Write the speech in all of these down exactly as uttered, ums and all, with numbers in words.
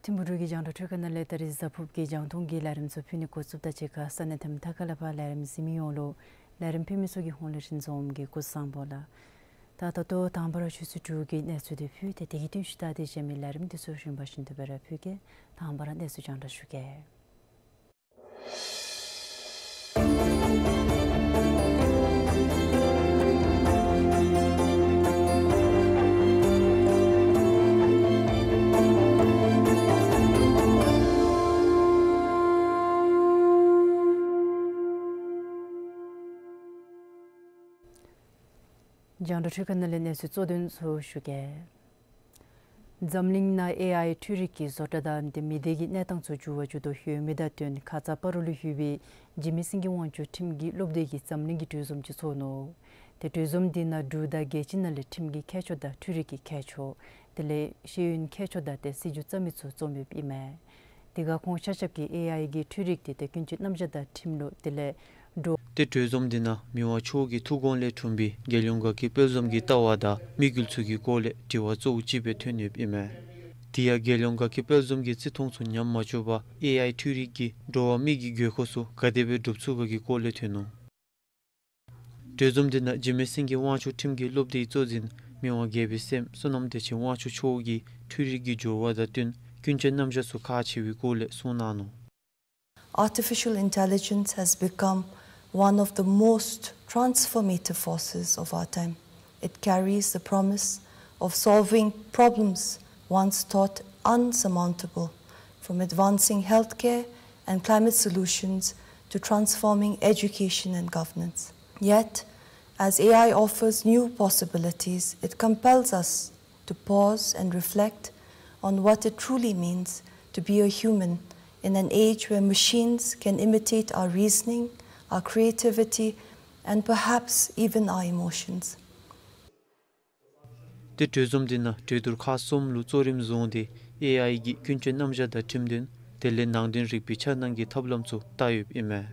ཐིམ་ཕུག་འབྲུག་གི་རྒྱང་བསྒྲགས་འཕྲུལ་ཁང་ནང་ལས་ད་རིས་གཟའ་ཕུརཔ་གི་རྒྱང་མཐོང་གི་ལས་རིམ་ཚུ་ཕུལ་ནི་འགོ་བཙུགསཔ་ད་གཅིག་ཁར་ས་གནས་དང་མཐའ་ཁག་ལས་ཕར་ལས་རིམ་གཟིགས་མི་ཡོངས་ལུ་ལས་རིམ་ཕུལ་མི་ཚུ་གི་ཧོངས་ལས་རིན་འཛོམས་ཀྱིས་སྐུ་གཟུགས་བཟང་པོ་ལགས། ད་ད་ལྟོ་དང་པ་ར་ཆུ་ཚོད་དྲུག་གི་གནས་ཚུལ་འདི་ཕུལ་ཏེ་དེ་གི་བསྟུན་ཞུ་ད་དེ་གཞན་མི་ལས་རིམ་འདི་ཚུ་རིམ་པ་བཞིན་དུ་སྦེ་ར་ཕུལ་གེ། དང་པ་ར་གནས་ཚུལ་རྒྱང་བསྒྲགས་ཞུ་གེ། རྒྱང་བསྒྲགས་འཕྲུལ་ཁང་ནང་ལས་གནས་ཚུལ་གཙོ་དོན་ཚུ་ཞུ་གེ། འཛམ་གླིང་ནང་ཨེ་ཨའི་འཕྲུལ་རིག་གི་བཟོ་གྲྭ་དང་དེ་མི་སྡེ་གི་གནས་སྟངས་ཚུ་འགྱུར་བ་འགྱུར་དོ་ཡོད་མི་དང་བསྟུན་ཁ་ཙ་སྤ་རོ་ལུ་ཡོད་པའི་འཇིགས་མེད་སེང་གེ་དབང་ཕྱུག་ཁྲིམས་ཀྱི་སློབ་སྡེ་གིས་འཛམ་གླིང་གི་གྲོས་འཛོམས་ཅིག་ཚོགས་ནུག། དེ་གྲོས་འཛོམས་འདི་ནང་འབྲུག་དང་རྒྱལ་སྤྱི་ནང་ལས་ཁྲིམས་ཀྱི་མཁས་མཆོག་དང་འཕྲུལ་རིག་གི་མཁས་མཆོག་དེ་ལས་ཤེས་ཡོན་མཁས་མཆོག་དང་དེ་སྲིད་བྱུས་རྩ་མེད་ཚུ་འཛོམས་ཡོདཔ་ཨིན་མས། དེ་ཁར་ཁོང་ཆ་ཁྱབ་ཀྱིས་ཨེ་ཨའི་གི་འཕྲུལ་རིག་དེ་དེ་ཀུན་སྤྱོད་རྣམ་གཞག་དང་ཁྲིམས་ལུགས་དེ་ལས་འགྲོ། དེ་གྲོས་འཛོམས་འདི་ནང་མི་དབང་མཆོག་གི་ཐུགས་དགོངས་ལས་འཁྲུངས་པའི་རྒྱལ་ཡོངས་དགའ་སྐྱིད་དཔལ་འཛོམས་ཀྱི་ལྟ་བ་དང་དམིགས་ཡུལ་ཚུ་གི་སྐོར་ལས་དྲི་བ་གཙོ་བོ་ཅིག་སྦེ་ཐོན་ཡོདཔ་ཨིན་མས། དེ་ཡང་རྒྱལ་ཡོངས་དགའ་སྐྱིད་དཔལ་འཛོམས་ཀྱི་བརྩི་མཐོང་ཚུ་ཉམས་མ་བཅུག་པར་ཨེ་ཨའི་འཕྲུལ་རིག་གིས་འགྲོ་བ་མི་གི་དགོས་མཁོ་ཚུ་ག་དེ་སྦེ་སྒྲུབ་ཚུགས་ག་གི་སྐོར་ལས་ཐོན་ནུག། གྲོས་འཛོམས་འདི་ནང་འཇིགས་མེད་སེང་གེ་དབང་ཕྱུག་ཁྲིམས་ཀྱི་སློབ་སྡེའི་གཙོ་འཛིན་མི་དབང་རྒྱལ་པོའི་སྲསམོ་བསོད་ནམས་བདེ་ཆེན་དབང་ཕྱུག་མཆོག་གིས་འཕྲུལ་རིག་གི་འགྱུར་བ་དང་བསྟུན་ཀུན་སྤྱོད་རྣམ་གཞག་ཚུ་ཁག་ཆེ་བའི་སྐོར་ལས་གསུངས་གནང་ནུག། Artificial intelligence has become one of the most transformative forces of our time. It carries the promise of solving problems once thought unsurmountable, from advancing healthcare and climate solutions to transforming education and governance. Yet, as A I offers new possibilities, it compels us to pause and reflect on what it truly means to be a human in an age where machines can imitate our reasoning, our creativity, and perhaps even our emotions. དེ་གྲོས་འཛོམས་འདི་ནང་གྲོས་བསྡུར་ཁག་གསུམ་ལུ་གཙོ་རིམ་བཟུང་སྟེ་ཨེ་ཨའི་གི་ཀུན་སྤྱོད་རྣམ་གཞག་དང་ཁྲིམས་དོན་དེ་ལས་ནང་དོན་རིག་པའི་འཆར་སྣང་གི་ཐབས་ལམ་ཚུ་བལྟ་ཡོདཔ་ཨིན་མས།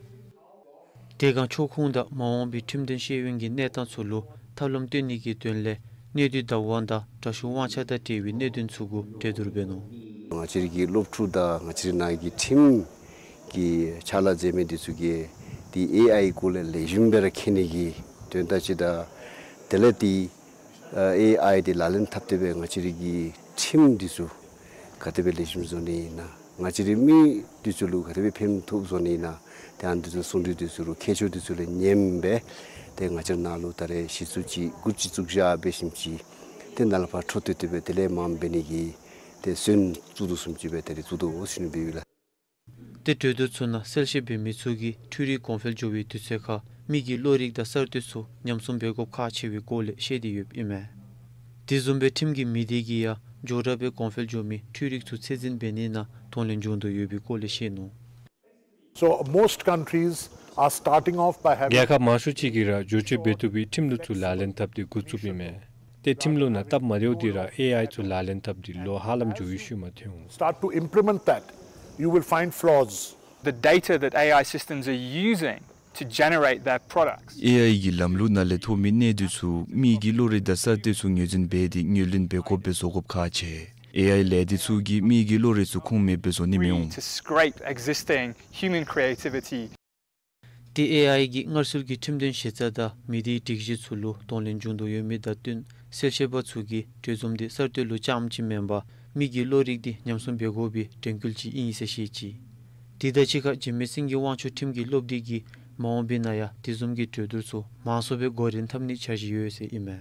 དེ་སྒང་ཕྱོགས་ཁོངས་དང་མ་འོངས་པའི་ཁྲིམས་དོན་ཤེས་ཡོན་གྱི་གནས་སྟངས་ཚུ་ལུ་ཐབས་ལམ་སྟོན་ནི་གི་དོན་ལས་གནས་སྡུད་བདག་དབང་དང་དྲག་ཤུགས་དབང་ཆ་དང་འབྲེལ་བའི་གནད་དོན་ཚུ་གུ་གྲོས་བསྡུར་འབད་ནུག། ང་བཅས་རའི་གི་སློབ་ཕྲུག་དང་ང་བཅས་རའི་ནང་གི་ཁྲིམས་ཀྱི་ཕྱག་ལཱ་མཛད་མི་འདི་ཚུ་གིས་འདི་ཨེ་ཨའི་སྐོར་ལས་ལེགས་ཤོམ་སྦེ་ར་མཁྱེན་ནི་གི་དོན་དག་ཅིག་དང་དེ་ལས་འདི་ཨེ་ཨའི་འདི་ལག་ལེན་འཐབ་སྟེ་སྦེ་ང་བཅས་རའི་གི་ཁྲིམས་འདི་ཚུ་ག་དེ་སྦེ་ལེགས་ཤོམ་བཟོ་ནི་ཨིན་ན། ང་བཅས་རའི་མི་འདི་ཚུ་ལུ་ག་དེ་སྦེ་ཕན་ཐོགས་བཟོ་ནི་ཨིན་ན། ཏེ་ཨ་ནི་འདི་ཚུ་གསུང་གྲོས་འདི་ཚུ་ལུ་མཁས་མཆོག་འདི་ཚུ་ལས་ཉན་སྦེ་ཏེ་ང་བཅས་ནང་ལུ་ད་རེས་གཞི་བཙུགས་ཅིག་གུར་ཅིག་བཙུགས་བཞག་འབད་ཞིནམ་ཅིག་ཏེ་ནཱ་ལས་ཕར་འཕྲོ་མཐུད་དེ་སྦེ་དེ་ལས་མངམ་འབད་ནི་གི་ཏེ་སོན་བཙུགས་དོ་བཟུམ་ཅིག་སྦེ་ད་རེས་བཙུགས་དོ་ཟེར་ཞུ་ནི་སྦེ་ཡོད་ལགས། ཏེ་གྲོས་བསྡུར་ཚུ་ནང་གསལ་བཤད་འབད་མི་ཚུ་གིས་འཕྲུལ་རིག་གོང་འཕེལ་འགྱོ་བའི་དུས་ཚོད་ཁར་མི་གི་བློ་རིག་དང་གསར་གཏོད་ཚུ་ཉམས་སྲུང་འབད་དགོཔ་ཁག་ཆེ་བའི་སྐོར་ལས་བཤད་དེ་ཡོདཔ་ཨིན་མས། དེ་བཟུམ་སྦེ་ཁྲིམས་ཀྱི་མི་སྡེ་གིས་ཡང་མགྱོགས་དྲགས་སྦེ་གོང་འཕེལ་འགྱོ་མི་འཕྲུལ་རིག་ཚུ་ཚད་འཛིན་འབད་ནི་ནང་གདོང་ལེན་འབྱུང་དོ་ཡོད་པའི་སྐོར་ལས་བཤད་ནུག། So most countries are starting off by having རྒྱལ་ཁབ་མང་ཤོས་ཅིག་གིས་ར་བསྒྱུར་བཅོས་འབད་བཏུབ་པའི་ཁྲིམས་ལུགས་ཚུ་ལག་ལེན་འཐབ་སྟེ་འགོ་བཙུགསཔ་ཨིན་མས། ཏེ་ཁྲིམས་ལུགས་ནང་སྟབས་མ་བདེཝ་འདི་ར་ཨེ་ཨའི་ཚུ་ལག་ལེན་འཐབ་སྟེ་ལོ་ཧ་ལམ་འགྱོ་བའི་ཤུལ་མ་ཐོན་འོང་། Start to implement that, you will find flaws. The data that A I systems are using to generate their products. ཨེ་ཨའི་གི་ལམ་ལུགས་ནང་ལས་ཐོབ་མི་གནད་དོན་ཚུ་མི་གི་བློ་རིག་དང་གསར་གཏོད་ཚུ་ངོས་འཛིན་འབད་དེ་ངོས་ལེན་འབད་དགོཔ་སྦེ་བཟོ་དགོཔ་ཁག་ཆེ། ཨེ་ཨའི་ལས་སྡེ་ཚུ་གིས་མི་གི་བློ་རིག་ཚུ་ཁུངས་མེདཔ་སྦེ་བཟོ་ནི་མི་འོང་། To scrape existing human creativity. ཏེ་ཨེ་ཨའི་གིས་སྔར་སྲོལ་གྱི་ཁྲིམས་དོན་ཞིབ་ཚགས་དང་མི་སྡེའི་སྒྲིག་གཞི་ཚུ་ལུ་གདོང་ལེན་འབྱུང་དོ་ཡོད་མི་དང་བསྟུན་གསལ་བཤད་པ་ཚུ་གིས་གྲོས་འཛོམས་འདི་གསར་གཏོད་ལུ་རྐྱངམ་ཅིག་མེན་པར་མི་གི་བློ་རིག་འདི་ཉམས་སྲུང་འབད་དགོ་པའི་དྲན་སྐུལ་ཅིག་ཨིན་ཟེར་བཤད་ཅི། དེ་དང་གཅིག་ཁར་འཇིགས་མེད་སེང་གེ་དབང་ཕྱུག་ཁྲིམས་ཀྱི་སློབ་སྡེ་གིས་མ་འོངས་པའི་ནང་ཡང་དེ་བཟུམ་གྱི་གྲོས་བསྡུར་ཚུ་མང་སུ་སྦེ་འགོ་འདྲེན་འཐབ་ནིའི་འཆར་གཞི་ཡོད་ཟེར་ཨིན་མས།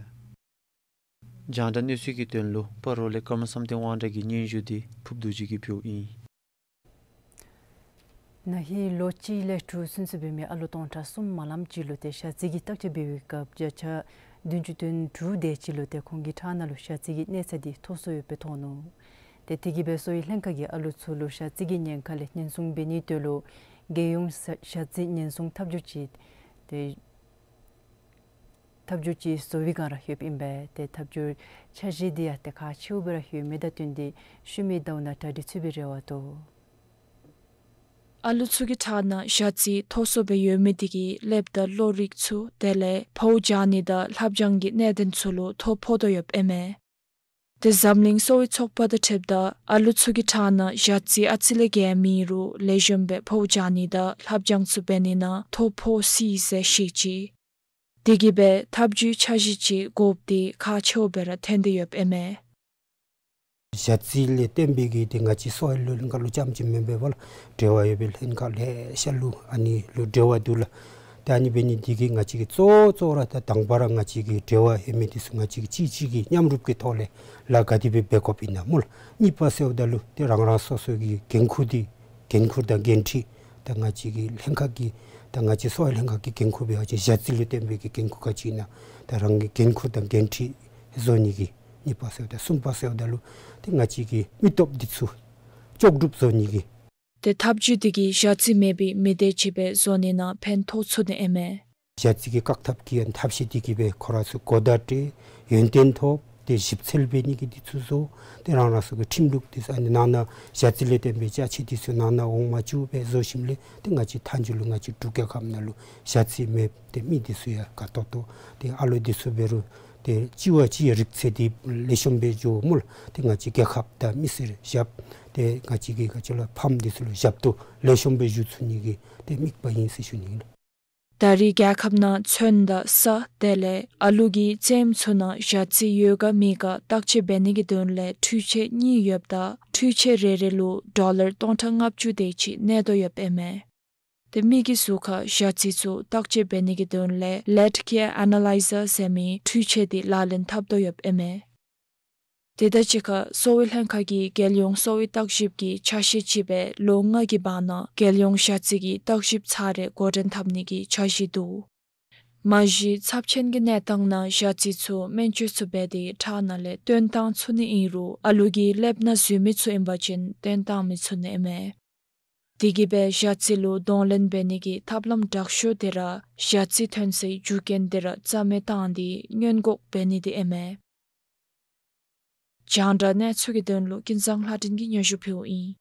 རྒྱང་བསྒྲགས་གནས་ཚུལ་གྱི་དོན་ལུ་སྤ་རོ་ལས་ཀརྨ་བསམ་གཏན་དབང་གྲགས་ཀྱི་སྙན་ཞུ་འདི་ཕུརབ་རྡོ་རྗེ་གིས་ཕུལཝ་ཨིན། ན་ཧིང་ལོ་གཅིག་ལས་དྲུག་ཚུན་ཚོད་འབད་མི་ཨ་ལུ་སྟོང་ཕྲག་གསུམ་མ་ལམ་ཅིག་ལུ་ཏེ་ཞ་རྩི་གི་བརྟག་དཔྱད་འབད་བའི་སྐབས་བརྒྱ་ཆ་བདུན་ཅུ་དོན་དྲུག་དེ་ཅིག་ལུ་ཏེ་ཁོང་གི་ཁྲག་ནང་ལུ་ཞ་རྩི་གི་གནས་ཚད་འདི་མཐོ་སུ་ཡོདཔ་སྦེ་མཐོང་ནུག། ཏེ་དེ་གིས་སྦེ་གསོ་བའི་ལྷན་ཁག་གིས་ཨ་ལུ་ཚུ་ལུ་ཞ་རྩི་གི་ཉེན་ཁ་ལས་ཉེན་སྲུང་འབད་ནིའི་དོན་ལུ་རྒྱལ་ཡོངས་ཞ་རྩི་ཉེན་སྲུང་ཐབས་བྱུས་ཅིག་ཏེ་ཐབས་བྱུས་ཅིག་བཟོ་བའི་བསྒང་ར་ཡོདཔ་ཨིན་པས། ཏེ་ཐབས་བྱུས་འཆར་གཞི་འདི་ཡང་ཏེ་ཁག་ཆེཝ་སྦེ་ར་ཡོད་མི་དང་བསྟུན་ཏེ་ཤུལ་མའི་ཟླཝ་ནང་གྲ་སྒྲིག་ཚུགས་པའི་རེ་བ་འདུག། ཨ་ལུ་ཚུ་གི་ཁྲག་ནང་ཞ་རྩི་མཐོ་སུ་སྦེ་ཡོད་མི་དེ་གིས་ཀླདཔ་དང་བློ་རིག་ཚུ་དེ་ལས་ཕོཝ་འཇགས་ནི་དང་ལྷབ་འཇང་གི་གནད་དོན་ཚུ་ལུ་ཐོ་ཕོག་དོ་ཡོདཔ་ཨིན་མས། ཏེ་འཛམ་གླིང་གསོ་བའི་ཚོགས་པ་དང་འཁྲིལཝ་ད་ཨ་ལུ་ཚུ་གི་ཁྲག་ནང་ཞ་རྩི་ཨ་ཙི་ལས་བརྒལ་མེད་རུང་ལེགས་ཤོམ་སྦེ་ཕོཝ་འཇགས་ནི་དང་ལྷབ་འཇང་ཚུ་འབད་ནི་ནང་ཐོ་ཕོག་སྲིད་ཟེར་བཤད་ཅི། དེ་གིས་སྦེ་ཐབས་བྱུས་འཆར་གཞི་ཅིག་དགོཔ་འདི་ཁག་ཆེཝ་སྦེ་ར་ཐོན་ཏེ་ཡོདཔ་ཨིན་མས། ཞ་རྩི་ལས་བརྟེན་པའི་གི་ཏེ་ང་བཅས་གསོ་བའི་ལྷན་ཁག་ལུ་རྐྱངམ་ཅིག་མེན་པར་འབད་བ་ལགས་འབྲེལ་བ་ཡོད་པའི་ལྷན་ཁག་ལེ་ཤ་ལུ་ཨ་ནི་ལུ་འབྲེལ་བ་འདུག་ལགས། ཏེ་ཨ་ནི་འབད་ནི་འདི་གིས་ང་བཅས་ཀྱིས་གཙོ་གཙོ་ར་ད་དང་པ་ར་ང་བཅས་ཀྱི་འབྲེལ་བ་ཡོད་མི་འདི་ཚུ་ང་བཅས་ཀྱིས་གཅིག་གཅིག་གིས་མཉམ་རུབ་ཀྱི་ཐོག་ལས་ལཱ་ག་དེ་སྦེ་འབད་དགོཔ་ཨིན་ན་སྨོ་ལགས། གཉིས་པ་ཟེརཝ་ད་ལུ་ཏེ་རང་རང་སོ་སོ་གི་འགན་ཁུར་འདི་འགན་ཁུར་དང་འགན་འཁྲི་ད་ང་བཅས་ཀྱི་ལྷན་ཁག་གི་ད་ང་བཅས་གསོ་བའི་ལྷན་ཁག་གི་འགན་ཁུར་འབད་བ་ཅིན་ཞ་རྩི་ལུ་བརྟེན་པའི་གི་འགན་ཁུར་ག་ཅི་ཨིན་ན་ད་རང་གི་འགན་ཁུར་དང་འགན་འཁྲི་བཟོ་ནི་གི་གཉིས་པ་ཟེརཝ་ད་གསུམ་པ་ཟེརཝ་ད་ལུ་ཏེ་ང་བཅས་ཀྱི་མི་སྟོབས་འདི་ཚུ་ལྕོགས་གྲུབ་བཟོ་ནི་གི། ཏེ་ཐབས་བྱུས་འདི་གིས་ཞ་རྩི་མེད་པའི་མི་སྡེ་ཅིག་སྦེ་བཟོ་ནི་ནང་ཕན་ཐོགས་ཚུགས་ནི་ཨིན་མས། ཞ་རྩི་གི་བཀག་ཐབས་ཀྱི་ཐབས་ཤེས་འདི་གིས་སྦེ་ཁོ་ར་ཚུ་གོ་བརྡ་སྤྲོད་ཡོན་ཏན་ཐོབ་ཏེ་ཞིབ་འཚོལ་འབད་ནི་གི་འདི་ཚུ་བཟོ། ཏེ་རང་རང་སོ་གི་ཁྲིམས་ལུགས་འདི་ཚུ་ཨ་ནི་ནང་ན་ཞ་རྩི་ལས་བརྟེན་པའི་ཅ་ཆས་འདི་ཚུ་ནང་ན་འོང་མ་བཅུག་སྦེ་བཟོ་ཞིནམ་ལས་ཏེ་ང་བཅས་མཐའ་མཇུག་ལུ་ང་བཅས་འབྲུག་རྒྱལ་ཁབ་ནང་ལུ་ཞ་རྩི་མེདཔ་ཏེ་མི་འདི་ཚུ་ཡང་དགའ་ཏོག་ཏོ་ཏེ་ཨ་ལུ་འདི་ཚུ་འབད་རུང་ཏེ་གཅིག་བ་གཅིག་རིག་རྩལ་འདི་ལེགས་ཤོམ་སྦེ་འགྱོ་སྨོ་ལགས། ཏེ་ང་བཅས་རྒྱལ་ཁབ་དང་མི་སེར་ཞབས་ཏེ་ང་བཅས་ཀྱི་ག་ཅི་ལོ་ཕམ་འདི་ཚུ་ལུ་ཞབས་ཏོག་ལེགས་ཤོམ་སྦེ་ཞུ་ཚུགས་ནི་གི་ཏེ་དམིགས་པ་ཨིན་ཟེར་ཞུ་ནི་ཨིན་ལགས། ད་རེས་རྒྱལ་ཁབ་ནང་ཚོན་དང་ས་དེ་ལས་ཨ་ལུ་གི་རྩེདམོ་ཚུ་ནང་ཞ་རྩི་ཡོད་ག་མེད་ག་བརྟག་དཔྱད་འབད་ནི་གི་དོན་ལས་འཕྲུལ་ཆས་གཉིས་ཡོདཔ་ད་འཕྲུལ་ཆས་རེ་རེ་ལུ་ཌོ་ལར་སྟོང་ཕྲག་ལྔ་བཅུ་དེ་ཅིག་གནས་དོ་ཡོདཔ་ཨིན་མས། ཏེ་མི་གི་གཟུགས་ཁར་ཞ་རྩི་ཚུ་བརྟག་དཔྱད་འབད་ནི་གི་དོན་ལས་ལེཌ་ཀེར་ཨེ་ན་ལའི་ཛར་ཟེར་མི་འཕྲུལ་ཆས་འདི་ལག་ལེན་འཐབ་དོ་ཡོདཔ་ཨིན་མས། དེ་དང་གཅིག་ཁར་གསོ་བའི་ལྷན་ཁག་གིས་རྒྱལ་ཡོངས་གསོ་བའི་བརྟག་ཞིབ་ཀྱི་ཆ་ཤས་ཅིག་སྦེ་ལོ་ལྔ་གི་བར་ན་རྒྱལ་ཡོངས་ཞ་རྩི་གི་བརྟག་ཞིབ་ཚར་རེ་འགོ་འདྲེན་འཐབ་ནི་གི་འཆར་གཞི་འདུག། མ་གཞི་ཚབས་ཆེན་གྱི་གནས་སྟངས་ནང་ཞ་རྩི་ཚུ་སྨན་བཅོས་ཚུ་འབད་དེ་ཁྲག་ནང་ལས་བཏོན་བཏང་ཚུགས་ནི་ཨིན་རུང་ཨ་ལུ་གི་ཀླདཔ་ནང་འཛུལ་མི་ཚུ་ཨིན་པ་ཅིན་བཏོན་བཏང་མི་ཚུགས་ནི་ཨིན་མས། དེ་གིས་སྦེ་ཞ་རྩི་ལུ་གདོང་ལེན་འབད་ནི་གི་ཐབས་ལམ་དྲག་ཤོས་དེ་ར་ཞ་རྩི་ཐོན་སའི་རྒྱུ་རྐྱེན་དེ་ར་རྩ་མེད་བཏང་སྟེ་སྔོན་འགོག་འབད་ནི་དེ་ཨིན་མས། རྒྱང་བསྒྲགས་གནས་ཚུལ་གྱི་དོན་ལུ་ཀུན་བཟང་ལྷ་སྒྲོན་གྱིས་སྙན་ཞུ་ཕུལཝ་ཨིན།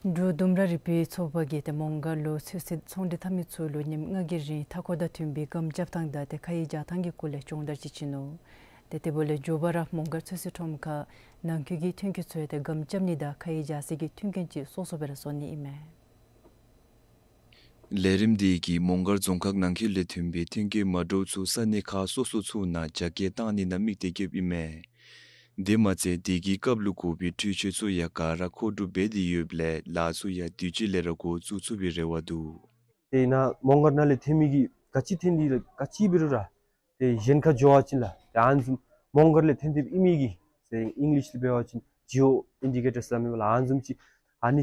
འབྲུག་ལྡུམ་ར་རིག་པའི་ཚོགས་པ་གིས་ཏེ་མོང་སྒར་ལུ་ཚོད་བསྲེ་ཚོང་འབྲེལ་འཐབ་མི་ཚུ་ལུ་ཉིནམ་ལྔ་གི་རིང་མཐའ་འཁོར་དང་མཐུན་པའི་སྒམ་རྐྱབ་ཐངས་དང་ཏེ་ཁ་ཡི་རྒྱག་ཐངས་ཀྱི་སྐོར་ལས་སྦྱོང་བརྡར་ཅིག་བྱིན་ནུག། ཏེ་དེ་འབདཝ་ལས་མགྱོགས་པ་ར་མོང་སྒར་ཚོད་བསྲེ་ཁྲོམ་ཁར་ནང་འཁོད་ཀྱི་ཐོན་སྐྱེད་ཚུ་ཡང་ཏེ་སྒམ་རྐྱབ་ནི་དང་ཁ་ཡི་རྒྱག་ས་གི་མཐུན་རྐྱེན་ཅིག་སོ་སོ་སྦེ་ར་བཟོ་ནི་ཨིན་མས། ལས་རིམ་འདི་གིས་མོང་སྒར་རྫོང་ཁག་ནང་འཁོད་ལས་ཐོན་པའི་ཐོན་སྐྱེད་མ་འདྲཝ་ཚུ་ས་གནས་ཁག་སོ་སོ་ཚུ་ནང་རྒྱ་སྐྱེད་བཏང་ནི་ནང་དམིགས་ཏེ་བསྐྱེདཔ་ཨིན་མས། དེ་མ་ཚད་དེ་གི་སྐབས་ལུ་དགོ་པའི་འཕྲུལ་ཆས་ཚུ་ཡང་ག་ར་མཁོ་སྒྲུབ་འབད་དེ་ཡོདཔ་ལས་ལཱ་ཚུ་ཡང་དུས་ཅི་ལས་ར་འགོ་བཙུགས་ཚུགས་པའི་རེ་བ་འདུག། ཏེ་ནཱ་མོང་སྒར་ནང་ལས་ཐོན་མི་གིས་ག་ཅི་ཐོན་ཏེ་ག་ཅི་འབད་རུང་ར་ཏེ་གཞན་ཁར་འགྱོ་བ་ཅིན་ལགས་ཏེ་ཨ་ནི་བཟུམ་མོང་སྒར་ལས་ཐོན་ཏེ་ཨིན་མི་གི་ཟེར་ཨིང་ལིཤ་ལུ་འབད་བ་ཅིན་ཇི་ཨོ་ཨིན་ཌི་ཀེ་ཊརསི་སླབ་མས་ལགས། ཨ་ནི་བཟུམ་ཅིག་ཨ་ནི་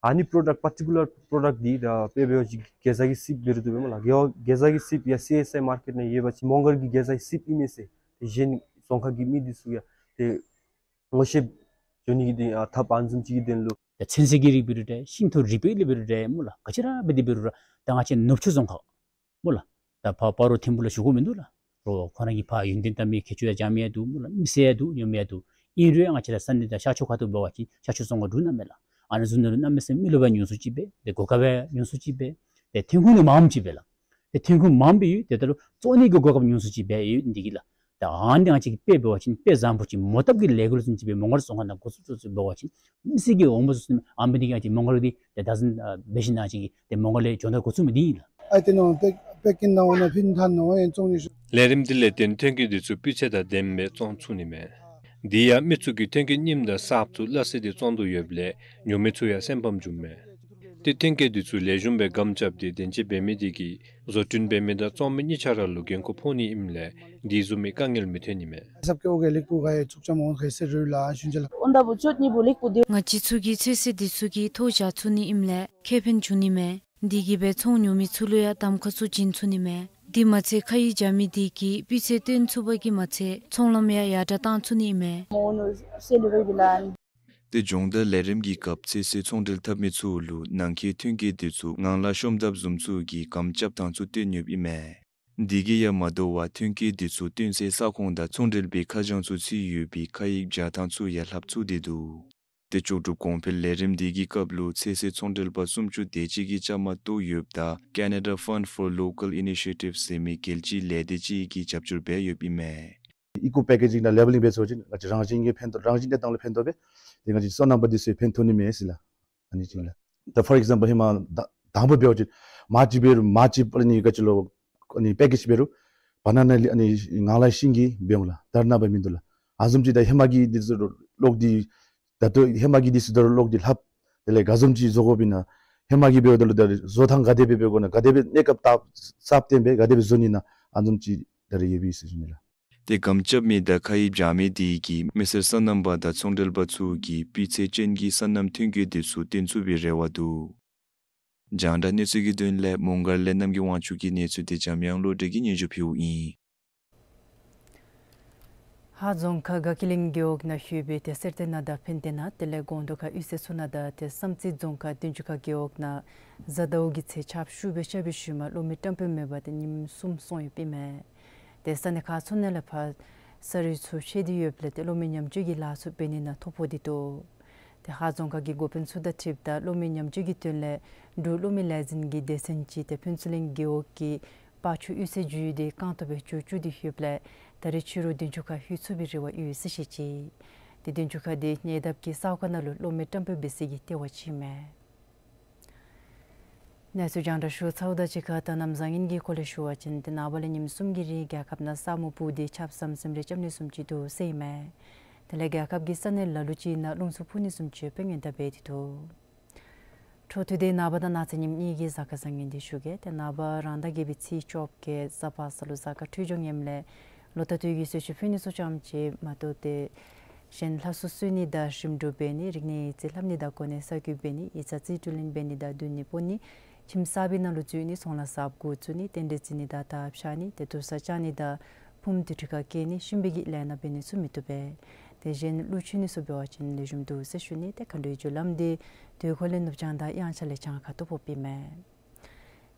ཨ་ནི་པྲོ་ཌཀཊ་པར་ཊི་ཀུ་ལར་པྲོ་ཌཀཊ་འདི་ད་དཔེ་འབད་བ་ཅིན་གེ་ཛ་གི་སིབ་འབད་རུང་བཏུབ་པས་སྨོ་ལགས། གེ་ཛ་གི་སིབ་ཡང་སི་ཨེསི་ཨའི་མར་ཀེཊ་ནང་ཡོད་པ་ཅིན་མོང་སྒར་གྱི་གེ་ཛ་གི་སིབ་ཨིན་མས་ཟེར་ཏེ་གཞན་རྫོང་ཁག་གི་མི་འདི་ཚུ་ཡང་ཏེ་ངོ་ཤེསཔ་འགྱོ་ནི་གི་འདི་ཨ་ཐབས་ཨ་ནི་བཟུམ་ཅིག་གི་དོན་ལུ། ད་ཚོད་བསྲེ་གི་རིགས་འབད་རུང་འདྲ་ཤིང་ཐོག་རིག་པའི་ལས་འབད་རུང་འདྲ་སྨོ་ལགས། ག་ཅི་ར་འབད་དེ་འབད་རུང་ར་ད་ང་བཅས་ནུབ་ཕྱོགས་རྫོང་ཁག་སྨོ་ལགས། ད་ཕར་སྤ་རོ་ཐིམ་ཕུ་ལུ་ཞུ་དགོཔ་མིན་འདུག་ལགས། རོགས་ཁོ་ར་གི་ཕར་ཡོན་ཏན་ལྟ་མི་ཁྱད་ཆོས་ཡང་འཇམ་ཡང་འདུག་སྨོ་ལགས། མི་སེར་ཡང་འདུག་སྙོམས་ཡང་འདུག། ཨིན་རུང་ང་བཅས་ར་ས་གནས་དང་ཤར་ཕྱོགས་ཁ་ཐུག་འབད་བ་ཅིན་ཤར་ཕྱོགས་བཙོན་ཁང་འདྲུ་ནི་མས་ལགས། ཨ་ནི་བཟུམ་ནང་ལུ་གནམ་མེད་ས་མེད་མི་རློབས་པའི་ཉུང་སུ་ཅིག་སྦེ་ཏེ་གོ་སྐབས་ཡང་ཉུང་སུ་ཅིག་སྦེ་ཏེ་ཐོན་ཁུངས་ནི་མངམ་ཅིག་སྦེ་ལགས། ཏེ་ཐོན་ཁུངས་མངམ་སྦེ་ཡོད། ཏེ་ད་རུང་བཙོང་ནི་གི་གོ་སྐབས་ཉུང་སུ་ཅིག་སྦེ་ཡོད། འདི་གིས་ལགས། ད་ཨ་ནི་ང་བཅས་ཀྱིས་དཔེ་འབད་བ་ཅིན་དཔེ་བཟང་པོ་ཅིག་མོ་བཏབ་ཀྱི་ལས་འགུལ་བཟུམ་ཅིག་སྦེ་མོང་སྒར་བཙོན་ཁང་ནང་འགོ་བཙུགས་བཙུགས་འབད་བ་ཅིན་མི་སེར་གྱི་འོང་འབབ་ཚུ་ཨ་ནི་འདི་གིས་ང་བཅས་མོང་སྒར་འདི་ཏེ་ད་ཟེར་ཨ་འབད་ཞིན་ན་ཅིག་ཏེ་མོང་སྒར་ལས་འགྱོ་ནི་འགོ་བཙུགས་མི་འདི་ཨིན་ལགས། ཨའི་ཏེ་ནོ་པེ་པེ་ཀིན་ནང་འོང་ན་ཕིན་ཐང་ནོ་ཨེ་བཙོང་ནི་ཤོ། ལས་རིམ་འདི་ལས་བརྟེན་ཐོན་སྐྱེད་འདི་ཚུ་སྤུས་ཚད་དང་ལྡནམ་སྦེ་བཙོང་ཚུགས་ནི་མས། དེ་ཡང་མི་ཚུ་གིས་ཐོན་སྐྱེད་རྙིངམ་དང་གསརཔ་ཚུ་སླ་བསྲེ་སྟེ་བཙོང་དོ་ཡོདཔ་ལས་ཉོ་མི་ཚུ་ཡང་སེམས་ཕམ་བྱུངམ་མས། ཏེ་ཐོན་སྐྱེད་འདི་ཚུ་ལེགས་ཤོམ་སྦེ་སྒམ་རྐྱབ་སྟེ་བདེན་དཔྱད་འབད་མི་དེ་གིས་བཟོ་སྐྲུན་འབད་མི་དང་བཙོང་མི་གཉིས་ཆ་ར་ལུ་འགན་ཁུར་ཕོག་ནི་ཨིནམ་ལས་དེ་བཟུམ་མའི་དཀའ་ངལ་མི་ཐོན་ནི་མས། ང་བཅས་ཚུ་གི་ཚོད་བསྲེ་འདི་ཚུ་གིས་ཐོག་བཞག་ཚུགས་ནི་ཨིནམ་ལས་ཁེ་ཕན་འབྱུང་ནི་མས། འདི་གིས་སྦེ་ཚོང་ཉོ་མི་ཚུ་ལུ་ཡང་གདམ་ཁ་ཚུ་བྱིན་ཚུགས་ནི་མས། དེ་མ་ཚད་ཁ་ཡིག་རྐྱབ་མི་དེ་གིས་སྤུས་ཚད་སྟོན་ཚུགས་པ་གིས་མ་ཚད་ཚོང་ལམ་ཡང་ཡར་དྲག་བཏང་ཚུགས་ནི་མས། ཏེ་སྦྱོང་བརྡར་ལས་རིམ་གྱི་སྐབས་ཚོད་བསྲེ་ཚོང་འབྲེལ་འཐབ་མི་ཚུ་ལུ་ནང་འཁོད་ཐོན་སྐྱེད་འདི་ཚུ་ངང་ལག་ཤོམ་ཐབས་བཟུམ་ཚུ་གི་སྒམ་རྐྱབ་ཐངས་ཚུ་སྟོན་ཡོདཔ་ཨིན་མས། འདི་གིས་ཡང་མ་དོ་བར་ཐོན་སྐྱེད་འདི་ཚུ་སྟོན་སའི་ས་ཁོངས་དང་ཚོང་འབྲེལ་པའི་ཁ་བྱང་ཚུ་ཚུད་ཡོད་པའི་ཁ་ཡིག་སྦྱར་ཐངས་ཚུ་ཡང་ལྷབ་ཚུགས་ཏེ་འདུག། ཏེ་ལྕོགས་གྲུབ་གོང་འཕེལ་ལས་རིམ་འདི་གི་སྐབས་ལུ་ཚོད་བསྲེ་ཚོང་འབྲེལ་པ་སུམ་ཅུ་དེ་ཅིག་གིས་བཅའ་མར་གཏོགས་ཡོདཔ་ད་Canada Fund for Local Initiatives ཟེར་མི་རྒྱལ་སྤྱིའི་ལས་སྡེ་ཅིག་གིས་རྒྱབ་སྐྱོར་འབད་ཡོདཔ་ཨིན་མས། Eco packaging དང་labeling འབད་ཚུགས་པ་ཅིན་ང་བཅས་རང་བཞིན་གྱི་ཕན་ཐོགས་རང་བཞིན་གནས་སྟངས་ལུ་ཕན་ཐོགས་སྦེ་ཏེ་ང་བཅས་སོ་ནམ་པ་འདི་ཚུ་ཕན་ཐོགས་ནི་མས་ཟེར་ལགས། ཨ་ནི་ཅིག་ལགས། ད་for example ཧེ་མ་ད་དང་པ་འབད་བ་ཅིན་མར་ཅིག་འབད་རུང་མར་ཅིག་ཨ་ནི་ག་ཅི་ལོ་ཨ་ནི་པེ་ཀེཇ་འབད་རུང་བ་ན་ན་ལི་ཨ་ནི་ངང་ལག་ཤིང་གི་འབད་འོང་ལགས། དར་ནང་འབད་མིན་འདུག་ལགས། ཨ་བཟུམ་ཅིག་ད་ཧེ་མ་གི་འདི་ཚུ་གློག་འདི་ད་ལྟོ་ཧེ་མ་གི་འདི་ཚུ་ད་རུང་གློག་འདི་ལྷབ། དེ་ལས་ག་བཟུམ་ཅིག་བཟོ་དགོཔ་ཨིན་ན་ཧེ་མ་གི་འབདཝ་ད་ལུ་ད་རུང་བཟོ་ཐངས་ག་དེ་སྦེ་འབད་དགོ་ན་ག་དེ་སྦེ་གནས་སྐབས་ད་གསརཔ་བཏོན་སྦེ་ག་དེ་སྦེ་བཟོ་ནི་ཨིན་ན་ཨ་བཟུམ་ཅིག་ད་རུང་ཡོད་པས་ཟེར་ཞུ་ནི་ལགས། ཏེ་སྒམ་རྐྱབ་མི་དང་ཁ་ཡིག་སྦྱར་མི་དེ་གིས་མི་སེར་སོ་ནམ་པ་དང་ཚོང་འབྲེལ་པ་ཚུ་གིས་སྤུས་ཚད་ཅན་གྱི་སོ་ནམ་ཐོན་སྐྱེད་འདི་ཚུ་སྟོན་ཚུགས་པའི་རེ་བ་འདུག། རྒྱང་བསྒྲགས་གནས་ཚུལ་གྱི་དོན་ལས་མོང་སྒར་ལས་རྣམ་རྒྱལ་དབང་ཕྱུག་གི་གནས་ཚུལ་དེ་འཇམ་དབྱངས་བློ་གྲོས་ཀྱིས་སྙན་ཞུ་ཕུལཝ་ཨིན། ཧཱ་རྫོང་ཁག་དགའ་སྐྱིད་གླིང་རྒེད་འོག་ནང་ཡོད་པའི་ཏེ་གསེར་རྟ་ནང་དང་ཕན་བདེ་ནང་དེ་ལས་སྒོང་རྡོ་ཁ་གཡུས་ཚན་ཚུ་ནང་དང་ཏེ་བསམ་རྩེ་རྫོང་ཁག་བདུན་ཅུ་ཁ་རྒེད་འོག་ནང་གཟའ་ཟླཝ་གི་ཚེས་ཆབ་ཞུ་སྦེ་ཞབས་པད་ཞུ་མར་གློག་མེ་བཀྲམ་སྤེལ་མེད་པར་ཏེ་ཉིནམ་གསུམ་སོང་ཡོདཔ་ཨིན་མས། ཏེ་ས་གནས་ཁག་ཚུ་ནང་ལས་ཕར་ས་རུད་ཚུ་བཤལ་ཏེ་ཡོདཔ་ལས་ཏེ་གློག་མེ་ཉམས་བཅོས་ཀྱི་ལཱ་ཚུ་འབད་ནི་ནང་ཐོ་ཕོག་སྟེ་འདུག། ཏེ་ཧཱ་རྫོང་ཁག་གི་འགོ་དཔོན་ཚུ་དང་འཁྲིལཝ་ད་གློག་མེ་ཉམས་བཅོས་ཀྱི་དོན་ལས་འབྲུག་གློག་མེ་ལས་འཛིན་གྱི་སྡེ་ཚན་ཅིག་ཏེ་ཕུན་ཚོགས་གླིང་རྒེད་འོག་གི་སྤ་ཆུ་གཡུས་ཚན་བརྒྱུད་དེ་རྐང་སྟོང་སྦེ་འགྱོ་བཅུག་སྟེ་ཡོདཔ་ལས་ད་རེས་ཕྱི་རུ་བདུན་ཅུ་ཁ་ལྷོད་ཚུགས་པའི་རེ་བ་ཡོད་ཟེར་བཤད་ཅི། ཏེ་བདུན་ཅུ་ཁ་དེ་ཉེ་འདབས་ཀྱི་ས་གོ་ནང་ལུ་གློག་མེ་བཀྲམ་སྤེལ་འབད་ས་གི་ལྟེ་བ་ཅིག་ཨིན་མས། གནས་ཚུལ་རྒྱང་བསྒྲགས་ཞུ་ཚརཝ་དང་གཅིག་ཁར་ད་གནམ་བཟང་ངན་གྱི་སྐོར་ལས་ཞུ་བ་ཅིན་ཏེ་ནངས་པ་ལས་ཉིནམ་གསུམ་གྱི་རིང་རྒྱལ་ཁབ་ནང་ས་སྨུག་སྤུབས་ཏེ་ཆརཔ་ཟམ་ཟིམ་རེ་རྐྱབ་ནི་བཟུམ་ཅིག་འདུག་ཟེར་ཨིན་མས། དེ་ལས་རྒྱལ་ཁབ་ཀྱི་ས་གནས་ལ་ལུ་ཅིག་ནང་རླུང་འཚུབ་འཕུ་ནི་བཟུམ་ཅིག་ཡོདཔ་སྔོན་བརྡ་འབད་དེ་འདུག། འཕྲོ་མཐུད་དེ་ནངས་པ་དང་གནངས་ཚེ་ཉིནམ་གཉིས་ཀྱི་གཟའ་སྐར་བཟང་ངན་དེ་ཞུ་གེ། ཏེ་ནངས་པ་རང་ཟླ་བརྒྱད་པའི་ཚེས་བཅོ་བརྒྱད་གཟའ་པ་སངས་ལུ་གཟའ་སྐར་འཕྲོད་སྦྱོར་ངནམ་ལས་ལོ་ལྟར་དུས་ཀྱི་གསོལ་མཆོད་ཕུལ་ནི་ཚུ་ཙམ་ཅིག་མ་གཏོགས་ཏེ་གཞན་ལྷ་གསོལ་གསོལ་ནི་དང་ཞིམ་འགྲུབ་འབད་ནི་རིག་གནས་ཡིག་རྩིས་ལྷབ་ནི་དང་གོ་གནས་གསར་བསྐོ་འབད་ནི་ཡིག་ཚང་རྩིས་སྤྲོད་ལེན་འབད་ནི་དང་བསྡུ་ནི་སྤོ་ནི་ཁྱིམ་གསར་པའི་ནང་ལུ་འཛུལ་ནི་ཚོང་ལཱ་གསརཔ་འགོ་བཙུགས་ནི་རྟེན་འབྲེལ་བརྩི་ནི་དང་ཐགཔ་ཆག་ནི་དེ་དུར་ས་བཅག་ནི་དང་ཕུངམ་དེ་ཁྲི་ཁར་བཀལ་ནི་ཤུན་པའི་གི་ལས་སྣ་འབད་ནི་ཚུ་མི་བཏུབ་པས། དེ་བཞིན་གླུ་མཆོད་ནི་ཚུ་འབད་བ་ཅིན་ལེགས་ཤོམ་འདུག་ཟེར་ཞུ་ནི། ཏེ་མཁའ་འགྲོའི་རྒྱུ་ལམ་འདི་དུས་འཁོར་ལས་ནུབ་བྱང་དང་དབྱངས་འཆར་ལས་བྱང་ཁ་ཐུག་ཕོགཔ་ཨིན་མས།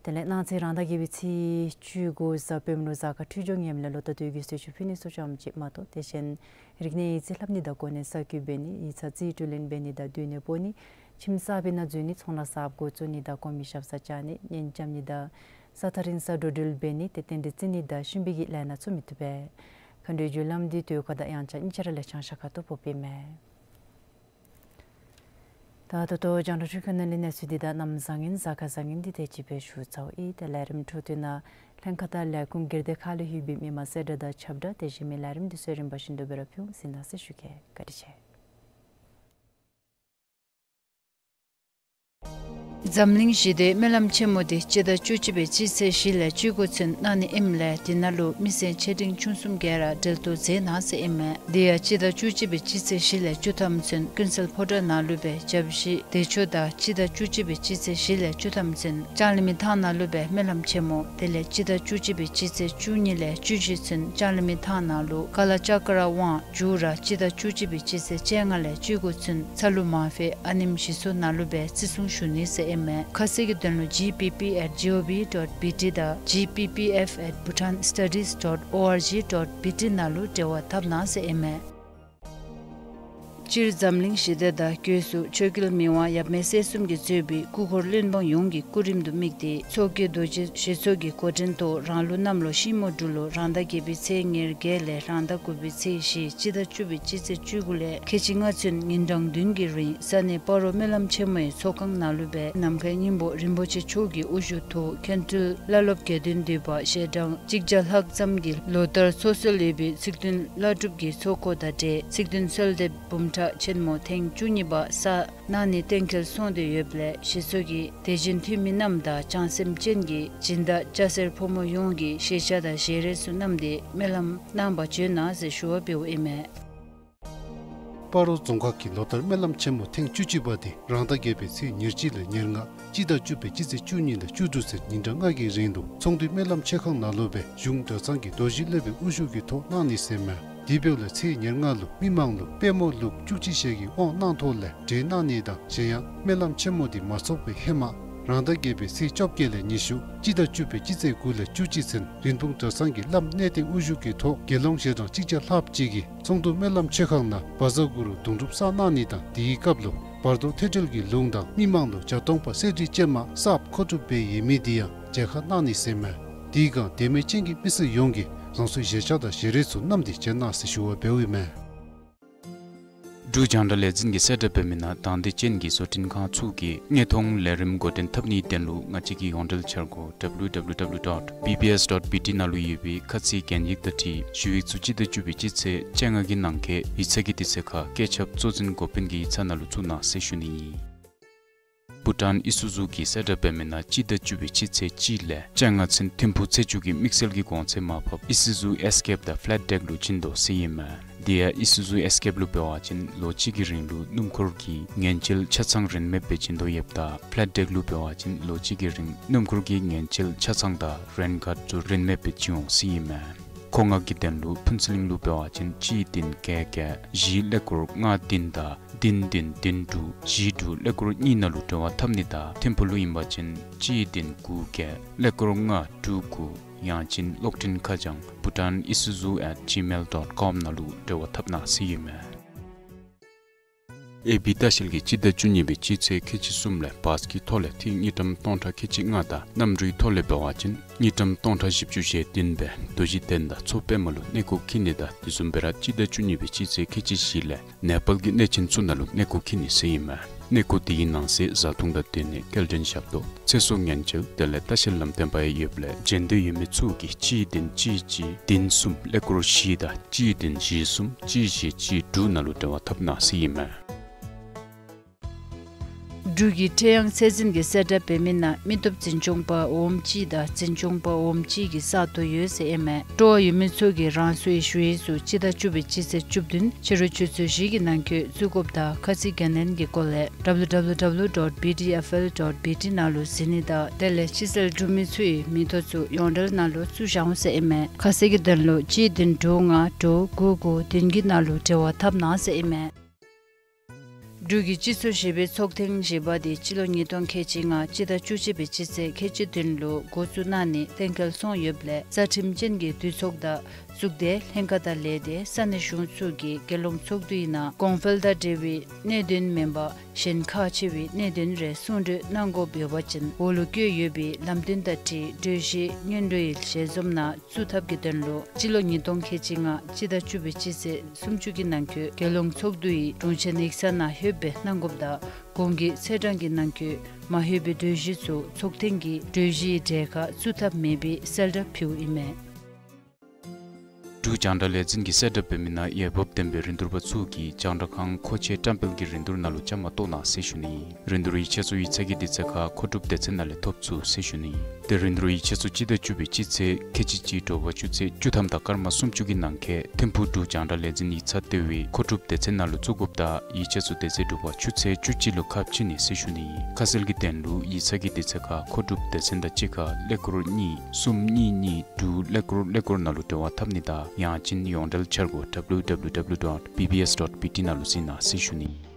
དེ་ལས་གནངས་ཚེ་རང་ཟླ་བརྒྱད་པའི་ཚེས་བཅུ་དགུ་གཟའ་སྤེནམ་ལུ་གཟའ་སྐར་འཕྲོད་སྦྱོར་ངནམ་ལས་ལོ་ལྟར་དུས་ཀྱི་གསོལ་མཆོད་ཕུལ་ནི་ཚུ་ཙམ་ཅིག་མ་གཏོགས་དེ་བཞིན་རིག་གནས་ཡིག་རྩིས་ལྷབ་ནི་དང་གོ་གནས་གསར་བསྐོ་འབད་ནི་ཡིག་ཚང་རྩིས་སྤྲོད་ལེན་འབད་ནི་དང་བསྡུ་ནི་སྤོ་ནི་ཁྱིམ་གསར་པའི་ནང་འཛུལ་ནི་ཚོང་ལཱ་གསརཔ་འགོ་བཙུགས་ནི་དང་གོང་མའི་ཞབས་སར་བཅར་ནི་གཉེན་རྐྱབ་ནི་དང་ས་ཐག་རིང་སར་འགྲོ་འགྲུལ་འབད་ནི་དེ་རྟེན་འབྲེལ་བརྩི་ནི་དང་ཤུན་པའི་གི་ལས་སྣ་ཚུ་མི་བཏུབ་པས། མཁའ་འགྲོའི་རྒྱུ་ལམ་འདི་དུས་འཁོར་དང་དབྱངས་འཆར་གཉིས་ཆ་ར་ལས་བྱང་ཤར་ཁ་ཐུག་ཕོགཔ་ཨིན་མས། ད་ད་ལྟོ་རྒྱང་བསྒྲགས་འཕྲུལ་ཁང་ནང་ལས་གནས་ཚུལ་འདི་དང་གནམ་བཟང་ངན་གཟའ་སྐར་བཟང་ངན་འདི་དེ་ཅིག་སྦེ་ཞུ་ཚརཝ་ཨིན། ཏེ་ལས་རིམ་འཕྲོ་མཐུད་ནང་ལྷན་ཁག་དང་ལས་ཁུངས་སྒེར་སྡེ་ཁག་ལས་ལྷོད་པའི་མི་མང་གསལ་བསྒྲགས་དང་ཁྱབ་བསྒྲགས་དེ་བཞིན་མི་ལས་རིམ་འདི་ཚུ་རིམ་པ་བཞིན་དུ་སྦེ་ར་ཕུལ་འོང་ཟེར་གནང་ཟེར་ཞུ་གེ། བཀའ་དྲིན་ཆེ། འཛམ་གླིང་ཞི་བདེའི་སྨོན་ལམ་ཆེན་མོ་དེ་སྤྱི་ཟླ་བཅུ་གཅིག་པའི་སྤྱི་ཚེས་བཞི་ལས་བཅུ་དགུ་ཚུན་གནང་ནི་ཨིནམ་ལས་དེ་ནང་ལུ་མི་སེར་ཆེ་འབྲིང་ཆུང་གསུམ་གྱིས་ར་འབྲེལ་གཏོགས་མཛད་གནང་ཟེར་ཨིན་མས། དེ་ཡང་སྤྱི་ཟླ་བཅུ་གཅིག་པའི་སྤྱི་ཚེས་བཞི་ལས་བཅུ་ཐམ་ཚུན་ཀུན་གསལ་ཕོ་བྲང་ནང་ལུ་སྦེ་བཅའ་གཞི་བདེ་མཆོག་དང་སྤྱི་ཟླ་བཅུ་གཅིག་པའི་སྤྱི་ཚེས་བཞི་ལས་བཅུ་ཐམ་ཚུན་ལྕང་གླིང་མི་ཐང་ནང་ལུ་སྦེ་སྨོན་ལམ་ཆེན་མོ། དེ་ལས་སྤྱི་ཟླ་བཅུ་གཅིག་པའི་སྤྱི་ཚེས་བཅུ་གཉིས་ལས་བཅུ་བཞི་ཚུན་ལྕང་གླིང་མི་ཐང་ནང་ལུ་ཀ་ལ་ཅ་ཀ་ར་དབང་མཇུག་ར་སྤྱི་ཟླ་བཅུ་གཅིག་པའི་སྤྱི་ཚེས་བཅོ་ལྔ་ལས་བཅུ་དགུ་ཚུན་ཚ་ལུ་མང་ཕེ་ཨ་ནེམ་ཞི་འཚོ་ནང་ལུ་སྦེ་བརྩི་སྲུང་ཞུ་ནི་ཟེར། ཨིན་མས། ཁ་གསལ་གྱི་དོན་ལུ་G P P at G O V dot B T དང་G P P F at Bhutan Studies dot O R G dot B T ནང་ལུ་འབྲེལ་བ་འཐབ་གནང་ཟེར་ཨིན་མས། སྤྱིར་འཛམ་གླིང་ཞི་བདེ་དང་སྒོས་སུ་ཆོས་རྒྱལ་མི་དབང་ཡབ་མེས་སྲས་གསུམ་གྱིས་གཙོས་པའི་སྐུ་འཁོར་བློན་འབངས་ཡོངས་ཀྱི་སྐུ་རིམ་དུ་དམིགས་ཏེ་མཚོ་སྐྱེས་རྡོ་རྗེ་ཞེ་ཚོགས་ཀྱི་འགོ་འདྲེན་ཐོག་རང་ལུགས་གནམ་ལོ་ཤིང་མོ་འབྲུག་ལོ་རང་ཟླ་བརྒྱད་པའི་ཚེས་ཉེར་བརྒྱད་ལས་རང་ཟླ་དགུ་པའི་ཚེས་བཞི་སྤྱི་ཟླ་བཅུ་པའི་སྤྱི་ཚེས་བཅུ་དགུ་ལས་ཁལ་གཅིག་ལྔ་ཚུན་ཉིན་གྲངས་བདུན་གྱི་རིང་ས་གནས་སྤ་རོ་སྨོན་ལམ་ཆེན་མོའི་ཚོགས་ཁང་ནང་ལུ་སྦེ་ནམ་མཁའི་སྙིང་པོ་རིན་པོ་ཆེ་མཆོག་གི་དབུ་བཞུགས་ཐོག་མཁན་སྤྲུལ་བླ་སློབ་དགེ་འདུན་འདུས་པ་ཞལ་གྲངས་གཅིག་བརྒྱ་ལྷག་ཙམ་གྱིས་ལོ་ལྟར་ཚོགས་སྲོལ་ཡོད་པའི་ཚིག་བདུན་བླ་སྒྲུབ་ཀྱི་ཚོགས་འཁོར་དང་འབྲེལ་ཚིག་བདུན་གསོལ་འདེབས་འབུམ་ཕྲག་ཆེན་མོ་ཐེངས་བཅུ་གཉིས་པ་བསགས་གནང་ནི་གཏན་འཁེལ་སོང་སྟེ་ཡོདཔ་ལས་ཞེ་ཚོགས་ཀྱི་དད་ཅན་འཐུས་མི་རྣམས་དང་བྱང་སེམས་ཅན་གྱི་སྦྱིན་བདག་སྐྱ་སེར་ཕོ་མོ་ཡོངས་ཀྱིས་ཤེས་བྱ་དང་ཞལ་རས་ཚུ་བསྣམས་ཏེ་སྨོན་ལམ་གནང་བར་བྱོན་གནང་ཟེར་ཞུ་བ་འབདཝ་ཨིན་མས། སྤ་རོ་རྫོང་ཁག་གི་ལོ་ལྟར་སྨོན་ལམ་ཆེན་མོ་ཐེངས་བཅུ་གཅིག་པ་དེ་རང་ཟླ་བརྒྱད་པའི་ཚེས་ཉེར་གཅིག་ལས་ཉེར་ལྔ་སྤྱི་ཟླ་བཅུ་པའི་སྤྱི་ཚེས་བཅུ་གཉིས་ལས་བཅུ་དྲུག་ཚུན་ཉིན་གྲངས་ལྔ་གི་རིང་དུ་ཚོང་འདུས་སྨོན་ལམ་ཆོས་ཁང་ནང་ལུ་སྦེ་གཞུང་གྲྭ་ཚང་གི་རྡོ་རྗེ་སློབ་དཔོན་དབུ་བཞུགས་ཀྱི་ཐོག་གནང་ནི་ཟེར་མས། དེ་འབདཝ་ལས་ཚེས་ཉེར་ལྔ་ལུ་མི་མང་ལུ་དཔལ་མོ་ལུག་བཅུ་གཅིག་ཞལ་གྱི་དབང་གནང་ཐོག་ལས་གྲོལ་གནང་ནི་དང་གཞན་ཡང་སྨོན་ལམ་ཆེན་མོ་དེ་མ་ཚོགས་པའི་ཧེ་མ་རང་ཟླ་བརྒྱད་པའི་ཚེས་བཅོ་བརྒྱད་ལས་ཉི་ཤུ་སྤྱི་ཟླ་བཅུ་པའི་སྤྱི་ཚེས་དགུ་ལས་བཅུ་གཅིག་ཚུན་རིན་སྤུངས་གྲྭ་ཚང་གི་བླམ་གནས་བརྟན་དབུ་བཞུགས་ཀྱི་ཐོག་དགེ་སློང་ཞལ་གྲངས་གཅིག་བརྒྱ་ལྷགཔ་ཅིག་གིས་ཚོང་འདུས་སྨོན་ལམ་ཆོས་ཁང་ནང་བཛྲ་གུ་རུ་དུང་སྒྲུབ་བསགས་གནང་ནི་དང་དེའི་སྐབས་ལུ་བར་དོ་ཐོས་གྲོལ་གྱི་ལུང་དང་མི་མང་ལུ་བརྒྱ་སྟོང་པ་གསེར་བྲིས་ཅན་མ་གསརཔ་མཁོ་སྒྲུབ་འབད་ཡོད་མི་དེ་ཡང་མཇལ་ཁ་གནང་ནི་ཟེར་མས། དེའི་སྒང་དད་མོས་ཅན་གྱི་མི་སེར་ཡོངས་ཀྱིས་རང་སོའི་ཞལ་ཆས་དང་ཞལ་རས་ཚུ་བསྣམས་ཏེ་བྱོན་གནང་ཟེར་ཞུ་བ་འབདཝ་ཨིན་མས། འབྲུག་རྒྱང་བསྒྲགས་ལས་འཛིན་གྱིས་གསལ་བསྒྲགས་འབད་མི་ནང་དང་འདོད་ཅན་གྱི་བཟོ་སྐྲུན་ཁང་ཚུ་གིས་དངོས་མཐོང་ལས་རིམ་འགོ་འདྲེན་འཐབ་ནིའི་དོན་ལུ་ང་བཅས་ཀྱི་ཡོངས་འབྲེལ་འཆར་སྒོ་W W W dot B B S dot B T ནང་ལུ་ཡོད་པའི་ཁ་ཚིག་གན་ཡིག་དང་འཁྲིལ་ཞུ་ཡིག་ཚུ་སྤྱི་ཟླ་བཅུ་པའི་སྤྱི་ཚེས་བཅོ་ལྔ་གི་ནང་འཁོད་ཡིག་ཚང་གི་དུས་ཚོད་ཁར་བཀོད་ཁྱབ་གཙོ་འཛིན་འགོ་དཔོན་གྱི་ཡིག་ཚང་ནང་ལུ་བཙུགས་གནང་ཟེར་ཞུ་ནི་ཨིན། བྷུ་ཊཱན་ཨི་སུ་ཛུ་གིས་གསལ་བསྒྲགས་འབད་མི་ནང་སྤྱི་ཟླ་བཅུ་པའི་སྤྱི་ཚེས་གཅིག་ལས་བཅོ་ལྔ་ཚུན་ཐིམ་ཕུག་ཚེས་བཅུ་གི་དམིགས་བསལ་གྱི་གོང་ཚད་མར་ཕབ་ཨི་སུ་ཛུ་ཨེས་ཀེབ་དང་ཕ་ལེཊ་ཌེག་ལུ་བྱིན་དོ་ཟེར་ཨིན་མས། དེ་ཡང་ཨི་སུ་ཛུ་ཨེས་ཀེབ་ལུ་འབད་བ་ཅིན་ལོ་གཅིག་གི་རིང་ལུ་སྣུམ་འཁོར་གྱི་ངན་བྱེད་ཆ་ཚང་རིན་མེདཔ་སྦེ་བྱིན་དོ་ཡོདཔ་ད་ཕ་ལེཊ་ཌེག་ལུ་འབད་བ་ཅིན་ལོ་གཅིག་གི་རིང་སྣུམ་འཁོར་གྱི་ངན་བྱེད་ཆ་ཚང་དང་རེན་ཁཱརཌ་ཚུ་རིན་མེདཔ་སྦེ་བྱིན་འོང་ཟེར་ཨིན་མས། མཁོ་མངགས་ཀྱི་དོན་ལུ་ཕུན་ཚོགས་གླིང་ལུ་འབད་བ་ཅིན་གཅིག་བདུན་བརྒྱད་བརྒྱད་བཞི་ཀླད་ཀོར་ལྔ་བདུན་དང་བདུན་བདུན་བདུན་དྲུག་བཞི་དྲུག་ཀླད་ཀོར་གཉིས་ནང་ལུ་འབྲེལ་བ་འཐབ་ནི་དང་ཐིམ་ཕུག་ལུ་ཨིན་པ་ཅིན་གཅིག་བདུན་དགུ་བརྒྱད་ཀླད་ཀོར་ལྔ་དྲུག་དགུ་ཡང་ཅིན་གློག་འཕྲིན་ཁ་བྱང་bhutanisuzu at gmail dot com ནང་ལུ་འབྲེལ་བ་འཐབ་གནང་ཟེར་ཨིན་མས། ཨེ་བི་ལྟ་བཤལ་གྱིས་སྤྱི་ཟླ་བཅུ་གཉིས་པའི་སྤྱི་ཚེས་ཁལ་གཅིག་གསུམ་ལས་བཱས་ཀྱི་ཐོག་ལས་ཐིག་དངུལ་ཀྲམ་སྟོང་ཕྲག་ཁལ་གཅིག་ལྔ་དང་གནམ་གྲུའི་ཐོག་ལས་འབད་བ་ཅིན་དངུལ་ཀྲམ་སྟོང་ཕྲག་བཞི་བཅུ་ཞེ་བདུན་སྦེ་རྡོ་རྗེ་གདན་དང་མཚོ་པདྨ་ལུ་གནས་སྐོར་འཁྱིད་ནི་དང་དེ་བཟུམ་སྦེ་ར་སྤྱི་ཟླ་བཅུ་གཉིས་པའི་སྤྱི་ཚེས་ཁལ་གཅིག་བཞི་ལས་ནེ་པཱལ་གྱི་གནས་ཆེན་ཚུ་ནང་ལུ་གནས་སྐོར་འཁྱིད་ནི་ཟེར་ཨིན་མས། གནས་སྐོར་དེའི་ནང་གསེས་བཟའ་འཐུང་དང་སྡོད་གནས་སྐྱེལ་འདྲེན་ཞབས་ཏོག་ཚེ་སྲོག་ཉེན་བཅོལ་དེ་ལས་ལྟ་བཤལ་ལམ་སྟོན་པ་ཡང་ཡོདཔ་ལས་བྱོན་འདོད་ཡོད་མི་ཚུ་གིས་གཅིག་བདུན་གཅིག་གཅིག་བདུན་གསུམ་ཀླད་ཀོར་བཞི་དང་གཅིག་བདུན་བཞི་གསུམ་གཅིག་བཞི་གཅིག་དྲུག་ནང་ལུ་འབྲེལ་བ་འཐབ་གནང་ཟེར་ཨིན་མས། འབྲུག་གི་ཁྲེ་ཡང་ཚད་འཛིན་གྱིས་གསལ་བསྒྲགས་འབད་མི་ནང་མི་སྟོབས་འཛིན་སྐྱོང་པ་འོགམ་གཅིག་དང་འཛིན་སྐྱོང་པ་འོགམ་གཅིག་གི་ས་སྟོང་ཡོད་ཟེར་ཨིན་མས། སྤྲོ་བ་ཡོད་མི་ཚུ་གིས་རང་སོའི་ཞུ་ཡིག་ཚུ་སྤྱི་ཟླ་བཅུ་པའི་སྤྱི་ཚེས་བཅུ་བདུན་ཕྱི་རུ་ཆུ་ཚོད་བཞི་གི་ནང་འཁོད་བཙུགས་དགོཔ་དང་ཁ་ཚིག་གན་ལེན་གྱི་སྐོར་ལས་W W W dot B D F L dot B T ནང་ལུ་གཟིགས་ནི་དང་དེ་ལས་ཕྱི་སེལ་གྲུབ་མི་ཚུ་གིས་མིང་ཐོ་ཚུ་ཡོངས་འབྲེལ་ནང་ལུ་བཙུགས་བཞག་འོང་ཟེར་ཨིན་མས། ཁ་གསལ་གྱི་དོན་ལུ་གཅིག་བདུན་དྲུག་ལྔ་དྲུག་དགུ་དགུ་བདུན་གྱི་ནང་ལུ་འབྲེལ་བ་འཐབ་གནང་ཟེར་ཨིན་མས། འབྲུག་གི་སྤྱི་ཚོགས་བཞི་པའི་ཚོགས་ཐེངས་བཞི་པ་དེ་སྤྱི་ལོ་ཉིས་སྟོང་ཁལ་གཅིག་ལྔ་སྤྱི་ཟླ་བཅུ་གཅིག་པའི་སྤྱི་ཚེས་ཁལ་གཅིག་བདུན་ལུ་འགོ་བཙུགས་གནང་ནི་གཏན་འཁེལ་སོང་ཡོདཔ་ལས་རྩ་ཁྲིམས་ཅན་གྱི་འདུས་ཚོགས་དང་གཙུག་སྡེ་ལྷན་ཁག་དང་ལས་སྡེ་ས་གནས་གཞུང་ཚུ་གིས་རྒྱལ་ཡོངས་ཚོགས་འདུའི་ནང་གོང་འཕེལ་དང་འབྲེལ་བའི་གནད་དོན་མེན་པར་གཞན་ཁག་ཆེ་བའི་གནད་དོན་རེ་གསུང་གྲོས་གནང་དགོཔ་ཡོད་པ་ཅིན་འོག་ལུ་བཀོད་ཡོད་པའི་ལམ་སྟོན་དང་འཁྲིལ་གྲོས་གཞི་སྙན་སྒྲོན་ཡི་ཞལ་འཛོམས་ནང་བཙུགས་ཐབས་ཀྱི་དོན་ལུ་སྤྱི་ལོ་ཉིས་སྟོང་ཁལ་གཅིག་ལྔ་སྤྱི་ཟླ་བཅུ་པའི་སྤྱི་ཚེས་སུམ་ཅུ་གི་ནང་འཁོད་རྒྱལ་ཡོངས་ཚོགས་འདུའི་དྲུང་ཆེན་ཡིག་ཚང་ནང་ལྷོདཔ་སྦེ་གནང་དགོཔ་དང་གོང་གི་ཚེས་གྲངས་ཀྱི་ནང་འཁོད་མ་ལྷོད་པའི་གྲོས་གཞི་ཚུ་ཚོགས་ཐེངས་ཀྱི་གྲོས་གཞིའི་གྲལ་ཁར་བཙུགས་ཐབས་མེད་པའི་གསལ་བསྒྲགས་ཕུལཝ་ཨིན་མས། འབྲུག་རྒྱང་བསྒྲགས་ལས་འཛིན་གྱིས་གསལ་བསྒྲགས་འབད་མི་ནང་འོས་འབབ་ལྡན་པའི་རིན་བསྡུར་པ་ཚུ་གིས་རྒྱང་བསྒྲགས་ཁང་མཁོ་ཆས་བཀྲམ་སྤེལ་གྱི་རིན་བསྡུར་ནང་ལུ་བཅའ་མར་གཏོགས་གནང་ཟེར་ཞུ་ནི་ཨིན། རིན་བསྡུར་ཡིག་ཆ་ཚུ་ཡིག་ཚང་གི་དུས་ཚོད་ཁར་མཁོ་སྒྲུབ་སྡེ་ཚན་ནང་ལས་ཐོབ་ཚུགས་ཟེར་ཞུ་ནི་ཨིན། ཏེ་རིན་བསྡུར་ཡིག་ཆ་ཚུ་སྤྱི་ཟླ་བཅུ་པའི་སྤྱི་ཚེས་ཁལ་གཅིག་གཅིག་དྲོ་པ་ཆུ་ཚོད་བཅུ་ཐམ་དང་སྐར་མ་སུམ་ཅུ་གི་ནང་འཁོད་ཐིམ་ཕུག་འབྲུག་རྒྱང་བསྒྲགས་ལས་འཛིན་ཡིག་ཚང་ལྟེ་བའི་མཁོ་སྒྲུབ་སྡེ་ཚན་ནང་ལུ་བཙུགས་དགོཔ་དང་ཡིག་ཆ་ཚུ་དེ་ཚེ་དྲོ་པ་ཆུ་ཚོད་བཅུ་གཅིག་ལུ་ཁ་ཕྱེ་ནི་ཟེར་ཞུ་ནི་ཨིན། ཁ་གསལ་གྱི་དོན་ལུ་ཡིག་ཚང་གི་དུས་ཚོད་ཁར་མཁོ་སྒྲུབ་སྡེ་ཚན་དང་གཅིག་ཁར་ཀླད་ཀོར་གཉིས་གསུམ་གཉིས་གཉིས་དྲུག་ཀླད་ཀོར་ཀླད་ཀོར་ནང་ལུ་འབྲེལ་བ་འཐབ་ནི་དང་ཡང་ཅིན་ཡོངས་འབྲེལ་འཆར་སྒོ་W W W dot B B S dot B T ནང་ལུ་གཟིགས་གནང་ཟེར་ཞུ་ནི་ཨིན།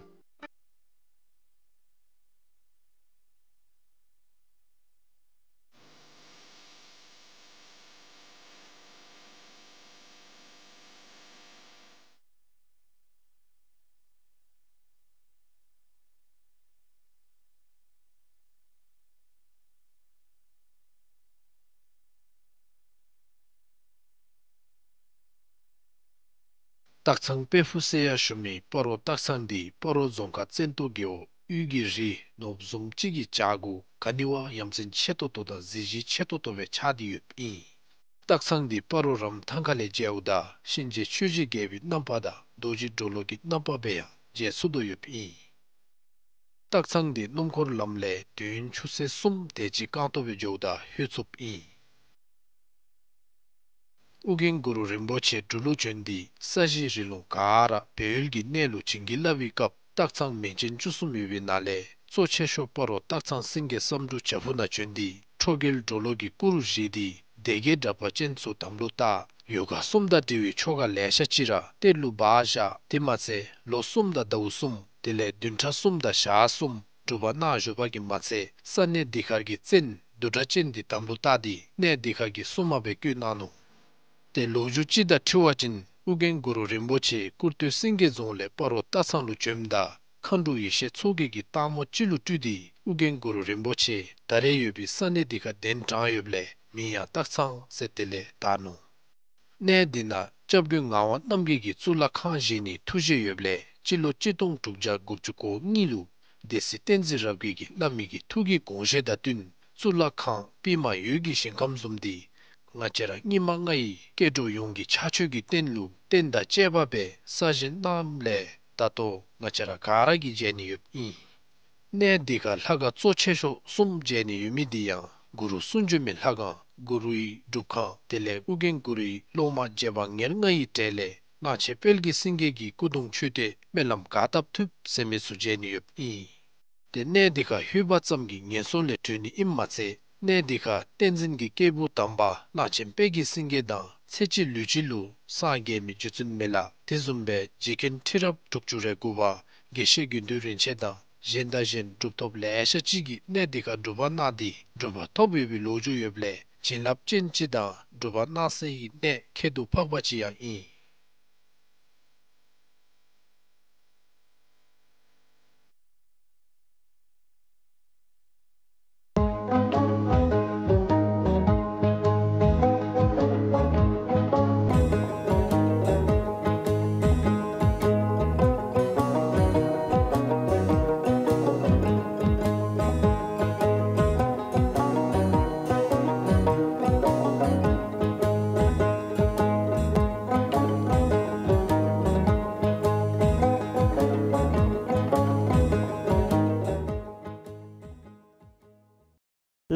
སྟག་ཚང་དཔལ་ཕུག་ཟེར་ཡང་ཞུ་མི་སྤ་རོ་སྟག་ཚང་འདི་སྤ་རོ་རྫོང་ཁག་བཙན་ཏོ་རྒེད་འོག་དབུས་ཀྱི་རི་ནོར་བུ་བཟུམ་ཅིག་གི་བྱག་གུ་ག་ནི་བ་ཡ་མཚན་ཆེ་ཏོག་ཏོ་དང་གཟི་བརྗིད་ཆེ་ཏོག་ཏོ་སྦེ་ཆགས་ཏེ་ཡོདཔ་ཨིན། སྟག་ཚང་འདི་སྤ་རོ་རམ་ཐང་ཁ་ལས་མཇལཝ་ད་གཤིན་རྗེ་ཆོས་རྗེ་རྒྱལ་པོའི་རྣམ་པ་དང་རྡོ་རྗེ་གྲོ་ལོད་ཀྱི་རྣམ་པ་སྦེ་ཡང་མཇལ་ཚུགས་དོ་ཡོདཔ་ཨིན། སྟག་ཚང་འདི་སྣུམ་འཁོར་ལམ་ལས་དུས་ཡུན་ཆུ་ཚོད་གསུམ་དེ་ཅིག་རྐང་སྟོང་སྦེ་འགྱོཝ་ད་ལྷོད་ཚུགསཔ་ཨིན། ཨོ་རྒྱན་གུ་རུ་རིན་པོ་ཆེ་འབྲུག་ལུ་བྱོན་ཏེ་ས་གཞི་རི་ལུང་ག་ར་སྦས་ཡུལ་གྱི་གནས་ལུ་བྱིན་གྱིས་བརླབས་པའི་སྐབས་སྟག་ཚང་མིང་ཅན་བཅུ་གསུམ་ཡོད་པའི་ནང་ལས་གཙོ་ཆེ་ཤོས་སྤ་རོ་སྟག་ཚང་སེང་གེ་བསམ་འགྲུབ་བྱག་ཕུག་ནང་བྱོན་ཏེ་ཁྲོ་རྒྱལ་གྲོ་ལོད་ཀྱི་སྐུ་རུ་བཞེངས་ཏེ་སྡེ་བརྒྱད་དྲེགས་པ་ཅན་ཚུ་དམ་ལུ་བཏགས། ཡོ་ག་གསུམ་དང་འབྲེལ་བའི་ཆོ་ག་ལེ་ཤ་ཅིག་ར་གཏེར་ལུ་སྦ་བཞག། དེ་མ་ཚད་ལོ་གསུམ་དང་ཟླཝ་གསུམ་དེ་ལས་བདུན་ཕྲག་གསུམ་དང་ཞག་གསུམ་སྒྲུབ་པ་གནང་བཞུགས་པ་གིས་མ་ཚད་ས་གནས་འདི་ཁར་གྱི་བཙན་བདུད་དྲེགས་ཅན་འདི་དམ་ལུ་བཏགས་ཏེ་གནས་འདི་ཁར་གྱི་སྲུང་མ་སྦེ་བསྐོས་གནང་ནུག། ཏེ་ལོ་རྒྱུས་ཅིག་དང་འཁྲིལ་བ་ཅིན་ཨོ་རྒྱན་གུ་རུ་རིན་པོ་ཆེ་སྐུར་སྟོད་སེང་གེ་རྫོང་ལས་སྤ་རོ་སྟག་ཚང་ལུ་བྱོནམ་ད་མཁའ་འགྲོ་ཡེ་ཤེས་མཚོ་རྒྱལ་གྱིས་སྟག་མོ་ཅིག་ལུ་སྤྲུལ་ཏེ་ཨོ་རྒྱན་གུ་རུ་རིན་པོ་ཆེ་ད་རེས་ཡོད་པའི་ས་གནས་འདི་ཁར་གདན་དྲངས་ཡོདཔ་ལས་མིང་ཡང་སྟག་ཚང་ཟེར་དེ་ལས་བཏགས་ནུག། གནས་འདི་ནང་སྐྱབས་མགོན་ངག་དབང་རྣམ་རྒྱལ་གྱིས་གཙུག་ལག་ཁང་བཞེངས་ནིའི་ཐུགས་བཞེད་ཡོདཔ་ལས་སྤྱི་ལོ་གཅིག་སྟོང་དྲུག་བརྒྱ་དགུ་བཅུ་གོ་གཉིས་ལུ་སྡེ་སྲིད་བསྟན་འཛིན་རབ་རྒྱས་ཀྱིས་བླ་མའི་གི་ཐུགས་ཀྱི་དགོངས་བཞེད་དང་བསྟུན་གཙུག་ལག་ཁང་པདྨ་འོད་ཀྱི་ཞིང་ཁམས་བཟུམ་འདི་ང་བཅས་ར་སྙིགས་མ་ལྔ་ཡི་སྐྱེ་འགྲོ་ཡོངས་ཀྱི་ཕྱག་མཆོད་ཀྱི་རྟེན་ལུ་རྟེན་དང་བཅས་པ་སྦེ་གསར་བཞེངས་གནངམ་ལས་ད་ལྟོ་ང་བཅས་ར་ག་ར་གིས་མཇལ་ནི་ཡོདཔ་ཨིན། གནས་འདི་ཁར་ལྷ་ཁང་གཙོ་ཆེ་ཤོས་གསུམ་མཇལ་ནི་ཡོད་མི་འདི་ཡང་གུ་རུ་གསུང་བྱོན་མའི་ལྷ་ཁང་གུ་རུའི་སྒྲུབ་ཁང་དེ་ལས་ཨོ་རྒྱན་གུ་རུའི་སློབ་མ་རྗེ་འབངས་ཉེར་ལྔ་ཡི་གྲས་ལས་གླང་ཆེན་དཔལ་གྱི་སེང་གེ་གི་སྐུ་གདུང་མཆོད་རྟེན་སྨོན་ལམ་ག་བཏབ་ཐུབ་ཟེར་མི་ཚུ་མཇལ་ནི་ཡོདཔ་ཨིན། ཏེ་གནས་འདི་ཁར་ལྷོད་པ་ཙམ་གྱིས་ངན་སོང་ལས་གྲོལ་ནི་ཨིནམ་མ་ཚད་གནས་འདི་ཁར་བསྟན་འཛིན་གྱི་སྐྱེས་བུ་དམ་པ་གླང་ཆེན་དཔལ་གྱི་སེང་གེ་དང་ཚེ་གཅིག་ལུས་གཅིག་ལུ་སངས་རྒྱས་མི་རྗེ་བཙུན་མི་ལ་དེ་བཟུམ་སྦེ་རྗེ་མཁན་ཁྲི་རབས་དྲུག་ཅུ་རེ་དགུ་པ་དགེ་བཤེས་དགེ་འདུན་རིན་ཆེན་དང་གཞན་དང་གཞན་གྲུབ་ཐོབ་ལེ་ཤ་ཅིག་གིས་གནས་འདི་ཁར་སྒྲུབ་པ་གནང་སྟེ་གྲུབ་པ་ཐོབ་ཡོད་པའི་ལོ་རྒྱུས་ཡོདཔ་ལས་བྱིན་རླབས་ཅན་ཅིག་དང་གྲུབ་པ་གནང་སའི་གནས་ཁྱད་དུ་འཕགས་པ་ཅིག་ཡང་ཨིན།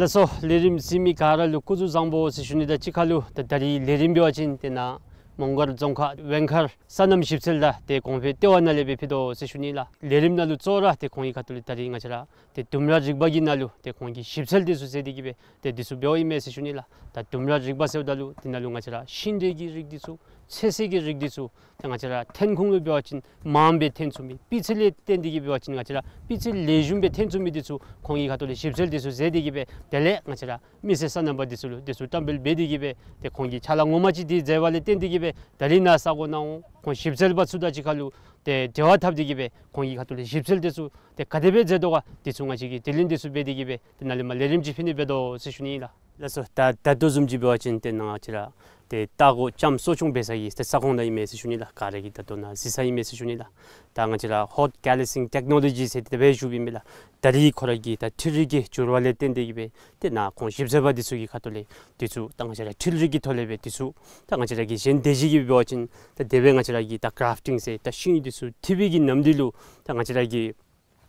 ལགས་སོ། ལས་རིམ་གཟིགས་མི་ག་ར་ལུ་སྐུ་གཟུགས་བཟང་པོ་ཟེར་ཞུ་ནི་དང་གཅིག་ཁར་ལུ་ད་ད་རིས་ལས་རིམ་འབད་བ་ཅིན་ཏེ་ནཱ་མོང་སྒར་རྫོང་ཁག་ཝེང་མཁར་སོ་ནམ་ཞིབ་འཚོལ་ལུ་ཏེ་གོང་འཕེལ་ལྟེ་བ་ནང་ལས་སྦེ་ཕུལ་དོ་ཟེར་ཞུ་ནི་ལགས། ལས་རིམ་ནང་ལུ་གཙོ་བོ་ར་ཏེ་ཁོང་གི་ཁ་ཐུག་ལས་ད་རིས་ང་བཅས་ར་ཏེ་ལྡུམ་ར་རིག་པ་གི་ནང་ལུ་ཏེ་ཁོང་གིས་ཞིབ་འཚོལ་འདི་ཚུ་མཛད་དེ་གི་སྦེ་ཏེ་འདི་ཚུ་འབདཝ་ཨིན་མས་ཟེར་ཞུ་ནི་ལགས། ད་ལྡུམ་ར་རིག་པ་ཟེརཝ་ད་ལུ་འདི་ནང་ལུ་ང་བཅས་ར་ཤིང་འབྲས་ཀྱི་རིགས་འདི་ཚུ་ཚོད་བསྲེ་གི་རིགས་འདི་ཚུ་ཏེ་ང་བཅས་ར་ཐོན་ཁུངས་ལུ་འབད་བ་ཅིན་མངམ་སྦེ་ཐོན་ཚུགས་མི་སྤུས་ཚད་ལས་བརྟེན་ཏེ་གི་འབད་བ་ཅིན་ང་བཅས་ར་སྤུས་ཚད་ལེགས་ཤོམ་སྦེ་ཐོན་ཚུགས་མི་འདི་ཚུ་ཁོང་གི་ཁ་ཐུག་ལས་ཞིབ་འཚོལ་འདི་ཚུ་མཛད་དེ་གི་སྦེ་དེ་ལས་ང་བཅས་ར་མི་སེར་སོ་ནམ་པ་འདི་ཚུ་ལུ་འདི་ཚུ་བཀྲམ་སྤེལ་འབད་དེ་གི་སྦེ་ཏེ་ཁོང་གིས་ཕྱག་ལཱ་ངོ་མ་ཅིག་འདི་མཛད་པ་ལས་བརྟེན་ཏེ་གི་སྦེ་ད་རིས་ནཱ་ས་གོ་ནང་འོང་ཁོང་ཞིབ་འཚོལ་པ་ཚུ་དང་གཅིག་ཁར་ལུ་ཏེ་འབྲེལ་བ་འཐབ་སྟེ་གི་སྦེ་ཁོང་གི་ཁ་ཐུག་ལས་ཞིབ་འཚོལ་འདི་ཚུ་ཏེ་ག་དེ་སྦེ་མཛད་དོ་ག་འདི་ཚུ་ང་བཅས་ཀྱིས་དྲི་ལན་འདི་ཚུ་འབད་དེ་གི་སྦེ་ཏེ་ནཱ་ལས་མར་ལས་རིམ་ཅིག་ཕུལ་ནི་འབད་དོ་ཟེར་ཞུ་ནི་ཨིན་ལགས། ལགས་སོ། ད་ད་ལྟོ་བཟུམ་ཅིག་འབད་བ་ཅིན་ཏེ་ནཱ་ང་བཅས་ར་ཏེ་ལྟ་སྒོ་ལྕམ་གསོ་སྐྱོང་འབད་ས་གི་ཏེ་ས་ཁོངས་ནང་ཨིན་མས་ཟེར་ཞུ་ནི་ལགས། ག་ར་གིས་ད་ལྟོ་ནཱ་གཟིགས་ས་ཨིན་མས་ཟེར་ཞུ་ནི་ལགས། ད་ང་བཅས་ར་ཧོཊ་ཀེ་ལི་སིང་ཊེཀ་ནོ་ལོ་ཇི་ཟེར་དེ་སྦེ་ཞུཝ་ཨིན་མས་ལགས། ད་རིས་ཁོ་ར་གི་ད་འཕྲུལ་རིག་གི་འགྱུར་བ་ལས་བརྟེན་ཏེ་གི་སྦེ་ཏེ་ནཱ་ཁོང་ཞིབ་འཚོལ་པ་འདི་ཚུ་གི་ཁ་ཐུག་ལས་འདི་ཚུ་ད་ང་བཅས་ར་འཕྲུལ་རིག་གི་ཐོག་ལས་སྦེ་འདི་ཚུ་ད་ང་བཅས་ར་གི་གཞན་སྡེ་བཞི་གི་འབད་བ་ཅིན་ད་དེ་སྦེ་ང་བཅས་ར་གི་ད་གརཱཕ་ཊིང་ཟེར་ད་ཤིང་འདི་ཚུ་འཐིབས་པའི་གི་ནམ་དུས་ལུ་ད་ང་བཅས་ར་གི་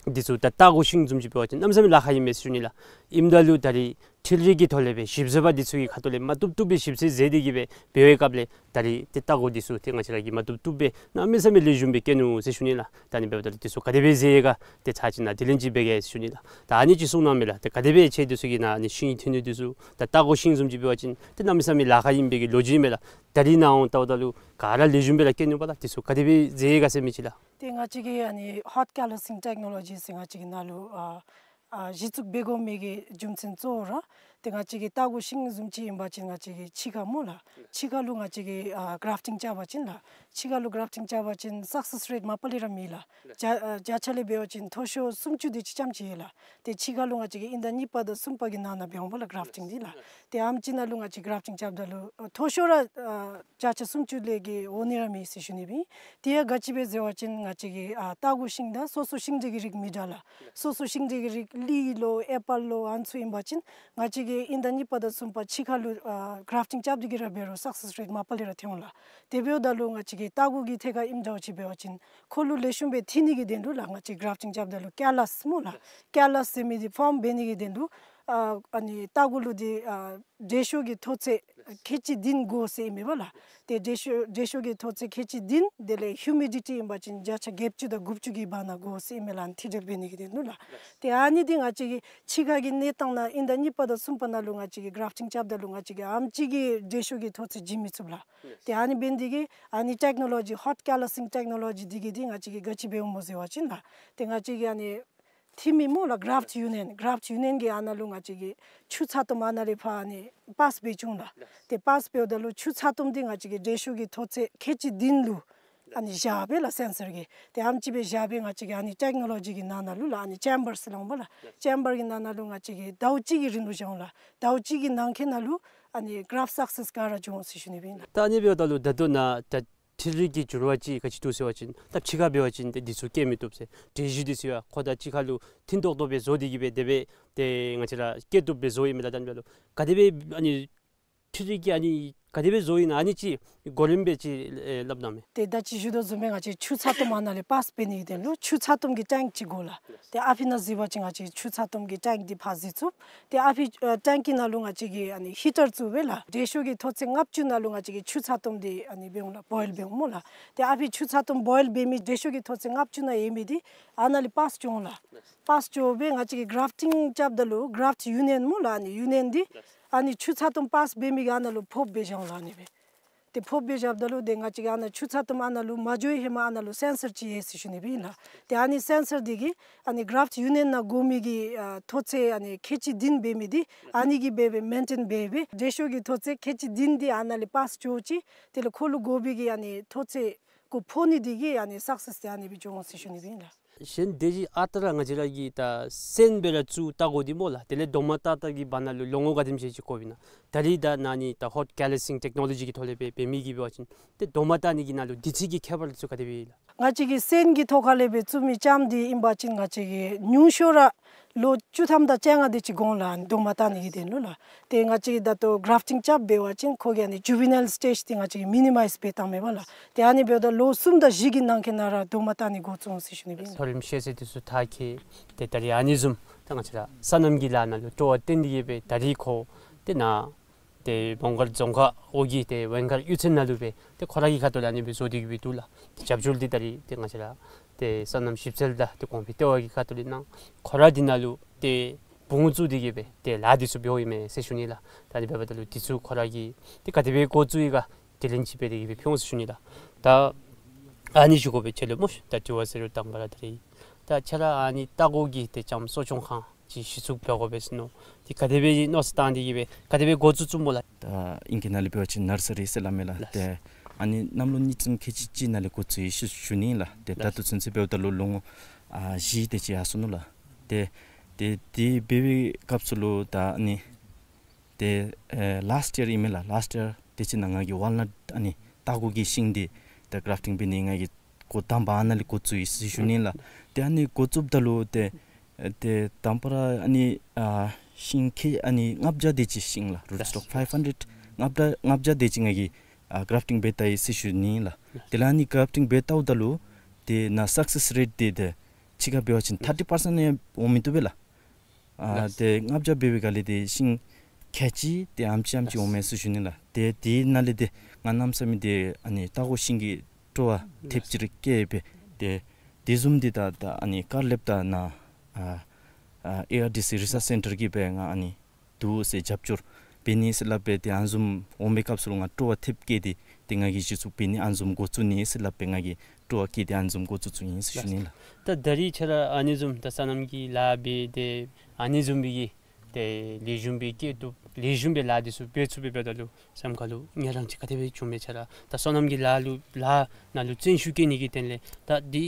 འདི་ཚུ་ད་ལྟ་སྒོ་ཤིང་བཟུམ་ཅིག་འབད་བ་ཅིན་གནམ་མེད་ས་མེད་ལཱ་ཁག་ཨིན་མས་ཟེར་ཞུ་ནི་ལགས། ཨིནམ་ད་ལུ་ད་རིས་འཕྲུལ་རིག་གི་ཐོག་ལས་སྦེ་ཞིབ་འཚོལ་པ་འདི་ཚུ་གི་ཁ་ཐུག་ལས་མ་བཏུབ་བཏུབ་སྦེ་ཞིབ་འཚོལ་མཛད་དེ་གི་སྦེ་འབད་བའི་སྐབས་ལས་ད་རིས་ཏེ་ལྟ་སྒོ་འདི་ཚུ་ཏེ་ང་བཅས་ར་གིས་མ་བཏུབ་བཏུབ་སྦེ་གནམ་མེད་ས་མེད་ལེགས་ཤོམ་སྦེ་བཀལ་ནུག་ཟེར་ཞུ་ནི་ལགས། ད་ཨ་ནི་འབདཝ་ད་འདི་ཚུ་ག་དེ་སྦེ་མཛད་ཡི་ག་ཏེ་ཚར་ཅིག་ནཱ་དྲི་ལན་ཅིག་འབད་གེ་ཟེར་ཞུ་ནི་ལགས། ད་ཨ་ནི་ཅིག་གསུང་གནང་མས་ལགས། ཏེ་ག་དེ་སྦེ་ཁྱེད་འདི་ཚུ་གིས་ནཱ་ཨ་ནི་ཤིང་འཐིབས་ནི་འདི་ཚུ་ད་ལྟ་སྒོ་ཤིང་བཟུམ་ཅིག་འབད་བ་ཅིན་ཏེ་གནམ་མེད་ས་མེད་ལཱ་ཁག་ཨིན་པའི་གི་ལོ་རྒྱུས་མས་ལགས། ད་རིས་ནཱ་འོང་ལྟཝ་ད་ལུ་ག་ར་ལེགས་ཤོམ་སྦེ་ར་བཀལ་ནུག་པ་ལགས། འདི་ཚུ་ག་དེ་སྦེ་མཛད་ཡི་ག་ཟེར་མི་ཅིག་ལགས། ཏེ་ང་བཅས་ཀྱིས་ཨ་ནི་ཧོཊ་ཀེ་ལི་སིང་ཊེཀ་ནོ་ལོ་ཇི་ཟེར་ང་བཅས་ཀྱིས་ནཱ་ལུ་ཨ་ཨ་གཞི་བཙུགས་འབད་དགོ་མི་གི་རྒྱུ་མཚན་གཙོ་བོ་ར་ ཏེ་ང་བཅས་ཀྱི་སྟག་གོ་ཤིང་བཟུམ་ཅིག་ཨིན་པ་ཅིན་ང་བཅས་ཀྱི་ཕྱི་ཁར་སྨོ་ལགས། ཕྱི་ཁར་ལུ་ང་བཅས་ཀྱིས་ཨ་གཱ་རཱཕ་ཊིང་རྐྱབ་པ་ཅིན་ལགས། ཕྱི་ཁར་ལུ་གཱ་རཱཕ་ཊིང་རྐྱབ་པ་ཅིན་སག་སེས་རེཊ་མ་པ་ལས་ར་མེད་ལགས། བརྒྱ་ཨ་བརྒྱ་ཆ་ལས་འབད་བ་ཅིན་མཐོ་ཤོས་སུམ་ཅུ་དེ་ཅིག་ཙམ་ཅིག་ཡོད་ལགས། ཏེ་ཕྱི་ཁར་ལུ་ང་བཅས་ཀྱིས་དབྱིན་ཟླ་གཉིས་པ་དང་གསུམ་པ་གི་ནང་ན་འབད་འོང་པ་ལགས་གཱ་རཱཕ་ཊིང་འདི་ལགས། ཏེ་ཨ་ནེམ་ཅིག་ནང་ལུ་ང་བཅས་གཱ་རཱཕ་ཊིང་རྐྱབ་ད་ལུ་ཨ་མཐོ་ཤོས་ར་ཨ་བརྒྱ་ཆ་སུམ་ཅུ་ལས་བརྒལ་འོང་ནི་ར་མེད་ཟེར་ཞུ་ནི་སྦེ་ཨིན། དེ་ཡང་ག་ཅི་སྦེ་ཟེར་བ་ཅིན་ང་བཅས་ཀྱི་ཨ་སྟག་གོ་ཤིང་དང་སོ་སོ་ཤིང་འབྲས་ཀྱི་རིགས་མི་འདྲ་ལགས། སོ་སོ་ཤིང་འབྲས་ཀྱི་རིགས་ལི་ལོ་ཨེ་པཱལ་ལོ་ཨ་ནི་ཚུ་ཨིན་པ་ཅིན་ང་བཅས་ཀྱིས་དབྱིན་ཟླ་གཉིས་པ་དང་གསུམ་པ་ཕྱི་ཁར་ལུ་ཨ་གཱ་རཱཕ་ཊིང་རྐྱབ་སྟེ་གི་ར་འབད་རུང་སག་སེས་རེཊ་མ་པ་ལས་ར་ཐོན་འོང་ལགས། དེ་འབདཝ་ད་ལུ་ང་བཅས་ཀྱི་སྟག་གོ་གི་ཐད་ཁར་ཨིནམ་འདྲཝ་ཅིག་འབད་བ་ཅིན་ཁོ་ལུ་ལེགས་ཤོམ་སྦེ་ཐོན་ནི་གི་དོན་ལུ་ལགས། ང་བཅས་གཱ་རཱཕ་ཊིང་རྐྱབ་ད་ལུ་ཀེ་ལཱས་སྨོ་ལགས། ཀེ་ལཱས་ཟེར་མི་འདི་ཕོརམ་འབད་ནི་གི་དོན་ལུ་ཨ་ཨ་ནི་སྟག་གོ་ལུ་འདི་ཨ་དྲོད་ཤུགས་ཀྱི་མཐོ་ཚད་ཁལ་གཅིག་བདུན་དགོ་ཟེར་ཨིན་མས་པ་ལགས། ཏེ་དྲོད་ཤུགས་དྲོད་ཤུགས་ཀྱི་མཐོ་ཚད་ཁལ་གཅིག་བདུན། དེ་ལས་ཧིའུ་མི་ཌི་ཊི་ཨིན་པ་ཅིན་བརྒྱ་ཆ་བརྒྱད་ཅུ་དང་དགུ་བཅུ་གི་བར་ན་དགོ་ཟེར་ཨིན་མས་ལགས། ཨ་ནི་མཐིལ་སྒྲིལ་འབད་ནི་གི་དོན་ལུ་ལགས། ཏེ་ཨ་ནི་འདི་ང་བཅས་ཀྱི་ཕྱི་ཁ་གི་གནས་སྟངས་ནང་དབྱིན་ཟླ་གཉིས་པ་དང་གསུམ་པ་ནང་ལུ་ང་བཅས་ཀྱིས་གཱ་རཱཕ་ཊིང་རྐྱབ་ད་ལུ་ང་བཅས་ཀྱིས་ཨ་ནེམ་ཅིག་གི་དྲོད་ཤུགས་ཀྱི་མཐོ་ཚད་བྱིན་མི་ཚུགས་ལགས། ཏེ་ཨ་ནི་འབད་ནི་འདི་གིས་ཨ་ནི་ཊེཀ་ནོ་ལོ་ཇི་ཧོཊ་ཀེ་ལཱསིང་ཊེཀ་ནོ་ལོ་ཇི་འདི་གིས་འདི་ང་བཅས་ཀྱིས་ག་ཅི་འབད་འོང་སྨོ་ཟེར་བ་ཅིན་ལགས། ཏེ་ང་བཅས་ཀྱིས་ཨ་ནི་ཐིམ་མི་སྨོ་ལགས། གཱ་རཱཕཊ་ཡུ་ནི་ཡཱན། གཱ་རཱཕཊ་ཡུ་ནི་ཡཱན་གྱི་ཨ་ནཱ་ལུ་ང་བཅས་ཀྱིས་ཆུ་ཚ་ཏོམ་ཨ་ནཱ་ལས་ཕར་ཨ་ནི་པཱསི་འབད་བཅུག་འོང་ལགས། ཏེ་པཱསི་འབདཝ་ད་ལུ་ཆུ་ཚ་ཏོམ་འདི་ང་བཅས་ཀྱིས་དྲོད་ཤུགས་ཀྱི་མཐོ་ཚད་ཁལ་གཅིག་བདུན་ལུ་ཨ་ནི་བཞག་སྦེ་ལགས། སེན་སར་གྱིས། ཏེ་ཨ་ནེམ་ཅིག་སྦེ་བཞག་སྦེ་ང་བཅས་ཀྱིས་ཨ་ནི་ཊེཀ་ནོ་ལོ་ཇི་གི་ནང་ན་ལུ་ལགས། ཨ་ནི་ཅེམ་བར་ཟེར་སླབ་འོང་པ་ལགས། ཅེམ་བར་གྱི་ནང་ན་ལུ་ང་བཅས་ཀྱིས་ཟླཝ་གཅིག་གི་རིང་ལུ་བཞག་འོང་ལགས། ཟླཝ་གཅིག་གི་ནང་འཁོད་ནང་ལུ་ཨ་ནི་གཱ་རཱཕཊ་སག་སེསི་ག་ར་འབྱུང་འོང་ཟེར་ཞུ་ནི་སྦེ་ཨིན་ལགས། ད་ཨ་ནི་འབདཝ་ད་ལུ་ད་ལྟོ་ནཱ་ད་འཕྲུལ་རིག་གི་འགྱུར་བ་ཅིག་ག་ཅི་འདུག་ཟེར་བ་ཅིན་ད་ཕྱི་ཁར་འབད་བ་ཅིན་ཏེ་འདི་ཚུ་སྐྱེ་མི་བཏུབ་ཟེར། འབྲས་བུ་འདི་ཚུ་ཡང་ཁོ་དང་གཅིག་ཁར་ལུ་མཐུན་ཏོག་ཏོ་སྦེ་བཟོ་སྟེ་གི་སྦེ་དེ་སྦེ་ཏེ་ང་བཅས་ར་སྐྱེ་བཏུབ་སྦེ་བཟོ་ཡི་མས་ལགས། ད་ཨ་ནི་འབདཝ་ད་ལུ་ག་དེ་སྦེ་ཨ་ནི་འཕྲུལ་རིག་གིས་ཨ་ནི་ག་དེ་སྦེ་བཟོ་ཡི་ན་ཨ་ནི་ཅིག་གོ་རིམ་སྦེ་ཅིག་ཨེ་སླབ་གནང་མས། ཏེ་ད་ཅི་ཞུ་དོ་བཟུམ་སྦེ་ང་བཅས་ཆུ་ཚ་ཏོམ་ཨ་ནཱ་ལས་པཱསི་འབད་ནི་གི་དོན་ལུ་ཆུ་ཚ་ཏོམ་གྱི་ཊེངཀ་ཅིག་དགོ་ལགས། ཏེ་ཨ་ཕི་ནང་གཟིགས་པ་ཅིན་ང་བཅས་ཆུ་ཚ་ཏོམ་གྱི་ཊེངཀ་འདི་ཕར་གཟིགས་ཚུགས། ཏེ་ཨ་ཕི་ཨ་ཊེངཀ་གི་ནང་ལུ་ང་བཅས་ཀྱིས་ཨ་ནི་ཧི་ཊར་བཙུགས་སྦེ་ལགས། དྲོད་ཤུགས་ཀྱི་མཐོ་ཚད་ལྔ་བཅུ་ནང་ལུ་ང་བཅས་ཀྱིས་ཆུ་ཚ་ཏོམ་འདི་ཨ་ནི་འབད་འོང་ལགས། བོའིལ་འབད་འོང་སྨོ་ལགས། ཏེ་ཨ་ཕི་ཆུ་ཚ་ཏོམ་བོའིལ་འབད་མི་དྲོད་ཤུགས་ཀྱི་མཐོ་ཚད་ལྔ་བཅུ་ནང་ཡོད་མི་འདི་ཨ་ནཱ་ལས་པཱསི་འགྱོ་འོང་ལགས། པཱསི་འགྱོ་སྦེ་ང་བཅས་ཀྱིས་གཱ་རཱཕཊིང་རྐྱབ་ད་ལུ་གཱ་རཱཕཊ་ཡུ་ནི་ཡཱན་སྨོ་ལགས། ཨ་ནི་ཡུ་ནི་ཡཱན་འདི་ཨ་ནི་ཆུ་ཚ་ཏོམ་པཱསི་འབད་མི་གི་ཨ་ནཱ་ལུ་ཕོགཔ་སྦེ་བཞག་འོང་ལགས། ཨ་ནི་སྦེ་ཏེ་ཕོགཔ་སྦེ་བཞགཔ་ད་ལུ་ཏེ་ང་བཅས་ཀྱིས་ཨ་ནཱ་ཆུ་ཚ་ཏོམ་ཨ་ནཱ་ལུ་མ་འགྱོ་བའི་ཧེ་མ་ཨ་ནཱ་ལུ་སེན་སར་ཅིག་ཡོད་ཟེར་ཞུ་ནི་སྦེ་ཨིན་ལགས། ཏེ་ཨ་ནི་སེན་སར་འདི་གིས་ཨ་ནི་གཱ་རཱཕཊ་ཡུ་ནི་ཡཱན་ནང་དགོ་མི་གི་ཨ་མཐོ་ཚད་ཨ་ནི་ཁལ་གཅིག་བདུན་འབད་མི་འདི་ཨ་ནི་གིས་འབད་སྦེ་མེན་ཊེན་འབད་སྦེ་དྲོད་ཤུགས་ཀྱི་མཐོ་ཚད་ཁལ་གཅིག་བདུན་འདི་ཨ་ནཱ་ལས་པཱསི་འགྱོ་ཅི། དེ་ལས་ཁོ་ལུ་དགོ་པའི་གི་ཨ་ནི་མཐོ་ཚད་ཁོ་ཕོག་ནི་འདི་གིས་ཨ་ནི་སག་སེསི་འདི་ཨ་ནི་སྦེ་འགྱོ་འོང་ཟེར་ཞུ་ནི་སྦེ་ཨིན་ལགས། གཞན་དེ་བཞིན་ཨ་རྟག་ར་ང་བཅས་ར་གི་ད་སོན་སྦེ་ར་བཙུགས་བལྟ་དགོ་འདི་སྨོ་ལགས། དེ་ལས་རྡོག་མ་བཏགས་བཏགས་ཀྱི་བར་ན་ལུ་ལོ་ངོ་ག་དེམ་ཅིག་ཅིག་འགོར་བའི་ན། ད་རིས་ད་ནཱ་ནི་ད་ཧོཊ་ཀེ་ལཱསིང་ཊེཀ་ནོ་ལོ་ཇི་གི་ཐོག་ལས་སྦེ་འབད་མི་གིས་འབད་བ་ཅིན་ཏེ་རྡོག་མ་བཏགས་ནི་གི་ནང་ལུ་དུས་ཚོད་ཀྱི་ཁྱད་པར་ཚུ་ག་དེ་སྦེ་ལགས། ང་བཅས་ཀྱིས་སོན་གྱི་ཐོག་ཁ་ལས་སྦེ་བཙུགས་མི་ལྕངམ་འདི་ཨིན་པ་ཅིན་ང་བཅས་ཀྱིས་ཉུང་ཤོས་ར་ལོ་བཅུ་ཐམ་དང་བཅོ་ལྔ་དེ་ཅིག་འགོར་འོང་ལགས། རྡོག་མ་བཏགས་ནི་གི་དོན་ལུ་ལགས། ཏེ་ང་བཅས་ཀྱིས་ད་ལྟོ་གཱ་རཱཕཊིང་རྐྱབ་འབད་བ་ཅིན་ཁོ་གི་ཨ་ནི་ཇུ་ཝི་ནཱའིལ་སི་ཊེཇ་འདི་ང་བཅས་ཀྱིས་མི་ནི་མའིཛ་འབད་བཏངམ་མས་པ་ལགས། ཏེ་ཨ་ནི་འབདཝ་ད་ལོ་གསུམ་དང་བཞི་གི་ནང་འཁོད་ནང་ར་རྡོག་མ་བཏགས་ནི་འགོ་བཙུགས་འོང་ཟེར་ཞུ་ནི་སྦེ་ཨིན། མཐོ་རིམ་ཤེས་ཚད་འདི་ཚུ་མཐར་འཁྱོལ། ཏེ་ད་རིས་ཨ་ནི་བཟུམ་ད་ང་བཅས་ར་སོ་ནམ་གྱི་ལཱ་ནང་ལུ་སྤྲོ་བ་བཏོན་ཏེ་གི་སྦེ་ད་རིས་ཁོ་ཏེ་ནཱ་ཏེ་མོང་སྒར་རྫོང་ཁག་འོག་གི་ཏེ་ཝེང་མཁར་གཡུས་ཚན་ནང་ལུ་སྦེ་ཏེ་ཁོ་ར་གི་ཁ་ཐུག་ལས་ཨ་ནི་སྦེ་བཟོ་སྟེ་གི་སྦེ་འདུག་ལགས། ཏེ་རྒྱབ་སྐྱོར་འདི་ད་རིས་ཏེ་ང་བཅས་ར་ཏེ་སོ་ནམ་ཞིབ་འཚོལ་དང་ཏེ་གོང་འཕེལ་ལྟེ་བ་གི་ཁ་ཐུག་ལས་གནང་། ཁོ་ར་འདི་ནང་ལུ་ཏེ་འབུངས་བཙུགས་ཏེ་གི་སྦེ་ཏེ་ལཱ་འདི་ཚུ་འབད་ཡི་མས་ཟེར་ཞུ་ནི་ལགས། ད་ཨ་ནི་འབདཝ་ད་ལུ་འདི་ཚུ་ཁོ་ར་གིས་ཏེ་ག་དེ་སྦེ་འགོ་བཙུགས་ཡི་ག་དྲི་ལན་ཅིག་འབད་དེ་གི་སྦེ་ཕུལ་འོང་ཟེར་ཞུ་ནི་ལགས། ད་ཨ་ནི་ཞུ་དགོ་པས། ཁྱེད་ལུ་སྨོ་ཤིག། ད་དྲི་བ་ཟེར་རུང་དང་པ་ར་ད་རིས་ད་ཁྱེད་ར་ཨ་ནི་སྟག་གོ་གི་ཏེ་ལྕངམ་གསོ་སྐྱོང་ཁང་ཅིག་གཞི་བཙུགས་འབད་དགོ་པས་ཟེར་མནོ། ཏེ་ག་དེ་སྦེ་མནོ་བསམ་བཏང་སྟེ་གི་སྦེ་ག་དེ་སྦེ་འགོ་བཙུགས་བཙུགསཔ་སྨོ་ལགས། ད་ཨིང་སྐད་ནང་ལས་འབད་བ་ཅིན་ནར་སི་རི་ཟེར་སླབ་མས་ལགས། ལགས། ཏེ་ཨ་ནི་གནམ་ལོ་གཉིས་ཙམ་ཁལ་གཅིག་གཅིག་ནང་ལས་འགོ་བཙུགས་ཡི་ཟེར་ཞུ་ནི་ལགས། ཏེ་ད་ལྟོ་ཚུན་ཚོད་འབདཝ་ད་ལུ་ལོ་ངོ་ཨ་བཞི་དེ་ཅིག་ཡར་སོ་ནུག་ལགས། ཏེ་ཏེ་དེ་འབད་བའི་སྐབས་སུ་ལུ་ད་ཨ་ནི་ཏེ་ཨེ་ལཱསཊ་ཡར་ཨིན་མས་ལགས། ལཱསཊ་ཡར་དེ་ཅིག་ནང་ང་གིས་ཝཱལ་ནཊ་ཨ་ནི་སྟག་གོ་གི་ཤིང་འདི་ད་གཱ་རཱཕཊིང་འབད་ནི་ང་གིས་འགོ་དང་པ་ཨ་ནཱ་ལས་འགོ་བཙུགས་ཡི་ཟེར་ཞུ་ནི་ལགས། ཏེ་ཨ་ནི་འགོ་བཙུགསཔ་ད་ལུ་ཏེ་ཨེ་ཏེ་དང་པ་ར་ཨ་ནི་ཨ་ཤིང་ཁལ་ཨ་ནི་ལྔ་བརྒྱ་དེ་ཅིག་ཤིང་ལགས། རུཊ་སི་ཊོག་ཕའིབ་ཧན་ཌེཌ་ལྔ་བརྒྱ་ལྔ་བརྒྱ་དེ་ཅིག་ང་གིས་ཨ་གཱ་རཱཕཊིང་འབད་ད་ཡི་ཟེར་ཞུ་ནི་ལགས། དེ་ལས་ཨ་ནི་གཱ་རཱཕཊིང་འབད་བལྟཝ་ད་ལུ་ཏེ་ནཱ་སག་སེསི་རེཊ་འདི་ཏེ་ཕྱི་ཁར་འབད་བ་ཅིན་ཐར་ཊི་པར་སེནཊ་ཡང་འོང་མི་བཏུབ་པས་ལགས། ཨ་ལགས། ཏེ་ལྔ་བརྒྱ་འབད་བའི་སྒང་ལས་ཏེ་ཤིང་ཁལ་གཅིག་ཏེ་ཨ་ནེམ་ཅིག་ཨ་ནེམ་ཅིག་འོང་མས་ཟེར་ཞུ་ནི་ལགས། ཏེ་དེ་ནང་ལས་ཏེ་ང་གནམ་མེད་ས་མེད་ཏེ་ཨ་ནི་སྟག་གོ་ཤིང་གི་སྤྲོ་བ་ཐེབས་ཅིག་ར་སྐྱེས་པས། ཏེ་དེ་བཟུམ་འདི་ད་ད་ཨ་ནི་ཀར་ལེབ་དང་ནཱ་ཨ་ཨ་ཨེ་ཨར་ཌི་སི་རི་སརཆ་སེན་ཊར་གྱིས་སྦེ་ང་ཨ་ནི་འདུག་ཟེར་རྒྱབ་སྐྱོར་འབད་ནི་ཟེར་སླབ་སྦེ་ཏེ་ཨ་ནི་བཟུམ་འོང་པའི་སྐབས་སུ་ལུ་ང་སྤྲོ་བ་ཐེབས་སྐྱེས་ཏེ་ཏེ་ང་གིས་གཞི་བཙུགས་འབད་ནི་ཨ་ནི་བཟུམ་འགོ་བཙུགས་ནི་ཟེར་སླབ་སྦེ་ང་གིས་སྤྲོ་བ་སྐྱེས་ཏེ་ཨ་ནི་བཟུམ་འགོ་བཙུགས་བཙུགས་ཡི་ཟེར་ཞུ་ནི་ལགས། ད་ད་རིས་ཁྱེད་ར་ཨ་ནི་བཟུམ་ད་སོ་ནམ་གྱི་ལཱ་འབད་དེ་ཨ་ནི་བཟུམ་སྦེ་གི་ ཏེ་ལེགས་ཤོམ་སྦེ་སྐྱེ་བཏུབ་ལེགས་ཤོམ་སྦེ་ལཱ་འདི་ཚུ་འབད་ཚུགས་པས། འབདཝ་ད་ལུ་སེམས་ཁ་ལུ་ངལ་རངས་ཅིག་ག་དེ་སྦེ་བྱུང་མས། ཁྱོད་ར་ད་སོ་ནམ་གྱི་ལཱ་ལུ་ལཱ་ནང་ལུ་བརྩོན་ཤུགས་བསྐྱེད་ནི་གི་དོན་ལས་ད་འདི་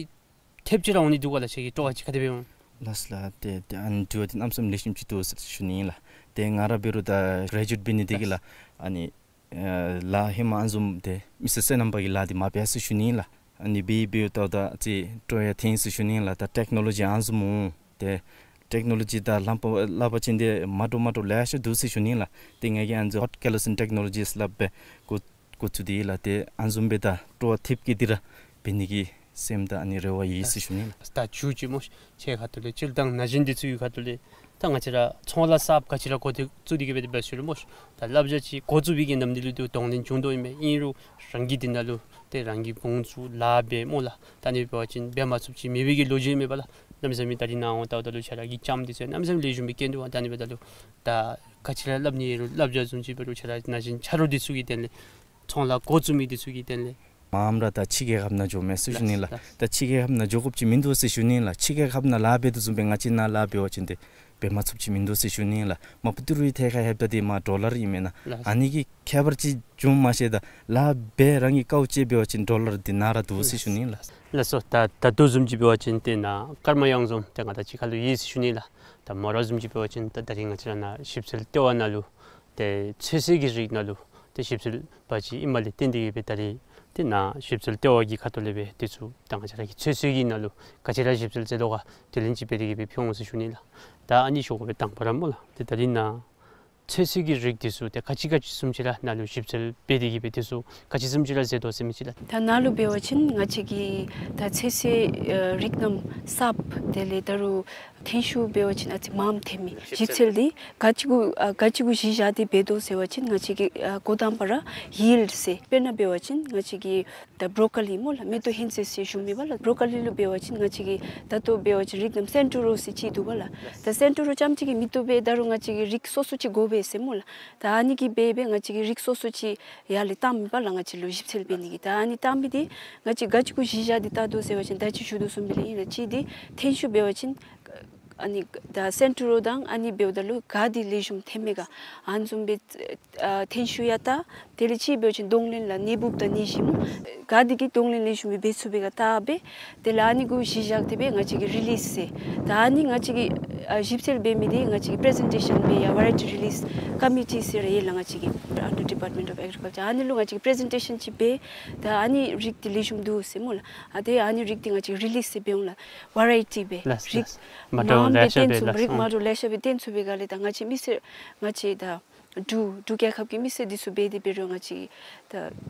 ཐེབས་ཅིག་ར་འོང་ནི་འདུག་ག་ལགས། ཁྱོད་ཀྱི་སྤྲོ་བ་ཅིག་ག་དེ་སྦེ་འོང་། ལགས་ལགས། ཏེ་ཏེ་ཨ་ནི་དྲི་བ་འདི་གནམ་མེད་ས་མེད་ལེགས་ཤོམ་ཅིག་འདུག་ཟེར་ཞུ་ནི་ཨིན་ལགས། ཏེ་ང་ར་འབད་རུང་ད་གྲེ་ཇུ་ཨེཊ་འབད་ནི་འདི་གིས་ལགས་ཨ་ནི་ཨ་ལཱ་ཧེ་མ་ཨ་ནི་བཟུམ་ཏེ་མི་སེར་སོ་ནམ་པ་གི་ལཱ་འདི་མ་འབད་ཟེར་ཞུ་ནི་ཨིན་ལགས། ཨ་ནི་འབད་འབདཝ་ད་ད་ཅིག་སྤྲོ་ཡང་ཐོན་ཟེར་ཞུ་ནི་ཨིན་ལགས། ད་ཊེཀ་ནོ་ལོ་ཇི་ཨ་ནི་བཟུམ་འོང་ཏེ་ཊེཀ་ནོ་ལོ་ཇི་དང་ལྷབ་པ་ལྷབ་པ་ཅིན་ཏེ་མ་འདྲཝ་མ་འདྲཝ་ལེ་ཤ་འདུག་ཟེར་ཞུ་ནི་ཨིན་ལགས། ཏེ་ང་གིས་ཨ་ནི་ཛོ་ཧོཊ་ཀེ་ལོ་སིན་ཊེཀ་ནོ་ལོ་ཇིས་སླབ་སྦེ་འགོ་འགོ་བཙུགས་ཏེ་ལགས། ཏེ་ཨ་ནི་བཟུམ་སྦེ་ད་སྤྲོ་བ་ཐེབས་བསྐྱེད་དེ་ར་འབད་ནི་གི་སེམས་དང་ཨ་ནི་རེ་བ་ཡོད་ཟེར་ཞུ་ནི་ཨིན་ལགས། ད་མཇུག་ཅིག་སྨོ་ཤིག། ཁྱོད་ཁ་ཐུག་ལས་སྤྱིར་བཏང་ན་གཞོན་འདི་ཚུ་གི་ཁ་ཐུག་ལས་ད་ང་བཅས་ར་ཚོང་ལཱ་གསརཔ་ག་ཅི་ར་འགོ་འདི་བཙུགས་ཏེ་གི་སྦེ་འབད་ཞུ་རུང་སྨོ་ཤིག། ད་བསླབ་བྱ་ཅིག་འགོ་བཙུགས་པའི་གི་ནམ་དུས་ལུ་ཏེ་གདོང་ལེན་བྱུང་དོ་ཨིན་མས། ཨིན་རུང་རང་གིས་འདི་ནང་ལུ་ཏེ་རང་གིས་དགོངས་བཙུགས་ལཱ་འབད་སྨོ་ལགས། ད་ཨ་ནི་འབད་བ་ཅིན་འབད་མ་ཚུགསཔ་ཅིག་མེད་པའི་གི་ལོ་རྒྱུས་མེད་པ་ལགས། གནམ་མེད་ས་མེད་ད་རིས་ནཱ་འོང་ལྟཝ་ད་ལུ་ཁྱོད་ར་གི་ལྕམ་འདི་ཚུ་གནམ་མེད་ས་མེད་ལེགས་ཤོམ་སྦེ་སྐྱེས་འདུག་པ། ད་ཨ་ནི་འབདཝ་ད་ལུ་ད་ག་ཅི་ར་སླབ་ནི་ཡོད་རུང་བསླབ་བྱ་བཟུམ་ཅིག་འབད་རུང་ཁྱོད་ར་ན་གཞོན་ཆ་རོགས་འདི་ཚུ་གི་དོན་ལས་ཚོང་ལཱ་འགོ་བཙུགས་མི་འདི་ཚུ་གི་དོན་ལས། མངམ་ར་ད་ཕྱི་རྒྱལ་ཁབ་ནང་འགྱོ་མས་ཟེར་ཞུ་ནི་ལགས། ལགས། ད་ཕྱི་རྒྱལ་ཁབ་ནང་འགྱོ་དགོཔ་ཅིག་མིན་འདུག་ཟེར་ཞུ་ནི་ལགས། ཕྱི་རྒྱལ་ཁབ་ནང་ལཱ་འབད་དོ་བཟུམ་སྦེ་ང་བཅས་ནཱ་ལཱ་འབད་བ་ཅིན་ཏེ་འབད་མ་ཚུགསཔ་ཅིག་མིན་འདུག་ཟེར་ཞུ་ནི་ལགས། མ་པ་ཏི་རུ་ཐད་ཁར་ལྷོདཔ་ད་འདི་མ་ཌོ་ལར་ཨིན་མེན་ན། ལགས། ཨ་ནི་གི་ཁྱད་པར་ཅིག་འབྱུང་མ་ཤེས། ད་ལཱ་འབད་རང་གི་དཀའཝ་སྤྱད་འབད་བ་ཅིན་ཌོ་ལར་འདི་ནཱ་ར་འདུག་ཟེར་ཞུ་ནི་ལགས། ལགས་སོ། ད་ད་ལྟོ་བཟུམ་ཅིག་འབད་བ་ཅིན་ཏེ་ནཱ་ཀརྨ་གཡང་འཛོམས་ཏེ་ང་དང་གཅིག་ཁར་ལུ་ཡོད་ཟེར་ཞུ་ནི་ལགས། ད་མོ་ར་བཟུམ་ཅིག་འབད་བ་ཅིན་ད་ད་རིས་ང་བཅས་ར་ནཱ་ཞིབ་འཚོལ་ལྟེ་བ་ནང་ལུ་ཏེ་ཚོད་བསྲེ་གི་རིགས་ནང་ལུ་ཏེ་ཞིབ་འཚོལ་པ་ཅིག་ཨིནམ་ལས་བརྟེན་ཏེ་གི་སྦེ་ད་རིས་ཏེ་ནཱ་ཞིབ་འཚོལ་ལྟེ་བ་གི་ཁ་ཐུག་ལས་སྦེ་འདི་ཚུ་ད་ང་བཅས་ར་གི་ཚོད་བསྲེ་གི་ནང་ལུ་ག་ཅི་ར་ཞིབ་འཚོལ་མཛད་དོ་ག་དེ་ལན་ཅིག་འབད་དེ་གི་སྦེ་ཕུལ་འོང་ཟེར་ཞུ་ནི་ལགས། ད་ཨ་ནི་ཞུ་དགོ་པའི་དང་པ་ར་སྨོ་ལགས། ཏེ་ད་རིས་ནཱ་ཚོད་བསྲེ་གི་རིགས་འདི་ཚུ་ཏེ་ག་ཅི་ག་ཅི་བཟུམ་ཅིག་ར་ནཱ་ལུ་ཞིབ་འཚོལ་འབད་དེ་གི་སྦེ་འདི་ཚུ་ག་ཅི་བཟུམ་ཅིག་ར་མཛད་དོ་ཟེར་མི་ཅིག་ལགས། ད་ནཱ་ལུ་འབད་བ་ཅིན་ང་བཅས་ཀྱི་ད་ཚོད་བསྲེ་ཨ་རིགས་རྣམས་གསརཔ་དེ་ལས་ད་རུང་ཐོན་ཤུགས་འབད་བ་ཅིན་ཨ་ཙི་མངམ་ཐོན་མི་ཞིབ་འཚོལ་འདི་ག་ཅི་གུ་ཨ་ག་ཅི་གུ་གཞི་བཞག་སྟེ་འབད་དོ་ཟེར་བ་ཅིན་ང་བཅས་ཀྱི་ཨ་འགོ་དང་པ་ར་ཡིལཌ་ཟེར། དཔེར་ན་འབད་བ་ཅིན་ང་བཅས་ཀྱི་ད་བོ་རོ་ཀོ་ལི་སྨོ་ལགས། མེ་ཏོག་ཧིང་ཙེ་ཟེར་ཞུ་མི་པ་ལགས། བོ་རོ་ཀོ་ལི་ལུ་འབད་བ་ཅིན་ང་བཅས་ཀྱི་ད་ལྟོ་འབད་བ་ཅིན་རིགས་རྣམས་སེན་ཊུ་རོ་ཟེར་ཅིག་འདུག་པ་ལགས། ད་སེན་ཊུ་རོ་རྐྱངམ་གཅིག་གིས་མི་བཏུབ་པས། ད་རུང་ང་བཅས་ཀྱི་རིགས་སོ་སོ་ཅིག་དགོ་པས་ཟེར་སྨོ་ལགས། ད་ཨ་ནི་གིས་འབད་འབད་ང་བཅས་ཀྱིས་རིགས་སོ་སོ་ཅིག་ཡར་ལས་བཏང་མི་པ་ལགས། ང་བཅས་ལུ་ཞིབ་འཚོལ་འབད་ནི་གི། ད་ཨ་ནི་བཏང་མི་འདི་ང་བཅས་ག་ཅི་གུ་གཞི་བཞག་སྟེ་བལྟ་དོ་ཟེར་བ་ཅིན་ད་ཅི་ཞུ་དོ་བཟུམ་སྦེ་ལགས་ཨིན་ལགས། གཅིག་འདི་ཐོན་ཤུགས་འབད་བ་ཅིན་ཨ་ནི་ད་སེན་ཊུ་རོ་དང་ཨ་ནི་འབདཝ་ད་ལུ་ག་འདི་ལེགས་ཤོམ་ཐོན་མས་ག་ཨ་ནི་བཟུམ་སྦེ་ཨ་ཐོན་ཤུགས་ཡང་བལྟ། དེ་ལས་གཅིག་འབད་བ་ཅིན་གདོང་ལེན་ལགས་ནད་འབུཔ་དང་ནད་གཞི་སྨོ། ག་འདི་གིས་གདོང་ལེན་ལེགས་ཤོམ་སྦེ་འབད་ཚུགས་པས་ག་བལྟ་སྦེ། དེ་ལས་ཨ་ནི་གུ་གཞི་བཞག་སྟེ་སྦེ་ང་བཅས་ཀྱིས་རི་ལིསི་ཟེར། ད་ཨ་ནི་ང་བཅས་ཀྱིས་ཨ་ཞིབ་འཚོལ་འབད་མི་འདི་ང་བཅས་ཀྱིས་པེ་རེ་ཛེན་ཊེ་ཤཱན་འབད་ཡང་ཝེ་རའི་ཊི་རི་ལིསི་ཀོ་མི་ཊི་ཟེར་ར་ཡོད་ལགས་ང་བཅས་ཀྱི་ཨན་ཌར་ཌི་པཱརཊ་མེནཊ་ཨོཕ་ཨེག་རི་ཀལ་ཅར། ཨ་ནི་ལུ་ང་བཅས་ཀྱིས་པེ་རེ་ཛེན་ཊེ་ཤཱན་ཅིག་འབད། ད་ཨ་ནི་རིགས་འདི་ལེགས་ཤོམ་འདུག་ཟེར་སྨོ་ལགས། ཨ་ཏེ་ཨ་ནི་རིགས་འདི་ང་བཅས་ཀྱིས་རི་ལིསི་ཟེར་འབད་འོང་ལགས། ཝེ་རའི་ཊི་སྦེ་ལགས་རིགས་ལགས། མ་འདྲཝ་མངམ་ལེ་སྦེ་ཤ་བཏོན་སྦེ་ཚུགས་ལགས། རིགས་མ་འདྲཝ་ལེ་ཤ་སྦེ་བཏོན་ཚུགས་པའི་སྒང་ལས་ད་ང་བཅས་མི་སེར་ང་བཅས་ད་འབྲུག་འབྲུག་རྒྱལ་ཁབ་ཀྱི་མི་སེར་འདི་ཚུ་འབད་དེ་འབད་རུང་ང་བཅས་ད་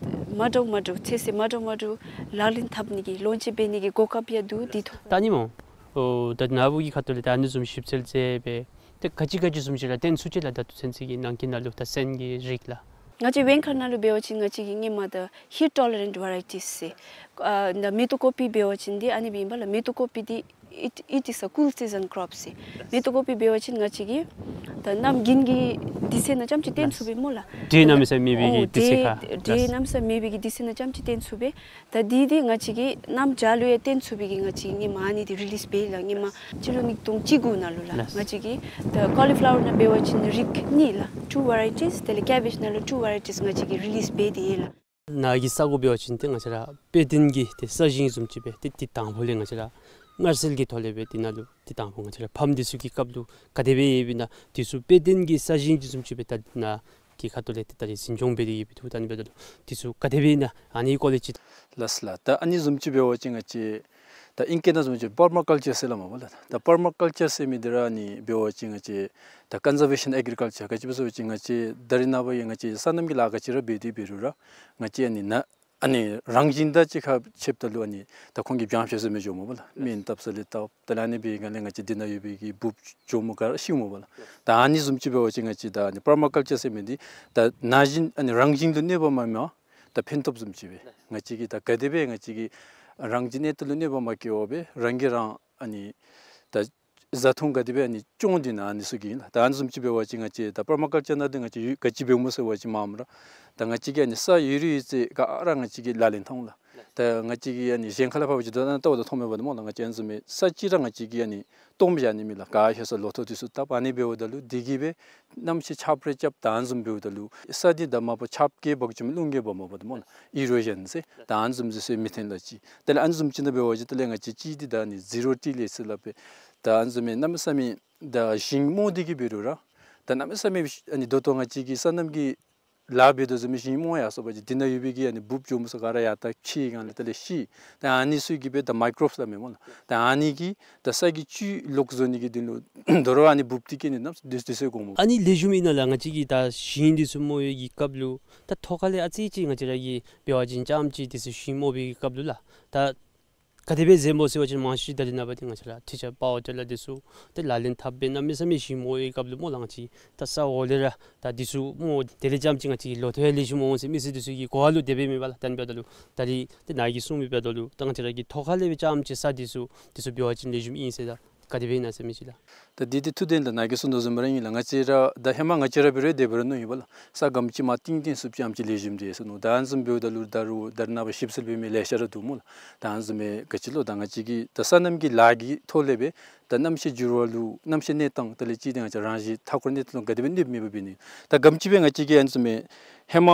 མ་འདྲཝ་མ་འདྲཝ་ཚོད་བསྲེ་མ་འདྲཝ་མ་འདྲཝ་ལག་ལེན་འཐབ་ནི་གི་ལོན་ཅིང་འབད་ནི་གི་གོ་སྐབས་ཡང་འདུག། འདི་ཐོག་ད་ཨ་ནི་སྨོ། ཨོ་ད་ནཱ་བུ་གི་ཁ་ཐུག་ལས་ད་ཨ་ནི་བཟུམ་ཞིབ་འཚོལ་མཛད་སྦེ་ཏེ་ག་ཅི་ག་ཅི་བཟུམ་ཅིག་ར་བཏོན་ཚུགས་ཅི་ལགས། ད་ལྟོ་ཚུན་ཚོད་ཀྱི་ནང་འཁོད་ནང་ལུ་ད་སོན་གྱི་རིགས་ལགས། ང་བཅས་བེང་ཁ་ནང་ལུ་འབད་བ་ཅིན་ང་བཅས་ཀྱིས་སྔོན་མ་ད་ཧིཊ་ཊོ་ལེ་རེནཊ་ཝེ་རའི་ཊིས་ཟེར། ཨ་ད་མེ་ཏོག་ཀོ་པི་འབད་བ་ཅིན་འདི་ཨ་ནི་སྦེ་ཨིན་པ་ལགས། མེ་ཏོག་ཀོ་པི་འདི་it, it is a cool season crop ཟེར། མེ་ཏོག་ཀོ་པི་འབད་བ་ཅིན་ང་བཅས་ཀྱིས་ད་གནམ་དགུན་གྱི་དུས་ཚོད་ནང་རྐྱངམ་ཅིག་བཏོན་ཚུགས་པས་སྨོ་ལགས། འདྲེ་གནམ་མེད་ས་མེད་པའི་གི་ཨོ་དུས་ཚོད་ཁར་འདྲེ་གནམ་མེད་ས་མེད་པའི་གི་དུས་ཚོད་ནང་རྐྱངམ་ཅིག་བཏོན་ཚུགས་པས། ད་འདི་འདི་ང་བཅས་ཀྱིས་གནམ་བྱཱར་ལུ་ཡང་བཏོན་ཚུགས་པའི་གི་ང་བཅས་ཀྱིས་སྔོན་མ་ཨ་ནི་འདི་རི་ལིསི་འབད་ཡི་ལགས། སྔོན་མ་སྤྱི་ལོ་ཉིས་སྟོང་བཅུ་དགུ་ནང་ལུ་ལགས། ལགས། ང་བཅས་ཀྱིས་ད་ཀོ་ལི་ཕི་ལ་ཝར་ནང་འབད་བ་ཅིན་རིགས་གཉིས་ལགས། two varieties དེ་ལས་ཀེ་བེཇ་ནང་ལུ་two varieties ང་བཅས་ཀྱིས་རི་ལིསི་འབད་དེ་ཡོད་ལགས། ནཱ་གི་ས་གོ་འབད་བ་ཅིན་ཏེ་ང་བཅས་ར་དཔེ་སྟོན་གྱི་ཏེ་ས་ཞིང་བཟུམ་ཅིག་སྦེ་ཏེ་ཏེ་དང་པོ་ལས་ང་བཅས་ར་མངར་གསིལ་གྱི་ཐོག་ལས་སྦེ་ཏེ་ནཱ་ལུ་ཏེ་དང་པོ་ང་བཅས་ར་ཕམ་འདི་ཚུ་གི་སྐབས་ལུ་ག་དེ་སྦེ་ཡོདཔ་ཨིན་ན་འདི་ཚུ་དཔེ་སྟོན་གྱི་ས་ཞིང་བཟུམ་ཅིག་སྦེ་ད་ནཱ་གི་ཁ་ཐུག་ལས་ཏེ་ད་རིས་འཛིན་སྐྱོང་འབད་དེ་གི་སྦེ་འདུག། ད་ཨ་ནི་འབདཝ་ད་ལུ་འདི་ཚུ་ག་དེ་སྦེ་ཨིན་ན་ཨ་ནི་སྐོར་ལས་ཅིག། ལགས་ལགས། ད་ཨ་ནི་བཟུམ་ཅིག་འབད་བ་ཅིན་ང་བཅས་ད་ཨིང་སྐད་ནང་བཟུམ་ཅིག་པར་མ་ཀལ་ཅར་ཟེར་སླབ་མས་པ་ལགས། ད་པར་མ་ཀལ་ཅར་ཟེར་མི་འདི་ར་ཨ་ནི་འབད་བ་ཅིན་ང་བཅས་ད་ཀོན་ཛར་ཝེ་ཤཱན་ཨེག་རི་ཀལ་ཅར། ག་ཅི་སྦེ་ཟེར་བ་ཅིན་ང་བཅས་ད་རིས་ནངས་པ་ཡང་ང་བཅས་སོ་ནམ་གྱི་ལཱ་ག་ཅི་ར་འབད་དེ་འབད་རུང་ར་ང་བཅས་ཨ་ནི་ནཱ་ཨ་ནི་རང་བཞིན་དང་གཅིག་ཁར་ཕྱདཔ་ད་ལུ་ཨ་ནི་ད་ཁོང་གིས་བྱང་ཤེས་ཟེར་མི་འགྱོཝ་མས་པ་ལགས། སྨན་བཏབ་ས་ལས་བཏབ། དེ་ལས་ཨ་ནི་འབད་བའི་སྒང་ལས་ང་བཅས་འདི་ནང་ཡོད་པའི་གི་འབུཔ་གྱོགམོ་ག་ར་ཤིཝ་མས་པ་ལགས། ད་ཨ་ནི་བཟུམ་ཅིག་འབད་བ་ཅིན་ང་བཅས་ད་ཨ་ནི་པར་མ་ཀལ་ཅར་ཟེར་མི་འདི་ད་ན་གཞོན་ཨ་ནི་རང་བཞིན་དུ་གནོད་པ་མ་མ་ད་ཕན་ཐོགས་བཟུམ་ཅིག་སྦེ་ང་བཅས་ཀྱིས་ད་ག་དེ་སྦེ་ང་བཅས་ཀྱིས་རང་བཞིན་གནོད་དོ་ལུ་གནོད་པ་མ་བཀལ་བར་སྦེ་རང་གིས་རང་ཨ་ནི་ད་བཟའ་འཐུང་ག་དེ་སྦེ་ཨ་ནི་སྐྱོང་དོ་ན་ཨ་ནི་ཚུ་གི་ཨིན་ལགས། ད་ཨ་ནི་བཟུམ་ཅིག་འབད་བ་ཅིན་ང་བཅས་ད་པར་མ་ཀལ་ཅར་ནང་འདི་ང་བཅས་ཡོད་ག་ཅི་འབདཝ་སྨོ་ཟེར་བ་ཅིན་མངམ་ར་ད་ང་བཅས་ཀྱིས་ཨ་ནི་ས་ཡོད་རིགས་ཡོད་ཚད་ག་ར་ང་བཅས་ཀྱིས་ལག་ལེན་འཐབ་འོང་ལགས། ད་ང་བཅས་ཀྱིས་ཨ་ནི་གཞན་ཁ་ལས་ཕར་འབད་བ་ཅིན་ད་ལྟོ་བ་ད་མཐོངམ་མས་པ་ད་སྨོ་ལགས། ང་བཅས་ཨ་ནི་བཟུམ་མའི་ས་ཅིག་ར་ང་བཅས་ཀྱིས་ཨ་ནི་སྟོངམ་བཞག་ནི་མེད་ལགས། ག་ཧེ་ས་ལོ་ཐོག་འདི་ཚུ་བཏབ། ཨ་ནི་འབདཝ་ད་ལུ་འདི་གིས་སྦེ་གནམ་གཤིས་ཆརཔ་རེ་རྐྱབ་ད་ཨ་ནི་བཟུམ་འབདཝ་ད་ལུ་ས་འདི་ད་མ་པ་ཆརཔ་གིས་འབག་ཅི་མས། རླུང་གིས་འབག་མ་པ་ད་སྨོ་ལགས། ཨི་རོ་ཞཱན་ཟེར་ད་ཨ་ནི་བཟུམ་ཅིག་ཟེར་མི་ཐོན་ལགས་ཅིག། དེ་ལས་ཨ་ནི་བཟུམ་ཅིག་ནང་འབད་བ་ཅིན་དེ་ལས་ང་བཅས་ཅིག་འདི་ད་ཨ་ནི་ཟི་རོ་ཊི་ལེས་ཟེར་སླབ་པས། ད་ཨ་ནི་བཟུམ་མའི་གནམ་མེད་ས་མེད་ད་ཞིང་རྨོ་སྟེ་གིས་འབད་རུང་ར་ད་གནམ་མེད་ས་མེད་ཨ་ནི་ད་ལྟོ་ང་བཅས་ཀྱིས་སོ་ནམ་གྱི་ལཱ་འབད་དོ་བཟུམ་མའི་ཞིང་རྨོ་ཡར་སོང་པ་ཅིན་འདི་ནང་ཡོད་པའི་གི་ཨ་ནི་འབུཔ་གྱོགམོ་ཚུ་ག་ར་ཡར་ལྟ་ཕྱེ་སྒང་ལས་དེ་ལས་ཤི། ད་ཨ་ནི་ཚུ་གིས་སྦེ་ད་མའི་ཀོརོབསི་སླབ་མས་སྨོ་ལགས། ད་ཨ་ནི་གིས་ད་ས་གི་བཅུད་ལོག་བཟོ་ནི་གི་དོན་ལུ་དོ་རུང་ཨ་ནི་འབུཔ་འདི་སྐྱེ་ནི་གནམ་མེད་ས་མེད་དགོཔ་སྨོ། ཨ་ནི་ལེགས་ཤོམ་ཨིན་ན་ལགས། ང་བཅས་ཀྱིས་ད་ཞིང་འདི་ཚུ་རྨོ་བའི་གི་སྐབས་ལུ་ད་ཐོག་ཁ་ལས་ཨ་ཙི་ཅིག་ང་བཅས་ར་གིས་འབད་བ་ཅིན་རྐྱངམ་ཅིག་འདི་ཚུ་ཞིང་རྨོ་བའི་གི་སྐབས་ལུ་ལགས། ད་ག་དེ་སྦེ་མཛདཔ་སྨོ་ཟེར་བ་ཅིན་མང་ཤོས་ཅིག་ད་རེས་ནངས་པ་འདི་ང་བཅས་ར་ཏི་ཆར་པ་ཝར་ཊི་ལར་འདི་ཚུ་ཏེ་ལག་ལེན་འཐབ་སྦེ་གནམ་མེད་ས་མེད་ཞིང་རྨོ་བའི་སྐབས་ལུ་སྨོ་ལགས། ང་བཅས་ད་ས་འོག་ལས་ར་ད་འདི་ཚུ་རྨོ་དེ་ལས་རྐྱངམ་ཅིག་ང་བཅས་ལོ་ཐོག་ཡང་ལེགས་ཤོམ་འོང་ཟེར་མི་སེར་འདི་ཚུ་གི་གོ་བ་ལུ་དེ་སྦེ་མེད་པ་ལགས། ད་ཨ་ནི་འབདཝ་ད་ལུ་ད་རིས་ཏེ་ནཱ་གིས་གསུངས་མི་འབདཝ་ད་ལུ་ད་ང་བཅས་ར་གིས་ཐོག་ཁ་ལས་སྦེ་རྐྱངམ་ཅིག་ས་འདི་ཚུ་འདི་ཚུ་འབད་བ་ཅིན་ལེགས་ཤོམ་ཨིན་ཟེར་ད་ག་དེ་སྦེ་ཨིན་ན་ཟེར་མི་ཅིག་ལགས། ད་འདི་འདི་ཐུགས་བདེན་ལགས། ནཱ་གིས་གསུངས་དོ་བཟུམ་ར་ཨིན་ལགས། ང་བཅས་ར་ད་ཧེ་མ་ང་བཅས་ར་འབད་རུང་དེ་འབད་རུང་མནོ་ཡི་པ་ལགས། ས་སྒམ་ཅིག་མར་བཏིང་བཏིང་ཚུགསཔ་ཅིག་ཨ་ནེམ་ཅིག་ལེགས་ཤོམ་འདི་ཟེར་མནོ། ད་ཨ་ནི་བཟུམ་འབདཝ་ད་ལུ་ད་རུང་ད་རེས་ནངས་པ་ཞིབ་འཚོལ་འབད་མི་ལེ་ཤ་ར་འདུག་སྨོ་ལགས། ད་ཨ་ནི་བཟུམ་མའི་ག་ཅི་ལོ་ད་ང་བཅས་ཀྱིས་ད་སོ་ནམ་གྱི་ལཱ་གི་ཐོག་ལས་སྦེ་ད་གནམ་གཤིས་འགྱུར་བ་ལུ་གནམ་གཤིས་གནས་སྟངས་དེ་ལས་ཅིག་ད་ང་བཅས་རང་བཞིན་མཐའ་འཁོར་གནས་སྟངས་ལུ་ག་དེ་སྦེ་གནོདཔ་མེད་པ་འབད་ནི། ད་སྒམ་ཅིག་སྦེ་ང་བཅས་ཀྱིས་ཨ་ནི་བཟུམ་མའི་ཧེ་མ་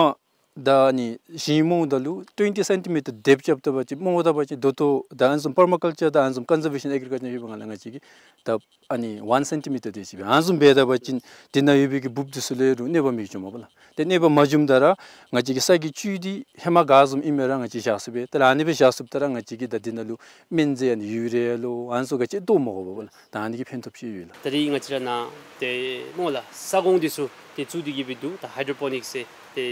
ད་ཨ་ནི་ཞིང་རྨོཝ་ད་ལུ་ཊུ་ཝེན་ཊི་སེན་ཊི་མི་ཊར་དེབ་རྐྱབ་ད་པ་ཅིན་རྨོཝ་ད་པ་ཅིན་ད་ལྟོ་ད་ཨ་ནི་བཟུམ་པར་མ་ཀལ་ཅར་དང་ཨ་ནི་བཟུམ་ཀོན་ཛར་བེ་ཤཱན་ཨེག་རི་ཀལ་ཅར་ཡོད་པའི་སྒང་ལས་ང་བཅས་ཀྱིས་ད་ཨ་ནི་ཝན་སེན་ཊི་མི་ཊར་དེ་ཅིག་སྦེ་ཨ་ནི་བཟུམ་འབད་ད་པ་ཅིན་དེ་ནང་ཡོད་པའི་གི་འབུཔ་འདི་ཚུ་ལས་རུང་གནོད་པ་མི་འབྱུངམ་པ་ལགས། ཏེ་གནོད་པ་མ་འབྱུངམ་ད་ར་ང་བཅས་ཀྱི་ས་གི་བཅུད་འདི་ཧེ་མ་ག་བཟུམ་ཨིན་མི་ར་ང་བཅས་བཞག་ཚུགས་པས། ད་ཨ་ནི་སྦེ་བཞག་ཚུགསཔ་ད་ར་ང་བཅས་ཀྱིས་ད་དེ་ནང་ལུ་སྨན་རྫས་ཨ་ནི་ཡུ་རི་ཡ་ལོ་ཨ་ནི་ཚུ་ག་ཅི་བཏོག་མ་དགོ་པས་ལགས། ད་ཨ་ནི་གི་ཕན་ཐོགས་ཅིག་ཡོད་ལགས། ད་རིས་ང་བཅས་ར་ནཱ་ཏེ་སྨོ་ལགས་ས་སྒོང་འདི་ཚུ་ཏེ་བཙུགས་ཏེ་གི་སྦེ་འདུག། ད་ཧའི་ཌྲོ་པོ་ནིཀསི་ཟེར་ཏེ་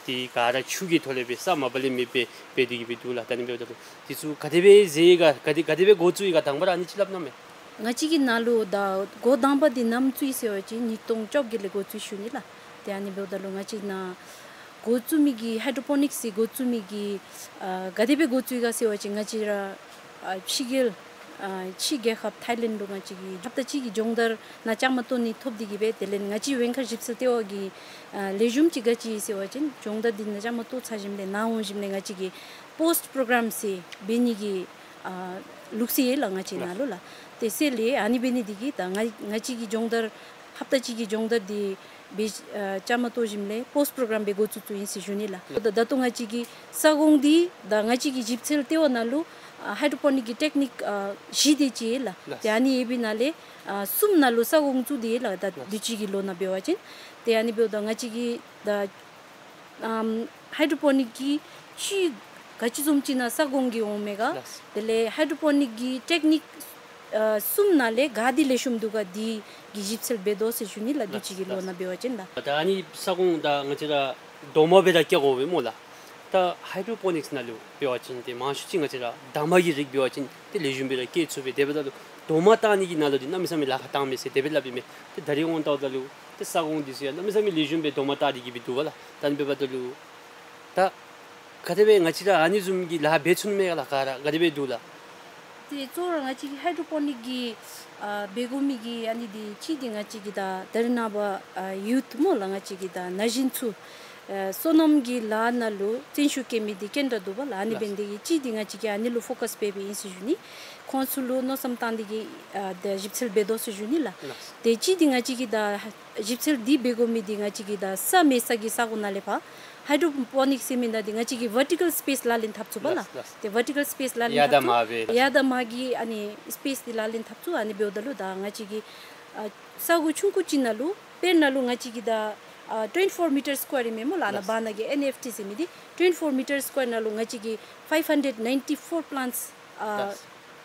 དེ་ག་ར་ཆུ་གི་ཐོག་ལས་སྦེ་ས་མ་པ་ལས་མེདཔ་སྦེ་འབད་དེ་གི་སྦེ་འདུག་ལགས། ད་ཨ་ནི་འབདཝ་ད་ལུ་འདི་ཚུ་ག་དེ་སྦེ་མཛད་ཡི་ག་ག་དེ་ག་དེ་སྦེ་འགོ་བཙུགས་ཡི་ག་དང་པ་ར་ཨ་ནི་ཅིག་སླབ་གནང་མས། ང་བཅས་ཀྱི་ནཱ་ལུ་ད་འགོ་དང་པ་འདི་ནམ་བཙུགས་ཡི་ཟེར་བ་ཅིན་ཉིས་སྟོང་བཅོ་བརྒྱད་ལས་འགོ་བཙུགས་ཞུ་ནི་ལགས། ཏེ་ཨ་ནི་འབདཝ་ད་ལུ་ང་བཅས་ནཱ་འགོ་བཙུགས་མི་གི་ཧའི་ཌྲོ་པོ་ནིཀསི་འགོ་བཙུགས་མི་གི་ཨ་ག་དེ་སྦེ་འགོ་བཙུགས་ཡི་ག་ཟེར་བ་ཅིན་ང་བཅས་ར་ཨ་ཕྱི་རྒྱལ་ཨ་ཕྱི་རྒྱལ་ཁབ་ཐཱའི་ལེནཌ་ལུ་ང་བཅས་ཀྱིས་ཧབ་ཏ་གཅིག་གི་སྦྱོང་བརྡར་ནང་བཅའ་མར་གཏོགས་ནི་ཐོབ་སྟེ་གི་སྦེ་དེ་ལས་ང་བཅས་ཝེང་ཁཱ་ཞིབ་འཚོལ་ལྟེ་བ་གི་ཨ་ལེགས་ཤོམ་ཅིག་ག་ཅི་ཨིན་ཟེར་བ་ཅིན་སྦྱོང་བརྡར་འདི་ནང་བཅའ་མར་གཏོགས་ཚར་ཞིནམ་ལས་ནཱ་འོང་ཞིནམ་ལས་ང་བཅས་ཀྱིས་པོསི་ཊི་པྲོ་གརམ་ཟེར་འབད་ནི་གི་ཨ་ལུགས་སྲོལ་ཡོད་ལགས་ང་བཅས་ནཱ་ལུ་ལགས། ཏེ་ཟེར་ལས་ཨ་ནི་འབད་ནི་འདི་གིས་ད་ང་ང་བཅས་ཀྱི་སྦྱོང་བརྡར་ཧབ་ཏ་གཅིག་གི་སྦྱོང་བརྡར་འདི་འབད་ཨ་བཅའ་མར་གཏོགས་ཞིནམ་ལས་པོསི་ཊི་པྲོ་གརམ་སྦེ་འགོ་བཙུགས་བཙུགསཔ་ཨིན་ཟེར་ཞུ་ནི་ལགས། ད་ད་ལྟོ་ང་བཅས་ཀྱི་ས་སྒོང་འདི་ད་ང་བཅས་ཀྱི་ཞིབ་འཚོལ་ལྟེ་བ་ནང་ལུ་ཨ་ཧའི་ཌྲོ་པོ་ནིཀ་གི་ཊེཀ་ནིཀ་ཨ་བཞི་དེ་ཅིག་ཡོད་ལགས། ལགས། ཏེ་ཨ་ནི་ཡོད་པའི་ནང་ལས་ཨ་གསུམ་ནང་ལུ་ས་སྒོང་བཙུགས་ཏེ་ཡོད་ལགས། ད་ལགས། དུས་ཅི་གི་ལོ་ནང་འབད་བ་ཅིན་ཏེ་ཨ་ནི་འབདཝ་ད་ང་བཅས་ཀྱི་ད་ཨམ་ཧའི་ཌྲོ་པོ་ནིཀ་གི་ཅིག་ག་ཅི་བཟུམ་ཅིག་ནང་ས་སྒོང་གི་འོང་མས་ག། ལགས། དེ་ལས་ཧའི་ཌྲོ་པོ་ནིཀ་གི་ཊེཀ་ནིཀ་ཨ་གསུམ་ནང་ལས་ག་འདི་ལེགས་ཤོམ་འདུག་ག་འདི་གི་ཞིབ་འཚོལ་འབད་དོ་ཟེར་ཞུ་ནི་ལགས། དུས་ཅི་གི་ལོ་ནང་འབད་བ་ཅིན་ལགས། ད་ཨ་ནི་ས་སྒོང་ད་ང་བཅས་ར་རྡོག་མ་སྦེ་ར་སྐྱེ་དགོ་པས་སྨོ་ལགས། ད་ཧའི་ཌྲོ་པོ་ནིཀསི་ནང་ལུ་འབད་བ་ཅིན་ཏེ་མང་ཤོས་ཅིག་ང་བཅས་ར་འདབ་མ་གི་རིགས་འབད་བ་ཅིན་ཏེ་ལེགས་ཤོམ་སྦེ་ར་སྐྱེ་ཚུགས་པས། དེ་འབདཝ་ད་ལུ་རྡོག་མ་བཏགས་ནི་གི་ནང་ལུ་འདི་གནམ་མེད་ས་མེད་ལཱ་ཁག་བཏངམ་མས་ཟེར་དེ་སྦེ་སླབ་ཨིན་མས། ཏེ་ད་རིས་འོང་ལྟཝ་ད་ལུ་ཏེ་ས་སྒོང་འདི་ཚུ་ཡང་གནམ་མེད་ས་མེད་ལེགས་ཤོམ་སྦེ་རྡོག་མ་བཏགས་ཏེ་གི་སྦེ་འདུག་པ་ལགས། ད་ཨ་ནི་འབདཝ་ད་ལུ་ད་ག་དེ་སྦེ་ང་བཅས་ར་ཨ་ནི་བཟུམ་གྱི་ལཱ་འབད་ཚུགས་ནི་མས་ག་ལགས། ག་ར་ག་དེ་སྦེ་འདུག་ལགས། ཏེ་གཙོ་བོ་ར་ང་བཅས་ཀྱི་ཧའི་ཌྲོ་པོ་ནིཀ་གི་ཨ་འབད་དགོ་མི་གི་ཨ་ནི་འདི་གཅིག་འདི་ང་བཅས་ཀྱི་ད་ད་རེས་ནངས་པ་ཨ་ཡུཐ་སྨོ་ལགས། ང་བཅས་ཀྱི་ད་ན་གཞོན་ཚུ་ཨ་སོ་ནམ་གྱི་ལཱ་ནང་ལུ་བརྩོན་ཤུགས་བསྐྱེད་མི་འདི་ག་འདྲ་འདུག་པ་ལགས། ཨ་ནི་འབད་ནི་དེ་གིས་གཅིག་འདི་ང་བཅས་ཀྱིས་ཨ་ནི་ལུ་ཕོ་ཀཱསི་འབད་འབདཝ་ཨིན་ཟེར་ཞུ་ནི། ཁོང་ཚུ་ལུ་མནོ་བསམ་བཏང་སྟེ་གི་ཨ་ད་ཞིབ་འཚོལ་འབད་དོ་ཟེར་ཞུ་ནི་ལགས། ལགས། ཏེ་གཅིག་འདི་ང་བཅས་ཀྱི་ད་ཞིབ་འཚོལ་འདི་འབད་དགོ་མི་འདི་ང་བཅས་ཀྱི་ད་ས་མེད་ས་གི་ས་སྒོ་ནང་ལས་ཕར་ཧའི་ཌྲོ་པོ་ནིཀསི་ཟེར་མི་ནང་འདི་ང་བཅས་ཀྱིས་ཝར་ཊི་ཀཱལ་སི་པེསི་ལག་ལེན་འཐབ་ཚུགས་པ་ལགས། ལགས། ལགས། ཏེ་ཝར་ཊི་ཀཱལ་སི་པེསི་ལག་ལེན་ཡར་དང་འཐབ་ཚུགས། མར་སྦེ་ལགས། ཡར་དང་མར་གྱི་ཨ་ནི་སི་པེསི་འདི་ལག་ལེན་འཐབ་ཚུགས། ཨ་ནི་འབདཝ་ད་ལུ་ད་ང་བཅས་ཀྱི་ཨ་ས་སྒོ་ཆུང་ཀུ་ཅིག་ནང་ལུ་དཔེར་ན་ལུ་ང་བཅས་ཀྱི་ད་ཨ་ཊུ་ཝེན་ཊི་ཕོར་མི་ཊར་སི་ཀུའར་ཨིན་མས་སྨོ་ལགས། ཨ་ནཱ་ལགས། བར་ན་གི་ཨེན་ཨེཕ་ཊི་ཟེར་མི་འདི་ཊུ་ཝེན་ཊི་ཕོར་མི་ཊར་སི་ཀུའར་ནང་ལུ་ང་བཅས་ཀྱིས་ཕའིབ་ཧན་ཌེཌ་ནའིན་ཊི་ཕོར་པི་ལཱནཊསི་ཨ་ལགས།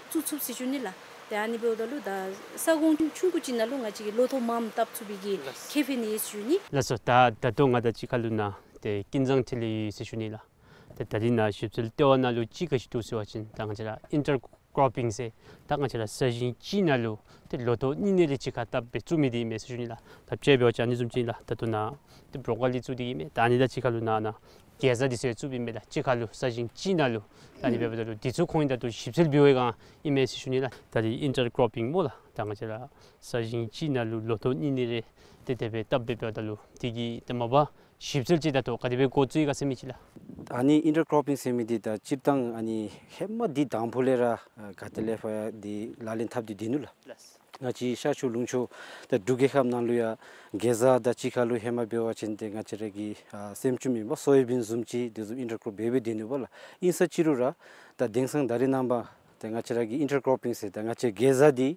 བཙུགས་ཚུགས་ཟེར་ཞུ་ནི་ལགས། ཏེ་ཨ་ནི་འབདཝ་ད་ལུ་ད་ས་སྒོང་ཆུང་ཀུ་ཅིག་ནང་ལུ་ང་བཅས་ཀྱིས་ལོ་ཐོག་མངམ་བཏབ་ཚུགས་པའི་གི་ལགས། ཁེ་ཕན་ཡོད་ཟེར་ཞུ་ནི། ལགས་སོ། ད་ད་ལྟོ་ང་དང་གཅིག་ཁར་ལུ་ནཱ་ཏེ་ཀུན་བཟང་འཕྲིན་ལས་ཡོད་ཟེར་ཞུ་ནི་ལགས། ཏེ་ད་རིས་ནཱ་ཞིབ་འཚོལ་ལྟེ་བ་ནང་ལུ་ཅིག་ག་ཅི་འདུག་ཟེར་བ་ཅིན་ད་ང་བཅས་ར་ཨིན་ཊར་ཀོར་པིང་ཟེར་ད་ང་བཅས་ར་ས་ཞིང་གཅིག་ནང་ལུ་ཏེ་ལོ་ཐོག་གཉིས་གཉིས་རེ་གཅིག་ཁར་བཏབ་སྦེ་བཙུགས་མི་འདི་ཨིན་མས་ཟེར་ཞུ་ནི་ལགས། ད་དཔྱེ་འབད་བ་ཅིན་ཨ་ནི་བཟུམ་ཅིག་ལགས། ད་ལྟོ་ནཱ་ཏེ་བྲོ་ཀོ་ལི་བཙུགས་ཏེ་ཨིན་མས། ད་ཨ་ནི་དང་གཅིག་ཁར་ལུ་ནཱ་ནཱ་གེ་ཛར་འདི་ཚུ་བཙུགས་པའི་མས་ལགས། གཅིག་ཁར་ལུ་ས་ཞིང་གཅིག་ནང་ལུ། ད་ཨ་ནི་འབདཝ་ད་ལུ་འདི་ཚུ་ཁོང་གིས་ད་ལྟོ་ཞིབ་འཚོལ་འབད་བའི་སྒང་ཨིན་མས་ཟེར་ཞུ་ནི་ལགས། ད་རིས་ཨིན་ཊར་ཀོར་པིང་སྨོ་ལགས། ད་ང་བཅས་ར་ས་ཞིང་གཅིག་ནང་ལུ་ལོ་ཐོག་གཉིས་གཉིས་རེ་ཏེ་དེ་སྦེ་བཏབ་སྦེ་འབདཝ་ད་ལུ་འདི་གིས་ཏེ་མ་པ་ ཞིབ་འཚོལ་ཅིག་ད་ལྟོ་ག་དེ་སྦེ་འགོ་བཙུགས་ཡི་ག་ཟེར་མི་ཅིག་ལགས། ཨ་ནི་ཨིན་ཊར་ཀོར་པིང་ཟེར་མི་འདི་ད་སྤྱིར་བཏང་ཨ་ནི་ཧེ་མ་འདི་དང་ཕུ་ལས་ར་ཨ་ག་ཏེ་ལས་ཕར་འདི་ལག་ལེན་འཐབ་སྟེ་སྡོད་ནུག་ལགས། ང་བཅས་ཤར་ཕྱོགས་ལུང་ཕྱོགས་ད་འབྲུག་རྒྱལ་ཁབ་ནང་ལུ་ཡང་གེ་ཛ་དང་གཅིག་ཁར་ལུ་ཧེ་མ་འབད་བ་ཅིན་ཏེ་ང་བཅས་ར་གི་ཨ་སྲནམ་ཅུང་ཨིན་པ་སོ་ཡ་བིན་བཟུམ་ཅིག་དེ་བཟུམ་ཨིན་ཊར་ཀོར་འབད་འབད་སྡོད་ནུག་པ་ལགས། ཨིན་ས་ཅི་རུང་ར་ད་དེང་སང་ད་རེས་ནངས་པ་ཏེ་ང་བཅས་ར་གི་ཨིན་ཊར་ཀོར་པིང་ཟེར་ད་ང་བཅས་གེ་ཛ་འདི་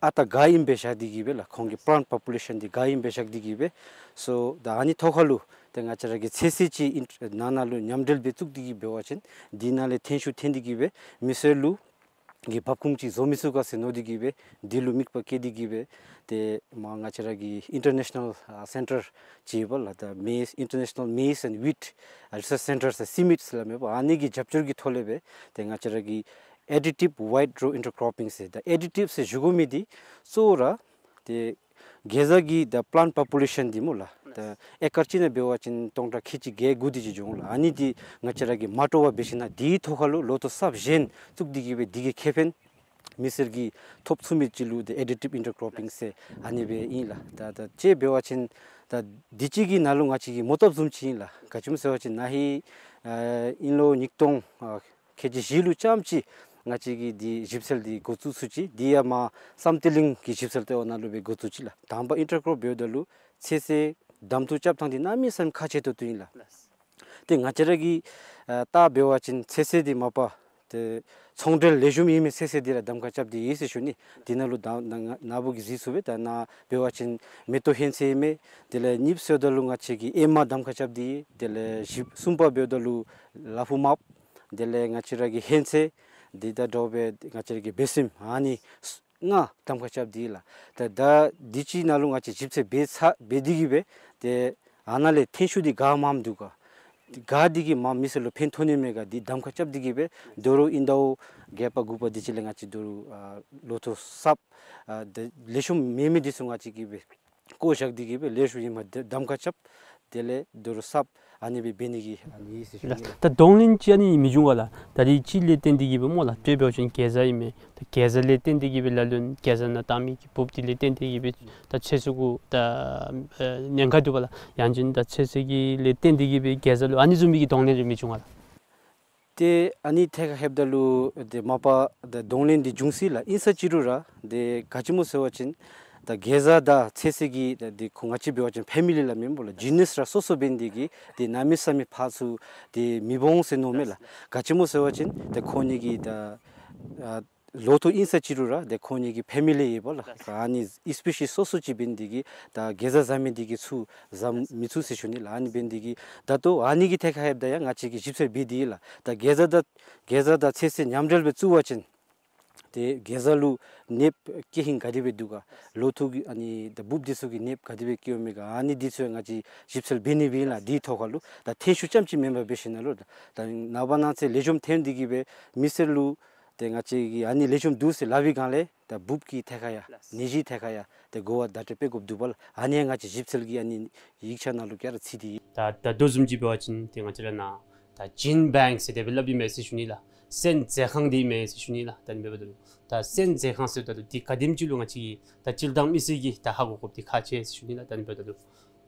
ཨ་རྟག་ག་ཨིནམ་སྦེ་བཞག་སྟེ་གི་སྦེ་ལགས། ཁོང་གི་པ་ལཱནཊ་པོ་པུ་ལེ་ཤཱན་འདི་ག་ཨིནམ་སྦེ་བཞག་སྟེ་གི་སྦེ། སོ་ད་ཨ་ནི་ཐོག་ཁར་ལུ་ཏེ་ང་བཅས་ར་གི་ཚོད་བསྲེ་ཅིག་ཨིན་ནང་ན་ལུ་མཉམ་འབྲེལ་སྦེ་བཙུགས་ཏེ་གི་འབད་བ་ཅིན་འདི་ནང་ལས་ཐོན་ཤུགས་ཐོན་ཏེ་གི་སྦེ་མི་སེར་ལུ་གི་འབབ་ཁུངས་ཅིག་བཟོ་མི་ཚུགས་ག་ཟེར་མནོ་སྟེ་གི་སྦེ་འདི་ལུ་དམིགས་པ་བསྐྱེད་དེ་གི་སྦེ་ཏེ་མར་ང་བཅས་ར་གི་ཨིན་ཊར་ནེ་ཤ་ནཱལ་ཨ་སེན་ཊར་ཅིག་ཡོད་པ་ལགས། ད་མེ་ཛི་ཨིན་ཊར་ནེ་ཤ་ནཱལ་མེ་ཛི་ཨེནཌ་ཝིཊ་ཨ་རི་སརཆ་སེན་ཊར་ཟེར་སི་མིཊ་ཟེར་སླབ་མས་པ། ཨ་ནི་གི་རྒྱབ་སྐྱོར་གྱི་ཐོག་ལས་སྦེ་ཏེ་ང་བཅས་ར་གི་ཨེ་ཌི་ཊིབ་ཝའིཌ་རོ་ཨིན་ཊར་ཀོར་པིང་ཟེར་ད་ཨེ་ཌི་ཊིབ་ཟེར་ཞུ་དགོ་མི་འདི་གཙོ་བོ་ར་ཏེ་གེ་ཛ་གི་ད་པ་ལཱནཊ་པོ་པུ་ལེ་ཤཱན་འདི་སྨོ་ལགས། ད་ཨེ་ཀར་གཅིག་ནང་འབད་བ་ཅིན་སྟོང་ཕྲག་ཁལ་གཅིག་བརྒྱད་དགུ་དེ་ཅིག་འགྱོ་འོང་ལགས། ཨ་ནི་འདི་ང་བཅས་ར་གིས་མ་སྤྲོ་བར་འབད་ཞིན་ན་འདི་ཐོག་ཁར་ལུ་ལོ་ཐོག་གསརཔ་གཞན་བཙུགས་ཏེ་གི་སྦེ་འདི་གི་ཁེ་ཕན་མི་སེར་གྱིས་ཐོབ་ཚུགས་མི་ཅིག་ལུ་ཏེ་ཨེ་ཌི་ཊིབ་ཨིན་ཊར་ཀོར་པིང་ཟེར་ཨ་ནི་སྦེ་ཨིན་ལགས། ད་ད་དཔྱེ་འབད་བ་ཅིན་ད་འདི་གཅིག་གི་ནང་ལུ་ང་བཅས་ཀྱི་མོ་བཏབ་བཟུམ་ཅིག་ཨིན་ལགས། ག་ཅི་སྨོ་ཟེར་བ་ཅིན་ན་ཧིང་ཨ་དབྱིན་ལོ་ཉིས་སྟོང་ཨ་ཁལ་གཅིག་བཞི་ལུ་རྐྱངམ་ཅིག་ང་བཅས་ཀྱིས་འདི་ཞིབ་འཚོལ་འདི་འགོ་བཙུགས་ཚུགས་ཅི། འདི་ཡང་མར་བསམ་གཏན་གླིང་གི་ཞིབ་འཚོལ་ལྟེ་བ་ནང་ལུ་སྦེ་འགོ་བཙུགས་ཅི་ལགས། དང་པ་ཨིན་ཊར་ཀོར་འབདཝ་ད་ལུ་ཚོད་བསྲེ་གདམ་འཐུ་རྐྱབ་ཐངས་འདི་གནམ་མེད་ས་མེད་ཁག་ཆེ་ཏོག་ཏོ་ཨིན་ལགས། ཏེ་ང་བཅས་ར་གིས་ཨ་བལྟ་འབད་བ་ཅིན་ཚོད་བསྲེ་འདི་མ་པ་ཏེ་ཚོང་འབྲེལ་ལེགས་ཤོམ་ཨིན་མི་ཚོད་བསྲེ་འདི་ར་གདམ་ཁ་རྐྱབ་སྟེ་ཡོད་ཟེར་ཞུ་ནི། འདི་ནང་ལུ་ད་ན་ང་ན་བུ་གིས་གཟིགས་ཚུགས་པས། ད་ནཱ་འབད་བ་ཅིན་མེ་ཏོག་ཧོན་ཚོད་ཨིན་མས། དེ་ལས་གཉིས་པ་ཟེརཝ་ད་ལུ་ང་བཅས་ཀྱིས་ཨེ་མ་གདམ་ཁ་རྐྱབ་སྟེ་ཡོད། དེ་ལས་བཞི་གསུམ་པ་འབདཝ་ད་ལུ་ལ་ཕུག་མརཔ། དེ་ལས་ང་བཅས་ར་གི་ཧོན་ཚོད་འདི་དང་འདྲཝ་སྦེ་ང་བཅས་ར་གི་སྦེ་སྲནམ་ཨ་ནི་ལྔ་གདམ་ཁ་རྐྱབ་སྟེ་ཡོད་ལགས། ད་ད་འདི་ཅིག་ནང་ལུ་ང་བཅས་ཞིབ་འཚོལ་འབད་ཚར་འབད་དེ་གི་སྦེ་ཏེ་ཨ་ནཱ་ལས་ཐོན་ཤུགས་འདི་ག་མངམ་འདུག་ག། ག་འདི་གིས་མ་མི་སེར་ལུ་ཕན་ཐོགས་ནི་མས་ག་འདི་གདམ་ཁ་རྐྱབ་སྟེ་གི་སྦེ་དོ་རུང་ཨིན་ཟླཝ་བརྒྱད་པ་དགུ་པ་འདི་ཅིག་ལས་ང་བཅས་དོ་རུང་ཨ་ལོ་ཐོག་གསརཔ་ཨ་ཏེ་ལེགས་ཤོམ་མེད་མི་འདི་ཚུ་ང་བཅས་ཀྱིས་སྦེ་བཀོ་བཞག་སྟེ་གི་སྦེ་ལེགས་ཤོམ་ཨིན་མས་གདམ་ཁ་རྐྱབ། དེ་ལས་དོ་རུང་གསརཔ་ཨ་ནི་སྦེ་འབད་ནི་གི་ཨ་ནི་ཨིན་ཟེར་ཞུ་ནི་ལགས། ད་གདོང་ལེན་ཅིག་ཨ་ནི་མི་འབྱུང་ག་ལགས། ད་རེས་ཅིག་ལས་བརྟེན་ཏེ་གི་སྦེ་སྨོ་ལགས། དཔེ་འབད་བ་ཅིན་གེ་ཛ་ཨིན་མས། ད་གེ་ཛ་ལས་བརྟེན་ཏེ་གི་སྦེ་ལ་ལུ་གེ་ཛ་ནང་བཏང་མི་གི་འབུཔ་འདི་ལས་བརྟེན་ཏེ་གི་སྦེ་ད་ཚོད་བསྲེ་གུ་ད་ཨེ་ཉེན་ཁ་འདུག་པ་ལགས། ཡང་ཅིན་ད་ཚོད་བསྲེ་གི་ལས་བརྟེན་ཏེ་གི་སྦེ་གེ་ཛ་ལུ་ཨ་ནི་བཟུམ་མའི་གི་གདོང་ལེན་རེ་མི་འབྱུང་ག་ལགས། ཏེ་ཨ་ནི་ཐད་ཁར་ལྷོདཔ་ད་ལུ་ཏེ་མ་པ་ད་གདོང་ལེན་འདི་འབྱུང་སྲིད་ལགས། ཨིན་ས་ཅི་རུང་ར་ཏེ་ག་ཅི་སྨོ་ཟེར་བ་ཅིན་ད་གེ་ཛ་དང་ཚོད་བསྲེ་གི་ད་འདི་ཁོང་ང་བཅས་འབད་བ་ཅིན་ཕེ་མི་ལི་སླབ་མི་སྨོ་ལགས། ཇི་ནསི་ར་སོ་སོ་འབད་ནི་དེ་གིས་ཏེ་གནམ་མེད་ས་མེད་ཕར་ཚུར་ཏེ་མི་འོང་ཟེར་མནོཝ་མས་ལགས། ག་ཅི་སྨོ་ཟེར་བ་ཅིན་ཏེ་ཁོང་གཉིས་ཀྱི་ད་ཨ་ལོ་ཐོག་ཨིན་ས་ཅི་རུང་ར་ཏེ་ཁོང་གཉིས་ཀྱི་ཕེ་མི་ལི་ཡོདཔ་ལགས། ཨ་ནི་སི་པེ་ཤིས་སོ་སོ་ཅིག་འབད་ནི་དེ་གིས་ད་གེ་ཛ་བཟའ་མི་དེ་གིས་ཚུར་བཟའ་མི་ཚུགས་ཟེར་ཞུ་ནི་ལགས། ཨ་ནི་འབད་ནི་དེ་གིས་ད་ལྟོ་ཨ་ནི་གི་ཐད་ཁར་ལྷོདཔ་ད་ཡང་ང་བཅས་ཀྱིས་ཞིབ་འཚོལ་འབད་དེ་ཡོད་ལགས། ད་གེ་ཛ་དང་གེ་ཛ་དང་ཚོད་བསྲེ་མཉམ་འབྲེལ་སྦེ་བཙུགས་པ་ཅིན་ཏེ་གེ་ཛ་ལུ་ནདཔ་སྐྱེ་ཧིང་ག་དེ་སྦེ་འདུག་ག། ལོ་ཐོག་གི་ཨ་ནི་ད་འབུཔ་འདི་ཚུ་གི་ནདཔ་ག་དེ་སྦེ་སྐྱེཝ་མས་ག། ཨ་ནི་འདི་ཚུ་ཡང་ང་བཅས་ཞིབ་འཚོལ་འབད་ནི་སྦེ་ཨིན་ལགས། འདི་ཐོག་ཁར་ལུ་ད་ཐོན་ཤུགས་རྐྱངམ་ཅིག་མེན་པར་འབད་ཞིན་ན་ལུ་ད་ནངས་པ་གནངས་ཚེ་ལེགས་ཤོམ་ཐོན་ཏེ་གི་སྦེ་མི་སེར་ལུ་ཏེ་ང་བཅས་ཀྱིས་ཨ་ནི་ལེགས་ཤོམ་འདུག་ཟེར་སླབ་པའི་སྒང་ལས་ད་འབུཔ་གི་ཐད་ཁར་ཡང་ནད་གཞི་ཐད་ཁར་ཡང་ཏེ་གོ་བ་བརྡ་སྤྲོད་འབད་དགོཔ་འདུག་པ་ལགས། ཨ་ནི་ཡང་ང་བཅས་ཞིབ་འཚོལ་གྱི་ཨ་ནི་ཡིག་ཆ་ནང་ལུ་ག་ར་ཚུད་དེ་ཡོད། ད་ད་ལྟོ་བཟུམ་ཅིག་འབད་བ་ཅིན་ཏེ་ང་བཅས་ར་ནཱ་ད་ཇིན་བེངཀ་ཟེར་དེ་སྦེ་སླབ་ཨིན་མས་ཟེར་ཞུ་ནི་ལགས། སོན་མཛོད་ཁང་འདི་ཨིན་མས་ཟེར་ཞུ་ནི་ལགས། ད་ཨ་ནི་འབདཝ་ད་ལུ་ད་སོན་མཛོད་ཁང་ཟེརཝ་ད་ལུ་འདི་ག་དེམ་ཅིག་ལུ་ང་བཅས་ཀྱིས་ད་སྤྱིར་བཏང་མི་སེར་གྱིས་ད་ཧ་གོ་དགོཔ་འདི་ཁག་ཆེ་ཟེར་ཞུ་ནི་ལགས། ད་ཨ་ནི་འབདཝ་ད་ལུ་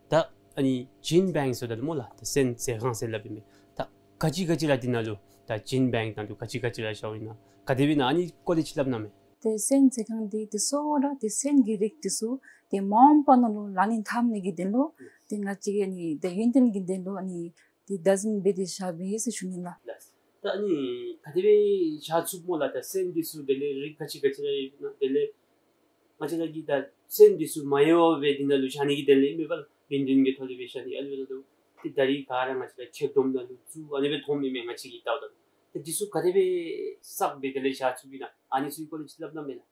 ད་ཨ་ནི་ཇིན་བེངཀ་ཟེརཝ་ད་ལུ་སྨོ་ལགས། ད་སོན་མཛོད་ཁང་ཟེར་སླབ་ཨིན་མས། ད་ག་ཅི་ག་ཅི་ར་འདི་ནང་ལུ་ད་ཇིན་བེངཀ་ནང་ལུ་ག་ཅི་ག་ཅི་ར་བཞགཔ་ཨིན་ན་ག་དེ་སྦེ་ཨིན་ན་ཨ་ནི་སྐོར་ལས་ཅིག་སླབ་གནང་མས། ཏེ་སོན་མཛོད་ཁང་འདི་ཏེ་གཙོ་བོ་ར་ཏེ་སོན་གྱི་རིགས་འདི་ཚུ་ཏེ་མ་འོངས་པ་ནང་ལུ་ལག་ལེན་འཐབ་ནི་གི་དོན་ལུ་ཏེ་ང་བཅས་ཀྱི་ཨ་ནི་ཏེ་ཡུན་བརྟན་གྱི་དོན་ལུ་ཨ་ནི་ཏེ་བདག་འཛིན་འབད་དེ་བཞག་པས་ཟེར་ཞུ་ནི་ལགས། ད་ཨ་ནི་ག་དེ་སྦེ་བཞག་ཚུགས་སྨོ་ལགས། ད་སོན་འདི་ཚུ་དེ་ལས་རིགས་ག་ཅི་ག་ཅི་ར་ཡོད་ན་དེ་ལས་ང་བཅས་ར་གིས་ད་སོན་འདི་ཚུ་མ་ཡལ་བར་སྦེ་འདི་ནང་ལུ་བཞག་ནི་གི་དོན་ལས་ཨིན་མས་པ་ལགས། ཡུན་བརྟན་གྱི་ཐོག་ལས་སྦེ་བཞག་ནི་ཨ་ནི་འབདཝ་ད་ལུ་ཏེ་ད་རིས་ག་ར་ང་བཅས་ར་ཁྱེར་སྡོམ་ནང་ལུ་བཙུགས་ཨ་ནི་སྦེ་མཐོངམ་ཨིན་མས། ང་བཅས་ཀྱིས་བལྟཝ་ད་ལུ་ཏེ་འདི་ཚུ་ག་དེ་སྦེ་བསགས་སྦེ་དེ་ལས་བཞག་ཚུགསཔ་ཨིན་ན་ཨ་ནི་ཚུ་གི་སྐོར་ལས་ཅིག་སླབ་གནང་མས་ལགས།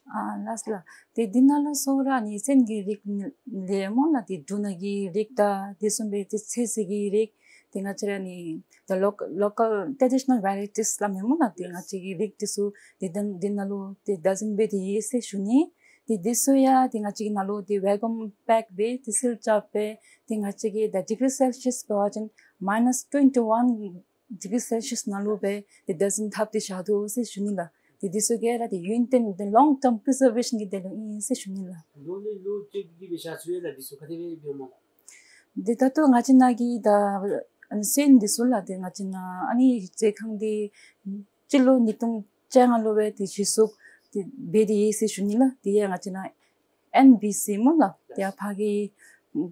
ཨ་ལགས་ལགས། ཏེ་འདི་ནང་ལུ་གཙོ་བོ་ར་ཨ་ནི་སོན་གྱི་རིགས་ལས་སྨོ་ལགས། ཏེ་འབྲུ་སྣ་གི་རིགས་དང་དེ་བཟུམ་སྦེ་ཏེ་ཚོད་བསྲེ་གི་རིགས་ཏེ་ང་བཅས་ར་ཨ་ནི་the local, local traditional varieties སླབ་མས་སྨོ་ལགས། ཏེ་ང་བཅས་ཀྱི་རིགས་འདི་ཚུ་ཏེ་འདི་འདི་ནང་ལུ་ཏེ་བདག་འཛིན་འབད་དེ་ཡོད་ཟེར་ཞུ་ནི། ཏེ་འདི་ཚུ་ཡང་ཏེ་ང་བཅས་ཀྱི་ནང་ལུ་ཏེ་ཝེ་ཀུམ་པེཀ་སྦེ་ཏེ་སིལ་རྐྱབ་སྦེ་ཏེ་ང་བཅས་ཀྱི་ད་ཌིག་རི་སེལ་སི་ཡས་འབད་བ་ཅིན་མའི་ནས་ཊུ་ཝེན་ཊི་ཝན་ཌིག་རི་སེལ་སི་ཡས་ནང་ལུ་སྦེ་ཏེ་བདག་འཛིན་འཐབ་སྟེ་བཞག་དོ་ཟེར་ཞུ་ནི་ལགས། ཏེ་འདི་ཚུ་ག་ར་ཏེ་ཡུན་བརྟན་ཏེ་ལོང་ཊརམ་པི་རི་ཛར་ཝེ་ཤཱན་གྱི་དོན་ལུ་ཨིན་ཟེར་ཞུ་ནི་ལགས། ལོ་ལས་ལོ་བཅད་དེ་གི་སྦེ་བཞག་ཚུགས་ཡོད་ལགས། འདི་ཚུ་ག་དེ་སྦེ་འབདཝ་སྨོ་ལགས། ཏེ་ད་ལྟོ་ང་བཅས་ནང་གི་ད་ཨ་ནི་སོན་འདི་ཚུ་ལགས། ཏེ་ང་བཅས་ནང་ཨ་ནི་རྩེད་ཁང་འདི་སྤྱི་ལོ་ཉིས་སྟོང་བཅོ་ལྔ་ལུ་སྦེ་ཏེ་གཞི་བཙུགས་ཏེ་འབད་དེ་ཡོད་ཟེར་ཞུ་ནི་ལགས། དེ་ཡང་ང་བཅས་ནང་ཨེན་བི་སི་སྨོ་ལགས། ཏེ་ཡར་ཕར་གི་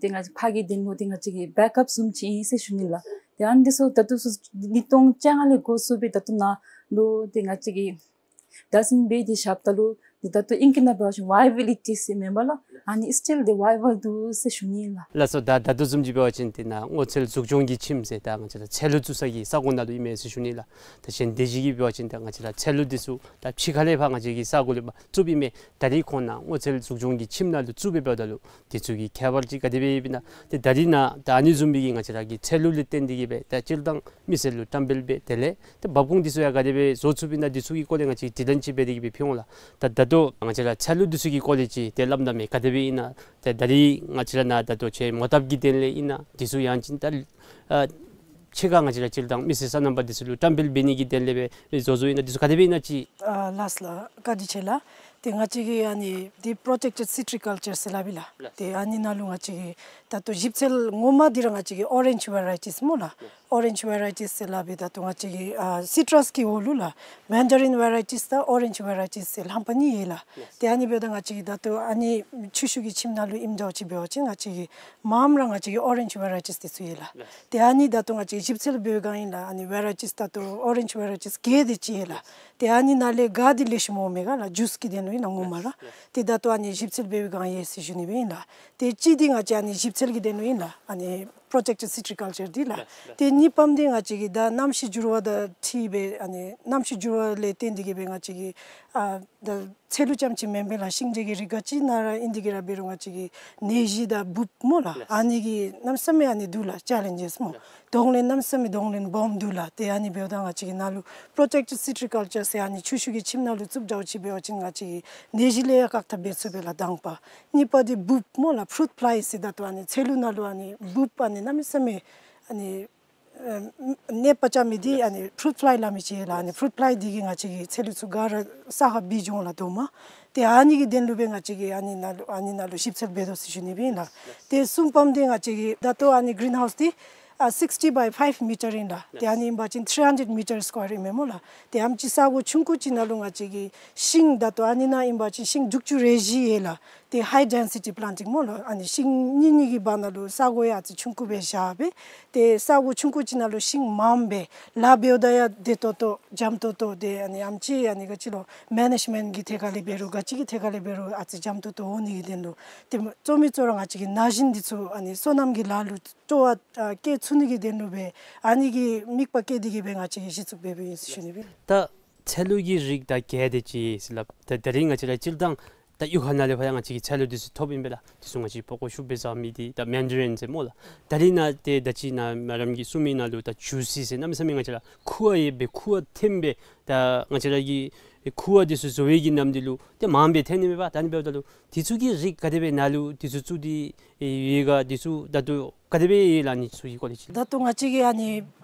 ཏེ་ང་བཅས་ཕར་གི་དོན་ལུ་ཏེ་ང་བཅས་ཀྱི་བེཀ་ཨཔ་བཟུམ་ཅིག་ཨིན་ཟེར་ཞུ་ནི་ལགས། ཏེ་ཨ་ནི་འདི་ཚུ་ད་ལྟོ་ཚུ་ཉིས་སྟོང་བཅོ་ལྔ་ལས་འགོ་བཙུགས་སྦེ་ད་ལྟོ་ནཱ་ལུ་ཏེ་ང་བཅས་ཀྱིས་བདག་འཛིན་འབད་དེ་བཞགཔ་ད་ལུ་ཏེ་ད་ལྟོ་ཨིང་སྐད་ནང་འབད་བ་ཅིན་ཝའི་བི་ལི་ཊི་ཟེར་མེན་པ་ལགས། ཨ་ནི་སི་ཊིལ་ཏེ་ཝའི་བཱལ་འདུག་ཟེར་ཞུ་ནི་ལགས། ལགས་སོ། ད་ད་ལྟོ་བཟུམ་ཅིག་འབད་བ་ཅིན་ཏེ་ནཱ་སྔོ་ཚལ་འཛུགས་སྐྱོང་གི་ཁྱིམ་ཟེར་ད་ང་བཅས་ར་ཚལ་ལུ་བཙུགས་ས་གི་ས་གོ་ནང་ལུ་ཨིན་མས་ཟེར་ཞུ་ནི་ལགས། ད་གཞན་སྡེ་བཞི་གིས་འབད་བ་ཅིན་ད་ང་བཅས་ར་ཚལ་ལུ་འདི་ཚུ་ད་ཕྱི་ཁ་ལས་ཕར་ང་བཅས་ཀྱི་ས་གོ་ལས་ཕར་བཙུགསཔ་ཨིན་མས། ད་རིས་ཁོང་ནཱ་སྔོ་ཚལ་འཛུགས་སྐྱོང་གི་ཁྱིམ་ནང་ལུ་བཙུགས་སྦེ་འབདཝ་ད་ལུ་འདི་ཚུ་གི་ཁྱད་པར་ཅིག་ག་དེ་སྦེ་ཡོདཔ་ཨིན་ན། ཏེ་ད་རིས་ནཱ་ད་ཨ་ནི་བཟུམ་སྦེ་གི་ང་བཅས་ར་གི་ཚལ་ལུ་ལས་བརྟེན་ཏེ་གིས་སྦེ་ད་སྤྱིར་བཏང་མི་སེར་ལུ་བཀྲམ་སྤེལ་འབད་དེ་ལས་ཏེ་འབབ་ཁུངས་འདི་ཚུ་ཡང་ག་དེ་སྦེ་བཟོ་ཚུགསཔ་ཨིན་ན། འདི་ཚུ་གི་སྐོར་ལས་ང་བཅས་དྲི་ལན་ཅིག་འབད་དེ་གིས་སྦེ་ཕུལ་འོང་ལགས། ད་ད་ལྟོ་ང་བཅས་ར་ཚལ་ལུ་འདི་ཚུ་གི་སྐོར་ལས་ཅིག་ཏེ་སླབ་ད་མས། ག་དེ་སྦེ་ཨིན་ན། ཏེ་ད་རིས་ང་བཅས་ར་ནཱ་ད་ལྟོ་ཆེ་མོ་བཏབ་ཀྱི་དོན་ལས་ཨིན་ན། འདི་ཚུ་ཡང་ཅིན་ད་ཨ་ཕྱི་ཁར་ང་བཅས་ར་སྤྱིར་བཏང་མི་སེར་སོ་ནམ་པ་འདི་ཚུ་ལུ་བཀྲམ་སྤེལ་འབད་ནི་གི་དོན་ལས་སྦེ་བཟོ་བཟོཝ་ཨིན་ན། འདི་ཚུ་ག་དེ་སྦེ་ཨིན་ན་ཅིག། ཨ་ལགས་ལགས། བཀའ་དྲིན་ཆེ་ལགས། ཏེ་ང་བཅས་ཀྱིས་ཨ་ནི་འདི་པྲོ་ཊེཀ་ཊེཌ་སི་ཊི་རི་ཀལ་ཅར་ཟེར་སླབ་ཨིན་ལགས། ལགས། ཏེ་ཨ་ནི་ནང་ལུ་ང་བཅས་ཀྱིས་ད་ལྟོ་ཞིབ་འཚོལ་ངོ་མ་འདི་ར་ང་བཅས་ཀྱིས་ཨོ་རེནཇ་ཝེ་རའི་ཊིས་སྨོ་ལགས། ལགས། ཨོ་རེནཇ་ཝེ་རའི་ཊིས་ཟེར་སླབ་སྦེ་ད་ལྟོ་ང་བཅས་ཀྱིས་ཨ་སི་ཊྲས་ཀྱི་འོག་ལུ་ལགས་མེན་ཌ་རིན་ཝེ་རའི་ཊིས་དང་ཨོ་རེནཇ་ཝེ་རའི་ཊིས་ཟེར་རྣམ་པ་གཉིས་ཡོད་ལགས། ལགས། ཏེ་ཨ་ནི་འབདཝ་ད་ང་བཅས་ཀྱིས་ད་ལྟོ་ཨ་ནི་ཆུ་ཤུགས་ཀྱི་ཁྱིམ་ནང་ལུ་ཨིནམ་འདྲཝ་ཅིག་འབད་བ་ཅིན་ང་བཅས་ཀྱིས་མངམ་ར་ང་བཅས་ཀྱིས་ཨོ་རེནཇ་ཝེ་རའི་ཊིས་འདི་ཚུ་ཡོད་ལགས། ལགས། ཏེ་ཨ་ནི་ད་ལྟོ་ང་བཅས་ཞིབ་འཚོལ་འབད་བའི་སྒང་ཨིན་ལགས། ཨ་ནི་ཝེ་རའི་ཊིས་ད་ལྟོ་ཨོ་རེནཇ་ཝེ་རའི་ཊིས་བརྒྱད་དེ་ཅིག་ཡོད་ལགས། ཏེ་ཨ་ནི་ནང་ལས་ག་འདི་ལེགས་ཤོམ་འོང་མས་ག་ལགས། ཇུས་ཀྱི་དོན་ལུ་ཨིན་ན་ངོ་མ་ར། ལགས། ཏེ་ད་ལྟོ་ཨ་ནི་ཞིབ་འཚོལ་འབད་བའི་སྒང་ཡོད་ཟེར་ཞུ་ནི་སྦེ་ཨིན་ལགས། ཏེ་གཅིག་འདི་ང་བཅས་ཨ་ནི་ཞིབ་འཚོལ་གྱི་དོན་ལུ་ཨིན་ལགས། ཨ་ནི་པྲོ་ཊེཀ་ཊེཌ་སི་ཊི་རི་ཀལ་ཅར་འདི་ལགས། ལགས། ལགས། ཏེ་གཉིས་པམ་འདི་ང་བཅས་ཀྱིས་ད་གནམ་གཤིས་འགྱུར་བ་དང་འཁྲིལ་སྦེ་ཨ་ནི་གནམ་གཤིས་འགྱུར་བ་ལས་བརྟེན་ཏེ་གིས་སྦེ་ང་བཅས་ཀྱིས་ཨ་ད་ཚལ་ལུ་རྐྱངམ་ཅིག་མེན་པར་ལགས་ཤིང་འབྲས་ཀྱི་རིགས་ག་ཅི་ནང་ར་ཨིན་ཏེ་གིས་ར་འབད་རུང་ང་བཅས་ཀྱིས་ནད་གཞི་དང་འབུཔ་སྨོ་ལགས། ལགས། ཨ་ནི་གི་གནམ་མེད་ས་མེད་ཨ་ནི་འདུག་ལགས་ཅེ་ལེནཇེས་སྨོ། ལགས། གདོང་ལེན་གནམ་མེད་ས་མེད་གདོང་ལེན་སྦོམ་འདུག་ལགས། ཏེ་ཨ་ནི་འབདཝ་ད་ང་བཅས་ཀྱིས་ནཱ་ལུ་པྲོ་ཊེཀ་ཊེཌ་སི་ཊི་རི་ཀལ་ཅར་ཟེར་ཨ་ནི་ཆུ་ཤུགས་ཀྱི་ཁྱིམ་ནང་ལུ་བཙུགསཔ་འདྲཝ་ཅིག་འབད་བ་ཅིན་ང་བཅས་ཀྱིས་ནད་གཞི་ལས་ཡང་བཀག་ཐབས་འབད་ཚུགས་པས་ལགས་དང་པ། གཉིས་པ་འདི་འབུཔ་སྨོ་ལགས་ཕུ་རུཊ་ཕླའི་ཟེར་ད་ལྟོ་ཨ་ནི་ཚལ་ལུ་ནང་ལུ་ཨ་ནི་འབུཔ་ཨ་ནི་གནམ་མེད་ས་མེད་ཨ་ནི་ཨ་ནད་པ་རྐྱབ་མི་འདི་ཨ་ནི་ཕུ་རུཊ་ཕླའི་སླབ་མི་ཅིག་ཡོད་ལགས། ཨ་ནི་ཕུ་རུཊ་ཕླའི་འདི་གིས་ང་བཅས་ཀྱི་ཚལ་ལུ་ཚུ་ག་ར་ས་ཁར་འབུད་འགྱོ་འོང་ལགས་རྡོག་མ། ཏེ་ཨ་ནི་གི་དོན་ལུ་སྦེ་ང་བཅས་ཀྱིས་ཨ་ནི་ནང་ལུ་ཨ་ནི་ནང་ལུ་ཞིབ་འཚོལ་འབད་དོ་ཟེར་ཞུ་ནི་སྦེ་ཨིན་ལགས། ཏེ་གསུམ་པམ་འདི་ང་བཅས་ཀྱི་ད་ལྟོ་ཨ་ནི་གི་རིན་ཧའུསི་འདི་ཨ་སིགསི་ཊི་བའི་ཕའིབ་མི་ཊར་ཨིན་ལགས། ཏེ་ཨ་ནི་ཨིན་པ་ཅིན་ཐིརི་ཧན་ཌེཌ་མི་ཊར་སི་ཀོ་ཡར་ཨིན་མས་སྨོ་ལགས། ཏེ་ཨ་ནེམ་ཅིག་ས་གོ་ཆུང་ཀུ་ཅིག་ནང་ལུ་ང་བཅས་ཀྱིས་ཤིང་ད་ལྟོ་ཨ་ནི་ནང་ཨིན་པ་ཅིན་ཤིང་དྲུག་ཅུ་རེ་བཞི་ཡོད་ལགས། ཏེ་ཧའི་ཌེན་སི་ཊི་པི་ལཱན་ཊིང་སྨོ་ལགས། ཨ་ནི་ཤིང་གཉིས་གཉིས་ཀྱི་བར་ན་ལུ་ས་གོ་ཡང་ཨ་ཙི་ཆུང་ཀུ་སྦེ་བཞག་སྦེ་ཏེ་ས་གོ་ཆུང་ཀུ་ཅིག་ནང་ལུ་ཤིང་མངམ་སྦེ་ལཱ་འབདཝ་ད་ཡང་བདེ་ཏོག་ཏོ་འཇམ་ཏོང་ཏོ་ཏེ་ཨ་ནི་ཨ་ནེམ་ཅིག་ཨ་ནི་ག་ཅི་ལོ་མེ་ནེཇ་མེནཊ་གི་ཐད་ཁར་ལས་འབད་རུང་ག་ཅི་གི་ཐད་ཁར་ལས་འབད་རུང་ཨ་ཙི་འཇམ་ཏོང་ཏོ་འོང་ནི་གི་དོན་ལུ་ཏེ་གཙོ་མི་གཙོ་ར་ང་བཅས་ཀྱིས་ན་གཞོན་འདི་ཚུ་ཨ་ནི་སོ་ནམ་གྱི་ལཱ་ལུ་སྤྲོ་བ་ཨ་བསྐྱེད་ཚུགས་ནི་གི་དོན་ལུ་སྦེ་ཨ་ནི་གི་དམིགས་པ་བསྐྱེད་དེ་གིས་སྦེ་ང་བཅས་ཀྱིས་གཞི་བཙུགས་འབད་འབདཝ་ཨིན་ཟེར་ཞུ་ནི་སྦེ། ད་ཚལ་ལུ་གི་རིགས་ད་བརྒྱད་དེ་ཅིག་ཟེར་སླབ། ད་ད་རིས་ང་བཅས་ར་སྤྱིར་བཏང་ད་གཡུས་ཁ་ནང་ལས་ཕར་ཡང་ང་བཅས་ཀྱིས་ཚལ་ལུ་འདི་ཚུ་ཐོབ་ཨིན་པས་ལགས། འདི་ཚུ་ང་བཅས་ཕོ་ཁོ་ཤུགས་སྦེ་བཟའ་མི་འདི་ད་མེན་ཌ་རིན་ཟེར་སྨོ་ལགས། ད་རིས་ནཱ་ཏེ་ད་ཅི་ནཱ་མེ་ཌམ་གྱིས་གསུངས་མི་ནང་ལུ་ད་ཇུ་སི་ཟེར་གནམ་མེད་ས་མེད་ང་བཅས་ར་ཁུ་བ་ཡོད་པའི་ཁུ་བ་ཐེམ་སྦེ་ད་ང་བཅས་ར་གི་ཁུ་བ་འདི་ཚུ་བཟོ་བའི་གི་ནམ་འདི་ལུ་ཏེ་མངམ་སྦེ་ཐོན་ནི་མས་པ། ད་ཨ་ནི་འབདཝ་ད་ལུ་འདི་ཚུ་གི་རིགས་ག་དེ་སྦེ་ནཱ་ལུ་འདི་ཚུ་བཙུགས་ཏེ་ཡོད་ག། འདི་ཚུ་ད་ལྟོ་ག་དེ་སྦེ་ཡོད་ལགས། ཨ་ནི་ཚུ་གི་སྐོར་ལས་ཅིག། ད་ལྟོ་ང་བཅས་ཀྱི་ཨ་ནི་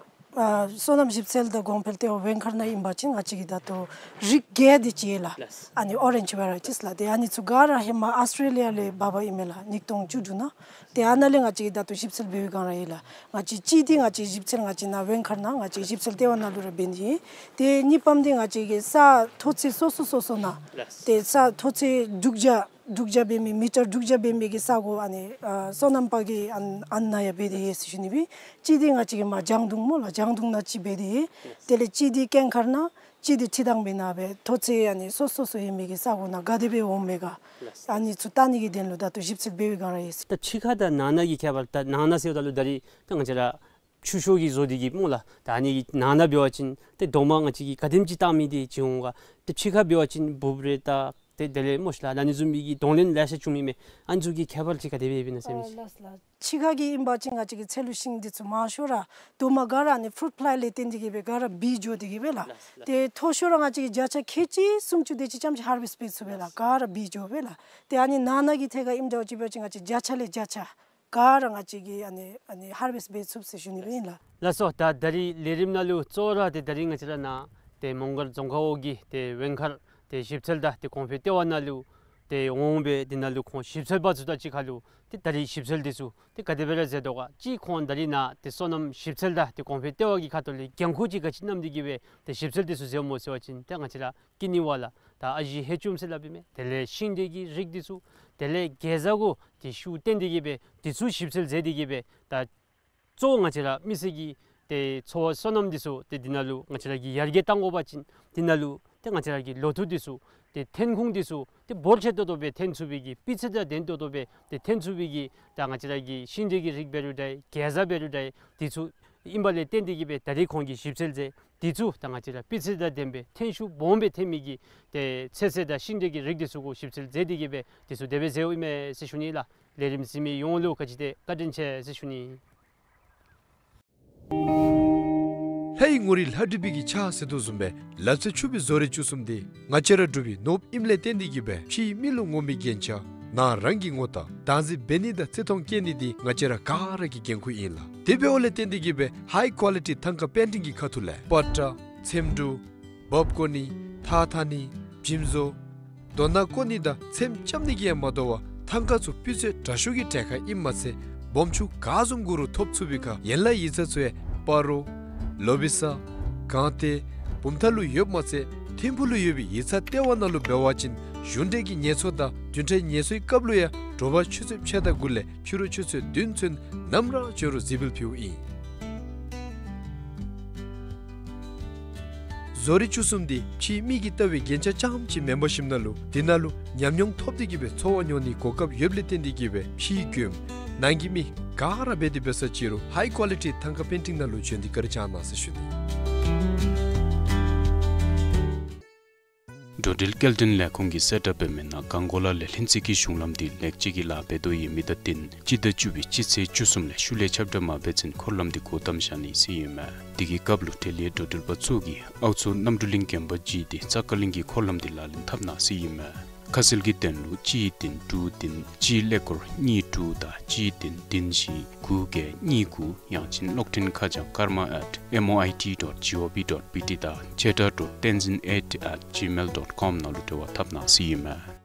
ཨ་སོ་ནམ་ཞིབ་འཚོལ་དང་གོང་འཕེལ་ལྟེ་བ་ཝེང་མཁར་ནང་ཨིན་པ་ཅིན་ང་བཅས་ཀྱི་ད་ལྟོ་རིགས་བརྒྱད་དེ་ཅིག་ཡོད་ལགས། ལགས། ཨ་ནི་ཨོ་རེནཇ་ཝེ་རའི་ཊིས་ལགས། ཏེ་ཨ་ནི་ཚུ་ག་ར་ཧེ་མ་ཨཱོས་ཊྲེ་ལི་ཡ་ལས་འབག་འབགཔ་ཨིན་མས་ལགས། ཉིས་སྟོང་བཅུ་དྲུག་ནང་། ཏེ་ཨ་ནཱ་ལས་ང་བཅས་ཀྱིས་ད་ལྟོ་ཞིབ་འཚོལ་འབད་བའི་སྒང་ར་ཡོད་ལགས། ང་བཅས་གཅིག་འདི་ང་བཅས་ཞིབ་འཚོལ་ང་བཅས་ནཱ་ཝེང་མཁར་ནང་ང་བཅས་ཞིབ་འཚོལ་ལྟེ་བ་ནང་ལུ་ར་འབད་ནི་ཨིན། ཏེ་གཉིས་པམ་འདི་ང་བཅས་ཀྱི་ས་མཐོ་ཚད་སོ་སོ་སོ་སོ་ནང་། ལགས། ཏེ་ས་མཐོ་ཚད་དྲུག་བརྒྱ་དྲུག་བརྒྱ་འབད་མི་མི་ཊར་དྲུག་བརྒྱ་འབད་མི་གི་ས་གོ་ཨ་ནི་ཨ་སོ་ནམ་པ་གིས་ཨ་ཨ་ནཱ་ཡང་འབད་དེ་ཡོད་ཟེར་ཞུ་ནི་སྦེ། གཅིག་འདི་ང་བཅས་ཀྱི་མར་ལྗང་མདོག་སྨོ་ལགས། ལྗང་མདོག་ནང་གཅིག་འབད་དེ་ཡོད། དེ་ལས་གཅིག་འདི་ཀེང་མཁར་ནང་གཅིག་འདི་ཁྲི་ཐང་པའི་ནང་སྦེ་མཐོ་ཚད་ཨ་ནི་སོ་སོ་སོ་ཡོད་མི་གི་ས་གོ་ནང་ག་དེ་སྦེ་འོངམ་མས་ག། ལགས། ཨ་ནི་ཚུ་བལྟ་ནི་གི་དོན་ལུ་ད་ལྟོ་ཞིབ་འཚོལ་འབད་བའི་སྒང་ར་ཡོད་ཟེར། ད་ཕྱི་ཁ་དང་ནང་ན་གི་ཁྱད་པར། ད་ནང་ན་ཟེརཝ་ད་ལུ་ད་རིས་ད་ང་བཅས་ར་ཆུ་ཤོག་གི་བཟོ་སྟེ་གི་སྨོ་ལགས། ད་ཨ་ནི་གི་ནང་ན་འབད་བ་ཅིན་ཏེ་རྡོག་མ་ང་བཅས་ཀྱིས་ག་དེམ་ཅིག་བཏགས་མི་འདི་ཅིག་འོང་ག། ཏེ་ཕྱི་ཁར་འབད་བ་ཅིན་འབུཔ་རེ་ད་ཏེ་དེ་ལས་སྨོ་ཤིག་ལགས། ད་ཨ་ནི་བཟུམ་མའི་གི་གདོང་ལེན་ལེ་ཤ་བྱུང་མི་མས། ཨ་ནི་ཚུ་གི་ཁྱད་པར་ཅིག་ག་དེ་སྦེ་ཡོདཔ་ཨིན་ན་ཟེར་མི་ཅིག། ཨ་ལགས་ལགས། ཕྱི་ཁ་གི་ཨིན་པ་ཅིན་ང་བཅས་ཀྱི་ཚལ་ལུ་ཤིང་འདི་ཚུ་མང་ཤོས་ར་རྡོག་མ་ག་ར་ཨ་ནི་ཕུ་རུཊ་ཕླའི་ལས་བརྟེན་ཏེ་གི་སྦེ་ག་ར་འབུད་འགྱོ་སྟེ་གི་སྦེ་ལགས། ལགས་ལགས། ཏེ་མཐོ་ཤོས་ར་ང་བཅས་ཀྱིས་བརྒྱ་ཆ་ཁལ་གཅིག་སུམ་ཅུ་དེ་ཅིག་རྐྱངམ་ཅིག་ཧར་ཝེསཊ་འབད་ཚུགས་པས་ལགས། ག་ར་འབུད་འགྱོ་སྦེ་ལགས། ཏེ་ཨ་ནི་ནང་ན་གི་ཐད་ཁར་ཨིནམ་འདྲཝ་ཅིག་འབད་བ་ཅིན་ང་བཅས་བརྒྱ་ཆ་ལས་བརྒྱ་ཆ་ག་ར་ང་བཅས་ཀྱིས་ཨ་ནི་ཨ་ནི་ཧར་ཝེསཊ་འབད་ཚུགས་ཟེར་ཞུ་ནི་སྦེ་ཨིན་ལགས། ལགས་སོ། ད་ད་རིས་ལས་རིམ་ནང་ལུ་གཙོ་བོ་ར་ཏེ་ད་རིས་ང་བཅས་ར་ནཱ་ཏེ་མོང་སྒར་རྫོང་ཁག་འོག་གི་ཏེ་ཝེང་མཁར་ཏེ་ཞིབ་འཚོལ་དང་ཏེ་གོང་འཕེལ་ལྟེ་བ་ནང་ལུ་ ཏེ་འོང་སྦེ་དེ་ནང་ལུ་ཁོང་ཞིབ་འཚོལ་པ་ཚུ་དང་གཅིག་ཁར་ལུ་ཏེ་ད་རིས་ཞིབ་འཚོལ་འདི་ཚུ་ཏེ་ག་དེ་སྦེ་ར་མཛད་དོ་ག། གཅིག་ཁོང་ད་རིས་ནཱ་ཏེ་སོ་ནམ་ཞིབ་འཚོལ་དང་ཏེ་གོང་འཕེལ་ལྟེ་བ་གི་ཁ་ཐུག་ལས་འགན་ཁུར་ཅིག་ག་ཅི་བསྣམས་ཏེ་གིས་སྦེ་ཏེ་ཞིབ་འཚོལ་འདི་ཚུ་མཛདཔ་སྨོ་ཟེར་བ་ཅིན་ཏེ་ང་བཅས་ར་ཀི་ནི་ཝ་ལ་དང་ཨ་ཞེ་ཧེ་ཅུམ་ཟེར་སླབ་ཨིན་མས། དེ་ལས་ཤིང་འབྲས་ཀྱི་རིགས་འདི་ཚུ་དེ་ལས་གེ་ཛ་གུ་ཏེ་ཤུགས་བཏོན་ཏེ་གིས་སྦེ་འདི་ཚུ་ཞིབ་འཚོལ་མཛད་དེ་གིས་སྦེ་ད་གཙོ་བོ་ང་བཅས་ར་མི་སེར་གྱི་ཏེ་འཚོ་བ་སོ་ནམ་འདི་ཚུ་ཏེ་འདི་ནང་ལུ་ང་བཅས་ར་གིས་ཡར་རྒྱས་གཏང་དགོ་པ་ཅིན་འདི་ནང་ལུ་ཏེ་ང་བཅས་ར་གི་ལོ་ཐོག་འདི་ཚུ་ཏེ་ཐོན་ཁུངས་འདི་ཚུ་ཏེ་འབོར་ཆེ་ཏོག་ཏོ་སྦེ་ཐོན་ཚུགས་པའི་གི་སྤུས་ཚད་དང་ལྡན་ཏོག་ཏོ་སྦེ་ཏེ་ཐོན་ཚུགས་པའི་གི་ད་ང་བཅས་ར་གི་ཤིང་འབྲས་ཀྱི་རིགས་འབད་རུང་འདྲ་གེ་ཛ་འབད་རུང་འདྲ་འདི་ཚུ་ཨིན་པ་ལས་བརྟེན་ཏེ་གིས་སྦེ་ད་རིས་ཁོང་གིས་ཞིབ་འཚོལ་མཛད། འདི་ཚུ་ད་ང་བཅས་ར་སྤུས་ཚད་དང་ལྡན་པའི་ཐོན་ཤུགས་སྦོམ་སྦེ་ཐོན་མི་གི་ཏེ་ཚོད་བསྲེ་དང་ཤིང་འབྲས་ཀྱི་རིགས་འདི་ཚུ་གུ་ཞིབ་འཚོལ་མཛད་དེ་གིས་སྦེ་འདི་ཚུ་དེ་སྦེ་མཛདཔ་ཨིན་མས་ཟེར་ཞུ་ནི་ལགས། ལས་རིམ་གཟིགས་མི་ཡོངས་ལུ་ག་ཅི་དེ་བཀའ་དྲིན་ཆེ་ཟེར་ཞུ་ནི། ལྷའི་ངོ་རིས་ལྷ་བྲིས་པའི་གི་ཕྱག་ཟེར་དོ་བཟུམ་སྦེ་ལག་རྩལ་ཕྱུག་པའི་བཟོ་རིག་བཅུ་གསུམ་འདི་ང་བཅས་ར་འབྲུག་པའི་ནོར་བུ་ཨིནམ་ལས་བརྟེན་ཏེ་གིས་སྦེ་ཕྱིའི་མི་ལུ་ངོམ་པའི་རྒྱན་ཆ་ནཱ་རང་གི་ངོ་རྟགས་བདག་འཛིན་འབད་ནི་དང་བརྩི་མཐོང་བསྐྱེད་ནི་འདི་ང་བཅས་ར་ག་ར་གི་འགན་ཁུར་ཨིན་ལགས། དེ་འབདཝ་ལས་བརྟེན་ཏེ་གིས་སྦེ་ཧའི་ཀོ་ལི་ཊི་ཐང་ཀ་པེན་ཊིང་གི་ཁ་ཐུག་ལས་པ་ཏྲ་ཚེམ་དྲུབ་འབག་བཀོ་ནི་ཐགས་འཐག་ནི་འཇིམ་བཟོ་རྡོ་ནག་བརྐོ་ནི་དང་ཚེམ་རྐྱབ་ནི་གིས་ཡང་མ་དོ་བར་ཐང་ཀ་ཚུ་སྤུས་ཚད་དྲག་ཤོས་ཀྱི་གྲལ་ཁར་ཨིནམ་མ་ཚད་སྦོམ་ཆུང་ག་བཟུམ་དགོ་རུང་ཐོབ་ཚུགས་པའི་ཁར་ཡན་ལག་ཡིག་ཚང་ཚུ་ཡང་སྤ་རོ་ལོ་བི་ས་སྒང་སྟེང་བུམ་ཐང་ལུ་ཡོདཔ་མ་ཚད་ཐིམ་ཕུག་ལུ་ཡོད་པའི་ཡིག་ཚང་ལྟེ་བ་ནང་ལུ་འབད་བ་ཅིན་གཞུང་འབྲེལ་གྱི་ངལ་འཚོ་དང་བདུན་ཕྲག་ངལ་འཚོའི་སྐབས་ལུ་ཡང་དྲོ་པ་ཆུ་ཚོད་ཕྱེད་དང་དགུ་ལས་ཕྱི་རུ་ཆུ་ཚོད་བདུན་ཚུན་ནམ་ར་བྱོན་རུང་གཟིགས་འབུལ་ཕུལཝ་ཨིན། བཟོ་རིག་བཅུ་གསུམ་འདི་ཕྱིའི་མི་གིས་ལྟ་བའི་རྒྱན་ཆ་རྐྱངམ་ཅིག་མེན་པར་ཞིནམ་ལས་འདི་ནང་ལུ་ཉམས་མྱོང་ཐོབ་སྟེ་གིས་སྦེ་འཚོ་བ་མྱོང་ནིའི་གོ་སྐབས་ཡོདཔ་ལས་བརྟེན་ཏེ་གིས་སྦེ་ཕྱིའི་མགྱོནམ་ནང་གི་མི་ག་ར་འབད་དེ་འབད་ས་ཅི་རུང་ཧའི་ཀོ་ལི་ཊི་ཐང་ཀ་པེན་ཊིང་ནང་ལུ་བྱོན་ཏེ་བཀའ་དྲིན་བསྐྱང་གནང་ཟེར་ཞུ་ནི། འགྲོ་འགྲུལ་སྐྱེལ་འདྲེན་ལས་ཁུངས་ཀྱིས་གསལ་བསྒྲགས་འབད་མི་ནང་གངས་སྐོར་ལས་ལྷུན་རྩེ་གི་གཞུང་ལམ་འདི་ལེགས་བཅོས་ཀྱི་ལཱ་འབད་དོ་ཡོད་མི་དང་བསྟུན་སྤྱི་ཟླ་བཅུ་པའི་སྤྱི་ཚེས་བཅུ་གསུམ་ལས་ཤུལ་ལས་ཁྱབ་བསྒྲགས་མ་འབད་ཚུན་འཁོར་ལམ་འདི་སྒོ་བསྡམས་བཞག་ནི་ཟེར་ཨིན་མས། དེ་གི་སྐབས་ལུ་འབྲེལ་ཡོད་འགྲོ་འགྲུལ་པ་ཚུ་གིས་ཨའུ་མཚོ་གནམ་གྲུ་གླིང་དགོན་པ་བརྒྱུད་དེ་ཙ་ཀ་གླིང་གི་འཁོར་ལམ་འདི་ལག་ལེན་འཐབ་གནང་ཟེར་ཨིན་མས། ཁ་གསལ་གྱི་དོན་ལུ་གཅིག་བདུན་དྲུག་བདུན་གཅིག་ཀླད་ཀོར་གཉིས་དྲུག་དང་གཅིག་བདུན་བདུན་བཞི་དགུ་བརྒྱད་གཉིས་དགུ་ཡང་ཅིན་གློག་འཕྲིན་ཁ་བྱང་karma at M O I T dot G O V dot B T དང་ཆེ་དྲགས་ཀྲོ་ཏེན་ཟིན་ཨེཊ་at gmail dot com ནང་ལུ་འབྲེལ་བ་འཐབ་གནང་ཟེར་ཨིན་མས།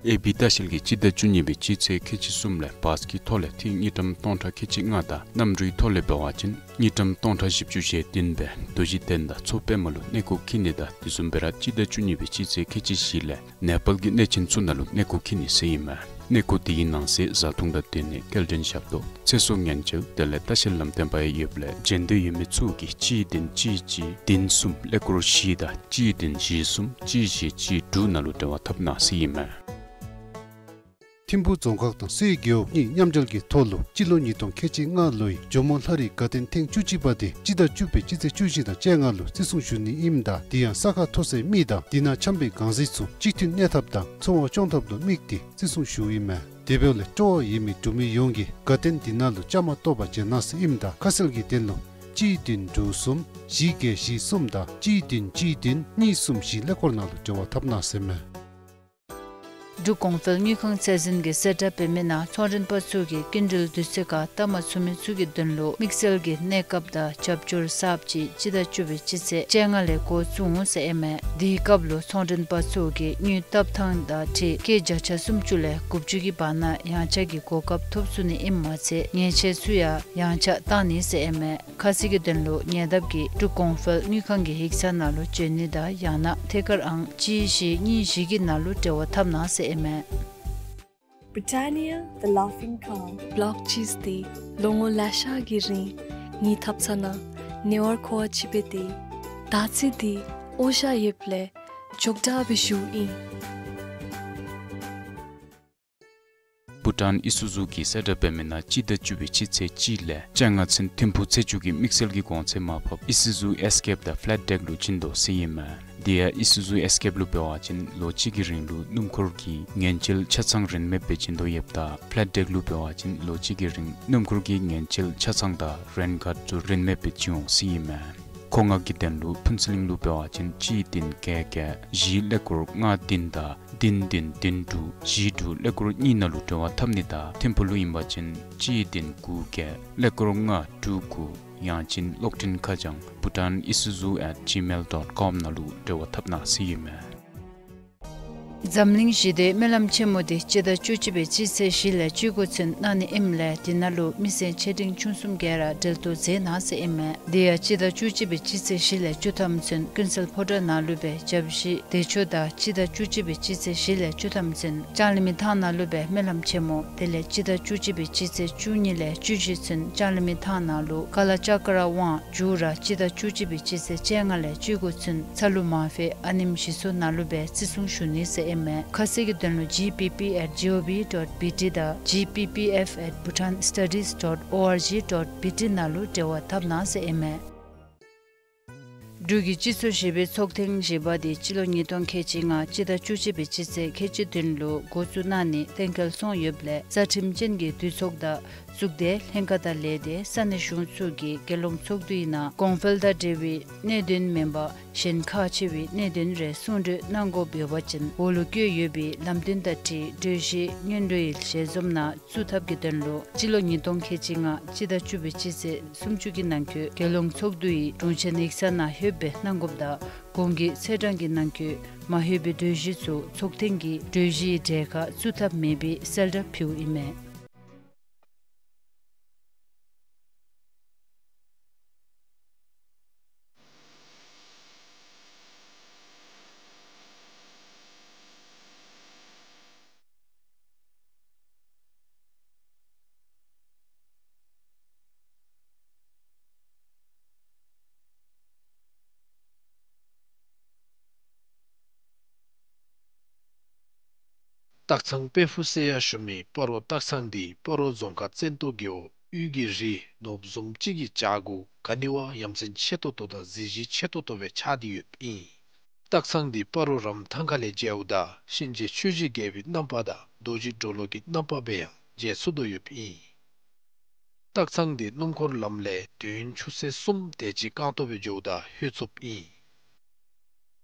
ཨེ་བི་ལྟ་བཤལ་གྱིས་སྤྱི་ཟླ་བཅུ་གཉིས་པའི་སྤྱི་ཚེས་ཁལ་གཅིག་གསུམ་ལས་བཱས་ཀྱི་ཐོག་ལས་ཐིག་དངུལ་ཀྲམ་སྟོང་ཕྲག་ཁལ་གཅིག་ལྔ་དང་གནམ་གྲུའི་ཐོག་ལས་འབད་བ་ཅིན་དངུལ་ཀྲམ་སྟོང་ཕྲག་བཞི་བཅུ་ཞེ་བདུན་སྦེ་རྡོ་རྗེ་གདན་དང་མཚོ་པདྨ་ལུ་གནས་སྐོར་འཁྱིད་ནི་དང་དེ་བཟུམ་སྦེ་ར་སྤྱི་ཟླ་བཅུ་གཉིས་པའི་སྤྱི་ཚེས་ཁལ་གཅིག་བཞི་ལས་ནེ་པཱལ་གྱི་གནས་ཆེན་ཚུ་ནང་ལུ་གནས་སྐོར་འཁྱིད་ནི་ཟེར་ཨིན་མས། གནས་སྐོར་དེའི་ནང་གསེས་བཟའ་འཐུང་དང་སྡོད་གནས་སྐྱེལ་འདྲེན་ཞབས་ཏོག་ཚེ་སྲོག་ཉེན་བཅོལ་དེ་ལས་ལྟ་བཤལ་ལམ་སྟོན་པ་ཡང་ཡོདཔ་ལས་བྱོན་འདོད་ཡོད་མི་ཚུ་གིས་གཅིག་བདུན་གཅིག་གཅིག་བདུན་གསུམ་ཀླད་ཀོར་བཞི་དང་གཅིག་བདུན་བཞི་གསུམ་གཅིག་བཞི་གཅིག་དྲུག་ནང་ལུ་འབྲེལ་བ་འཐབ་གནང་ཟེར་ཨིན་མས། ཐིམ་ཕུག་རྫོང་ཁག་དང་སེའི་རྒེད་འོག་གཉིས་མཉམ་འབྲེལ་གྱི་ཐོག་ལུ་སྤྱི་ལོ་ཉིས་སྟོང་ཁལ་གཅིག་ལྔ་ལོའི་ཇོ་མོ་ལྷ་རིའི་དགའ་སྟོན་ཐེངས་བཅུ་གཅིག་པ་དེ་སྤྱི་ཟླ་བཅུ་པའི་སྤྱི་ཚེས་བཅུ་བཞི་དང་བཅོ་ལྔ་ལུ་བརྩི་སྲུང་ཞུ་ནི་ཨིནམ་ད་དེ་ཡང་ས་ཁ་མཐོ་སའི་མི་དང་དེ་ནང་འཁྱམས་པའི་གང་ཟག་ཚུ་གཅིག་མཐུན་གནས་ཐབས་དང་འཚོ་བ་སྐྱོང་ཐབས་ལུ་དམིགས་ཏེ་བརྩི་སྲུང་ཞུཝ་ཨིན་མས། དེ་འབདཝ་ལས་སྤྲོ་བ་ཡོད་མི་འབྲུག་མི་ཡོངས་ཀྱིས་དགའ་སྟོན་དེ་ནང་ལུ་བཅའ་མར་གཏོགས་པར་བྱོན་གནང་ཟེར་ཨིནམ་ད་ཁ་གསལ་གྱི་དོན་ལུ་གཅིག་བདུན་དྲུག་གསུམ་བཞི་བརྒྱད་བཞི་གསུམ་དང་གཅིག་བདུན་གཅིག་བདུན་གཉིས་གསུམ་བཞི་ཀླད་ཀོར་ནང་ལུ་འབྲེལ་བ་འཐབ་གནང་ཟེར་ཨིན་མས། འབྲུག་གོང་འཕེལ་དངུལ་ཁང་ཚད་འཛིན་གྱིས་གསལ་བསྒྲགས་འབད་མི་ནང་ཚོང་མགྲོན་པ་ཚུ་གིས་སྐྱིན་འགྲུལ་དུས་ཚོད་ཁར་བཏབ་མ་ཚུགས་མི་ཚུ་གི་དོན་ལུ་དམིགས་བསལ་གྱི་གནས་སྐབས་དང་རྒྱབ་སྐྱོར་གསརཔ་ཅིག་སྤྱི་ཟླ་བཅུ་པའི་སྤྱི་ཚེས་བཅོ་ལྔ་ལས་འགོ་བཙུགས་འོང་ཟེར་ཨིན་མས། དེའི་སྐབས་ལུ་ཚོང་མགྲོན་པ་ཚུ་གིས་དངུལ་བཏབ་ཐངས་དང་འཁྲིལ་སྐྱེད་བརྒྱ་ཆ་སུམ་ཅུ་ལས་དགུ་བཅུ་གི་བར་ན་ཡང་ཆག་གི་གོ་སྐབས་ཐོབ་ཚུགས་ནི་ཨིནམ་མ་ཚད་ཉེས་ཆད་ཚུ་ཡང་ཡང་ཆག་བཏང་ནི་ཟེར་ཨིན་མས། ཁ་གསལ་གྱི་དོན་ལུ་ཉེ་འདབས་ཀྱི་འབྲུག་གོང་འཕེལ་དངུལ་ཁང་གི་ཡིག་ཚང་ནང་ལུ་བྱོན་ནི་དང་ཡང་ན་ཐད་ཀར་ཨང་གཅིག་བཞི་གཉིས་བཞི་གི་ནང་ལུ་འབྲེལ་བ་འཐབ་གནང་ཟེར་ཨིན་མས། Britannia, the laughing cow. བོལོག་ཅིསི་འདི་ལོ་ངོ་ལེ་ཤ་གི་རིང་ངེའི་ཐབ་ཚང་ནང་ཉེ་བར་མཁོ་བ་ཅིག་སྦེ་སྡོད་ཡི། ད་ཅི་འདི་འོ་ཤ་ཡོདཔ་ལས་མགྱོགས་དྲགས་སྦེ་ཞུཝ་ཨིན། བྷུ་ཊཱན་ཨི་སུ་ཛུ་གིས་གསལ་བསྒྲགས་འབད་མི་ནང་སྤྱི་ཟླ་བཅུ་པའི་སྤྱི་ཚེས་གཅིག་ལས་བཅོ་ལྔ་ཚུན་ཐིམ་ཕུག་ཚེ་མཇུག་གི་དམིགས་བསལ་གྱི་གོང་ཚད་མར་ཕབ་ཨི་སུ་ཛུ་ཨེས་ཀེབ་དང་ཕེ་ལེཊ་ཌེཀ་ལུ་བྱིན་དོ་ཟེར་ཨིན་མས། དེ་ཡང་ཨི་སུ་ཛུ་ཨེས་ཀེབ་ལུ་འབད་བ་ཅིན་ལོ་གཅིག་གི་རིང་ལུ་སྣུམ་འཁོར་གྱི་ངན་བྱེད་ཆ་ཚང་རིན་མེད་སྦེ་བྱིན་དོ་ཡོདཔ་ད་ཕེ་ལེཊ་ཌེཀ་ལུ་འབད་བ་ཅིན་ལོ་གཅིག་གི་རིང་སྣུམ་འཁོར་གྱི་ངན་བྱེད་ཆ་ཚང་དང་རེན་ཁཌ་ཚུ་རིན་མེད་སྦེ་བྱིན་འོང་ཟེར་ཨིན་མས། མཁོ་མངགས་ཀྱི་དོན་ལུ་ཕུན་ཚོགས་གླིང་ལུ་འབད་བ་ཅིན་གཅིག་བདུན་བརྒྱད་བརྒྱད་བཞི་ཀླད་ཀོར་ལྔ་བདུན་དང་བདུན་བདུན་བདུན་དྲུག་བཞི་དྲུག་ཀླད་ཀོར་གཉིས་ནང་ལུ་འབྲེལ་བ་འཐབ་ནི་དང་ཐིམ་ཕུག་ལུ་ཨིན་པ་ཅིན་གཅིག་བདུན་དགུ་བརྒྱད་ཀླད་ཀོར་ལྔ་དྲུག་དགུ་ཡང་ཅིན་གློག་འཕྲིན་ཁ་བྱང་bhutanisuzu at gmail dot com ནང་ལུ་འབྲེལ་བ་འཐབ་གནང་ཟེར་ཨིན་མས། འཛམ་གླིང་ཞི་བདེའི་སྨོན་ལམ་ཆེན་མོ་དེ་སྤྱི་ཟླ་བཅུ་གཅིག་པའི་སྤྱི་ཚེས་བཞི་ལས་བཅུ་དགུ་ཚུན་གནང་ནི་ཨིནམ་ལས་དེ་ནང་ལུ་མི་སེར་ཆེ་འབྲིང་ཆུང་གསུམ་ག་ར་འབྲེལ་གཏོགས་མཛད་གནང་ཟེར་ཨིན་མས། དེ་ཡང་སྤྱི་ཟླ་བཅུ་གཅིག་པའི་སྤྱི་ཚེས་བཞི་ལས་བཅུ་ཐམ་ཚུན་ཀུན་གསལ་ཕོ་བྲང་ནང་ལུ་སྦེ་བཅའ་བཞི་བདེ་མཆོག་དང་སྤྱི་ཟླ་བཅུ་གཅིག་པའི་སྤྱི་ཚེས་བཞི་ལས་བཅུ་ཐམ་ཚུན་ལྕང་གླིང་མི་ཐང་ནང་ལུ་སྦེ་སྨོན་ལམ་ཆེན་མོ། དེ་ལས་སྤྱི་ཟླ་བཅུ་གཅིག་པའི་སྤྱི་ཚེས་བཅུ་གཉིས་ལས་བཅུ་བཞི་ཚུན་ལྕང་གླིང་མི་ཐང་ནང་ལུ་ཀ་ལ་ཅ་ཀ་ར་ཝང་མཇུག་ར་སྤྱི་ཟླ་བཅུ་གཅིག་པའི་སྤྱི་ཚེས་བཅོ་ལྔ་ལས་བཅུ་དགུ་ཚུན་ཚ་ལུ་མང་ཕེ་ཨ་ནེམ་ཞི་སོ་ནང་ལུ་སྦེ་བརྩི་སྲུང་ཞུ་ནི་ཟེར་ཨིན་མས། ཁ་གསལ་གྱི་དོན་ལུ་G P P at G O V dot B T དང་G P P F at Bhutan Studies dot O R G dot B T ནང་ལུ་འབྲེལ་བ་འཐབ་གནང་ཟེར་ཨིན་མས། འབྲུག་གི་སྤྱི་ཚོགས་བཞི་པའི་ཚོགས་ཐེངས་བཞི་པ་དེ་སྤྱི་ལོ་ཉིས་སྟོང་ཁལ་གཅིག་ལྔ་སྤྱི་ཟླ་བཅུ་གཅིག་པའི་སྤྱི་ཚེས་ཁལ་གཅིག་བདུན་ལུ་འགོ་བཙུགས་གནང་ནི་གཏན་འཁེལ་སོང་ཡོདཔ་ལས་རྩ་ཁྲིམས་ཅན་གྱི་འདུས་ཚོགས་དང་གཙུག་སྡེ་ལྷན་ཁག་དང་ལས་སྡེ་ས་གནས་གཞུང་ཚུ་གིས་རྒྱལ་ཡོངས་ཚོགས་འདུའི་ནང་གོང་འཕེལ་དང་འབྲེལ་བའི་གནད་དོན་མེན་པར་གཞན་ཁག་ཆེ་བའི་གནད་དོན་རེ་གསུང་གྲོས་གནང་དགོཔ་ཡོད་པ་ཅིན་འོག་ལུ་བཀོད་ཡོད་པའི་ལམ་སྟོན་དང་འཁྲིལ་གྲོས་གཞི་སྔོན་འགྲོའི་ཞལ་འཛོམས་ནང་བཙུགས་ཐབས་ཀྱི་དོན་ལུ་སྤྱི་ལོ་ཉིས་སྟོང་ཁལ་གཅིག་ལྔ་སྤྱི་ཟླ་བཅུ་པའི་སྤྱི་ཚེས་སུམ་ཅུ་གི་ནང་འཁོད་རྒྱལ་ཡོངས་ཚོགས་འདུའི་དྲུང་ཆེན་ཡིག་ཚང་ནང་ལྷོདཔ་སྦེ་གནང་དགོཔ་དང་གོང་གི་ཚེས་གྲངས་ཀྱི་ནང་འཁོད་མ་ལྷོད་པའི་གྲོས་གཞི་ཚུ་ཚོགས་ཐེངས་ཀྱི་གྲོས་གཞིའི་གྲལ་ཁར་བཙུགས་ཐབས་མེད་པའི་གསལ་བསྒྲགས་ཕུལཝ་ཨིན་མས། སྟག་ཚང་དཔལ་ཕུག་ཟེར་ཡང་ཞུ་མི་སྤ་རོ་སྟག་ཚང་འདི་སྤ་རོ་རྫོང་ཁག་བཙན་ཏོ་རྒེད་འོག་དབུས་ཀྱི་རི་ནོར་བུ་བཟུམ་ཅིག་གི་བྱག་གུ་ག་ནི་བ་ཡ་མཚན་ཆེ་ཏོག་ཏོ་དང་གཟི་བརྗིད་ཆེ་ཏོག་ཏོ་སྦེ་ཆགས་ཏེ་ཡོདཔ་ཨིན། སྟག་ཚང་འདི་སྤ་རོ་རམ་ཐང་ཁ་ལས་མཇལཝ་ད་གཤིན་རྗེ་ཆོས་ཀྱི་རྒྱལ་པོའི་རྣམ་པ་དང་རྡོ་རྗེ་གྲོ་ལོད་ཀྱི་རྣམ་པ་སྦེ་ཡང་མཇལ་ཚུགས་དོ་ཡོདཔ་ཨིན། སྟག་ཚང་འདི་སྣུམ་འཁོར་ལམ་ལས་དུས་ཡུན་ཆུ་ཚོད་གསུམ་དེ་ཅིག་རྐང་ཐང་སྦེ་འགྱོཝ་ད་ལྷོད་ཚུགསཔ་ཨིན།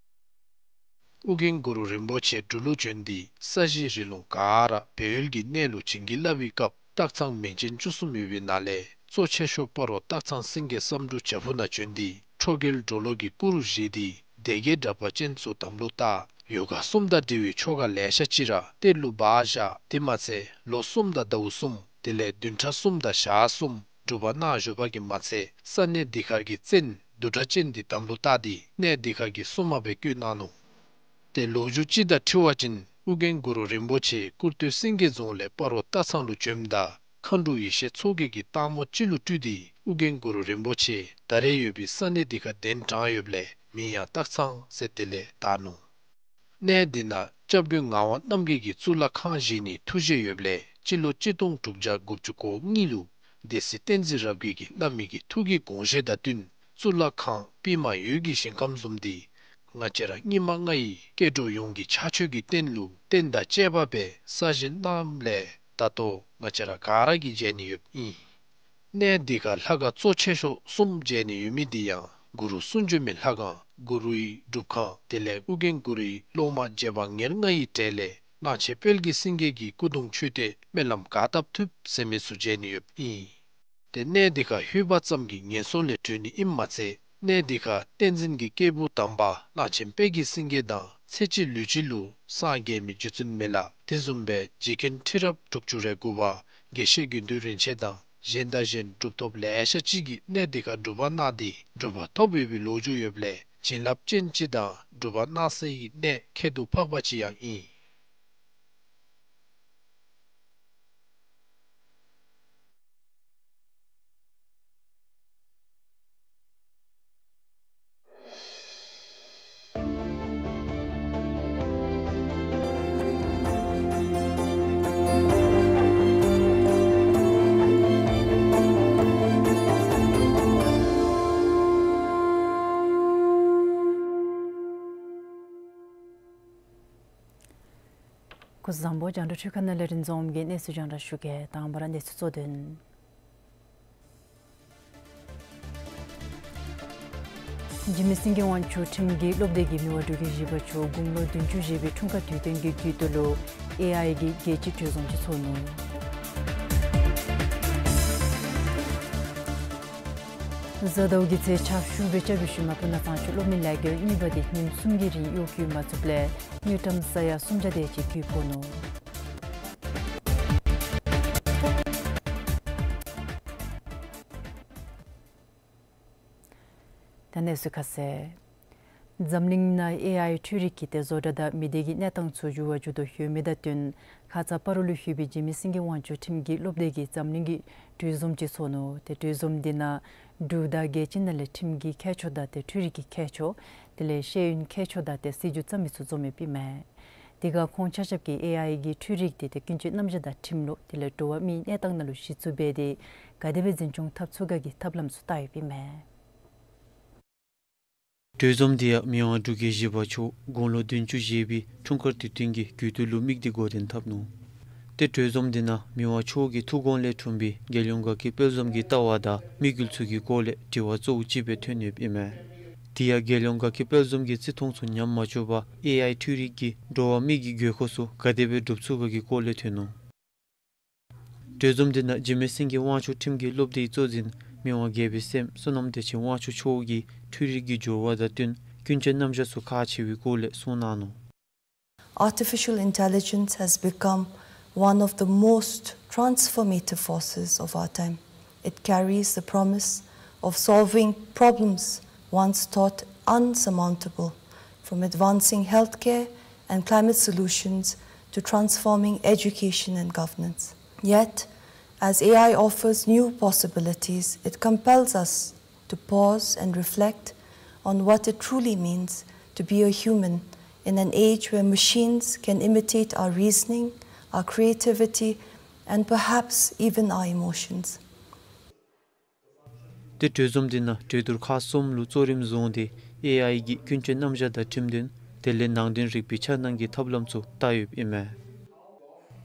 ཨོ་རྒྱན་གུ་རུ་རིན་པོ་ཆེ་འབྲུག་ལུ་བྱོན་ཏེ་ས་གཞི་རི་ལུང་ག་ར་སྦས་ཡུལ་གྱི་གནས་ལུ་བྱིན་གྱིས་བརླབས་པའི་སྐབས་སྟག་ཚང་མིང་ཅན་བཅུ་གསུམ་ཡོད་པའི་ནང་ལས་གཙོ་ཆེ་ཤོས་སྤ་རོ་སྟག་ཚང་སེང་གེ་བསམ་འགྲུབ་བྱག་ཕུག་ནང་བྱོན་ཏེ་ཁྲོ་རྒྱལ་གྲོ་ལོད་ཀྱི་སྐུ་རུ་བཞེངས་ཏེ་སྡེ་བརྒྱད་དྲེགས་པ་ཅན་ཚུ་དམ་ལུ་བཏགས། ཡོ་ག་གསུམ་དང་འབྲེལ་བའི་ཆོ་ག་ལེ་ཤ་ཅིག་ར་གཏེར་ལུ་སྦ་བཞག། དེ་མ་ཚད་ལོ་གསུམ་དང་ཟླཝ་གསུམ་དེ་ལས་བདུན་ཕྲག་གསུམ་དང་ཞག་གསུམ་སྒྲུབ་པ་གནང་བཞུགས་པ་གིས་མ་ཚད་ས་གནས་འདི་ཁར་གྱི་བཙན་བདུད་དྲེགས་ཅན་འདི་དམ་ལུ་བཏགས་ཏེ་གནས་འདི་ཁར་གྱི་སྲུང་མ་སྦེ་བསྐོས་གནང་ནུག། ཏེ་ལོ་རྒྱུས་ཅིག་དང་འཁྲིལ་བ་ཅིན་ཨོ་རྒྱན་གུ་རུ་རིན་པོ་ཆེ་ཀུར་སྟོད་སེང་གེ་རྫོང་ལས་སྤ་རོ་སྟག་ཚང་ལུ་བྱོནམ་ད་མཁའ་འགྲོ་ཡེ་ཤེས་མཚོ་རྒྱལ་གྱིས་སྟག་མོ་ཅིག་ལུ་སྤྲུལ་ཏེ་ཨོ་རྒྱན་གུ་རུ་རིན་པོ་ཆེ་ད་རེས་ཡོད་པའི་ས་གནས་འདི་ཁར་གདན་དྲངས་ཡོདཔ་ལས་མིང་ཡང་སྟག་ཚང་ཟེར་དེ་ལས་བཏགས་ནུག། གནས་འདི་ནང་སྐྱབས་མགོན་ངག་དབང་རྣམ་རྒྱལ་གྱིས་གཙུག་ལག་ཁང་བཞེངས་ནིའི་ཐུགས་བཞེད་ཡོདཔ་ལས་སྤྱི་ལོ་གཅིག་སྟོང་དྲུག་བརྒྱ་དགུ་བཅུ་གོ་གཉིས་ལུ་སྡེ་སྲིད་བསྟན་འཛིན་རབ་རྒྱས་ཀྱིས་བླ་མའི་གི་ཐུགས་ཀྱི་དགོངས་བཞེད་དང་བསྟུན་གཙུག་ལག་ཁང་པདྨ་འོད་ཀྱི་ཞིང་ཁམས་བཟུམ་འདི་ང་བཅས་ར་སྙིགས་མ་ལྔ་ཡི་སྐྱེ་འགྲོ་ཡོངས་ཀྱི་ཕྱག་མཆོད་ཀྱི་རྟེན་ལུ་རྟེན་དང་བཅས་པ་སྦེ་གསར་བཞེངས་གནངམ་ལས་ད་ལྟོ་ང་བཅས་ར་ག་ར་གིས་མཇལ་ནི་ཡོདཔ་ཨིན། གནས་འདི་ཁར་ལྷ་ཁང་གཙོ་ཆེ་ཤོས་གསུམ་མཇལ་ནི་ཡོད་མི་འདི་ཡང་གུ་རུ་གསུང་བྱོན་མའི་ལྷ་ཁང་གུ་རུའི་སྒྲུབ་ཁང་དེ་ལས་ཨོ་རྒྱན་གུ་རུའི་སློབ་མ་རྗེ་འབངས་ཉེར་ལྔ་ཡི་གྲས་ལས་གླང་ཆེན་དཔལ་གྱི་སེང་གེ་གི་སྐུ་གདུང་མཆོད་རྟེན་སྨོན་ལམ་ག་བཏབ་ཐུབ་ཟེར་མི་ཚུ་མཇལ་ནི་ཡོདཔ་ཨིན། ཏེ་གནས་འདི་ཁར་ལྷོད་པ་ཙམ་གྱིས་ངན་སོང་ལས་གྲོལ་ནི་ཨིནམ་མ་ཚད་གནས་འདི་ཁར་བསྟན་འཛིན་གྱི་སྐྱེས་བུ་དམ་པ་གླང་ཆེན་དཔལ་གྱི་སེང་གེ་དང་ཚེ་གཅིག་ལུས་གཅིག་ལུ་སངས་རྒྱས་མི་རྗེ་བཙུན་མི་ལ་དེ་བཟུམ་སྦེ་རྗེ་མཁན་ཁྲི་རབས་དྲུག་ཅུ་རེ་དགུ་པ་དགེ་བཤེས་དགེ་འདུན་རིན་ཆེན་དང་གཞན་དང་གཞན་གྲུབ་ཐོབ་ལེ་ཤ་ཅིག་གིས་གནས་འདི་ཁར་སྒྲུབ་པ་གནང་སྟེ་གྲུབ་པ་ཐོབ་ཡོད་པའི་ལོ་རྒྱུས་ཡོདཔ་ལས་བྱིན་རླབས་ཅན་ཅིག་དང་སྒྲུབ་པ་གནང་སའི་གནས་ཁྱད་དུ་འཕགས་པ་ཅིག་ཡང་ཨིན། སྐུ་གཟུགས་བཟང་པོ། རྒྱང་བསྒྲགས་འཕྲུལ་ཁང་ནང་ལས་རིན་འཛོམས་ཀྱིས་གནས་ཚུལ་རྒྱང་བསྒྲགས་ཞུ་གེ། དང་པ་ར་གནས་ཚུལ་གཙོ་དོན། འཇིགས་མེད་སེང་གེ་དབང་ཕྱུག་ཁྲིམས་ཀྱི་སློབ་སྡེ་གི་མི་དབང་འབྲུག་རྒྱལ་བཞི་པ་མཆོག་དགུང་ལོ་བདུན་ཅུ་བཞེས་པའི་འཁྲུངས་སྐར་དུས་སྟོན་གྱི་དགུ་ཐོག་ལུ་ཨེ་ཨའི་གི་རྒྱལ་སྤྱིའི་གྲོས་འཛོམས་ཅིག་ཚོགས་ནུག། གཟའ་ཟླཝ་གི་ཚེས་ཆ་བཞི་པའི་ཆ་བཞི་ཤུལ་མ་སྤུ་ན་གཙང་ཆུ་གློག་མེ་ལས་འགུལ་གཉིས་པ་དེ་ཉིནམ་གསུམ་གྱི་རིང་གཡོག་བཀོལ་མ་ཚུགསཔ་ལས་དངུལ་ཀྲམ་ས་ཡ་སུམ་བརྒྱ་དེ་ཅིག་རྒུད་ཕོག་ནུག། ད་གནས་ཚུལ་ཁ་གསལ། འཛམ་གླིང་ནང་ཨེ་ཨའི་འཕྲུལ་རིག་གི་ཏེ་བཟོ་གྲྭ་དང་མི་སྡེ་གི་གནས་སྟངས་ཚུ་འགྱུར་བ་འགྱུར་དོ་ཡོད་མི་དང་བསྟུན་ཁ་ཙ་སྤ་རོ་ལུ་ཡོད་པའི་འཇིགས་མེད་སེང་གེ་དབང་ཕྱུག་ཁྲིམས་ཀྱི་སློབ་སྡེ་གིས་འཛམ་གླིང་གི་གྲོས་འཛོམས་ཅིག་ཚོགས་ནུག། ཏེ་གྲོས་འཛོམས་འདི་ནང་འབྲུག་དང་རྒྱལ་སྤྱི་ནང་ལས་ཁྲིམས་ཀྱི་མཁས་མཆོག་དང་ཏེ་འཕྲུལ་རིག་གི་མཁས་མཆོག་དེ་ལས་ཤེས་ཡོན་མཁས་མཆོག་དང་ཏེ་སྲིད་བྱུས་བརྩམ་མི་ཚུ་འཛོམས་ཡོདཔ་ཨིན་མས། དེ་ཁར་ཁོང་ཆ་ཁྱབ་ཀྱིས་ཨེ་ཨའི་གི་འཕྲུལ་རིག་དེ་ཏེ་ཀུན་སྤྱོད་རྣམ་གཞག་དང་ཁྲིམས་ལུགས་དེ་ལས་འགྲོ་བ་མིའི་གནས་སྟངས་ནང་ལུ་གཞི་བཙུགས་འབད་དེ་ག་དེ་སྦེ་འཛིན་སྐྱོང་འཐབ་ཚུགས་ག་གི་ཐབས་ལམ་ཚུ་བལྟ་ཡོདཔ་ཨིན་མས། གྲོས་འཛོམས་འདི་ཡང་མི་དབང་འབྲུག་རྒྱལ་བཞི་པ་མཆོག་དགུང་ལོ་བདུན་ཅུ་བཞེས་པའི་འཁྲུངས་སྐར་དུས་སྟོན་གྱི་དགུ་ཐོག་ལུ་དམིགས་ཏེ་འགོ་འདྲེན་འཐབ་ནུག། ཏེ་གྲོས་འཛོམས་འདི་ནང་མི་དབང་མཆོག་གི་ཐུགས་དགོངས་ལས་འཁྲུངས་པའི་རྒྱལ་ཡོངས་དགའ་སྐྱིད་དཔལ་འཛོམས་ཀྱི་ལྟ་བ་དང་དམིགས་ཡུལ་ཚུ་གི་སྐོར་ལས་དྲི་བ་གཙོ་བོ་ཅིག་སྦེ་ཐོན་ཡོདཔ་ཨིན་མས། དེ་ཡང་རྒྱལ་ཡོངས་དགའ་སྐྱིད་དཔལ་འཛོམས་ཀྱི་བརྩི་མཐོང་ཚུ་ཉམས་མ་བཅུག་པར་ཨེ་ཨའི་འཕྲུལ་རིག་གིས་འགྲོ་བ་མི་གི་དགོས་མཁོ་ཚུ་ག་དེ་སྦེ་སྒྲུབ་ཚུགས་ག་གི་སྐོར་ལས་ཐོན་ནུག། གྲོས་འཛོམས་འདི་ནང་འཇིགས་མེད་སེང་གེ་དབང་ཕྱུག་ཁྲིམས་ཀྱི་སློབ་སྡེའི་གཙོ་འཛིན་མི་དབང་རྒྱལ་པོའི་སྲསམོ་བསོད་ནམས་བདེ་ཆེན་དབང་ཕྱུག་མཆོག་གིས་འཕྲུལ་རིག་གི་འགྱུར་བ་དང་བསྟུན་ཀུན་སྤྱོད་རྣམ་གཞག་ཚུ་ཁག་ཆེ་བའི་སྐོར་ལས་གསུངས་གནང་ནུག། Artificial intelligence has become one of the most transformative forces of our time. It carries the promise of solving problems once thought unsurmountable, from advancing healthcare and climate solutions to transforming education and governance. Yet, as A I offers new possibilities, it compels us to pause and reflect on what it truly means to be a human in an age where machines can imitate our reasoning, our creativity, and perhaps even our emotions. ཏེ་གྲོས་འཛོམས་འདི་ནང་གྲོས་བསྡུར་ཁག་གསུམ་ལུ་གཙོ་རིམ་བཟུང་སྟེ་ཨེ་ཨའི་གི་ཀུན་སྤྱོད་རྣམ་གཞག་དང་ཁྲིམས་དོན་དེ་ལས་ནང་དོན་རིག་པའི་འཆར་སྣང་གི་ཐབས་ལམ་ཚུ་བལྟ་ཡོདཔ་ཨིན་མས།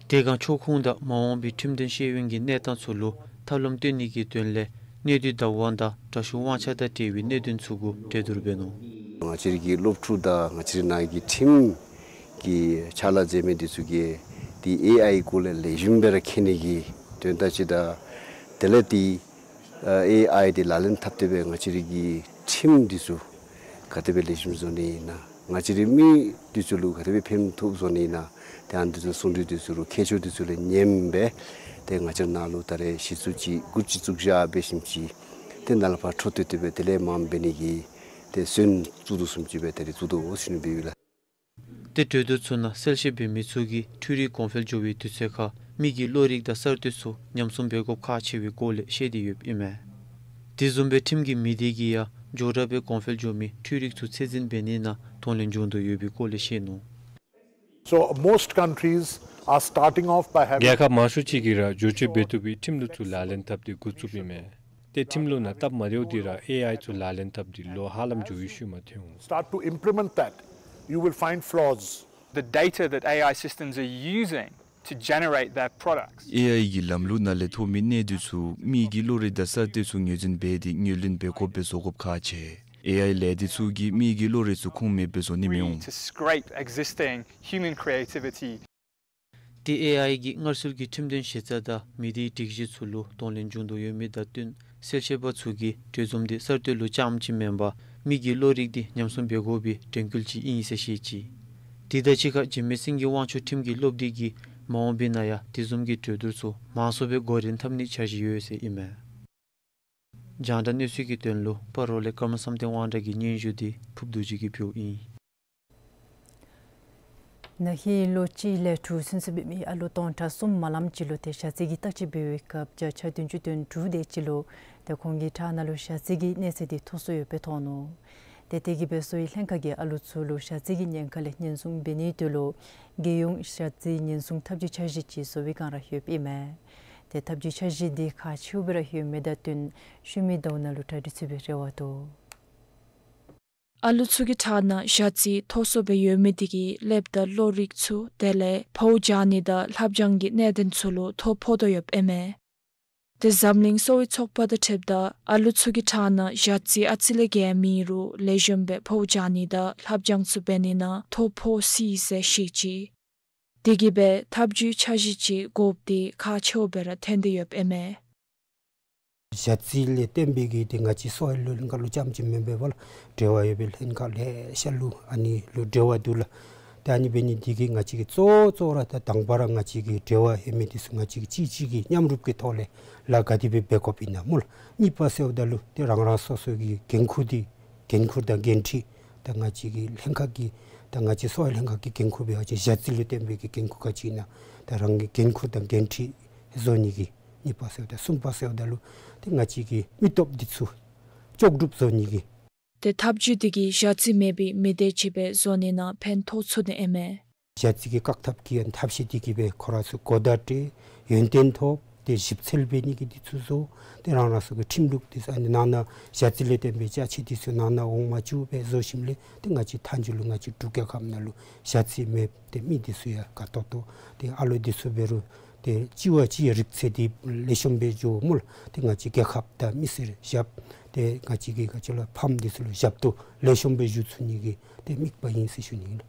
དེ་ཁར་ཕྱོགས་ཁོངས་དང་མ་འོངས་པའི་ཁྲིམས་དོན་ཤེས་ཡོན་གྱི་གནས་སྟངས་ཚུ་ལུ་ཐབས་ལམ་སྟོན་ནི་གི་དོན་ལས་གནད་སྡུད་བདག་དབང་དང་དྲག་ཤུགས་དབང་ཆ་དང་འབྲེལ་བའི་གནད་དོན་ཚུ་གུ་གྲོས་བསྡུར་འབད་ནུག། ང་བཅས་རའི་གི་སློབ་ཕྲུག་དང་ང་བཅས་རའི་ནང་གི་ཁྲིམས་ཀྱི་ཕྱག་ལཱ་མཛད་མི་འདི་ཚུ་གིས་འདི་ཨེ་ཨའི་སྐོར་ལས་ལེགས་ཤོམ་སྦེ་ར་མཁྱེན་ནི་གི་དོན་དག་ཅིག་དང་དེ་ལས་འདི་ཨེ་ཨའི་འདི་ལག་ལེན་འཐབ་སྟེ་སྦེ་ང་བཅས་རའི་གི་ཁྲིམས་འདི་ཚུ་ག་དེ་སྦེ་ལེགས་ཤོམ་བཟོ་ནི་ཨིན་ན། ང་བཅས་རའི་མི་འདི་ཚུ་ལུ་ག་དེ་སྦེ་ཕན་ཐོགས་བཟོ་ནི་ཨིན་ན། ཏེ་ཨ་ནི་འདི་ཚུ་གསུང་གྲོས་འདི་ཚུ་ལུ་མཁས་མཆོག་འདི་ཚུ་ལས་ཉན་སྦེ་ཏེ་ང་བཅས་ནང་ལུ་ད་རེས་གཞི་བཙུགས་ཅིག་འགོ་ཅིག་བཙུགས་བཞག་འབད་ཞིནམ་ཅིག་ཏེ་ནཱ་ལས་ཕར་འཕྲོ་མཐུད་དེ་སྦེ་དེ་ལས་མངམ་འབད་ནི་གི་ཏེ་ཟེར་བཙུགས་དོ་བཟུམ་ཅིག་སྦེ་ད་རེས་བཙུགས་དོ་ཟེར་ཞུ་ནི་སྦེ་ཡོད་ལགས། ཏེ་གྲོས་བསྡུར་ཚུ་ནང་གསལ་བཤད་འབད་མི་ཚུ་གིས་འཕྲུལ་རིག་གོང་འཕེལ་འགྱོ་བའི་དུས་ཚོད་ཁར་མི་གི་བློ་རིག་དང་གསར་གཏོད་ཚུ་ཉམས་སྲུང་འབད་དགོཔ་ཁག་ཆེ་བའི་སྐོར་ལས་བཤད་དེ་ཡོདཔ་ཨིན་མས། དེ་བཟུམ་སྦེ་ཁྲིམས་ཀྱི་མི་སྡེ་གིས་ཡང་མགྱོགས་དྲགས་སྦེ་གོང་འཕེལ་འགྱོ་མི་འཕྲུལ་རིག་ཚུ་ཚད་འཛིན་འབད་ནི་ནང་གདོང་ལེན་འབྱུང་དོ་ཡོད་པའི་སྐོར་ལས་བཤད་ནུག། So most countries are starting off by having རྒྱལ་ཁབ་མང་ཤོས་ཅིག་གིས་ར་བསྒྱུར་བཅོས་འབད་བཏུབ་པའི་ཁྲིམས་ལུགས་ཚུ་ལག་ལེན་འཐབ་སྟེ་འགོ་བཙུགསཔ་ཨིན་མས། ཏེ་ཁྲིམས་ལུགས་ནང་སྟབས་མ་བདེཝ་འདི་ར་ཨེ་ཨའི་ཚུ་ལག་ལེན་འཐབ་སྟེ་ལོ་ཧ་ལམ་འགྱོ་བའི་ཤུལ་མ་ཐོན་འོང་། Start to implement that, you will find flaws. The data that A I systems are using to generate their products. ཨེ་ཨའི་གི་ལམ་ལུགས་ནང་ལས་ཐོབ་མི་གནད་དོན་ཚུ་མི་གི་བློ་རིག་དང་གསར་གཏོད་ཚུ་ངོས་འཛིན་འབད་དེ་ངོས་ལེན་འབད་དགོཔ་སྦེ་བཟོ་དགོཔ་ཁག་ཆེ། ཨེ་ཨའི་ལས་སྡེ་ཚུ་གིས་མི་གི་བློ་རིག་ཚུ་ཁུངས་མེད་སྦེ་བཟོ་ནི་མི་འོང་། To scrape existing human creativity. ཏེ་ཨེ་ཨའི་གིས་སྔར་སྲོལ་གྱི་ཁྲིམས་དོན་གཞི་རྩ་དང་མི་སྡེའི་སྒྲིག་གཞི་ཚུ་ལུ་གདོང་ལེན་འབྱུང་དོ་ཡོད་མི་དང་བསྟུན་གསལ་བཤད་པ་ཚུ་གིས་གྲོས་འཛོམས་འདི་གསར་གཏོད་ལུ་རྐྱངམ་ཅིག་མེན་པར་མི་གི་བློ་རིག་འདི་ཉམས་སྲུང་འབད་དགོ་པའི་དྲན་སྐུལ་ཅིག་ཨིན་ཟེར་བཤད་ཅི། དེ་དང་གཅིག་ཁར་འཇིགས་མེད་སེང་གེ་དབང་ཕྱུག་ཁྲིམས་ཀྱི་སློབ་སྡེ་གིས་མ་འོངས་པའི་ནང་ཡང་དེ་བཟུམ་གྱི་གྲོས་བསྡུར་ཚུ་མང་སུ་སྦེ་འགོ་འདྲེན་འཐབ་ནིའི་འཆར་གཞི་ཡོད་ཟེར་ཨིན་མས། རྒྱང་བསྒྲགས་གནས་ཚུལ་གྱི་དོན་ལུ་སྤ་རོ་ལས་ཀརྨ་བསམ་གཏན་དབང་གྲགས་ཀྱི་སྙན་ཞུ་འདི་ཕུབ་རྡོ་རྗེ་གིས་ཕུལཝ་ཨིན། ན་ཧིང་ལོ་གཅིག་ལས་དྲུག་ཚུན་ཚོད་འབད་མི་ཨ་ལུ་སྟོང་ཕྲག་གསུམ་མ་ལམ་ཅིག་ལུ་ཏེ་ཞ་རྩི་གི་བརྟག་དཔྱད་འབད་བའི་སྐབས་བརྒྱ་ཆ་བདུན་ཅུ་དོན་དྲུག་དེ་ཅིག་ལུ་ཏེ་ཁོང་གི་ཁྲག་ནང་ལུ་ཞ་རྩི་གི་གནས་ཚད་འདི་མཐོ་སུ་ཡོདཔ་སྦེ་མཐོང་ནུག། ཏེ་དེ་གིས་འབད་སོ་ཡི་ལྷན་ཁག་གིས་ཨ་ལུ་ཚུ་ལུ་ཞ་རྩི་གི་ཉེན་ཁ་ལས་ཉེན་སྲུང་འབད་ནིའི་དོན་ལུ་རྒྱལ་ཡོངས་ཞ་རྩི་ཉེན་སྲུང་ཐབས་བྱུས་འཆར་གཞི་ཅིག་བཟོ་བའི་བསྒང་ར་ཡོདཔ་ཨིན་མས། ཏེ་ཐབས་བྱུས་འཆར་གཞི་འདི་ཁག་ཆེཝ་སྦེ་ར་ཡོད་མི་དང་བསྟུན་ཤུལ་མའི་ཟླཝ་ནང་ལུ་གྲ་སྒྲིག་ཚུད་པའི་རེ་བ་འདུག། ཨ་ལུ་ཚུ་གི་ཁྲག་ནང་ཞ་རྩི་མཐོ་སུ་སྦེ་ཡོད་མི་དེ་གིས་ཀླདཔ་དང་གློ་རིགས་ཚུ་དེ་ལས་ཕོཝ་འཇགས་ནི་དང་ལྷབ་སྦྱང་གི་གནད་དོན་ཚུ་ལུ་ཐོ་ཕོག་དོ་ཡོདཔ་ཨིན་མས། ཏེ་འཛམ་གླིང་གསོ་བའི་ཚོགས་པ་དང་འཁྲིལཝ་ད་ཨ་ལུ་ཚུ་གི་ཁྲག་ནང་ཞ་རྩི་ཨ་ཙི་ལས་བརྒལ་མེད་རུང་ལེགས་ཤོམ་སྦེ་ཕོཝ་འཇགས་ནི་དང་ལྷབ་སྦྱང་ཚུ་འབད་ནི་ནང་ཐོ་ཕོག་སྲིད་ཟེར་བཤད་ཅི། དེ་གིས་འབད་ཐབས་བྱུས་འཆར་གཞི་ཅིག་དགོཔ་འདི་ཁག་ཆེཝ་སྦེ་ར་ཐོན་ཏེ་ཡོདཔ་ཨིན་མས། ཞ་རྩི་ལས་བརྟེན་པའི་གི་ཏེ་ང་བཅས་གསོ་བའི་ལྷན་ཁག་ལུ་རྐྱངམ་ཅིག་མེན་པར་འབད་བ་ལུ་འབྲེལ་བ་ཡོད་པའི་ལྷན་ཁག་ལེ་ཤ་ལུ་ཨ་ནི་ལུ་འབྲེལ་བ་འདུག་ལགས། ཏེ་ཨ་ནི་འབད་ནི་འདི་གིས་ང་བཅས་ཀྱིས་གཙོ་གཙོ་ར་ད་དང་པ་ར་ང་བཅས་ཀྱི་འབྲེལ་བ་ཡོད་མི་འདི་ཚུ་ང་བཅས་ཀྱིས་གཅིག་གཅིག་གི་མཉམ་རུབ་ཀྱི་ཐོག་ལས་ལཱ་ག་དེ་སྦེ་འབད་དགོཔ་ཨིན་ན་སྨོ་ལགས། གཉིས་པ་ཟེརཝ་ད་ལུ་ཏེ་རང་རང་སོ་སོ་གི་འགན་ཁུར་འདི་འགན་ཁུར་དང་འགན་འཁྲི་ད་ང་བཅས་ཀྱི་ལྷན་ཁག་གི་ད་ང་བཅས་གསོ་བའི་ལྷན་ཁག་གི་འགན་ཁུར་འབད་བ་ཅིན་ཞ་རྩི་ལུ་བརྟེན་པའི་གི་འགན་ཁུར་ག་ཅི་ཨིན་ན་ད་རང་གི་འགན་ཁུར་དང་འགན་འཁྲི་བཟོ་ནི་གི་གཉིས་པ་ཟེརཝ་ད་གསུམ་པ་ཟེརཝ་ད་ལུ་ཏེ་ང་བཅས་ཀྱི་མི་སྟོབས་འདི་ཚུ་ལྕོགས་གྲུབ་བཟོ་ནི་གི། ཏེ་ཐབས་བྱུས་འདི་གིས་ཞ་རྩི་མེད་པའི་མི་སྡེ་ཅིག་སྦེ་བཟོ་ནི་ནང་ཕན་ཐོགས་ཚུགས་ནི་ཨིན་མས། ཞ་རྩི་གི་བཀག་ཐབས་ཀྱི་ཡང་ཐབས་ཤེས་འདི་གིས་སྦེ་ཁོ་ར་ཚུ་གོ་བརྡ་སྤྲོད་ཡོན་ཏན་ཐོབ་ཏེ་ཞིབ་འཚོལ་འབད་ནི་གི་འདི་ཚུ་བཟོ། ཏེ་རང་རང་སོ་གི་ཁྲིམས་ལུགས་འདི་ཚུ་ཨ་ནི་ནང་ན་ཞ་རྩི་ལས་བརྟེན་པའི་ཅ་ཆས་འདི་ཚུ་ནང་ན་འོང་མ་བཅུག་པར་བཟོ་ཞིནམ་ལས་ཏེ་ང་བཅས་མཐའ་མཇུག་ལུ་ང་བཅས་འབྲུག་རྒྱལ་ཁབ་ནང་ལུ་ཞ་རྩི་མེད་ཏེ་མི་འདི་ཚུ་ཡང་དགའ་ཏོག་ཏོ་ཏེ་ཨ་ལོ་འདི་ཚུ་འབད་རུང་ཏེ་གཅིག་བ་གཅིག་རིག་རྩལ་འདི་ལེགས་ཤོམ་སྦེ་འགྱོ་སྨོ་ལགས། ཏེ་ང་བཅས་རྒྱལ་ཁབ་དང་མི་སེར་ཞབས་ཏེ་ང་བཅས་ཀྱི་ག་ཅི་ལོ་ཕམ་འདི་ཚུ་ལུ་ཞབས་ཏོག་ལེགས་ཤོམ་སྦེ་ཞུ་ཚུགས་ནི་གི་ཏེ་དམིགས་པ་ཨིན་ཟེར་ཞུ་ནི་ཨིན།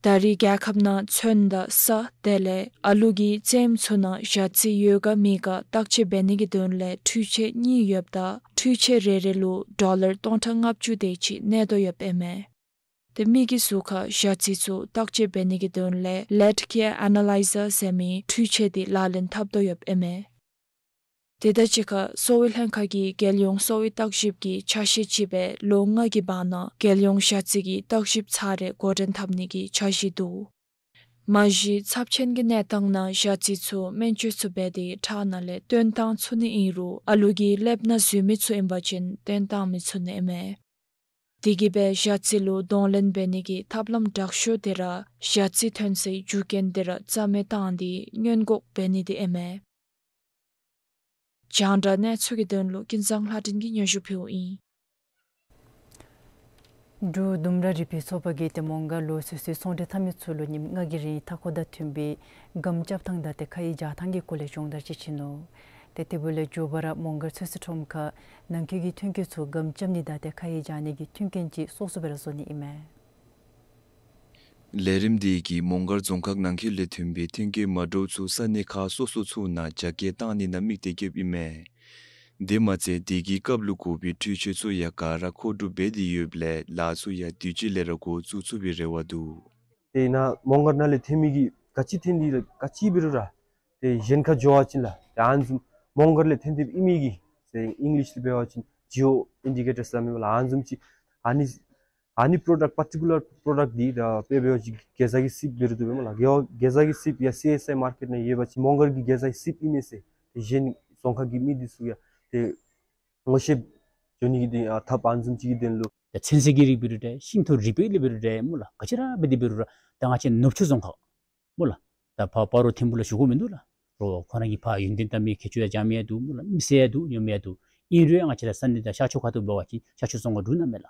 ད་རེས་རྒྱལ་ཁབ་ནང་ཚོན་དང་ས་དེ་ལས་ཨ་ལུ་གི་རྩེདམོ་ཚུ་ནང་ཞ་རྩི་ཡོད་ག་མེད་ག་བརྟག་དཔྱད་འབད་ནི་གི་དོན་ལས་འཕྲུལ་ཆས་གཉིས་ཡོདཔ་ད་འཕྲུལ་ཆས་རེ་རེ་ལུ་ཌོ་ལར་སྟོང་ཕྲག་ལྔ་བཅུ་དེ་ཅིག་གནས་དོ་ཡོདཔ་ཨིན་མས། ཏེ་མི་གི་གཟུགས་ཁར་ཞ་རྩི་ཚུ་བརྟག་དཔྱད་འབད་ནི་གི་དོན་ལས་ལེཌ་ཁེ་ཨེ་ན་ལའི་ཛར་ཟེར་མི་འཕྲུལ་ཆས་འདི་ལག་ལེན་འཐབ་དོ་ཡོདཔ་ཨིན་མས། དེ་དང་གཅིག་ཁར་གསོ་བའི་ལྷན་ཁག་གིས་རྒྱལ་ཡོངས་གསོ་བའི་བརྟག་ཞིབ་ཀྱི་ཆ་ཤས་ཅིག་སྦེ་ལོ་ལྔ་གི་བར་ན་རྒྱལ་ཡོངས་ཞ་རྩི་གི་བརྟག་ཞིབ་ཚར་རེ་འགོ་འདྲེན་འཐབ་ནི་གི་འཆར་གཞི་འདུག། མ་གཞི་ཚབས་ཆེན་གྱི་གནས་སྟངས་ནང་ཞ་རྩི་ཚུ་སྨན་བཅོས་ཚུ་འབད་དེ་ཁྲག་ནང་ལས་བཏོན་བཏང་ཚུགས་ནི་ཨིན་རུང་ཨ་ལུ་གིས་ལེབ་ནང་འཛུལ་མི་ཚུ་ཨིན་པ་ཅིན་བཏོན་བཏང་མི་ཚུགས་ནི་ཨིན་མས། དེ་གིས་སྦེ་ཞ་རྩི་ལུ་གདོང་ལེན་འབད་ནི་གི་ཐབས་ལམ་དྲག་ཤོས་དེ་ར་ཞ་རྩི་ཐོན་སའི་རྒྱུ་རྐྱེན་དེ་ར་རྩ་མེད་བཏང་སྟེ་སྔོན་འགོག་འབད་ནི་དེ་ཨིན་མས། རྒྱང་བསྒྲགས་གནས་ཚུལ་གྱི་དོན་ལུ་ཀུན་བཟང་ལྷ་སྒྲོན་གྱིས་སྙན་ཞུ་ཕུལཝ་ཨིན། འབྲུག་ལྡུམ་ར་རིག་པའི་ཚོགས་པ་གིས་ཏེ་མོང་སྒར་ལུ་ཚོད་བསྲེ་ཚོང་འབྲེལ་འཐབ་མི་ཚུ་ལུ་ཉིནམ་ལྔ་གི་རིང་མཐའ་འཁོར་དང་མཐུན་པའི་སྒམ་རྐྱབ་ཐངས་དང་ཏེ་ཁ་ཡིག་རྒྱག་ཐངས་ཀྱི་སྐོར་ལས་སྦྱོང་བརྡར་ཅིག་བྱིན་ནུག། ཏེ་དེ་འབདཝ་ལས་མགྱོགས་པ་ར་མོང་སྒར་ཚོད་བསྲེ་ཁྲོམ་ཁར་ནང་འཁོད་ཀྱི་ཐོན་སྐྱེད་ཚུ་སྒམ་རྐྱབ་ནི་དང་ཏེ་ཁ་ཡིག་རྒྱག་ནི་གི་མཐུན་རྐྱེན་ཅིག་སོ་སོ་སྦེ་ར་བཟོ་ནི་ཨིན་མས། ལས་རིམ་འདི་གིས་མོང་སྒར་རྫོང་ཁག་ནང་འཁོད་ལས་ཐོན་པའི་ཐོན་སྐྱེད་མ་འདྲཝ་ཚུ་ས་གནས་ཁག་སོ་སོ་ཚུ་ནང་རྒྱ་སྐྱེད་བཏང་ནི་ནང་དམིགས་ཏེ་བསྐྱེདཔ་ཨིན་མས། དེ་མ་ཚད་དེ་གི་སྐབས་ལུ་དགོ་པའི་འཕྲུལ་ཆས་ཚུ་ཡང་ག་ར་མཁོ་སྒྲུབ་འབད་དེ་ཡོདཔ་ལས་ལཱ་ཚུ་ཡང་དུས་ཅི་ལས་ར་འགོ་བཙུགས་ཚུགས་པའི་རེ་བ་འདུག། ཏེ་ནཱ་མོང་སྒར་ནང་ལས་ཐོན་མི་གི་ག་ཅི་ཐོན་ནི་ར་ག་ཅི་འབད་རུང་ར་ཏེ་གཞན་ཁར་འགྱོ་བ་ཅིན་ལགས་ཏེ་ཨ་ནི་བཟུམ་མོང་སྒར་ལས་ཐོན་ཏེ་ཨིན་མི་གི་ཟེར་ཨིང་ལིཤ་ལས་འབད་བ་ཅིན་ཇི་ཨོ་ཨིན་ཌི་ཀེ་ཊརསི་ཟེར་མི་ལགས། ཨ་ནི་བཟུམ་ཅིག་ཨ་ནི་ཨ་ནི་པྲོ་ཌཀཊ་པར་ཊི་ཀུ་ལར་པྲོ་ཌཀཊ་འདི་ད་དཔེ་འབད་བ་ཅིན་གེ་ཛ་གི་སིབ་འབད་རུང་བཏུབ་པས་སྨོ་ལགས། གེ་ཛ་གི་སིབ་ཡང་སི་ཨེསི་ཨའི་མར་ཀེཊ་ནང་ཡོད་པ་ཅིན་མོང་སྒར་གྱི་གེ་ཛ་གི་སིབ་ཨིན་མས་ཟེར་ཏེ་གཞན་རྫོང་ཁག་གི་མི་འདི་ཚུ་ཡང་ཏེ་ངོ་ཤེས་འགྱོ་ནི་གི་ཏེ་ཨ་ཐབས་ཨ་ནི་བཟུམ་ཅིག་གི་དོན་ལུ། ད་ཚོད་བསྲེ་གི་རིགས་འབད་རུང་འདྲ་ཤིང་ཐོག་རིག་པའི་ལས་འབད་རུང་འདྲ་སྨོ་ལགས། ག་ཅི་ར་འབད་དེ་འབད་རུང་ར་ད་ང་བཅས་ནུབ་ཕྱོགས་རྫོང་ཁག་སྨོ་ལགས། ད་ཕར་སྤ་རོ་ཐིམ་ཕུ་ལུ་ཞུ་དགོཔ་མིན་འདུག་ལགས། རོགས་ཁོང་ར་གིས་ཕར་ཡོན་ཏན་ལྟ་མི་ཁྱད་ཆོས་ཡང་སྦྱང་མི་ཡང་འདུག་སྨོ་ལགས། མི་སེར་ཡང་འདུག་ཉོ་མི་ཡང་འདུག། ཨིན་རུང་ཡང་ང་བཅས་ར་ས་གནས་དང་ཤར་ཕྱོགས་ཁ་ཐུག་འབད་བ་ཅིན་ཤར་ཕྱོགས་རྫོང་ཁག་འབྲུག་གནམ་མེད་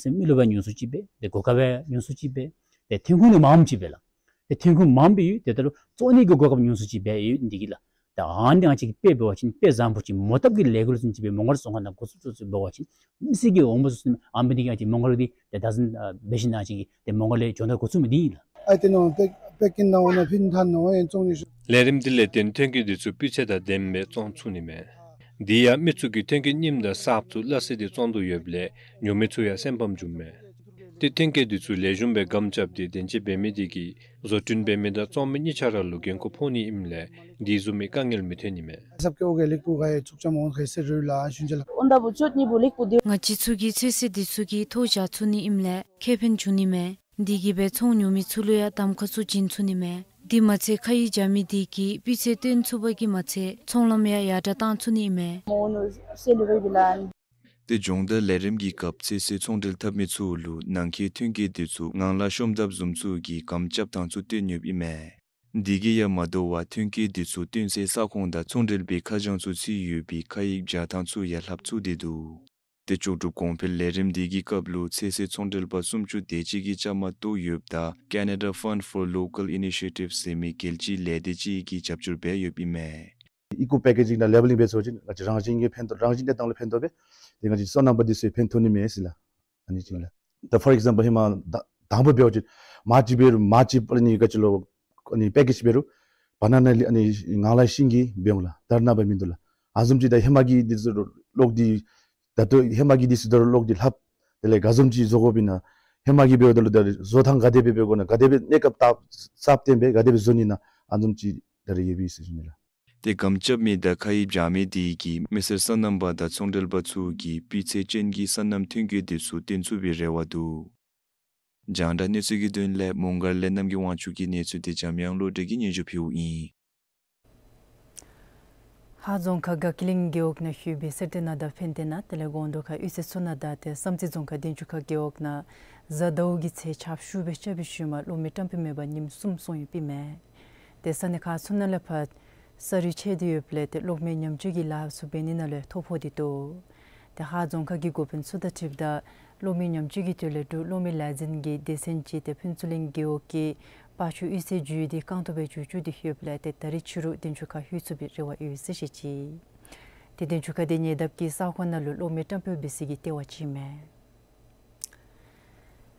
ས་མེད་མི་རློབས་ཡང་ཉུང་སུ་ཅིག་སྦེ་ཏེ་གོ་སྐབས་ཡང་ཉུང་སུ་ཅིག་སྦེ་ཏེ་ཐོན་ཁུངས་ནི་མངམ་ཅིག་སྦེ་ལགས། ཏེ་ཐོན་ཁུངས་མངམ་སྦེ་ཡོད། ཏེ་ད་ལུ་བཙོང་ནི་གི་གོ་སྐབས་ཉུང་སུ་ཅིག་སྦེ་ཡོད་འདི་གིས་ལགས། ད་ཨ་ནི་ང་བཅས་ཀྱིས་དཔེ་འབད་བ་ཅིན་དཔེ་བཟང་པོ་ཅིག་མོ་བཏབ་ཀྱི་ལས་འགུལ་ཅིག་སྦེ་མོང་སྒར་རྫོང་ཁག་ནང་འགོ་བཙུགས་བཙུགས་འབད་བ་ཅིན་མི་སེར་གྱི་འོང་འབབ་ཚུ་ཨ་ནི་འདི་གིས་ང་བཅས་མོང་སྒར་འདི་ཏེ་ད་ཟེར་ཨ་འབད་ཞིན་ན་ཅིག་ཏེ་མོང་སྒར་ལས་སྦྱོང་བརྡར་འགོ་བཙུགས་མི་འདི་ཨིན་ལགས། ཨའི་ཏེ་ནོ་པེ་པེ་ཀིང་ནང་འོང་ན་ཕིན་ཐང་ནང་འོང་ཡང་བཙོང་ནི་ཤོ། ལས་རིམ་འདི་ལས་བརྟེན་ཐོན་སྐྱེད་འདི་ཚུ་སྤུས་ཚད་དང་ལྡནམ་སྦེ་བཙོང་ཚུགས་ནི་མས། དེ་ཡང་མི་ཚུ་གིས་ཐོན་སྐྱེད་རྙིངམ་དང་གསརཔ་ཚུ་སླ་བསྲེ་སྟེ་བཙོང་དོ་ཡོདཔ་ལས་ཉོ་མི་ཚུ་ཡང་སེམས་ཕམ་བྱུངམ་མས། ཏེ་ཐོན་སྐྱེད་འདི་ཚུ་ལེགས་ཤོམ་སྦེ་སྒམ་རྐྱབ་སྟེ་བདེན་དཔྱད་འབད་མི་འདི་གིས་བཟོ་སྐྲུན་འབད་མི་དང་བཙོང་མི་གཉིས་ཆ་ར་ལུ་འགན་ཁུར་ཕོག་ནི་ཨིནམ་ལས་དེ་བཟུམ་མའི་དཀའ་ངལ་མི་ཐོན་ནི་མས། ང་བཅས་ཚུ་གི་ཚོད་བསྲེ་འདི་ཚུ་གིས་ཐོ་བཞག་ཚུགས་ནི་ཨིནམ་ལས་ཁེ་ཕན་འབྱུང་ནི་མས། དེ་གིས་སྦེ་ཚོང་ཉོ་མི་ཚུ་ལུ་ཡང་གདམ་ཁ་ཚུ་བྱིན་ཚུགས་ནི་མས། དེ་མ་ཚད་ཁ་ཡིག་རྒྱག་མི་འདི་གིས་སྤུས་ཚད་སྟོན་ཚུགས་པ་གིས་མ་ཚད་ཚོང་ལམ་ཡང་ཡར་དྲག་བཏང་ཚུགས་ནི་མས། ཏེ་སྦྱོང་བརྡར་ལས་རིམ་གྱི་སྐབས་ཚོད་བསྲེ་ཚོང་འབྲེལ་འཐབ་མི་ཚུ་ལུ་ནང་འཁོད་ཐོན་སྐྱེད་འདི་ཚུ་ངང་ལག་ཤོམ་ཐབས་བཟུམ་ཚུ་གི་སྒམ་རྐྱབ་ཐངས་ཚུ་སྟོན་ནི་ཨིན་མས། འདི་གིས་ཡང་མ་དོ་བར་ཐོན་སྐྱེད་འདི་ཚུ་བཏོན་སའི་ས་ཁོངས་དང་ཚོང་འབྲེལ་པའི་ཁ་བྱང་ཚུ་ཚུད་ཡོད་པའི་ཁ་ཡིག་རྒྱག་ཐངས་ཚུ་ཡང་ལྷབ་ཚུགས་ཏེ་འདུག། ཏེ་ལྕོགས་གྲུབ་གོང་འཕེལ་ལས་རིམ་འདི་གི་སྐབས་ལུ་ཚོད་བསྲེ་ཚོང་འབྲེལ་པ་སུམ་ཅུ་དེ་ཅིག་གིས་བཅའ་མར་གཏོགས་ཡོདཔ་ད་Canada Fund for Local Initiative ཟེར་མི་རྒྱལ་སྤྱིའི་ལས་སྡེ་ཅིག་གིས་རྒྱབ་སྐྱོར་འབད་ཡོདཔ་ཨིན་མས། ཨི་ཀོ་པེ་ཀེ་ཇིང་དང་ལེ་བེ་ལིང་འབད་ཚུགས་པ་ཅིན་ང་བཅས་རང་བཞིན་གྱིས་ཕན་ཐོགས་རང་བཞིན་གནས་སྟངས་ལུ་ཕན་ཐོགས་པས། ཏེ་ང་བཅས་སོ་ནམ་པ་འདི་ཚུ་ཕན་ཐོགས་ནི་མས་ཟེར་ལགས། ཨ་ནི་ཅིག་ལགས། ད་for example ཧེ་མ་ད་དང་པ་འབད་བ་ཅིན་མར་ཅིག་འབད་རུང་མར་ཅིག་ཨ་ནི་ག་ཅི་ལོ་ཨ་ནི་པེ་ཀེཇ་འབད་རུང་བ་ན་ན་ལི་ཨ་ནི་ངང་ལག་ཤིང་གི་འབད་འོང་ལགས། ད་རེས་ནངས་པ་མིན་འདུག་ལགས། ཨ་བཟུམ་ཅིག་ད་ཧེ་མ་གི་འདི་ཚུ་གློག་འདི་ད་ལྟོ་ཧེ་མ་གི་འདི་ཚུ་ད་གློག་འདི་ལྷགཔ། དེ་ལས་ག་བཟུམ་ཅིག་བཟོ་དགོཔ་ཨིན་ན། ཧེ་མ་གི་འབདཝ་ད་ལུ་ད་བཟོ་ཐངས་ག་དེ་སྦེ་འབད་དགོ་ན། ག་དེ་སྦེ་གནས་སྐབས་སྟབས་སྟབས་བསྟུན་སྦེ་ག་དེ་སྦེ་བཟོ་ནི་ཨིན་ན། ཨ་བཟུམ་ཅིག་ད་རེས་ཡོད་པས་ཟེར་ཞུ་ནི་ལགས། ཏེ་སྒམ་རྐྱབ་མི་དང་ཁ་ཡིབ་རྐྱབ་མི་དེ་གིས་མི་སེར་སོ་ནམ་པ་དང་ཚོང་འབྲེལ་པ་ཚུ་གིས་སྤུས་ཚད་ཅན་གྱི་སོ་ནམ་ཐོན་སྐྱེད་དེ་ཚུ་བཏོན་ཚུགས་པའི་རེ་བ་འདུག། རྒྱང་བསྒྲགས་གནས་ཚུལ་གྱི་དོན་ལས་མོང་སྒར་ལས་རྣམ་རྒྱལ་དབང་ཕྱུག་གི་གནས་ཚུལ་དེ་འཇམ་དབྱངས་བློ་གྲོས་ཀྱིས་སྙན་ཞུ་ཕུལཝ་ཨིན། ཧཱ་རྫོང་ཁག་དགའ་སྐྱིད་གླིང་རྒེད་འོག་ནང་ཡོད་པའི་གསེར་ཏེ་ན་དང་ཕན་ཏེ་ན་དེ་ལས་སྒོང་རྡོ་ཁ་གཡུས་ཚན་ཚུ་ནང་དང་ཏེ་བསམ་རྩེ་རྫོང་ཁག་དན་ཆུ་ཁ་རྒེད་འོག་ནང་གཟའ་ཟླཝ་གི་ཚེས་ཁྱབ་ཤུགས་སྦེ་རྐྱབ་པའི་ཤུལ་མ་གློག་མེ་བཀྲམ་སྤོ་མེད་པར་ཉིནམ་གསུམ་སོང་ཡོདཔ་ཨིན་མས། ཏེ་ས་གནས་ཁག་ཚུ་ནང་ལས་ཕར་ས་རུད་ཆད་དེ་ཡོདཔ་ལས་ཏེ་གློག་མེ་ཉམས་བཅོས་ཀྱི་ལཱ་ཚུ་འབད་ནི་ནང་ལུ་ཐོ་ཕོག་སྟེ་འདུག། ཏེ་ཧཱ་རྫོང་ཁག་གི་འགོ་དཔོན་ཚུ་དང་འཁྲིལཝ་ད་གློག་མེ་ཉམས་བཅོས་ཀྱི་དོན་ལས་འབྲུག་གློག་མེ་ལས་འཛིན་གྱི་སྡེ་ཚན་ཅིག་ཏེ་ཕུན་ཚོགས་གླིང་རྒེད་འོག་གི་པག་ཆུ་གཡུས་ཚན་བརྒྱུད་དེ་རྐང་ཐང་སྦེ་འགྱོ་བཅུག་སྟེ་ཡོདཔ་ལས་ཏེ་ད་རིས་ཕྱི་རུ་དན་ཆུ་ཁ་ལྷོད་ཚུགས་པའི་རེ་བ་ཡོད་ཟེར་བཤད་ཅི། ཏེ་དན་ཆུ་ཁ་དེ་ཉེ་འདབས་ཀྱི་ས་ཁོངས་ནང་ལུ་གློག་མེ་བཀྲམ་སྤོ་འབད་ས་གི་ལྟེ་བ་ཅིག་ཨིན་མས།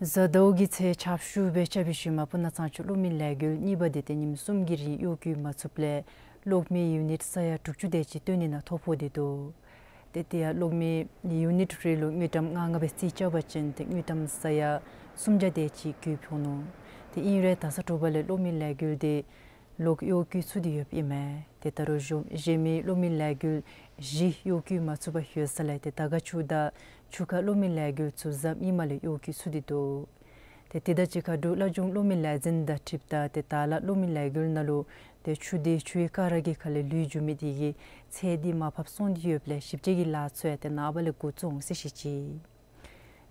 གཟའ་ཟླཝ་གི་ཚེས་ཁྱབ་ཤུགས་སྦེ་རྐྱབ་པའི་ཤུལ་མ་སྤུ་ན་གཙང་ཆུ་གློག་མེ་ལས་འགུལ་གཉིས་པ་དེ་ཏེ་ཉིནམ་གསུམ་གྱི་རིང་གཡོག་བཀོལ་མ་ཚུགསཔ་ལས་གློག་མེ་ཡུ་ནིཊ་ས་ཡ་དྲུག་ཅུ་དེ་ཅིག་བཏོན་ནི་ནང་ཐོ་ཕོག་སྟེ་འདུག། ཏེ་དེ་ཡང་གློག་མེ་ཡུ་ནིཊ་རེ་ལུ་དངུལ་ཀྲམ་ལྔ་ལྔ་སྦེ་རྩིས་རྐྱབ་པ་ཅིན་ཏེ་དངུལ་ཀྲམ་ས་ཡ་སུམ་བརྒྱ་དེ་ཅིག་བཀོལ་ཕོག་ནུག། ཏེ་ཨིན་རུང་ད་ས་དྲོ་པ་ལས་གློག་མེ་ལས་འགུལ་དེ་ལོག་གཡོག་བཀོལ་ཚུགས་ཏེ་ཡོདཔ་ཨིན་མས། ཏེ་ད་རུང་གཞོན་གཞན་མི་གློག་མེ་ལས་འགུལ་བཞི་གཡོག་བཀོལ་མ་ཚུགས་པར་ཡོད་ས་ལས་ཏེ་དར་དཀར་ཆུ་དང་ཆུ་ཁ་གློག་མེ་ལས་འགུལ་ཚུ་གཟའ་མིག་དམར་ལས་གཡོག་བཀོལ་ཚུགས་ཏེ་འདུག། ཏེ་དེ་དང་གཅིག་ཁར་འབྲུག་བླ་སྒྲུང་གློག་མེ་ལས་འཛིན་དང་འཁྲིལཝ་ད་ཏེ་དར་ལ་གློག་མེ་ལས་འགུལ་ནང་ལུ་ཏེ་ཆུ་དེ་ཆུའི་ཀ་ར་གི་ཁ་ལས་ལུད་འགྱོ་མི་དེ་གིས་ཚད་དེ་མར་ཕབ་སོང་སྟེ་ཡོདཔ་ལས་ཞིབ་དཔྱད་ཀྱི་ལཱ་ཚུ་ཡང་ཏེ་ནངས་པ་ལས་འགོ་བཙུགས་འོང་ཟེར་བཤད་ཅི།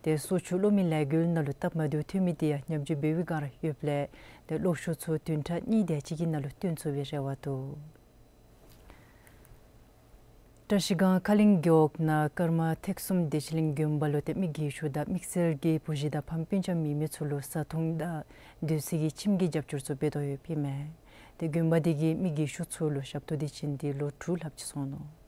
ཏེ་སོ་ཆུ་གློག་མེ་ལས་འགུལ་ནང་ལུ་སྟབས་མ་བདེཝ་ཐོན་མི་དེ་ཡང་ཉམས་བཅོས་འབད་བའི་བསྒང་ར་ཡོདཔ་ལས་ཏེ་གློག་ཤུགས་ཚུ་བདུན་ཕྲག་གཉིས་དེ་ཅིག་གི་ནང་ལུ་བཏོན་ཚུགས་པའི་རེ་བ་འདུག། བཀྲ་ཤིས་སྒང་ཁ་གླིང་རྒེད་འོག་ནང་ཀརྨ་ཐེག་གསུམ་བདེ་ཆེན་གླིང་དགོན་པ་ལུ་ཏེ་མི་རྒས་ཤོས་དང་དམིགས་བསལ་གྱི་བུ་གཞི་དང་ཕམ་སྤུན་ཆ་མེད་མི་ཚུ་ལུ་བཟའ་འཐུང་དང་སྡོད་ས་གི་ཁྱིམ་གྱི་རྒྱབ་སྐྱོར་ཚུ་འབད་དོ་ཡོདཔ་ཨིན་མས། ཏེ་དགོན་པ་དེ་གིས་མི་རྒས་ཤོས་ཚུ་ལུ་ཞབས་ཏོག་དེ་བྱིན་ཏེ་ལོ་དྲུག་ལྷགཔ་ཅིག་སོང་ནུག།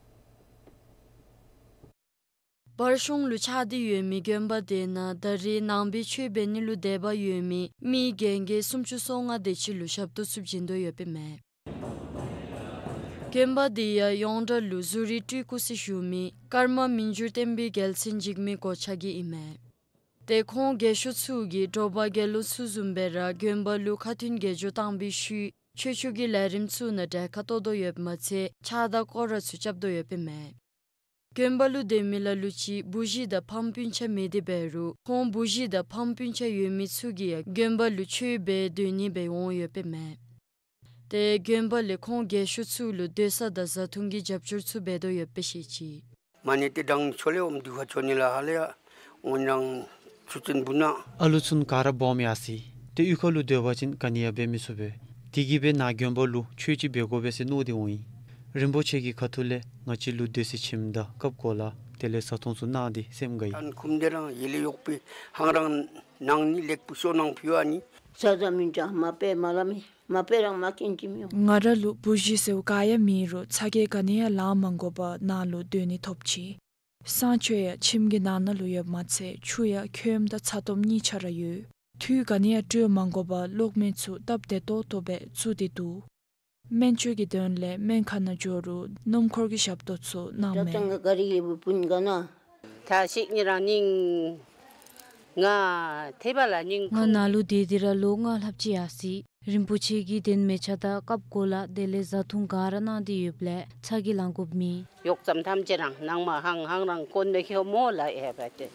བར་གཞུང་ལུ་ཆགས་ཏེ་ཡོད་མི་དགོན་པ་དེ་ནང་ད་རེས་ནང་པའི་ཆོས་འབད་ནི་ལུ་དད་པ་ཡོད་མི་མི་རྒན་རྒས་སུམ་ཅུ་སོ་ལྔ་དེ་ཅིག་ལུ་ཞབས་ཏོག་ཚུ་བྱིན་དོ་ཡོདཔ་ཨིན་མས། དགོན་པ་དེ་ཡང་ཡོངས་གྲགས་ལུ་གཟུ་རིས་སྤྲུལ་སྐུ་ཟེར་ཞུ་མི་ཀརྨ་མི་འགྱུར་བརྟན་པའི་རྒྱལ་མཚན་འཇིགས་མེད་གོ་ཆ་གི་ཨིན་མས། ཏེ་ཁོང་རྒས་ཤོས་ཚུ་གིས་དྲོ་པ་དགེ་སློང་ཚུ་བཟུམ་སྦེ་ར་དགོན་པ་ལུ་ཁ་ཐུན་དགེ་སྦྱོར་བཏང་བའི་ཤུལ་ཆོས་ཕྱོགས་ཀྱི་ལས་རིམ་ཚུ་ནང་གྲལ་ཁར་གཏོགས་དོ་ཡོདཔ་མ་ཚད་ཕྱག་དང་སྐོར་ར་ཚུ་རྐྱབ་དོ་ཡོདཔ་ཨིན་མས། དགོན་པ་ལུ་སྡོད་མི་ལ་ལུ་ཅིག་བུ་གཞི་དང་ཕམ་སྤུན་ཆ་མེད་དེ་འབད་རུང་ཁོང་བུ་གཞི་དང་ཕམ་སྤུན་ཆ་ཡོད་མི་ཚུ་གིས་ཡང་དགོན་པ་ལུ་ཆོས་འབད་སྡོད་ནི་སྦེ་འོང་ཡོདཔ་ཨིན་མས། ཏེ་དགོན་པ་ལས་ཁོང་རྒས་ཤོས་ཚུ་ལུ་སྡོད་ས་དང་བཟའ་འཐུང་གི་རྒྱབ་སྐྱོར་ཚུ་འབད་དོ་ཡོདཔ་སྦེ་བཤད་ཅི། མ་ཎི་ཏེ་དང་ཆོ་ལེ་འོང་དུས་ཁར་ཆོ་ནི་ལགས། ཧ་ལས་ཡ་འོང་ནང་ཆུ་ཚན་བུ་ན། ཨ་ལུ་ཚུན་ག་ར་སྦོམ་ཡར་སོ་ཡི། ཏེ་གཡུས་ཁ་ལུ་སྡོད་པ་ཅིན་ག་ནི་ཡང་འབད་མི་ཚུགས་པས། དེ་གིས་སྦེ་ནཱ་དགོན་པ་ལུ་ཆོས་ཅིག་འབད་དགོ་པས་ཟེར་མནོ་སྟེ་འོང་ཡི། རིན་པོ་ཆེ་གི་ཁ་ཐུག་ལས་ང་བཅས་ལུ་སྡོད་སའི་ཁྱིམ་དང་ཀབ་གོ་ལ་དེ་ལས་བཟའ་འཐུང་ཚུ་གནང་སྟེ་སེམས་དགའ་ཡི། ཨན་ཁུམ་དེ་རང་ཡེ་ལེ་གཡོག་པོའི་ཧང་རང་གནང་ནི་ལེགས་པོ་ཤོ་གནང་ཕུལ་བ་ནི། ས་ས་མིན་ཅ་མ་པེ་མ་ལ་མི་མ་པེ་རང་མ་ཀིན་ཅི་མི་འོང་། ང་ར་ལུ་བུ་གཞི་ཟེརཝ་ག་ཡང་མེད་རུང་ཚ་གྱང་ག་ནི་ཡང་ལང་མ་དགོ་པར་ནཱ་ལུ་སྡོད་ནི་ཐོབ་ཅི། གསང་སྤྱོད་ཡང་ཁྱིམ་གྱི་ནང་ན་ལུ་ཡོདཔ་མ་ཚད་ཆུ་ཡང་ཁྱོནམ་དང་ཚ་ཏོམ་གཉིས་ཆ་ར་ཡོད། དུས་ག་ནི་ཡང་སྤྲོད་མ་དགོ་པར་གློག་མེ་ཚུ་སྟབས་བདེ་ཏོག་ཏོ་སྦེ་བཙུགས་ཏེ་འདུག། སྨན་བཅོས་ཀྱི་དོན་ལས་སྨན་ཁང་ནང་འགྱོ་རུང་སྣུམ་འཁོར་གྱི་ཞབས་ཏོག་ཚུ་གནངམ་མས། ད་ཅང་ག་རི་ཡི་བུ་སྤུན་ག་ན། ད་ཤིག་ཉེ་རང་སྙིང་ང་ཐེ་བ་ལ་སྙིང་ང་ཁུང་ནཱ་ལུ་སྡོད་དེ་ར་ལོ་ལྔ་ལྷགཔ་ཅིག་ཡར་སོ་ཡི། རིན་པོ་ཆེ་གིས་གདན་མལ་ཆ་དང་ཀབ་གོ་ལ་དེ་ལས་བཟའ་འཐུང་ག་ར་གནང་སྟེ་ཡོདཔ་ལས་ཚ་གྱང་ལང་དགོཔ་མེད། ཡོག་ཙམ་ཐམས་ཅད་རང་ནང་མ་ཧང་ཧང་རང་ཀོན་ནེ་ཁྱོ་མོ་ལ་ཨེ་བ་ཏེ་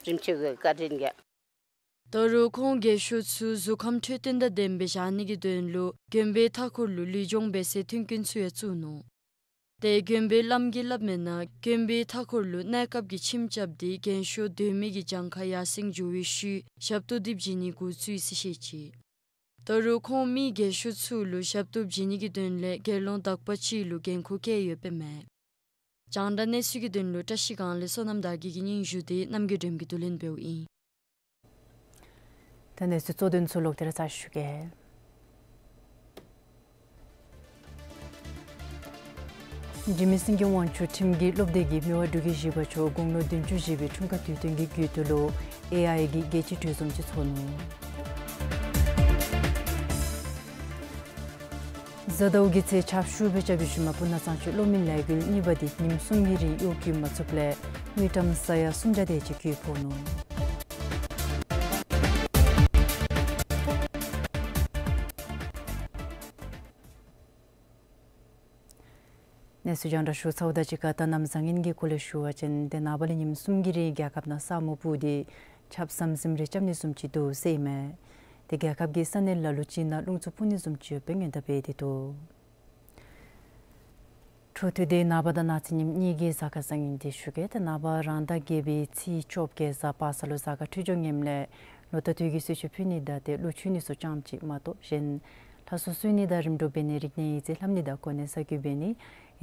རིན་ཆེ་གི་བཀའ་དྲིན་གྱིས། ད་རུང་ཁོང་རྒས་ཤོས་ཚུ་གཟུགས་ཁམས་འཕྲོད་བསྟེན་དང་ལྡནམ་སྦེ་བཞག་ནི་གི་དོན་ལུ་དགོན་པའི་མཐའ་འཁོར་ལུ་ལུས་སྦྱོང་འབད་སའི་མཐུན་རྐྱེན་ཚུ་ཡང་བཙུགས་ནུག། ཏེ་དགོན་པའི་བླམ་གིས་སླབ་མིའི་ནང་དགོན་པའི་མཐའ་འཁོར་ལུ་གནས་སྐབས་ཀྱི་ཁྱིམ་རྐྱབ་སྟེ་རྒན་ཤོས་སྡོད་མི་གི་གྱངས་ཁ་ཡར་སེང་འགྱོ་བའི་ཤུལ་ཞབས་ཏོག་དེ་བྱིན་ནི་འགོ་བཙུགས་ཡི་ཟེར་བཤད་ཅི། ད་རུང་ཁོང་མི་རྒས་ཤོས་ཚུ་ལུ་ཞབས་ཏོག་བྱིན་ནི་གི་དོན་ལས་དགེ་སློང་དག་པ་ཅིག་ལུ་འགན་ཁུར་བཀལ་ཡོདཔ་ཨིན་མས། རྒྱང་བསྒྲགས་གནས་ཚུལ་གྱི་དོན་ལུ་བཀྲ་ཤིས་སྒང་ལས་བསོད་ནམས་དར་རྒྱས་ཀྱི་སྙན་ཞུ་དེ་རྣམ་རྒྱལ་སྒྲོལམ་གྱིས་བསྡུ་ལེན་འབདཝ་ཨིན། ད་གནས་ཚུལ་གཙོ་དོན་ཚུ་ལོག་སྟེ་ར་ཚར་ཞུ་གེ། འཇིགས་མེད་སེང་གེ་དབང་ཕྱུག་ཁྲིམས་ཀྱི་སློབ་སྡེ་གི་མི་དབང་འབྲུག་རྒྱལ་བཞི་པ་མཆོག་དགུང་ལོ་བདུན་ཅུ་བཞེས་པའི་འཁྲུངས་སྐར་དུས་སྟོན་གྱི་རྒྱུན་དུ་ལུ་ཨེ་ཨའི་གི་རྒྱལ་སྤྱིའི་གྲོས་འཛོམས་ཅིག་ཚོགས་ནུག། གཟའ་ཟླཝ་གི་ཚེ་ཆབ་ཞུ་སྦེ་རྐྱབ་པའི་ཤུལ་མ་སྤུ་ན་གཙང་ཆུ་གློག་མེ་ལས་འགུལ་གཉིས་པ་འདི་ཉིནམ་གསུམ་གྱི་རིང་གཡོག་བཀོལ་མ་ཚུགསཔ་ལས་དངུལ་ཀྲམ་ས་ཡ་སུམ་བརྒྱ་དེ་ཅིག་རྒུད་ཕོག་ནུག། གནས་ཚུལ་རྒྱང་བསྒྲགས་ཞུ་ཚརཝ་དང་གཅིག་ཁར་ད་གནམ་བཟང་ངན་གྱི་སྐོར་ལས་ཞུ་བ་ཅིན་ཏེ་ནངས་པ་ལས་ཉིནམ་གསུམ་གྱི་རིང་རྒྱལ་ཁབ་ནང་ས་སྨུག་སྤུབས་ཏེ་ཆརཔ་ཟམ་ཟིམ་རེ་རྐྱབ་ནི་བཟུམ་ཅིག་འདུག་ཟེར་ཨིན་མས། ཏེ་རྒྱལ་ཁབ་ཀྱི་ས་གནས་ལ་ལུ་ཅིག་ནང་རླུང་འཚུབ་འཕུ་ནི་བཟུམ་ཅིག་ཡོདཔ་སྦེ་སྔོན་བརྡ་འབད་དེ་འདུག། འཕྲོ་མཐུད་དེ་ནངས་པ་དང་གནངས་ཚེ་ཉིནམ་གཉིས་ཀྱི་གཟའ་སྐར་བཟང་ངན་འདི་ཞུ་གེ། ཏེ་ནངས་པ་རང་ཟླ་བརྒྱད་པའི་ཚེས་བཅོ་བརྒྱད་གཟའ་པ་སངས་ལུ་གཟའ་སྐར་འཕྲོད་སྦྱོར་ངནམ་ལས་ལོ་ཟླ་དུས་ཀྱི་གསོལ་མཆོད་ཕུལ་ནི་དང་ཏེ་གླུ་མཆོད་ནི་ཚུ་ཙམ་ཅིག་མ་གཏོགས་གཞན་ལྷ་གསོལ་གསོལ་ནི་དང་རིམ་གྲོ་འབད་ནི་རིག་གནས་ཡིག་རྩིས་ལྷབ་ནི་དང་གོ་གནས་གསར་བསྐོ་འབད་ནི་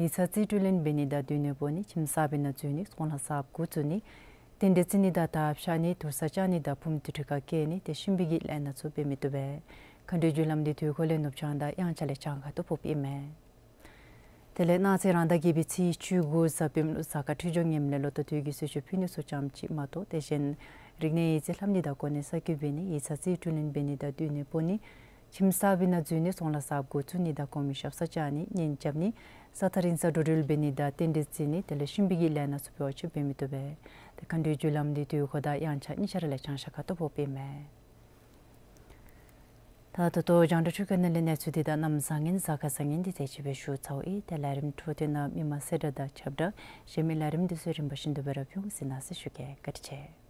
ཡིག་ཚང་རྩིས་སྤྲོད་ལེན་འབད་ནི་དང་སྡོད་གནས་སྤོ་ནི་ཁྱིམ་གསར་པའི་ནང་འཛུལ་ནི་སོང་ལ་གསརཔ་འགོ་བཙུགས་ནི་རྟེན་འབྲེལ་བརྩི་ནི་དང་ཐབ་བཤལ་ནི་དུར་ས་བཅག་ནི་དང་བུམ་ཏི་ཁྲི་ཁར་བཀལ་ནི་ཏེ་གཤིན་པོའི་གི་ལས་སྣ་ཚུ་འབད་མི་བཏུབ་པས། མཁའ་འགྲོའི་རྒྱུ་ལམ་འདི་དུས་འཁོར་ལས་ནུབ་བྱང་དང་དབྱངས་འཆར་ལས་བྱང་ཁ་ཐུག་ཕོགཔ་ཨིན་མས། དེ་ལས་གནངས་ཚེ་རང་ཟླ་བརྒྱད་པའི་ཚེས་བཅུ་དགུ་གཟའ་སྤེནམ་ལུ་གཟའ་སྐར་འཕྲོད་སྦྱོར་ངནམ་ལས་ལོ་ཟླ་དུས་ཀྱི་གསོལ་མཆོད་ཕུལ་ནི་ཚུ་ཙམ་ཅིག་མ་གཏོགས་ཏེ་གཞན་རིག་གནས་ཡིག་རྩིས་ལྷབ་ནི་དང་གོ་གནས་གསར་བསྐོ་འབད་ནི་ཡིག་ཚང་རྩིས་སྤྲོད་ལེན་འབད་ནི་དང་སྡོད་གནས་སྤོ་ནི་ཁྱིམ་གསར་པའི་ནང་འཛུལ་ནི་སོང་ལ་གསརཔ་འགོ་བཙུགས་ནི་དང་གོང་མའི་ཞབས་སར་བཅར་ནི་གཉེན་རྐྱབ་ནི་ས་ཐག་རིང་སར་འགྲོ་འགྲུལ་འབད་ནི་དང་རྟེན་འབྲེལ་བརྩི་ནི་དེ་ལས་གཤིན་པོའི་གི་ལས་སྣ་ཚུ་འབད་བ་ཅིན་འབད་མི་བཏུབ་པས། ཏེ་མཁའ་འགྲོའི་རྒྱུ་ལམ་འདི་དུས་འཁོར་དང་དབྱངས་འཆར་གཉིས་ཆ་ར་ལས་བྱང་ཤར་ཁ་ཐུག་ཕོགཔ་ཨིན་མས། ད་ད་ལྟོ་རྒྱང་བསྒྲགས་འཕྲུལ་ཁང་ནང་ལས་གནས་ཚུལ་འདི་དང་གནམ་བཟང་ངན་གཟའ་སྐར་བཟང་ངན་འདི་དེ་ཅིག་སྦེ་ཞུ་ཚརཝ་ཨིན། ཏེ་ལས་རིམ་འཕྲོ་མཐུད་ནང་མི་མང་གསལ་བསྒྲགས་དང་ཁྱབ་བསྒྲགས་གཞན་མི་ལས་རིམ་འདི་ཚུ་རིམ་པ་བཞིན་དུ་སྦེ་ར་ཕུལ་འོང་ཟེར་གནང་ཟེར་ཞུ་གེ། བཀའ་དྲིན་ཆེ།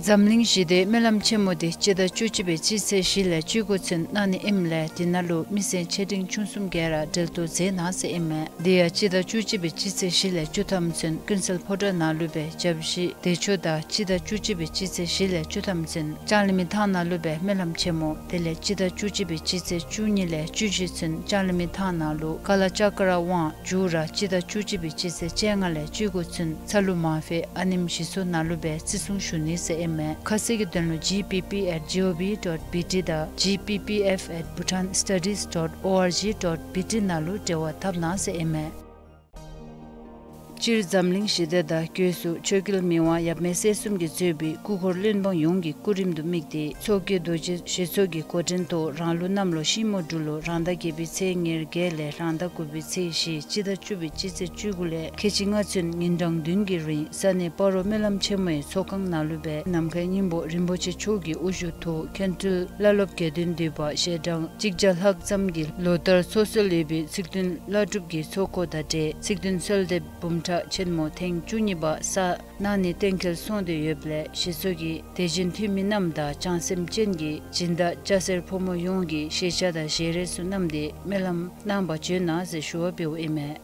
འཛམ་གླིང་ཞི་བདེའི་སྨོན་ལམ་ཆེན་མོ་འདི་སྤྱི་ཟླ་བཅུ་གཅིག་པའི་སྤྱི་ཚེས་བཞི་ལས་བཅུ་དགུ་ཚུན་གནང་ནི་ཨིནམ་ལས་འདི་ནང་ལུ་མི་སེར་ཆེ་འབྲིང་ཆུང་གསུམ་ག་ར་འབྲེལ་གཏོགས་མཛད་གནང་ཟེར་ཨིན་མས། དེ་ཡང་སྤྱི་ཟླ་བཅུ་གཅིག་པའི་སྤྱི་ཚེས་བཞི་ལས་བཅུ་ཐམ་ཚུན་ཀུན་གསལ་ཕོ་བྲང་ནང་ལུ་སྦེ་བཅའ་གཞི་བདེ་མཆོག་དང་སྤྱི་ཟླ་བཅུ་གཅིག་པའི་སྤྱི་ཚེས་བཞི་ལས་བཅུ་ཐམ་ཚུན་ལྕང་གླིང་མི་ཐང་ནང་ལུ་སྦེ་སྨོན་ལམ་ཆེན་མོ། དེ་ལས་སྤྱི་ཟླ་བཅུ་གཅིག་པའི་སྤྱི་ཚེས་བཅུ་གཉིས་ལས་བཅུ་བཞི་ཚུན་ལྕང་གླིང་མི་ཐང་ནང་ལུ་ཀ་ལ་ཙཀྲ་དབང་མཇུག་ར་སྤྱི་ཟླ་བཅུ་གཅིག་པའི་སྤྱི་ཚེས་བཅོ་ལྔ་ལས་བཅུ་དགུ་ཚུན་ཚ་ལུ་མ་ཕེ་ཨ་ནེམ་ཞི་འཚོ་ནང་ལུ་སྦེ་བརྩི་སྲུང་ཞུ་ནི་ཟེར་ཨིན་མས། ཁ་གསལ་གྱི་དོན་ལུ་G P P at G O V dot B T དང་G P P F at Bhutan Studies dot O R G dot B T ནང་ལུ་འབྲེལ་བ་འཐབ་གནང་ཟེར་ཨིན་མས། སྤྱིར་འཛམ་གླིང་ཞི་བདེ་དང་སྒོས་སུ་ཆོས་རྒྱལ་མི་དབང་ཡབ་མེས་སྲས་གསུམ་གྱིས་གཙོས་པའི་སྐུ་འཁོར་བློན་འབངས་ཡོངས་ཀྱི་སྐུ་རིམ་དུ་དམིགས་ཏེ་མཚོ་སྐྱེས་རྡོ་རྗེ་ཞེ་ཚོགས་ཀྱི་འགོ་འདྲེན་ཐོག་རང་ལུགས་གནམ་ལོ་ཤིང་མོ་འབྲུག་ལོ་རང་ཟླ་བརྒྱད་པའི་ཚེས་ཉེར་བརྒྱད་ལས་རང་ཟླ་དགུ་པའི་ཚེས་བཞི་སྤྱི་ཟླ་བཅུ་པའི་སྤྱི་ཚེས་བཅུ་དགུ་ལས་ཁལ་གཅིག་ལྔ་ཚུན་ཉིན་གྲངས་བདུན་གྱི་རིང་ས་གནས་སྤ་རོ་སྨོན་ལམ་ཆེན་མོའི་ཚོགས་ཁང་ནང་ལུ་སྦེ་ནམ་མཁའི་སྙིང་པོ་རིན་པོ་ཆེ་མཆོག་གི་དབུ་བཞུགས་ཐོག་མཁན་སྤྲུལ་བླ་སློབ་དགེ་འདུན་འདུས་པ་ཞལ་གྲངས་གཅིག་བརྒྱ་ལྷག་ཙམ་གྱིས་ལོ་ལྟར་འཚོགས་སྲོལ་ཡོད་པའི་ཚིག་བདུན་བླ་སྒྲུབ་ཀྱི་ཚོགས་འཁོར་དང་འབྲེལ་ཚིག་བདུན་གསོལ་འདེབས་འབུམ་ཕྲག་ཆེན་མོ་ཐེངས་བཅུ་གཉིས་པ་བསགས་གནང་ནི་གཏན་འཁེལ་སོང་སྟེ་ཡོདཔ་ལས་ཞེ་ཚོགས་ཀྱི་དད་ཅན་འཐུས་མི་རྣམས་དང་བྱང་སེམས་ཅན་གྱི་སྦྱིན་བདག་སྐྱ་སེར་ཕོ་མོ་ཡོངས་ཀྱིས་ཤེས་བྱ་དང་ཞལ་རས་ཚུ་བསྣམས་ཏེ་སྨོན་ལམ་གནང་བར་བྱོན་གནང་ཟེར་ཞུ་བ་འབདཝ་ཨིན་མས།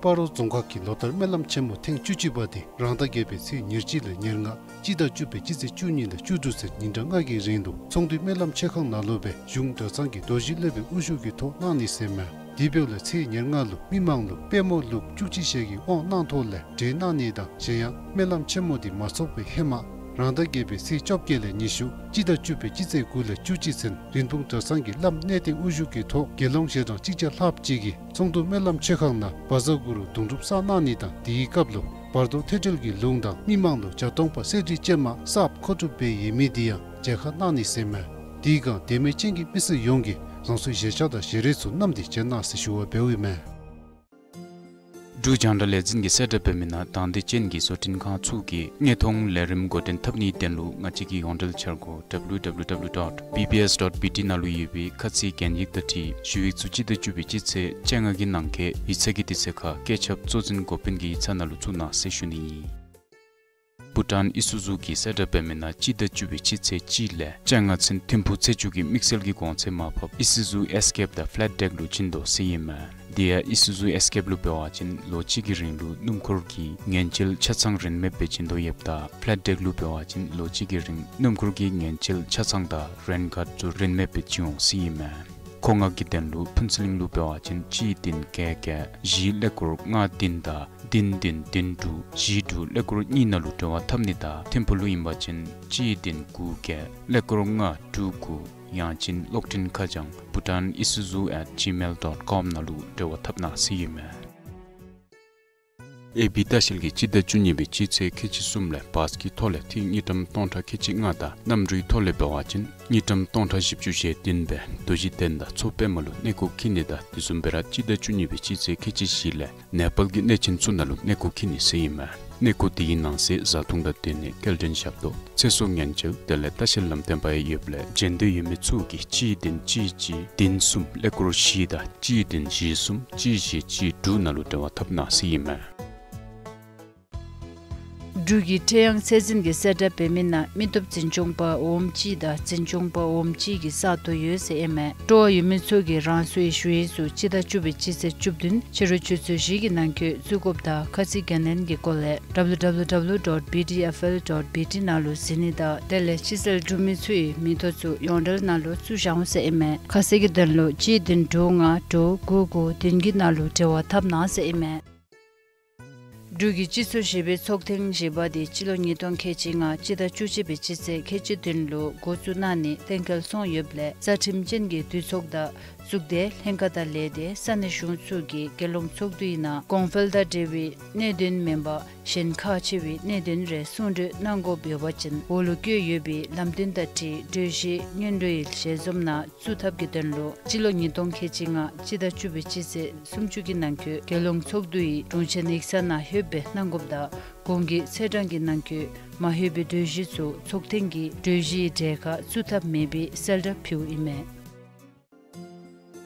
སྤ་རོ་རྫོང་ཁག་གི་ལོ་ལྟར་སྨོན་ལམ་ཆེན་མོ་ཐེངས་བཅུ་གཅིག་པ་དེ་རང་ཟླ་བརྒྱད་པའི་ཚེས་ཉེར་གཅིག་ལས་ཉེར་ལྔ་སྤྱི་ཟླ་བཅུ་པའི་སྤྱི་ཚེས་བཅུ་གཉིས་ལས་བཅུ་དྲུག་ཚུན་ཉིན་གྲངས་ལྔ་གི་རིང་དུ་ཚོང་འདུས་སྨོན་ལམ་ཆོས་ཁང་ནང་ལུ་སྦེ་གཞུང་གྲྭ་ཚང་གི་རྡོ་རྗེ་སློབ་དཔོན་དབུ་བཞུགས་ཀྱི་ཐོག་གནང་ནི་ཟེར་མས། དེ་འབདཝ་ལས་ཚེས་ཉེར་ལྔ་ལུ་མི་མང་ལུ་དཔལ་མོ་ལུག་བཅུ་གཅིག་ཞལ་གྱི་དབང་གནང་ཐོག་ལས་གྲལ་གནང་ནི་དང་གཞན་ཡང་སྨོན་ལམ་ཆེན་མོ་དེ་མ་ཚོགས་པའི་ཧེ་མ་རང་ཟླ་བརྒྱད་པའི་ཚེས་བཅོ་བརྒྱད་ལས་ཉི་ཤུ་སྤྱི་ཟླ་བཅུ་པའི་སྤྱི་ཚེས་དགུ་ལས་བཅུ་གཅིག་ཚུན་རིན་སྤུངས་གྲྭ་ཚང་གི་བླམ་གནས་བརྟན་དབུ་བཞུགས་ཀྱི་ཐོག་དགེ་སློང་ཞལ་གྲངས་གཅིག་བརྒྱ་ལྷགཔ་ཅིག་གིས་ཚོང་འདུས་སྨོན་ལམ་ཆོས་ཁང་ནང་བཛྲ་གུ་རུ་དུང་སྒྲུབ་བསགས་གནང་ནི་དང་དེའི་སྐབས་ལུ་བར་དོ་ཐོས་གྲོལ་གྱི་ལུང་དང་མི་མང་ལུ་བརྒྱ་སྟོང་པ་གསེར་བྲིས་ཅན་མ་གསརཔ་མཁོ་སྒྲུབ་འབད་ཡོད་མི་དེ་ཡང་མཇལ་ཁ་གནང་ནི་ཟེར་མས། དེའི་སྒང་དད་མོས་ཅན་གྱི་མི་སེར་ཡོངས་ཀྱིས་རང་སོའི་ཞལ་ཆས་དང་ཞལ་རས་ཚུ་བསྣམས་ཏེ་བྱོན་གནང་ཟེར་ཞུ་བ་འབདཝ་ཨིན་མས། འབྲུག་རྒྱང་བསྒྲགས་ལས་འཛིན་གྱིས་གསལ་བསྒྲགས་འབད་མི་ནང་དང་འདོད་ཅན་གྱི་བཟོ་སྐྲུན་ཁང་ཚུ་གིས་དངོས་མཐོང་ལས་རིམ་འགོ་འདྲེན་འཐབ་ནིའི་དོན་ལུ་ང་བཅས་ཀྱི་ཡོངས་འབྲེལ་འཆར་སྒོ་W W W dot B B S dot B T ནང་ལུ་ཡོད་པའི་ཁ་ཚིག་གན་ཡིག་དང་འཁྲིལ་ཞུ་ཡིག་ཚུ་སྤྱི་ཟླ་བཅུ་པའི་སྤྱི་ཚེས་བཅོ་ལྔ་གི་ནང་འཁོད་ཡིག་ཚང་གི་དུས་ཚོད་ཁར་བཀོད་ཁྱབ་གཙོ་འཛིན་འགོ་དཔོན་གྱི་ཡིག་ཚང་ནང་ལུ་བཙུགས་གནང་ཟེར་ཞུ་ནི་ཨིན། བྷུ་ཊཱན་ཨི་སུ་ཛུ་གིས་གསལ་བསྒྲགས་འབད་མི་ནང་སྤྱི་ཟླ་བཅུ་པའི་སྤྱི་ཚེས་གཅིག་ལས་བཅོ་ལྔ་ཚུན་ཐིམ་ཕུག་ཚེ་མཆོག་གི་དམིགས་བསལ་གྱི་གོང་ཚད་མར་ཕབ་ཨི་སུ་ཛུ་ཨེས་ཀེབ་དང་ཕ་ལེཊ་ཌེག་ལུ་བྱིན་དོ་ཟེར་ཨིན་མས། དེ་ཡང་ཨི་སུ་ཛུ་ཨེས་ཀེབ་ལུ་འབད་བ་ཅིན་ལོ་གཅིག་གི་རིང་ལུ་སྣུམ་འཁོར་གྱི་ངན་བྱེད་ཆ་ཚང་རིན་མེད་སྦེ་བྱིན་དོ་ཡོདཔ་ད་ཕ་ལེཊ་ཌེག་ལུ་འབད་བ་ཅིན་ལོ་གཅིག་གི་རིང་སྣུམ་འཁོར་གྱི་ངན་བྱེད་ཆ་ཚང་དང་རེན་ཁཱརཌ་ཚུ་རིན་མེད་སྦེ་བྱིན་འོང་ཟེར་ཨིན་མས། མཁོ་མངགས་ཀྱི་དོན་ལུ་ཕུན་ཚོགས་གླིང་ལུ་འབད་བ་ཅིན་གཅིག་བདུན་བརྒྱད་བརྒྱད་བཞི་ཀླད་ཀོར་ལྔ་བདུན་དང་བདུན་བདུན་བདུན་དྲུག་བཞི་དྲུག་ཀླད་ཀོར་གཉིས་ནང་ལུ་འབྲེལ་བ་འཐབ་ནི་དང་ཐིམ་ཕུག་ལུ་ཨིན་པ་ཅིན་གཅིག་བདུན་དགུ་བརྒྱད་ཀླད་ཀོར་ལྔ་དྲུག་དགུ་ཡང་ཅིན་གློག་འཕྲིན་ཁ་བྱང་bhutan isuzu at gmail dot com ནང་ལུ་འབྲེལ་བ་འཐབ་གནང་ཟེར་ཨིན་མས། ཨེ་བི་ལྟ་བཤལ་གྱིས་སྤྱི་ཟླ་བཅུ་གཉིས་པའི་སྤྱི་ཚེས་ཁལ་གཅིག་གསུམ་ལས་བཱས་ཀྱི་ཐོག་ལས་ཐིག་དངུལ་ཀྲམ་སྟོང་ཕྲག་ཁལ་གཅིག་ལྔ་དང་གནམ་གྲུའི་ཐོག་ལས་འབད་བ་ཅིན་དངུལ་ཀྲམ་སྟོང་ཕྲག་བཞི་བཅུ་ཞེ་བདུན་སྦེ་རྡོ་རྗེ་གདན་དང་མཚོ་པདྨ་ལུ་གནས་སྐོར་འཁྱིད་ནི་དང་དེ་བཟུམ་སྦེ་ར་སྤྱི་ཟླ་བཅུ་གཉིས་པའི་སྤྱི་ཚེས་ཁལ་གཅིག་བཞི་ལས་ནེ་པཱལ་གྱི་གནས་ཆེན་ཚུ་ནང་ལུ་གནས་སྐོར་འཁྱིད་ནི་ཟེར་ཨིན་མས། གནས་སྐོར་དེའི་ནང་གསེས་བཟའ་འཐུང་དང་སྡོད་གནས་སྐྱེལ་འདྲེན་ཞབས་ཏོག་ཚེ་སྲོག་ཉེན་བཅོལ་དེ་ལས་ལྟ་བཤལ་ལམ་སྟོན་པ་ཡང་ཡོདཔ་ལས་བྱོན་འདོད་ཡོད་མི་ཚུ་གིས་གཅིག་བདུན་གཅིག་གཅིག་བདུན་གསུམ་ཀླད་ཀོར་བཞི་དང་གཅིག་བདུན་བཞི་གསུམ་གཅིག་བཞི་གཅིག་དྲུག་ནང་ལུ་འབྲེལ་བ་འཐབ་གནང་ཟེར་ཨིན་མས། འབྲུག་གི་ཁྲེ་ཡང་ཚད་འཛིན་གྱིས་གསལ་བསྒྲགས་འབད་མི་ནང་མི་སྟོབས་འཛིན་སྐྱོང་པ་འོགམ་གཅིག་དང་འཛིན་སྐྱོང་པ་འོགམ་གཅིག་གི་ས་སྟོང་ཡོད་ཟེར་ཨིན་མས། སྤྲོ་བ་ཡོད་མི་ཚུ་གིས་རང་སོའི་ཞུ་ཡིག་ཚུ་སྤྱི་ཟླ་བཅུ་པའི་སྤྱི་ཚེས་བཅུ་བདུན་ཕྱི་རུ་ཆུ་ཚོད་བཞི་གི་ནང་འཁོད་བཙུགས་དགོཔ་དང་ཁ་ཚིག་གན་ལེན་གྱི་སྐོར་ལས་W W W dot B T F L dot B T ནང་ལུ་གཟིགས་ནི་དང་དེ་ལས་ཕྱི་སེལ་གྲུབ་མི་ཚུ་གིས་མིང་ཐོ་ཚུ་ཡོངས་འབྲེལ་ནང་ལུ་བཙུགས་བཞག་འོང་ཟེར་ཨིན་མས། ཁ་གསལ་གྱི་དོན་ལུ་གཅིག་བདུན་དྲུག་ལྔ་དྲུག་དགུ་དགུ་བདུན་གྱི་ནང་ལུ་འབྲེལ་བ་འཐབ་གནང་ཟེར་ཨིན་མས། འབྲུག་གི་སྤྱི་ཚོགས་བཞི་པའི་ཚོགས་ཐེངས་བཞི་པ་དེ་སྤྱི་ལོ་ཉིས་སྟོང་ཁལ་གཅིག་ལྔ་སྤྱི་ཟླ་བཅུ་གཅིག་པའི་སྤྱི་ཚེས་ཁལ་གཅིག་བདུན་ལུ་འགོ་བཙུགས་གནང་ནི་གཏན་འཁེལ་སོང་ཡོདཔ་ལས་རྩ་ཁྲིམས་ཅན་གྱི་འདུས་ཚོགས་དང་གཙུག་སྡེ་ལྷན་ཁག་དང་ལས་སྡེ་ས་གནས་གཞུང་ཚུ་གིས་རྒྱལ་ཡོངས་ཚོགས་འདུའི་ནང་གོང་འཕེལ་དང་འབྲེལ་བའི་གནད་དོན་མེན་པར་གཞན་ཁག་ཆེ་བའི་གནད་དོན་རེ་གསུང་གྲོས་གནང་དགོཔ་ཡོད་པ་ཅིན་འོག་ལུ་བཀོད་ཡོད་པའི་ལམ་སྟོན་དང་འཁྲིལ་གྲོས་གཞི་སྔོན་འགྲོའི་ཞལ་འཛོམས་ནང་བཙུགས་ཐབས་ཀྱི་དོན་ལུ་སྤྱི་ལོ་ཉིས་སྟོང་ཁལ་གཅིག་ལྔ་སྤྱི་ཟླ་བཅུ་པའི་སྤྱི་ཚེས་སུམ་ཅུ་གི་ནང་འཁོད་རྒྱལ་ཡོངས་ཚོགས་འདུའི་དྲུང་ཆེན་ཡིག་ཚང་ནང་ལྷོདཔ་སྦེ་གནང་དགོཔ་དང་གོང་གི་ཚེས་གྲངས་ཀྱི་ནང་འཁོད་མ་ལྷོད་པའི་གྲོས་གཞི་ཚུ་ཚོགས་ཐེངས་ཀྱི་གྲོས་གཞིའི་གྲལ་ཁར་བཙུགས་ཐབས་མེད་པའི་གསལ་བསྒྲགས་ཕུལཝ་ཨིན་མས།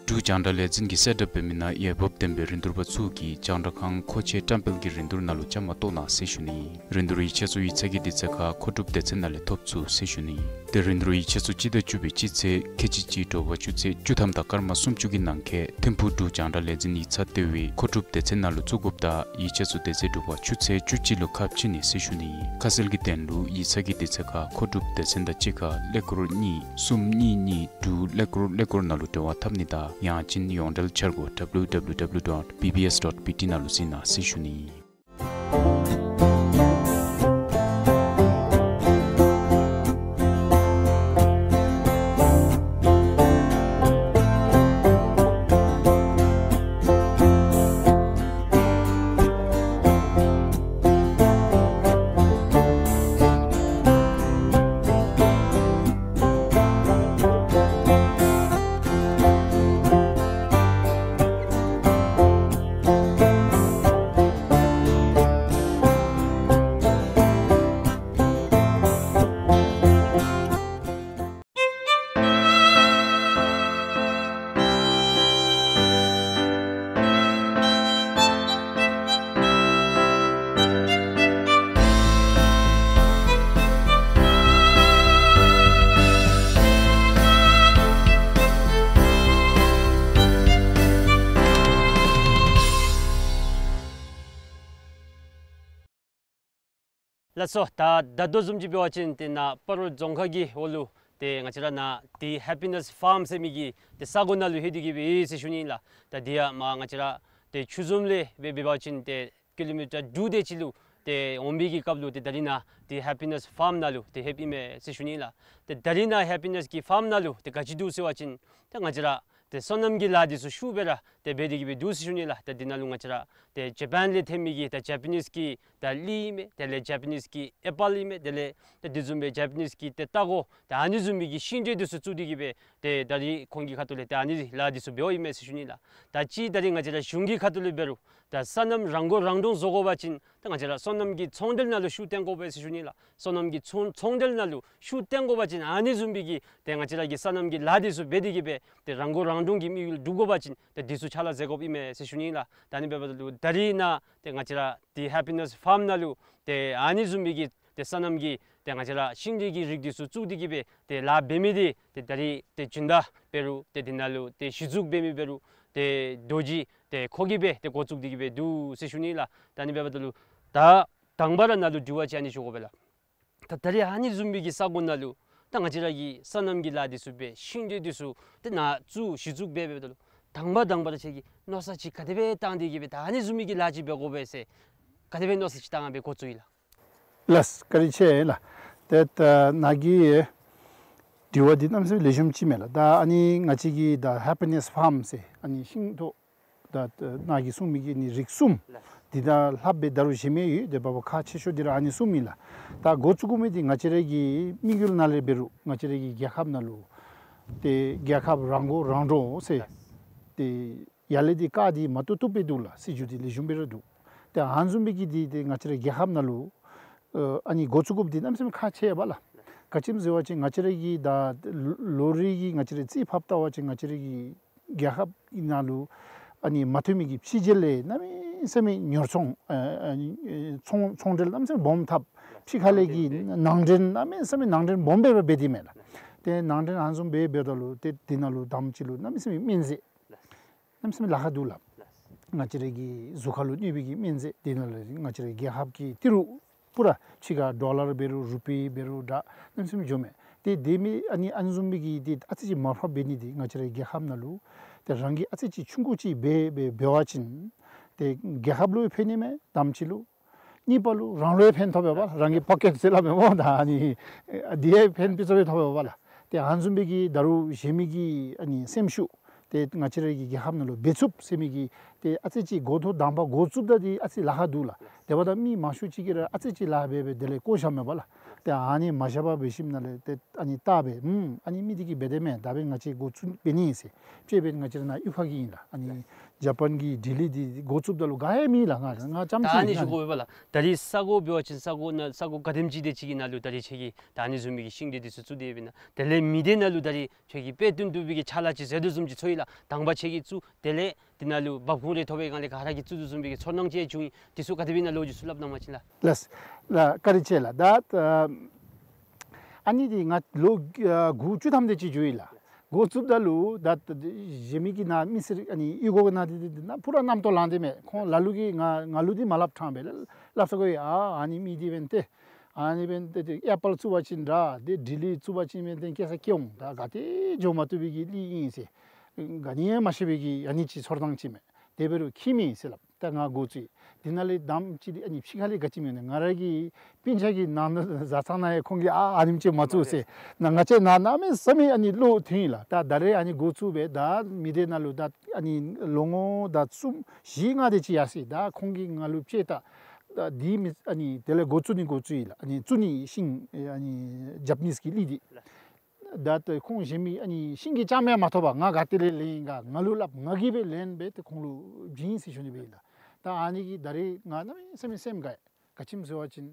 འབྲུག་རྒྱང་བསྒྲགས་ལས་འཛིན་གྱིས་གསལ་བསྒྲགས་འབད་མི་ནང་འོས་འབབ་ལྡན་པའི་རིན་བསྡུར་པ་ཚུ་གིས་རྒྱང་བསྒྲགས་ཁང་མཁོ་ཆས་བཀྲམ་སྤེལ་གྱི་རིན་བསྡུར་ནང་ལུ་བཅའ་མར་གཏོགས་གནང་ཟེར་ཞུ་ནི། རིན་བསྡུར་ཡིག་ཆ་ཚུ་ཡིག་ཚང་གི་དུས་ཚོད་ཁར་མཁོ་སྒྲུབ་སྡེ་ཚན་ནང་ལས་ཐོབ་ཚུགས་ཟེར་ཞུ་ནི། ཏེ་རིན་བསྡུར་ཡིག་ཆ་ཚུ་སྤྱི་ཟླ་བཅུ་པའི་སྤྱི་ཚེས་ཁལ་གཅིག་གཅིག་དྲོ་པ་ཆུ་ཚོད་བཅུ་ཐམ་དང་སྐར་མ་སུམ་ཅུ་གི་ནང་འཁོད་ཐིམ་ཕུག་འབྲུག་རྒྱང་བསྒྲགས་ལས་འཛིན་ཡིག་ཚང་ལྟེ་བའི་མཁོ་སྒྲུབ་སྡེ་ཚན་ནང་ལུ་བཙུགས་དགོཔ་དང་ཡིག་ཆ་ཚུ་དེ་ཚེ་དྲོ་པ་ཆུ་ཚོད་བཅུ་གཅིག་ལུ་ཁ་ཕྱེ་ནི་ཟེར་ཞུ་ནི། ཁ་གསལ་གྱི་དོན་ལུ་ཡིག་ཚང་གི་དུས་ཚོད་ཁར་མཁོ་སྒྲུབ་སྡེ་ཚན་དང་གཅིག་ཁར་ཀླད་ཀོར་གཉིས་གསུམ་གཉིས་གཉིས་དྲུག་ཀླད་ཀོར་ཀླད་ཀོར་ནང་ལུ་འབྲེལ་བ་འཐབ་ནི་དང་ཡང་ཅིན་ཡོངས་འབྲེལ་འཆར་སྒོ་W W W dot B B S dot B T ནང་ལུ་གཟིགས་གནང་ཟེར་ཞུ་ནི། ལགས་སོ། ད་ད་ལྟོ་བཟུམ་ཅིག་འབད་བ་ཅིན་ཏེ་ནཱ་སྤ་རོ་རྫོང་ཁག་གི་འོག་ལུ་ཏེ་ང་བཅས་ར་ནཱ་ཏེ་ཧེ་པི་ནེས་ཕཱརམ་ཟེར་མི་གི་ཏེ་ས་གོ་ནང་ལུ་ལྷོད་དེ་གི་སྦེ་ཡོད་ཟེར་ཞུ་ནི་ལགས། ད་འདི་ཡང་མར་ང་བཅས་ར་ཏེ་ཆུ་འཛོམས་ལས་སྦེ་འབད་བ་ཅིན་ཏེ་ཀི་ལོ་མི་ཊར་དྲུག་དེ་ཅིག་ལུ་ཏེ་འོང་བའི་གི་སྐབས་ལུ་ཏེ་ད་རིས་ནཱ་ཏེ་ཧེ་པི་ནེས་ཕཱརམ་ནང་ལུ་ཏེ་ལྷོདཔ་ཨིན་མས་ཟེར་ཞུ་ནི་ལགས། ཏེ་ད་རིས་ནཱ་ཧེ་པི་ནེས་ཀྱི་ཕཱརམ་ནང་ལུ་ཏེ་ག་ཅི་འདུག་ཟེར་བ་ཅིན་ཏེ་ང་བཅས་ར་ཏེ་སོ་ནམ་གྱི་ལཱ་འདི་ཚུ་ཤུགས་སྦེ་ར་ཏེ་འབད་དེ་གི་སྦེ་འདུག་ཟེར་ཞུ་ནི་ལགས། ཏེ་འདི་ནང་ལུ་ང་བཅས་ར་ཏེ་ཇ་པཱན་ལས་ཐོན་མི་གི་ད་ཇ་པ་ནིས་ཀྱི་ད་གླི་ཨིན་མས། དེ་ལས་ཇ་པ་ནིས་ཀྱི་ཨེ་པཱལ་ཨིན་མས། དེ་ལས་ད་དེ་བཟུམ་སྦེ་ཇ་པ་ནིས་ཀྱི་ཏེ་ལྟག་ཀོ་ད་ཨ་ནི་བཟུམ་མའི་གི་ཤིང་འབྲས་འདི་ཚུ་བཙུགས་ཏེ་གི་སྦེ་ཏེ་ད་རིས་ཁོང་གི་ཁ་ཐུག་ལས་ཏེ་ཨ་ནི་ལཱ་འདི་ཚུ་འབདཝ་ཨིན་མས་ཟེར་ཞུ་ནི་ལགས། ད་ཅི་ད་རིས་ང་བཅས་ར་གཞུང་གི་ཁ་ཐུག་ལས་འབད་རུང་ ད་སོ་ནམ་རང་མགོ་རང་འདྲོངས་བཟོ་དགོ་པ་ཅིན་ད་ང་བཅས་ར་སོ་ནམ་གྱི་ཚོང་འབྲེལ་ནང་ལུ་ཤུགས་བཏོན་དགོ་པས་ཟེར་ཞུ་ནི་ལགས། སོ་ནམ་གྱི་ཚོང་ཚོང་འབྲེལ་ནང་ལུ་ཤུགས་བཏོན་དགོ་པ་ཅིན་ཨ་ནི་བཟུམ་མའི་གི་ཏེ་ང་བཅས་ར་གི་སོ་ནམ་གྱི་ལཱ་འདི་ཚུ་འབད་དེ་གི་སྦེ་ཏེ་རང་མགོ་རང་འདྲོངས་ཀྱི་དམིགས་ཡུལ་འགྲུབ་དགོ་པ་ཅིན་ཏེ་འདི་ཚུ་ཕྱག་ལཱ་མཛད་དགོཔ་ཨིན་མས་ཟེར་ཞུ་ནི་ལགས། ད་ཨ་ནི་འབདཝ་ད་ལུ་ད་རིས་ནཱ་ཏེ་ང་བཅས་ར་ཏེ་ཧེ་པི་ནེས་ཕཱརམ་ནང་ལུ་ཏེ་ཨ་ནི་བཟུམ་མའི་གི་ཏེ་སོ་ནམ་གྱི་ཏེ་ང་བཅས་ར་ཤིང་འབྲས་ཀྱི་རིགས་འདི་ཚུ་བཙུགས་ཏེ་གི་སྦེ་ཏེ་ལཱ་འབད་མི་འདི་ཏེ་ད་རིས་ཏེ་སྦྱིན་བདག་འབད་རུང་ཏེ་འདི་ནང་ལུ་ཏེ་གཞི་བཙུགས་འབད་མི་འབད་རུང་ཏེ་རྡོ་རྗེ་ཏེ་ཁོ་གིས་སྦེ་ཏེ་འགོ་བཙུགས་ཏེ་གི་སྦེ་འདུག་ཟེར་ཞུ་ནི་ལགས། ད་ཨ་ནི་འབདཝ་ད་ལུ་ད་དང་པ་ར་ནཱ་ལུ་དྲི་བ་ཅིག་ཨ་ནི་ཞུ་དགོ་པས་ལགས། ད་ད་རིས་ཨ་ནི་བཟུམ་མའི་གི་ས་གོ་ནང་ལུ་ད་ང་བཅས་ར་གིས་སོ་ནམ་གྱི་ལཱ་འདི་ཚུ་འབད་ཤིང་འབྲས་འདི་ཚུ་ཏེ་ནཱ་བཙུགས་གཞི་བཙུགས་འབད་འབདཝ་ད་ལུ་དང་པ་དང་པ་ར་ཁྱོད་ཀྱིས་མནོ་བསམ་ཅིག་ག་དེ་སྦེ་བཏང་སྟེ་གི་སྦེ་ད་ཨ་ནི་བཟུམ་མའི་གི་ལཱ་ཅིག་འབད་དགོ་པས་ཟེར་ག་དེ་སྦེ་མནོ་བསམ་ཅིག་བཏང་སྦེ་འགོ་བཙུགས་ཡི་ལགས། ལགས་བཀའ་དྲིན་ཆེ་ལགས། ཏེ་ད་ནཱ་གི་དྲི་བ་འདི་གནམ་མེད་ས་མེད་ལེགས་ཤོམ་ཅིག་མས་ལགས། ད་ཨ་ནི་ང་བཅས་ཀྱི་ད་ཧེ་པི་ནེས་ཕཱརམ་ཟེར་ཨ་ནི་ཤིང་ཏོག་ད་ནཱ་གིས་གསུངས་མི་གི་ཨ་ནི་རིགས་གསུམ་འདི་དང་ལྷགཔ་སྦེ་ད་རུང་གཞན་མི་ཡོད། དེ་འབདཝ་ཁག་ཆེ་ཤོས་འདི་ར་ཨ་ནི་གསུམ་ཨིན་ལགས། ད་འགོ་བཙུགས་དགོ་མི་འདི་ང་བཅས་ར་གི་དམིགས་ཡུལ་ནང་ལས་འབད་རུང་ང་བཅས་ར་གི་རྒྱལ་ཁབ་ནང་ལུ་ཏེ་རྒྱལ་ཁབ་རང་མགོ་རང་འདྲོངས་ཟེར་ཏེ་ཡར་ལས་འདི་བཀའ་འདི་མ་བཏུབ་བཏུབ་སྦེ་འདུག་ལགས། སྲིད་བྱུས་འདི་ལེགས་ཤོམ་སྦེ་ར་འདུག། ཏེ་ཨ་ནི་བཟུམ་མའི་གི་འདི་ཏེ་ང་བཅས་ར་རྒྱལ་ཁབ་ནང་ལུ་ཨ་ནི་འགོ་བཙུགས་དགོཔ་འདི་གནམ་མེད་ས་མེད་ཁག་ཆེ་བས་ལགས། ག་ཅི་སྨོ་ཟེར་བ་ཅིན་ང་བཅས་ར་གི་ད་ལོ་རེ་གི་ང་བཅས་ར་རྩིས་ཕབ་བལྟ་བ་ཅིན་ང་བཅས་ར་གི་རྒྱལ་ཁབ་ནང་ལུ་ཨ་ནི་མ་ཐོན་མི་གི་ཕྱི་རྒྱལ་ལས་གནམ་མེད་ས་མེད་ཉོ་ཚོང་ཨ་ཨ་ནི་ཚོང་ཚོང་འབྲེལ་གནམ་མེད་ས་མེད་སྦོམ་འཐབ། ཕྱི་ཁ་ལས་ཀྱི་ནང་འདྲེན་གནམ་མེད་ས་མེད་ནང་འདྲེན་སྦོམ་སྦེ་འབད་དེ་མས་ལགས། ཏེ་ནང་འདྲེན་ཨ་ནི་བཟུམ་སྦེ་འབདཝ་ད་ལུ་ཏེ་འདི་ནང་ལུ་དང་པ་ཅིག་ལུ་གནམ་མེད་ས་མེད་སྨན་རྫས་གནམ་མེད་ས་མེད་ལཱ་ཁག་འདུག་ལགས། ང་བཅས་ར་གི་གཟུགས་ཁར་ལུ་གནོད་པའི་གི་སྨན་རྫས་འདི་ནང་ལུ་ང་བཅས་ར་རྒྱལ་ཁབ་ཀྱི་ཏི་རུ་པུ་ར་ཕྱི་ཁར་ཌོ་ལར་འབད་རུང་རུ་པི་འབད་རུང་འདྲ་གནམ་མེད་ས་མེད་འགྱོཝ་མས། ཏེ་དེ་མི་ཨ་ནི་ཨ་ནི་བཟུམ་མའི་གི་འདི་ཨ་ཙི་ཅིག་མར་ཕབ་འབད་ནི་འདི་ང་བཅས་ར་རྒྱལ་ཁབ་ནང་ལུ་ཏེ་རང་གིས་ཨ་ཙི་ཅིག་ཆུང་ཀུ་ཅིག་འབད་འབད་འབད་བ་ཅིན་ཏེ་རྒྱལ་ཁབ་ལུ་ཕན་ནི་མས་དང་པ་ཅིག་ལུ། གཉིས་པ་ལུ་རང་ལུ་ཡང་ཕན་ཐོགས་པས་པ་ལགས། རང་གི་པོ་ཀེཊ་ཟེར་སླབ་མས་སྨོ། ད་ཨ་ནི་འདི་ཡང་ཕན་ཏོག་ཙམ་ཡང་ཐོགས་པས་པ་ལགས། ཏེ་ཨ་ནི་བཟུམ་མའི་གི་ད་རུང་གཞན་མི་གི་ཨ་ནི་སེམས་ཤུགས་ཏེ་ང་བཅས་ར་གི་རྒྱལ་ཁབ་ནང་ལུ་འབད་ཚུགསཔ་ཟེར་མི་གི་ཏེ་ཨ་ཙི་ཅིག་འགོ་ཐོག་དང་པ་འགོ་བཙུགསཔ་ད་འདི་ཨ་ཙི་ལཱ་ཁག་འདུག་ལགས། དེ་འབདཝ་ད་མི་མང་ཤོས་ཅིག་གིས་ར་ཨ་ཙི་ཅིག་ལཱ་འབད་འབད་དེ་ལས་བཀོ་བཞགཔ་མས་པ་ལགས། ཏེ་ཨ་ནི་མ་བཞག་པར་འབད་ཞིནམ་ལས་ཏེ་ཨ་ནི་བལྟ་སྦེ་ཨུམ་ཨ་ནི་མི་འདི་གིས་འབད་དེ་མས། ད་འབདན་ང་བཅས་འགོ་བཙུགས་འབད་ནི་ཨིན་ཟེར། དཔྱེ་འབདན་ང་བཅས་ར་ནཱ་གཡུས་ཁ་གི་ཨིན་ལགས། ཨ་ནི་ཇ་པཱན་གྱི་ལྡི་ལི་འདི་འགོ་བཙུགསཔ་ད་ལུ་ག་ཡང་མེད་ལགས། ང་ང་རྐྱངམ་ཅིག་ཨིན། ད་ཨ་ནི་ཞུ་དགོ་པས་པ་ལགས། ད་རིས་ས་གོ་འབད་བ་ཅིན་ས་གོ་ནང་ས་གོ་ག་དེམ་ཅིག་དེ་ཅིག་གི་ནང་ལུ་ད་རིས་ཁྱོད་ཀྱིས་ད་ཨ་ནི་བཟུམ་མའི་གི་ཤིང་འབྲས་འདི་ཚུ་བཙུགས་ཏེ་འབད་ན་དེ་ལས་མི་སྡེ་ནང་ལུ་ད་རིས་ཁྱོད་ཀྱིས་དཔེ་སྟོན་བཏུབ་པའི་གི་ཕྱག་ལཱ་ཅིག་མཛད་དོ་བཟུམ་ཅིག་ཚོར་ཡི་ལགས། དང་པ་ཁྱོད་ཀྱིས་བཙུགས་དེ་ལས་འདི་ནང་ལུ་འབབ་ཁུངས་རེ་ཐོབ་པའི་སྒང་ལས་ག་ར་གིས་བཙུགས་དོ་བཟུམ་མའི་གི་ཚོར་སྣང་ཅིག་བྱུང་ཡི། འདི་ཚུ་ག་དེ་སྦེ་ཨིན་ན་ལོ་རྒྱུས་ཚུ་སླབ་གནང་པ་ཅིན་ལགས། ལགས་ལགས་བཀའ་དྲིན་ཆེ་ལགས། ད་ཨ་ནི་འདི་ང་ལོ་ཨ་དགུ་བཅུ་ཐམ་དེ་ཅིག་འགྱོ་ཡི་ལགས། འགོ་བཙུགསཔ་ད་ལུ་ད་གཞན་མི་གི་ནཱ་མི་སེར་ཨ་ནི་གཡུས་སྒོ་གི་ནང་འདི་འདི་ནཱ་ཕུ་ར་རྣམ་རྟོག་ལངས་ཏེ་མས། ཁོང་ལ་ལུ་གིས་ང་ང་ལུ་འདི་མ་སླབ་ཐངས་སྦེ་སླབ་ས་གོ་ཡི། ཨ་ཨ་ནི་མི་འདི་འབདན་ཏེ་ཨ་ནི་འབདན་ཏེ་ཨེ་པཱལ་བཙུགས་པ་ཅིན་འདྲ་ཏེ་འབྲི་ལི་བཙུགས་པ་ཅིན་འབདན་ཏེ་སྐྱེ་ས་སྐྱེ་འོང་། ད་ག་ཏེ་འགྱོ་མ་བཏུབ་པའི་གི་གླིང་ཨིན་ཟེར་ག་ནི་ཡང་མ་ཤེས་པའི་གི་ཨ་ནི་ཅིག་ཚོར་སྣང་ཅིག་མས། དེ་འབད་རུང་ཁྱིམ་ཨིན་ཟེར་སླབ། ད་ང་འགོ་བཙུགས་ཡི། དེ་ནང་ལས་དང་པ་ཅིག་འདི་ཨ་ནི་ཕྱི་ཁ་ལས་ག་ཅི་མེད་ན་ང་ར་གི་སྤུན་ཆ་གི་ནང་ན་བཟའ་ཚང་ནང་ཡང་ཁོང་གིས་ཨ་ཨ་ནེམ་ཅིག་མ་བཙུགས་ཟེར་ན་ང་བཅས་ནཱ་གནམ་མེད་ས་མེད་ཨ་ནི་བློ་ཐོན་ཡི་ལགས། ད་ད་རེས་ཨ་ནི་འགོ་བཙུགས་སྦེ་ད་མི་སྡེ་ནང་ལུ་ད་ཨ་ནི་ལོ་ངོ་ད་གསུམ་བཞི་ལྔ་དེ་ཅིག་ཡར་སོ་ཡི། ད་ཁོང་གིས་ང་ལུ་དཔྱད་ད་ད་འདི་མི་ཨ་ནི་དེ་ལས་འགོ་བཙུགས་ནི་འགོ་བཙུགས་ཡི་ལགས། ཨ་ནི་བཙུགས་ནི་ཤིང་ཨ་ནི་ཇ་པ་ནིས་ཀྱི་གླིང་འདི། ད་ལྟོ་ཁོང་གཞན་མི་ཨ་ནི་ཤིང་གི་རྐྱངམ་ཡང་མ་ཐོབ་པར་ང་ག་ཏེ་ལས་ལེན་ཡི་ག་ང་ལུ་སླབ། ང་གིས་སྦེ་ལེན་སྦེ་ཏེ་ཁོང་ལུ་བྱིན་ཟེར་ཞུ་ནི་སྦེ་ཨིན་ལགས། ད་ཨ་ནི་གིས་ད་རེས་ང་གནམ་མེད་ས་མེད་སེམས་དགའ་ཡི། ག་ཅི་སྨོ་ཟེར་བ་ཅིན་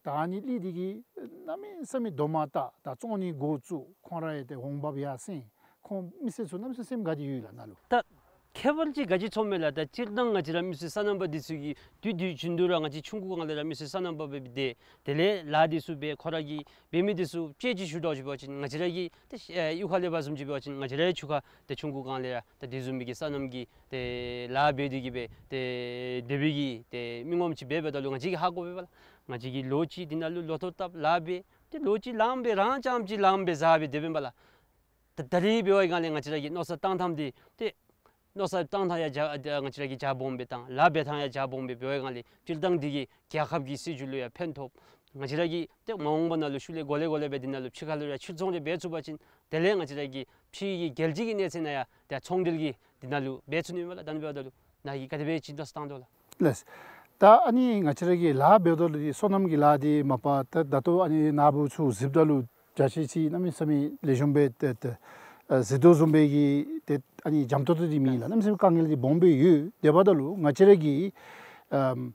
ད་ཨ་ནི་གླིང་འདི་གིས་གནམ་མེད་ས་མེད་དོ་མ་བཏགས་ད་བཙོང་ནི་འགོ་བཙུགས། ཁོང་ར་ཡང་ཏེ་འོང་འབབ་ཡར་སེང་། ཁོང་མི་སེར་ཚུ་གནམ་མེད་ས་མེད་སེམས་དགའ་སྟེ་ཡོད་ལགས་ནཱ་ལུ། ད་ཁྱད་པར་ཅིག་ག་ཅི་ཚོརཝ་མས་ལགས། ད་སྤྱིར་བཏང་ང་བཅས་ར་མི་སེར་སོ་ནམ་པ་འདི་ཚུ་གིས་དུས་དུས་རྒྱུན་དུ་ར་ང་བཅས་ཆུང་ཀུ་སྒང་ལས་ར་མི་སེར་སོ་ནམ་པ་སྦེ་སྡོད་དེ་ལས་ལཱ་འདི་ཚུ་འབད་ཁོང་ར་གིས་འབད་མི་འདི་ཚུ་དཔྱད་ཅིག་ཞུ་དོ་ཞུ་བ་ཅིན་ང་བཅས་ར་གི་ཏེ་ཨེ་གཡུས་ཁ་ལས་འབད་བཟུམ་ཅིག་འབད་བ་ཅིན་ང་བཅས་ར་གི་ཆུ་ཁ་ཏེ་ཆུང་ཀུ་སྒང་ལས་ར་ཏེ་དེ་བཟུམ་མའི་གི་སོ་ནམ་གྱི་ཏེ་ལཱ་འབད་དེ་གི་སྦེ་ཏེ་སྡོད་པའི་གི་ཏེ་མི་ངོམ་ཅིག་འབད་འབདཝ་ད་ལུ་ང་བཅས་ཀྱིས་ཧ་གོ་བས་པ་ལགས། ང་བཅས་ཀྱིས་ལོ་གཅིག་འདི་ནང་ལུ་ལོ་ཐོག་བཏབ་ལཱ་འབད་ཏེ་ལོ་གཅིག་ལངམ་སྦེ་རང་རྐྱངམ་ཅིག་ལངམ་སྦེ་བཟའ་སྦེ་སྡོདཔ་ཨིན་པ་ལགས། ད་ད་རེས་འབད་བའི་སྒང་ལས་ང་བཅས་ར་གི་མནོ་བསམ་བཏང་ཐངས་འདི་ཏེ་མནོ་བསམ་བཏང་ཐངས་ཡང་རྒྱ་ང་བཅས་ར་གིས་རྒྱ་སྦོམ་སྦེ་བཏང་། ལཱ་འབད་ཐངས་ཡང་རྒྱ་སྦོམ་སྦེ་འབད་བའི་སྒང་ལས་སྤྱིར་བཏང་འདི་གིས་རྒྱལ་ཁབ་ཀྱི་སྲིད་བྱུས་ལུ་ཡང་ཕན་ཐོགས། ང་བཅས་ར་གིས་ཏེ་མ་འོངས་པ་ནང་ལུ་ཤུལ་ལས་འགོ་ལས་འགོ་ལས་སྦེ་འདི་ནང་ལུ་ཕྱི་ཁ་ལུ་ཡང་ཕྱིར་ཚོང་རེ་འབད་ཚུགས་པ་ཅིན་དེ་ལས་ང་བཅས་ར་གི་ཕྱི་གི་རྒྱལ་སྤྱི་གི་གནས་ཚད་ནང་ཡང་ཏེ་ཚོང་འབྲེལ་གྱི་འདི་ནང་ལུ་འབད་ཚུགས་ནི་མས་ལགས། ད་ཨ་ནི་འབདཝ་ད་ལུ་ནཱ་གིས་ག་དེ་སྦེ་ཅིག་མནོ་བསམ་བཏང་དོ་ལགས། ལགས། ད་ཨ་ནི་ང་བཅས་ར་གི་ལཱ་འབདཝ་ད་ལུ་སོ་ནམ་གྱི་ལཱ་འདི་མ་པ་ད་ད་ལྟོ་ཨ་ནི་ནཱ་བུ་ཚུ་གཟིགསཔ་ད་ལུ་རྒྱ་ཆེ་ཅིག་གནམ་མེད་ས་མེད་ལེགས་ཤོམ་སྦེ་ཏེ་ཏེ་ཨ་གཟིགས་དོ་བཟུམ་སྦེ་གི་ཏེ་ ཨ་ནི་འཇམ་ཏོང་ཏོ་འདི་མེན་ལགས། གནམ་མེད་ས་མེད་དཀའ་ངལ་འདི་སྦོམ་སྦེ་ཡོད། དེ་འབདཝ་ད་ལུ་ང་བཅས་ར་གིས་ཨམ་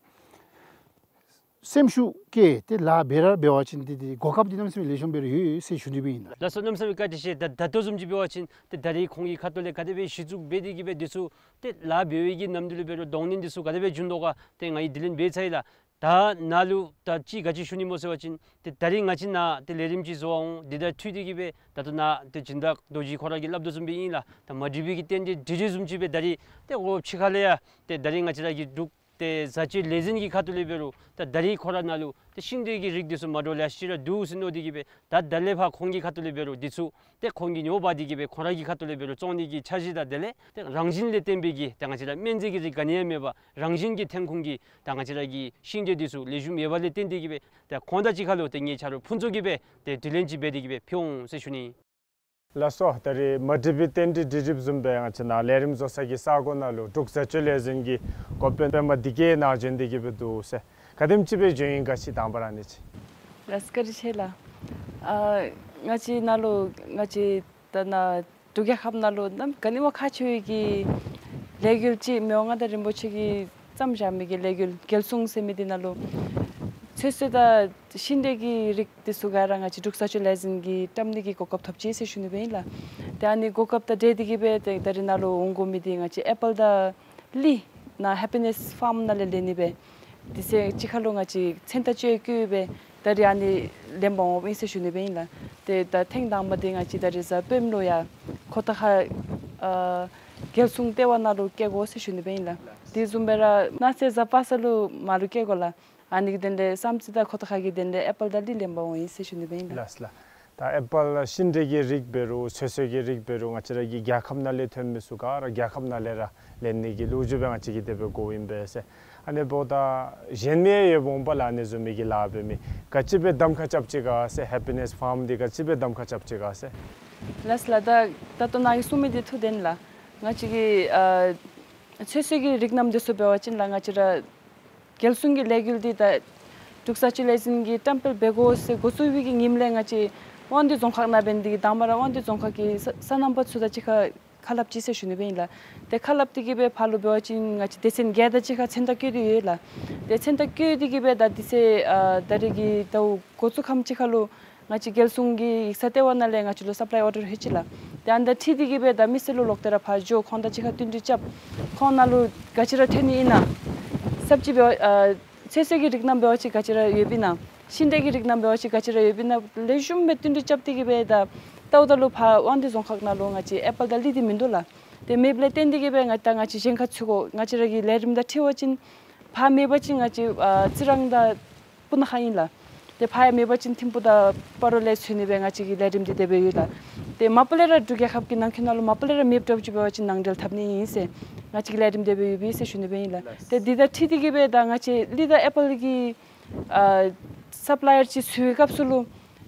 སེམས་ཤུགས་བསྐྱེད་དེ་ལཱ་འབད་ར་འབད་བ་ཅིན་ཏེ་ཏེ་གོ་སྐབས་འདི་གནམ་མེད་ས་མེད་ལེགས་ཤོམ་སྦེ་ར་ཡོད་ཟེར་ཞུ་ནི་སྦེ་ཨིན་ལགས། ལགས་སོ། གནམ་མེད་ས་མེད་བཀའ་དྲིན་ཆེ། ད་ད་ལྟོ་བཟུམ་ཅིག་འབད་བ་ཅིན་ཏེ་ད་རིས་ཁོང་གི་ཁ་ཐུག་ལས་ག་དེ་སྦེ་གཞི་བཙུགས་འབད་དེ་གིས་སྦེ་འདི་ཚུ་ཏེ་ལཱ་འབད་བའི་གི་ནམ་དུས་ལུ་འབད་རུང་གདོང་ལེན་འདི་ཚུ་ག་དེ་སྦེ་བྱུང་དོ་ག་ཏེ་ང་གིས་དྲི་ལན་འབད་ཚར་ཡི་ལགས། ད་ནཱ་ལུ་ད་ཅི་ག་ཅི་ཞུ་ནི་སྨོ་ཟེར་བ་ཅིན་ཏེ་ད་རིས་ང་བཅས་ནཱ་ཏེ་ལས་རིམ་ཅིག་བཟོ་འོང་། འདི་དང་འཁྲིལ་ཏེ་གིས་སྦེ་ད་ལྟོ་ནཱ་ཏེ་སྦྱིན་བདག་རྡོ་རྗེ་ཁོ་ར་གིས་སླབ་དོ་བཟུམ་སྦེ་ཨིན་ལགས། ད་མ་འགྲིག་པའི་གི་རྟེན་འབྲེལ་འགྲིག་འགྲིག་བཟུམ་ཅིག་སྦེ་ད་རིས་ཏེ་འོ་ཕྱི་ཁ་ལས་ཡང་ཏེ་ད་རིས་ང་བཅས་ར་གི་འབྲུག་ཏེ་བཟའ་སྤྱོད་ལས་འཛིན་གྱི་ཁ་ཐུག་ལས་འབད་རུང་ད་ད་རིས་ཁོ་ར་ནཱ་ལུ་ཏེ་ཤིང་འབྲས་ཀྱི་རིགས་འདི་ཚུ་མ་འདྲཝ་ལེ་ཤ་ཅིག་ར་འདུག་ཟེར་མནོ་སྟེ་གིས་སྦེ་ད་ད་ལས་ཕར་ཁོང་གི་ཁ་ཐུག་ལས་འབད་རུང་འདི་ཚུ་ཏེ་ཁོང་གིས་ཉོ་འབག་སྟེ་གིས་སྦེ་ཁོང་ར་གི་ཁ་ཐུག་ལས་འབད་རུང་བཙོང་ནི་གི་འཆར་གཞི་དང་དེ་ལས་ཏེ་རང་བཞིན་ལས་བརྟེན་པའི་གི་ད་ང་བཅས་ར་སྨན་རྫས་ཀྱི་རིགས་ག་ནི་ཡང་མེད་པར་རང་བཞིན་གྱི་ཐོན་ཁུངས་ཀྱི་ད་ང་བཅས་ར་གི་ཤིང་འབྲས་འདི་ཚུ་ལེགས་ཤོམ་ཡོད་པ་ལས་བརྟེན་ཏེ་གིས་སྦེ་ད་ཁོང་དང་གཅིག་ཁར་ལུ་ཏེ་ངེའི་ཆ་རོགས་ཕུན་ཚོགས་ཀྱིས་སྦེ་ཏེ་དྲི་ལན་ཅིག་འབད་དེ་གིས་སྦེ་ཕུལ་འོང་ཟེར་ཞུ་ནི། ལགས་སོ། ད་རིས་མ་འགྲིག་པའི་རྟེན་འབྲེལ་འགྲིག་འགྲིགཔ་བཟུམ་སྦེ་ང་བཅས་ནཱ་ལས་རིམ་བཟོ་ས་གི་ས་གོ་ནང་ལུ་འབྲུག་བཟའ་སྤྱོད་ལས་འཛིན་གྱི་འགོ་དཔོན་པདྨ་བདེ་སྐྱིད་ནཱ་བྱོན་ཏེ་གིས་སྦེ་འདུག་ཟེར། ག་དེམ་ཅིག་སྦེ་བྱོན་ཡི་ག་ཅིག་དང་པ་ར་ཨ་ནི་ཅིག། ལགས་སོ། བཀའ་དྲིན་ཆེ་ལགས། ཨ་ང་བཅས་ནཱ་ལུ་ང་བཅས་ད་ནཱ་འབྲུག་རྒྱལ་ཁབ་ནང་ལུ་ནམ་ག་ནི་བ་ཁག་ཆེ་བའི་གི་ལས་འགུལ་ཅིག་མི་དབང་མངའ་བདག་རིན་པོ་ཆེ་གིས་བརྩམས་བཞག་མི་གི་ལས་འགུལ་རྒྱལ་སྲུང་ཟེར་མི་འདི་ནང་ལུ་ཚོད་བསྲེ་དང་ཤིང་འབྲས་ཀྱི་རིགས་འདི་ཚུ་ག་ར་ང་བཅས་འབྲུག་བཟའ་སྤྱོད་ལས་འཛིན་གྱིས་བཀྲམ་ནི་གི་གོ་སྐབས་ཐོབ་ཅི་ཟེར་ཞུ་ནི་སྦེ་ཨིན་ལགས། ཏེ་ཨ་ནི་གོ་སྐབས་དང་འབྲེལ་ཏེ་གིས་སྦེ་ཏེ་ད་རིས་ནཱ་ལུ་འོང་དགོ་མི་འདི་ང་བཅས་ཨེ་པཱལ་དང་གླི་ནཱ་ཧེ་པི་ནེས་ཕཱརམ་ནང་ལས་ལེན་ནི་སྦེ་དེ་ཚེ་གཅིག་ཁར་ལུ་ང་བཅས་མཚན་རྟགས་བཅས་བཀོད་སྦེ་ད་རིས་ཨ་ནི་ལེན་པར་འོངམ་ཨིན་ཟེར་ཞུ་ནི་སྦེ་ཨིན་ལགས། ཏེ་ད་ཐེངས་དང་པ་འདི་ང་བཅས་ད་རིས་གཟའ་སྤེནམ་ལུ་ཡར་ཁོ་ཐང་ཁ་ཨ་རྒྱལ་སྲུང་ལྟེ་བ་ནང་ལུ་བསྐྱལ་དགོ་ཟེར་ཞུ་ནི་སྦེ་ཨིན་ལགས། དེ་བཟུམ་སྦེ་ར་གནངས་ཚེ་གཟའ་པ་སངས་ལུ་མར་ལུ་བསྐྱལ་དགོ་ལགས། ཨ་ནི་གི་དོན་ལས་བསམ་རྩེ་དང་ཁོ་ཐང་ཁ་གི་དོན་ལས་ཨེ་པཱལ་དང་གླི་ལེན་པར་འོང་ཡི་ཟེར་ཞུ་ནི་སྦེ་ཨིན་ལགས། ལགས་ལགས། ད་ཨེ་པཱལ་ཤིང་འབྲས་ཀྱི་རིགས་འབད་རུང་ཚོད་བསྲེ་གི་རིགས་འབད་རུང་ང་བཅས་ར་གི་རྒྱལ་ཁབ་ནང་ལས་ཐོན་མི་ཚུ་ག་ར་རྒྱལ་ཁབ་ནང་ལས་ར་ལེན་ནི་གི་ལོ་རྒྱུས་སྦེ་ང་བཅས་ཀྱིས་དེ་སྦེ་གོཝ་ཨིན་པས་ཟེར། ཨ་ནི་འབདཝ་ད་གཞན་མི་ཡང་ཡོདཔ་འོང་པ་ལགས། ཨ་ནི་བཟུམ་མའི་གི་ལཱ་འབད་མི་ག་ཅི་སྦེ་གདམ་ཁ་རྐྱབ་ཅི་ག་ཟེར། ཧེ་པི་ནེས་ཕཱརམ་འདི་ག་ཅི་སྦེ་གདམ་ཁ་རྐྱབ་ཅི་ག་ཟེར། ལགས་ལགས། ད་ད་ལྟོ་ནཱ་གིས་གསུངས་མི་འདི་ཐུགས་བདེན་ལགས། ང་བཅས་ཀྱི་ཨ་ཚོད་བསྲེ་གི་རིགས་རྣམས་འདི་ཚུ་འབད་བ་ཅིན་ལགས་ང་བཅས་ར་རྒྱལ་སྲུང་གི་ལས་འགུལ་འདི་ད་འབྲུག་བཟའ་སྤྱོད་ལས་འཛིན་གྱིས་བཀྲམ་སྤེལ་འབད་དགོ་ཟེར་འགོ་བཙུགས་པའི་གི་ཉིནམ་ལས་ང་བཅས་དབང་འདུས་རྫོང་ཁག་ནང་འབད་ནི་འདི་གིས་དང་པ་ར་དབང་འདུས་རྫོང་ཁག་གི་ས་སོ་ནམ་པ་ཚུ་དང་གཅིག་ཁར་ཁ་སླབ་ཅི་ཟེར་ཞུ་ནི་སྦེ་ཨིན་ལགས། ཏེ་ཁ་སླབ་སྟེ་གིས་སྦེ་ཕར་ལུ་འབད་བ་ཅིན་ང་བཅས་སྡེ་ཚན་བརྒྱད་དང་གཅིག་ཁར་མཚན་རྟགས་བཀོད་དེ་ཡོད་ལགས། ཏེ་མཚན་རྟགས་བཀོད་དེ་གིས་སྦེ་ད་དེ་ཚེ་ཨ་ད་རིས་ཀྱི་ཟླཝ་འགོ་བཙུགས་ཁམས་ཅིག་ཁར་ལུ་ང་བཅས་རྒྱལ་སྲུང་གི་ཡིག་ཚང་ལྟེ་བ་ནང་ལས་ང་བཅས་ལུ་སབ་ལའི་ཨོར་ཌར་ལྷོད་ཅི་ལགས། ཏེ་ཨ་ནི་དང་འཁྲིལ་ཏེ་གིས་སྦེ་ད་མི་སེར་ལུ་ལོག་སྟེ་ར་ཕར་འགྱོ་ཁོང་དང་གཅིག་ཁར་བསྟུན་གྲོས་རྐྱབ། ཁོང་ནང་ལུ་ག་ཅི་ར་ཐོན་ནི་ཨིན་ན་ས་བཅད་འབད་བ་ཨ་ཚོད་བསྲེ་གི་རིགས་རྣམས་འབད་བ་ཅིན་ག་ཅི་ར་ཡོདཔ་ཨིན་ན། ཤིང་འབྲས་ཀྱི་རིགས་རྣམས་འབད་བ་ཅིན་ག་ཅི་ར་ཡོདཔ་ཨིན་ན། ལེགས་ཤོམ་སྦེ་བསྟུན་གྲོས་རྐྱབ་སྟེ་གིས་སྦེ་ད་ལྟཝ་ད་ལུ་ཕར་དབང་འདུས་རྫོང་ཁག་ནང་ལུ་ང་བཅས་ཨེ་པཱལ་དང་གླི་འདི་མིན་འདུག་ལགས། ཏེ་མེདཔ་ལས་བརྟེན་ཏེ་གིས་སྦེ་ང་ད་ང་བཅས་གཞན་ཁར་ཚུད་དགོ། ང་བཅས་ར་གི་ལས་རིམ་དང་འཁྲིལ་བ་ཅིན་ཕར་མེད་པ་ཅིན་ང་བཅས་ཨ་རྩི་རང་དང་སྤུ་ན་ཁ་ཨིན་ལགས། ཏེ་ཕར་ཡང་མེད་པ་ཅིན་ཐིམ་ཕུ་དང་སྤ་རོ་ལས་འཚོལ་ནི་སྦེ་ང་བཅས་ཀྱི་ལས་རིམ་འདི་དེ་སྦེ་ཡོད་ལགས། ཏེ་མ་པ་ལས་ར་འབྲུག་རྒྱལ་ཁབ་ཀྱི་ནང་འཁོད་ནང་ལུ་མ་པ་ལས་ར་མེདཔ་འདྲཝ་ཅིག་འབད་བ་ཅིན་ནང་འབྲེལ་འཐབ་ནི་ཨིན་ཟེར་ང་བཅས་ཀྱི་ལས་རིམ་དེ་སྦེ་ཡོདཔ་ཨིན་ཟེར་ཞུ་ནི་སྦེ་ཨིན་ལགས། ཏེ་འདི་དང་འཁྲིལ་ཏེ་གིས་སྦེ་ད་ང་བཅས་གླི་དང་ཨེ་པཱལ་གྱི་ཨ་སབ་ལའི་ཡར་ཅིག་འཚོལ་བའི་སྐབས་སུ་ལུ་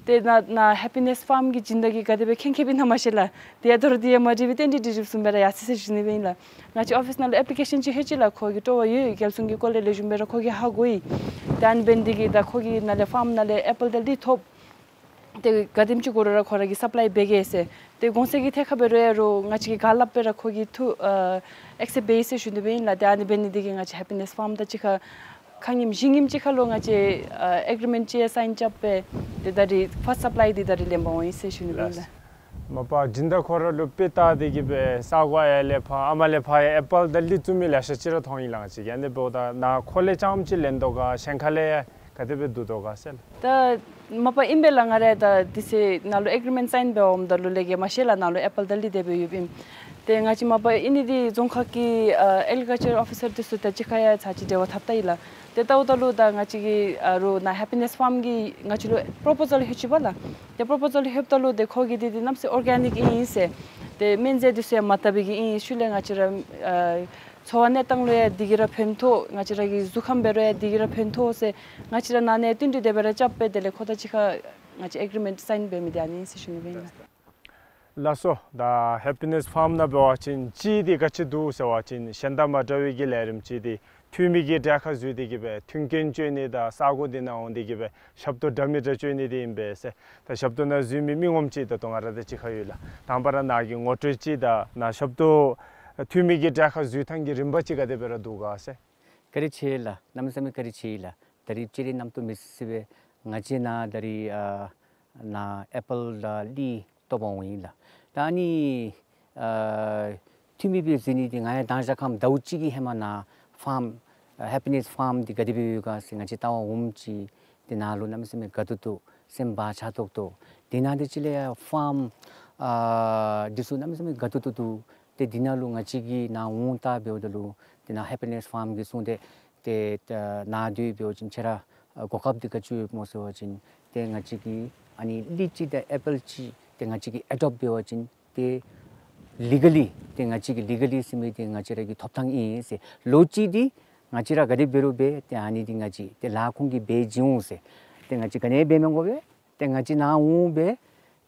ཏེ་ནཱ་ནཱ་ཧེ་པི་ནེས་ཕཱརམ་གྱི་སྦྱིན་བདག་གིས་ག་དེ་སྦེ་མཁྱེན་མཁྱེནམ་ཨིན་ན་མ་ཤེས་ལགས། ཏེ་ཡར་དོ་རུང་འདི་ཡང་མ་འགྲིག་པའི་རྟེན་འབྲེལ་འགྲིག་འགྲིགཔ་བཟུམ་སྦེ་ར་ཡར་སོ་ཡི་ཟེར་ཞུ་ནི་སྦེ་ཨིན་ལགས། ང་བཅས་ཨོ་ཕིས་ནང་ལུ་ཨེཔ་ལི་ཀེ་ཤཱན་ཅིག་ལྷོད་ཅི་ལགས། ཁོ་གིས་སྤྲོ་བ་ཡོད། རྒྱལ་སྲུང་གི་སྐོར་ལས་ལེགས་ཤོམ་སྦེ་ར་ཁོ་གིས་ཧ་གོ་ཡི། ཏེ་ཨ་ནི་འབད་ནི་འདི་གིས་ད་ཁོ་གིས་ནཱ་ལས་ཕཱརམ་ནང་ལས་ཨེ་པཱལ་དང་གླི་ཐོབ། ཏེ་ག་དེམ་ཅིག་དགོ་རུང་ར་ཁོ་ར་གིས་སབ་ལའི་འབད་གེ་ཟེར། ཏེ་གོང་ཚད་ཀྱི་ཐད་ཁར་འབད་རུང་ཡང་རུང་ང་བཅས་ཀྱིས་ག་སླབ་སྦེ་ར་ཁོ་གིས་ཐུགས་ཨ་ཨེག་སེབཊ་འབད་ཡི་ཟེར་ཞུ་ནི་སྦེ་ཨིན་ལགས། ཏེ་ཨ་ནི་འབད་ནི་འདི་གིས་ང་བཅས་ཧེ་པི་ནེས་ཕཱརམ་དང་གཅིག་ཁར་ཁ་ཉིནམ་བཞི་ཉིནམ་ཅིག་ཁར་ལུ་ང་བཅས་ཨ་ཨེག་རི་མེནཊ་ཅིག་སའིན་རྐྱབ་སྦེ་ཏེ་ད་རིས་ཕཱསཊ་སབ་ལའི་འདི་ད་རིས་ལེན་པར་འོང་ཡི་ཟེར་ཞུ་ནི་སྦེ་ཨིན་ལགས། མ་པ་སྦྱིན་བདག་ཁོ་ར་ལུ་དཔེ་བལྟ་སྟེ་གིས་སྦེ་ས་གོ་ཡར་ལས་ཕར་ཨ་མར་ལས་ཕར་ཡང་ཨེ་པཱལ་དང་གླི་བཙུགས་མི་ལེ་ཤ་ཅིག་ར་མཐོང་ཡི་ལགས། ང་བཅས་ཀྱིས་ཨ་ནི་འབདཝ་ད་ནཱ་ཁོ་ལས་རྐྱངམ་ཅིག་ལེན་དོ་ག་གཞན་ཁ་ལས་ཡང་ག་དེ་སྦེ་བསྡུ་དོ་ག་ཟེར་ལགས། ད་མ་པ་ཨིན་པས་ལགས། ང་ར་ད་དེ་ཚེ་ནཱ་ལུ་ཨེག་རི་མེནཊ་སའིན་འབད་འོངམ་ད་ལུ་ལས་ཀྱི་མ་ཤེས་ལགས། ནཱ་ལུ་ཨེ་པཱལ་དང་གླི་དེ་སྦེ་ཡོདཔ་ཨིན། ཏེ་ང་བཅས་མ་པ་ཨིན་ནི་འདི་རྫོང་ཁག་གི་ཨ་ཨེག་རི་ཀལ་ཅར་ཨོ་ཕི་སར་འདི་ཚུ་དང་གཅིག་ཁར་ཡང་ཚར་གཅིག་འབྲེལ་བ་འཐབ་ད་ཡི་ལགས། ཏེ་ལྟཝ་ད་ལུ་ད་ང་བཅས་ཀྱི་ཨ་རུང་ནཱ་ཧེ་པི་ནེས་ཕཱརམ་གྱིས་ང་བཅས་ལུ་པོརོ་པོ་ཟཱལ་ལྷོད་ཅི་པ་ལགས། ཏེ་པོརོ་པོ་ཟཱལ་ལྷོདཔ་ད་ལུ་ཏེ་ཁོ་གིས་འདི་འདི་གནམ་མེད་ས་མེད་ཨོར་གེ་ནིཀ་ཨིན་ཟེར། ཏེ་སྨན་རྫས་འདི་ཚུ་ཡང་མ་བཏབ་པའི་གི་ཨིན་ཟེར་ཞུ་ལས་ང་བཅས་ར་ཨ་འཚོ་བ་གནས་སྟངས་ལུ་ཡང་འདི་གིས་ར་ཕན་ཐོགས། ང་བཅས་ར་གི་གཟུགས་ཁམས་འབད་རུང་ཡང་འདི་གིས་ར་ཕན་ཐོགས་ཟེར་ང་བཅས་ར་ནཱ་ནས་བསྟུན་གྲོས་དེ་སྦེ་ར་རྐྱབ་སྦེ་དེ་ལས་ཁོ་དང་གཅིག་ཁར་ང་བཅས་ཨེག་རི་མེནཊ་སའིན་འབད་མི་འདི་ཨ་ནི་ཨིན་ཟེར་ཞུ་ནི་སྦེ་ཨིན་ལགས། ལགས་སོ། ད་ཧེ་པི་ནེས་ཕཱརམ་ནང་འབད་བ་ཅིན་གཅིག་འདི་ག་ཅི་འདུག་ཟེར་བ་ཅིན་གཞན་དང་མ་འདྲ་བའི་གི་ལས་རིམ་ཅིག་འདི་ འཐུས་མི་གི་གྲལ་ཁར་འཛུལ་ཏེ་གི་སྦེ་མཐུན་རྐྱེན་སྤྱོད་ནི་དང་ས་གོ་འདི་ནང་འོང་སྟེ་གི་སྦེ་ཞབས་ཏོག་འདྲ་མི་འདྲ་སྤྱོད་ནི་འདི་ཨིན་པས་ཟེར། ད་ཞབས་ཏོག་ནང་འཛུལ་མི་མི་ངོམ་ཅིག་ད་ལྟོ་ང་ར་དང་གཅིག་ཁར་ཡོད་ལགས། དང་པ་ར་ནཱ་གི་ངོ་སྤྲོད་ཅིག་དང་ནཱ་ཞབས་ཏོག་འཐུས་མི་གི་གྲལ་ཁར་འཛུལ་ཐངས་ཀྱི་རིམ་པ་ཅིག་ག་དེ་སྦེ་ར་འདུག་ག་ཟེར། བཀའ་དྲིན་ཆེ་ལགས། གནམ་མེད་ས་མེད་བཀའ་དྲིན་ཆེ་ལགས། ད་རིས་སྤྱིར་རྣམ་རྟོག་མི་སྲིད་པའི་ང་བཅས་ནཱ་ད་རིས་ཨ་ནཱ་ཨེ་པཱལ་དང་གླི་བཏོག་པར་འོང་ཡི་ལགས། ད་ཨ་ནི་ཨ་འཐུས་མི་སྦེ་འཛུལ་ནི་འདི་ང་ཡང་དང་ཞག་ཁམས་ཟླཝ་གཅིག་གི་ཧེ་མ་ནཱ་ཕཱརམ་ཨ་ཧེ་པི་ནེསི་ཕཱརམ་འདི་ག་དེ་སྦེ་ཡོད་ག་ཟེར་ང་བཅས་ལྟ་བར་འོངམ་ཅིག་ཏེ་ནཱ་ལུ་གནམ་མེད་ས་མེད་དགའ་ཏོག་ཏོ་སེམས་བག་ཆགས་ཏོག་ཏོ། དེ་ནང་དེ་ཅིག་ལས་ཡང་ཕཱརམ་ཨ་འདི་ཚུ་གནམ་མེད་ས་མེད་དགའ་ཏོག་ཏོ་འདུག། ཏེ་འདི་ནང་ལུ་ང་བཅས་ཀྱིས་ནཱ་འོང་ལྟ་འབདཝ་ད་ལུ་ཏེ་ནཱ་ཧེ་པི་ནེསི་ཕཱརམ་གྱིས་གསུངས་ཏེ་ཏེ་ད་ནཱ་སྡོད་འབད་བ་ཅིན་ཁྱེད་ར་གོ་སྐབས་འདི་ག་ཅི་ཡོདཔ་སྨོ་ཟེར་བ་ཅིན་ཏེ་ང་བཅས་ཀྱིས་ཨ་ནི་གླི་ཅིག་དང་ཨེ་པཱལ་ཅིག་ཏེ་ང་བཅས་ཀྱིས་ཨེ་ཌོབ་འབད་བ་ཅིན་ཏེ་ལི་ག་ལི་ཏེ་ང་བཅས་ཀྱི་ལི་ག་ལི་ཟེར་མི་འདི་ང་བཅས་ར་གི་ཐོབ་ཐངས་ཨིན་ཟེར། ལོ་གཅིག་འདི་ང་བཅས་ར་ག་དེ་འབད་རུང་འབད་ཏེ་ཨ་ནི་འདི་ང་བཅས་ཏེ་ལཱ་ཁོང་གིས་འབད་བྱིན་འོང་ཟེར། ཏེ་ང་བཅས་ག་ནི་འབད་མི་དགོ་པས། ཏེ་ང་བཅས་ནཱ་འོང་སྦེ་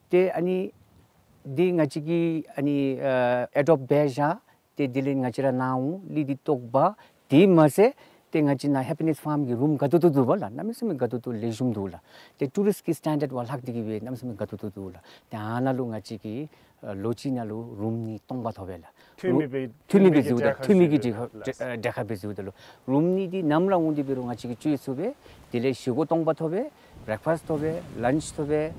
ཏེ་ཨ་ནི་འདི་ང་བཅས་ཀྱིས་ཨ་ནི་ཨ་ཨེ་ཌོབ་འབད་བཞག། ཏེ་དེ་ལས་ང་བཅས་ར་ནཱ་འོང་གླི་འདི་བཏོག་པ། དེ་མ་ཚད་ཏེ་ང་བཅས་ནཱ་ཧེ་པི་ནེསི་ཕཱརམ་གྱི་རུམ་དགའ་ཏོག་ཏོ་འདུག་པ་ལགས། གནམ་མེད་ས་མེད་དགའ་ཏོག་ཏོ་ལེགས་ཤོམ་འདུག་ལགས། ཏེ་ཊུ་རིསཊ་ཀྱི་སི་ཊེན་ཌརཌ་བ་ལྷག་སྟེ་གི་སྦེ་གནམ་མེད་ས་མེད་དགའ་ཏོག་ཏོ་འདུག་ལགས། ཏེ་ཨ་ནཱ་ལུ་ང་བཅས་ཀྱིས་ཨ་ལོ་གཅིག་ནང་ལུ་རུམ་གཉིས་སྟོང་པ་ཐོབ་པས་ལགས། འཐུས་མི་སྦེ་འཐུས་མི་སྦེ་འཛུལཝ་ད་འཐུས་མི་གི་གྲལ་ཁར་འཛུལཝ་ད་ལུ་རུམ་གཉིས་འདི་གྲལ་ཁར་སྦེ་འཛུལཝ་ད་ལུ་རུམ་གཉིས་འདི་ནམ་ར་འོང་སྟེ་འབད་རུང་ང་བཅས་ཀྱིས་སྤྱོད་ཚུགས་པས། དེ་ལས་བཞེས་སྒོ་སྟོང་པ་ཐོབ་པས། བེ་རེག་ཕཱསཊ་ཐོབ་པས། ལཱནཆ་ཐོབ་པས།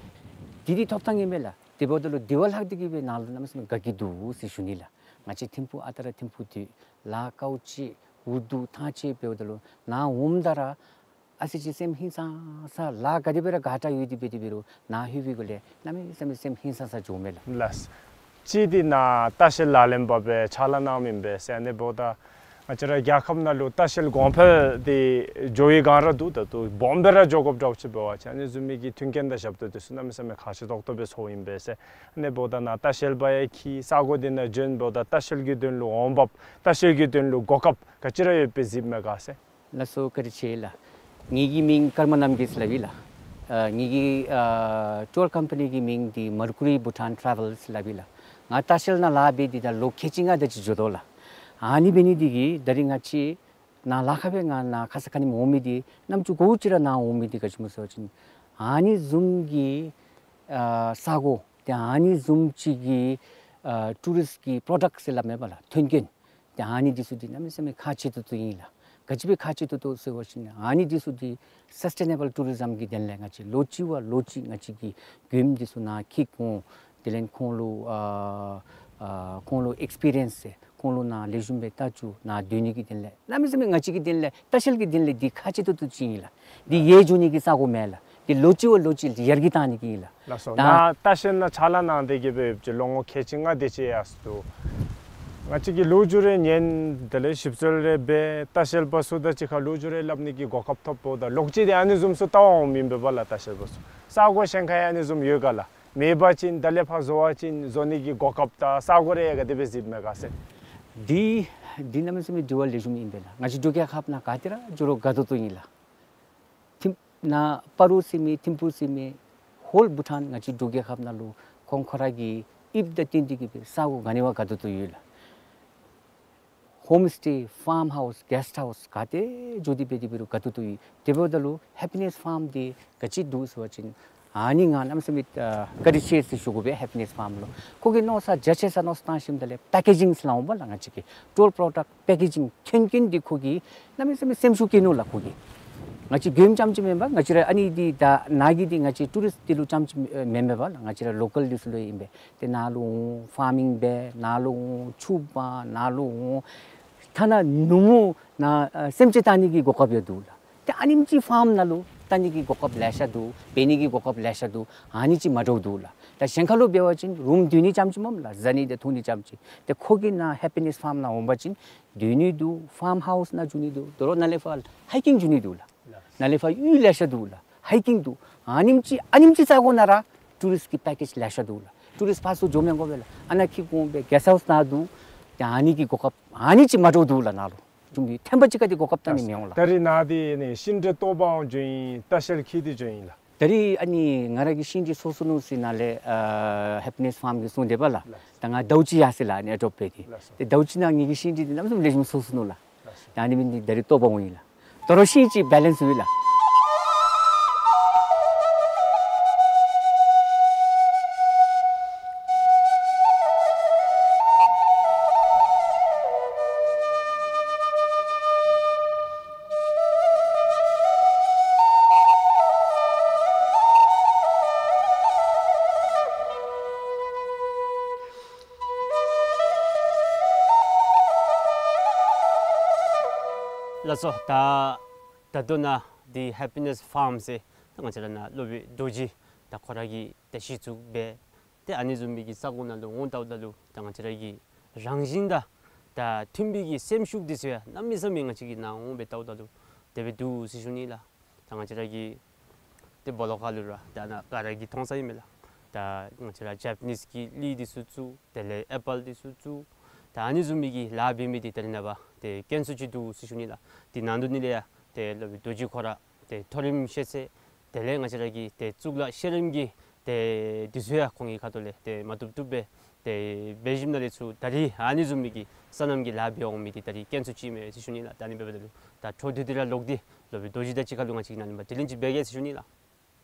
འདི་འདི་ཐོབ་ཐངས་ཨིན་པས་ལགས། དེ་འབདཝ་ད་ལུ་དེ་བ་ལྷག་སྟེ་གི་སྦེ་ནཱ་ལུ་གནམ་མེད་ས་མེད་དགའ་སྐྱིད་འདུག་ཟེར་ཞུ་ནི་ལགས། ང་བཅས་ཐིམ་ཕུག་ཨ་རྟག་ར་ཐིམ་ཕུག་འདི་ལཱ་དཀའཝ་སྤྱད་འུ་སྡུག་ཐང་ཆད་འབདཝ་ད་ལུ་ནཱ་འོངམ་ད་ར་ཨ་ཙི་ཅིག་སེམས་ཧིང་སངས་ས་ལཱ་ག་དེ་སྦེ་ར་དགའ་དྲགས་ཡོད་དེ་འབད་དེ་འབད་རུང་ནཱ་ལྷོད་པའི་སྒང་ལས་གནམ་མེད་ས་མེད་སེམས་ཧིང་སངས་ས་འགྱོཝ་མས་ལགས། ལགས། གཅིག་འདི་ནཱ་ལྟ་བཤལ་ལག་ལེན་པ་སྦེ་ཕྱག་ལཱ་གནངམ་ཨིན་པས་ཟེར། ཨ་ནི་འབདཝ་ད་ང་བཅས་ར་རྒྱལ་ཁབ་ནང་ལུ་ལྟ་བཤལ་གོང་འཕེལ་འདི་འགྱོ་བའི་སྒང་ར་འདུག། ད་ལྟོ་སྦོམ་སྦེ་ར་འགྱོ་དགོཔ་འདྲཝ་ཅིག་འབད་བ་ཅིན་ཨ་ནི་བཟུམ་མའི་གི་མཐུན་རྐྱེན་དང་ཞབས་ཏོག་འདི་ཚུ་གནམ་མེད་ས་མེད་ཁག་ཆེ་ཏོག་ཏོ་སྦེ་ཚོརཝ་ཨིན་པས་ཟེར། ཨ་ནི་འབདཝ་ད་ནཱ་ལྟ་བཤལ་པ་ཡང་འཁྱིད། ས་གོ་འདི་ནང་བྱོན་འབདཝ་ད་ལྟ་བཤལ་གྱི་དོན་ལུ་འོང་འབབ་ལྟ་བཤལ་གྱི་དོན་ལུ་གོ་སྐབས་ག་ཅི་ར་ཡོད་པའི་གཟིགསཔ་མས་ག་ཟེར། ལགས་སོ། བཀའ་དྲིན་ཆེ་ལགས། ངེ་གི་མིང་ཀརྨ་རྣམ་རྒྱལ་ཟེར་སླབ་ཨིན་ལགས། ཨ་ངེ་གི་ཨ་ཊུར་ཀམ་པ་ནི་གི་མིང་འདི་མར་ཀུ་རི་བྷུ་ཊཱན་ཊ་རེ་ཝེལ་ཟེར་སླབ་ཨིན་ལགས། ང་ལྟ་བཤལ་ནང་ལཱ་འབད་དེ་ད་ལོ་ཁལ་གཅིག་ལྔ་དེ་ཅིག་འགྱོ་དོ་ལགས། ཨ་ནི་འབད་ནི་འདི་གིས་ད་རིས་ང་བཅས་ནཱ་ལཱ་ཁག་སྦེ་ང་ནཱ་ཁ་ས་ཁ་ཉིནམ་འོང་མི་འདི་རྣམ་ཅོ་གོ་ཅི་ར་ནཱ་འོང་མི་འདི་ག་ཅི་སྨོ་ཟེར་བ་ཅིན་ཨ་ནི་བཟུམ་གྱི་ཨ་ས་གོ་ཏེ་ཨ་ནི་བཟུམ་ཅིག་གི་ཨ་ཊུ་རིསཊ་ཀྱི་པྲོ་ཌཀཊ་ཟེར་སླབ་མས་པ་ལགས། མཐུན་རྐྱེན། ཏེ་ཨ་ནི་འདི་ཚུ་འདི་གནམ་མེད་ས་མེད་ཁག་ཆེ་ཏོག་ཏོ་ཨིན་ལགས། ག་ཅི་སྦེ་ཁག་ཆེ་ཏོག་ཏོ་ཟེར་བ་ཅིན་ཨ་ནི་འདི་ཚུ་འདི་སཱསི་ཊེ་ནེ་བཱལ་ཊུ་རི་ཛམ་གྱི་དོན་ལས་ང་བཅས་ལོ་གཅིག་བ་ལོ་གཅིག་ང་བཅས་ཀྱིས་མགྱོནམ་འདི་ཚུ་ནཱ་འཁྱིད་འོང་། དེ་ལས་ཁོང་ལུ་ཨ་ཨ་ཁོང་ལུ་ཨེགསི་པི་རི་ཡེནསི་ཟེར་ཁོང་ལུ་ནཱ་ལེགས་ཤོམ་སྦེ་ལྟ་བཅུག། ནཱ་སྡོད་ནི་གི་དོན་ལས་གནམ་མེད་ས་མེད་ང་བཅས་ཀྱི་དོན་ལས་ལྟ་བཤལ་གྱི་དོན་ལས་འདི་ཁག་ཆེ་ཏོག་ཏོ་ཅིག་ཨིན་ལགས། འདི་ཡལ་འགྱོ་ནི་གི་ས་གོ་མེན་ལགས། འདི་ལོ་གཅིག་བ་ལོ་གཅིག་ཡར་རྒྱས་བཏང་ནི་གི་ཨིན་ལགས། ལགས་སོ། ད་ནཱ་ལྟ་བཤལ་ནང་ཕྱག་ལཱ་གནང་སྟེ་གི་སྦེ་ཡོདཔ་ཅིག་ལོ་ངོ་ཁལ་གཅིག་ལྔ་དེ་ཅིག་ཡར་སོང་འདུག། ང་བཅས་ཀྱིས་ལོ་རྒྱུས་རེ་ཉན། དེ་ལས་ཞིབ་འཚོལ་རེ་འབད། ལྟ་བཤལ་པ་ཚུ་དང་གཅིག་ཁར་ལོ་རྒྱུས་རེ་སླབ་ནི་གི་གོ་སྐབས་ཐོབ་འབདཝ་ད་ལོག་ཅི་དེ་ཨ་ནི་བཟུམ་ཚུ་ལྟ་བར་འོངམ་ཨིན་པས་པ་ལགས། ལྟ་བཤལ་པ་ཚུ་ས་གོ་གཞན་ཁར་ཡང་ཨ་ནི་བཟུམ་ཡོད་ག་ལགས། མེད་པ་ཅིན་ད་ལས་ཕར་བཟོ་བ་ཅིན་བཟོ་ནི་གི་གོ་སྐབས་དང་ས་གོ་རེ་ཡང་ག་དེ་སྦེ་གཟིགསཔ་མས་ག་ཟེར། འདི་འདི་གནམ་མེད་ས་མེད་དྲི་བ་ལེགས་ཤོམ་ཨིན་པས་ལགས། ང་བཅས་འབྲུག་རྒྱལ་ཁབ་ནང་ག་ཏེ་ར་འགྱོ་རུང་དགའ་ཏོག་ཏོ་ཨིན་ལགས། ཐིམ་ནཱ་སྤ་རོ་ཟེར་མི་ཐིམ་ཕུག་ཟེར་མི་ཧོལ་བྷུ་ཊཱན་ང་བཅས་འབྲུག་རྒྱལ་ཁབ་ནང་ལུ་ཁོང་ཁོ་ར་གི་དབྱིབས་དང་བསྟུན་ཏེ་གི་སྦེ་ས་གོ་ག་ནི་བ་དགའ་ཏོག་ཏོ་ཡོད་ལགས། ཧོམ་སི་ཊེ་ཕཱརམ་ཧའུསི་གེསཊ་ཧའུསི་ག་ཏེ་འགྱོ་སྟེ་འབད་དེ་འབད་རུང་དགའ་ཏོག་ཏོ་ཡོད། དེ་འབདཝ་ད་ལུ་ཧེ་པི་ནེསི་ཕཱརམ་འདི་ག་ཅི་འདུག་ཟེར་བ་ཅིན་ཨ་ནི་ང་གནམ་མེད་ས་མེད་ཨ་བཀའ་དྲིན་ཆེ་ཟེར་ཞུ་དགོ་པས། ཧེ་པི་ནེསི་ཕཱརམ་ལུ་ཁོ་གིས་མནོ་བསམ་རྒྱ་ཆེ་ས་མནོ་བསམ་བཏང་ཞིནམ་ད་ལས་པེ་ཀེ་ཇིང་ཟེར་སླབ་འོང་པ་ལགས། ང་བཅས་ཀྱི་ཊུར་པྲོ་ཌཀཊ་པེ་ཀེ་ཇིང་མཐུན་རྐྱེན་འདི་ཁོ་གིས་གནམ་མེད་ས་མེད་སེམས་ཤུགས་བསྐྱེད་ནུག་ལགས་ཁོ་གིས། ང་བཅས་མགྱོནམ་རྐྱངམ་ཅིག་མེན་པར་ང་བཅས་ར་ཨ་ནི་འདི་ད་ནཱ་གི་འདི་ང་བཅས་ཊུ་རིསཊ་འདི་ལུ་རྐྱངམ་ཅིག་མེན་མེན་པར་ལགས། ང་བཅས་ར་ལོ་ཀཱལ་འདི་ཚུ་ལུ་ཨིན་པས། ཏེ་ནཱ་ལུ་འོང་ཕཱར་མིང་འབད། ནཱ་ལུ་འོང་ཕྱུགཔ་འབག། ནཱ་ལུ་འོང་ཐ་ན་ནུབ་མོ་ནཱ་ཨ་སེམས་ཅན་བལྟ་ནི་གི་གོ་སྐབས་ཡང་འདུག་ལགས། ཏེ་ཨ་ནེམ་ཅིག་ཕཱརམ་ནང་ལུ་བལྟ་ནི་གི་གོ་སྐབས་ལེ་ཤ་འདུག། འབད་ནི་གི་གོ་སྐབས་ལེ་ཤ་འདུག། ཨ་ནི་ཅིག་མ་འདྲཝ་འདུག་ལགས། ད་གཞན་ཁ་ལུ་འབད་བ་ཅིན་རུམ་སྡོད་ནི་རྐྱངམ་ཅིག་མས་ལགས། བཟའ་ནི་དང་འཐུང་ནི་རྐྱངམ་ཅིག། ཏེ་ཁོ་གི་ནཱ་ཧེ་པི་ནེསི་ཕཱརམ་ནང་འོང་པ་ཅིན་སྡོད་ནི་འདུག། ཕཱརམ་ཧའུསི་ནང་འགྱོ་ནི་འདུག། དོ་རུང་ནཱ་ལས་ཕར་ཧའི་ཀིང་འགྱོ་ནི་འདུག་ལགས། ནཱ་ལས་ཕར་གཡུས་ལེ་ཤ་འདུག་ལགས། ཧའི་ཀིང་འདུག། ཨ་ནེམ་ཅིག་ཨ་ནེམ་ཅིག་ས་གོ་ནང་ར་ཊུ་རིསཊ་ཀྱི་པེ་ཀེཇ་ལེ་ཤ་འདུག་ལགས། ཊུ་རིསཊ་ཕར་ཚུར་འགྱོ་མི་དགོ་པས་ལགས། ཨ་ནཱ་འཁྱིད་འོང་སྦེ་གེསཊ་ཧའུསི་ནང་འདུག། ཏེ་ཨ་ནི་གི་གོ་སྐབས་ཨ་ནི་ཅིག་མ་འདྲཝ་འདུག་ལགས། ནཱ་ལུ་ཅུང་གི་ཐེམ་པ་ཅིག་ག་དེ་གོ་སྐབས་བལྟ་ནི་མི་འོང་ལགས། ད་རིས་ནཱ་འདི་ནི་ཤིང་འབྲས་བཏོག་པར་འགྱོ་ཡི་ལྟ་བཤལ་འཁྱིད་དེ་འགྱོ་ཡི་ལགས། ད་རིས་ཨ་ནི་ང་ར་གི་ཤིང་འབྲས་སོ་སོ་ནུག་ཟེར་ནཱ་ལས་ཨ་ཧེ་པི་ནེསི་ཕཱརམ་གྱིས་གསུངས་དེས་པ་ལགས། ལགས། ད་ང་ཟླཝ་གཅིག་ཡར་སོང་ཡི་ལགས། ཨ་ནི་ཨེ་ཌོབ་འབད་དེ། ལགས་སོ། ཏེ་ཟླཝ་གཅིག་ནང་ངེ་གི་ཤིང་འབྲས་འདི་གནམ་མེད་ས་མེད་ལེགས་ཤོམ་སོ་སོ་ནུག་ལགས། ཨ་ནི་མི་འདི་ད་རིས་བཏོག་པ་འོང་ཡི་ལགས། དོ་རུང་ཤིང་ཅིག་བེ་ལེནསི་ཡོད་ལགས། ལགས་སོ། ད་ད་ལྟོ་ནཱ་འདི་ཧེ་པི་ནེསི་ཕཱརམ་ཟེར་ད་ང་བཅས་ར་ནཱ་སློབ་དཔོན་རྡོ་རྗེ་ད་ཁོ་ར་གིས་ད་གཞི་བཙུགས་འབད། ཏེ་ཨ་ནི་བཟུམ་མའི་གི་ས་གོ་ནང་ལུ་འོང་ལྟཝ་ད་ལུ་ད་ང་བཅས་ར་གི་རང་བཞིན་དང་ད་མཐུན་པའི་གི་སེམས་ཤུགས་འདི་ཚུ་ཡང་གནམ་མེད་ས་མེད་ང་བཅས་ཀྱིས་ནཱ་འོང་སྦེ་ལྟཝ་ད་ལུ་དེ་སྦེ་འདུག་ཟེར་ཞུ་ནི་ལགས། ད་ང་བཅས་ར་གི་ཏེ་སྦོ་ལོགས་ཁ་ལུ་ར་ད་ནཱ་ག་ར་གིས་མཐོང་ས་ཨིན་མས་ལགས། ད་ང་བཅས་ར་ཇ་པ་ནིསི་གི་གླི་འདི་ཚུ་བཙུགས། དེ་ལས་ཨེ་པཱལ་འདི་ཚུ་བཙུགས། ད་ཨ་ནི་བཟུམ་མའི་གི་ལཱ་འབད་མི་འདི་ད་རེས་ནངས་པ་ཏེ་དཀོན་སུ་ཅིག་འདུག་ཟེར་ཞུ་ནི་ལགས། དེ་ནང་དོག་ནི་ལས་ཡང་ཏེ་སློབ་དཔོན་རྡོ་རྗེ་ཁོ་ར་ཏེ་མཐོ་རིམ་ཤེས་ཚད་དེ་ལས་ང་བཅས་ར་གི་ཏེ་གཙུག་ལག་ཤེས་རིག་གི་ཏེ་འདི་ཚུ་ཡང་ཁོང་གི་ཁ་ཐུག་ལས་ཏེ་མ་བཏུབ་བཏུབ་སྦེ་ཏེ་འབད་ཞིནམ་ལས་ཚུར་ད་རིས་ཨ་ནི་བཟུམ་མའི་གི་སོ་ནམ་གྱི་ལཱ་འབད་འོང་མི་འདི་ད་རིས་དཀོན་སུ་ཅིག་མས་ཟེར་ཞུ་ནི་ལགས། ད་ཨ་ནི་འབདཝ་ད་ལུ་ད་འཕྲོ་མཐུད་དེ་ར་ལོག་སྟེ་སློབ་དཔོན་རྡོ་རྗེ་དང་གཅིག་ཁར་ལུ་ང་བཅས་ཀྱིས་ནཱ་ལུ་མ་དྲི་ལན་ཅིག་འབད་གེ་ཟེར་ཞུ་ནི་ལགས།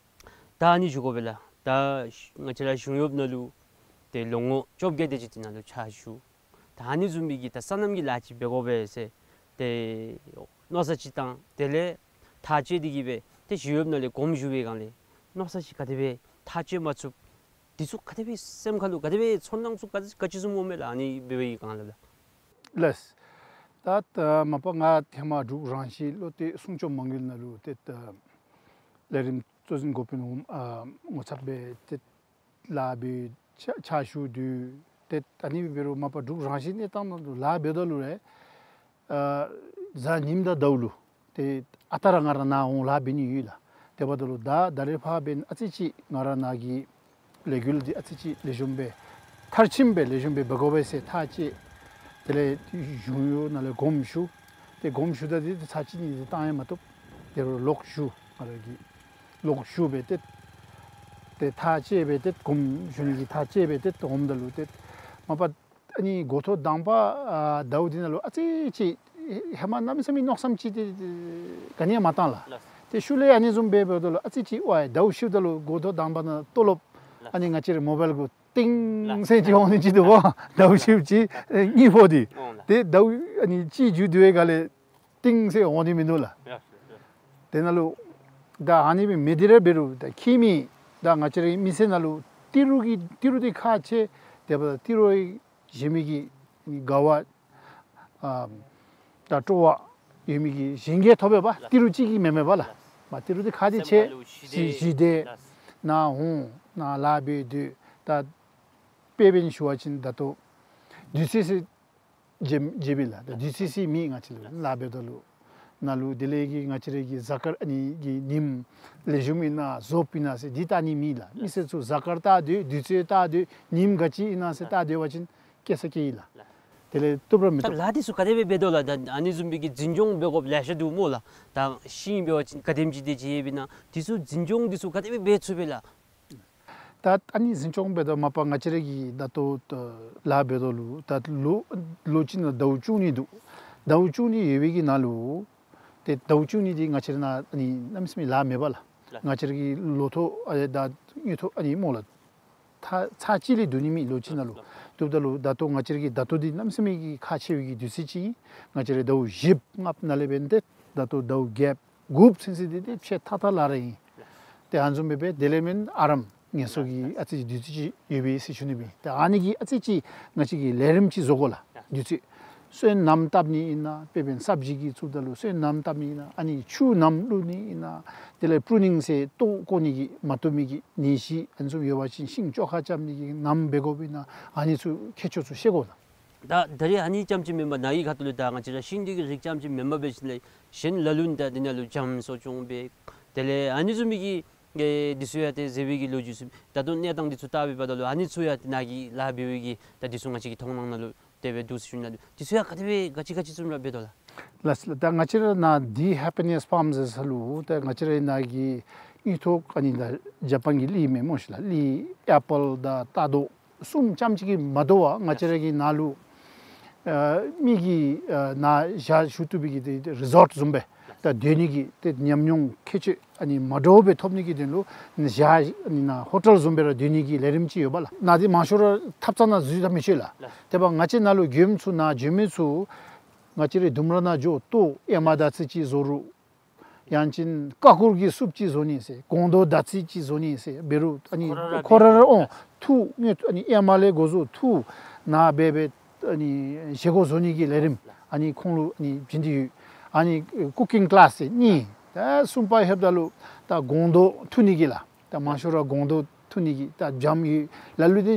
ད་ཨ་ནི་ཞུ་དགོ་པས་ལགས། ད་ང་བཅས་ར་གཞུང་གཡོགཔ་ནང་ལུ་ཏེ་ལོ་ངོ་བཅོ་བརྒྱད་དེ་ཅིག་དེ་ནང་ལུ་ཕྱག་ཞུ། ད་ཨ་ནི་བཟུམ་མའི་གི་ད་སོ་ནམ་གྱི་ལཱ་ཅིག་འབད་དགོ་པས་ཟེར་ཏེ་མནོ་བསམ་ཅིག་བཏང་། དེ་ལས་ཐག་བཅད་དེ་གིས་སྦེ་ཏེ་གཞུང་གཡོགཔ་ནང་ལས་དགོངསམ་ཞུ་བའི་སྒང་ལས་མནོ་བསམ་ཅིག་ག་དེ་སྦེ་ཐག་བཅད་མ་ཚུགས། འདི་ཚུ་ག་དེ་སྦེ་སེམས་ཁ་ལུ་ག་དེ་སྦེ་ཚོར་སྣང་ཚུ་ག་ག་ཅི་བཟུམ་འོང་མས་ལགས། ཨ་ནི་འབད་བའི་སྒང་ལས་ལགས། ལགས། ད་ད་མ་པ་ང་ཧེ་མ་འབྲུག་རང་བཞིན་བློ་གཏད་སྲུང་སྐྱོབ་མ་དངུལ་ནང་ལུ་ཏེ་ད་ལས་རིམ་གཙོ་འཛིན་འགོ་དཔོན་འོགམ་ཨ་ངོ་ཚབ་སྦེ་ཏེ་ལཱ་འབད་ཕྱག་ཕྱག་ཞུ་དོ། ཏེ་ཨ་ནི་འབད་རུང་མ་པ་འབྲུག་རང་བཞིན་གནས་སྟངས་ནང་ལུ་ལཱ་འབདཝ་ད་ལུ་ར་ཨ་གཟའ་ཉིམ་དང་ཟླཝ་ལུ་ཏེ་ཨ་རྟག་ར་ང་ར་ནཱ་འོང་ལཱ་འབད་ནི་ཡོད་ལགས། དེ་འབདཝ་ད་ལུ་ད་ད་རེས་ཕར་འབདན་ཨ་ཙི་ཅིག་ང་ར་ནཱ་གི་ལས་འགུལ་འདི་ཨ་ཙི་ཅིག་ལེགས་ཤོམ་སྦེ་མཐར་ཕྱིནམ་སྦེ་ལེགས་ཤོམ་སྦེ་འབད་དགོ་པས་ཟེར་ཐག་བཅད། དེ་ལས་གཞུང་གཡོག་ནང་ལས་དགོངསམ་ཞུ། ཏེ་དགོངསམ་ཞུཝ་ད་འདི་ཚར་གཅིག་གཉིས་འདི་བཏང་ཡང་མ་བཏུབ། དེ་རུང་ལོག་ཞུ། ང་ར་གིས་ལོག་ཞུ་སྦེ་ཏེ་ཏེ་ཐག་བཅད་སྦེ་ཏེ་དགོངསམ་ཞུ་ནི་གི་ཐག་བཅད་སྦེ་ཏེ་འོངམ་ད་ལུ་ཏེ་མ་པ་ཨ་ནི་འགོ་ཐོག་དང་པ་ཨ་ཟླཝ་འདི་ནང་ལུ་ཨ་ཙི་ཅིག་ཧེ་མ་གནམ་མེད་ས་མེད་མནོ་བསམ་ཅིག་ཏེ་ག་ནི་ཡང་མ་བཏང་ལགས། ལགས། ཏེ་ཤུལ་ལས་ཨ་ནི་བཟུམ་སྦེ་འབདཝ་ད་ལུ་ཨ་ཙི་ཅིག་ཝའི་ཟླཝ་བཞི་པ་ད་ལུ་འགོ་ཐོག་དང་པ་ནང་ལྟོ་ལོབ་ལགས། ཨ་ནི་ང་བཅས་རའི་མོ་བཱའིལ་གུ་ཏིང་ཟེར་ཅིག་འོང་ནི་ཅིག་འདུག་པ། ཟླཝ་བཞི་པ་ཅིག་ཨེ་གཉིས་པོ་འདི། འོང་ལགས། ཏེ་ཟླཝ་ཨ་ནི་གཅིག་མཇུག་བསྡུ་བའི་སྒང་ལས་ཏིང་ཟེར་འོང་ནི་མིན་འདུག་ལགས། ཡ་ཡ་ཡ། དེ་ནང་ལུ་ད་ཨ་ནི་སྦེ་མི་འདི་ར་འབད་རུང་ད་ཁྱིམ་མི་ད་ང་བཅས་རའི་མི་ཚེ་ནང་ལུ་ཏི་རུ་གི་ཏི་རུ་འདི་ཁག་ཆེ། དེ་འབདཝ་ད་ཏི་རུ་བཞེས་མི་གི་དགའ་བ་ཨ་ད་སྤྲོ་བ་ཡོད་མི་གི་གཞན་གྱིས་ཐོབ་པས་པ། ཏི་རུ་གཅིག་གིས་མེན་མས་པ་ལགས། མ་ཏི་རུ་འདི་ཁག་འདི་ཆེ། སེམས་ཁ་ལུ་ཞི་བདེ་ཞི་བདེ་ལགས། ནཱ་འོང་ནཱ་ལཱ་འབད་སྡོད། ད་དཔེ་འབད་ནི་ཞུ་བ་ཅིན་ད་ལྟོ་དུས་ཚོད་ཟེར་བརྗེ་བརྗེ་བས་ལགས། ད་དུས་ཚོད་ཟེར་མེད། ང་བཅས་ལུ་ལཱ་འབདཝ་ད་ལུ་ནཱ་ལུ་དེ་ལས་ཀྱི་ང་བཅས་རའི་གི་གཟའ་སྐར་ཨ་ནི་གི་ཉིནམ་ལེགས་ཤོམ་ཨིན་ན་རྫོབ་ཨིན་ན་ཟེར་འདི་བལྟ་ནི་མེད་ལགས། མི་སེར་ཚུ་གཟའ་སྐར་བལྟ་སྡོད། དུས་ཚོད་བལྟ་སྡོད། ཉིནམ་ག་ཅི་ཨིན་ན་ཟེར་བལྟ་སྡོད་པ་ཅིན་སྐྱེ་ས་སྐྱེ་ཡི་ལགས། དེ་ལས་བཏུབ་ར་མི་ད་བཏུབ། ལཱ་འདི་ཚུ་ག་དེ་སྦེ་འབད་དོ་ལགས། ད་ཨ་ནི་བཟུམ་མའི་གི་འཛིན་སྐྱོང་འབད་དགོཔ་ལེ་ཤ་འདུག་སྨོ་ལགས། ད་ཤིང་འབད་བ་ཅིན་ག་དེམ་ཅིག་དེ་ཅིག་ཡོདཔ་ཨིན་ན་འདི་ཚུ་འཛིན་སྐྱོང་འདི་ཚུ་ག་དེ་སྦེ་འབད་ཚུགས་པས་ལགས། ད་ཨ་ནི་འཛིན་སྐྱོང་འབད་དོ་མ་པ་ང་བཅས་ར་གི་ད་ལྟོ་ལཱ་འབད་དོ་ལུ་ད་ལོ་ལོ་གཅིག་ནང་ཟླཝ་བཅུ་གཉིས་འདུག། ཟླཝ་བཅུ་གཉིས་ཡོད་པའི་གི་ནང་ལུ་ཏེ་ཟླཝ་བཅུ་གཉིས་འདི་ང་བཅས་ར་ནཱ་ཨ་ནི་གནམ་མེད་ས་མེད་ལཱ་མེད་པ་ལགས། ལགས། ང་བཅས་ར་གི་ལོ་ཐོག་ཨ་ད་དངུལ་ཐོག་ཨ་ནི་སྨོ་ལགས། ཚར་ཚར་གཅིག་ལས་བསྡུ་ནི་མེད་ལོ་གཅིག་ནང་ལུ། ལགས། བསྡུཝ་ད་ལུ་ད་ལྟོ་ང་བཅས་ར་གི་ད་ལྟོ་འདི་གནམ་མེད་ས་མེད་ཀྱི་ཁག་ཆེ་བའི་གི་དུས་ཚོད་ཅིག་ཨིན། ང་བཅས་ར་ཟླཝ་བཞི་ལྔ་ནང་ལས་འབད་ཏེ་ད་ལྟོ་ཟླཝ་བརྒྱད་དགུ་ཚུན་ཚོད་འདི་ཏེ་ཕྱེད་ཐག་ཐག་ལཱ་ར་ཨིན། ཏེ་ཨ་ནི་བཟུམ་སྦེ་འབད་དེ་ལས་མེན་ཨ་རམ་ངལ་གསོ་གི་ཨ་ཙི་ཅིག་དུས་ཚོད་ཅིག་ཡོད་པས་ཟེར་ཞུ་ནི་སྦེ། ཏེ་ཨ་ནི་གིས་ཨ་ཙི་ཅིག་ང་བཅས་ཀྱིས་ལས་རིམ་ཅིག་བཟོ་དགོ་ལགས། དུས་ཚོད་སོན་སྣུམ་བཏབ་ནི་ཨིན་ན་དཔེ་འབད་ན་སབ་ཇི་གི་བཙུགསཔ་ད་ལུ་སོན་སྣུམ་བཏབ་ནི་ཨིན་ན་ཨ་ནི་ཆུ་སྣུམ་བླུག་ནི་ཨིན་ན་དེ་ལས་པུ་རུ་ནིང་ཟེར་བཏོག་བཀོ་ནི་གི་མ་བཏུབ་མི་གི་ནད་གཞི་ཨ་ནི་ཚུ་ཡོད་པ་ཅིན་ཤིང་བཅོ་ཁ་རྐྱབ་ནི་གི་སྣུམ་འབད་དགོཔ་ཨིན་ན་ཨ་ནི་ཚུ་ཁྱད་ཆོས་ཚུ་ཤེས་དགོ་ལགས། ད་ད་རེས་ཨ་ནི་རྐྱངམ་ཅིག་མེན་པར་ནཱ་གི་ཁ་ཐུག་ལུ་ད་ང་བཅས་ར་ཤིང་འདི་གི་རིགས་རྐྱངམ་ཅིག་མེན་པར་འབད་ཞིནམ་ལས་གཞན་ལ་ལུ་ད་འདི་ནང་ལུ་རྒྱ་མཚོ་སྐྱོང་འབད་དེ་ལས་ཨ་ནི་བཟུམ་མའི་གི་ཨེ་འདི་ཚུ་ཡང་ཏེ་ཟེར་བའི་གི་ལོ་རྒྱུས་ཚུ་ད་ལྟོ་གནས་སྟངས་འདི་ཚུ་བལྟ་བའི་བར་ན་ལུ་ཨ་ནི་ཚུ་ཡང་ཏེ་ནཱ་གི་ལཱ་འབད་བའི་གི་ད་འདི་ཚུ་ང་བཅས་ཀྱི་མཐོང་སྣང་ནང་ལུ་དེ་སྦེ་འདུག་ཟེར་ཞུ་ནི་ལགས། འདི་ཚུ་ཡང་ག་དེ་སྦེ་ག་ཅི་ག་ཅི་བཟུམ་ར་འབད་དོ་ལགས། ལགས་ལགས། ད་ང་བཅས་ར་ནཱ་འདི་ཧེ་པི་ནེསི་ཕཱརམ་ཟེར་ས་ལུ་ད་ང་བཅས་ར་ནཱ་གི་དངུལ་ཐོག་ཨ་ནི་ད་ཇ་པཱན་གྱི་གླི་མེན་སྨོ་ཤིག་ལགས། གླི་ཨེ་པཱལ་དང་རྟ་རྡོག་གསུམ་རྐྱངམ་ཅིག་གིས་མ་དོ་བར་ང་བཅས་ར་གི་ནཱ་ལུ་ ཨ་མི་གིས་ཨ་ནཱ་ཞག་བཞུགས་བཏུབ་པའི་གི་ཏེ་རི་ཟོཊ་བཟུམ་སྦེ་ད་སྡོད་ནི་གི་ཏེ་ཉམས་མྱོང་ཁྱད་ཆོས་ཨ་ནི་མ་འདྲཝ་སྦེ་ཐོབ་ནི་གི་དོན་ལུ་ཞག་ཨ་ནི་ནཱ་ཧོ་ཊེལ་བཟུམ་སྦེ་ར་སྡོད་ནི་གི་ལས་རིམ་ཅིག་ཡོད་པ་ལགས། ནཱ་འདི་མང་ཤོས་ར་ཐབ་ཚང་ནང་འཛུལ་ད་མི་ཆོག་ལགས། དེ་འབདཝ་ང་བཅས་ནཱ་ལུ་མགྱོནམ་ཚུ་ནཱ་འགྱོ་མི་ཚུ་ང་བཅས་རའི་ལྡུམ་ར་ནང་འགྱོ་ལྟོ་ཨེ་མ་དར་ཚིལ་ཅིག་བཟོ་རུང་ཡང་ཅིན་ཀ་ཀུར་གྱི་སུབ་ཅིག་བཟོ་ནི་ཟེར་སྒོང་རྡོག་དར་ཚིལ་ཅིག་བཟོ་ནི་ཟེར་འབད་རུང་ཨ་ནི་ཁོ་ར་ར་ཁོ་ར་ར་འོང་འཐུ་ནི་ཨ་ནི་ཨེ་མ་ལས་འགོ་བཟུང་འཐུ་ནཱ་འབད་འབད་ཨ་ནི་བཞེས་སྒོ་བཟོ་ནི་གི་ལས་རིམ་ཨ་ནི་ཁོང་ལུ་ཨ་ནི་བྱིན་ཏེ་ཡོད། ཨ་ནི་ཀུ་ཀིང་ཀི་ལཱསི་ཟེར་གཉིས། ད་གསུམ་པ་ལྷོདཔ་ད་ལུ་ད་སྒོང་རྡོག་འཐུ་ནི་གི་ལགས། ད་མང་ཤོས་ར་སྒོང་རྡོག་འཐུ་ནི་གི་ད་སྦྱངམ་ཡོད། ལ་ལུ་ཏེ་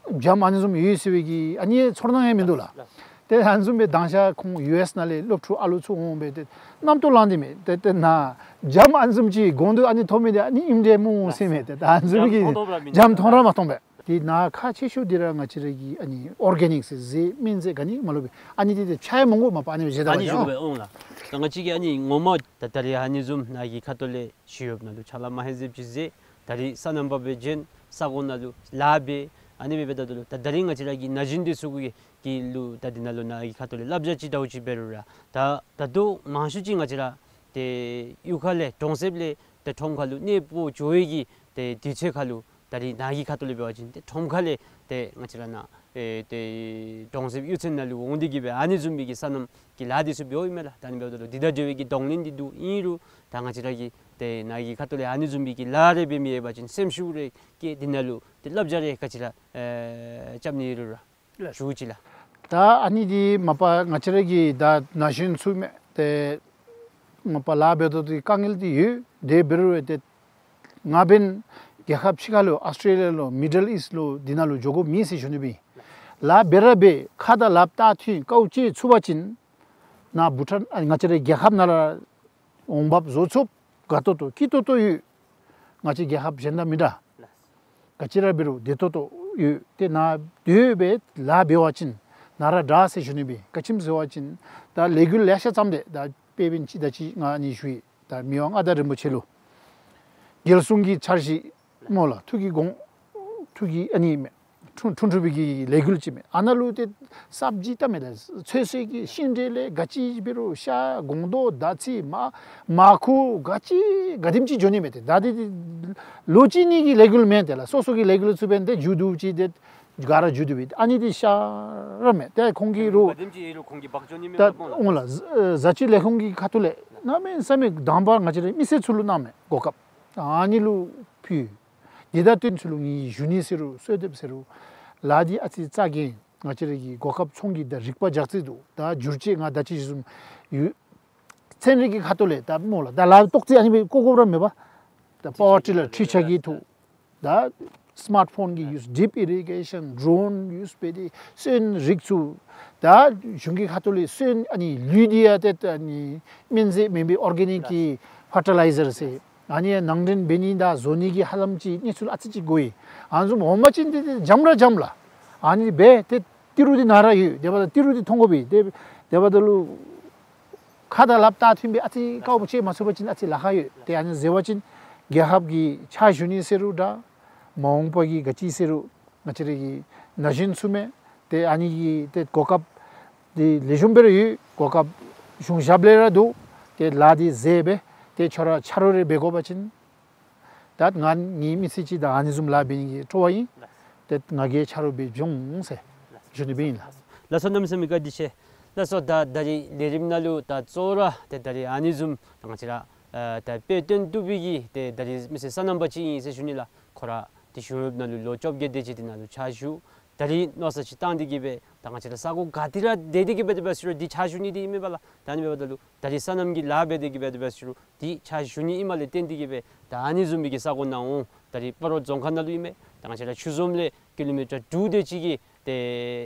སྦྱངམ་ཨ་ནི་བཟུམ་ཡོད་ཟེར་བའི་གི་ཨ་ནི་ཚོར་སྣང་ཡང་མིན་འདུག་ལགས། ཏེ་ཨ་ནི་བཟུམ་སྦེ་དང་ཤ་ཁོང་ཡུ་ཨེསི་ནང་ལས་སློབ་ཕྲུག་ཨ་ལུ་ཚུ་འོང་སྦེ་ཏེ་རྣམ་རྟོག་ལངས་ཏེ་མས། ཏེ་ཏེ་ནཱ་སྦྱངམ་ཨ་ནི་བཟུམ་ཅིག་སྒོང་རྡོག་ཨ་ནི་ཐོབ་མི་འདི་ཨ་ནི་ཨིནམ་འདྲས་སྨོ་ཟེར་མས། ཏེ་ད་ཨ་ནི་བཟུམ་གྱི་སྦྱངམ་མཐོང་ར་མ་མཐོང་པས། ཏེ་ནཱ་ཁག་ཆེ་ཤོས་འདི་ར་ང་བཅས་ར་གི་ཨ་ནི་ཨོར་གེ་ནིཀ་ཟེར་རྫས་སྨན་རྫས་ག་ནི་མ་ལུས་པས། ཨ་ནི་འདི་ཏེ་ཆ་ཡང་མང་པོ་མ་པ་ཨ་ནི་བཞེས་ད་ཨ་ནི་བཞེས་དགོ་པས། འོང་ལགས། ད་ང་བཅས་ཀྱིས་ཨ་ནི་ངོ་མ་ད་ད་རེས་ཨ་ནི་བཟུམ་ནཱ་གི་ཁ་ཐུག་ལས་ཞུ་ཡོདཔ་ནང་ལུ་ཕྱག་ལཱ་མ་ཧེ་ཟེར་ཅིག་མཛད། ད་རེས་སོ་ནམ་པ་སྦེ་བྱོན་ས་གོ་ནང་ལུ་ལཱ་འབད། ཨ་ནི་འབད་འབདཝ་ད་ལུ་ད་ད་རེས་ང་བཅས་ར་གི་ན་གཞོན་འདི་ཚུ་གི་གི་ལུ་ད་འདི་ནང་ལུ་ནཱ་གི་ཁ་ཐུག་ལས་བསླབ་བྱ་ཅིག་འདྲཝ་ཅིག་འབད་རུང་ར་ད་ད་ལྟོ་མང་ཤོས་ཅིག་ང་བཅས་ར་ཏེ་གཡུས་ཁ་ལས་གྲོང་གསེབ་ལས་ཏེ་ཁྲོམ་ཁ་ལུ་གནས་སྤོ་འགྱོ་བའི་གི་ཏེ་དུས་ཚོད་ཁ་ལུ་ད་རེས་ནཱ་གི་ཁ་ཐུག་ལས་འབད་བ་ཅིན་ཏེ་ཁྲོམ་ཁ་ལས་ཏེ་ང་བཅས་ར་ནཱ་ཨེ་ཏེ་གྲོང་གསེབ་གཡུས་ཚན་ནང་ལུ་འོང་སྟེ་གི་སྦེ་ཨ་ནི་བཟུམ་མའི་གི་སོ་ནམ་གྱི་ལཱ་འདི་ཚུ་འབདཝ་ཨིན་མས་ལགས། ད་ཨ་ནི་འབདཝ་ད་ལུ་འདི་དང་འབྲེལ་བའི་གི་གདོང་ལེན་འདི་འདུག། ཨིན་རུང་ད་ང་བཅས་ར་གིས་ཏེ་ནཱ་གི་ཁ་ཐུག་ལས་ཨ་ནི་བཟུམ་མའི་གི་ལཱ་རེ་འབད་མི་ཡོད་པ་ཅིན་སེམས་ཤུགས་རེ་བསྐྱེད་འདི་ནང་ལུ་ཏེ་བསླབ་བྱ་རེ་ག་ཅི་ར་ཨེ་རྐྱབ་ནི་ཡོད་རུང་ར་ཞུ་ཅི་ལགས། ད་ཨ་ནི་འདི་མ་པ་ང་བཅས་ར་གི་ད་ན་གཞོན་ཚུ་མས། ཏེ་མ་པ་ལཱ་འབད་དོ་དེ་དཀའ་ངལ་འདི་ཡོད། དེ་འབད་རུང་ཏེ་ང་འབདན་རྒྱལ་ཁབ་ཕྱི་ཁ་ལུ་ཨཱོས་ཊེ་ལི་ཡ་ལུ་མི་ཌལ་ཨིསཊ་ལུ་འདི་ནང་ལུ་འགྱོ་དགོཔ་མེད་ཟེར་ཞུ་ནི་སྦེ་ཨིན། ལཱ་འབད་ར་འབད་ཁ་དང་ལགཔ་བལྟ་མཐུན་དཀའཝ་སྤྱད་ཚུགས་པ་ཅིན་ནཱ་བྷུ་ཊཱན་ཨ་ང་བཅས་ར་རྒྱལ་ཁབ་ནང་ར་འོང་འབབ་བཟོ་ཚུགས། དགའ་ཏོག་ཏོ་སྐྱིད་ཏོག་ཏོ་ཡོད། ང་བཅས་རྒྱལ་ཁབ་གཞན་དང་མི་འདྲ། ག་ཅི་ར་འབད་རུང་བདེ་ཏོག་ཏོ་ཡོད། ཏེ་ནཱ་སྡོད་སྦེ་ལཱ་འབད་བ་ཅིན་ནཱ་ར་དྲག་ཟེར་ཞུ་ནི་སྦེ་ཨིན། ག་ཅི་སྨོ་ཟེར་བ་ཅིན་ད་ལས་འགུལ་ལེ་ཤ་བརྩམས་ཏེ་ད་དཔེ་འབདན་ཅིག་ད་ཅི་ང་ཨ་ནི་ཞུ་ཡི། ད་མི་དབང་མངའ་བདག་རིན་པོ་ཆེ་ལུ་རྒྱལ་སྲུང་གི་འཆར་གཞི་སྨོ་ལགས། ཐུགས་ཀྱི་དགོངས་ཐུགས་ཀྱི་ཨ་ནི་མས། འཁྲུན་འཁྲུན་འཁྲུན་པའི་གི་ལས་འགུལ་ཅིག་མས། ཨ་ནཱ་ལུ་ཏེ་སབ་ཇི་ད་མེད་ལགས། ཚོད་བསྲེ་གི་ཤིང་འབྲས་ལས་ག་ཅི་འབད་རུང་ཤ་སྒོང་རྡོག་དར་ཚིལ་མར་མར་ཁུ་ག་ཅི་ག་དེམ་ཅིག་འགྱོ་ནི་མས། ཏེ་ད་འདི་ལོ་གཅིག་གཉིས་ཀྱི་ལས་འགུལ་མེན། ཏེ་ལགས་སོ་སོ་གི་ལས་འགུལ་ཚུ་འབདན་ཏེ་མཇུག་བསྡུ་ཅི་ཏེ་ག་ར་མཇུག་བསྡུ་སྦེ་ཨ་ནི་འདི་ཤ་ར་མེན། ཏེ་ཁོང་གིས་རུང་ག་དེམ་ཅིག་ཡོད་རུང་ཁོང་གིས་འབག་འགྱོ་ནི་མས། ད་འོང་ལགས། བཟའ་བཅའི་ལས་ཁུངས་ཀྱི་ཁ་ཐུག་ལས་གནམ་མེད་ས་མེད་དང་པ་ང་བཅས་རའི་མི་སེར་ཚུ་ལུ་གནང་མས་གོ་སྐབས། ཨ་ནི་ལུ་ཕུལ། དེ་དང་བསྟུན་ཚུ་ལུ་ངེའི་ཞུ་ནི་ཟེར་རུང་གསོལ་འདེབས་ཟེར་རུང་ལཱ་འདི་ཨ་ཙི་རྩ་འགེངས། ང་བཅས་ར་གི་གོ་སྐབས་ཚོང་གི་ད་རིག་པ་རྒྱག་རྩིས་འདུག། ད་བསྒྱུར་བཅོས་ང་ད་ཅི་ཞུ་ཡོད། ཚན་རིག་གི་ཁ་ཐུག་ལས་ད་སྨོ་ལགས། ད་ལཱ་ཏོག་ཙི་ཨ་ནི་སྦེ་བཀོ་དགོཔ་ར་མེད་པ། ད་པ་ཝར་ཊི་ལར་འཕྲུལ་ཆས་ཀྱི་ཐོག་ད་སི་མཱརཊ་ཕོན་གྱི་ཡུས་ཌིབ་ཨི་རི་གེ་ཤཱན་ཌོ་རོན་ཡུས་འབད་དེ་སོན་རིགས་ཚུ་ད་གཞུང་གི་ཁ་ཐུག་ལས་སོན་ཨ་ནི་ལུད་འདི་ཡང་ཏེ་ད་ཨ་ནི་སྨན་རྫས་མེན་པའི་ཨོར་གེ་ནིཀ་གི་ཕར་ཊི་ལའི་ཛར་ཟེར་ཨ་ནི་ནང་འདྲེན་འབད་ནི་དང་བཟོ་ནི་གི་ཧ་ལམ་ཅིག་གནས་ཚུལ་ཨ་ཙི་ཅིག་གོ་ཡི། ཨ་ནི་བཟུམ་འོང་པ་ཅིན་འདི་འདི་འཇམ་ར་འཇམ་ལགས། ཨ་ནི་འབད་ཏེ་ཏི་རུ་འདི་ནཱ་ར་ཡོད། དེ་འབདཝ་ད་ཏི་རུ་འདི་མཐོང་དགོ་པས། དེ་དེ་འབདཝ་ད་ལུ་ཁ་དང་ལགཔ་བལྟ་མཐུན་སྦེ་ཨ་ཙི་དཀའཝ་སྤྱད་མ་ཚུགས་པ་ཅིན་ཨ་ཙི་ལཱ་ཁག་ཡོད། ཏེ་ཨ་ནི་ཟེར་བ་ཅིན་རྒྱལ་ཁབ་ཀྱི་ཕྱག་ཞུ་ནི་ཟེར་རུང་འདྲ། མ་འོངས་པ་གི་ག་ཅི་ཟེར་རུང་ང་བཅས་ར་གི་ན་གཞོན་ཚུ་མས། ཏེ་ཨ་ནི་གི་ཏེ་གོ་སྐབས་འདི་ལེགས་ཤོམ་སྦེ་ར་ཡོད། གོ་སྐབས་གཞུང་ཞབས་ལས་ར་འདུག། ཏེ་ལཱ་འདི་མཛད་སྦེ་ཏེ་ཁྱོད་ར་ཆ་རོགས་རེ་འབད་དགོ་པ་ཅིན་ད་ང་ངེའི་མི་ཚེ་གཅིག་ད་ཨ་ནི་བཟུམ་ལཱ་འབད་ནི་གི་སྤྲོ་བ་ཨིན། ཏེ་ང་གིས་ཆ་རོགས་འབད་འོང་ཟེར་ཞུ་ནི་སྦེ་ཨིན་ལགས། ལགས་སོ། གནམ་མེད་ས་མེད་བཀའ་དྲིན་ཆེ། ལགས་སོ། ད་ད་རིས་ལས་རིམ་ནང་ལུ་ད་གཙོ་བོ་ར་ཏེ་ད་རིས་ཨ་ནི་བཟུམ་ད་ང་བཅས་ར་ཨ་ད་དཔེ་སྟོན་བཏུབ་པའི་གི་ཏེ་ད་རིས་མི་སེར་སོ་ནམ་པ་ཅིག་ཨིན་ཟེར་ཞུ་ནི་ལགས། ཁོ་ར་ཏེ་གཞུང་གཡོགཔ་ནང་ལུ་ལོ་བཅོ་བརྒྱད་དེ་ཅིག་འདི་ནང་ལུ་ཕྱག་ཞུ། ད་རིས་མནོ་བསམ་ཅིག་བཏང་སྟེ་གི་སྦེ་ད་ང་བཅས་ར་ས་གོ་ག་ཏེ་ར་སྡོད་དེ་གི་སྦེ་དེ་སྦེ་ཟེར་རུང་འདི་ཕྱག་ཞུ་ནི་འདི་ཨིན་མས་པ་ལགས། ད་ཨ་ནི་འབདཝ་ད་ལུ་ད་རིས་སོ་ནམ་གྱི་ལཱ་འབད་དེ་གི་སྦེ་དེ་སྦེ་ཟེར་རུང་འདི་ཕྱག་ཞུ་ནི་ཨིནམ་ལས་བརྟེན་ཏེ་གི་སྦེ་ད་ཨ་ནི་བཟུམ་མའི་གི་ས་གོ་ནང་འོང་། ད་རིས་སྤ་རོ་རྫོང་ཁག་ནང་ལུ་ཨིན་མས། ད་ང་བཅས་ར་ཆུ་འཛོམས་ལས་ཀི་ལོ་མི་ཊར་དྲུག་དེ་ཅིག་གི་ཏེ་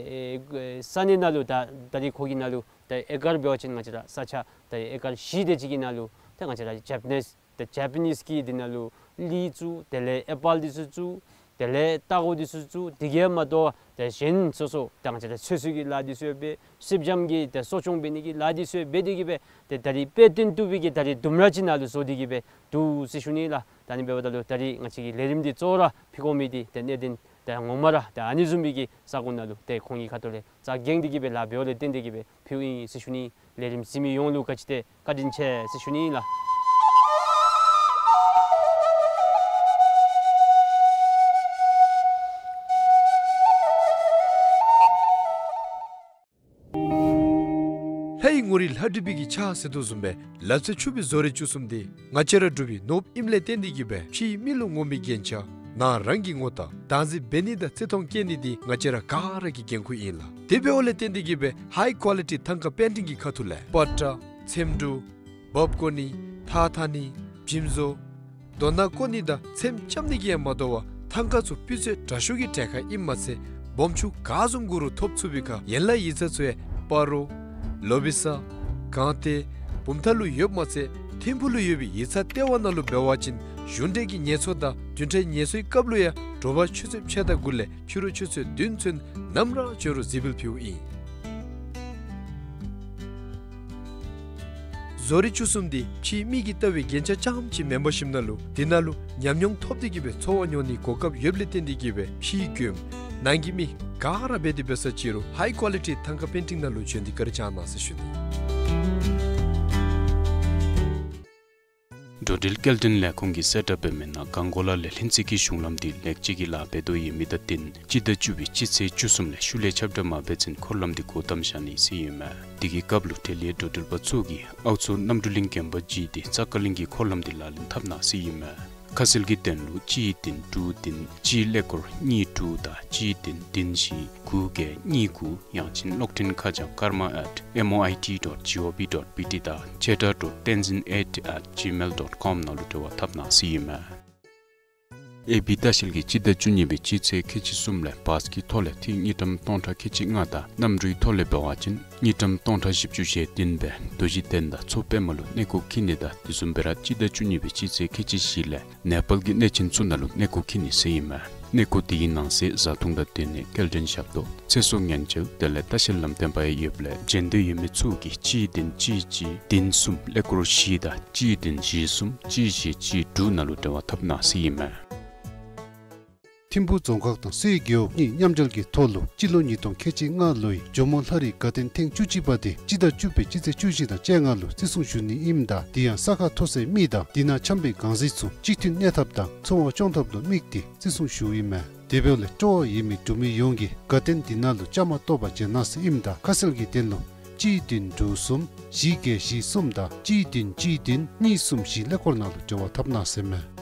ཨེ་ས་གནས་ནང་ལུ་ད་ད་རིས་ཁོ་གི་ནང་ལུ་ད་ཨེ་ཀར་འབད་བ་ཅིན་ང་བཅས་ར་ས་ཆ་ད་ཨེ་ཀར་བཞི་དེ་ཅིག་གི་ནང་ལུ་ད་ང་བཅས་ར་ཇེ་པ་ནིས་ཏེ་ཇེ་པ་ནིས་ཀྱི་འདི་ནང་ལུ་ལི་བཙུགས། དེ་ལས་ཨེ་པཱལ་འདི་ཚུ་བཙུགས། དེ་ལས་ལྟག་ཀོ་འདི་ཚུ་བཙུགས། དེ་གིས་མ་དོ་ཏེ་གཞན་སོ་སོ་ད་ང་བཅས་ར་ཚོད་བསྲེ་གི་ལཱ་འདི་ཚུ་འབད། སེར་སྦྱངམ་གི་ཏེ་གསོ་སྐྱོང་འབད་ནི་གི་ལཱ་འདི་ཚུ་འབད་དེ་གི་སྦེ་ཏེ་ད་རིས་དཔེ་སྟོན་བཏུབ་པའི་གི་ད་རིས་ལྡུམ་ར་ཅིག་ནང་ལུ་བཟོ་སྟེ་གི་སྦེ་འདུག་ཟེར་ཞུ་ནི་ལགས། ད་ཨ་ནི་འབདཝ་ད་ལུ་ད་རིས་ང་བཅས་ཀྱི་ལས་རིམ་འདི་གཙོ་བོ་ར་ཕུལ་དགོ་མི་འདི་ཏེ་གནད་དོན་ ཏེ་ངོ་མ་ར་ཏེ་ཨ་ནི་བཟུམ་སྦེ་གི་ས་གོ་ནང་ལུ་ཏེ་ཁོང་གི་ཁ་ཐུག་ལས་རྩ་འགེངས་ཏེ་གི་སྦེ་ལཱ་འབདཝ་ལས་བརྟེན་ཏེ་གི་སྦེ་ཕུལཝ་ཨིན་ཟེར་ཞུ་ནི། ལས་རིམ་གཟིགས་མི་ཡོངས་ལུ་ག་ཅི་ཏེ་བཀའ་དྲིན་ཆེ་ཟེར་ཞུ་ནི་ལགས། ལྷའི་ངོ་རིས་ལྷ་བྲིས་པའི་གི་ཕྱག་ཟེར་དོ་བཟུམ་སྦེ་ལག་རྩལ་ཕྱུག་པའི་བཟོ་རིག་བཅུ་གསུམ་འདི་ང་བཅས་ར་འབྲུག་པའི་ནོར་བུ་ཨིནམ་ལས་བརྟེན་ཏེ་གི་སྦེ་ཕྱིའི་མི་ལུ་ངོམ་པའི་རྒྱན་ཆ་ནང་རང་གི་ངོ་རྟགས་བདག་འཛིན་འབད་ནི་དང་བརྩི་མཐོང་བསྐྱེད་ནི་འདི་ང་བཅས་ར་ག་ར་གི་འགན་ཁུར་ཨིན་ལགས། དེ་འབདཝ་ལས་བརྟེན་ཏེ་གི་སྦེ་ཧའི་ཀོ་ལི་ཊི་ཐང་ཀ་པེན་ཊིང་གི་ཁ་ཐུག་ལས་པ་ཏྲ་ཚེམ་དྲུབ་འབག་བཀོ་ནི་ཐགས་འཐག་ནི་འཇིམ་བཟོ་རྡོ་ནག་བརྐོ་ནི་དང་ཚེམ་རྐྱབ་ནི་གིས་ཡང་མ་དོ་བར་ཐང་ཀ་ཚུ་སྤུས་ཚད་དྲག་ཤོས་ཀྱི་གྲལ་ཁར་ཨིནམ་མ་ཚད་སྦོམ་ཆུང་ག་བཟུམ་དགོ་རུང་ཐོབ་ཚུགས་པའི་ཁར་ཡན་ལག་ཡིག་ཚང་ཚུ་ཡང་སྤ་རོ་ལོ་བི་ས་སྒང་སྟེང་བུམ་ཐང་ལུ་ཡོདཔ་མ་ཚད་ཐིམ་ཕུག་ལུ་ཡོད་པའི་ཡིག་ཚང་ལྟེ་བ་ནང་ལུ་འབད་བ་ཅིན་གཞུང་འབྲེལ་གྱི་ངལ་གསོ་དང་བདུན་ཕྲག་ངལ་གསོའི་སྐབས་ལུ་ཡང་དྲོ་པ་ཆུ་ཚོད་ཕྱེད་དང་དགུ་ལས་ཕྱི་རུ་ཆུ་ཚོད་བདུན་ཚུན་ནམ་ར་བྱོན་རུང་གཟིགས་འབུལ་ཕུལཝ་ཨིན། བཟོ་རིག་བཅུ་གསུམ་འདི་ཕྱིའི་མིག་གིས་བལྟ་བའི་རྒྱན་ཆ་རྐྱངམ་ཅིག་མེན་པར་ཞིནམ་ན་ལུ་འདི་ནང་ལུ་ཉམས་མྱོང་ཐོབ་སྟེ་གི་སྦེ་འཚོ་བ་མྱོང་ནིའི་གོ་སྐབས་ཡོདཔ་ལས་བརྟེན་ཏེ་གི་སྦེ་ཕྱིའི་མགྱོནམ་ནང་གི་མི་ག་ར་འབད་དེ་འབད་ས་ཅི་རུང་ཧའི་ཀོ་ལི་ཊི་ཐང་ཀ་པེན་ཊིང་ནང་ལུ་བྱོན་ཏེ་བཀའ་དྲིན་བསྐྱང་གནང་ཟེར་ཞུ་ནི། འགྲོ་འགྲུལ་སྐྱེལ་འདྲེན་ལས་ཁུངས་ཀྱིས་གསལ་བསྒྲགས་འབད་མི་ནང་གངས་སྐོར་ལ་ལས་ལྷུན་རྩེ་གི་གཞུང་ལམ་འདི་ལེགས་བཅོས་ཀྱི་ལཱ་འབད་དོ་ཡོད་མི་དང་བསྟུན་སྤྱི་ཟླ་བཅུ་པའི་སྤྱི་ཚེས་བཅུ་གསུམ་ལས་ཤུལ་ལས་ཁྱབ་བསྒྲགས་མ་འབད་ཚུན་འཁོར་ལམ་འདི་སྒོ་བསྡམས་བཞག་ནི་ཟེར་ཨིན་མས། དེ་གི་སྐབས་ལུ་འབྲེལ་ཡོད་འགྲོ་འགྲུལ་པ་ཚུ་གིས་ཨའུ་མཚོ་གནམ་གྲུ་གླིང་དགོན་པ་བརྒྱུད་དེ་ཙ་ཀ་གླིང་གི་འཁོར་ལམ་འདི་ལག་ལེན་འཐབ་གནང་ཟེར་ཨིན་མས། ཁ་གསལ་གྱི་དོན་ལུ་གཅིག་བདུན་དྲུག་བདུན་གཅིག་ཀླད་ཀོར་གཉིས་དྲུག་དང་གཅིག་བདུན་བདུན་བཞི་དགུ་བརྒྱད་གཉིས་དགུ་ཡང་ཅིན་གློག་འཕྲིན་ཁ་བྱང་karma at M O I T dot G O V dot B T དང་ཆེ་དྲག་dot tenzin eight at gmail dot com ནང་ལུ་འབྲེལ་བ་འཐབ་གནང་ཟེར་ཨིན་མས། ཨེ་བི་ལྟ་བཤལ་གྱིས་སྤྱི་ཟླ་བཅུ་གཉིས་པའི་སྤྱི་ཚེས་ཁལ་གཅིག་གསུམ་ལས་བཱས་ཀྱི་ཐོག་ལས་ཐིག་དངུལ་ཀྲམ་སྟོང་ཕྲག་ཁལ་གཅིག་ལྔ་དང་གནམ་གྲུའི་ཐོག་ལས་འབད་བ་ཅིན་དངུལ་ཀྲམ་སྟོང་ཕྲག་བཞི་བཅུ་ཞེ་བདུན་སྦེ་རྡོ་རྗེ་གདན་དང་མཚོ་པདྨ་ལུ་གནས་སྐོར་འཁྱིད་ནི་དང་དེ་བཟུམ་སྦེ་ར་སྤྱི་ཟླ་བཅུ་གཉིས་པའི་སྤྱི་ཚེས་ཁལ་གཅིག་བཞི་ལས་ནེ་པཱལ་གྱི་གནས་ཆེན་ཚུ་ནང་ལུ་གནས་སྐོར་འཁྱིད་ནི་ཟེར་ཨིན་མས། གནས་སྐོར་དེའི་ནང་གསེས་བཟའ་འཐུང་དང་སྡོད་གནས་སྐྱེལ་འདྲེན་ཞབས་ཏོག་ཚེ་སྲོག་ཉེན་བཅོལ་དེ་ལས་ལྟ་བཤལ་ལམ་སྟོན་པ་ཡང་ཡོདཔ་ལས་འབྱོན་འདོད་ཡོད་མི་ཚུ་གིས་གཅིག་བདུན་གཅིག་གཅིག་བདུན་གསུམ་ཀླད་ཀོར་བཞི་དང་གཅིག་བདུན་བཞི་གསུམ་གཅིག་བཞི་གཅིག་དྲུག་ནང་ལུ་འབྲེལ་བ་འཐབ་གནང་ཟེར་ཨིན་མས། ཐིམ་ཕུག་རྫོང་ཁག་དང་སའི་རྒེད་འོག་གཉིས་མཉམ་འབྲེལ་གྱི་ཐོག་ལུ་སྤྱི་ལོ་ཉིས་སྟོང་ཁལ་གཅིག་ལྔ་ལོའི་ཇོ་མོ་ལྷ་རིས་དགའ་སྟོན་ཐེངས་བཅུ་གཅིག་པ་དེ་སྤྱི་ཟླ་བཅུ་པའི་སྤྱི་ཚེས་བཅུ་བཞི་དང་བཅོ་ལྔ་ལུ་བརྩི་སྲུང་ཞུ་ནི་ཨིནམ་ད་དེ་ཡང་ས་ཁ་མཐོ་སའི་མི་དང་དེ་ནང་འཁྱམས་པའི་གང་ཟག་ཚུ་གཅིག་མཐུན་གནས་ཐབས་དང་འཚོ་བ་སྐྱོང་ཐབས་ལུ་དམིགས་ཏེ་བརྩི་སྲུང་ཞུཝ་ཨིན་མས། དེ་འབདཝ་ལས་སྤྲོ་བ་ཡོད་མི་འབྲུག་མི་ཡོངས་ཀྱིས་དགའ་སྟོན་དེ་ནང་ལུ་བཅའ་མར་གཏོགས་པར་བྱོན་གནང་ཟེར་ཨིནམ་ད་ཁ་གསལ་གྱི་དོན་ལུ་གཅིག་བདུན་དྲུག་གསུམ་བཞི་བརྒྱད་བཞི་གསུམ་དང་གཅིག་བདུན་གཅིག་བདུན་གཉིས་གསུམ་བཞི་ཀླད་ཀོར་ནང་ལུ་འབྲེལ་བ་འཐབ་གནང་ཟེར་མས།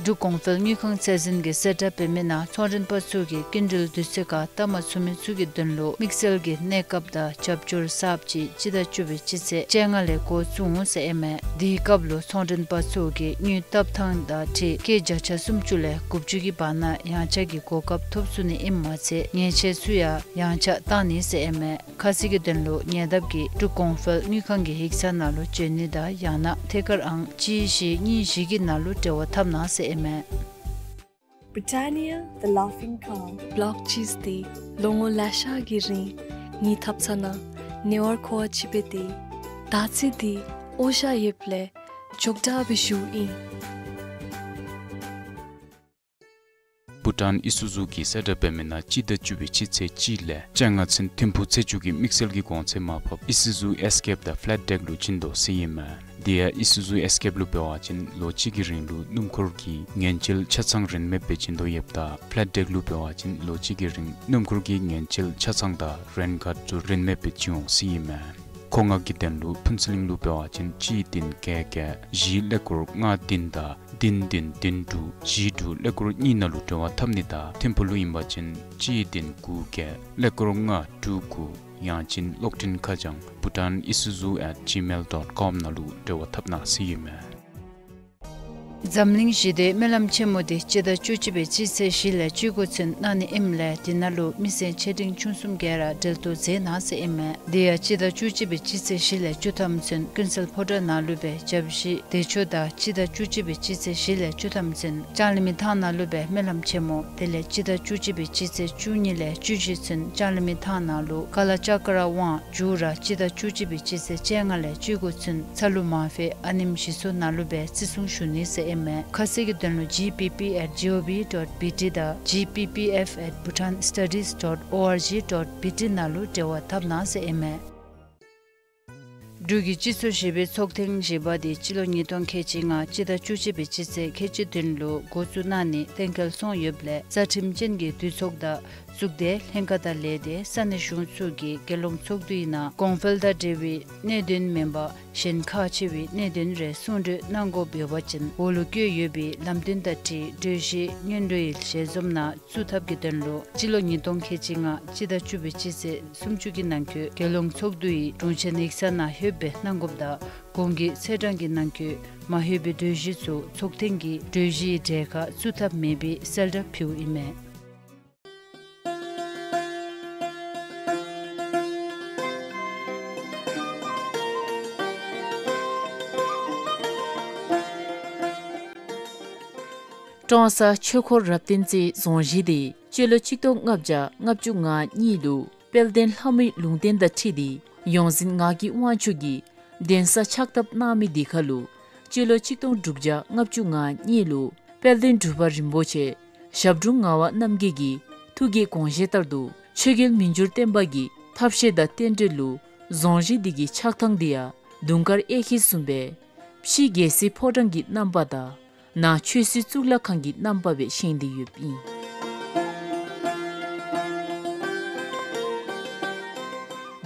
འབྲུག་གོང་འཕེལ་དངུལ་ཁང་ཚད་འཛིན་གྱིས་གསལ་བསྒྲགས་འབད་མི་ནང་ཚོང་མགྲོན་པ་ཚུ་གིས་སྐྱིན་འགྲུལ་དུས་ཚོད་ཁར་བཏབ་མ་ཚུགས་མི་ཚུ་གི་དོན་ལུ་དམིགས་བསལ་གྱི་གནས་སྐབས་དང་རྒྱབ་སྐྱོར་གསརཔ་ཅིག་སྤྱི་ཟླ་བཅུ་པའི་སྤྱི་ཚེས་བཅོ་ལྔ་ལས་འགོ་བཙུགས་འོང་ཟེར་ཨིན་མས། དེའི་སྐབས་ལུ་ཚོང་མགྲོན་པ་ཚུ་གིས་དངུལ་བཏབ་ཐངས་དང་འཁྲིལ་སྐྱེད་བརྒྱ་ཆ་སུམ་ཅུ་ལས་དགུ་བཅུ་གི་བར་ན་ཡངས་ཆག་གི་གོ་སྐབས་ཐོབ་ཚུགས་ནི་ཨིནམ་མ་ཚད་ཉེས་ཆད་ཚུ་ཡང་ཡངས་ཆག་བཏང་ནི་ཟེར་ཨིན་མས། ཁ་གསལ་གྱི་དོན་ལུ་ཉེ་འདབས་ཀྱི་འབྲུག་གོང་འཕེལ་དངུལ་ཁང་གི་ཡིག་ཚང་ནང་ལུ་བྱོན་ནི་དང་ཡང་ན་ཐད་ཀར་ཨང་གཅིག་བཞི་གཉིས་བཞི་གི་ནང་ལུ་འབྲེལ་བ་འཐབ་གནང་ཟེར་ཨིན་མས། Britannia, the Laughing Cow. བློག་ཅིས་ཏེ་ལོ་ངོ་ལེ་ཤ་གི་རིང་ངེའི་ཐབ་ཚང་ནང་ཉེ་བར་མཁོ་བ་ཅིག་འབད་དེ་ད་ཚེ་འདི་འོ་ཞ་ཡོདཔ་ལས་འཇོག་དྲགས་སྦེ་བཞུགས་ཨིན། བྷུ་ཊཱན་ཨི་སུ་ཛུ་གིས་གསལ་བསྒྲགས་འབད་མི་ནང་སྤྱི་ཟླ་བཅུ་པའི་སྤྱི་ཚེས་གཅིག་ལས་བཅོ་ལྔ་ཚུན་ཐིམ་ཕུག་ཚེས་བཅུ་གི་དམིགས་བསལ་གྱི་གོང་ཚད་མར་ཕབ་ཨི་སུ་ཛུ་ཨེས་ཀེབ་དང་ཕེ་ལེཊ་ཌེག་ལུ་བྱིན་དོ་ཟེར་ཨིན་མས། དེ་ཡང་ཨི་སུ་ཛུ་ཨེས་ཀེབ་ལུ་འབད་བ་ཅིན་ལོ་གཅིག་གི་རིང་ལུ་སྣུམ་འཁོར་གྱི་ངན་བྱེད་ཆ་ཚང་རིན་མེདཔ་སྦེ་བྱིན་དོ་ཡོདཔ་ད་ཕེ་ལེཊ་ཌེག་ལུ་འབད་བ་ཅིན་ལོ་གཅིག་གི་རིང་སྣུམ་འཁོར་གྱི་ངན་བྱེད་ཆ་ཚང་དང་རེན་ཁཌ་ཚུ་རིན་མེདཔ་སྦེ་བྱིན་འོང་ཟེར་ཨིན་མས། མཁོ་མངགས་ཀྱི་དོན་ལུ་ཕུན་ཚོགས་གླིང་ལུ་འབད་བ་ཅིན་གཅིག་བདུན་བརྒྱད་བརྒྱད་བཞི་ཀླད་ཀོར་ལྔ་བདུན་དང་བདུན་བདུན་བདུན་དྲུག་བཞི་དྲུག་ཀླད་ཀོར་གཉིས་ནང་ལུ་འབྲེལ་བ་འཐབ་ནི་དང་ཐིམ་ཕུག་ལུ་ཨིན་པ་ཅིན་གཅིག་བདུན་དགུ་བརྒྱད་ཀླད་ཀོར་ལྔ་དྲུག་དགུ་ཡང་ཅིན་གློག་འཕྲིན་ཁ་བྱང་bhutan isuzu at gmail dot com ནང་ལུ་འབྲེལ་བ་འཐབ་གནང་ཟེར་ཨིན་མས། འཛམ་གླིང་ཞི་བདེའི་སྨོན་ལམ་ཆེན་མོ་འདི་སྤྱི་ཟླ་བཅུ་གཅིག་པའི་སྤྱི་ཚེས་བཞི་ལས་བཅུ་དགུ་ཚུན་གནང་ནི་ཨིནམ་ལས་དེ་ནང་ལུ་མི་སེར་ཆེ་འབྲིང་ཆུང་གསུམ་ག་ར་འབྲེལ་གཏོགས་མཛད་གནང་ཟེར་ཨིན་མས། དེ་ཡང་སྤྱི་ཟླ་བཅུ་གཅིག་པའི་སྤྱི་ཚེས་བཞི་ལས་བཅུ་ཐམ་ཚུན་ཀུན་གསལ་ཕོ་བྲང་ནང་ལུ་སྦེ་བཅའ་གཞི་བདེ་མཆོག་དང་སྤྱི་ཟླ་བཅུ་གཅིག་པའི་སྤྱི་ཚེས་བཞི་ལས་བཅུ་ཐམ་ཚུན་ལྕང་གླིང་མི་ཐང་ནང་ལུ་སྦེ་སྨོན་ལམ་ཆེན་མོ་དེ་ལས་སྤྱི་ཟླ་བཅུ་གཅིག་པའི་སྤྱི་ཚེས་བཅུ་གཉིས་ལས་བཅུ་བཞི་ཚུན་ལྕང་གླིང་མི་ཐང་ནང་ལུ་ཀ་ལ་ཙཀ་ར་དབང་མཇུག་ར་སྤྱི་ཟླ་བཅུ་གཅིག་པའི་སྤྱི་ཚེས་བཅོ་ལྔ་ལས་བཅུ་དགུ་ཚུན་ཚ་ལུ་མང་ཕེ་ཨ་ནེམ་ཞི་འཚོ་ནང་ལུ་སྦེ་བརྩི་སྲུང་ཞུ་ནི་ཟེར་ ཨིན་མས། ཁ་གསལ་གྱི་དོན་ལུ་G P P at G O V dot B T དང་G P P F at Bhutan Studies dot O R G dot B T ནང་ལུ་འབྲེལ་བ་འཐབ་གནང་ཟེར་ཨིན་མས། འབྲུག་གི་སྤྱི་ཚོགས་བཞི་པའི་ཚོགས་ཐེངས་བཞི་པ་དེ་སྤྱི་ལོ་ཉིས་སྟོང་ཁལ་གཅིག་ལྔ་སྤྱི་ཟླ་བཅུ་གཅིག་པའི་སྤྱི་ཚེས་ཁལ་གཅིག་བདུན་ལུ་འགོ་བཙུགས་གནང་ནི་གཏན་འཁེལ་སོང་ཡོདཔ་ལས་རྩ་ཁྲིམས་ཅན་གྱི་འདུས་ཚོགས་དང་གཙུག་སྡེ་ལྷན་ཁག་དང་ལས་སྡེ་ས་གནས་གཞུང་ཚུ་གིས་རྒྱལ་ཡོངས་ཚོགས་འདུའི་ནང་གོང་འཕེལ་དང་འབྲེལ་བའི་གནད་དོན་མེན་པར་གཞན་ཁག་ཆེ་བའི་གནད་དོན་རེ་གསུང་གྲོས་གནང་དགོཔ་ཡོད་པ་ཅིན་འོག་ལུ་བཀོད་ཡོད་པའི་ལམ་སྟོན་དང་འཁྲིལ་གྲོས་གཞི་སྔོན་འགྲོའི་ཞལ་འཛོམས་ནང་བཙུགས་ཐབས་ཀྱི་དོན་ལུ་སྤྱི་ལོ་ཉིས་སྟོང་ཁལ་གཅིག་ལྔ་སྤྱི་ཟླ་བཅུ་པའི་སྤྱི་ཚེས་སུམ་ཅུ་གི་ནང་འཁོད་རྒྱལ་ཡོངས་ཚོགས་འདུའི་དྲུང་ཆེན་ཡིག་ཚང་ནང་ལྷོདཔ་སྦེ་གནང་དགོཔ་དང་གོང་གི་ཚེས་གྲངས་ཀྱི་ནང་འཁོད་མ་ལྷོད་པའི་གྲོས་གཞི་ཚུ་ཚོགས་ཐེངས་ཀྱི་གྲོས་གཞིའི་གྲལ་ཁར་བཙུགས་ཐབས་མེད་པའི་གསལ་བསྒྲགས་ཕུལཝ་ཨིན་མས། ཀྲོང་གསར་ཆོས་འཁོར་རབ་བརྟན་རྩེའི་རྫོང་གཞིས་དེ་སྤྱི་ལོ་གཅིག་སྟོང་ལྔ་བརྒྱ་ལྔ་བཅུ་ང་གཉིས་ལུ་དཔལ་ལྡན་ལྷ་མོའི་ལུང་བསྟན་དང་འཁྲིལ་ཏེ་ཡོངས་འཛིན་ངག་གི་དབང་ཕྱུག་གིས་གདན་ས་ཕྱག་བཏབ་གནང་མི་དེ་ཁར་ལུ་སྤྱི་ལོ་གཅིག་སྟོང་དྲུག་བརྒྱ་ལྔ་བཅུ་ང་གཉིས་ལུ་དཔལ་ལྡན་འབྲུག་པ་རིན་པོ་ཆེ་ཞབས་དྲུང་ངག་དབང་རྣམ་རྒྱལ་གྱི་ཐུགས་ཀྱི་དགོངས་བཞེད་ལྟར་དུ་ཆོས་རྒྱལ་མི་འགྱུར་བརྟན་པ་གི་ཐབས་ཤེས་དང་རྟེན་འབྲེལ་ལུ་རྫོང་གཞིས་དེ་གི་ཆགས་ཐངས་དེ་ཡང་དུང་དཀར་གཡས་འཁྱིལ་བཟུམ་སྦེ་ཕྱི་རྒྱལ་སྲིད་ཕོ་བྲང་གི་རྣམ་པ་དང་ནང་ཆོས་སྲིད་གཙུག་ལག་ཁང་གི་རྣམ་པ་སྦེ་བཞེངས་ཏེ་ཡོདཔ་ཨིན།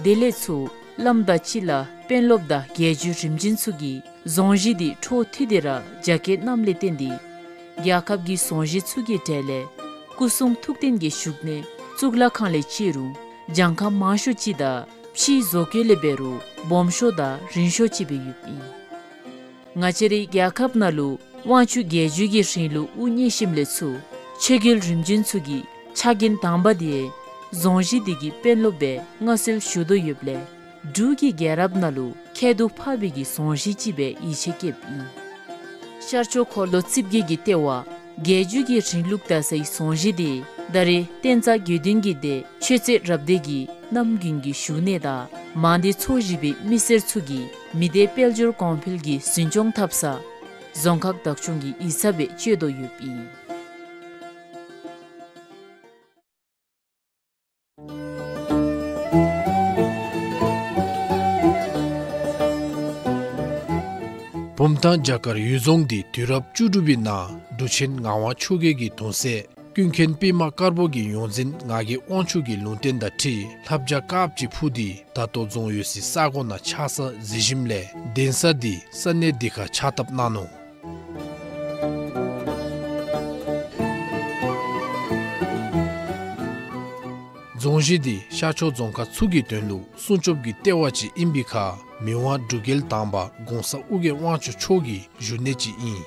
དེ་ལས་ཚུར་བླམ་དང་སྤྱི་བླ་དཔོན་སློབ་དང་རྒྱལ་བརྒྱུད་རིམ་བྱོན་ཚུ་གིས་རྫོང་གཞིས་དེ་འཕྲོ་མཐུད་དེ་ར་རྒྱ་བསྐྱེད་གནངམ་ལས་བརྟེན་ཏེ་རྒྱལ་ཁབ་ཀྱི་རྫོང་གཞིས་ཚུ་གི་གྲས་ལས་སྐུ་གསུང་ཐུགས་རྟེན་གྱི་བཞུགས་གནས་གཙུག་ལག་ཁང་ལས་བརྩི་རུང་གྱངས་ཁ་མང་ཤོས་ཅིག་དང་ཕྱིའི་བཟོ་བཀོད་ལས་འབད་རུང་སྦོམ་ཤོས་དང་རིང་ཤོས་ཅིག་སྦེ་ཡོདཔ་ཨིན། ང་བཅས་རའི་རྒྱལ་ཁབ་ནང་ལུ་དབང་ཕྱུག་རྒྱལ་བརྒྱུད་ཀྱི་རིང་ལུགས་དབུ་བརྙེས་ཞིནམ་ལས་ཚུར་ཆོས་རྒྱལ་རིམ་བྱོན་ཚུ་གི་ཕྱག་འགན་དང་པ་དེ་རྫོང་གཞིས་དེ་གི་དཔོན་སློབ་སྦེ་མངའ་གསོལ་ཞུ་དོ་ཡོདཔ་ལས་འབྲུག་གི་རྒྱལ་རབས་ནང་ལུ་ཁྱད་དུ་འཕགས་པའི་གི་རྫོང་གཞིས་ཅིག་སྦེ་ཡིད་ཆེས་བསྐྱེདཔ་ཨིན། ཤར་ཕྱོགས་འཁོར་ལོ་རྩིབས་བརྒྱད་ཀྱི་ལྟེ་བ་རྒྱལ་བརྒྱུད་ཀྱི་རིང་ལུགས་དར་སའི་རྫོང་གཞིས་དེ་ད་རེས་བསྟན་རྩ་དགེ་འདུན་གྱི་སྡེ་ཆོས་རྩེ་རབ་སྡེ་གི་རྣམ་རྒྱུན་གྱི་བཞུགས་གནས་དང་མང་སྡེ་ཚོ་བཞི་པའི་མི་སེར་ཚུ་གིས་མི་སྡེ་དཔལ་འབྱོར་གོང་འཕེལ་གྱི་འཛིན་སྐྱོང་འཐབ་ས་རྫོང་ཁག་བདག་སྐྱོང་གི་ཡིག་ཚང་སྦེ་སྤྱོད་དོ་ཡོདཔ་ཨིན། བུམ་ཐང་བྱ་དཀར་ཡུལ་རྫོང་འདི་དུས་རབས་བཅུ་དྲུག་པའི་ནང་འབྲུག་ཆེན་ངག་དབང་ཆོས་རྒྱལ་གྱི་གདུང་སྲས་ཀུན་མཁྱེན་པདྨ་དཀར་པོ་གི་ཡོངས་འཛིན་ངག་གི་དབང་ཕྱུག་གི་ལུང་བསྟན་དང་འཁྲིལ་ལྷ་བྱ་དཀརཔོ་ཅིག་འཕུར་ཏེ་ད་ལྟོ་རྫོང་ཡོད་སའི་ས་གོ་ནང་ཆགས་ས་གཟིགས་ཞིནམ་ལས་གདན་ས་འདི་ས་གནས་འདི་ཁར་ཕྱག་བཏབ་གནང་ནུག། རྫོང་གཞིས་འདི་ཤར་ཕྱོགས་རྫོང་ཁག་ཚུ་གི་དོན་ལུ་སྲུང་སྐྱོབ་ཀྱི་ལྟེ་བ་ཅིག་ཨིན་པའི་ཁར་མི་དབང་འབྲུག་རྒྱལ་དང་པ་གོང་ས་ཨོ་རྒྱན་དབང་ཕྱུག་མཆོག་གི་བཞུགས་གནས་ཅིག་ཨིན།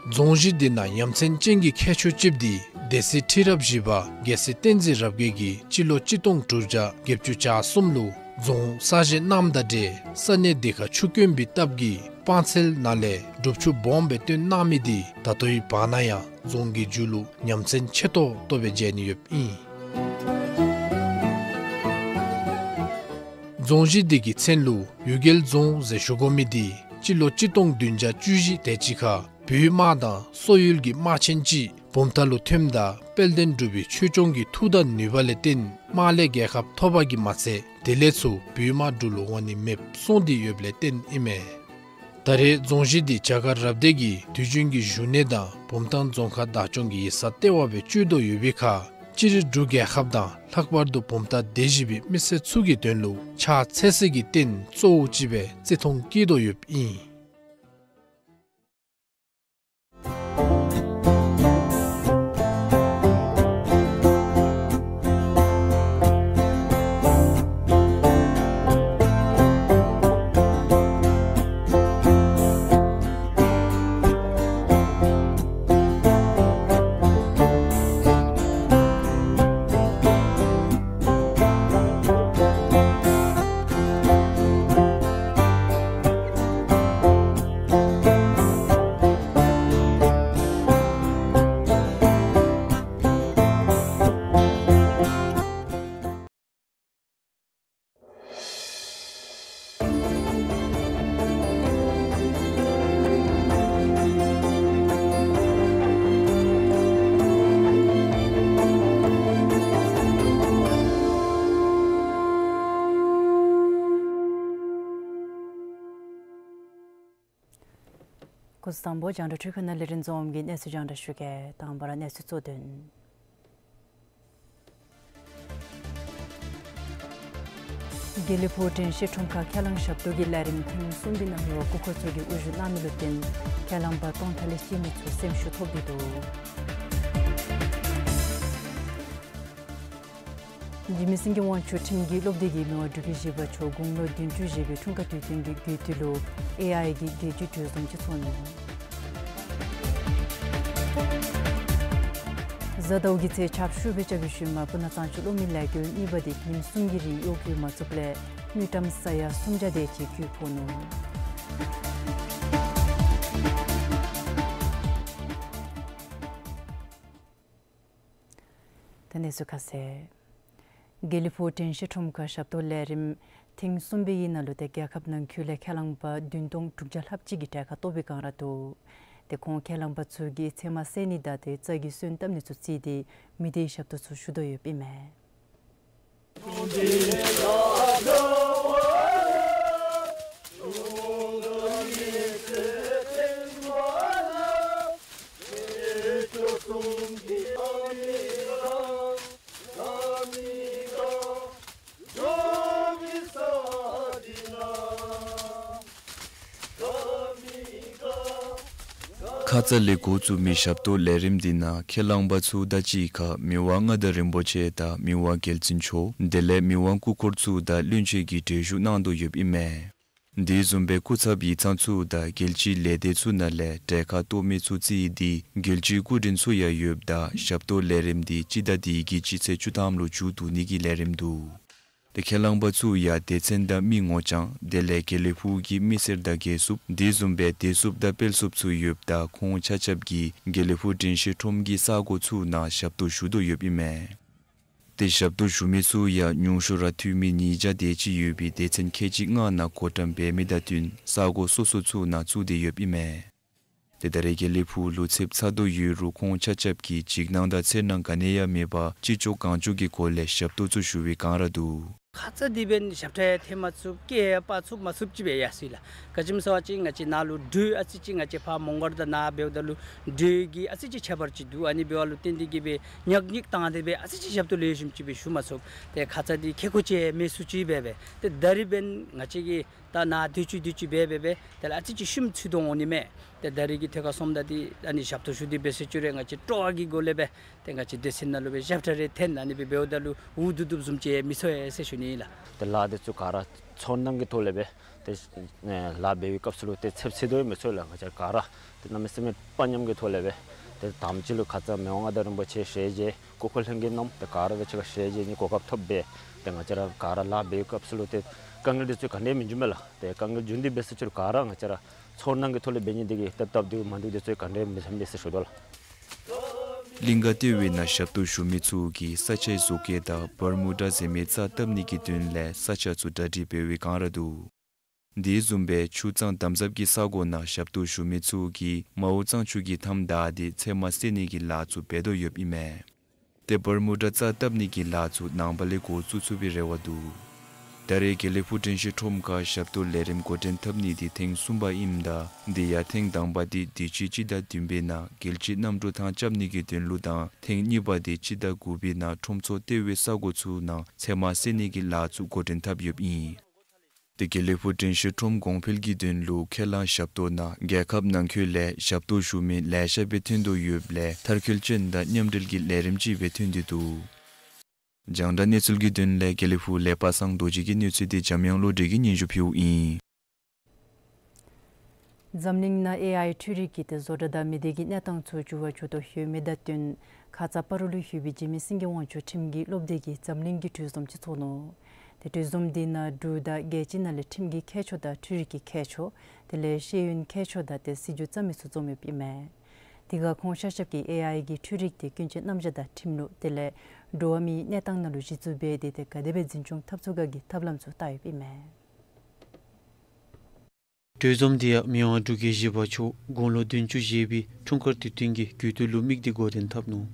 རྫོང་གཞིས་འདི་ནང་ཡ་མཚན་ཅན་གྱི་ཁྱད་ཆོས་ཅིག་འདི་སྡེ་སྲིད་ཁྲི་རབས་བཞི་པ་རྒྱལ་སྲས་བསྟན་འཛིན་རབ་རྒྱས་ཀྱིས་སྤྱི་ལོ་གཅིག་སྟོང་དྲུག་བརྒྱ་བརྒྱད་ཅུ་གྱ་གསུམ་ལུ་རྫོང་གསར་བཞེངས་གནངམ་དང་འབྲེལ་ས་གནས་འདི་ཁར་ཆུ་དཀོན་པའི་སྟབས་ཀྱིས་སྤང་ཚལ་ནང་ལས་སྒྲུབ་ཆུ་སྦོམ་སྦེ་བཏོན་གནང་མི་འདི་ད་ལྟོའི་བར་ན་ཡང་རྫོང་གི་མཇུག་ལུ་ཉམས་ཚད་ཆེ་ཏོག་ཏོ་སྦེ་མཇལ་ནི་ཡོདཔ་ཨིན། རྫོང་གཞིས་འདི་གི་མཚན་ལུ་ཡུལ་རྒྱལ་རྫོང་ཟེར་ཞུ་དགོ་མི་འདི་སྤྱི་ལོ་གཅིག་སྟོང་བདུན་བརྒྱ་བཅུ་བཞི་དེ་ཅིག་ཁར་བོད་དམག་དང་སོག་ཡུལ་གྱི་དམག་ཆེན་ཅིག་བུམ་ཐང་ལུ་ཐོནམ་ད་དཔལ་ལྡན་འབྲུག་པའི་ཆོས་སྐྱོང་གི་མཐུ་དང་ནུས་པ་ལས་བརྟེན་དམག་ལས་རྒྱལ་ཁ་ཐོབ་པ་གིས་མ་ཚད་དེ་ལས་ཚུར་བོད་དམག་འབྲུག་ལུ་འོང་ནི་མེདཔ་སོང་སྟེ་ཡོདཔ་ལས་བརྟེན་ཨིན་མས། ད་རེས་རྫོང་གཞིས་འདི་བྱ་དཀར་རབ་སྡེ་གི་དུས་རྒྱུན་གྱི་བཞུགས་གནས་དང་བུམ་ཐང་རྫོང་ཁག་བདག་སྐྱོང་གི་ཡིག་ཚང་ལྟེ་བ་སྦེ་སྤྱོད་དོ་ཡོད་པའི་ཁར་སྤྱིར་འབྲུག་རྒྱལ་ཁབ་དང་ལྷག་པར་དུ་བུམ་ཐང་སྡེ་བཞི་པའི་མི་སེར་ཚུ་གི་དོན་ལུ་ཕྱག་འཚལ་སའི་གི་རྟེན་གཙོ་བོ་ཅིག་སྦེ་བརྩི་མཐོང་བསྐྱེད་དོ་ཡོདཔ་ཨིན། སྐུ་གཟུགས་བཟང་པོ། རྒྱང་བསྒྲགས་འཕྲུལ་ཁང་ནང་ལས་རིན་འཛོམས་ཀྱིས་གནས་ཚུལ་རྒྱང་བསྒྲགས་ཞུ་གེ། དང་པ་ར་གནས་ཚུལ་གཙོ་དོན། དགེ་ལེགས་ཕུག་དྲན་ཤེས་ཁྲོམ་ཁར་ཁས་བླངས་ཞབས་ཏོག་གི་ལས་རིམ་ཐེངས་གསུམ་པའི་ནང་མི་དབང་སྐུ་འཁོར་ཚུ་གིས་དབུ་བཞུགས་གནང་མི་ལུ་བརྟེན་ཁས་བླངས་པ་སྟོང་ཕྲག་ལས་བཅད་མི་ཚུ་སེམས་ཤུགས་ཐོབ་སྟེ་འདུག། འཇིགས་མེད་སེང་གེ་དབང་ཕྱུག་ཁྲིམས་ཀྱི་སློབ་སྡེ་གིས་མི་དབང་འབྲུག་རྒྱལ་བཞི་པ་མཆོག་དགུང་ལོ་བདུན་ཅུ་བཞེས་པའི་འཁྲུངས་སྐར་དུས་སྟོན་གྱི་དགོས་འདུན་ལུ་ཨེ་ཨའི་གི་རྒྱལ་སྤྱིའི་གྲོས་འཛོམས་ཅིག་ཚོགས་ནུག། གཟའ་ཟླཝ་གི་ཚེས་ཆབ་ཤུ་སྦེ་རྐྱབ་པའི་ཤུལ་མ་སྤུ་ན་གཙང་ཆུ་གློག་མེ་ལས་འགུལ་གཉིས་པ་དེ་ཉིནམ་གསུམ་གྱི་རིང་གཡོག་བཀོལ་མ་ཚུགསཔ་ལས་དངུལ་ཀྲམ་ས་ཡ་སུམ་བརྒྱ་དེ་ཅིག་རྒུད་ཕོག་ནུག། ད་གནས་ཚུལ་ཁ་གསལ། དགེ་ལེགས་ཕུག་དྲན་ཤེས་ཁྲོམ་ཁར་ཞབས་ཏོག་ལས་རིམ་ཐེངས་གསུམ་པའི་ནང་ལུ་ཏེ་རྒྱལ་ཁབ་ནང་འཁོད་ལས་ཁས་བླངས་པ་བདུན་སྟོང་དྲུག་བརྒྱ་ལྷགཔ་ཅིག་གིས་གྲལ་ཁར་གཏོགས་པའི་བསྒང་ར་འདུག། ཏེ་ཁོང་ཁས་བླངས་པ་ཚུ་གིས་ཚལ་མ་བསལ་ནི་དང་ཏེ་རྩྭ་གི་སོན་བཏབ་ནི་ཚུ་བརྩིས་ཏེ་མི་སྡེའི་ཞབས་ཏོག་ཚུ་ཞུ་དོ་ཡོདཔ་ཨིན་མས། ཁ་ཙ་ལས་འགོ་བཙུགས་མི་ཞབས་ཏོག་ལས་རིམ་འདི་ནང་ཁས་བླངས་པ་ཚུ་དང་གཅིག་ཁར་མི་དབང་མངའ་བདག་རིན་པོ་ཆེ་དང་མི་དབང་རྒྱལ་བཙུན་མཆོག་དེ་ལས་མི་དབང་སྐུ་འཁོར་ཚུ་དང་བློན་ཆེན་གྱིས་གྲལ་བཞུགས་གནང་དོ་ཡོདཔ་ཨིན་མས། དེ་བཟུམ་སྦེ་སྐུ་ཚབ་ཡིག་ཚང་ཚུ་དང་རྒྱལ་སྤྱིའི་ལས་སྡེ་ཚུ་ནང་ལས་གྲལ་ཁར་གཏོགས་མི་ཚུ་བརྩིས་ཏེ་རྒྱལ་སྤྱིའི་སྐུ་མགྲོན་ཚུ་ཡང་ཡོདཔ་ད་ཞབས་ཏོག་ལས་རིམ་འདི་སྤྱི་ཟླ་འདི་གི་སྤྱི་ཚེས་བཅུ་ཐམ་ལུ་མཇུག་བསྡུ་ནི་གི་ལས་རིམ་འདུག། ཏེ་ཁས་བླངས་པ་ཚུ་ཡང་སྡེ་ཚན་དང་མི་ངོ་རྐྱང་དེ་ལས་དགེ་ལེགས་ཕུག་གི་མི་སེར་དང་རྒས་སུཔ་དེ་བཟུམ་སྦེ་བདེ་སྲུངཔ་དང་དཔལ་སྲུངཔ་ཚུ་ཡོདཔ་ད་ཁོང་ཆ་ཁྱབ་ཀྱིས་དགེ་ལེགས་ཕུག་དྲན་ཤེས་ཁྲོམ་གྱི་ས་གོ་ཚུ་ནང་ཞབས་ཏོག་ཞུ་དོ་ཡོདཔ་ཨིན་མས། ཏེ་ཞབས་ཏོག་ཞུ་མི་ཚུ་ཡང་ཉུང་ཤོས་ར་འཐུས་མི་ཉིས་བརྒྱ་དེ་ཅིག་ཡོད་པའི་སྡེ་ཚན་ཁལ་གཅིག་ལྔ་ནང་བགོ་བཀྲམ་འབད་མི་དང་བསྟུན་ས་གོ་སོ་སོ་ཚུ་ནང་བཙུགས་ཏེ་ཡོདཔ་ཨིན་མས། ཏེ་ད་རེས་དགེ་ལེགས་ཕུག་ལུ་ཚདཔ་ཚ་དོ་ཡོད་རུང་ཁོང་ཆ་ཁྱབ་ཀྱིས་འཇིགས་སྣང་དང་འཚེར་སྣང་ག་ནི་ཡང་མེད་པར་ཅི་ལྕོགས་གང་ལྕོགས་ཀྱི་སྒོ་ལས་ཞབས་ཏོག་ཚུ་ཞུ་བའི་བསྒང་ར་འདུག། ཁ་ཙ་འདི་འབདན་ཞབས་ཁྲ་ཡང་འཐེན་མ་ཚུགས་སྐད་ཡང་སྤར་ཚུགས་མ་ཚུགསཔ་ཅིག་སྦེ་ཡར་སོ་ཡི་ལགས། ག་ཅི་སྨོ་ཟེར་བ་ཅིན་ང་བཅས་ནཱ་ལུ་འགྲུལ་ཨ་ཙི་ཅིག་ང་བཅས་ཕར་མོང་སྒར་དང་ནཱ་འབདཝ་ད་ལུ་འགྲུལ་གྱི་ཨ་ཙི་ཅིག་ཁྱད་པར་ཅིག་འདུག། ཨ་ནི་འབདཝ་ལུ་བརྟེན་ཏེ་གིས་སྦེ་ཉག་ཉིག་བཏང་སྟེ་སྦེ་ཨ་ཙི་ཅིག་ཞབས་ཏོག་ལེགས་ཤོམ་ཅིག་སྦེ་ཞུ་མ་ཚུགས། ཏེ་ཁ་ཙ་འདི་ཁེ་ཁོ་ཅིག་མེད་སུ་ཅིག་སྦེ་སྦེ་ཏེ་ད་རིས་འབདན་ང་བཅས་ཀྱིས་ད་ནཱ་དུས་ཅི་དུས་ཅི་སྦེ་སྦེ་སྦེ་དེ་ལས་ཨ་ཙི་ཅིག་ཤུལ་ཚུད་དོ་འོང་ནི་མས། ཏེ་ད་རིས་ཀྱི་ཐད་ཁར་སོངམ་ད་འདི་ཨ་ནི་ཞབས་ཏོག་ཞུ་སྟེ་འབད་ཟེར་ཅི་རུང་ང་བཅས་སྤྲོ་བ་གི་སྒོ་ལས་སྦེ་ཏེ་ང་བཅས་སྡེ་ཚན་ནང་ལུ་སྦེ་ཞབས་ཁྲ་རེ་འཐེན་ཨ་ནི་སྦེ་འབདཝ་ད་ལུ་འུ་སྡུག་སྡུགཔ་བཟུམ་ཅིག་མི་ཚོར་ཟེར་ཞུ་ནི་ཨིན་ལགས། ཏེ་ལཱ་འདི་ཚུ་ག་ར་ཚོར་སྣང་གི་ཐོག་ལས་སྦེ་ཏེ་ལཱ་འབད་བའི་སྐབས་སུ་ལུ་ཏེ་ཚདཔ་ཚ་དོ་ཡང་མི་ཚོར་ལགས། ང་བཅས་ག་ར་ཏེ་གནམ་མེད་ས་མེད་དཔའ་ཉམས་ཀྱི་ཐོག་ལས་སྦེ་ཏེ་དང་པ་ཅིག་ལུ་ཁ་ཙ་མི་དབང་མངའ་བདག་རིན་པོ་ཆེ་ཞལ་མཇལ་སྐུ་འཁོར་ལྷན་རྒྱས་རྣམས་ཏེ་ག་ར་དང་གཅིག་ཁར་ཞལ་མཇལ་ནི་གོ་སྐབས་ཐོབ་སྦེ་ཏེ་ང་བཅས་ར་ག་ར་ལཱ་འབད་བའི་སྐབས་སུ་ལུ་ཏེ་དཀའ་ངལ་འདི་ཚུ་ག་ནི་ཡང་མི་འབྱུང་མས་ལགས། ཏེ་དཀའ་ངལ་འབྱུང་སྟེ་འབད་ཟེར་ཅི་རུང་ག་ར་ང་བཅས་ར་ཚོར་སྣང་གི་ཐོག་ལས་འབད་ནི་འདི་གིས་ཏེ་སྟབས་བདེཝ་མ་བདེཝ་འདི་ཚུ་ག་ནི་ཡང་མི་ཚོར་མས་ཟེར་ཞུ་དོ་ལགས། གླིང་ག་ལྟེ་བའི་ནང་ཞབས་ཏོག་ཞུ་མི་ཚུ་གིས་ས་ཆའི་བཟོ་བཀོད་དང་བར་མུ་ཌ་ཟེར་མི་རྩྭ་བཏབ་ནི་གི་དོན་ལས་ས་ཆ་ཚུ་གྲ་སྒྲིག་འབད་བའི་བསྒང་ར་འདུག། དེ་བཟུམ་སྦེ་ཆུ་གཙང་དམ་ཟབ་ཀྱི་ས་གོ་ནང་ཞབས་ཏོག་ཞུ་མི་ཚུ་གིས་མའོ་གཙང་ཆུ་གི་མཐའམ་བདའ་སྟེ་ཚལ་མ་བསལ་ནི་གི་ལཱ་ཚུ་འབད་དོ་ཡོདཔ་ཨིན་མས། ཏེ་བར་མུ་ཌ་རྩྭ་བཏབ་ནི་གི་ལཱ་ཚུ་ནངས་པ་ལས་འགོ་བཙུགས་ཚུགས་པའི་རེ་བ་འདུག། ད་རེས་དགེ་ལེགས་ཕུག་དྲན་ཤེས་ཁྲོམ་ཁར་ཞབས་ཏོག་ལས་རིམ་འགོ་འདྲེན་འཐབ་ནི་འདི་ཐེངས་གསུམ་པ་ཨིནམ་ད་དེ་ཡང་ཐེངས་དང་པ་འདི་དུས་ཅི་སྤྱི་ཟླ་བདུན་པའི་ནང་རྒྱལ་སྤྱིའི་གནམ་གྲུ་ཐང་རྐྱབ་ནི་གི་དོན་ལུ་དང་ཐེངས་གཉིས་པ་འདི་སྤྱི་ཟླ་དགུ་པའི་ནང་ཁྲོམ་ཚོགས་ལྟེ་བའི་ས་གོ་ཚུ་ནང་ཚལ་མ་བསལ་ནི་གི་ལཱ་ཚུ་འགོ་འདྲེན་འཐབ་ཡོདཔ་ཨིན། ཏེ་དགེ་ལེགས་ཕུག་དྲན་ཤེས་ཁྲོམ་གོང་འཕེལ་གྱི་དོན་ལུ་ཁས་བླངས་ཞབས་ཏོག་ནང་རྒྱལ་ཁབ་ནང་འཁོད་ལས་ཞབས་ཏོག་ཞུ་མི་ལེ་ཤ་སྦེ་ཐོན་དོ་ཡོདཔ་ལས་མཐར་འཁྱོལ་ཅན་དང་མཉམ་འབྲེལ་གྱི་ལས་རིམ་ཅིག་སྦེ་ཐོན་ཏེ་འདུག། རྒྱང་བསྒྲགས་གནས་ཚུལ་གྱི་དོན་ལས་དགེ་ལེགས་ཕུག་ལས་པ་སངས་རྡོ་རྗེ་གི་གནས་ཚུལ་འདི་འཇམ་དབྱངས་བློ་གྲོས་ཀྱིས་སྙན་ཞུ་ཕུལཝ་ཨིན། འཛམ་གླིང་ནང་ཨེ་ཨའི་འཕྲུལ་རིག་གིས་ཏེ་བཟོ་གྲྭ་དང་མི་སྡེ་གི་གནས་སྟངས་ཚུ་འགྱུར་བ་བཅུག་དོ་ཡོད་མི་དང་བསྟུན་ཁ་ཙ་སྤ་རོ་ལུ་ཡོད་པའི་འཇིགས་མེད་སེང་གེ་དབང་ཕྱུག་ཁྲིམས་ཀྱི་སློབ་སྡེ་གིས་འཛམ་གླིང་གི་གྲོས་འཛོམས་ཅིག་ཚོགས་ནུག། ཏེ་གྲོས་འཛོམས་འདི་ནང་འབྲུག་དང་རྒྱལ་སྤྱི་ནང་ལས་ཁྲིམས་ཀྱི་མཁས་མཆོག་དང་འཕྲུལ་རིག་གི་མཁས་མཆོག་དེ་ལས་ཤེས་ཡོན་མཁས་མཆོག་དང་ཏེ་སྲིད་བྱུས་བརྩམ་མི་ཚུ་འཛོམས་ཡོདཔ་ཨིན་མས། དེ་ཁར་ཁོང་ཤ་ཤབ་ཀྱིས་ཨེ་ཨའི་གི་འཕྲུལ་རིག་དེ་ཀུན་སྤྱོད་རྣམ་གཞག་དང་ཁྲིམས་ལུགས་དེ་ལས་འགྲོ་བ་མིའི་གནས་སྟངས་ནང་ལུ་གཞི་བཙུགས་འབད་དེ་ཏེ་ག་དེ་སྦེ་འཛིན་སྐྱོང་འཐབ་ཚུགས་ག་གི་ཐབས་ལམ་ཚུ་བལྟ་ཡོདཔ་ཨིན་མས། གྲོས་འཛོམས་འདི་ཡང་མི་དབང་འབྲུག་རྒྱལ་བཞི་པ་མཆོག་དགུང་ལོ་བདུན་ཅུ་བཞེས་པའི་འཁྲུངས་སྐར་དུས་སྟོན་གྱི་དགོས་འདུན་ལུ་དམིགས་ཏེ་འགོ་འདྲེན་འཐབ་ནུག།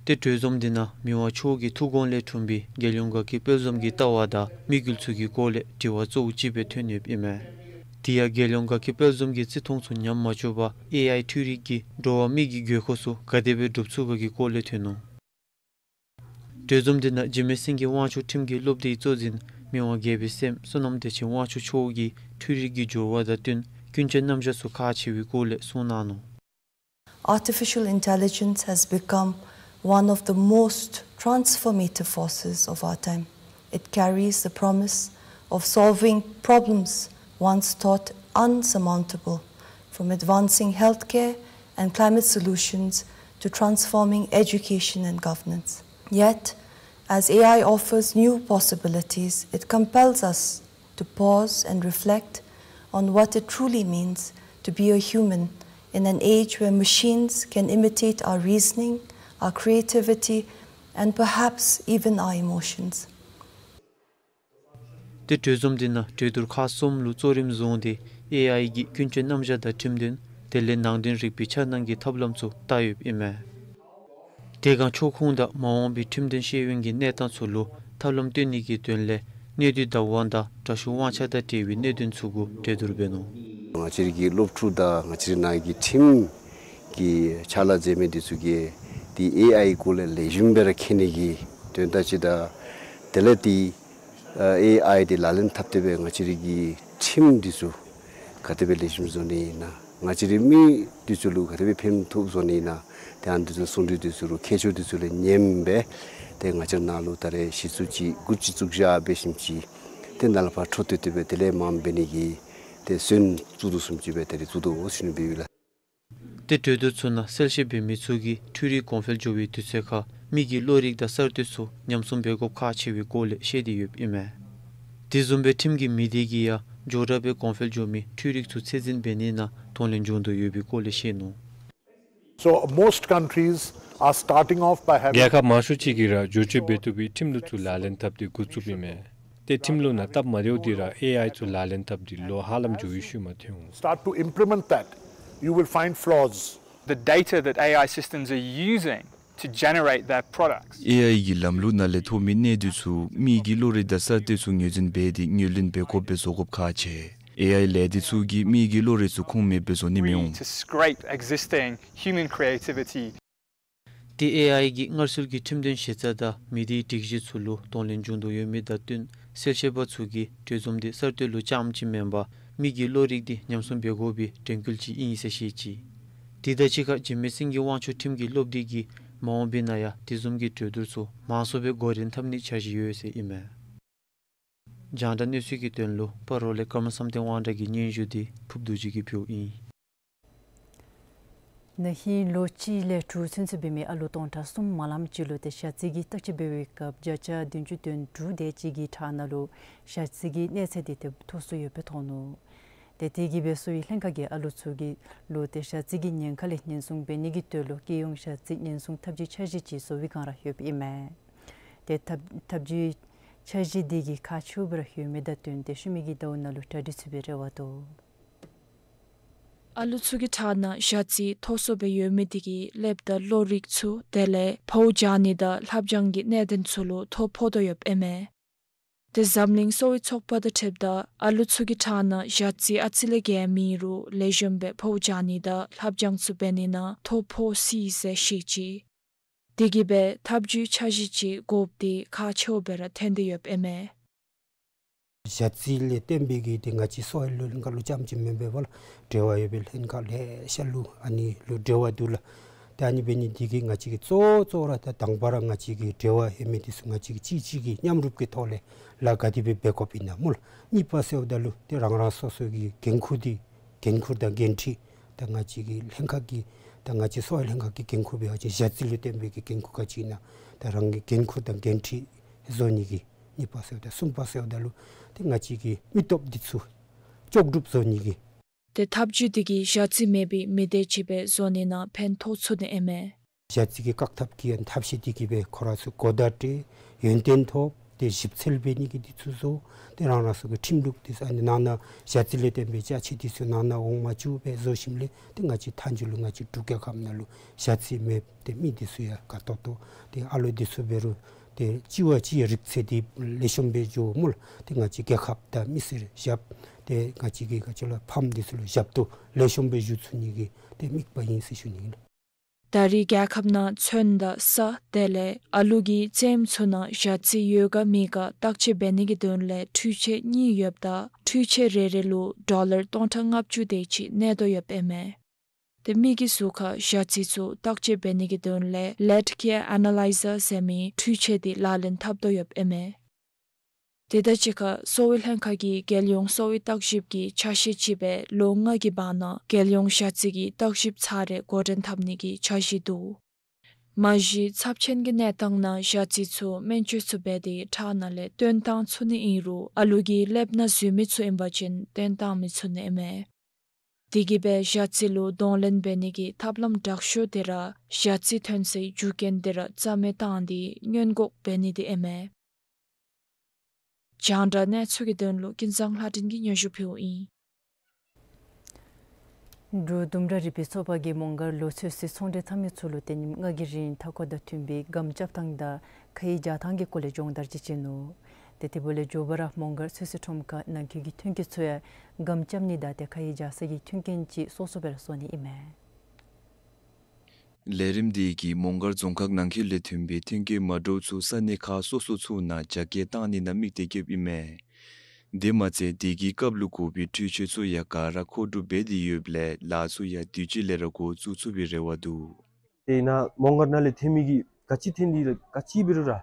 ཏེ་གྲོས་འཛོམས་འདི་ནང་མི་དབང་མཆོག་གི་ཐུགས་དགོངས་ལས་འཁྲུངས་པའི་རྒྱལ་ཡོངས་དགའ་སྐྱིད་དཔལ་འཛོམས་ཀྱི་ལྟ་བ་དང་དམིགས་ཡུལ་ཚུ་གི་སྐོར་ལས་དྲི་བ་གཙོ་བོ་ཅིག་སྦེ་ཐོན་ཡོདཔ་ཨིན་མས། དེ་ཡང་རྒྱལ་ཡོངས་དགའ་སྐྱིད་དཔལ་འཛོམས་ཀྱི་བརྩི་མཐོང་ཚུ་ཉམས་མ་བཅུག་པར་ཨེ་ཨའི་འཕྲུལ་རིག་གིས་འགྲོ་བ་མི་གི་དགོས་མཁོ་ཚུ་ག་དེ་སྦེ་སྒྲུབ་ཚུགས་པ་གི་སྐོར་ལས་ཐོན་ནུག། གྲོས་འཛོམས་དེ་ནང་འཇིགས་མེད་སེང་གེ་དབང་ཕྱུག་ཁྲིམས་ཀྱི་སློབ་སྡེའི་གཙོ་འཛིན་མི་དབང་རྒྱལ་པོའི་སྲསམོ་བསོད་ནམས་བདེ་ཆེན་དབང་ཕྱུག་མཆོག་གིས་འཕྲུལ་རིག་གི་འགྱུར་བ་དང་བསྟུན་ཀུན་སྤྱོད་རྣམ་གཞག་ཚུ་ཁག་ཆེ་བའི་སྐོར་ལས་གསུངས་གནང་ནུག། Artificial intelligence has become one of the most transformative forces of our time. It carries the promise of solving problems once thought unsurmountable, from advancing healthcare and climate solutions to transforming education and governance. Yet, as A I offers new possibilities, it compels us to pause and reflect on what it truly means to be a human in an age where machines can imitate our reasoning, our creativity, and perhaps even our emotions. ཏེ་གྲོས་འཛོམས་འདི་ནང་གྲོས་བསྡུར་ཁག་གསུམ་ལུ་གཙོ་རིམ་བཟུང་སྟེ་ཨེ་ཨའི་གི་ཀུན་སྤྱོད་རྣམ་གཞག་དང་ཁྲིམས་དོན་དེ་ལས་ནང་དོན་རིག་པའི་འཆར་སྣང་གི་ཐབས་ལམ་ཚུ་བལྟ་ཡོདཔ་ཨིན་མས། དེ་སྒང་ཕྱོགས་ཁོངས་དང་མ་འོངས་པའི་ཁྲིམས་དོན་ཤེས་ཡོན་གྱི་གནས་སྟངས་ཚུ་ལུ་ཐབས་ལམ་སྟོན་ནི་གི་དོན་ལས་གནས་སྡུད་བདག་དབང་དང་དྲག་ཤུགས་དབང་ཆ་དང་འབྲེལ་བའི་གནད་དོན་ཚུ་གུ་གྲོས་བསྡུར་འབད་ནུག། ང་བཅས་རའི་གི་སློབ་ཕྲུག་དང་ང་བཅས་རའི་ནང་གི་ཁྲིམས་ཀྱི་ཕྱག་ལཱ་མཛད་མི་འདི་ཚུ་གིས་འདི་ཨེ་ཨའི་སྐོར་ལས་ལེགས་ཤོམ་སྦེ་ར་མཁྱེན་ནི་གི་དོན་དག་ཅིག་དང་དེ་ལས་འདི་ཨེ་ཨའི་འདི་ལག་ལེན་འཐབ་སྟེ་སྦེ་ང་བཅས་རའི་གི་ཁྲིམས་འདི་ཚུ་ག་དེ་སྦེ་ལེགས་ཤོམ་བཟོ་ནི་ཨིན་ན། ང་བཅས་རའི་མི་འདི་ཚུ་ལུ་ག་དེ་སྦེ་ཕན་ཐོགས་བཟོ་ནི་ཨིན་ན། ཏེ་ཨ་ནི་འདི་ཚུ་གསུང་གྲོས་འདི་ཚུ་ལུ་མཁས་མཆོག་འདི་ཚུ་ལས་ཉན་སྦེ་ཏེ་ང་བཅས་ནང་ལུ་ད་རེས་གཞི་བཙུགས་ཅིག་དགུ་བཅུ་བཙུགས་བཞག་འབད་ཞིནམ་ཅིག་ཏེ་ནཱ་ལས་ཕར་འཕྲོ་མཐུད་དེ་སྦེ་དེ་ལས་མངམ་འབད་ནི་གི་ཏེ་སོན་བཙུགས་དོ་བཟུམ་ཅིག་སྦེ་ད་རེས་བཙུགས་དོ་ཟེར་ཞུ་ནི་སྦེ་ཡོད་ལགས། ཏེ་གྲོས་བསྡུར་ཚུ་ནང་གསལ་བཤད་འབད་མི་ཚུ་གིས་འཕྲུལ་རིག་གོང་འཕེལ་འགྱོ་བའི་དུས་ཚོད་ཁར་མི་གི་བློ་རིག་དང་གསར་གཏོད་ཚུ་ཉམས་སྲུང་འབད་དགོཔ་ཁག་ཆེ་བའི་སྐོར་ལས་བཤད་དེ་ཡོདཔ་ཨིན་མས། དེ་བཟུམ་སྦེ་ཁྲིམས་ཀྱི་མི་སྡེ་གིས་ཡང་མགྱོགས་དྲགས་སྦེ་གོང་འཕེལ་འགྱོ་མི་འཕྲུལ་རིག་ཚུ་ཚད་འཛིན་འབད་ནི་ནང་གདོང་ལེན་འབྱུང་དོ་ཡོད་པའི་སྐོར་ལས་བཤད་ནུག། So most countries are starting off by having རྒྱལ་ཁབ་མང་ཤོས་ཅིག་གིས་ར་བསྒྱུར་བཅོས་འབད་བཏུབ་པའི་ཁྲིམས་ལུགས་ཚུ་ལག་ལེན་འཐབ་སྟེ་འགོ་བཙུགསཔ་ཨིན་མས། ཏེ་ཁྲིམས་ལུགས་ནང་སྟབས་མ་བདེཝ་འདི་ར་ཨེ་ཨའི་ཚུ་ལག་ལེན་འཐབ་སྟེ་ལོ་ཧ་ལམ་འགྱོ་བའི་ཤུལ་མ་ཐོན་འོང་། Start to implement that, you will find flaws. The data that A I systems are using to generate their products. ཨེ་ཨའི་གི་ལམ་ལུགས་ནང་ལས་ཐོབ་མི་གནད་དོན་ཚུ་མི་གི་བློ་རིག་དང་གསར་གཏོད་ཚུ་ངོས་འཛིན་འབད་དེ་ངོས་ལེན་འབད་དགོཔ་སྦེ་བཟོ་དགོཔ་ཁག་ཆེ། ཨེ་ཨའི་ལས་སྡེ་ཚུ་གིས་མི་གི་བློ་རིག་ཚུ་ཁུངས་མེདཔ་སྦེ་བཟོ་ནི་མི་འོང་། To scrape existing human creativity. ཏེ་ཨེ་ཨའི་གིས་སྔར་སྲོལ་གྱི་ཁྲིམས་དོན་ཞིབ་ཚགས་དང་མི་སྡེའི་སྒྲིག་གཞི་ཚུ་ལུ་གདོང་ལེན་འབྱུང་དོ་ཡོད་མི་དང་བསྟུན་གསལ་བཤད་པ་ཚུ་གིས་གྲོས་འཛོམས་འདི་གསར་གཏོད་ལུ་རྐྱངམ་ཅིག་མེན་པར་མི་གི་བློ་རིག་འདི་ཉམས་སྲུང་འབད་དགོ་པའི་དྲན་སྐུལ་ཅིག་ཨིན་ཟེར་བཤད་ཅི། དེ་དང་གཅིག་ཁར་འཇིགས་མེད་སེང་གེ་དབང་ཕྱུག་ཁྲིམས་ཀྱི་སློབ་སྡེ་གིས་མ་འོངས་པའི་ནང་ཡང་དེ་བཟུམ་གྱི་གྲོས་བསྡུར་ཚུ་མང་སུ་སྦེ་འགོ་འདྲེན་འཐབ་ནིའི་འཆར་གཞི་ཡོད་ཟེར་ཨིན་མས། རྒྱང་བསྒྲགས་གནས་ཚུལ་གྱི་དོན་ལུ་སྤ་རོ་ལས་ཀརྨ་བསམ་གཏན་དབང་གྲགས་ཀྱི་སྙན་ཞུ་འདི་ཕུབ་རྡོ་རྗེ་གིས་ཕུལཝ་ཨིན། ན་ཧིང་ལོ་གཅིག་ལས་དྲུག་ཚུན་ཚོད་འབད་མི་ཨ་ལུ་སྟོང་ཕྲག་གསུམ་མ་ལངམ་ཅིག་ལུ་ཏེ་ཞ་རྩི་གི་བརྟག་དཔྱད་འབད་བའི་སྐབས་བརྒྱ་ཆ་བདུན་ཅུ་དོན་དྲུག་དེ་ཅིག་གི་ཕྲག་ནང་ལུ་ཞ་རྩི་གི་གནས་ཚད་འདི་ཏེ་མཐོ་སུ་ཡོདཔ་སྦེ་མཐོང་ནུག། ཏེ་དེ་གིས་འབད་གསོ་བའི་ལྷན་ཁག་གིས་ཨ་ལུ་ཚུ་གི་ལུ་ཏེ་ཞ་རྩི་གི་ཉེན་ཁ་ལས་ཉེན་སྲུང་འབད་ནི་གི་དོན་ལུ་རྒྱལ་ཡོངས་ཞ་རྩི་ཉེན་སྲུང་ཐབས་ཇུས་འཆར་གཞི་ཅིག་བཟོ་བའི་བསྒང་ར་ཡོདཔ་ཨིན་མས། ཏེ་ཐབས་ཐབས་ཇུས་འཆར་གཞི་འདི་གི་ཁག་ཆེཝ་སྦེ་ར་ཡོད་མི་དང་བསྟུན་ཏེ་ཤུལ་མའི་གི་ཟླཝ་ནང་ལུ་གྲ་སྒྲིག་ཚུགས་པའི་རེ་བ་འདུག། ཨ་ལུ་ཚུ་གི་ཕྲག་ནང་ཞ་རྩི་མཐོ་སུ་སྦེ་ཡོད་མི་འདི་གིས་ཀླདཔ་དང་བློ་རིག་ཚུ་དེ་ལས་ཕོཝ་རྒྱག་ནི་དང་ལྷབ་སྦྱང་གི་གནད་དོན་ཚུ་ལུ་ཐོ་ཕོག་དོ་ཡོདཔ་ཨིན་མས། ཏེ་འཛམ་གླིང་གསོ་བའི་ཚོགས་པ་དང་འཁྲིལཝ་ད་ཨ་ལུ་ཚུ་གི་ཕྲག་ནང་ཞ་རྩི་ཨ་ཙི་ལས་བརྒལ་མེད་རུང་ལེགས་ཤོམ་སྦེ་ཕོཝ་རྒྱག་ནི་དང་ལྷབ་སྦྱང་ཚུ་འབད་ནི་ནང་ཐོ་ཕོག་སྲིད་ཟེར་བཤད་ཅི། དེ་གིས་འབད་ཐབས་ཇུས་འཆར་གཞི་ཅིག་དགོཔ་འདི་ཁག་ཆེཝ་སྦེ་ར་ཐོན་ཏེ་ཡོདཔ་ཨིན་མས། ཞ་རྩི་ལས་བརྟེན་པའི་གི་ཏེ་ང་བཅས་གསོ་བའི་ལྷན་ཁག་ལུ་རྐྱངམ་ཅིག་མེན་པར་འབྲེལ་བ་ཡོད་པའི་ལྷན་ཁག་ལེ་ཤ་ལུ་ཨ་ནི་ལུ་འབྲེལ་བ་འདུག་ལགས། ཏེ་ཨ་ནི་འབད་ནི་འདི་གིས་ང་བཅས་ཀྱིས་གཙོ་གཙོ་ར་ད་དང་པ་ར་ང་བཅས་ཀྱི་འབྲེལ་བ་ཡོད་མི་འདི་ཚུ་ང་བཅས་ཀྱིས་གཅིག་གཅིག་གི་མཉམ་རུབ་ཀྱི་ཐོག་ལས་ལཱ་ག་དེ་སྦེ་འབད་དགོཔ་ཨིན་ན་སྨོ་ལགས། གཉིས་པ་ཟེརཝ་ད་ལུ་ཏེ་རང་རང་སོ་སོ་གི་འགན་ཁུར་འདི་འགན་ཁུར་དང་འགན་འཁྲི་ད་ང་བཅས་ཀྱི་ལྷན་ཁག་གི་ད་ང་བཅས་གསོ་བའི་ལྷན་ཁག་གི་འགན་ཁུར་འབད་བ་ཅིན་ཞ་རྩི་ལུ་བརྟེན་པའི་གི་འགན་ཁུར་ག་ཅི་ཨིན་ན་ད་རང་གི་འགན་ཁུར་དང་འགན་འཁྲི་བཟོ་ནི་གི་གཉིས་པ་ཟེརཝ་ད་གསུམ་པ་ཟེརཝ་ད་ལུ་ཏེ་ང་བཅས་ཀྱི་མི་སྟོབས་འདི་ཚུ་ལྕོགས་གྲུབ་བཟོ་ནི་གི། ཏེ་ཐབས་ཇུས་འདི་གིས་ཞ་རྩི་མེད་པའི་མི་སྡེ་ཅིག་སྦེ་བཟོ་ནི་ནང་ཕན་ཐོགས་ཚུགས་ནི་ཨིན་མས། ཞ་རྩི་གི་བཀག་ཐབས་ཀྱི་ཐབས་ཤེས་འདི་གིས་སྦེ་ཁོང་ར་ཚུ་གོ་བརྡ་སྤྲོད་ཡོན་ཏན་ཐོབ་ཏེ་ཞིབ་འཚོལ་འབད་ནི་གི་འདི་ཚུ་བཟོ། ཏེ་རང་རང་སོ་གི་ཁྲིམས་ལུགས་འདི་ཚུ་ཨ་ནི་ནང་ན་ཞ་རྩི་ལས་བརྟེན་པའི་ཅ་ཆས་འདི་ཚུ་ནང་ན་འོང་མ་བཅུག་སྦེ་བཟོ་ཞིནམ་ལས་ཏེ་ང་བཅས་མཐའ་མཇུག་ལུ་ང་བཅས་འབྲུག་རྒྱལ་ཁབ་ནང་ལུ་ཞ་རྩི་མེདཔ་ཏེ་མི་འདི་ཚུ་ཡང་དགའ་ཏོག་ཏོ་ཏེ་ཨ་ལོ་འདི་ཚུ་འབད་རུང་ ཏེ་གཅིག་བ་གཅིག་རིག་ཚད་འདི་ལེགས་ཤོམ་སྦེ་འགྱོ་སྨོ་ལགས། ཏེ་ང་བཅས་རྒྱལ་ཁབ་དང་མི་སེར་ཞབས་ཏེ་ང་བཅས་ཀྱི་ག་ཅི་ལོ་ཕམ་འདི་ཚུ་ལུ་ཞབས་ཏོག་ལེགས་ཤོམ་སྦེ་ཞུ་ཚུགས་ནི་གི་ཏེ་དམིགས་པ་ཨིན་ཟེར་ཞུ་ནི་ཨིན་ལགས། ད་རེས་རྒྱལ་ཁབ་ནང་ཚོད་དང་ས་དེ་ལས་ཨ་ལུ་གི་བཙེམ་ཚུ་ནང་ཞ་རྩི་ཡོད་ག་མེད་ག་བརྟག་དཔྱད་འབད་ནི་གི་དོན་ལས་འཕྲུལ་ཆས་གཉིས་ཡོདཔ་ད་འཕྲུལ་ཆས་རེ་རེ་ལུ་ཌོ་ལར་སྟོང་ཕྲག་ལྔ་བཅུ་དེ་ཅིག་གནས་དོ་ཡོདཔ་ཨིན་མས། ཏེ་མི་གི་གཟུགས་ཁར་ཞ་རྩི་ཚུ་བརྟག་དཔྱད་འབད་ནི་གི་དོན་ལས་ལེཌ་ཁེ་ཨེ་ན་ལའི་ཛར་ཟེར་མི་འཕྲུལ་ཆས་འདི་ལག་ལེན་འཐབ་དོ་ཡོདཔ་ཨིན་མས། དེ་དང་གཅིག་ཁར་གསོ་བའི་ལྷན་ཁག་གིས་རྒྱལ་ཡོངས་གསོ་བའི་བརྟག་ཞིབ་ཀྱི་ཆ་ཤས་ཅིག་སྦེ་ལོ་ལྔ་གི་བར་ན་རྒྱལ་ཡོངས་ཞ་རྩི་གི་བརྟག་ཞིབ་ཚར་རེ་འགོ་འདྲེན་འཐབ་ནི་གི་འཆར་གཞི་འདུག། མ་གཞི་ཚབས་ཆེན་གྱི་གནས་སྟངས་ནང་ཞ་རྩི་ཚུ་སྨན་བཅོས་ཚུ་འབད་དེ་ཁྲག་ནང་ལས་བཏོན་བཏང་ཚུགས་ནི་ཨིན་རུང་ཨ་ལུ་གི་ཀླདཔ་ནང་འཛུལ་མི་ཚུ་ཨིན་པ་ཅིན་བཏོན་བཏང་མི་ཚུགས་ནི་ཨིན་མས། དེ་གིས་སྦེ་ཞ་རྩི་ལུ་གདོང་ལེན་འབད་ནི་གི་ཐབས་ལམ་དྲག་ཤོས་དེ་ར་ཞ་རྩི་ཐོན་སའི་རྒྱུ་རྐྱེན་དེ་ར་རྩ་མེད་བཏང་སྟེ་སྔོན་འགོག་འབད་ནི་དེ་ཨིན་མས། རྒྱང་བསྒྲགས་གནས་ཚུལ་གྱི་དོན་ལུ་ཀུན་བཟང་ལྷ་སྒྲོན་གྱིས་སྙན་ཞུ་ཕུལཝ་ཨིན། འབྲུག་ལྡུམ་ར་རིག་པའི་ཚོགས་པ་གིས་མོང་སྒར་ལུ་ཚོད་བསྲེ་ཚོང་འབྲེལ་འཐབ་མི་ཚུ་ལུ་ཏེ་ཉིནམ་ལྔ་གི་རིང་མཐའ་འཁོར་དང་མཐུན་པའི་སྒམ་རྐྱབ་ཐངས་དང་ཁ་ཡིག་རྒྱག་ཐངས་ཀྱི་སྐོར་ལས་སྦྱོང་བརྡར་ཅིག་བྱིན་ནུག། ཏེ་དེ་འབདཝ་ལས་མགྱོགས་པ་ར་མོང་སྒར་ཚོད་བསྲེ་ཁྲོམ་ཁར་ནང་འཁོད་ཀྱི་ཐོན་སྐྱེད་ཚུ་ཡང་སྒམ་རྐྱབ་ནི་དང་ཏེ་ཁ་ཡིག་རྒྱག་ས་གི་མཐུན་རྐྱེན་ཅིག་སོ་སོ་སྦེ་ར་བཟོ་ནི་ཨིན་མས། ལས་རིམ་འདི་གིས་མོང་སྒར་རྫོང་ཁག་ནང་འཁོད་ལས་ཐོན་པའི་ཐོན་སྐྱེད་མ་འདྲཝ་ཚུ་ས་གནས་ཁག་སོ་སོ་ཚུ་ནང་རྒྱ་སྐྱེད་བཏང་ནི་ནང་དམིགས་ཏེ་བསྐྱེདཔ་ཨིན་མས། དེ་མ་ཚད་དེ་གི་སྐབས་ལུ་དགོ་པའི་འཕྲུལ་ཆས་ཚུ་ཡང་ག་ར་མཁོ་སྒྲུབ་འབད་དེ་ཡོདཔ་ལས་ལཱ་ཚུ་ཡང་དུས་ཅི་ལས་ར་འགོ་བཙུགས་ཚུགས་པའི་རེ་བ་འདུག། ཏེ་ནཱ་མོང་སྒར་ནང་ལས་ཐོན་མི་གི་ག་ཅི་ཐོན་ནི་ར་ག་ཅི་འབད་རུང་ར་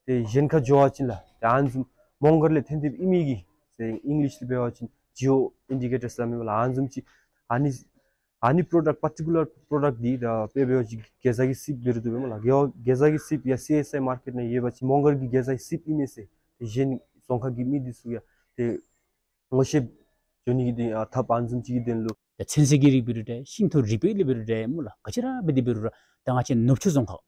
ཏེ་གཞན་ཁར་འགྱོ་བ་ཅིན་ལགས་ཏེ་ཨ་ནི་བཟུམ་མོང་སྒར་ལས་ཐོན་ཏེ་ཨིན་མི་གི་ཟེར་ཨིང་ལིཤ་ལས་འབད་བ་ཅིན་ཇི་ཨོ་ཨིན་ཌི་ཀེ་ཊརསི་ལགས་མེན་པ་ལགས། ཨ་ནི་བཟུམ་ཅིག་ཨ་ནི་ཨ་ནི་པྲོ་ཌཀཊ་པར་ཊི་ཀུ་ལར་པྲོ་ཌཀཊ་འདི་ད་དཔེ་འབད་བ་ཅིན་གེ་ཛ་གི་སིབ་འབད་རུང་བཏུབ་པས་སྨོ་ལགས། གེ་ཛ་གི་སིབ་ཡང་སི་ཨེསི་ཨའི་མར་ཀེཊ་ནང་ཡོད་པ་ཅིན་མོང་སྒར་གྱི་གེ་ཛ་གི་སིབ་ཨིན་མས་ཟེར་ཏེ་གཞན་རྫོང་ཁག་གི་མི་འདི་ཚུ་ཡང་ཏེ་ངོ་ཤེས་འགྱོ་ནི་གི་ཏེ་ཨ་ཐབས་ཨ་ནི་བཟུམ་ཅིག་གི་དོན་ལུ། ད་ཚོད་བསྲེ་གི་རིགས་འབད་རུང་འདྲ་ཤིང་ཐོག་རིག་པའི་གླིང་འབད་རུང་འདྲ་སྨོ་ལགས། ག་ཅི་ར་འབད་དེ་འབད་རུང་ར་ད་ང་བཅས་ནུབ་ཕྱོགས་རྫོང་ཁག་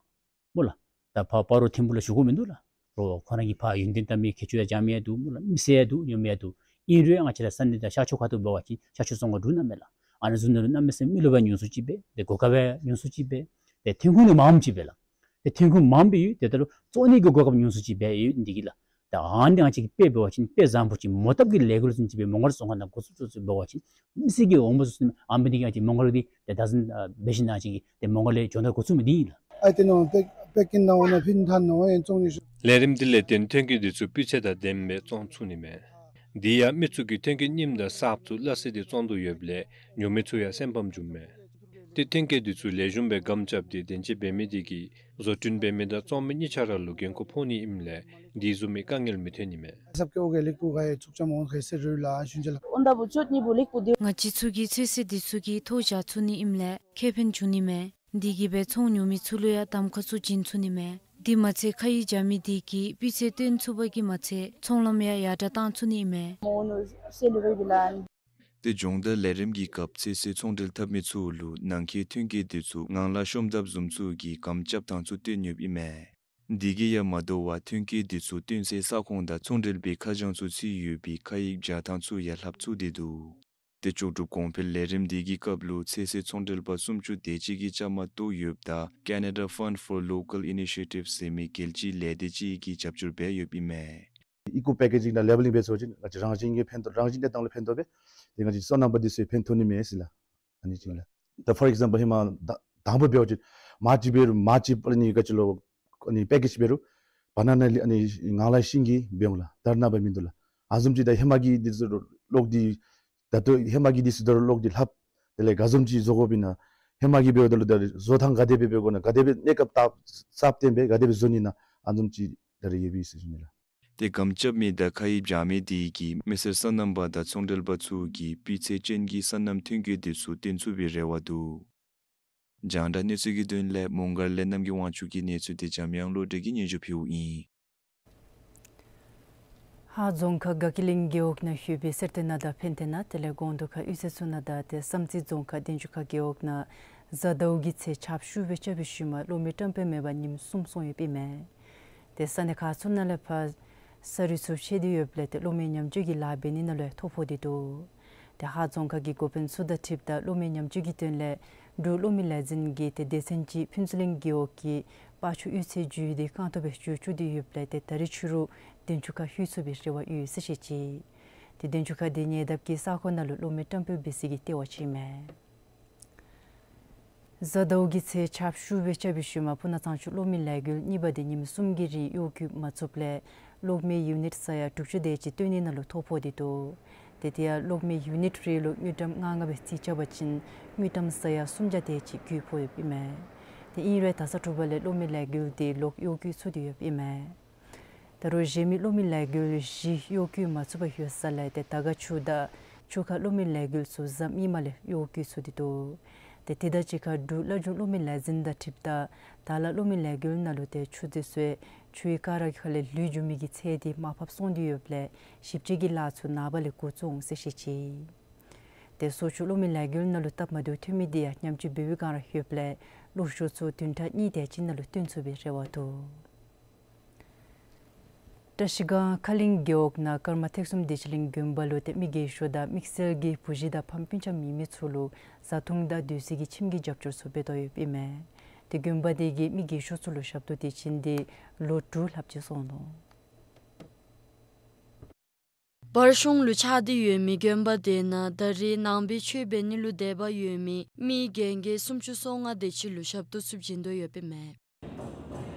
སྨོ་ལགས། ད་ཕར་སྤ་རོ་ཐིམ་ཕུ་ལུ་ཞུ་དགོཔ་མིན་འདུག་ལགས། རོགས་ཁོང་ར་གིས་ཕར་ཡོན་ཏན་བཏབ་མི་ཁྱད་ཆོས་ཡང་སྦྱང་མི་ཡང་འདུག་སྨོ་ལགས། མི་སེར་ཡང་འདུག་ཉོ་མི་ཡང་འདུག། ཨིན་རུང་ང་བཅས་ར་ས་གནས་དང་ཤར་ཕྱོགས་ཁ་ཐུག་འབད་བ་ཅིན་ཤར་ཕྱོགས་རྫོང་ཁག་འདུག་སྣང་མས་ལགས། ཨ་ནི་བཟུམ་ནང་ལུ་གནམ་མེད་ས་མེད་མི་ལུ་འབད་ཉུང་སུ་ཅིག་འབད། ཏེ་གོ་སྐབས་འབད་ཉུང་སུ་ཅིག་འབད། ཏེ་ཐོན་ཁུངས་ནི་མངམ་ཅིག་འབད་ལགས། ཏེ་ཐོན་ཁུངས་མངམ་འབད་ཡོད། ཏེ་ད་ལུ་བཙོང་ནི་གི་གོ་སྐབས་ཉུང་སུ་ཅིག་འབད་ཡོད་འདི་གིས་ལགས། ད་ཨ་ནི་ང་བཅས་ཀྱིས་དཔེ་འབད་བ་ཅིན་དཔེ་བཟང་པོ་ཅིག་མོ་བཏབ་ཀྱི་ལས་འགུལ་བཟུམ་ཅིག་སྦེ་མོང་སྒར་རྫོང་ཁག་ནང་འགོ་བཙུགས་བཙུགས་འབད་བ་ཅིན་མི་སེར་གྱིས་འོང་འབད་ཚུགས་ཟེར་ཨ་ནི་འདི་གིས་ང་བཅས་མོང་སྒར་འདི་ཏེ་བདག་འཛིན་ཨ་འབད་ཞིནམ་ང་བཅས་ཀྱིས་ཏེ་མོང་སྒར་ལས་སྦྱོང་བརྡར་འགོ་བཙུགས་མི་འདི་ཨིན་ལགས། ไอ้ที่น้อง แพ็ค แพ็คกิน น้อง นะ พี่ ท่าน น้อง เอง ส่ง นี่ ལས་རིམ་འདི་ལས་བརྟེན་ཐོན་སྐྱེད་འདི་ཚུ་སྤུས་ཚད་དང་ལྡནམ་སྦེ་བཙོང་ཚུགས་ནི་མས། འདི་ཡང་མི་ཚུ་གིས་ཐོན་སྐྱེད་རྙིངམ་དང་གསརཔ་ཚུ་སླ་བསྲེ་སྟེ་བཙོང་དོ་ཡོདཔ་ལས་ཉོ་མི་ཚུ་ཡང་སེམས་ཕམ་བྱུངམ་མས། ཏེ་ཐོན་སྐྱེད་འདི་ཚུ་ལེགས་ཤོམ་སྦེ་སྒམ་རྐྱབ་སྟེ་གདན་འཇགས་འབད་མི་འདི་གིས་བཟོ་སྐྲུན་འབད་མི་དང་བཙོང་མི་གཉིས་ཆ་ར་ལུ་འགན་ཁུར་ཕོག་ནི་ཨིནམ་ལས་འདི་བཟུམ་མའི་དཀའ་ངལ་མི་ཐོན་ནི་མས། ང་བཅས་ཚུ་གི་ཚོད་བསྲེ་འདི་ཚུ་གིས་ཐོ་བཞག་ཚུགས་ནི་ཨིནམ་ལས་ཁེ་ཕན་འབྱུང་ནི་མས། འདི་གིས་སྦེ་ཚོང་ཉོ་མི་ཚུ་ལུ་ཡང་གདམ་ཁ་ཚུ་བྱིན་ཚུགས་ནི་མས། དེ་མ་ཚད་ཁ་ཡིག་རྒྱག་མི་འདི་གིས་སྤུས་ཚད་སྟོན་ཚུགས་པ་གིས་མ་ཚད་ཚོང་ལམ་ཡང་ཡར་དྲག་བཏང་ཚུགས་ནི་ཨིན་མས། ཏེ་སྦྱོང་བརྡར་ལས་རིམ་གྱི་སྐབས་ཚོད་བསྲེ་ཚོང་འབྲེལ་འཐབ་མི་ཚུ་ལུ་ནང་འཁོད་ཐོན་སྐྱེད་འདི་ཚུ་ངང་ལག་ཤོམ་ཐབས་བཟུམ་ཚུ་གི་སྒམ་རྐྱབ་ཐངས་ཚུ་སྟོན་ནི་ཡོདཔ་ཨིན་མས། འདི་གིས་ཡང་མ་དོ་བར་ཐོན་སྐྱེད་འདི་ཚུ་སྟོན་སའི་ས་ཁོངས་དང་ཚོང་འབྲེལ་པའི་ཁ་བྱང་ཚུ་ཚུད་ཡོད་པའི་ཁ་ཡིག་རྒྱག་ཐངས་ཚུ་ཡང་ལྷབ་ཚུགས་ཏེ་འདུག། ཏེ་ལྕོགས་གྲུབ་གོང་འཕེལ་ལས་རིམ་འདི་གི་སྐབས་ལུ་ཚོད་བསྲེ་ཚོང་འབྲེལ་པ་སུམ་ཅུ་དེ་ཅིག་གིས་བཅའ་མར་གཏོགས་ཡོདཔ་ད་Canada Fund for Local Initiatives ཟེར་མི་རྒྱལ་སྤྱིའི་ལས་སྡེ་ཅིག་གིས་རྒྱབ་སྐྱོར་འབད་ཡོདཔ་ཨིན་མས། ཨི་ཀོ་པེ་ཀེ་ཇིང་དང་ལེ་བེ་ལིང་འབད་ཚུགས་པ་ཅིན་ང་བཅས་རང་བཞིན་གྱིས་ཕན་ཐོགས་རང་བཞིན་གྱི་གནས་སྟངས་ལུ་ཕན་ཐོགས་པས། ཏེ་ང་བཅས་སོ་ནམ་པ་འདི་ཚུ་ཕན་ཐོགས་ནི་མས་ཟེར་ལགས། ཨ་ནི་ཅིག་ལགས། ད་for example ཧེ་མ་ད་དང་པ་འབད་བ་ཅིན་མར་ཅིག་འབད་རུང་མར་ཅིག་ཨ་ནི་ག་ཅི་ལོ་ཨ་ནི་པེ་ཀེཇ་འབད་རུང་བ་ན་ན་ལི་ཨ་ནི་ངང་ལག་ཤིང་གི་འབད་འོང་ལགས། ད་རེས་ནངས་པ་མིན་འདུག་ལགས། ཨ་ནི་བཟུམ་ཅིག་ད་ཧེ་མ་གི་འདི་ཚུ་གློག་འདི་ད་ལྟོ་ཧེ་མ་གི་འདི་ཚུ་ད་རུང་གློག་འདི་ལྷབ། དེ་ལས་ག་བཟུམ་ཅིག་བཟོ་དགོཔ་ཨིན་ན། ཧེ་མ་གི་འབདཝ་ད་ལུ་ད་རེས་བཟོ་ཐངས་ག་དེ་སྦེ་འབད་དགོ་ན། ག་དེ་སྦེ་གནས་སྐབས་ད་སྲབ་བཏོན་སྦེ་ག་དེ་སྦེ་བཟོ་ནི་ཨིན་ན། ཨ་ནི་བཟུམ་ཅིག་ད་རེས་ཡོད་པས་ཟེར་ཞུ་ནི་ལགས། ཏེ་སྒམ་རྐྱབ་མི་དང་ཁ་ཡིག་རྒྱག་མི་འདི་གིས་མི་སེར་སོ་ནམ་པ་དང་ཚོང་འབྲེལ་པ་ཚུ་གིས་སྤུས་ཚད་ཅན་གྱི་སོ་ནམ་ཐོན་སྐྱེད་འདི་ཚུ་སྟོན་ཚུགས་པའི་རེ་བ་འདུག། རྒྱང་བསྒྲགས་གནས་ཚུལ་གྱི་དོན་ལས་མོང་སྒར་ལས་རྣམ་རྒྱལ་དབང་ཕྱུག་གི་གནས་ཚུལ་འདི་འཇམ་དབྱངས་བློ་གྲོས་ཀྱིས་སྙན་ཞུ་ཕུལཝ་ཨིན། ཧཱ་རྫོང་ཁག་དགའ་སྐྱིད་གླིང་རྒེད་འོག་ནང་ཡོད་པའི་སེར་སྟོན་ནང་དང་ཕན་བདེ་ནང་དེ་ལས་ཀོང་དུ་ཁ་གཡུས་ཚན་ཚུ་ནང་དང་ཏེ་བསམ་རྩེ་རྫོང་ཁག་དན་ཆུ་ཁ་རྒེད་འོག་ནང་གཟའ་ཟླཝ་གི་ཚེས་ཆབ་ཤུགས་སྦེ་རྐྱབ་པའི་ཤུལ་མ་གློག་མེ་བཀྲམ་སྤེལ་མེད་པར་ཉིནམ་གསུམ་སོང་ཡོདཔ་ཨིན་མས། ཏེ་ས་གནས་ཁག་ཚུ་ནང་ལས་ཕར་ས་རུད་ཚུ་ཆད་དེ་ཡོདཔ་ལས་ཏེ་གློག་མེ་ཉམས་བཅོས་ཀྱི་ལཱ་འབད་ནི་ནང་ལུ་ཐོ་ཕོག་སྟེ་འདུག། ཏེ་ཧཱ་རྫོང་ཁག་གི་འགོ་དཔོན་ཚུ་དང་འཁྲིལཝ་ད་གློག་མེ་ཉམས་བཅོས་ཀྱི་དོན་ལས་འབྲུག་གློག་མེ་ལས་འཛིན་གྱི་ཏེ་སྡེ་ཚན་ཅིག་ཕུན་ཚོགས་གླིང་རྒེད་འོག་གི་ པ་ཆུ་གཡུས་ཚན་བརྒྱུད་དེ་རྐང་སྟོང་སྦེ་བརྒྱུད་བཅུག་སྟེ་ཡོདཔ་ལས་ཏེ་ད་རིས་ཕྱི་རུ་འདན་ཆུ་ཁ་ལྷོད་ཚུགས་པའི་རེ་བ་ཡོད་ཟེར་བཤད་ཅི། ཏེ་འདན་ཆུ་ཁ་དེ་ཉེ་འདབས་ཀྱི་ས་ཁོངས་ནང་ལུ་གློག་མེ་བཀྲམ་སྤེལ་འབད་ས་གི་ལྟེ་བ་ཅིག་ཨིན་མས། གཟའ་ཟླཝ་གི་ཚེས་ཆ་བཞི་པའི་རྐྱབ་པའི་ཤུལ་མ་སྤུ་ན་གཙང་ཆུ་གློག་མེ་ལས་འགུལ་གཉིས་པ་དེ་ཉིནམ་གསུམ་གྱི་རིང་གཡོག་བཀོལ་མ་ཚུགསཔ་ལས་གློག་མེ་ཡུ་ནིཊ་ས་ཡ་དྲུག་ཅུ་དེ་ཅིག་སྟོན་ནི་ནང་ལུ་ཐོ་ཕོག་སྟེ་འདུག། ཏེ་དེ་ཡང་གློག་མེ་ཡུ་ནིཊ་རེ་ལུ་དངུལ་ཀྲམ་ལྔ་ལྔ་སྦེ་རྩིས་རྐྱབ་པ་ཅིན་དངུལ་ཀྲམ་ས་ཡ་སུམ་བརྒྱ་དེ་ཅིག་བཀོལ་ཕོག་ཡོདཔ་ཨིན་མས། ཏེ་ཨིན་རུང་ད་ས་དྲོ་པ་ལས་གློག་མེ་ལས་འགུལ་དེ་ལོག་གཡོག་བཀོལ་ཚུགས་ཏེ་ཡོདཔ་ཨིན་མས། ད་རུང་གཞན་མི་གློག་མེ་ལས་འགུལ་བཞི་གཡོག་བཀོལ་མ་ཚུགས་པར་ཡོད་ས་ལས་ཏེ་དར་དཀར་ཆུ་དང་ཆུ་ཁ་གློག་མེ་ལས་འགུལ་ཚུ་གཟའ་མིག་དམར་ལས་གཡོག་བཀོལ་ཚུགས་ཏེ་འདུག། ཏེ་དེ་དང་གཅིག་ཁར་འབྲུག་བླ་སྒྲུང་གློག་མེ་ལས་འཛིན་དང་འཁྲིལཝ་ད་དར་ལ་གློག་མེ་ལས་འགུལ་ནང་ལུ་ཏེ་ཆུ་དེ་ཚུ་ཆུའི་ཀ་ར་གི་ཁ་ལས་ལུད་འགྱོ་མི་གི་ཚད་དེ་མར་ཕབ་སོང་སྟེ་ཡོདཔ་ལས་ཞིབ་དཔྱད་ཀྱི་ལཱ་ཚུ་ནངས་པ་ལས་འགོ་བཙུགས་འོང་ཟེར་བཤད་ཅི། ཏེ་སོག་ཆུ་གློག་མེ་ལས་འགུལ་ནང་ལུ་སྟབས་མ་བདེཝ་ཐོན་མི་དེ་ཡང་ཉམས་བཅོས་འབད་བའི་བསྒང་ར་ཡོདཔ་ལས་གློག་ཤུགས་ཚུ་བདུན་ཕྲག་གཉིས་དེ་ཅིག་ནང་ལུ་བཏོན་ཚུགས་པའི་རེ་བ་འདུག། བཀྲིས་སྒང་ཁ་གླིང་རྒེད་འོག་ནང་ཀརྨ་ཐེག་གསུམ་བདེ་ཆེན་གླིང་དགོན་པ་ལུ་ཏེ་མི་རྒས་ཤོས་དང་དམིགས་བསལ་གྱི་བུ་གཞི་དང་ཕམ་སྤུན་ཆ་མེད་མི་ཚུ་ལུ་བཟའ་འཐུང་དང་སྡོད་སའི་གི་ཁྱིམ་གྱི་རྒྱབ་སྐྱོར་ཚུ་འབད་དོ་ཡོདཔ་ཨིན་མས། ཏེ་དགོན་པ་དེ་གིས་མི་རྒས་ཤོས་ཚུ་ལུ་ཞབས་ཏོག་དེ་བྱིན་ཏེ་ལོ་དྲུག་ལྷགཔ་ཅིག་སོང་ནུག། བར་གཞུང་ལུ་ཆགས་ཏེ་ཡོད་མི་དགོན་པ་དེ་ནང་ད་རེས་ནང་པའི་ཆོས་འབད་ནི་ལུ་དད་པ་ཡོད་མི་མི་རྒན་རྒས་སུམ་ཅུ་སོ་ལྔ་དེ་ཅིག་ལུ་ཞབས་ཏོག་ཚུ་བྱིན་དོ་ཡོདཔ་ཨིན་མས།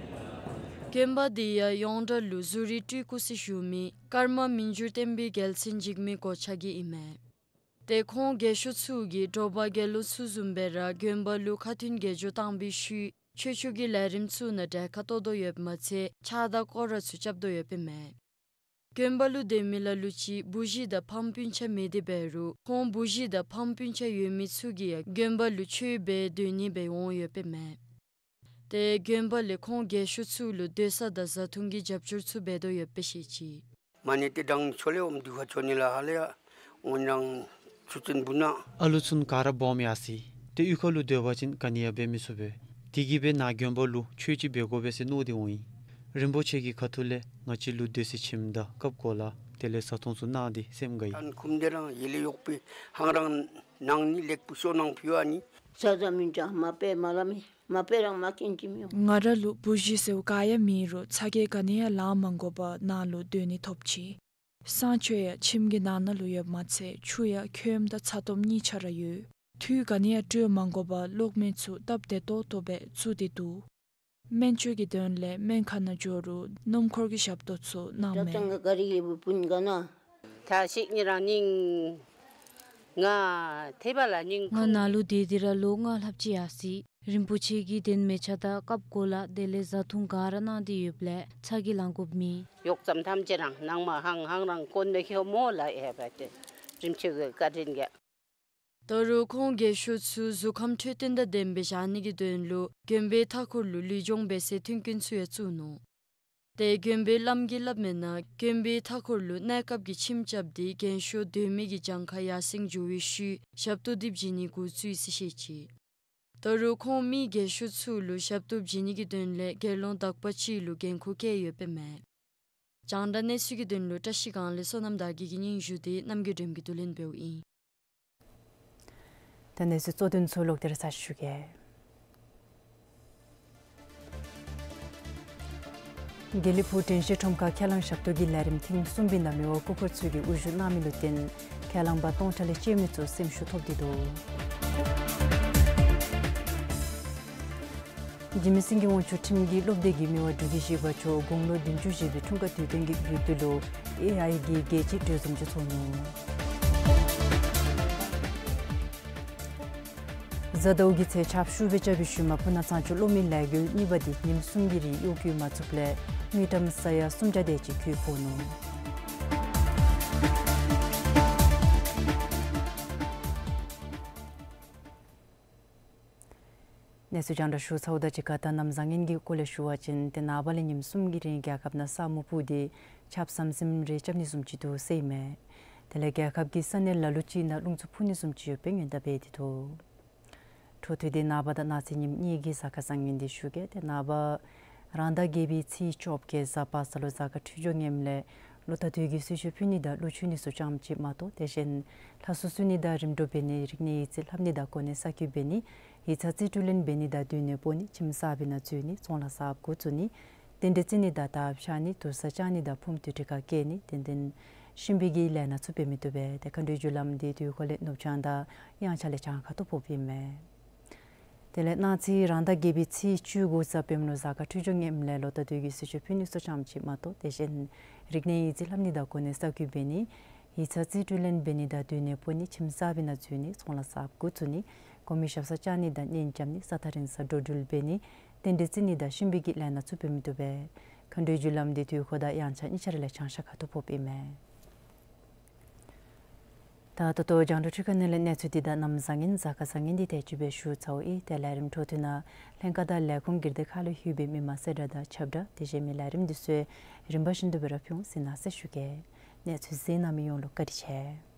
དགོན་པ་དེ་ཡང་ཡོངས་གྲགས་ལུ་གཟུགས་རིས་སྤྲུལ་སྐུ་ཟེར་ཞུ་མི་ཀརྨ་མི་འགྱུར་བརྟན་པའི་རྒྱལ་མཚན་འཇིགས་མེད་གོ་ཆ་གི་ཨིན་མས། ཏེ་ཁོང་རྒས་ཤོས་ཚུ་གིས་དྲོ་པ་དགེ་སློང་ཚུ་བཟུམ་སྦེ་ར་དགོན་པ་ལུ་ཁ་ཐུན་དགེ་སྦྱོར་བཏང་བའི་ཤུལ་ཆོས་ཕྱོགས་ཀྱི་ལས་རིམ་ཚུ་ནང་གྲལ་ཁར་གཏོགས་དོ་ཡོདཔ་མ་ཚད་ཕྱག་དང་སྐོར་ར་ཚུ་རྐྱབ་དོ་ཡོདཔ་ཨིན་མས། དགོན་པ་ལུ་སྡོད་མི་ལ་ལུ་ཅིག་བུ་གཞི་དང་ཕམ་སྤུན་ཆ་མེད་དེ་འབད་རུང་ཁོང་བུ་གཞི་དང་ཕམ་སྤུན་ཆ་ཡོད་མི་ཚུ་གིས་ཡང་དགོན་པ་ལུ་ཆོས་འབད་སྡོད་ནི་སྦེ་འོང་ཡོདཔ་ཨིན་མས། ཏེ་དགོན་པ་ལས་ཁོང་རྒས་ཤོས་ཚུ་ལུ་སྡོད་ས་དང་བཟའ་འཐུང་གི་རྒྱབ་སྐྱོར་ཚུ་འབད་དོ་ཡོདཔ་སྦེ་བཤད་ཅི། མ་ཎི་ཏེ་དང་ཆོ་ལེ་འོང་དུས་ཁར་ཆོ་ནི་ལགས། ཧ་ལས་ཡ་འོང་ནང་ཆུ་ཚན་བུ་ན། ཨ་ལུ་ཚུན་ག་ར་སྦོམ་ཡར་སོ་ཡི། ཏེ་གཡུས་ཁ་ལུ་སྡོད་པ་ཅིན་ག་ནི་ཡང་འབད་མི་ཚུགས་པས། དེ་གིས་འབད་ནཱ་དགོན་པ་ལུ་ཆོས་ཅིག་འབད་དགོ་པས་ཟེར་མནོ་སྟེ་འོང་ཡི། རིན་པོ་ཆེ་གི་ཁ་ཐུག་ལས་ང་བཅས་ལུ་སྡོད་སའི་ཁྱིམ་དང་ཀབ་གོ་ལ་དེ་ལས་བཟའ་འཐུང་ཚུ་གནང་སྟེ་སེམས་དགའ་ཡི། ཨན་ཁུམ་དེ་རང་ཡེ་ལེ་གཡོག་པོའི་ཧང་རང་གནང་ནི་ལེགས་པོ་ཤོ་གནང་ཕུལ་བ་ནི། ས་ས་མི་འདྲ་མ་པེ་མ་ལ་མི་མ་པེ་རང་མ་ཀིན་ཅི་མི་ཡོང་། ང་ར་ལུ་བུ་གཞི་ཟེརཝ་ག་ཡང་མེད་རུང་ཚ་གྱང་ག་ནི་ཡང་ལང་མ་དགོ་པར་ནཱ་ལུ་སྡོད་ནི་ཐོབ་ཅི། གསང་སྤྱོད་ཡང་ཁྱིམ་གྱི་ནང་ན་ལུ་ཡོདཔ་མ་ཚད་ཆུ་ཡང་ཁྱོནམ་དང་ཚ་ཏོམ་གཉིས་ཆ་ར་ཡོད། འཐུས་ག་ནི་ཡང་སྤྲོད་མ་དགོ་པར་གློག་མེ་ཚུ་སྟབས་བདེ་ཏོག་ཏོ་སྦེ་བཙུགས་ཏེ་འདུག། སྨན་བཅོས་ཀྱི་དོན་ལས་སྨན་ཁང་ནང་འགྱོ་རུང་སྣུམ་འཁོར་གྱི་ཞབས་ཏོག་ཚུ་གནངམ་མས། ད་ལྟོ་ང་ག་རི་ཡེ་བུ་སྤུན་ག་ན། ད་ཤིག་ཉིན་རང་ཉིན་ང་ཐེབ་ལ་ཉིན་ང་ཁུང་ནཱ་ལུ་སྡོད་དེ་ར་ལོ་ལྔ་ལྷགཔ་ཅིག་ཡར་སོ་ཡི། རིན་པོ་ཆེ་གིས་གདན་མལ་ཆ་དང་ཀབ་གོ་ལ་དེ་ལས་བཟའ་འཐུང་ག་ར་གནང་སྟེ་ཡོདཔ་ལས་ཚ་གྱང་ལང་དགོཔ་མེད། གཡོག་ཙམ་ཐམས་ཅད་རང་ནང་མ་ཧང་ཧང་རང་དཀོན་མེད་ཁྱོད་མོ་ལ་ཨེ་བ་ཏེ་རིན་ཆེ་གི་བཀའ་དྲིན་གྱིས། ད་རུང་ཁོང་རྒས་ཤོས་ཚུ་གཟུགས་ཁམས་འཕྲོད་བསྟེན་དང་ལྡནམ་སྦེ་བཞག་ནི་གི་དོན་ལུ་དགོན་པའི་མཐའ་འཁོར་ལུ་ལུས་སྦྱོང་འབད་སའི་མཐུན་རྐྱེན་ཚུ་ཡང་བཙུགས་ནུག། ཏེ་དགོན་པའི་བླམ་གིས་སླབ་མིའི་ནང་དགོན་པའི་མཐའ་འཁོར་ལུ་གནས་སྐབས་ཀྱི་ཁྱིམ་རྐྱབ་སྟེ་རྒན་ཤོས་སྡོད་མི་གི་གྱངས་ཁ་ཡར་སེང་འགྱོ་བའི་ཤུལ་ཞབས་ཏོག་དེ་བྱིན་ནི་འགོ་བཙུགས་ཡི་ཟེར་བཤད་ཅི། ད་རུང་ཁོང་མི་རྒས་ཤོས་ཚུ་ལུ་ཞབས་ཏོག་བྱིན་ནི་གི་དོན་ལས་དགེ་སློང་དག་པ་ཅིག་ལུ་འགན་ཁུར་བཀལ་ཡོདཔ་ཨིན་མས། རྒྱང་བསྒྲགས་གནས་ཚུལ་གྱི་དོན་ལུ་བཀྲིས་སྒང་ལས་བསོད་ནམས་དར་རྒྱས་ཀྱི་སྙན་ཞུ་དེ་རྣམ་རྒྱལ་སྒྲོལམ་གྱིས་བསྡུ་ལེན་འབདཝ་ཨིན། ད་གནས་ཚུལ་གཙོ་དོན་ཚུ་ལོག་སྟེ་ར་ཞུ་གེ། དགེ་ལེགས་ཕུག་དྲན་ཤེས་ཁྲོམ་ཁར་ཁས་བླངས་ཞབས་ཏོག་གི་ལས་རིམ་ཐེངས་གསུམ་པའི་ནང་མི་དབང་སྐུ་འཁོར་ཚུ་གིས་དབུ་བཞུགས་གནང་མི་ལུ་བརྟེན་ཁས་བླངས་པ་སྟོང་ཕྲག་ལས་བཅད་མི་ཚུ་སེམས་ཤུགས་ཐོབ་སྟེ་འདུག། འཇིགས་མེད་སེང་གེ་དབང་ཕྱུག་ཁྲིམས་ཀྱི་སློབ་སྡེ་གི་མི་དབང་འབྲུག་རྒྱལ་བཞི་པ་མཆོག་དགུང་ལོ་བདུན་ཅུ་བཞེས་པའི་འཁྲུངས་སྐར་དུས་སྟོན་གྱི་དགོས་འདུན་ལུ་ཨེ་ཨའི་གི་རྒྱལ་སྤྱིའི་གྲོས་འཛོམས་ཅིག་ཚོགས་ནུག། གཟའ་ཟླཝ་གི་ཚེས་ཆ་བཞི་པའི་རྐྱབ་པའི་ཤུལ་མ་སྤུ་ན་གཙང་ཆུ་གློག་མེ་ལས་འགུལ་གཉིས་པ་དེ་ཉིནམ་གསུམ་གྱི་རིང་གཡོག་བཀོལ་མ་ཚུགསཔ་ལས་དངུལ་ཀྲམ་ས་ཡ་སུམ་བརྒྱ་དེ་ཅིག་བཀོལ་ཕོག་ནུག། གནས་ཚུལ་རྒྱང་བསྒྲགས་ཞུ་ཚརཝ་དང་གཅིག་ཁར་ད་གནམ་བཟང་ངན་གྱི་སྐོར་ལས་ཞུ་བ་ཅིན་ཏེ་ནངས་པ་ལས་ཉིནམ་གསུམ་གྱི་རིང་རྒྱལ་ཁབ་ནང་ས་སྨུག་སྤུབས་ཏེ་ཆརཔ་ཟམ་ཟིམ་རེ་རྐྱབ་ནི་བཟུམ་ཅིག་འདུག་ཟེར་ཨིན་མས། དེ་ལས་རྒྱལ་ཁབ་ཀྱི་ས་གནས་ལ་ལུ་ཅིག་ནང་རླུང་འཚུབ་འཕུ་ནི་བཟུམ་ཅིག་ཡོད་པའི་སྔོན་བརྡ་འབད་དེ་འདུག། འཕྲོ་མཐུད་དེ་ནངས་པ་དང་གནངས་ཚེ་ཉིནམ་གཉིས་ཀྱི་གཟའ་སྐར་བཟང་ངན་དེ་ཞུ་གེ། ཏེ་ནངས་པ་རང་ཟླ་བརྒྱད་པའི་ཚེས་བཅོ་བརྒྱད་གཟའ་པ་སངས་ལུ་གཟའ་སྐར་འཕྲོད་སྦྱོར་ངནམ་ལས་ ལོ་ལྟར་དུས་ཀྱི་གསོལ་མཆོད་ཕུལ་ནི་དང་གླུ་མཆོད་ནི་ཚུ་ཙམ་ཅིག་མ་གཏོགས། དེ་བཞིན་ལྷ་གསོལ་གསོལ་ནི་དང་རིམ་གྲོ་འབད་ནི། རིག་གནས་ཡིག་རྩིས་ལྷབ་ནི་དང་གོ་གནས་གསར་བསྐོ་འབད་ནི། ཡིག་ཚང་རྩིས་སྤྲོད་ལེན་འབད་ནི་དང་སྡོད་གནས་སྤོ་ནི། ཁྱིམ་གསར་པའི་ནང་འཛུལ་ནི། ཚོང་ལཱ་གསརཔ་འགོ་བཙུགས་ནི། རྟེན་འབྲེལ་རྩི་ནི་དང་དར་ཕྱར་ནི། དུར་ས་བཅག་ནི་དང་ཕུངམ་དུར་ཁྲོད་ཁར་བསྐྱལ་ནི། དེ་དོན་གཞན་པའི་གི་ལས་སྣ་ཚུ་འབད་མི་བཏུབ་པས། ཏེ་མཁའ་འགྲོའི་རྒྱུ་ལམ་འདི་དུས་འཁོར་ལས་ནུབ་བྱང་དང་དབྱངས་འཆར་ལས་བྱང་ཁ་ཐུག་ཕོགཔ་ཨིན་མས། དེ་ལས་གནངས་ཚེ་རང་ཟླ་བརྒྱད་པའི་ཚེས་བཅུ་དགུ་གཟའ་སྤེནམ་ལུ་གཟའ་སྐར་འཕྲོད་སྦྱོར་ངནམ་ལས་ལོ་ལྟར་དུས་ཀྱི་གསོལ་མཆོད་ཕུལ་ནི་ཚུ་ཙམ་ཅིག་མ་གཏོགས། དེ་བཞིན་རིག་གནས་ཡིག་རྩིས་ལྷབ་ནི་དང་གོ་གནས་གསར་བསྐོ་འབད་ནི། ཡིག་ཚང་རྩིས་སྤྲོད་ལེན་འབད་ནི་དང་སྡོད་གནས་སྤོ་ནི། ཁྱིམ་གསར་པའི་ནང་འཛུལ་ནི། ཚོང་ལཱ་གསརཔ་འགོ་བཙུགས་ནི། གོང་མའི་ཞབས་སར་བཅར་ནི་དང་གཉེན་རྐྱབ་ནི། ས་ཐག་རིང་སར་འགྲོ་འགྲུལ་འབད་ནི། རྟེན་འབྲེལ་རྩི་ནི་དང་གཞན་པའི་གི་ལས་སྣ་ཚུ་འབད་མི་བཏུབ་པས། མཁའ་འགྲོའི་རྒྱུ་ལམ་འདི་དུས་འཁོར་དང་དབྱངས་འཆར་གཉིས་ཆ་ར་ལས་བྱང་ཤར་ཁ་ཐུག་ཕོགཔ་ཨིན་མས། ད་ད་ལྟོ་རྒྱང་བསྒྲགས་འཕྲུལ་ཁང་ནང་ལས་གནས་ཚུལ་འདི་དང་གནམ་བཟང་ངན་གཟའ་སྐར་བཟང་ངན་འདི་དེ་ཅིག་སྦེ་ཞུ་ཚརཝ་ཨིན། ཏེ་ལས་རིམ་འཕྲོ་མཐུད་ནང་ལྷན་ཁག་དང་ལས་ཁུངས་སྒེར་སྡེ་ཁག་ལུ་ལྷོད་པའི་མི་མང་གསལ་བསྒྲགས་དང་ཁྱབ་བསྒྲགས། དེ་བཞིན་མི་ལས་རིམ་འདི་ཚུ་རིམ་པ་བཞིན་དུ་སྦེ་ར་ཕུལ་འོང་ཟེར་གནང་ཟེར་ཞུ་གེ། གནས་ཚུལ་གཟིགས་གནང་མི་ཡོངས་ལུ་བཀའ་དྲིན་ཆེ།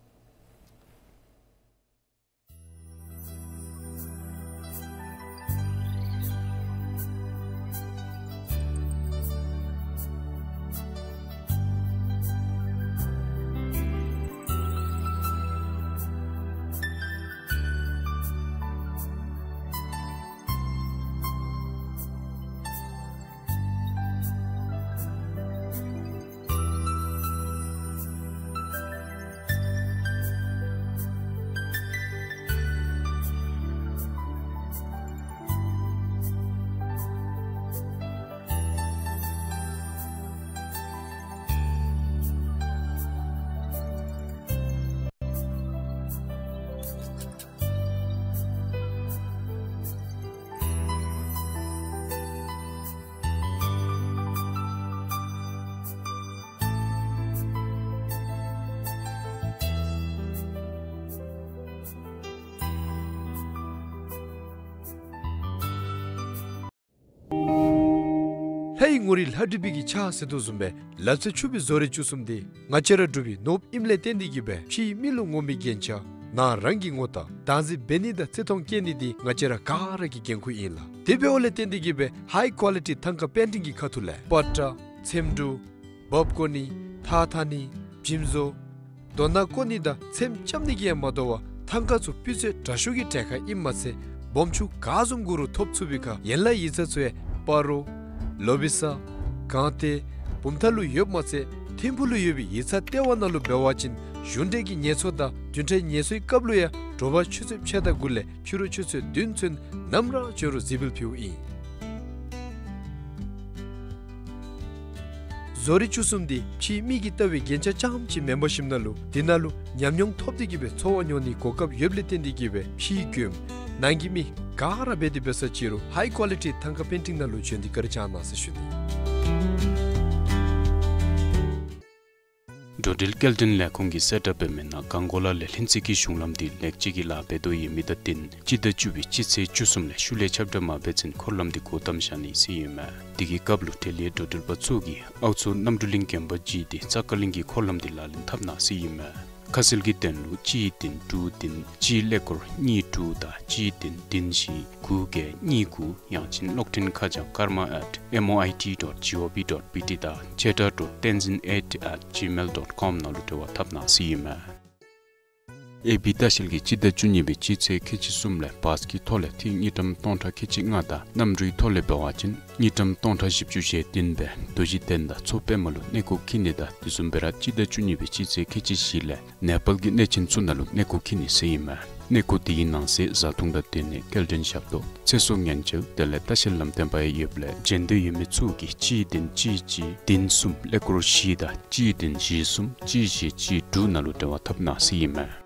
ལྷའི་ངོ་རིས་ལྷ་བྲིས་པའི་གི་ཕྱག་ཟེར་དོ་བཟུམ་སྦེ་ལག་རྩལ་ཕྱུག་པའི་བཟོ་རིག་བཅུ་གསུམ་འདི་ང་བཅས་ར་འབྲུག་པའི་ནོར་བུ་ཨིནམ་ལས་བརྟེན་ཏེ་གིས་སྦེ་ཕྱིའི་མི་ལུ་ངོམ་པའི་རྒྱན་ཆ་ནང་རང་གི་ངོ་རྟགས་བདག་འཛིན་འབད་ནི་དང་བརྩི་མཐོང་བསྐྱེད་ནི་འདི་ང་བཅས་ར་ག་ར་གི་འགན་ཁུར་ཨིན་ལགས། དེ་འབདཝ་ལས་བརྟེན་ཏེ་གིས་སྦེ་ཧའི་ཀོ་ལི་ཊི་ཐང་ཀ་པེན་ཊིང་གི་ཁ་ཐུག་ལས་པ་ཏྲ་ཚེམ་དྲུབ་འབག་བརྐོ་ནི་ཐགས་འཐག་ནི་འཇིམ་བཟོ་རྡོ་ནང་བརྐོ་ནི་དང་ཚེམ་རྐྱབ་ནི་གིས་ཡང་མ་དོ་བར་ཐང་ཀ་ཚུ་སྤུས་ཚད་དྲག་ཤོས་ཀྱི་གྲལ་ཁར་ཨིནམ་མ་ཚད་སྦོམ་ཆུང་ག་བཟུམ་དགོ་རུང་ཐོབ་ཚུགས་པའི་ཁར་ཡན་ལག་ཡིག་ཚང་ཚུ་ཡང་སྤ་རོ་ལོ་བི་ས་སྒང་སྟེང་བུམ་ཐང་ལུ་ཡོདཔ་མ་ཚད་ཐིམ་ཕུག་ལུ་ཡོད་པའི་ཡིག་ཚང་ལྟེ་བ་ནང་ལུ་འབད་བ་ཅིན་གཞུང་འབྲེལ་གྱི་ངལ་གསོ་དང་བདུན་ཕྲག་ངལ་གསོའི་སྐབས་ལུ་ཡང་དྲོ་པ་ཆུ་ཚོད་ཕྱེད་དང་དགུ་ལས་ཕྱི་རུ་ཆུ་ཚོད་བདུན་ཚུན་ནམ་ར་བྱོན་རུང་གཟིགས་འབུལ་ཕུལཝ་ཨིན། བཟོ་རིག་བཅུ་གསུམ་འདི་ཕྱིའི་མི་གིས་བཏབ་པའི་རྒྱན་ཆ་རྐྱངམ་ཅིག་མེན་པར་ཞིནམ་ལས་འདི་ནང་ལུ་ཉམས་མྱོང་ཐོབ་སྟེ་གིས་སྦེ་འཚོ་བ་མྱོང་ནིའི་གོ་སྐབས་ཡོདཔ་ལས་བརྟེན་ཏེ་གིས་སྦེ་ཕྱིའི་མགྱོནམ་ནང་གི་མི་ག་ར་འབད་དེ་འབད་ས་ཅིག་རུང་ཧའི་ཀོ་ལི་ཊི་ཐང་ཀ་པེན་ཊིང་ནང་ལུ་བྱོན་ཏེ་བཀའ་དྲིན་བསྐྱང་གནང་ཟེར་ཞུ་ནི། འགྲོ་འགྲུལ་སྐྱེལ་འདྲེན་ལས་ཁུངས་ཀྱིས་གསལ་བསྒྲགས་འབད་མི་ནང་གངས་སྐོར་ལ་ལས་ལྷུན་རྩེ་གི་གཞུང་ལམ་འདི་ལེགས་བཅོས་ཀྱི་ལཱ་འབད་དོ་ཡོད་མི་དང་བསྟུན་སྤྱི་ཟླ་བཅུ་པའི་སྤྱི་ཚེས་བཅུ་གསུམ་ལས་ཤུལ་ལས་ཁྱབ་བསྒྲགས་མ་འབད་ཚུན་འཁོར་ལམ་འདི་སྒོ་བསྡམས་བཞག་ནི་ཟེར་ཨིན་མས། དེ་གི་སྐབས་ལུ་འབྲེལ་ཡོད་འགྲོ་འགྲུལ་པ་ཚུ་གིས་ཨའུ་མཚོ་གནམ་གྲུ་གླིང་དགོན་པ་བརྒྱུད་དེ་རྩ་ཀ་གླིང་གི་འཁོར་ལམ་འདི་ལག་ལེན་འཐབ་གནང་ཟེར་ཨིན་མས། ཁ་གསལ་གྱི་དོན་ལུ་གཅིག་བདུན་དྲུག་བདུན་གཅིག་ཀླད་ཀོར་གཉིས་དྲུག་དང་གཅིག་བདུན་བདུན་བཞི་དགུ་བརྒྱད་གཉིས་དགུ་ཡང་ཅིན་གློག་འཕྲིན་ཁ་བྱང་karma at M O I T dot G O V dot B T དང་ཆེ་དྲག་ཌོཊ་བསྟན་འཛིན་ཨེཊ་ཨེཊ་ཇི་མེལ་ཌོཊ་ཀོམ་ནང་ལུ་འབྲེལ་བ་འཐབ་གནང་ཟེར་ཨིན་མས། ཨེ་བི་ལྟ་བཤལ་གྱིས་སྤྱི་ཟླ་བཅུ་གཉིས་པའི་སྤྱི་ཚེས་ཁལ་གཅིག་གསུམ་ལས་བཱས་ཀྱི་ཐོག་ལས་ཐིག་དངུལ་ཀྲམ་སྟོང་ཕྲག་ཁལ་གཅིག་ལྔ་དང་གནམ་གྲུའི་ཐོག་ལས་འབད་བ་ཅིན་དངུལ་ཀྲམ་སྟོང་ཕྲག་བཞི་བཅུ་ཞེ་བདུན་སྦེ་རྡོ་རྗེ་གདན་དང་མཚོ་པདྨ་ལུ་གནས་སྐོར་འཁྱིད་ནི་དང་དེ་བཟུམ་སྦེ་ར་སྤྱི་ཟླ་བཅུ་གཉིས་པའི་སྤྱི་ཚེས་ཁལ་གཅིག་བཞི་ལས་ནེ་པཱལ་གྱི་གནས་ཆེན་ཚུ་ནང་ལུ་གནས་སྐོར་འཁྱིད་ནི་ཟེར་ཨིན་མས། གནས་སྐོར་དེའི་ནང་གསེས་བཟའ་འཐུང་དང་སྡོད་གནས་སྐྱེལ་འདྲེན་ཞབས་ཏོག་ཚེ་སྲོག་ཉེན་བཅོལ་དེ་ལས་ལྟ་བཤལ་ལམ་སྟོན་པ་ཡང་ཡོདཔ་ལས་བྱོན་འདོད་ཡོད་མི་ཚུ་གིས་གཅིག་བདུན་གཅིག་གཅིག་བདུན་གསུམ་ཀླད་ཀོར་བཞི་དང་གཅིག་བདུན་བཞི་གསུམ་གཅིག་བཞི་གཅིག་དྲུག་ནང་ལུ་འབྲེལ་བ་འཐབ་གནང་ཟེར་ཨིན་མས།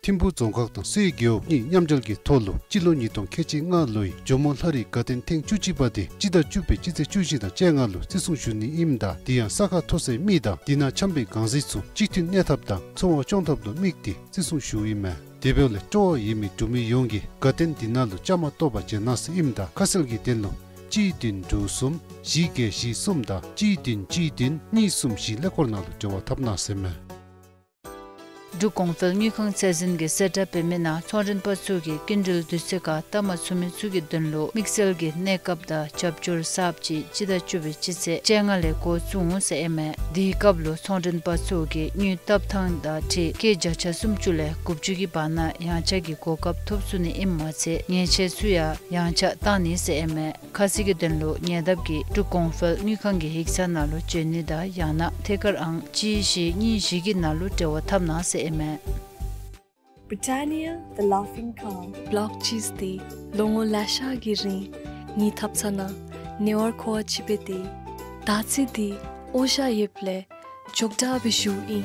ཐིམ་ཕུག་རྫོང་ཁག་དང་སེའི་རྒེད་འོག་གཉིས་མཉམ་འབྲེལ་གྱི་ཐོག་ལུ་སྤྱི་ལོ་ཉིས་སྟོང་ཁལ་གཅིག་ལྔ་ལོའི་ཇོ་མོ་ལྷ་རིའི་དགའ་སྟོན་ཐེངས་བཅུ་གཅིག་པ་དེ་སྤྱི་ཟླ་བཅུ་པའི་སྤྱི་ཚེས་བཅུ་བཞི་དང་བཅོ་ལྔ་ལུ་བརྩི་སྲུང་ཞུ་ནི་ཨིནམ་ད་དེ་ཡང་ས་ཁ་མཐོ་སའི་མི་དང་དེ་ནང་འཁྱམས་པའི་གང་ཟག་ཚུ་གཅིག་མཐུན་གནས་ཐབས་དང་འཚོ་བ་སྐྱོང་ཐབས་ལུ་དམིགས་ཏེ་བརྩི་སྲུང་ཞུཝ་ཨིན་མས། དེ་འབདཝ་ལས་སྤྲོ་བ་ཡོད་མི་འབྲུག་མི་ཡོངས་ཀྱིས་དགའ་སྟོན་དེ་ནང་ལུ་བཅའ་མར་གཏོགས་པར་བྱོན་གནང་ཟེར་ཨིནམ་ད་ཁ་གསལ་གྱི་དོན་ལུ་གཅིག་བདུན་དྲུག་གསུམ་བཞི་བརྒྱད་བཞི་གསུམ་དང་གཅིག་བདུན་གཅིག་བདུན་གཉིས་གསུམ་བཞི་ཀླད་ཀོར་ནང་ལུ་འབྲེལ་བ་འཐབ་གནང་ཟེར་ཨིན་མས། འབྲུག་གོང་འཕེལ་དངུལ་ཁང་ཚད་འཛིན་གྱིས་གསལ་བསྒྲགས་འབད་མི་ནང་ཚོང་མགྲོན་པ་ཚུ་གིས་སྐྱིན་འགྲུལ་དུས་ཚོད་ཁར་སྟབས་མ་ཚུགས་མི་ཚུ་གི་དོན་ལུ་དམིགས་བསལ་གྱི་གནས་སྐབས་དང་རྒྱབ་སྐྱོར་གསརཔ་ཅིག་སྤྱི་ཟླ་བཅུ་པའི་སྤྱི་ཚེས་བཅོ་ལྔ་ལས་འགོ་བཙུགས་འོང་ཟེར་ཨིན་མས། དེའི་སྐབས་ལུ་ཚོང་མགྲོན་པ་ཚུ་གིས་དངུལ་བཏབ་ཐངས་དང་འཁྲིལ་སྐྱེད་བརྒྱ་ཆ་སུམ་ཅུ་ལས་དགུ་བཅུ་གི་བར་ན་ཡང་ཆག་གི་གོ་སྐབས་ཐོབ་ཚུགས་ནི་ཨིནམ་མ་ཚད་ཉེས་ཆད་ཚུ་ཡང་ཡང་ཆག་བཏང་ནི་ཟེར་ཨིན་མས། ཁ་གསལ་གྱི་དོན་ལུ་ཉེ་འདབས་ཀྱི་འབྲུག་གོང་འཕེལ་དངུལ་ཁང་གི་ཡིག་ཚང་ནང་ལུ་འབྱོན་ནི་དང་ཡང་ན་ཐད་ཀར་ཨང་གཅིག་བཞི་གཉིས་བཞི་གི་ནང་ལུ་འབྲེལ་བ་འཐབ་གནང་ཟེར་ཨིན་མས། Britannia, the laughing cow. བོལོག་ཅིས་འདི་ལོ་ངོ་ལེ་ཤ་གི་རིང་ངེའི་ཐབ་ཚང་ནང་ཉེ་བར་མཁོ་བ་ཅིག་སྦེ་སྡོད་ཡི། ད་ཅི་འདི་འོ་ཞ་ཡོདཔ་ལས་ཅོག་འཐདཔ་སྦེ་བཞུགས་ཡི།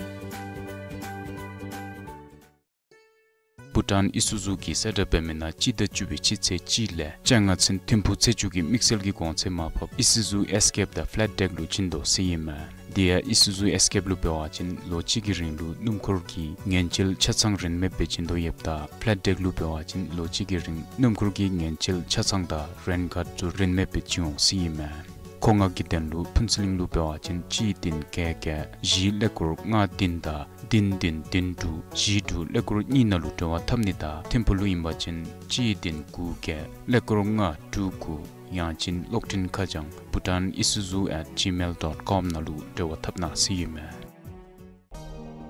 བྷུ་ཊཱན་ཨི་སུ་ཛུ་གིས་གསལ་བསྒྲགས་འབད་མི་ནང་སྤྱི་ཟླ་བཅུ་པའི་སྤྱི་ཚེས་གཅིག་ལས་བཅོ་ལྔ་ཚུན་ཐིམ་ཕུག་ཚེས་བཅུ་གི་དམིགས་བསལ་གྱི་གོང་ཚད་མར་ཕབ་ཨི་སུ་ཛུ་ཨེས་ཀེབ་དང་ཕ་ལེཊ་ཌེཀ་ལུ་བྱིན་དོ་ཟེར་ཨིན་མས། དེ་ཡང་ཨི་སུ་ཛུ་ཨེས་ཀེབ་ལུ་འབད་བ་ཅིན་ལོ་གཅིག་གི་རིང་ལུ་སྣུམ་འཁོར་གྱི་ངན་བྱེད་ཆ་ཚང་རིན་མེདཔ་སྦེ་བྱིན་དོ་ཡོདཔ་ད་ཕ་ལེཊ་ཌེཀ་ལུ་འབད་བ་ཅིན་ལོ་གཅིག་གི་རིང་སྣུམ་འཁོར་གྱི་ངན་བྱེད་ཆ་ཚང་དང་རེན་ཀཱརཌ་ཚུ་རིན་མེདཔ་སྦེ་བྱིན་འོང་ཟེར་ཨིན་མས། མཁོ་མངགས་ཀྱི་དོན་ལུ་ཕུན་ཚོགས་གླིང་ལུ་འབད་བ་ཅིན་གཅིག་བདུན་བརྒྱད་བརྒྱད་བཞི་ཀླད་ཀོར་ལྔ་བདུན་དང་བདུན་བདུན་བདུན་དྲུག་བཞི་དྲུག་ཀླད་ཀོར་གཉིས་ནང་ལུ་འབྲེལ་བ་འཐབ་ནི་དང་ཐིམ་ཕུག་ལུ་ཨིན་པ་ཅིན་གཅིག་བདུན་དགུ་བརྒྱད་ཀླད་ཀོར་ལྔ་དྲུག་དགུ། ཡང་ཅིན་གློག་འཕྲིན་ཁ་བྱང་bhutan isuzu at gmail dot com ནང་ལུ་འབྲེལ་བ་འཐབ་གནང་ཟེར་ཨིན་མས།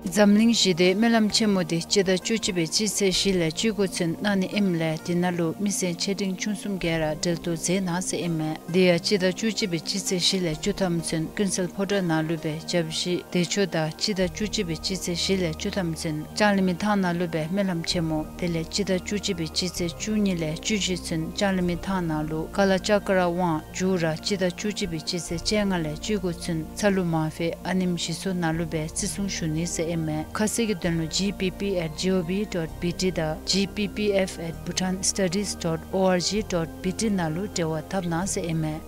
འཛམ་གླིང་ཞི་བདེའི་སྨོན་ལམ་ཆེན་མོ་འདི་སྤྱི་ཟླ་བཅུ་གཅིག་པའི་སྤྱི་ཚེས་བཞི་ལས་བཅུ་དགུ་ཚུན་གནང་ནི་ཨིནམ་ལས་དེ་ནང་ལུ་མི་སེར་ཆེ་འབྲིང་ཆུང་གསུམ་ག་ར་འབྲེལ་གཏོགས་མཛད་གནང་ཟེར་ཨིན་མས། དེ་ཡང་སྤྱི་ཟླ་བཅུ་གཅིག་པའི་སྤྱི་ཚེས་བཞི་ལས་བཅུ་ཐམ་ཚུན་ཀུན་གསལ་ཕོ་བྲང་ནང་ལུ་སྦེ་བཅའ་བཞི་བདེ་མཆོག་དང་སྤྱི་ཟླ་བཅུ་གཅིག་པའི་སྤྱི་ཚེས་བཞི་ལས་བཅུ་ཐམ་ཚུན་ལྕང་གླིང་མི་ཐང་ནང་ལུ་སྦེ་སྨོན་ལམ་ཆེན་མོ་དེ་ལས་སྤྱི་ཟླ་བཅུ་གཅིག་པའི་སྤྱི་ཚེས་བཅུ་གཉིས་ལས་བཅུ་བཞི་ཚུན་ལྕང་གླིང་མི་ཐང་ནང་ལུ་ཀ་ལ་ཅ་ཀ་ར་ཝང་མཇུག་ར་སྤྱི་ཟླ་བཅུ་གཅིག་པའི་སྤྱི་ཚེས་བཅོ་ལྔ་ལས་བཅུ་དགུ་ཚུན་ཚ་ལུ་མ་ཕེ་ཨ་ནེམ་ཞི་འཚོ་ནང་ལུ་སྦེ་བརྩི་སྲུང་ཞུ་ནི་ཟེར་ཨིན་མས། ཁ་གསལ་གྱི་དོན་ལུ་G P P at G O V dot B T དང་G P P F at Bhutan Studies dot O R G dot B T ནང་ལུ་འབྲེལ་བ་འཐབ་གནང་ཟེར་ཨིན་མས།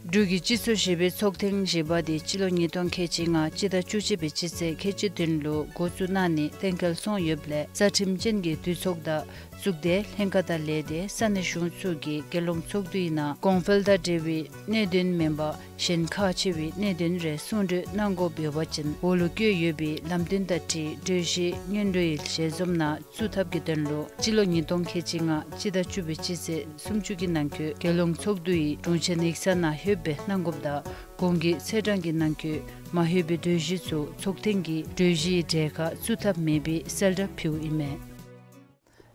འབྲུག་གི་སྤྱི་ཚོགས་བཞི་པའི་ཚོགས་ཐེངས་བཞི་པ་དེ་སྤྱི་ལོ་ཉིས་སྟོང་ཁལ་གཅིག་ལྔ་སྤྱི་ཟླ་བཅུ་གཅིག་པའི་སྤྱི་ཚེས་ཁལ་གཅིག་བདུན་ལུ་འགོ་བཙུགས་གནང་ནི་གཏན་འཁེལ་སོང་ཡོདཔ་ལས་རྩ་ཁྲིམས་ཅན་གྱི་འདུས་ཚོགས་དང་གཙུག་སྡེ་ལྷན་ཁག་དང་ལས་སྡེ་ས་གནས་གཞུང་ཚུ་གིས་རྒྱལ་ཡོངས་ཚོགས་འདུའི་ནང་གོང་འཕེལ་དང་འབྲེལ་བའི་གནད་དོན་མེན་པར་གཞན་ཁག་ཆེ་བའི་གནད་དོན་རེ་གསུང་གྲོས་གནང་དགོཔ་ཡོད་པ་ཅིན་འོག་ལུ་བཀོད་ཡོད་པའི་ལམ་སྟོན་དང་འཁྲིལ་གྲོས་གཞི་སྔོན་འགྲོའི་ཞལ་འཛོམས་ནང་བཙུགས་ཐབས་ཀྱི་དོན་ལུ་སྤྱི་ལོ་ཉིས་སྟོང་ཁལ་གཅིག་ལྔ་སྤྱི་ཟླ་བཅུ་པའི་སྤྱི་ཚེས་སུམ་ཅུ་གི་ནང་འཁོད་རྒྱལ་ཡོངས་ཚོགས་འདུའི་དྲུང་ཆེན་ཡིག་ཚང་ནང་ལྷོདཔ་སྦེ་གནང་དགོཔ་དང་གོང་གི་ཚེས་གྲངས་ཀྱི་ནང་འཁོད་མ་ལྷོད་པའི་གྲོས་གཞི་ཚུ་ཚོགས་ཐེངས་ཀྱི་གྲོས་གཞིའི་གྲལ་ཁར་བཙུགས་ཐབས་མེད་པའི་གསལ་བསྒྲགས་ཕུལཝ་ཨིན་མས།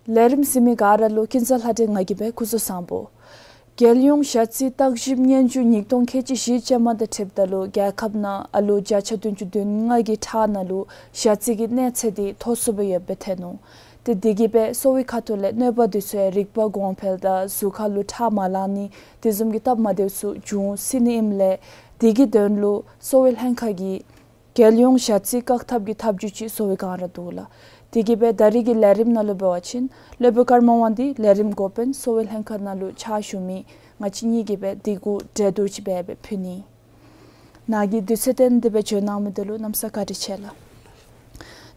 ལས་རིམ་གཟིགས་མི་ག་ར་ལུ་ཀུན་བཟང་ལྷ་སྒྲོན་ང་གིས་སྦེ་སྐུ་གཟུགས་བཟང་པོ། རྒྱལ་ཡོངས་ཞ་རྩི་བརྟག་ཞིབ་སྙན་ཞུ་ཉིས་སྟོང་ཁལ་གཅིག་བཞི་ཅན་མ་དང་འཁྲིལཝ་ད་ལུ་རྒྱལ་ཁབ་ནང་ཨ་ལོ་བརྒྱ་ཆ་བདུན་ཅུ་དོན་ལྔ་གི་ཁྲག་ནང་ལུ་ཞ་རྩི་གི་གནས་ཚད་འདི་མཐོ་སུ་སྦེ་ཡོདཔ་སྦེ་ཐོན་ནུག། ཏེ་དེ་གིས་སྦེ་གསོ་བའི་ཁ་ཐུག་ལས་གནོད་པ་འདི་ཚུ་ཡང་རིག་པ་གོང་འཕེལ་དང་གཟུགས་ཁ་ལུ་ཁྲག་མ་ལང་ནི་དེ་བཟུམ་གྱི་སྟབས་མ་བདེཝ་ཚུ་འབྱུང་སྲིད་ནི་ཨིནམ་ལས་དེ་གི་དོན་ལུ་གསོ་བའི་ལྷན་ཁག་གིས་རྒྱལ་ཡོངས་ཞ་རྩི་བཀག་ཐབས་ཀྱི་ཐབས་བྱུས་ཅིག་བཟོ་བའི་བསྒང་ར་འདུག་ལགས། དེ་གིས་སྦེ་ད་རིས་ཀྱི་ལས་རིམ་ནང་ལུ་འབད་བ་ཅིན་སློབ་དཔོན་ཀརྨ་དབང་འདུས་ལས་རིམ་འགོ་དཔོན་གསོ་བའི་ལྷན་ཁག་ནང་ལུ་ཕྱག་ཞུ་མི་ང་བཅས་གཉིས་ཀྱིས་སྦེ་དེ་གུ་གྲོས་བསྡུར་ཅིག་འབད་སྦེ་ཕུལ་ནི། ནཱ་གིས་དུས་ཚོད་བཏོན་ཏེ་སྦེ་བྱོན་གནང་མི་འདི་ལུ་གནམ་ས་བཀའ་དྲིན་ཆེ་ལགས།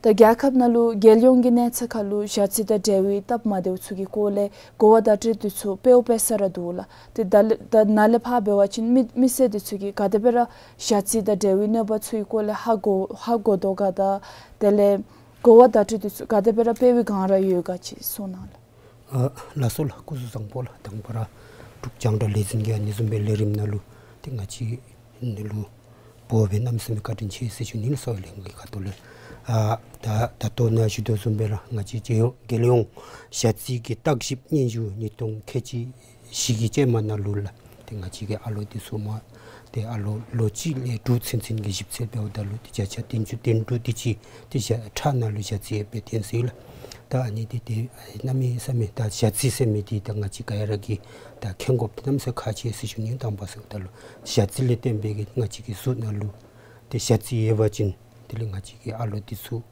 ད་རྒྱལ་ཁབ་ནང་ལུ་རྒྱལ་ཡོངས་ཀྱི་གནས་ཚད་ཁར་ལུ་ཞ་རྩི་དང་འབྲེལ་བའི་སྟབས་མ་བདེཝ་ཚུ་གི་སྐོར་ལས་གོ་བ་བརྡ་སྤྲོད་འདི་ཚུ་སྤེལཝ་སྤེལ་ས་ར་འདུག་ལགས། ཏེ་ད་ལས་ད་ནཱ་ལས་ཕར་འབད་བ་ཅིན་མི་མི་སེར་འདི་ཚུ་གིས་ག་དེ་སྦེ་ར་ཞ་རྩི་དང་འབྲེལ་བའི་གནོད་པ་ཚུ་གི་སྐོར་ལས་ཧ་གོ་ཧ་གོ་དོ་ག་དང་དེ་ལས་གོ་བ་བརྡ་སྤྲོད་འདི་ཚུ་ག་དེ་སྦེ་ར་སྤེལ་བའི་བསྒང་ར་ཡོད་ག་ཅིག་གསུང་གནང་ལགས། ཨ་ལགས་སོ་ལགས། སྐུ་གཟུགས་བཟང་པོ་ལགས། དང་པ་ར་འབྲུག་རྒྱང་བསྒྲགས་ལས་འཛིན་གྱིས་ཨ་ནི་བཟུམ་སྦེ་ལས་རིམ་ནང་ལུ་ཏེ་ང་བཅས་ནཱ་ལུ་འབོ་སྦེ་གནམ་མེད་ས་མེད་བཀའ་དྲིན་ཆེ་ཟེར་ཞུ་ནི་ལགས། གསོ་བའི་ལྷན་ཁག་གི་ཁ་ཐུག་ལས། ཨ་ད་ད་ལྟོ་ནཱ་ཞུ་དོ་བཟུམ་སྦེ་ར་ང་བཅས་རྒྱལ་ཡོངས་རྒྱལ་ཡོངས་ཞ་རྩི་གི་བརྟག་ཞིབ་སྙན་ཞུ་ཉིས་སྟོང་ཁལ་གཅིག་བཞི་གི་ཅན་མ་ནང་ལུ་ལགས། ཏེ་ང་བཅས་ཀྱི་ཨ་ལོ་འདི་ཚུ་མ་ཏེ་ཨ་ལོ་ལོ་གཅིག་ལས་དྲུག་ཚུན་ཚོད་ཀྱི་ཞིབ་འཚོལ་འབདཝ་ད་ལུ་ཏེ་བརྒྱ་ཆ་བདུན་ཅུ་དོན་དྲུག་དེ་ཅིག་ཏེ་ཞ་ཁྲག་ནང་ལུ་ཞ་རྩི་ཡོདཔ་སྦེ་ཐོན་ཡི་ལགས། ད་ཨ་ནི་འདི་ཏེ་གནམ་མེད་ས་མེད་ད་ཞ་རྩི་ཟེར་མི་འདི་ད་ང་བཅས་ག་ར་གིས་ད་མཁྱེན་དགོཔ་འདི་གནམ་མེད་ས་མེད་ཁག་ཆེ་ཟེར་ཞུ་ནི། དང་པ་ཟེརཝ་ད་ལུ་ཞ་རྩི་ལས་བརྟེན་སྦེ་གི་ང་བཅས་ཀྱི་གཟུགས་ནང་ལུ་ཏེ་ཞ་རྩི་ཡོད་པ་ཅིན་དེ་ལས་ང་བཅས་ཀྱི་ཨ་ལོ་འདི་ཚུ་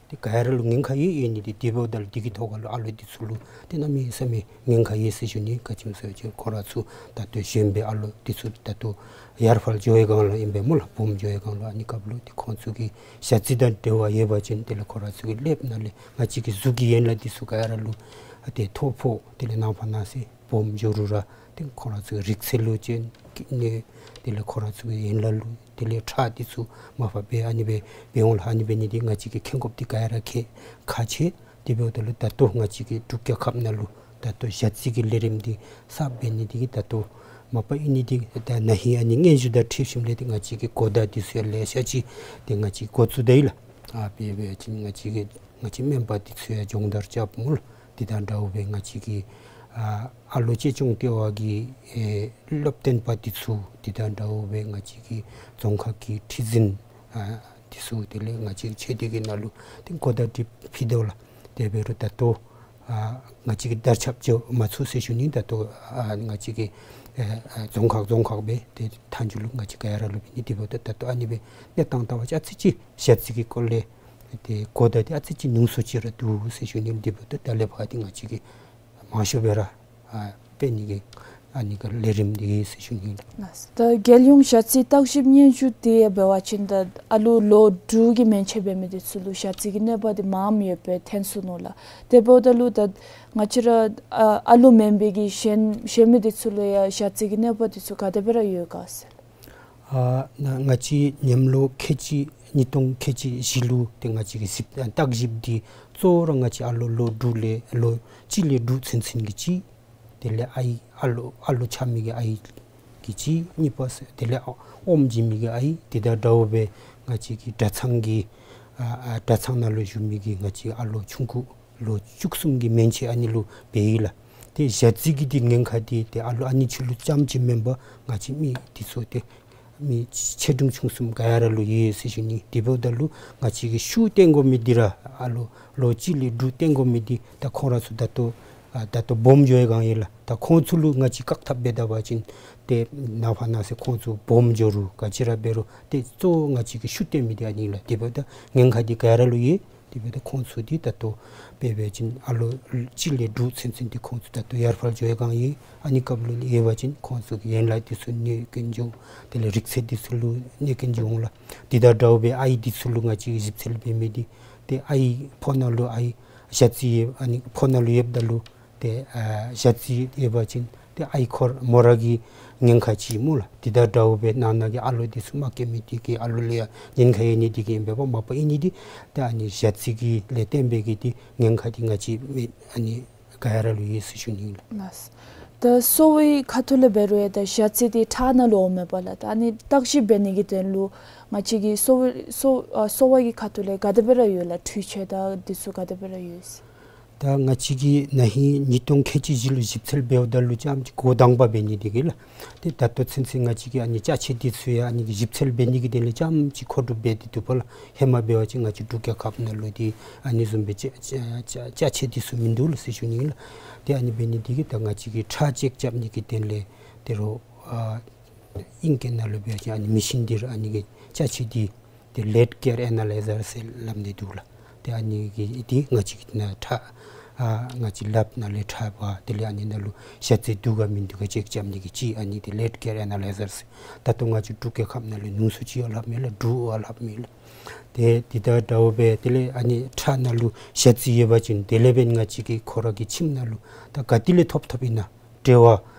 ཏེ་ག་ར་ལུ་ཉེན་ཁ་ཡོད་ཡོད་ནི་འདི་དེ་འབདཝ་ད་ལུ་དེ་གི་ཐོག་ཁར་ལུ་ཨ་ལོ་འདི་ཚུ་ལུ་ཏེ་གནམ་མེད་ས་མེད་ཉེན་ཁ་ཡོད་ཟེར་ཞུ་ནི། ག་ཅི་སྨོ་ཟེར་བ་ཅིན་ཁོ་ར་ཚུ་ད་ལྟོ་གཞོནམ་སྦེ་ཨ་ལོ་འདི་ཚུ་ད་ལྟོ་ཡར་ཕར་འགྱོ་བའི་བསྒང་ལུ་ཨིན་པས་སྨོ་ལགས། སྦོམ་འགྱོ་བའི་བསྒང་ལུ། ཨ་ནི་སྐབས་ལུ་ཏེ་ཁོང་ཚུ་གི་ཞ་རྩི་དང་འབྲེལ་བ་ཡོད་པ་ཅིན་དེ་ལས་ཁོ་ར་ཚུ་གི་ཀླདཔ་ནང་ལས་ང་བཅས་ཀྱི་གཟུགས་ཀྱི་ཡན་ལག་འདི་ཚུ་ག་ར་ལུ་ ཏེ་ཐོ་ཕོག། དེ་ལས་ནངས་པ་གནངས་ཚེ་སྦོམ་འགྱོ་རུང་ར་ཏེ་ཁོང་ར་ཚུ་རིག་རྩལ་ལུ་ཅིག་གནོད། དེ་ལས་ཁོང་ར་ཚུ་གི་ཡན་ལག་ལུ་དེ་ལས་ཁྲག་འདི་ཚུ་མར་ཕབ་སྦེ་ཨ་ནི་སྦེ་འབད་འོང་ལགས། ཨ་ནི་འབད་ནི་འདི་ང་བཅས་ཀྱིས་མཁྱེན་དགོཔ་འདི་ག་ར་མཁྱེན་ཁག་ཆེ། དེ་འབདཝ་ད་ལུ་ད་ལྟོ་ང་བཅས་ཀྱི་འབྲུག་རྒྱལ་ཁབ་ནང་ལུ་ད་ལྟོ་ཞ་རྩི་གི་ལས་རིམ་འདི་གསརཔ་འབད་ནི་འདི་གིས་ད་ལྟོ་མ་པ་ཨིན་ནི་འདི་ད་ན་ཧིང་ཨ་ནི་སྙན་ཞུ་དང་འཁྲིལ་ཞིནམ་ལས་ཏེ་ང་བཅས་ཀྱི་གོ་བརྡ་འདི་ཚུ་ཡང་ལེ་ཤ་ཅིག་ཏེ་ང་བཅས་འགོ་བཙུགས་ད་ཡི་ལགས། ཨ་དཔེ་འབད་བ་ཅིན་ང་བཅས་ཀྱི་ང་བཅས་སྨན་པ་འདི་ཚུ་ཡང་སྦྱོང་བརྡར་རྐྱབ་སྨོ་ལགས། དེ་དང་འདྲཝ་སྦེ་ང་བཅས་ཀྱི་ཨ་ཨ་ལོ་གཅེས་སྐྱོང་ལྟེ་བ་གི་ཨེ་སློབ་སྟོན་པ་འདི་ཚུ། དེ་དང་འདྲཝ་སྦེ་ང་བཅས་ཀྱི་རྫོང་ཁག་གི་ཁྲི་འཛིན་ཨ་འདི་ཚུ། དེ་ལས་ང་བཅས་ཆོས་སྡེ་གི་ནང་ལུ་ཏེ་གོ་བརྡ་འདི་ཕུལ་དོ་ལགས། དེ་འབད་རུང་ད་ལྟོ་ཨ་ང་བཅས་ཀྱིས་དར་ཁྱབ་འགྱོ་མ་ཚུགས་ཟེར་ཞུ་ནི། ད་ལྟོ་ཨ་ང་བཅས་ཀྱི་ཨ་ཨ་རྫོང་ཁག་རྫོང་ཁག་སྦེ་ཏེ་མཐའ་མཇུག་ལུ་ང་བཅས་ག་ར་ལུ་འབད་ནི། དེ་འབདཝ་ད་ད་ལྟོ་ཨ་ནི་སྦེ་གནས་སྟངས་ལྟ་བ་ཅིན་ཨ་ཙི་ཅིག་ཞ་རྩི་གི་སྐོར་ལས་ཏེ་གོ་བརྡ་འདི་ཨ་ཙི་ཅིག་ཉུང་སུ་ཅིག་ར་འདུག་ཟེར་ཞུ་ནི། དེ་འབདཝ་ད་ད་ལས་ཕར་འདི་ང་བཅས་ཀྱིས་མང་ཤོས་སྦེ་ར་ཨ་སྤེལ་ནི་གི་ཨ་ནི་གི་ལས་རིམ་འདི་ཟེར་ཞུ་ནི་ལགས། ད་རྒྱལ་ཡོངས་ཞ་རྩི་བརྟག་ཞིབ་སྙན་ཞུ་འདི་འབད་བ་ཅིན་ད་ཨ་ལོ་ལོ་དྲུག་གི་མན་ཆད་འབད་མི་འདི་ཚུ་ལུ་ཞ་རྩི་གི་གནོད་པ་འདི་མངམ་ཡོད་པའི་ཐོན་སོ་ནུག་ལགས། དེ་འབདཝ་ད་ལུ་ད་ང་བཅས་ར་ཨ་ཨ་ལོ་མེན་པའི་གི་གཞན་གཞན་མི་འདི་ཚུ་ལུ་ཡང་ཞ་རྩི་གི་གནོད་པ་འདི་ཚུ་ག་དེ་སྦེ་ར་ཡོད་ག་ཟེར། ཨ་ན་ང་བཅས་ཉམས་ལོ་ཁལ་གཅིག་ཉིས་སྟོང་ཁལ་གཅིག་བཞི་ལུ་ཏེ་ང་བཅས་ཀྱི་ཞིབ་ཨ་བརྟག་ཞིབ་འདི་གཙོ་བོ་ར་ང་བཅས་ཨ་ལོ་ལོ་དྲུག་ལས་ལོ་གཅིག་ལས་དྲུག་ཚུན་ཚོད་ཀྱི་གཅིག། དེ་ལས་ཨའི་ཨ་ལོ་ཨ་ལོ་ཆགས་མི་གི་ཨའི་གི་གཅིག། གཉིས་པ་ཟེར་དེ་ལས་ཨོམ་བྱིན་མི་གི་ཨའི། དེ་དང་འདྲཝ་སྦེ་ང་བཅས་ཀྱི་གྲྭ་ཚང་གི་ཨ་ཨ་གྲྭ་ཚང་ནང་ལུ་བཞུགས་མི་གི་ང་བཅས་ཨ་ལོ་ཆུང་ཀུ་ལོ་བཅུ་གསུམ་གྱི་མན་ཆད་ཨ་ནི་ལུ་འབད་ཡི་ལགས། ཏེ་ཞ་རྩི་གི་འདི་ཉེན་ཁ་འདི་ཏེ་ཨ་ལོ་ཨ་ནི་ཚུ་ལུ་ཙམ་ཅིག་མེན་པར་ང་བཅས་མི་འདི་ཚུ་ཏེ་མི་ཆེ་འབྲིང་ཆུང་གསུམ་ག་ར་ལུ་ཡོད་ཟེར་ཞུ་ནི། དེ་འབདཝ་ད་ལུ་ང་བཅས་ཀྱིས་ཤུགས་བཏོན་དགོ་མི་འདི་ར་ཨ་ལོ་ལོ་གཅིག་ལས་དྲུག་བཏོན་དགོ་མི་འདི་ད་ཁོང་ར་ཚུ་ད་ལྟོ་ཨ་ད་ལྟོ་སྦོམ་འགྱོ་བའི་སྒང་ཨིན་ལགས། ད་ཁོང་ཚུ་ལུ་ང་བཅས་བཀག་ཐབས་འབད་ད་པ་ཅིན་ཏེ་ནངས་པ་གནངས་ཚེ་ཁོང་ཚུ་སྦོམ་འགྱོ་རུང་ག་ཅི་ར་འབད་རུང་ཏེ་གཙོ་བོ་ང་བཅས་ཀྱིས་ཤུགས་བཏོན་མི་འདི་ཨ་ནི་ལགས། དེ་འབདཝ་ད་ཉེན་ཁ་འདི་ག་ར་ལུ་ཡོད། དེ་འབདཝ་ད་ཁོང་ཚུ་འདི་ད་ལྟོ་དཔེ་འབད་བ་ཅིན་ཨ་ལོ་གཅིག་ལས་དྲུག་ཚུན་ཚོད་འདི་ཁོང་ཚུ་ད་ལྟོ་ཡར་ཕར་འགྱོ་བའི་སྒང་ཨིན། ཨ་ནི་སྐབས་ལུ་ལས་འབད་བ་ཅིན་ཁོང་ཚུ་གི་ཡན་ལག་འདི་ཚུ་གནོད་སྐྱོན་འབྱུང་། དེ་ལས་རིག་རྩལ་འདི་ཚུ་ལུ་གནོད་སྐྱོན་འབྱུང་ལགས། དེ་དང་འདྲཝ་སྦེ་ཨའི་འདི་ཚུ་ལུ་ང་བཅས་ཀྱིས་ཞིབ་འཚོལ་འབད་མི་འདི་ཏེ་ཨའི་ཕོཝ་ནང་ལུ་ཨའི་ཞ་རྩི་ཡོད་ཨ་ནི་ཕོཝ་ནང་ལུ་ཡོདཔ་ད་ལུ་ཏེ་ཨ་ཞ་རྩི་ཡོད་པ་ཅིན་ཏེ་ཨའི་ཁོ་ར་མོ་ར་གི་ཉེན་ཁ་ཅིག་སྨོ་ལགས། དེ་དང་འདྲཝ་སྦེ་ནང་ན་གི་ཨ་ལོ་འདི་ཚུ་མ་སྐྱེ་མི་འདི་གིས་ཨ་ལོ་ལུ་ཡང་ཉེན་ཁ་ཡོད་ནི་འདི་གིས་ཨིན་པས། མ་པ་ཨིན་ནི་འདི་ཏེ་ཨ་ནི་ཞ་རྩི་གི་ལས་བརྟེན་པའི་གི་འདི་ཉེན་ཁ་འདི་ང་བཅས་མི་ཨ་ནི་ག་ར་ལུ་ཡོད་ཟེར་ཞུ་ནི་ལགས། ལགས། ད་གསོ་བའི་ཁ་ཐུག་ལས་འབད་རུང་ཡང་ད་ཞ་རྩི་འདི་ཁྲག་ནང་ལུ་འོང་མས་པ་ལགས། ད་ཨ་ནི་བརྟག་ཞིབ་འབད་ནི་གི་དོན་ལུ་ང་བཅས་ཀྱི་གསོ་བའི་གསོ་ཨ་གསོ་བ་གི་ཁ་ཐུག་ལས་ག་དེ་སྦེ་ར་ཡོད་ལགས། འཕྲུལ་ཆས་དང་འདི་ཚུ་ག་དེ་སྦེ་ར་ཡོད་ཟེར། ད་ང་བཅས་ཀྱིས་ན་ཧིང་ཉིས་སྟོང་ཁལ་གཅིག་བཞི་ལུ་ཞིབ་འཚོལ་འབདཝ་ད་ལུ་རྐྱངམ་ཅིག་འགོ་དང་པ་འབད་ནི་འདི་གིས་ལགས། ཏེ་ད་ལྟོ་ཚུན་ཚོད་ང་བཅས་ཀྱིས་ཨ་ནི་ཅ་ཆས་འདི་ཚུ་ཡང་ཨ་ནི་གི་ཞིབ་འཚོལ་འབད་ནི་གི་དོན་ལས་རྐྱངམ་ཅིག་མཁོ་སྒྲུབ་འབད་དེ་འདུག་པ་ལགས། ཧེ་མ་འབད་བ་ཅིན་ང་བཅས་འབྲུག་རྒྱལ་ཁབ་ནང་ལུ་འདི་ཨ་ནི་བཟུམ་སྦེ་ཅ་ཅ་ཅ་ཅ་ཆས་འདི་ཚུ་མིན་འདུག་ལགས་ཟེར་ཞུ་ནི་ཨིན་ལགས། ཏེ་ཨ་ནི་འབད་ནི་འདི་གིས་ད་ང་བཅས་ཀྱིས་ཁྲག་ཅེཀ་རྐྱབ་ནི་གི་དོན་ལས་ད་རུང་ཨ་ཨིང་སྐད་ནང་ལུ་འབད་བ་ཅིན་ཨ་ནི་མེ་ཤིན་འདི་ར་ཨ་ནི་གི་ཅ་ཆས་འདི་ཏེ་ལེཌ་ཀེར་ཨེ་ན་ལའི་ཛར་ཟེར་སླབ་ནི་འདུག་ལགས། ཏེ་ཨ་ནི་གི་འདི་ང་བཅས་ཀྱི་ནཱ་ཁྲག་ཨ་ང་བཅས་ལགཔ་ནང་ལས་ཁྲག་འབག། དེ་ལས་ཨ་ནི་ནང་ལུ་ཞ་རྩི་འདུག་ག་མིན་འདུག་ག་ཅེཀ་རྐྱབ་ནི་གི་ཅིག་ཨ་ནི་འདི་ལེཌ་ཀེར་ཨེ་ན་ལའི་ཛར་ཟེར། ད་ལྟོ་ང་བཅས་འབྲུག་རྒྱལ་ཁབ་ནང་ལུ་ཉུང་སུ་ཅིག་ཡོད་ལྷབ་མས་ལགས། དྲུག་ཡོད་ལྷབ་མས་ལགས། ཏེ་འདི་དང་འདྲཝ་སྦེ་དེ་ལས་ཨ་ནི་ཁྲག་ནང་ལུ་ཞ་རྩི་ཡོད་པ་ཅིན་དེ་ལས་འབདན་ང་བཅས་ཀྱིས་ཁོ་ར་གི་ཁྱིམ་ནང་ལུ་ད་ག་ཏེ་ལས་ཐོབ་ཐོབ་ཨིན་ན་འབྲེལ་བ་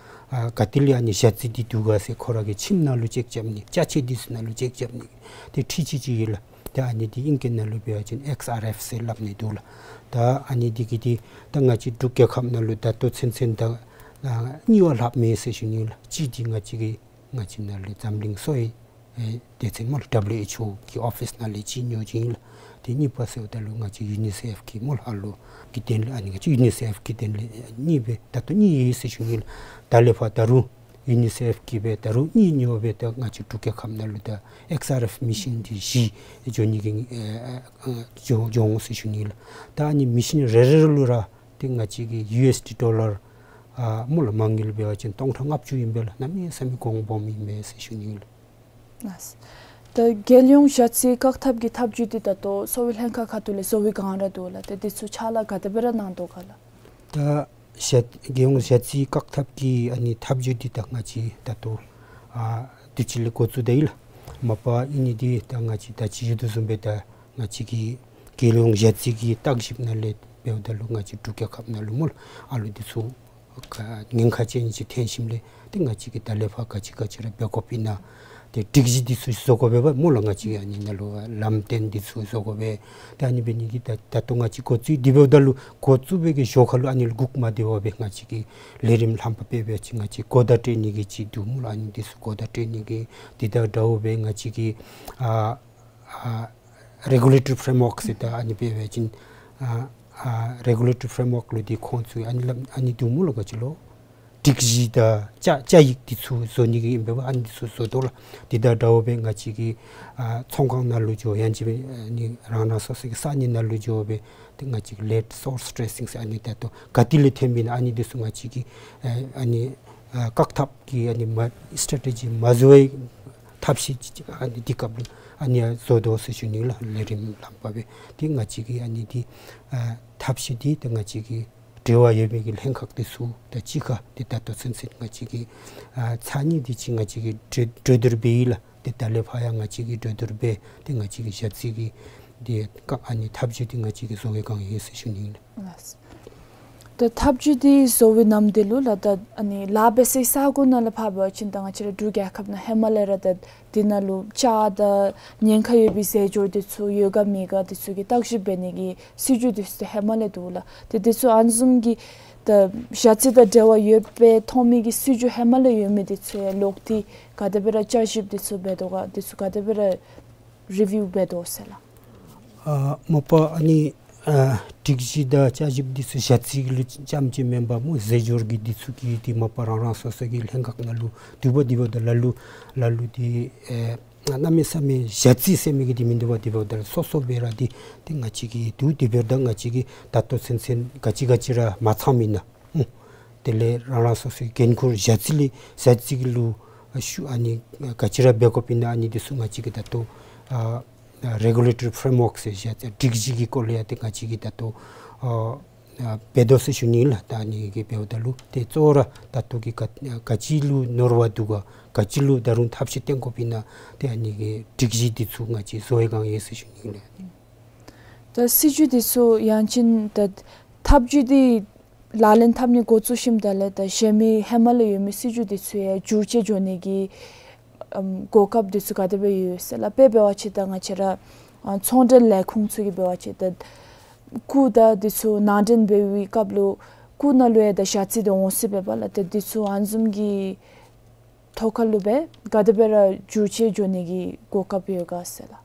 ཨ་ག་ཏེ་ལས་ཨ་ནི་ཞ་རྩི་འདི་འདུག་ག་ཟེར་ཁོ་ར་གི་ཁྱིམ་ནང་ལུ་ཅེཀ་རྐྱབ་ནི་ཅ་ཆས་འདི་ཚུ་ནང་ལུ་ཅེཀ་རྐྱབ་ནི་ཏེ་འཕྲུལ་ཆས་ཅིག་ཡོད་ལགས། ད་ཨ་ནི་འདི་ཨིང་སྐད་ནང་ལུ་འབད་བ་ཅིན་ཨེགསི་ཨར་ཨེཕ་ཟེར་སླབ་ནི་འདུག་ལགས། ད་ཨ་ནི་འདི་གིས་འདི་ད་ང་བཅས་འབྲུག་རྒྱལ་ཁབ་ནང་ལུ་ད་ལྟོ་ཚུན་ཚོད་ད་ཨ་གཉིས་ཡོད་ལྷབ་མས་ཟེར་ཞུ་ནི་ལགས། གཅིག་འདི་ང་བཅས་ཀྱི་ང་བཅས་ནཱ་ལས་འཛམ་གླིང་གསོ་བའི་ཨེ་སྡེ་ཚན་སྨོ་ལགས་ཌབ་ལུ་ཨེཆ་ཨོ་གི་ཨོ་ཕིས་ནང་ལས་གཅིག་ཉོ་ཅི་ཨིན་ལགས། ཏེ་གཉིས་པ་ཟེརཝ་ད་ལུ་ང་བཅས་ཡུ་ནི་སེཕ་གི་སྨོ་ལགས་ཨ་ལོ་གི་དོན་ལས་ཨ་ནི་ང་བཅས་ཡུ་ནི་སེཕ་གི་དོན་ལས་གཉིས་སྦེ་ད་ལྟོ་གཉིས་ཡོད་ཟེར་ཞུ་ནི་ལགས། ད་ལས་ཕར་ད་རུང་ཡུ་ནི་སེཕ་གི་སྦེ་ད་རུང་གཉིས་ཉོ་སྦེ་ད་ང་བཅས་འབྲུག་རྒྱལ་ཁབ་ནང་ལུ་ད་ཨེགསི་ཨར་ཨེཕ་མེ་ཤིན་འདི་བཞི་འགྱོ་ནི་གི་ཨེ་ཨེ་འགྱོ་འགྱོ་འོང་ཟེར་ཞུ་ནི་ལགས། ད་ཨ་ནི་མེ་ཤིན་རེ་རེ་ལུ་ར་ཏེ་ང་བཅས་ཀྱི་ཡུ་ཨེསི་ཌི་ཌོ་ལར་ཨ་སྨོ་ལགས་མ་དངུལ་འབད་བ་ཅིན་སྟོང་ཕྲག་ལྔ་བཅུ་ཨིན་པས་ལགས། གནམ་མེད་ས་མེད་གོང་སྦོམ་ཨིན་པས་ཟེར་ཞུ་ནི་ལགས། ལགས། ད་རྒྱལ་ཡོངས་ཞ་རྩི་བཀག་ཐབས་ཀྱི་ཐབས་བྱུས་འདི་ད་ལྟོ་གསོ་བའི་ལྷན་ཁག་ཁ་ཐུག་ལས་བཟོ་བའི་བསྒང་ར་འདུག་ལགས། ཏེ་འདི་ཚུ་ཕྱག་ལཱ་ག་དེ་སྦེ་ར་གནང་དོ་ག་ལགས། ད་ཞ་རྒྱལ་ཡོངས་ཞ་རྩི་བཀག་ཐབས་ཀྱི་ཨ་ནི་ཐབས་བྱུས་འདི་ད་ང་བཅས་ད་ལྟོ་ཨ་དུས་ཅི་ལས་འགོ་བཙུགས་ད་ཡི་ལགས། མ་པ་ཨིན་ནི་འདི་ད་ང་བཅས་ད་ཅི་ཞུ་དོ་བཟུམ་སྦེ་ད་ང་བཅས་ཀྱི་རྒྱལ་ཡོངས་ཞ་རྩི་གི་བརྟག་ཞིབ་ནང་ལས་ འབདཝ་ད་ལུ་ང་བཅས་འབྲུག་རྒྱལ་ཁབ་ནང་ལུ་སྨོ་ལགས། ཨ་ལུ་འདི་ཚུ་ཉེན་ཁ་ཅན་ཅིག་ཐོན་ཞིནམ་ལས་ཏེ་ང་བཅས་ཀྱིས་ད་ལས་ཕར་ག་ཅི་ག་ཅི་ར་འབད་དགོཔ་ཨིན་ན། ཏེ་སྒྲིག་གཞི་འདི་ཚུ་བཟོ་དགོ་པས་པ་སྨོ་ལགས། ང་བཅས་ཨ་ནི་ནང་ལུ་ལམ་སྟོན་འདི་ཚུ་བཟོ་དགོ་པས། ཏེ་ཨ་ནི་འབད་ནི་གི་ད་ད་ལྟོ་ང་བཅས་འགོ་བཙུགས་ཏེ་འབདཝ་ད་ལུ་འགོ་བཙུགས་པའི་གི་ཞོར་ཁ་ལུ་ཨ་ནི་ལུ་སྒུག་མ་སྡོད་པར་སྦེ་ང་བཅས་ཀྱི་ལས་རིམ་ལྷམ་པ་འབད་བ་ཅིན་ང་བཅས་གོ་བརྡ་སྤྲོད་ནི་གི་ཅིག་འདུག་སྨོ་ལགས། ཨ་ནི་འདི་ཚུ་གོ་བརྡ་སྤྲོད་ནི་གི་འདི་དང་འདྲཝ་སྦེ་ང་བཅས་ཀྱི་ཨ་ཨ་རེ་གུ་ལེ་ཊོ་རི་ཕྲེམ་ཝརཀ་ཟེར་ད་ཨ་ནི་འབད་བ་ཅིན་ཨ་ཨ་རེ་གུ་ལེ་ཊོ་རི་ཕྲེམ་ཝརཀ་ལུ་འདི་ཁོང་ཚུ་ཨ་ནི་ལམ་ཨ་ནི་འདུག་སྨོ་ལགས། ག་ཅི་ལོ། སྒྲིག་གཞི་དང་བཅའ་བཅའ་ཡིག་འདི་ཚུ་བཟོ་ནི་གི་ཨིན་པས་པ། ཨ་ནི་འདི་ཚུ་བཟོ་དོ་ལགས། འདི་དང་འདྲཝ་སྦེ་ང་བཅས་ཀྱི་ཨ་ཚོང་ཁང་ནང་ལུ་འགྱོ་ཡང་ཅིན་ཨ་ནི་རང་རང་སོ་སོ་གི་ས་གནས་ནང་ལུ་འགྱོ་སྦེ་ཏེ་ང་བཅས་ཀྱི་ལེཌ་སོརས་ཊེ་སིང་ཟེར་ཨ་ནི་ད་ལྟོ་ག་ཏེ་ལས་ཐོནམ་ཨིན་ན་ཨ་ནི་འདི་ཚུ་ང་བཅས་ཀྱིས་ཨ་ཨ་ནི་ཨ་བཀག་ཐབས་ཀྱི་ཨ་ནི་མ་སི་ཊེ་རེ་ཊེ་ཇི་མ་བཟོ་བའི་ཐབས་ཤེས་ཅིག་ཨ་ནི་འདི་སྐབས་ལུ་ཨ་ནི་ཡང་བཟོ་དོ་ཟེར་ཞུ་ནི་ལགས། ལས་རིམ་ལྷམ་པ་སྦེ་ཏེ་ང་བཅས་ཀྱིས་ཨ་ནི་འདི་ཨ་ཐབས་ཤེས་འདི་ཏེ་ང་བཅས་ཀྱི་འབྲེལ་བ་ཡོད་པའི་གི་ལྷན་ཁག་འདི་ཚུ་དང་གཅིག་ཁར་ཏེ་ད་ལྟོ་ཚུན་ཚོད་ང་བཅས་ཀྱིས་ཨ་ཚར་གཉིས་དེ་ཅིག་ང་བཅས་ཀྱིས་གྲོས་གྲོས་བསྡུར་འབད་ཡི་ལགས། ཏེ་ད་ལས་ཕར་ཡང་ང་བཅས་ཀྱིས་གྲོས་བསྡུར་འབད་དེ་ང་བཅས་ཀྱི་ཞ་རྩི་གི་འདི་བཀག་ཨ་ནི་ཐབས་བྱུས་འདི་ང་བཅས་ཀྱིས་བཟོ་བའི་བསྒང་ཡོད་ཟེར་ཞུ་ནི་ཨིན་ལགས། ལགས། ད་ཐབས་བྱུས་འདི་བཟོ་བའི་ནམ་དེ་ལུ་ལགས་ད་ཨ་ནི་ལཱ་འབད་སའི་ས་གོ་ནང་ལས་ཕར་འབད་བ་ཅིན་ད་ང་བཅས་ར་འབྲུག་རྒྱལ་ཁབ་ནང་ཧེ་མ་ལས་ར་ད་འདི་ནང་ལུ་བཅའ་དང་ཉེན་ཁ་ཡོད་པའི་རྫས་སྦྱོར་འདི་ཚུ་ཡོད་ག་མེད་ག་འདི་ཚུ་གི་བརྟག་ཞིབ་འབད་ནི་གི་སྲིད་བྱུས་འདི་ཚུ་ཧེ་མ་ལས་འདུག་ལགས། ཏེ་འདི་ཚུ་ཨ་ནི་བཟུམ་གྱི་ད་ཞ་རྩི་དང་འབྲེལ་བ་ཡོད་པའི་ཐོན་མི་གི་སྲིད་བྱུས་ཧེ་མ་ལས་ཡོད་མི་འདི་ཚུ་ཡང་ལོག་སྟེ་ག་དེ་སྦེ་ར་བསྐྱར་ཞིབ་འདི་ཚུ་འབད་དོ་ག་འདི་ཚུ་ག་དེ་སྦེ་ར་རི་བིའུ་འབད་དོ་ཟེར་ལགས། ཨ་མ་པ་ཨ་ནི་ཨ་སྒྲིག་གཞི་དང་བསྐྱར་ཞིབ་འདི་ཚུ་ཞ་རྩི་ལུ་རྐྱངམ་ཅིག་མེན་པར་སྨོ་རྫས་སྦྱོར་གྱི་འདི་ཚུ་གི་འདི་མ་པ་རང་རང་སོ་སོ་གི་ལྷན་ཁག་ནང་ལུ་འདུག་པ། དེ་འབདཝ་ད་ལ་ལུ་ལ་ལུ་འདི་ཨེ་གནམ་མེད་ས་མེད་ཞ་རྩི་ཟེར་མི་གི་འདི་མིན་འདུག་པ། དེ་འབདཝ་ད་སོ་སོ་སྦེ་ར་འདི་འདི་ང་བཅས་ཀྱི་འདུག། དེ་འབདཝ་ད་ང་བཅས་ཀྱིས་ད་ལྟོ་ཚུན་ཚོད་ག་ཅི་ག་ཅི་ར་མ་ཚངམ་ཨིན་ན། ཨུ། དེ་ལས་རང་རང་སོ་སོའི་འགན་ཁུར་ཞ་རྩི་ལས་ཞ་རྩི་གི་ལུ་ཨ་ཞུ་ཨ་ནི་ག་ཅི་ར་འབད་དགོཔ་ཨིན་ན་ཨ་ནི་འདི་ཚུ་ང་བཅས་ཀྱིས་ད་ལྟོ་ཨ་ཨ་རེ་གུ་ལེ་ཊོ་རི་ཕྲེམ་ཝརཀ་ཟེར་ཞ་རྩི་སྒྲིག་གཞི་གི་སྐོར་ལས་ཡང་ཏེ་ང་བཅས་ཀྱིས་ད་ལྟོ་ཨ་ཨ་འབད་དོ་ཟེར་ཞུ་ནི་ལགས། ད་ཨ་ནི་གི་འབདཝ་ད་ལུ་ཏེ་གཙོ་བོ་ར་ད་ལྟོ་གི་ག་ག་ཅི་ལུ་ནོར་བ་འདུག་ག་ག་ཅི་ལུ་ད་རུང་ཐབས་ཤེས་བཏོན་དགོཔ་ཨིན་ན་ཏེ་ཨ་ནི་གི་སྒྲིག་གཞི་འདི་ཚུ་ང་བཅས་བཟོ་བའི་བསྒང་ཡོད་ཟེར་ཞུ་ནི་ལགས། ད་སྲིད་བྱུས་འདི་ཚུ་ཡང་ཅིན་ད་ཐབས་བྱུས་འདི་ལག་ལེན་འཐབ་ནི་འགོ་བཙུགས་ཞིནམ་ད་ལས་ད་གཞན་མི་ཧེ་མ་ལས་ཡོད་མི་སྲིད་བྱུས་འདི་ཚུ་ཡང་བསྒྱུར་བཅོས་འགྱོ་ནི་གི་ཨམ་གོ་སྐབས་འདི་ཚུ་ག་དེ་སྦེ་ཡོད་ཟེར་ལགས། དཔེ་འབད་བ་ཅིན་ད་ང་བཅས་ར་ཨ་ཚོང་འབྲེལ་ལས་ཁུངས་ཚུ་གིས་འབད་བ་ཅིན་ད་སྐུགས་དང་འདི་ཚུ་ནང་འདྲེན་འབད་བའི་སྐབས་ལུ་སྐུགས་ནང་ལུ་ཡང་ད་ཞ་རྩི་འདི་འོང་སྲིད་པས་པ་ལགས། ད་འདི་ཚུ་ཨ་ནི་བཟུམ་གྱི་ཐོག་ཁར་ལུ་སྦེ་ག་དེ་སྦེ་ར་བསྒྱུར་བཅོས་འགྱོ་ནི་གི་གོ་སྐབས་ཡོད་ག་ཟེར་ལགས།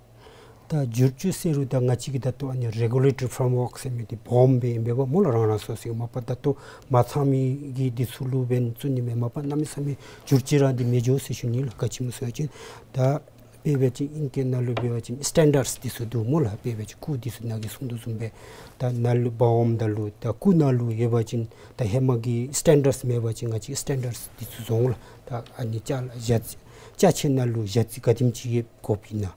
ད་བསྒྱུར་བཅོས་ཟེར་རུང་ད་ང་བཅས་ཀྱིས་ད་ལྟོ་ཨ་ནི་རེ་གུ་ལེ་ཊོ་རི་ཕྲེམ་ཝརཀ་ཟེར་མི་འདི་སྦོམ་སྦེ་ཨིན་པས་པ་སྨོ་ལགས། རང་རང་སོ་སོའི་མ་པ་ད་ལྟོ་མ་ཚང་མི་གི་འདི་ཚུ་ལུ་འབད་བརྩོན་ནི་མེན། མ་པ་གནམ་མེད་ས་མེད་བསྒྱུར་བཅོས་ར་འདི་མི་འགྱོ་ཟེར་ཞུ་ནི་ལགས། ག་ཅི་སྨོ་ཟེར་བ་ཅིན་ད་དཔེ་འབད་བ་ཅིན་ཨིང་སྐད་ནང་ལུ་འབད་བ་ཅིན་སི་ཊེན་ཌརཌསི་འདི་ཚུ་འདུག་སྨོ་ལགས། དཔེ་འབད་བ་ཅིན་སྐུགས་འདི་ཚུ་ནཱ་གིས་གསུངས་དོ་བཟུམ་སྦེ་ད་ནཱ་ལུ་སྦོམ་ད་ལུ་ད་སྐུགས་ནང་ལུ་ཡོད་པ་ཅིན་ད་ཧེ་མ་གི་སི་ཊེན་ཌརཌསི་མེད་པ་ཅིན་ང་བཅས་སི་ཊེན་ཌརཌསི་འདི་ཚུ་བཟོ་འོང་ལགས། ད་ཨ་ནི་ཅ་ལ་ཞ་རྩི་ཅ་ཆས་ནང་ལུ་ཞ་རྩི་ག་དེམ་ཅིག་ཡོད་དགོཔ་ཨིན་ན།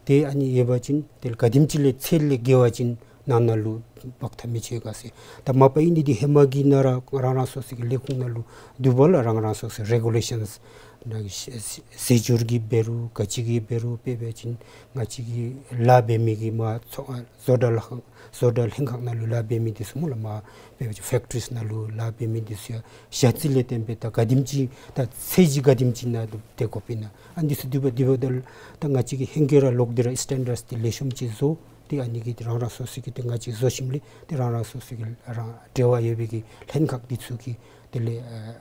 ཏེ་ཨ་ནི་ཡོད་པ་ཅིན་ཏེ་ག་དེམ་ཅིག་ལས་ཚད་ལས་བརྒལ་བ་ཅིན་ནང་ན་ལུ་འབག་ཐབས་མི་ཆོག་ག་ཟེར། ད་མ་པ་ཨིན་ནི་འདི་ཧེ་མ་གི་ནང་ར་རང་རང་སོ་སོ་གི་ལས་ཁུངས་ནང་ལུ་འདུག་པ་ལགས། རང་རང་སོ་སོའི་རེ་གུ་ལེ་ཤཱནསི་ནང་གི་ཞ་རྩི་སྦྱོར་གྱི་འབད་རུང་ག་ཅི་གི་འབད་རུང་དཔེ་འབད་བ་ཅིན་ང་བཅས་ཀྱི་ལཱ་འབད་མི་གི་མ་ཚོ་བཟོ་གྲྭ་ལྷན་ཁག་བཟོ་གྲྭ་ལྷན་ཁག་ནང་ལུ་ལཱ་འབད་མི་འདི་ཚུ་སྨོ་ལགས། མ་དཔེ་འབད་བ་ཅིན་ཕེཀ་ཊི་རིསི་ནང་ལུ་ལཱ་འབད་མི་འདི་ཚུ་ཡང་ཞ་རྩི་ལས་བརྟེན་སྦེ་ད་ག་དེམ་ཅིག་ད་ཚད་གཞི་ག་དེམ་ཅིག་ནང་ལུ་སྡོད་དགོཔ་ཨིན་ན། ཨ་ནི་འདི་ཚུ་འདུག་པ། འདི་འབདཝ་ད་ད་ང་བཅས་ཀྱིས་ཧེང་སྐལ་ར་ལོག་སྟེ་ར་སི་ཊེན་ཌརཌསི་འདི་ལེགས་ཤོམ་ཅིག་བཟོ། ཏེ་ཨ་ནི་གི་རང་རང་སོ་སོ་གིས་ཏེ་ང་བཅས་བཟོ་ཞིནམ་ལས་ཏེ་རང་རང་སོ་སོ་གི་རང་འབྲེལ་བ་ཡོད་པའི་གི་ལྷན་ཁག་འདི་ཚུ་གིས་དེ་ལས་ཨ་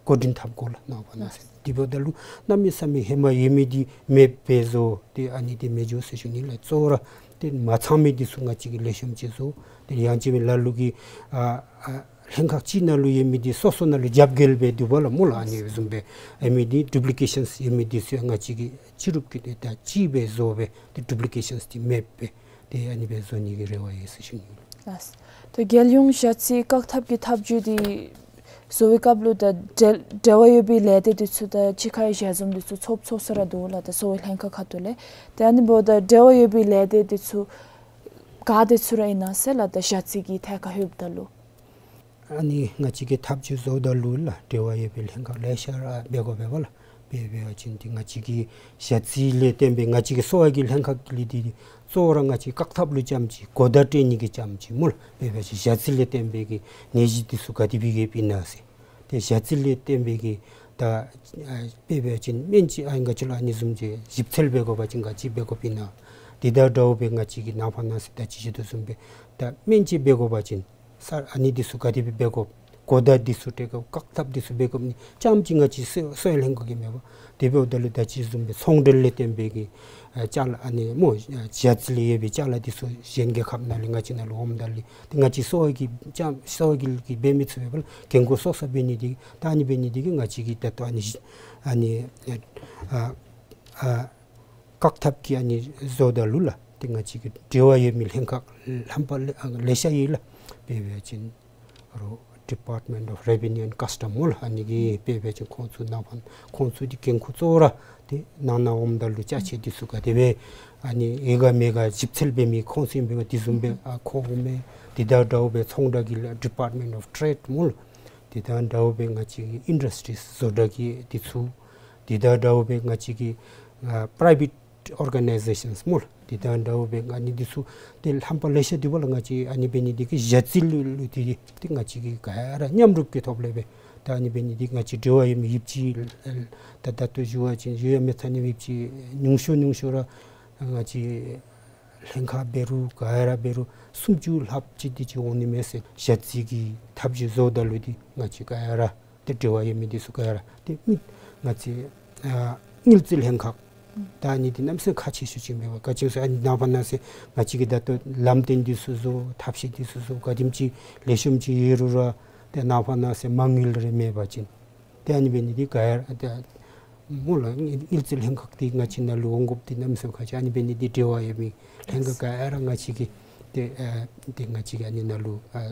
བཀོད་སྒྲིག་འཐབ་དགོ་ལགས། ནང་པ་ནང་སེམས་འདི་འབདཝ་ད་ལུ་གནམ་མེད་ས་མེད་ཧེ་མ་ཡོད་མི་འདི་མེདཔ་སྦེ་བཟོ། ཏེ་ཨ་ནི་འདི་མི་འགྱོ་ཟེར་ཞུ་ནི་ལགས། གཙོ་བོ་ར་ཏེ་མ་ཚང་མི་འདི་ཚུ་ང་བཅས་ཀྱིས་ལེགས་ཤོམ་ཅིག་བཟོ། ཏེ་ཡང་ཅིན་ལ་ལུ་གིས་ཨ་ཨ་ལྷན་ཁག་ཅིག་ནང་ལུ་ཡོད་མི་འདི་སོ་སོ་ནང་ལུ་རྒྱབ་འགལ་སྦེ་འདུག་པ་ལགས་སྨོ་ལགས། ཨ་ནི་བཟུམ་སྦེ་ཨ་མི་འདི་ཌུབ་ལི་ཀེ་ཤཱནསི་ཡོད་མི་འདི་ཚུ་ཡང་ང་བཅས་ཀྱིས་ཅི་རུང་གི་ཏེ་ད་གཅིག་སྦེ་བཟོ་སྦེ་ཏེ་ཌུབ་ལི་ཀེ་ཤཱནསི་འདི་མེདཔ་སྦེ་ཏེ་ཨ་ནི་སྦེ་བཟོ་ནི་གི་རེ་བ་ཡོད་ཟེར་ཞུ་ནི་ལགས། ལགས། ད་རྒྱལ་ཡོངས་ཞ་རྩི་བཀག་ཐབས་ཀྱི་ཐབས་བྱུས་འདི་བཟོ་བའི་སྐབས་ལུ་ད་འབྲེལ་འབྲེལ་བ་ཡོད་པའི་ལས་སྡེ་འདི་ཚུ་ད་གཅིག་ཁར་ཡང་ཞལ་འཛོམས་འདི་ཚུ་ཚོགས་ཚོགས་ས་ར་འདུག་ལགས། ད་གསོ་བའི་ལྷན་ཁག་ཁ་ཐུག་ལས། ཏེ་ཨ་ནི་འབདཝ་ད་འབྲེལ་བ་ཡོད་པའི་ལས་སྡེ་འདི་ཚུ་ག་འདི་ཚུ་ར་ཨིན་ན་ཟེར་ལགས། ད་ཞ་རྩི་གི་ཐད་ཁར་ལྷོདཔ་ད་ལུ་ཨ་ནི་ང་བཅས་ཀྱིས་ཐབས་བྱུས་བཟོཝ་ད་ལུ་ལགས་འབྲེལ་བ་ཡོད་པའི་ལྷན་ཁག་ལེ་ཤ་ར་འབད་དགོ་པས་པ་ལགས། དཔེ་འབད་བ་ཅིན་ཏེ་ང་བཅས་ཀྱི་ཞ་རྩི་ལས་བརྟེན་པའི་ང་བཅས་ཀྱི་གསོ་བ་གི་ལྷན་ཁག་ལས་འདི་གཙོ་བོ་ར་ང་བཅས་བཀག་ཐབས་ལུ་རྐྱངམ་ཅིག་གོ་བརྡ་སྤྲོད་ནི་གི་རྐྱངམ་ཅིག་སྨོ་ལགས། དཔེ་འབད་བ་ཅིན་ཞ་རྩི་ལས་བརྟེན་པའི་གི་ནད་གཞི་འདི་ཚུ་ག་དེ་སྦེ་ཡོདཔ་ཨིན་ན་ཟེར། ཏེ་ཞ་རྩི་ལས་བརྟེན་པའི་གི་ད་ཨ་དཔེ་འབད་བ་ཅིན་སྨན་ཅིག་ཨ་ང་བཅས་ལུ་ཨ་ནི་བཟུམ་ཅིག་ཞིབ་འཚོལ་འབད་དགོ་པ་ཅིན་ག་ཅི་འབད་དགོཔ་ཨིན་ན། དེ་དང་འདྲཝ་སྦེ་ང་བཅས་ཀྱིས་ནངས་པ་གནངས་ཚེ་ད་ཅི་ཞུ་དོ་བཟུམ་སྦེ་ད་སྨན་ཅིག་འབད་དགོ་པ་ཅིན་ས་ཨ་ནི་འདི་ཚུ་ག་དེ་སྦེ་འབད་དགོཔ། གོ་བརྡ་འདི་ཚུ་སྤྲོད་དགོཔ། བཀག་ཐབས་འདི་ཚུ་འབད་དགོཔ་ནི་རྐྱངམ་ཅིག་ང་བཅས་གསོ་གསོ་བའི་ལྷན་ཁག་གིས་མེན་པར། དེ་འབདཝ་ད་ལུ་ད་ཅི་བཟུམ་སྦེ་ཚོང་འབྲེལ་ལས་བརྟེན་པའི་གི་ཨ་ཅ་ལ་ཨ་ནི་སྨོ་ཨ་ཞ་རྩི་ལས་ཡོད་པའི་ཅ་ལ་འདི་ཚུ་གཞན་རྒྱལ་ཁབ་ནང་ལས་ང་བཅས་ནང་ལུ་འོངམ་ད་ལུ་ཏེ་ང་བཅས་གསོ་བ་གི་རྐྱངམ་གསོ་བ་གི་གིས་འབད་མི་ཚུགས་པས་པ་ལགས། འགན་ཁུར་སོ་སོ་འབད་ནི་འདི་ད་ཨ་ནི་འབད་ནི་འདི་གིས་ང་བཅས་ཀྱིས་ད་ལྟོ་ཨ་ནི་ཨ་ནི་ཨ་ཨ་བཀག་ཐབས་ཀྱི་ཨ་ནི་བཟོཝ་ད་ལུ་ལགས། ཏེ་ང་བཅས་ཀྱི་འབྲེལ་བ་ཡོད་མི་ལྷན་ཁག་རྣམ་པ་ལེ་ཨ་ལེ་ཤ་ཡོད་ལགས། དཔེ་འབད་བ་ཅིན་རོགས་Department of Revenue and Custom སྨོ་ལགས། ཨ་ནི་གིས་དཔེ་འབད་བ་ཅིན་ཁོང་ཚུ་ནང་ཕན་ཁོང་ཚུ་འདི་འགན་ཁུར་གཙོ་བོ་ར་ཏེ་ནང་ན་འོངམ་ད་ལུ་ཅ་ཆས་འདི་ཚུ་ག་དེ་སྦེ་ཨ་ནི་ཡོད་ག་མེད་ག་ཞིབ་འཚོལ་འབད་མི་ཁོང་ཚུ་ཨིན་པས་པ། དེ་བཟུམ་སྦེ་ཨ་ཁོང་འོང་མས། དེ་དང་འདྲཝ་སྦེ་ཚོང་འབྲེལ་གྱི་ལགས་Department of Trade སྨོ་ལགས། དེ་དང་འདྲཝ་སྦེ་ང་བཅས་ཀྱི་Industries བཟོ་གྲྭ་གི་འདི་ཚུ། དེ་དང་འདྲཝ་སྦེ་ང་བཅས་ཀྱི་ཨ་private organizations སྨོ་ལགས། དེ་དང་འདྲཝ་སྦེ་ཨ་ནི་འདི་ཚུ་ཏེ་རྣམ་པ་ལེ་ཤ་འདུག་པ་ལགས། ང་བཅས་ཨ་ནི་འབད་ནི་འདི་གིས་ཞ་རྩི་ལུ་ལུ་ཏེ་ཏེ་ང་བཅས་ཀྱིས་ག་ར་མཉམ་རུབ་ཀྱི་ཐོག་ལས་སྦེ་ད་ཨ་ནི་འབད་ནི་འདི་ང་བཅས་འབྲེལ་བ་ཡོད་མི་ཡོདཔ་ཅིག་ད་ད་ལྟོ་ཞུ་བ་ཅིན་ཞུ་ཡང་མི་ཚར་ནི་ཡོདཔ་ཅིག་ཉུང་ཤོས་ཉུང་ཤོས་ར་ང་བཅས་ལྷན་ཁག་འབད་རུང་ག་ར་འབད་རུང་སུམ་ཅུ་ལྷགཔ་ཅིག་དེ་ཅིག་འོང་ནི་མས་ཟེར། ཞ་རྩི་གི་ཐབས་བྱུས་བཟོཝ་ད་ལུ་འདི་ང་བཅས་ག་ར་ཏེ་འབྲེལ་བ་ཡོད་མི་འདི་ཚུ་ག་ར་ཏེ་མི་ང་བཅས་ཨ་དངུལ་རྩིས་ལྷན་ཁག་ད་ཨ་ནི་འདི་གནམ་མེད་ས་མེད་ཁག་ཆེ་ཤོས་ཅིག་མས་པ། ག་ཅི་སྨོ་ཟེར་ཨ་ནི་ནངས་པ་གནངས་ཚེ་ང་བཅས་ཀྱིས་ད་ལྟོ་ལམ་སྟོན་འདི་ཚུ་བཟོ་ཐབས་ཤེས་འདི་ཚུ་བཟོ་ག་དེམ་ཅིག་ལེགས་ཤོམ་ཅིག་ཡོད་རུང་ར་ཏེ་ནངས་པ་གནངས་ཚེ་མ་དངུལ་རེ་མེད་པ་ཅིན་ཏེ་ཨ་ནི་འབད་ནི་འདི་ག་ར་ཏེ་སྨོ་ལགས། དངུལ་དངུལ་རྩིས་ལྷན་ཁག་འདི་ང་བཅས་ནང་ལུ་འོང་དགོཔ་འདི་གནམ་མེད་ས་མེད་ཁག་ཆེ། ཨ་ནི་འབད་ནི་འདི་འབྲེལ་བ་ཡོད་མི་ལྷན་ཁག་ག་ར་ང་བཅས་ཀྱིས་ཏེ་ཨ་ཏེ་ང་བཅས་ཀྱིས་ཨ་ནི་ནང་ལུ་ཨ་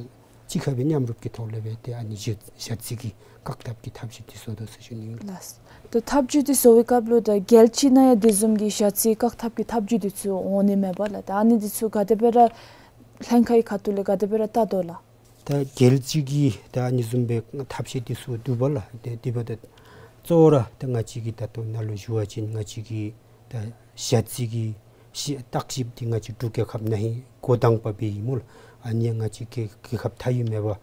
གཅིག་ཁར་སྦེ་མཉམ་རུབ་ཀྱི་ཐོག་ལས་སྦེ་ཏེ་ཨ་ནི་ཞ་ཞ་རྩི་གི་བཀག་ཐབས་ཀྱི་ཐབས་བྱུས་འདི་བཟོ་དོ་ཟེར་ཞུ་ནི་ཨིན་ལགས། ད་ཐབས་བྱུས་འདི་བཟོ་བའི་སྐབས་ལུ་ད་རྒྱལ་སྤྱི་ནང་ཡང་དེ་བཟུམ་གྱི་ཞ་རྩི་བཀག་ཐབས་ཀྱི་ཐབས་བྱུས་འདི་ཚུ་འོང་ནི་མས་པ་ལགས། ད་ཨ་ནི་འདི་ཚུ་ག་དེ་སྦེ་ར་ལྷན་ཁག་གི་ཁ་ཐུག་ལས་ག་དེ་སྦེ་ར་བལྟ་དོ་ལགས། ད་རྒྱལ་སྤྱི་གི་ད་ཨ་ནི་བཟུམ་སྦེ་ཐབས་ཤེས་འདི་ཚུ་འདུག་པ་ལགས། ཏེ་དེ་འབདཝ་ད་གཙོ་བོ་ར་ད་ང་བཅས་ཀྱི་ད་ལྟོ་ནང་ལུ་ཞུ་བ་ཅིན་ང་བཅས་ཀྱི་ད་ཞ་རྩི་གི་ཞི་བརྟག་ཞིབ་འདི་ང་བཅས་འབྲུག་རྒྱལ་ཁབ་ནང་ཧེ་འགོ་དང་པ་འབད་ཡི་སྨོ་ལགས། ཨ་ནི་ཡང་ང་བཅས་རྒྱལ་རྒྱལ་ཁབ་མཐའ་དབུས་མེན་པར་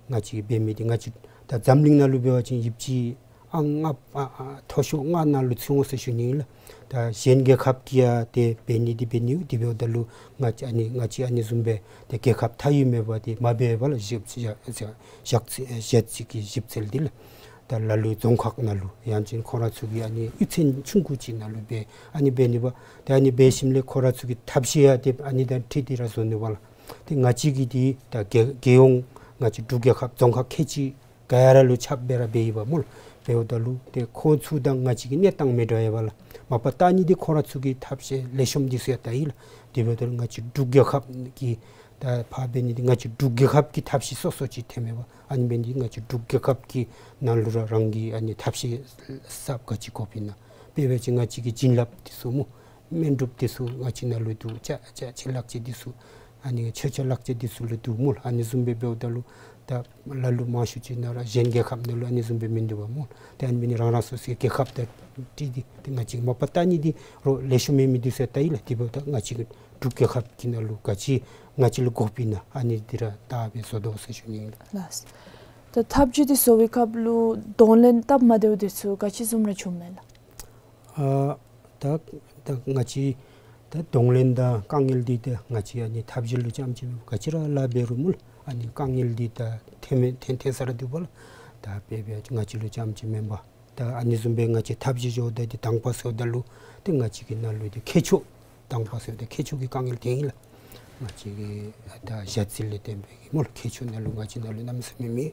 ང་བཅས་ཀྱིས་འབད་མི་འདི་ང་བཅས་ད་འཛམ་གླིང་ནང་ལུ་འབད་བ་ཅིན་ཡོདཔ་ཅིག་ཨང་ལྔ་པ་ཨ་མཐོ་ཤོས་ལྔ་ནང་ལུ་ཚུད་འོང་ཟེར་ཞུ་ནི་ཨིན་ལགས། ད་གཞན་རྒྱལ་ཁབ་ཀྱིས་ཡང་ཏེ་འབད་ནི་འདི་འབད་ནི་འདི་འབདཝ་ད་ལུ་ང་བཅས་ཨ་ནི་ང་བཅས་ཨ་ནི་བཟུམ་སྦེ་ཏེ་རྒྱལ་ཁབ་མཐའ་དབུས་མེན་པར་ཏེ་མ་འབད་བར་ཞིབ་ཞིབ་ཞིབ་ཞིབ་ཞིབ་འཚོལ་གྱི་ཞིབ་འཚོལ་འདི་ལགས། ད་ལ་ལུ་རྫོང་ཁག་ནང་ལུ་ཡང་ཅིན་ཁོང་ར་ཚུ་གི་ཨ་ནི་གཡུས་ཚན་ཆུང་ཀུ་ཅིག་ནང་ལུ་སྦེ་ཨ་ནི་འབད་ནི་པ། ཏེ་ཨ་ནི་འབད་ཞིནམ་ལས་ཁོང་ར་ཚུ་གི་ཐབས་ཤེས་ཡང་ཏེ་ཨ་ནི་དང་འཁྲིལ་ཏེ་ར་བཟོ་ནི་པ་ལགས། ཏེ་ང་བཅས་ཀྱི་འདི་ད་རྒྱལ་རྒྱལ་ཡོངས་ང་བཅས་འབྲུག་རྒྱལ་ཁབ་རྫོང་ཁག་ཁལ་གཅིག་ག་ར་ལུ་ཁྱབ་སྦེ་ར་འབད་ཡི་པ་སྨོ་ལགས། འབདཝ་ད་ལུ་ཏེ་ཁོང་ཚུ་དང་ང་བཅས་ཀྱི་གནས་སྟངས་མི་འདྲ་བས་པ་ལགས། མ་པ་བལྟ་ནི་འདི་ཁོང་ར་ཚུ་གི་ཐབས་ཤེས་ལེགས་ཤོམ་འདི་ཚུ་ཡང་བལྟ་ཡི་ལགས། དེ་འབདཝ་ད་ལུ་ང་བཅས་འབྲུག་རྒྱལ་ཁབ་ཀྱི་ད་ཕར་འབད་ནི་འདི་ང་བཅས་འབྲུག་རྒྱལ་ཁབ་ཀྱི་ཐབས་ཤེས་སོ་སོ་ཅིག་ཐོནམ་མས་པ། ཨ་ནི་འབད་ནི་འདི་ང་བཅས་འབྲུག་རྒྱལ་ཁབ་ཀྱི་ནང་ལུ་ར་རང་གི་ཨ་ནི་ཐབས་ཤེས་གསརཔ་ག་ཅི་དགོཔ་ཨིན་ན། དཔེ་འབད་བ་ཅིན་ང་བཅས་ཀྱི་བྱིན་རླབས་འདི་ཚུ་སྨོ། སྨན་སྒྲུབ་འདི་ཚུ་ང་བཅས་ནང་ལུ་འདུག། ཅ་ཅ་ཅ་ལག་ཅིག་འདི་ཚུ་ཨ་ནི་མཆོད་ཆས་ལག་ཅིག་འདི་ཚུ་ལུ་འདུག་སྨོ་ལགས། ཨ་ནི་བཟུམ་སྦེ་འབདཝ་ད་ལུ་ད་ལ་ལུ་མང་ཤོས་ཅིག་ནང་ར་གཞན་རྒྱལ་ཁབ་ནང་ལུ་ཨ་ནི་བཟུམ་སྦེ་མིན་འདུག་པ་སྨོ། ཏེ་ཨ་ནི་འབད་ནི་རང་རང་སོ་སོའི་རྒྱལ་ཁབ་དང་འཁྲིལ་ཏེ་ཏེ་ང་བཅས་མ་པ་བལྟ་ནི་འདི་རོགས་ལེགས་ཤོམ་མེད་མི་འདི་ཚུ་ཡང་བལྟ་ཡི་ལགས། དེ་འབདཝ་ད་ང་བཅས་ཀྱི་འབྲུག་རྒྱལ་ཁབ་ཀྱི་ནང་ལུ་ག་ཅི་ང་བཅས་ལུ་དགོཔ་ཨིན་ན་ཨ་ནི་འདི་ར་བལྟ་སྦེ་བཟོ་དོ་ཟེར་ཞུ་ནི་ཨིན་ལགས། ལགས། ད་ཐབས་བྱུས་འདི་བཟོ་བའི་སྐབས་ལུ་གདོང་ལེན་སྟབས་མ་བདེཝ་འདི་ཚུ་ག་ཅི་བཟུམ་ར་བྱུངམ་མས་ལགས། ཨ་ད་ད་ང་བཅས་ད་གདོང་ལེན་དང་དཀའ་ངལ་འདི་ད་ང་བཅས་ཨ་ནི་ཐབས་བྱུས་ལུ་རྐྱངམ་ཅིག་ག་ཅི་ར་ལཱ་འབད་རུང་སྨོ་ལགས། ཨ་ནི་དཀའ་ངལ་འདི་ད་ཐོན་མི་ཐོན་ཐོན་ས་ར་འདུག་པ་ལགས། ད་དཔེ་འབད་བ་ཅིན་ང་བཅས་ལུ་རྐྱངམ་ཅིག་མེན་པར་ད་ཨ་ནི་བཟུམ་སྦེ་ང་བཅས་ཐབས་བྱུས་བཟོཝ་ད་འདི་དང་པ་བཟོཝ་ད་ལུ་ཏེ་ང་བཅས་ཀྱི་ནང་ལུ་འདི་མཁས་མཆོག་དང་པ་བཟོཝ་ད་མཁས་མཆོག་གི་དཀའ་ངལ་ཐོན་ཡི་ལགས། ང་བཅས་ཀྱི་ད་ཞ་རྩི་ལས་བརྟེན་པའི་གི་སྨོ་ལགས། མཁས་མཆོག་ནང་ལུ་ང་བཅས་ནང་ལུ་གནམ་མེད་ས་མེད་མེད།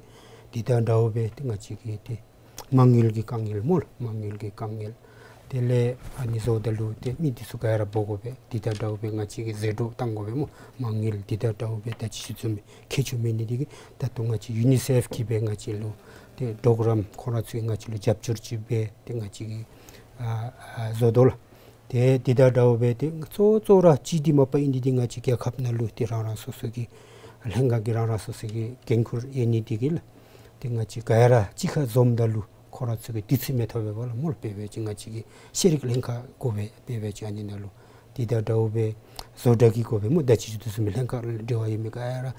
འདི་དང་འདྲཝ་སྦེ་ཏེ་ང་བཅས་ཀྱི་ཏེ་མ་དངུལ་གྱི་དཀའ་ངལ་སྨོ་ལགས། མ་དངུལ་གྱི་དཀའ་ངལ། དེ་ལས་ཨ་ནི་བཟོཝ་ད་ལུ་ཏེ་མི་འདི་ཚུ་ག་ར་འབོ་དགོ་པས། འདི་དང་འདྲཝ་སྦེ་ང་བཅས་ཀྱིས་ཟད་འགྲོ་བཏང་དགོ་པས་སྨོ། མ་དངུལ་འདི་དང་འདྲཝ་སྦེ་ད་ཅི་ཞུ་བཟུམ་སྦེ་མཁས་མཆོག་མེད་ནི་འདི་གིས་ད་ལྟོ་ང་བཅས་ཡུ་ནི་སེཕ་གིས་སྦེ་ང་བཅས་ལུ་ཏེ་གྲོགས་རམ་ཁོང་ར་ཚུ་ང་བཅས་ལུ་རྒྱབ་སྐྱོར་ཅིག་འབད་དེ་ང་བཅས་ཀྱིས་ཨ་ཨ་བཟོ་དོ་ལགས། ཏེ་འདི་དང་འདྲཝ་སྦེ་ཏེ་གཙོ་གཙོ་ར་གཅིག་འདི་མ་པ་ཨིན་འདི་འདི་ང་བཅས་རྒྱལ་ཁབ་ནང་ལུ་ཏེ་རང་རང་སོ་སོ་གི་ལྷན་ཁག་གི་རང་རང་སོ་སོ་གི་འགན་ཁུར་ཡོད་ནི་འདི་གིས་ལགས། ཏེ་ང་བཅས་ག་ར་གཅིག་ཁར་འཛོམས་ད་ལུ་ ཁོང་ར་ཚུ་གིས་དུས་ཚོད་མི་ཐོབ་པས་པ་ལགས་སྨོ་ལགས། དཔེ་འབད་བ་ཅིན་ང་བཅས་ཀྱི་ཤེས་རིག་ལྷན་ཁག་དགོ་པས། དཔེ་འབད་བ་ཅིན་ཨ་ནི་ནང་ལུ་དེ་དང་འདྲཝ་སྦེ་བཟོ་གྲྭ་གི་དགོ་པས་སྨོ། ད་ཅི་ཞུ་དོ་བཟུམ་སྦེ་ལྷན་ཁག་ལས་འབྲེལ་བ་ཡོད་མི་ག་ར་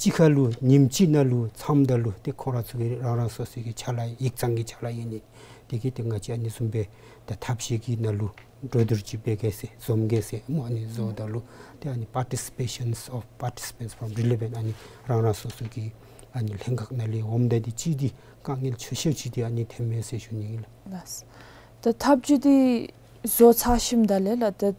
གཅིག་ཁར་ལུ་ཉིནམ་གཅིག་ནང་ལུ་འཚམས་ད་ལུ་ཏེ་ཁོང་ར་ཚུ་གིས་རང་རང་སོ་སོ་གི་ཕྱག་ལཱ་ཡིག་ཚང་གི་ཕྱག་ལཱ་ཡོད་ནི་དེ་གིས་ཏེ་ང་བཅས་ཨ་ནི་བཟུམ་སྦེ་ད་ཐབས་ཤེས་ཀྱི་ནང་ལུ་འགྲོ་འདུར་ཅིག་འབད་གེ་ཟེར་འཛོམས་གེ་ཟེར་སྨོ། ཨ་ནི་བཟོཝ་ད་ལུ་ཏེ་ཨ་ནི་participation of participants from relevant ཨ་ནི་རང་རང་སོ་སོ་གི་ཨ་ནི་ལྷན་ཁག་ནང་ལས་འོངམ་ད་འདི་ཅིག་འདི་དཀའ་ངལ་ཆེ་ཤོས་ཅིག་འདི་ཨ་ནི་ཐོནམ་མས་ཟེར་ཞུ་ནི་ཨིན་ལགས། ལགས། ད་ཐབས་བྱུས་འདི་བཟོ་ཚར་ཞིནམ་ད་ལས་ལགས་ད་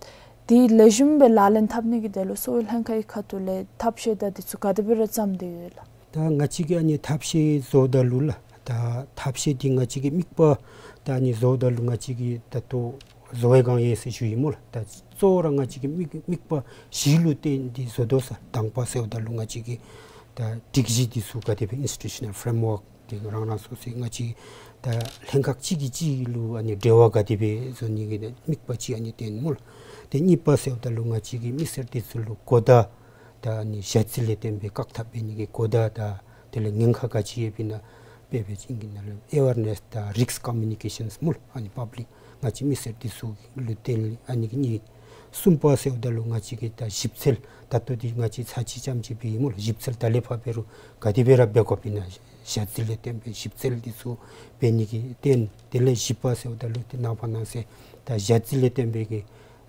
འདི་ལེགས་ཤོམ་སྦེ་ལག་ལེན་འཐབ་ནི་གི་དོན་ལུ་གསོ་བའི་ལྷན་ཁག་གི་ཁ་ཐུག་ལས་ཐབས་ཤེས་དང་འདི་ཚུ་ག་དེ་སྦེ་ར་བརྩམས་ཏེ་ཡོད་ལགས། ད་ང་བཅས་ཀྱིས་ཨ་ནི་ཐབས་ཤེས་བཟོཝ་ད་ལུ་ལགས་ད་ཐབས་ཤེས་འདི་ང་བཅས་ཀྱི་དམིགས་པ་ད་ཨ་ནི་བཟོཝ་ད་ལུ་ང་བཅས་ཀྱིས་ད་ལྟོ་བཟོ་བའི་སྒང་ཡོད་ཟེར་ཞུ་ཡི་སྨོ་ལགས། ད་གཙོ་བོ་ར་ང་བཅས་ཀྱི་དམིགས་དམིགས་པ་བཞི་ལུ་བརྟེན་ཏེ་བཟོ་དོ་ཟེར། དང་པ་ཟེརཝ་ད་ལུ་ང་བཅས་ཀྱི་ད་སྒྲིག་གཞི་འདི་ཚུ་ག་དེ་སྦེ་institutional framework འདི་རང་རང་སོ་སོའི་ང་བཅས་ད་ལྷན་ཁག་གཅིག་གིས་གཅིག་ལུ་ཨ་ནི་འབྲེལ་བ་ག་དེ་སྦེ་བཟོ་ནི་གི་དམིགས་པ་ཅིག་ཨ་ནི་བསྟན་སྨོ་ལགས། ཏེ་གཉིས་པ་ཟེརཝ་ད་ལུ་ང་བཅས་ཀྱི་མི་སེར་འདི་ཚུ་ལུ་གོ་བརྡ་ད་ཨ་ནི་ཞ་རྩི་ལས་བརྟེན་པའི་བཀག་ཐབས་འབད་ནི་གི་གོ་བརྡ་དང་དེ་ལས་ཉེན་ཁ་ག་ཅི་ཡོདཔ་ཨིན་ན་དཔེ་འབད་བ་ཅིན་ཨིང་སྐད་ནང་ལུ་awareness དང་risk communications སྨོ་ལགས། ཨ་ནི་public ང་བཅས་མི་སེར་འདི་ཚུ་ལུ་བརྟེན་ཨ་ནི་གི་གཉིས། གསུམ་པ་ཟེརཝ་ད་ལུ་ང་བཅས་ཀྱི་ད་ཞིབ་འཚོལ་ད་ལྟོ་འདི་ང་བཅས་ཚར་གཅིག་རྐྱངམ་ཅིག་འབད་ཡི་སྨོ་ལགས། ཞིབ་འཚོལ་ད་ལས་ཕར་འབད་རུང་ག་དེ་སྦེ་ར་འབད་དགོཔ་ཨིན་ན་ཞ་རྩི་ལས་བརྟེན་པའི་ཞིབ་འཚོལ་འདི་ཚུ་འབད་ནི་གི་རྟེན། དེ་ལས་བཞི་པ་ཟེརཝ་ད་ལུ་ཏེ་ནངས་པ་གནངས་ཚེ་ད་ཞ་རྩི་ལས་བརྟེན་པའི་གི་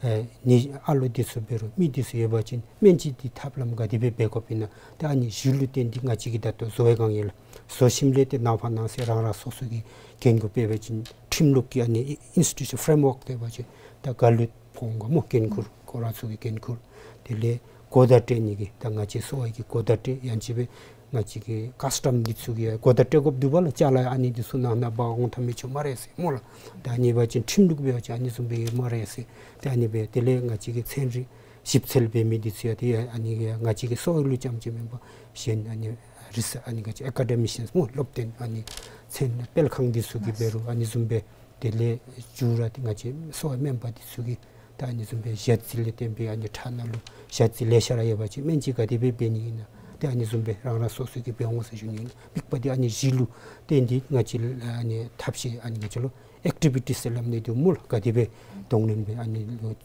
ཨེ་ནི་ཨ་ལོ་འདི་ཚུ་འབད་རུང་མི་འདི་ཚུ་ཡོད་པ་ཅིན་སྨན་བཅོས་འདི་ཐབས་ལམ་ག་དེ་སྦེ་འབད་དགོཔ་ཨིན་ན་ད་ཨ་ནི་བཞི་ལུ་བརྟེན་ཏེ་ང་བཅས་ཀྱིས་ད་ལྟོ་བཟོ་བའི་སྒང་ཡོད་ལགས། བཟོ་ཞིནམ་ལས་ཏེ་ནངས་པ་གནངས་ཚེ་རང་རང་སོ་སོ་གི་འགན་ཁུར་དཔེ་འབད་བ་ཅིན་ཁྲིམས་ལུགས་ཀྱི་ཨ་ནི་institutional framework འབད་བ་ཅིན་ད་ག་ལུ་ཕོག་འོང་ག་སྨོ་འགན་ཁུར་ཁོང་ར་ཚུ་གི་འགན་ཁུར། དེ་ལས་གོ་བརྡ་སྤྲོད་ནི་གི་ད་ང་བཅས་གསོ་བ་གི་གོ་བརྡ་སྤྲོད་ཡང་ཅིན་སྦེ་ང་བཅས་ཀྱི་customs འདི་ཚུ་གི་གོ་བརྡ་སྤྲོད་དགོཔ་འདུག་པ་ལགས། ཅ་ལ་ཨ་ནི་འདི་ཚུ་ནང་ན་འབག་འོང་ཐབས་མི་ཆོག་སྨ་རེ་ཟེར་སྨོ་ལགས། ད་ཨ་ནི་འབད་བ་ཅིན་ཁྲིམས་ལུགས་འབད་བ་ཅིན་ཨ་ནི་བཟུམ་སྦེ་ཡོད་སྨ་རེ་ཟེར། ད་ཨ་ནི་སྦེ་དེ་ལས་ང་བཅས་ཀྱི་ཚན་རིག་ཞིབ་འཚོལ་འབད་མི་འདི་ཚུ་ཡང་ཏེ་ཡང་ཨ་ནི་ང་བཅས་ཀྱི་གསོ་བ་ལུ་རྐྱངམ་ཅིག་མེན་པར་གཞན་ཨ་ནི་རི་སར་ཨ་ནི་ང་བཅས་academicians སྨོ་སློབ་སྟོན་ཨ་ནི་ཚན་སྤེལ་ཁང་འདི་ཚུ་གིས་འབད་རུང་ཨ་ནི་བཟུམ་སྦེ་དེ་ལས་མཇུག་ར་ཏེ་ང་བཅས་གསོ་བའི་སྨན་པ་འདི་ཚུ་གིས་ད་ཨ་ནི་བཟུམ་སྦེ་ཞ་རྩི་ལས་བརྟེན་པའི་ཨ་ནི་ཁྲག་ནང་ལུ་ཞ་རྩི་ལེ་ཤ་ར་ཡོད་པ་ཅིན་སྨན་བཅོས་ག་དེ་སྦེ་འབད་ནི་ཨིན་ན་ཏེ་ཨ་ནི་བཟུམ་སྦེ་རང་རང་སོ་སོ་གིས་འབད་འོང་ཟེར་ཞུ་ནི་ཨིན། དམིགས་པ་འདི་ཨ་ནི་བཞི་ལུ་བརྟེན་ཏེ་ང་བཅས་ཨ་ནི་ཐབས་ཤེས་ཨ་ནི་ང་བཅས་ལུ་activities ཟེར་སླབ་ནི་འདུག་སྨོ་ལགས། ག་དེ་སྦེ་གདོང་ལེན་འབད་ཨ་ནི་ལུ་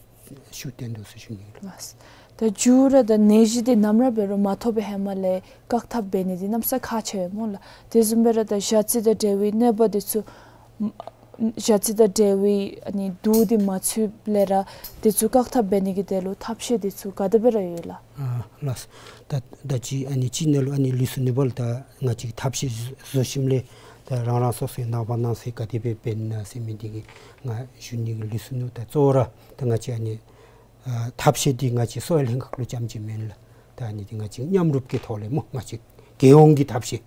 ཤུགས་བཏོན་དོ་ཟེར་ཞུ་ནི་ཨིན་ལགས། ལགས། ད་མཇུག་ར་ད་ནད་གཞི་འདི་ནམ་ར་འབད་རུང་མ་ཐོབ་པའི་ཧེ་མ་ལས་བཀག་ཐབས་འབད་ནི་འདི་གནམ་ས་ཁག་ཆེ་བས་སྨོ་ལགས། དེ་བཟུམ་སྦེ་ར་ད་ཞ་རྩི་དང་འབྲེལ་བའི་གནོད་པ་འདི་ཚུ་ཞ་རྩི་དང་འབྲེལ་བའི་ཨ་ནི་དུག་འདི་མ་ཚུདཔ་ལས་ར་འདི་ཚུ་བཀག་ཐབས་འབད་ནི་གི་དོན་ལུ་ཐབས་ཤེས་འདི་ཚུ་ག་དེ་སྦེ་ར་ཡོད་ལགས། ཨ་ལགས། ད་ད་ཅི་ཨ་ནི་ཅིག་ནང་ལུ་ཨ་ནི་ལུས་སོ་ནུག་པ་ལགས། ད་ང་བཅས་ཐབས་ཤེས་བཟོ་ཞིནམ་ལས་ད་རང་རང་སོ་སོའི་ནངས་པ་གནངས་ཚེ་ག་དེ་སྦེ་འབད་ན་ཟེར་མི་འདི་གི་ང་ཞུ་ནི་གི་ལུས་སོ་ནུག། ད་གཙོ་བོ་ར་ད་ང་བཅས་ཨ་ནི་ཨ་ཐབས་ཤེས་འདི་ང་བཅས་གསོ་བའི་ལྷན་ཁག་ལུ་རྐྱངམ་ཅིག་མེན་ལགས། ད་ཨ་ནི་འདི་ང་བཅས་མཉམ་རུབ་ཀྱི་ཐོག་ལས་སྨོ་ང་བཅས་རྒྱལ་ཡོངས་ཀྱི་ཐབས་ཤེས་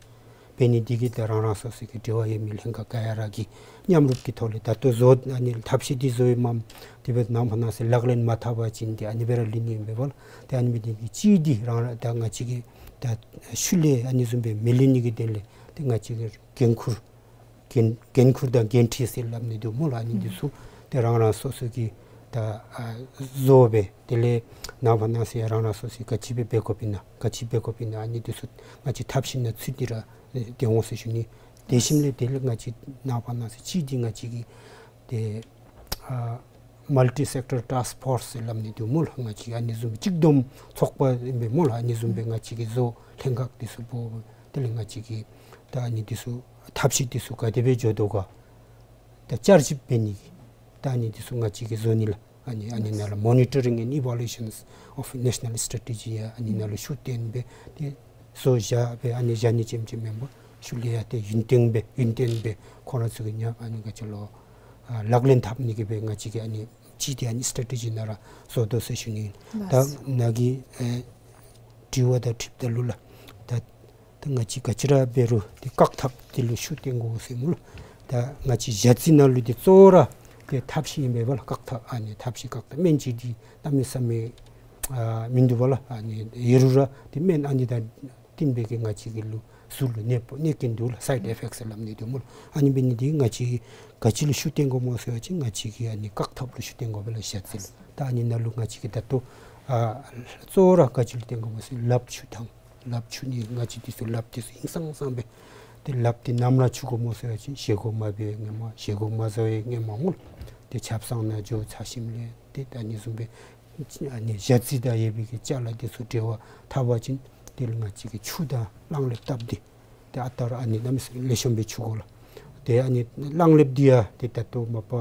འབད་ནི་འདི་གིས་ད་རང་རང་སོ་སོ་གི་འབྲེལ་བ་ཡོད་མི་ལྷན་ཁག་ག་ཡ་ར་གིས་མཉམ་རུབ་ཀྱི་ཐོག་ལས་ད་ལྟོ་བཟོ་ཨ་ནི་ཐབས་ཤེས་འདི་བཟོ་ཡི་མས། དེ་སྦེ་ནངས་པ་གནངས་ཚེ་ལག་ལེན་མ་འཐབ་པ་ཅིན་འདི་ཨ་ནི་སྦེ་ར་ལུས་ནི་ཨིན་པས་པ་ལགས། ཏེ་ཨ་ནི་འབད་ནི་འདི་གིས་ཅིག་འདི་རང་ར་ད་ང་བཅས་ཀྱི་ད་ཤུལ་ལས་ཨ་ནི་བཟུམ་སྦེ་མི་ལུས་ནི་གི་དོན་ལས་ཏེ་ང་བཅས་ཀྱི་འགན་ཁུར་འགན་འགན་ཁུར་དང་འགན་འཁྲི་ཟེར་སླབ་ནི་འདུག་སྨོ་ལགས། ཨ་ནི་འདི་ཚུ་ཏེ་རང་རང་སོ་སོ་གིས་ད་ཨ་བཟོ་སྦེ་དེ་ལས་ནངས་པ་གནངས་ཚེ་རང་རང་སོ་སོ་ག་ཅི་སྦེ་འབད་དགོཔ་ཨིན་ན་ག་ཅི་འབད་དགོཔ་ཨིན་ན་ཨ་ནི་འདི་ཚུ་ང་བཅས་ཐབས་ཤེས་ནང་ཚུད་དེ་ར་ཨེ་སྡོད་འོང་ཟེར་ཞུ་ནི། དེ་ཞིནམ་ལས་དེ་ལས་ང་བཅས་ནངས་པ་གནངས་ཚེ་ཅིག་འདི་ང་བཅས་ཀྱི་ཏེ་ཨ་མལ་ཊི་སེག་ཊར་ཊཱསྐ་ཕོརསི་ཟེར་སླབ་ནི་འདུག་སྨོ་ལགས། ང་བཅས་ཨ་ནི་བཟུམ་གཅིག་བསྡོམས་ཚོགས་པ་ཨིན་པས་སྨོ་ལགས། ཨ་ནི་བཟུམ་སྦེ་ང་བཅས་ཀྱི་བཟོ་ལྷན་ཁག་འདི་ཚུ་འབོ་དེ་ལས་ང་བཅས་ཀྱི་ད་ཨ་ནི་འདི་ཚུ་ཐབས་ཤེས་འདི་ཚུ་ག་དེ་སྦེ་འགྱོ་དོ་ག་ད་བསྐྱར་ཞིབ་འབད་ནི་གི་ད་ཨ་ནི་འདི་ཚུ་ང་བཅས་ཀྱིས་བཟོ་ནི་ལགས། ཨ་ནི་ཨ་ནི་ནང་ལུ་Monitoring and Evaluations of National Strategy ཡང་ཨ་ནི་ནང་ལུ་ཤུགས་བཏོན་སྦེ་ཏེ་བཟོ་བཞག་སྦེ་ཨ་ནི་བཞག་ནི་ཙམ་ཅིག་མེན་པར་ཤུལ་ལས་ཡང་ཏེ་ཡུན་བརྟན་སྦེ་ཡུན་བརྟན་སྦེ་ཁོང་ར་ཚུ་གིས་ཡང་ཨ་ནི་ག་ཅི་ལོ་ཨ་ལག་ལེན་འཐབ་ནི་གི་སྦེ་ང་བཅས་ཀྱིས་ཨ་ནི་ཅིག་འདི་ཨ་ནི་སི་ཊེ་ཊི་ཇི་ནང་ར་བཟོ་དོ་ཟེར་ཞུ་ནི། ད་ནཱ་གི་ཨེ་དྲི་བ་དང་འཁྲིལཝ་ད་ལུ་ལགས། ད་ད་ང་བཅས་ག་ཅི་ར་འབད་རུང་ཏེ་བཀག་ཐབས་འདི་ལུ་ཤུགས་བཏོན་དགོ་ཟེར་སྨོ་ལགས། ད་ང་བཅས་ཞ་རྩི་ནང་ལུ་འདི་གཙོ་བོ་ར་ཏེ་ཐབས་ཤེས་ཨིན་པས་པ་ལགས། བཀག་ཐབས་ཨ་ནི་ཐབས་ཤེས་བཀག་ཐབས་སྨན་བཅོས་འདི་གནམ་མེད་ས་མེད་ཨ་མིན་འདུག་པ་ལགས། ཨ་ནི་ཡོད་རུང་ར་ཏེ་སྨན་ཨ་ནི་དང་བསྟུན་པའི་གི་ང་བཅས་ཀྱི་ལུ་གཟུགས་ལུ་གནོད་པ་གནོད་ཀྱི་འདུག་ལགས། སའིཌ་ཨི་ཕེཀཊ་ཟེར་སླབ་ནི་འདུག་སྨོ་ལགས། ཨ་ནི་འབད་ནི་འདི་ང་བཅས་ག་ཅི་ལུ་ཤུགས་བཏོན་དགོཔ་སྨོ་ཟེར་བ་ཅིན་ང་བཅས་ཀྱིས་ཨ་ནི་བཀག་ཐབས་ལུ་ཤུགས་བཏོན་དགོ་པས་ལགས་ཞ་རྩི་ལུ། ད་ཨ་ནི་ནང་ལུ་ང་བཅས་ཀྱིས་ད་ལྟོ་ཨ་གཙོ་བོ་ར་ག་ཅི་ལུ་བཏོན་དགོཔ་སྨོ་ཟེར་ལགཔ་འཁྱུ་ཐངས། ལགཔ་འཁྱུ་ནི་ང་བཅས་འདི་ཚུ་ལགཔ་འདི་ཚུ་ཧིང་སངས་སངས་སྦེ་ ཏེ་ལགཔ་འདི་ནམ་ར་འཁྱུ་དགོཔ་སྨོ་ཟེར་བ་ཅིན་བཞེས་སྒོ་མ་འབད་བའི་སྔོན་མ་བཞེས་སྒོ་མ་བཟའ་བའི་སྔོན་མ་སྨོ་ལགས། ཏེ་ཆབ་གསང་ནང་འགྱོ་ཚར་ཞིནམ་ལས་ཏེ་ད་ཨ་ནི་བཟུམ་སྦེ་ཨ་ནི་ཞ་རྩི་དང་ཡོད་པའི་གི་ཅ་ལ་འདི་ཚུ་འབྲེལ་བ་འཐབ་པ་ཅིན་དེ་ལས་ང་བཅས་ཀྱིས་ཆུ་དང་གླང་ལེབ་བཏབ་སྟེ་ཏེ་ཨ་རྟག་ར་ཨ་ནི་གནམ་མེད་ས་མེད་ལེགས་ཤོམ་སྦེ་འཁྱུ་དགོ་ལགས། ཏེ་ཨ་ནི་གླང་ལེབ་འདི་ཡང་ཏེ་ད་ལྟོ་མ་པ་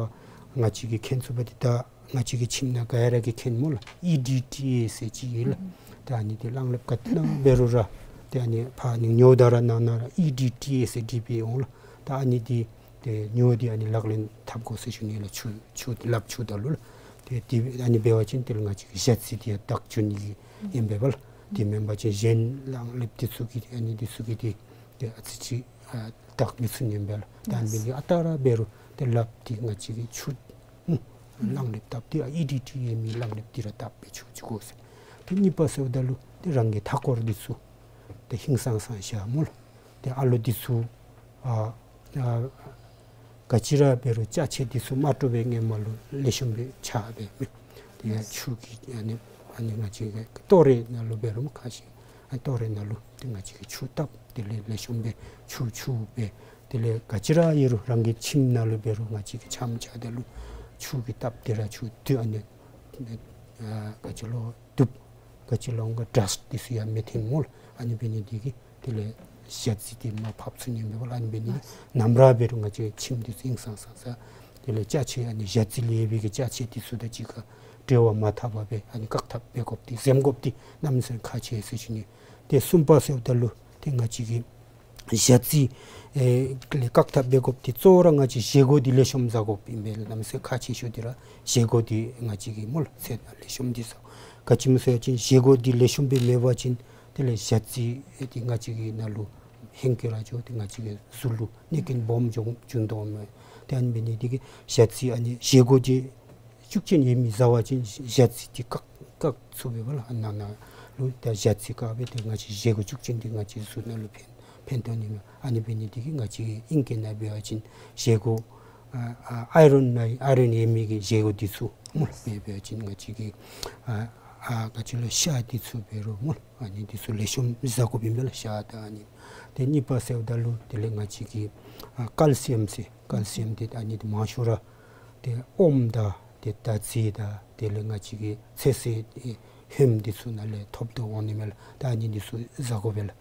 ང་བཅས་ཀྱིས་མཁྱེན་ཚུགས་པ་འདི་ད་ང་བཅས་ཀྱི་ཁྱིམ་ནང་ག་ར་གིས་མཁྱེན་སྨོ་ལགས། ཨི་ཌི་ཊི་ཨེ་ཟེར་ཅིག་ཡོད་ལགས། ཏེ་ཨ་ནི་འདི་གླང་ལེབ་ག་ཏེ་ནང་འབད་རུང་ར་ཏེ་ཨ་ནི་ཕར་ཨ་ནི་ཉོཝ་ད་ར་ནང་ན་ར་ཨི་ཌི་ཊི་ཨེ་ཟེར་བྲིས་སྦེ་འོང་ལགས། ད་ཨ་ནི་འདི་ཏེ་ཉོ་སྟེ་ཨ་ནི་ལག་ལེན་འཐབ་དགོ་ཟེར་ཞུ་ནི་ལགས། འཁྱུ་འཁྱུ་ལགཔ་འཁྱུཝ་ད་ལུ་ལགས། ཏེ་དེ་ཨ་ནི་འབད་བ་ཅིན་དེ་ལས་ང་བཅས་ཀྱི་ཞ་རྩི་འདི་ཡང་བདག་འགྱོ་ནི་གི་ཨིན་པས་ལགས། དེ་མེན་པ་ཅིན་གཞན་གླང་ལེབ་འདི་ཚུ་གིས་ཨ་ནི་འདི་ཚུ་གིས་ཏེ་ཏེ་ཨ་ཙི་ཅིག་ཨ་བདག་མི་ཚུགས་ནི་ཨིན་པས་ལགས། ད་ཨ་ནི་འབད་ནི་ཨ་རྟག་ར་འབད་རུང་ཏེ་ལགཔ་འདི་ང་བཅས་ཀྱིས་འཁྱུ་ཨུམ་གླང་ལེབ་བཏབ་སྟེ་ཨ་ཨི་ཌི་ཊི་ཨེ་མའི་གླང་ལེབ་འདི་ར་བཏབ་སྦེ་འཁྱུ་འཁྱུ་དགོ་ཟེར། ཏེ་གཉིས་པ་ཟེརཝ་ད་ལུ་ཏེ་རང་གི་མཐའ་འཁོར་འདི་ཚུ་ཏེ་ཧིང་སངས་ས་བཞག་སྨོ་ལགས། ཏེ་ཨ་ལོ་འདི་ཚུ་ཨ་ཨ་ག་ཅི་ར་འབད་རུང་ཅ་ཆས་འདི་ཚུ་མ་དཀྲོག་པའི་སྔོན་མ་ལུ་ལེགས་ཤོམ་སྦེ་ཕྱགས་སྦེ་མི་ཏེ་ཡར་ཆུ་གིས་ཨ་ནི་ཨ་ནི་ང་བཅས་ཀྱི་ལྟོ་རའི་ནང་ལུ་འབད་རུང་ཁ་ཤས་ཨ་ལྟོ་རའི་ནང་ལུ་ཏེ་ང་བཅས་ཀྱིས་ཆུ་བཏབ། དེ་ལས་ལེགས་ཤོམ་སྦེ་ཆུ་འཁྱུ་སྦེ་དེ་ལས་ག་ཅི་ར་ཡོད་རུང་རང་གི་ཁྱིམ་ནང་ལུ་འབད་རུང་ང་བཅས་ཀྱིས་ཆམ་རྐྱབ་ད་ལུ་ཆུ་གིས་བཏབ་སྟེ་ར་ཆུ་དེ་ཨ་ནི་ཨ་ག་ཅི་ལོ་དུག་ག་ཅི་ལོ་འདྲེ་འདི་ཚུ་ཡང་མི་འཐོན་སྨོ་ལགས། ཨ་ནི་འབད་ནི་འདི་གིས་དེ་ལས་ཞ་རྩི་འདི་མར་ཕབ་ཚུགས་ནི་ཨིན་པས་ལགས། ཨ་ནི་འབད་ནི་འདི་གིས་ནམ་ར་འབད་རུང་ང་བཅས་ཁྱིམ་འདི་ཚུ་ཧིང་སངས་ས་ས་དེ་ལས་ཅ་ཆས་ཨ་ནི་ཞ་རྩི་ལས་ཡོད་པའི་གི་ཅ་ཆས་འདི་ཚུ་དང་གཅིག་ཁར་འབྲེལ་བ་མ་འཐབ་པར་སྦེ་ཨ་ནི་བཀག་ཐབས་འབད་དགོཔ་འདི་འཛེམ་དགོཔ་འདི་གནམ་མེད་ས་མེད་ཁག་ཆེ་ཟེར་ཞུ་ནི། ཏེ་གསུམ་པ་ཟེརཝ་ད་ལུ་ཏེ་ང་བཅས་ཀྱིས་ཞ་རྩི་ཨེ་ལས་བཀག་ཐབས་འབད་དགོཔ་འདི་གཙོ་བོ་ར་ང་བཅས་བཞེས་སྒོ་འདི་ལེགས་ཤོམ་བཟའ་དགོཔ་ཨིན་པས་ལགས། གནམ་མེད་ས་མེད་ཁག་ཆེ་ཤོས་འདི་ར་བཞེས་སྒོ་འདི་ང་བཅས་ཀྱིས་སྨོ་ལགས་ཚད་ལེགས་ཤོམ་འདི་བཟའ། ག་ཅི་སྨོ་ཟེར་བ་ཅིན་བཞེས་སྒོ་འདི་ལེགས་ཤོམ་སྦེ་མེད་པ་ཅིན་དེ་ལས་ཞ་རྩི་འདི་ང་བཅས་ཀྱི་ནང་ལུ་ཧེང་སྐལ་ར་འགྱོ་སྟེ་ང་བཅས་ཀྱི་གཟུགས་ལུ་གནོད་རྐྱེན་སྦོམ་འབྱུང་འབྱུང་དོ་མས། ཏེ་ཨ་ནི་འབད་ནི་འདི་གིས་ཞ་རྩི་ཨ་ནི་བཞེས་སྒོ་འདི་ཤུགས་ཅན་ཡོད་མི་བཟའ་བ་ཅིན་ཞ་རྩི་འདི་བཀག་བཀག་ཚུགས་པས་ལགས། ཨ་ནང་ན་ལུ་ད་ཞ་རྩི་བཀག་སྦེ་ཏེ་ང་བཅས་བཞེས་སྒོ་ཤུགས་ཅན་འདི་ང་བཅས་གཟུགས་ནང་ལུ་ཕན་ཕན་ཐོགས་ནི་མས། ཨ་ནི་འབད་ནི་འདི་གིས་ང་བཅས་ཨིང་སྐད་ནང་འབད་བ་ཅིན་བཞེས་སྒོ་ཨ་ཨ་ཨའི་རོན་ནང་ཨའི་རོན་ཡོད་མི་གི་བཞེས་སྒོ་འདི་ཚུ་སྨོ་ལགས། འབད་འབད་བ་ཅིན་ང་བཅས་ཀྱི་ཨ་ཨ་ག་ཅི་ལོ་ཤ་འདི་ཚུ་འབད་རུང་སྨོ་ལགས། ཨ་ནི་འདི་ཚུ་ལེགས་ཤོམ་བཟའ་དགོཔ་ཨིན་པས་ལགས། ཤ་དང་ཨ་ནི། ཏེ་གཉིས་པ་ཟེརཝ་ད་ལུ་དེ་ལས་ང་བཅས་ཀྱི་ཨ་ཀལ་སི་ཡམ་ཟེར་ཀལ་སི་ཡམ་འདི་ཨ་ནི་འདི་མང་ཤོས་ར་ཏེ་ཨོམ་དང་ཏེ་དར་ཚིལ་དང་དེ་ལས་ང་བཅས་ཀྱི་ཚོད་བསྲེ་ཧོནམ་འདི་ཚུ་ནང་ལས་ཐོབ་དོ་འོང་ནི་མས་ལགས། ད་ཨ་ནི་འདི་ཚུ་བཟའ་དགོ་པས་ལགས།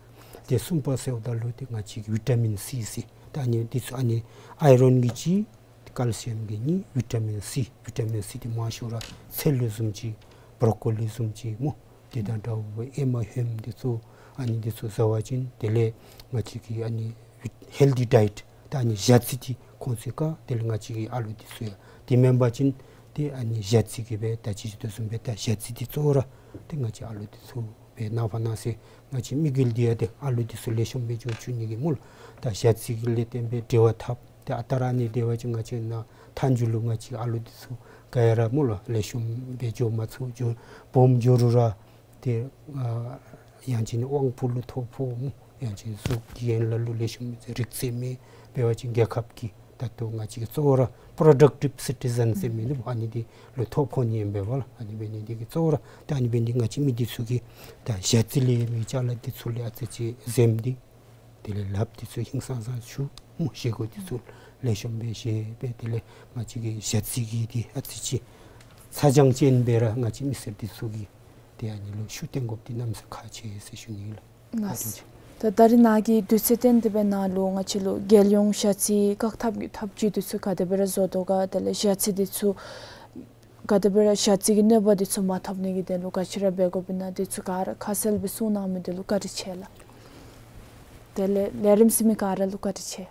ཏེ་གསུམ་པ་ཟེརཝ་ད་ལུ་ཏེ་ང་བཅས་ཀྱི་བི་ཊ་མིན་སི་ཟེར་ད་ཨ་ནི་འདི་ཚུ་ཨ་ནི་ཨའི་རོན་གྱིས་གཅིག་ཀལ་སི་ཡམ་གྱིས་གཉིས། བི་ཊ་མིན་སི་བི་ཊ་མིན་སི་འདི་མང་ཤོས་ར་ཚལ་ལུ་བཟུམ་ཅིག་བྲོ་ཀོ་ལི་བཟུམ་ཅིག་སྨོ། དེ་དང་འདྲཝ་ཨེ་མ་ཧོནམ་འདི་ཚུ་ཨ་ནི་འདི་ཚུ་བཟའ་བ་ཅིན་དེ་ལས་ང་བཅས་ཀྱི་ཨ་ནི་ཧེལ་ཐི་ཌའེཊ་ད་ཨ་ནི་ཞ་རྩི་འདི་ཁོང་ཚུ་བཀག། དེ་ལས་ང་བཅས་ཀྱི་ཨ་ལོ་འདི་ཚུ་ཡང་དེ་མེན་པ་ཅིན་ཏེ་ཨ་ནི་ཞ་རྩི་གིས་སྦེ་ད་ཅི་ཞུ་དོ་བཟུམ་སྦེ་ད་ཞ་རྩི་འདི་གཙོ་བོ་ར་ཏེ་ང་བཅས་ཨ་ལོ་འདི་ཚུ་སྦེ་ནངས་པ་གནངས་ཚེ་ང་བཅས་མི་རྒྱུད་འདི་ཡང་ཏེ་ཨ་ལོ་འདི་ཚུ་ལེགས་ཤོམ་སྦེ་འགྱོ་བཅུག་ནི་གི་སྨོ་ལགས། ད་ཞ་རྩི་གི་ལས་བརྟེན་སྦེ་འབྲེལ་བ་འཐབ། ཏེ་ཨ་རྟག་ར་ཨ་ནི་འབད་བ་ཅིན་ང་བཅས་ནཱ་མཐའ་མཇུག་ལུ་ང་བཅས་ཨ་ལོ་འདི་ཚུ་ག་ཡ་ར་སྨོ་ལགས་ལེགས་ཤོམ་སྦེ་འགྱོ་མ་ཚུགས། འགྱོ་སྦོམ་འགྱོ་རུང་ར་ཏེ་ཨ་ཡང་ཅིན་དབང་པོ་ལུ་ཐོ་ཕོག་སྨོ། ཡང་ཅིན་གཟུགས་ཀྱི་ཡན་ལག་ལུ་ལེགས་ཤོམ་རིག་རྩལ་མེད། འབད་བ་ཅིན་རྒྱལ་ཁབ་ཀྱི་ད་ལྟོ་ང་བཅས་ཀྱི་གཙོ་བོ་ར་པྲོ་ཌག་ཊིབ་སི་ཊི་ཟན་ཟེར་མི་འདི་ཨ་ནི་འདི་ལུ་ཐོ་ཕོག་ནི་ཨིན་པས་ལགས། ཨ་ནི་འབད་ནི་འདི་གིས་གཙོ་བོ་ར་ད་ཨ་ནི་འབད་ནི་ང་བཅས་མི་འདི་ཚུ་གིས་ད་ཞ་རྩི་ལས་མི་ཅ་ལ་འདི་ཚུ་ལས་ཨ་ཙི་ཅིག་འཛེམ་སྟེ་དེ་ལས་ལགཔ་འདི་ཚུ་ཧིང་སངས་སངས་འཁྱུ་སྨོ། བཞེས་སྒོ་འདི་ཚུ་ལེགས་ཤོམ་སྦེ་བཞེས་སྦེ་དེ་ལས་ང་བཅས་ཀྱི་ཞ་རྩི་གི་འདི་ཨ་ཙི་ཅིག་ཚ་གྱང་ཅན་སྦེ་ར་ང་བཅས་མི་སེར་འདི་ཚུ་གིས་ཏེ་ཨ་ནི་ལུ་ཤུགས་བཏོན་དགོཔ་འདི་གནམ་མེད་ས་མེད་ཁག་ཆེ་ཟེར་ཞུ་ནི་ལགས། ལགས། ད་ད་རིས་ནཱ་གི་དུས་ཚོད་བཏོན་ཏེ་སྦེ་ནཱ་ལུ་ང་བཅས་ལུ་རྒྱལ་ཡོངས་ཞ་རྩི་བཀག་ཐབས་ཀྱི་ཐབས་བྱུས་འདི་ཚུ་ག་དེ་སྦེ་ར་བཟོ་དོ་ག། དེ་ལས་ཞ་རྩི་འདི་ཚུ་ག་དེ་སྦེ་ར་ཞ་རྩི་གི་གནོད་པ་འདི་ཚུ་མ་ཐོབ་ནི་གི་དོན་ལུ་ག་ཅི་ར་འབད་དགོཔ་ཨིན་ན་འདི་ཚུ་ག་ར་ཁ་གསལ་སྦེ་གསུང་གནང་མི་འདི་ལུ་བཀའ་དྲིན་ཆེ་ལགས། དེ་ལས་ལས་རིམ་གཟིགས་མི་ག་ར་ལུ་བཀའ་དྲིན་ཆེ།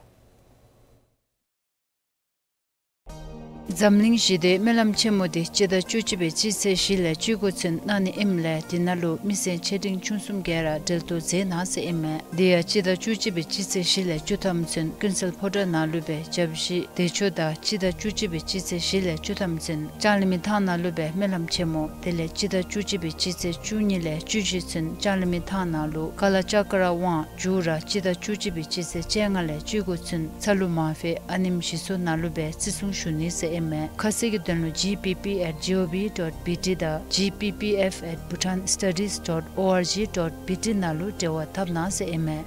འཛམ་གླིང་ཞི་བདེའི་སྨོན་ལམ་ཆེན་མོ་འདི་སྤྱི་ཟླ་བཅུ་གཅིག་པའི་སྤྱི་ཚེས་བཞི་ལས་བཅུ་དགུ་ཚུན་གནང་ནི་ཨིནམ་ལས་འདི་ནང་ལུ་མི་སེར་ཆེ་འབྲིང་ཆུང་གསུམ་ག་ར་འབྲེལ་གཏུག་མཛད་གནང་ཟེར་ཨིན་མས། དེ་ཡང་སྤྱི་ཟླ་བཅུ་གཅིག་པའི་སྤྱི་ཚེས་བཞི་ལས་བཅུ་ཐམ་ཚུན་ཀུན་གསལ་ཕོ་བྲང་ནང་ལུ་སྦེ་བཅའ་བཞི་དེ་ཆོས་དང་སྤྱི་ཟླ་བཅུ་གཅིག་པའི་སྤྱི་ཚེས་བཞི་ལས་བཅུ་ཐམ་ཚུན་ལྕང་གླིང་མི་ཐང་ནང་ལུ་སྦེ་སྨོན་ལམ་ཆེན་མོ་དེ་ལས་སྤྱི་ཟླ་བཅུ་གཅིག་པའི་སྤྱི་ཚེས་བཅུ་གཉིས་ལས་བཅུ་བཞི་ཚུན་ལྕང་གླིང་མི་ཐང་ནང་ལུ་ཀ་ལ་ཅ་ཀ་ར་ཝང་མཇུག་ར་སྤྱི་ཟླ་བཅུ་གཅིག་པའི་སྤྱི་ཚེས་བཅོ་ལྔ་ལས་བཅུ་དགུ་ཚུན་ཚ་ལུ་མང་ཕེ་ཨ་ནེམ་ཞི་སོ་ནང་ལུ་སྦེ་བརྩི་སྲུང་ཞུ་ནི་ཟེར་ཨིན་མས། ཁ་གསལ་གྱི་དོན་ལུ་ཇི་པི་པི་ཨེཊ་ཇི་ཨོ་བི་ཌོཊ་བི་ཊི་དང་ཇི་པི་པི་ཨེཕ་ཨེཊ་བྷུ་ཊཱན་སི་ཊ་ཌིས་ཌོཊ་ཨོ་ཨར་ཇི་ཌོཊ་བི་ཊི་ནང་ལུ་འབྲེལ་བ་འཐབ་གནང་ཟེར་ཨིན་མས།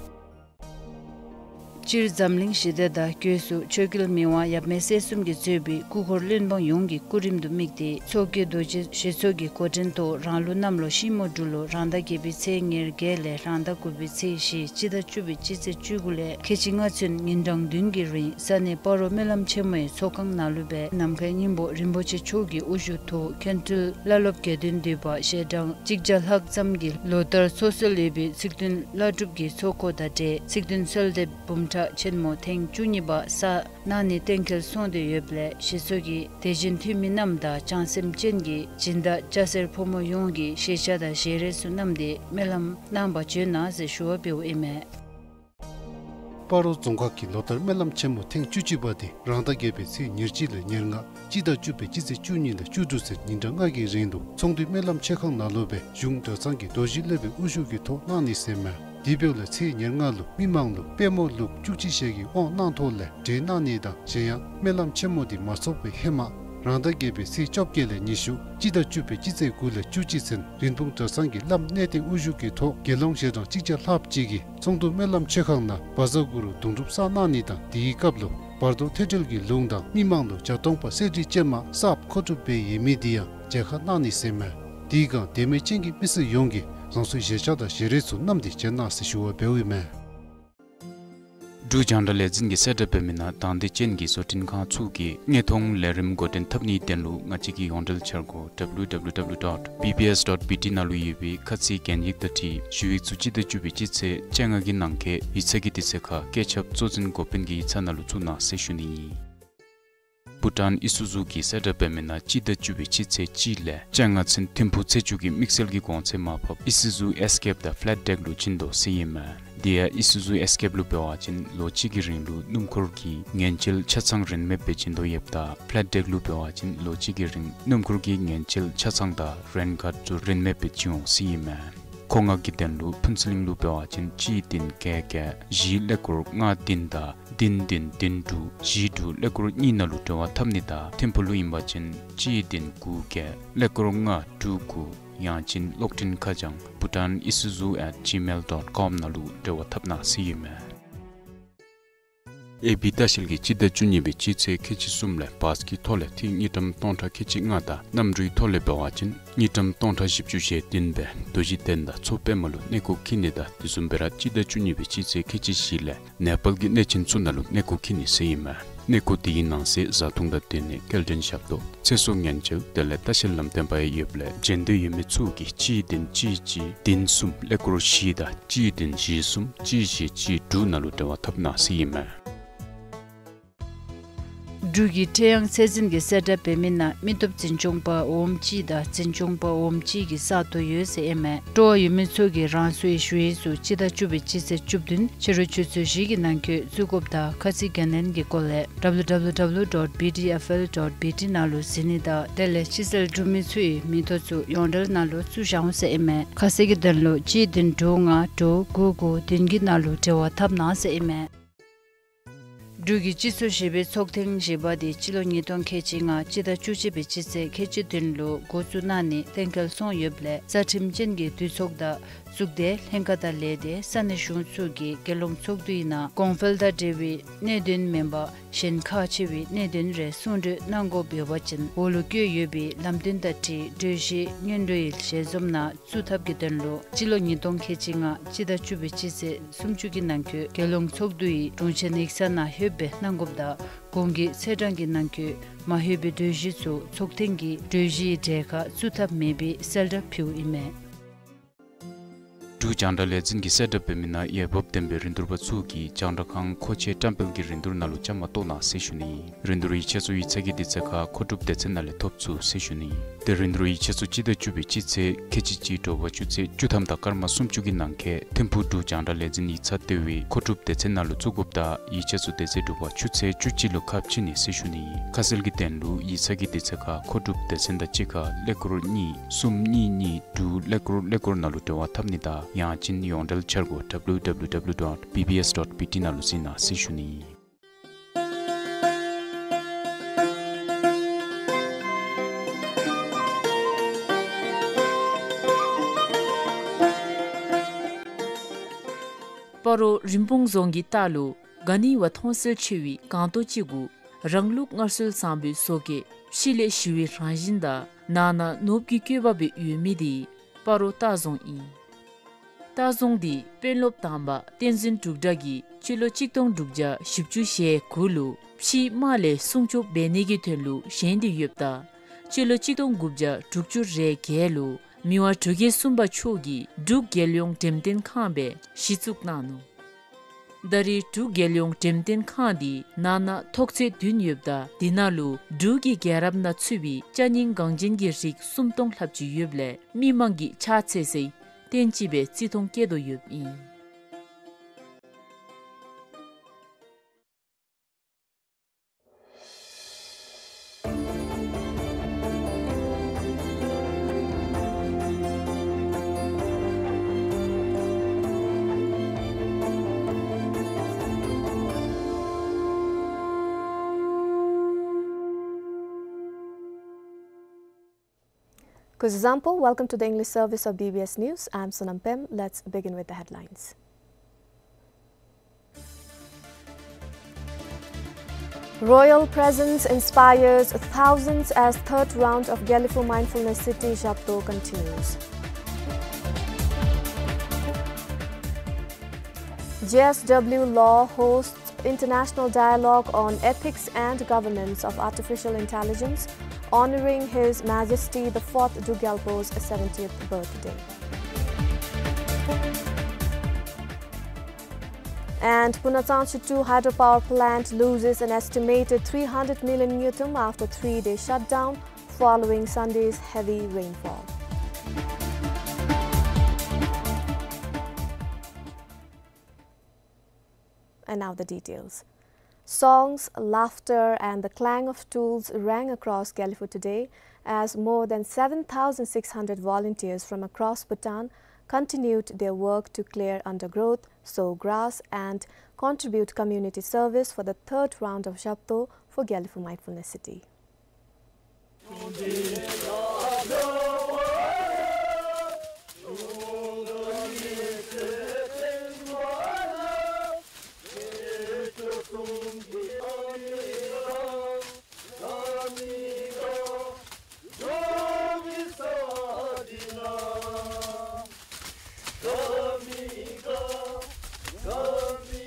སྤྱིར་འཛམ་གླིང་ཞི་བདེ་དང་སྒོས་སུ་ཆོས་རྒྱལ་མི་དབང་ཡབ་མེས་སྲས་གསུམ་གྱིས་གཙོས་པའི་སྐུ་འཁོར་བློན་འབངས་ཡོངས་ཀྱི་སྐུ་རིམ་དུ་དམིགས་ཏེ་མཚོ་སྐྱེས་རྡོ་རྗེ་ཞེ་ཚོགས་ཀྱི་འགོ་འདྲེན་ཐོག་རང་ལུགས་གནམ་ལོ་ཤིང་མོ་འབྲུག་ལོ་རང་ཟླ་བརྒྱད་པའི་ཚེས་ཉེར་བརྒྱད་ལས་རང་ཟླ་དགུ་པའི་ཚེས་བཞི་སྤྱི་ཟླ་བཅུ་པའི་སྤྱི་ཚེས་བཅུ་དགུ་ལས་ཁལ་གཅིག་ལྔ་ཚུན་ཉིན་གྲངས་བདུན་གྱི་རིང་ས་གནས་སྤ་རོ་སྨོན་ལམ་ཆེན་མོའི་ཚོགས་ཁང་ནང་ལུ་སྦེ་ནམ་མཁའི་སྙིང་པོ་རིན་པོ་ཆེ་མཆོག་གི་དབུ་བཞུགས་ཐོག་མཁན་སྤྲུལ་བླ་སློབ་དགེ་འདུན་འདུས་པ་ཞལ་གྲངས་གཅིག་བརྒྱ་ལྷག་ཙམ་གྱིས་ལོ་ལྟར་ཚོགས་སྲོལ་ཡོད་པའི་ཚིག་བདུན་བླ་སྒྲུབ་ཀྱི་ཚོགས་འཁོར་དང་འབྲེལ་ཚིག་བདུན་གསོལ་འདེབས་འབུམ་ཕྲག་ཆེན་མོ་ཐེངས་བཅུ་གཉིས་པ་བསགས་གནང་ནི་གཏན་འཁེལ་སོང་སྟེ་ཡོདཔ་ལས་ཞེ་ཚོགས་ཀྱི་དད་ཅན་འཐུས་མི་རྣམས་དང་བྱང་སེམས་ཅན་གྱི་སྦྱིན་བདག་སྐྱ་སེར་ཕོ་མོ་ཡོངས་ཀྱིས་ཤེས་བྱ་དང་ཞལ་རས་ཚུ་བསྣམས་ཏེ་སྨོན་ལམ་གནང་པར་བྱོན་གནང་ཟེར་ཞུ་བ་འབདཝ་ཨིན་མས། སྤ་རོ་རྫོང་ཁག་གི་ལོ་ལྟར་སྨོན་ལམ་ཆེན་མོ་ཐེངས་བཅུ་གཅིག་པ་དེ་རང་ཟླ་བརྒྱད་པའི་ཚེས་ཉེར་གཅིག་ལས་ཉེར་ལྔ་སྤྱི་ཟླ་བཅུ་པའི་སྤྱི་ཚེས་བཅུ་གཉིས་ལས་བཅུ་དྲུག་ཚུན་ཉིན་གྲངས་ལྔ་གི་རིང་ལུ་ཚོང་འདུས་སྨོན་ལམ་ཆོས་ཁང་ནང་ལུ་སྦེ་གཞུང་གྲྭ་ཚང་གི་རྡོ་རྗེ་སློབ་དཔོན་དབུ་བཞུགས་ཀྱི་ཐོག་གནང་ནི་ཟེར་མས། དེ་འབདཝ་ལས་ཚེས་ཉེར་ལྔ་ལུ་མི་མང་ལུ་དཔལ་མོ་ལུག་བཅུ་གཅིག་ཞལ་གྱི་དབང་གནང་ཐོག་ལས་གྲོལ་གནང་ནི་དང་གཞན་ཡང་སྨོན་ལམ་ཆེན་མོ་དེ་མ་ཚོགས་པའི་ཧེ་མ་རང་ཟླ་བརྒྱད་པའི་ཚེས་བཅོ་བརྒྱད་ལས་ཉི་ཤུ་སྤྱི་ཟླ་བཅུ་པའི་སྤྱི་ཚེས་དགུ་ལས་བཅུ་གཅིག་ཚུན་རིན་སྤུངས་གྲྭ་ཚང་གི་བླམ་གནས་བརྟན་དབུ་བཞུགས་ཀྱི་ཐོག་དགེ་སློང་ཞལ་གྲངས་གཅིག་བརྒྱ་ལྷགཔ་ཅིག་གིས་ཚོང་འདུས་སྨོན་ལམ་ཆོས་ཁང་ནང་བཛྲ་གུ་རུ་དུང་སྒྲུབ་བསགས་གནང་ནི་དང་དེའི་སྐབས་ལུ་བར་དོ་ཐོས་གྲོལ་གྱི་ལུང་དང་མི་མང་ལུ་བརྒྱ་སྟོང་པ་གསེར་བྲིས་ཅན་མ་གསརཔ་མཁོ་སྒྲུབ་འབད་ཡོད་མི་དེ་ཡང་མཇལ་ཁ་གནང་ནི་ཟེར་མས། དེའི་སྒང་དད་མོས་ཅན་གྱི་མི་སེར་ཡོངས་ཀྱིས་རང་སོའི་ཞལ་ཆ་དང་ཞལ་རས་ཚུ་བསྣམས་ཏེ་བྱོན་གནང་ཟེར་ཞུ་བ་འབདཝ་ཨིན་མས། འབྲུག་རྒྱང་བསྒྲགས་ལས་འཛིན་གྱིས་གསལ་བསྒྲགས་འབད་མི་ནང་དང་འདོད་ཅན་གྱི་བཟོ་སྐྲུན་ཁང་ཚུ་གིས་དངོས་མཐོང་ལས་རིམ་འགོ་འདྲེན་འཐབ་ནིའི་དོན་ལུ་ང་བཅས་ཀྱི་ཡོངས་འབྲེལ་འཆར་སྒོ་W W W dot B B S dot B T ནང་ལུ་ཡོད་པའི་ཁ་ཚིག་རྒྱན་ཡིག་དང་འཁྲིལ་ཞུ་ཡིག་ཚུ་སྤྱི་ཟླ་བཅུ་པའི་སྤྱི་ཚེས་བཅོ་ལྔ་གི་ནང་འཁོད་ཡིག་ཚང་གི་དུས་ཚོད་ཁར་བཀོད་ཁྱབ་གཙོ་འཛིན་འགོ་དཔོན་གྱི་ཡིག་ཚང་ནང་ལུ་བཙུགས་གནང་ཟེར་ཞུ་ནི་ཨིན། བྷུ་ཊཱན་ཨི་སུ་ཛུ་གིས་གསལ་བསྒྲགས་འབད་མི་ནང་སྤྱི་ཟླ་བཅུ་པའི་སྤྱི་ཚེས་གཅིག་ལས་བཅོ་ལྔ་ཚུན་ཐིམ་ཕུག་ཚེ་མཆོག་གི་དམིགས་བསལ་གྱི་གོང་ཚད་མར་ཕབ་ཨི་སུ་ཛུ་ཨེས་ཀེབ་དང་ཕ་ལེཊ་ཌེཀ་ལུ་བྱིན་དོ་ཟེར་ཨིན་མས། དེ་ཡང་ཨི་སུ་ཛུ་ཨེས་ཀེབ་ལུ་འབད་བ་ཅིན་ལོ་གཅིག་གི་རིང་ལུ་སྣུམ་འཁོར་གྱི་ངན་བྱེད་ཆ་ཚང་རིན་མེདཔ་སྦེ་བྱིན་དོ་ཡོདཔ་ད་ཕ་ལེཊ་ཌེཀ་ལུ་འབད་བ་ཅིན་ལོ་གཅིག་གི་རིང་སྣུམ་འཁོར་གྱི་ངན་བྱེད་ཆ་ཚང་དང་རེན་ཀཱཌ་ཚུ་རིན་མེདཔ་སྦེ་བྱིན་འོང་ཟེར་ཨིན་མས། མཁོ་མངགས་ཀྱི་དོན་ལུ་ཕུན་ཚོགས་གླིང་ལུ་འབད་བ་ཅིན་གཅིག་བདུན་བརྒྱད་བརྒྱད་བཞི་ཀླད་ཀོར་ལྔ་བདུན་དང་བདུན་བདུན་བདུན་དྲུག་བཞི་དྲུག་ཀླད་ཀོར་གཉིས་ནང་ལུ་འབྲེལ་བ་འཐབ་ནི་དང་ཐིམ་ཕུག་ལུ་ཨིན་པ་ཅིན་གཅིག་བདུན་དགུ་བརྒྱད་ཀླད་ཀོར་ལྔ་དྲུག་དགུ། ཡང་ཅིན་གློག་འཕྲིན་ཁ་བྱང་bhutanisuzu at gmail dot com ནང་ལུ་འབྲེལ་བ་འཐབ་གནང་ཟེར་ཨིན་མས། ཨེ་བི་ལྟ་བཤལ་གྱིས་སྤྱི་ཟླ་བཅུ་གཉིས་པའི་སྤྱི་ཚེས་ཁལ་གཅིག་གསུམ་ལས་བཱས་ཀྱི་ཐོག་ལས་ཐིག་དངུལ་ཀྲམ་སྟོང་ཕྲག་ཁལ་གཅིག་ལྔ་དང་གནམ་གྲུའི་ཐོག་ལས་འབད་བ་ཅིན་དངུལ་ཀྲམ་སྟོང་ཕྲག་བཞི་བཅུ་ཞེ་བདུན་སྦེ་རྡོ་རྗེ་གདན་དང་མཚོ་པདྨ་ལུ་གནས་སྐོར་འཁྱིད་ནི་དང་དེ་བཟུམ་སྦེ་ར་སྤྱི་ཟླ་བཅུ་གཉིས་པའི་སྤྱི་ཚེས་ཁལ་གཅིག་བཞི་ལས་ནེ་པཱལ་གྱི་གནས་ཆེན་ཚུ་ནང་ལུ་གནས་སྐོར་འཁྱིད་ནི་ཟེར་ཨིན་མས། གནས་སྐོར་དེའི་ནང་གསེས་བཟའ་འཐུང་དང་སྡོད་གནས་སྐྱེལ་འདྲེན་ཞབས་ཏོག་ཚེ་སྲོག་ཉེན་བཅོལ་དེ་ལས་ལྟ་བཤལ་ལམ་སྟོན་པ་ཡང་ཡོདཔ་ལས་འབྱོན་འདོད་ཡོད་མི་ཚུ་གིས་གཅིག་བདུན་གཅིག་གཅིག་བདུན་གསུམ་ཀླད་ཀོར་བཞི་དང་གཅིག་བདུན་བཞི་གསུམ་གཅིག་བཞི་གཅིག་དྲུག་ནང་ལུ་འབྲེལ་བ་འཐབ་གནང་ཟེར་ཨིན་མས། འབྲུག་གི་ཁྲེ་ཡང་ཚད་འཛིན་གྱིས་གསལ་བསྒྲགས་འབད་མི་ནང་མི་སྟོབས་འཛིན་སྐྱོང་པ་འོགམ་གཅིག་དང་འཛིན་སྐྱོང་པ་འོགམ་གཅིག་གི་ས་སྟོང་ཡོད་ཟེར་ཨིན་མས། སྤྲོ་བ་ཡོད་མི་ཚུ་གིས་རང་སོའི་ཞུ་ཡིག་ཚུ་སྤྱི་ཟླ་བཅུ་པའི་སྤྱི་ཚེས་བཅུ་བདུན་ཕྱི་རུ་ཆུ་ཚོད་བཞི་གི་ནང་འཁོད་བཙུགས་དགོཔ་དང་ཁ་ཚིག་འགན་ལེན་གྱི་སྐོར་ལས་W W W dot B T F L dot B T ནང་ལུ་གཟིགས་ནི་དང་དེ་ལས་ཕྱི་སེལ་གྲུབ་མི་ཚུ་གིས་མིང་ཐོ་ཚུ་ཡོངས་འབྲེལ་ནང་ལུ་བཙུགས་བཞག་འོང་ཟེར་ཨིན་མས། ཁ་གསལ་གྱི་དོན་ལུ་གཅིག་བདུན་དྲུག་ལྔ་དྲུག་དགུ་དགུ་བདུན་གྱི་ནང་ལུ་འབྲེལ་བ་འཐབ་གནང་ཟེར་ཨིན་མས། འབྲུག་གི་སྤྱི་ཚོགས་བཞི་པའི་ཚོགས་ཐེངས་བཞི་པ་དེ་སྤྱི་ལོ་ཉིས་སྟོང་ཁལ་གཅིག་ལྔ་སྤྱི་ཟླ་བཅུ་གཅིག་པའི་སྤྱི་ཚེས་ཁལ་གཅིག་བདུན་ལུ་འགོ་བཙུགས་གནང་ནི་གཏན་འཁེལ་སོང་ཡོདཔ་ལས་རྩ་ཁྲིམས་ཅན་གྱི་འདུས་ཚོགས་དང་གཙུག་སྡེ་ལྷན་ཁག་དང་ལས་སྡེ་ས་གནས་གཞུང་ཚུ་གིས་རྒྱལ་ཡོངས་ཚོགས་འདུའི་ནང་གོང་འཕེལ་དང་འབྲེལ་བའི་གནད་དོན་མེན་པར་གཞན་ཁག་ཆེ་བའི་གནད་དོན་རེ་གསུང་གྲོས་གནང་དགོཔ་ཡོད་པ་ཅིན་འོག་ལུ་བཀོད་ཡོད་པའི་ལམ་སྟོན་དང་འཁྲིལ་གྲོས་གཞི་སྔོན་འགྲོའི་ཞལ་འཛོམས་ནང་བཙུགས་ཐབས་ཀྱི་དོན་ལུ་སྤྱི་ལོ་ཉིས་སྟོང་ཁལ་གཅིག་ལྔ་སྤྱི་ཟླ་བཅུ་པའི་སྤྱི་ཚེས་སུམ་ཅུ་གི་ནང་འཁོད་རྒྱལ་ཡོངས་ཚོགས་འདུའི་དྲུང་ཆེན་ཡིག་ཚང་ནང་ལྷོདཔ་སྦེ་གནང་དགོཔ་དང་གོང་གི་ཚེས་གྲངས་ཀྱི་ནང་འཁོད་མ་ལྷོད་པའི་གྲོས་གཞི་ཚུ་ཚོགས་ཐེངས་ཀྱི་གྲོས་གཞིའི་གྲལ་ཁར་བཙུགས་ཐབས་མེད་པའི་གསལ་བསྒྲགས་ཕུལཝ་ཨིན་མས། འབྲུག་རྒྱང་བསྒྲགས་ལས་འཛིན་གྱིས་གསལ་བསྒྲགས་འབད་མི་ནང་འོས་འབབ་ལྡན་པའི་རིན་བསྡུར་པ་ཚུ་གིས་རྒྱང་བསྒྲགས་ཁང་མཁོ་ཆས་བཀྲམ་སྤེལ་གྱི་རིན་བསྡུར་ནང་ལུ་བཅའ་མར་གཏོགས་གནང་ཟེར་ཞུ་ནི་ཨིན། རིན་བསྡུར་ཡིག་ཆ་ཚུ་ཡིག་ཚང་གི་དུས་ཚོད་ཁར་མཁོ་སྒྲུབ་སྡེ་ཚན་ནང་ལས་ཐོབ་ཚུགས་ཟེར་ཞུ་ནི་ཨིན། ཏེ་རིན་བསྡུར་ཡིག་ཆ་ཚུ་སྤྱི་ཟླ་བཅུ་པའི་སྤྱི་ཚེས་ཁལ་གཅིག་གཅིག་དྲོ་པ་ཆུ་ཚོད་བཅུ་ཐམ་དང་སྐར་མ་སུམ་ཅུ་གི་ནང་འཁོད་ཐིམ་ཕུག་འབྲུག་རྒྱང་བསྒྲགས་ལས་འཛིན་ཡིག་ཚང་ལྟེ་བའི་མཁོ་སྒྲུབ་སྡེ་ཚན་ནང་ལུ་བཙུགས་དགོཔ་དང་ཡིག་ཆ་ཚུ་དེ་ཚེ་དྲོ་པ་ཆུ་ཚོད་བཅུ་གཅིག་ལུ་ཁ་ཕྱེ་ནི་ཟེར་ཞུ་ནི་ཨིན། ཁ་གསལ་གྱི་དོན་ལུ་ཡིག་ཚང་གི་དུས་ཚོད་ཁར་མཁོ་སྒྲུབ་སྡེ་ཚན་དང་གཅིག་ཁར་ཀླད་ཀོར་གཉིས་གསུམ་གཉིས་གཉིས་དྲུག་ཀླད་ཀོར་ཀླད་ཀོར་ནང་ལུ་འབྲེལ་བ་འཐབ་ནི་དང་ཡང་ཅིན་ཡོངས་འབྲེལ་འཆར་སྒོ་W W W dot B B S dot B T ནང་ལུ་གཟིགས་གནང་ཟེར་ཞུ་ནི་ཨིན། སྤ་རོ་རིན་སྤུངས་རྫོང་གི་ལྟག་ལུ་ ག་ནི་བ་མཐོང་གསལ་ཆེ་བའི་སྒང་ཏོག་ཅིག་གུ་རང་ལུགས་སྔར་སྲོལ་བཟང་པོའི་བཟོ་བཀོད་ཕྱི་ལས་ཞི་བའི་རང་བཞིན་དང་ནང་ན་ནོར་བུ་གི་བཀོད་པ་སྦེ་ཡོད་མི་དེ་སྤ་རོ་སྟག་རྫོང་ཨིན། སྟག་རྫོང་འདི་དཔོན་སློབ་དང་པ་བསྟན་འཛིན་འབྲུག་གྲགས་ཀྱིས་སྤྱི་ལོ་གཅིག་སྟོང་དྲུག་བརྒྱ་བཞི་བཅུ་ཞེ་དགུ་ལུ་ཕྱིའི་དམག་ལས་སྲུང་སྐྱོབ་འབད་ནི་གི་དོན་ལུ་བཞེངས་ཏེ་ཡོདཔ་ད་སྤྱི་ལོ་གཅིག་སྟོང་དགུ་བརྒྱ་དྲུག་ཅུ་རེ་བརྒྱད་ལུ་མི་དབང་འབྲུག་རྒྱལ་གསུམ་པ་མཆོག་གིས་འབྲུག་རྒྱལ་ཡོངས་འགྲེམས་སྟོན་ཁང་སྦེ་གཞི་བཙུགས་གནང་ནུག། ད་རེས་འབྲུག་རྒྱལ་ཡོངས་འགྲེམས་སྟོན་ཁང་འདི་ནང་ན་ཐོག་ཚད་བདུན་ཡོདཔ་ད་དེ་ནང་ལུ་འབྲུག་གི་རྒྱལ་རབས་ནང་ཚུད་པའི་ཅ་རྙིང་འགངས་ཅན་གྱི་རིགས་སུམ་སྟོང་ལྷགཔ་ཅིག་ཡོདཔ་ལས་མི་མང་གིས་ཕྱག་འཚལ་སའི་རྟེན་ཅིག་སྦེ་བརྩི་མཐོང་བསྐྱེད་དོ་ཡོདཔ་ཨིན། Kuzuzangpo, welcome to the English service of B B S News. I'm Sonam Pem. Let's begin with the headlines. Royal presence inspires thousands as third round of Gelephu Mindfulness City Zhabto continues. J S W Law hosts International Dialogue on Ethics and Governance of Artificial Intelligence, honoring His Majesty the Fourth Druk Gyalpo's seventieth birthday. And Punachangchi two hydropower plant loses an estimated three hundred million ngultrum after three-day shutdown following Sunday's heavy rainfall. And now the details. Songs, laughter, and the clang of tools rang across Gelephu today as more than seven thousand six hundred volunteers from across Bhutan continued their work to clear undergrowth, sow grass, and contribute community service for the third round of Zhabto for Gelephu Mindfulness City.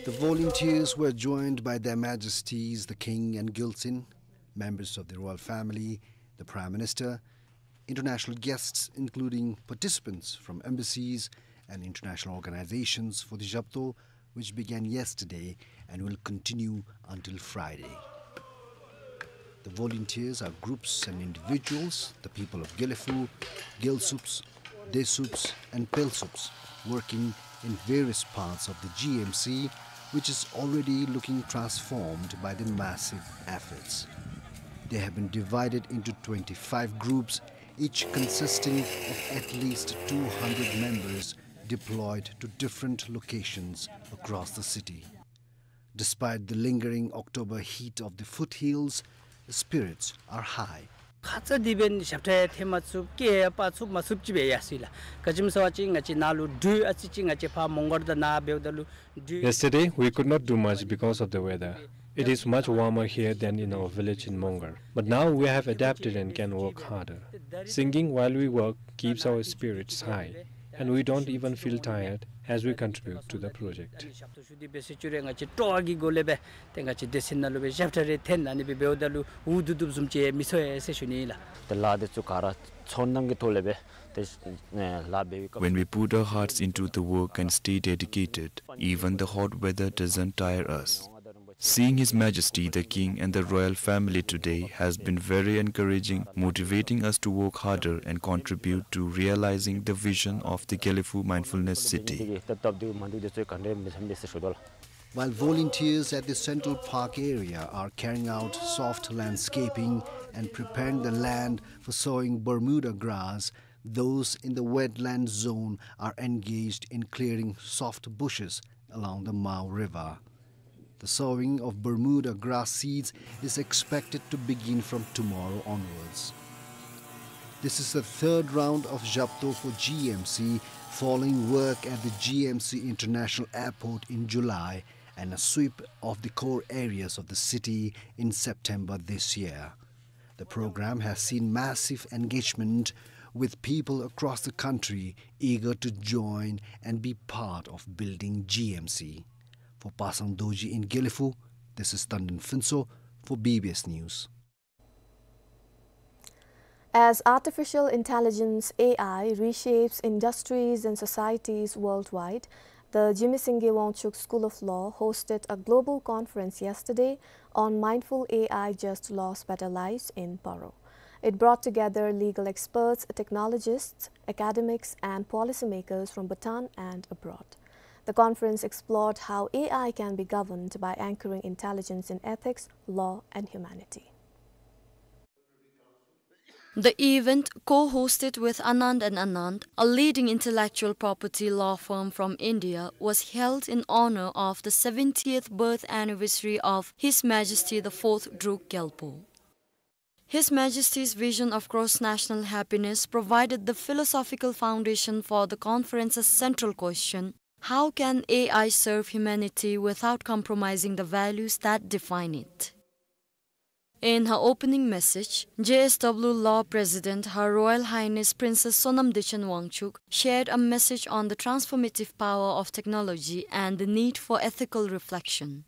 The volunteers were joined by Their Majesties the King and Gyaltsuen, members of the royal family, the Prime Minister, international guests, including participants from embassies and international organizations for the Zhabto, which began yesterday and will continue until Friday. The volunteers are groups and individuals, the people of Gelephu, Gyaltsups, Desups and Pelsups working in various parts of the G M C, which is already looking transformed by the massive efforts. They have been divided into twenty-five groups, each consisting of at least two hundred members deployed to different locations across the city. Despite the lingering October heat of the foothills, the spirits are high. ཁ་ཙ་དེ་འབདན་ཞབས་ཁྲ་ཡང་འཐེན་མ་ཚུགས། སྐད་ཡང་སྤར་ཚུགས་མ་ཚུགསཔ་ཅིག་སྦེ་ཡར་སོ་ཡི་ལགས། ག་ཅི་སྨོ་ཟེར་བ་ཅིན་ང་བཅས་ནཱ་ལུ་སྒྲོལ་ཨ་ཙི་ཅིག་ང་བཅས་ཕར་མོང་སྒར་དང་ནཱ་འབདཝ་ད་ལུ་སྒྲོལ། Yesterday, we could not do much because of the weather. It is much warmer here than in our village in Mongar. But now we have adapted and can work harder. Singing while we work keeps our spirits high, and we don't even feel tired as we contribute to the project. ཞབས་ཏོག་ཞུ་སྟེ་འབད་ཟེར་ཅི་རུང་ང་བཅས་སྤྲོ་བ་གི་སྒོ་ལས་སྦེ་ཏེ་ང་བཅས་སྡེ་ཚན་ནང་ལུ་སྦེ་ཞབས་ཁྲ་རེ་འཐེན་ཨ་ནི་སྦེ་འབདཝ་ད་ལུ་འུ་སྡུག་སྡུགཔ་བཟུམ་ཅིག་མི་ཚོར་ཡི་ཟེར་ཞུ་ནི་ཨིན་ལགས། ཏེ་ལཱ་འདི་ཚུ་ག་ར་ཚོར་སྣང་གི་ཐོག་ལས་སྦེ་ཏེ་ལཱ་འབད་བའི་སྐབས། When we put our hearts into the work and stay dedicated, even the hot weather doesn't tire us. Seeing His Majesty the King and the royal family today has been very encouraging, motivating us to work harder and contribute to realizing the vision of the Gelephu Mindfulness City. While volunteers at the Central Park area are carrying out soft landscaping and preparing the land for sowing Bermuda grass, those in the wetland zone are engaged in clearing soft bushes along the Mao River. The sowing of Bermuda grass seeds is expected to begin from tomorrow onwards. This is the third round of Zhabto for G M C, following work at the G M C International Airport in July and a sweep of the core areas of the city in September this year. The program has seen massive engagement, with people across the country eager to join and be part of building G M C. For Pasang Dorji in Gelephu, this is Tandon Phuntsho for B B S News. As artificial intelligence, A I, reshapes industries and societies worldwide, the Jigme Singye Wangchuck School of Law hosted a global conference yesterday on Mindful A I, Just Laws, Better Lives in Paro. It brought together legal experts, technologists, academics, and policymakers from Bhutan and abroad. The conference explored how A I can be governed by anchoring intelligence in ethics, law, and humanity. The event, co-hosted with Anand and Anand, a leading intellectual property law firm from India, was held in honor of the seventieth birth anniversary of His Majesty the Fourth Druk Gyalpo. His Majesty's vision of cross-national happiness provided the philosophical foundation for the conference's central question: how can A I serve humanity without compromising the values that define it? In her opening message, J S W Law President, Her Royal Highness Princess Sonam Dechen Wangchuck, shared a message on the transformative power of technology and the need for ethical reflection.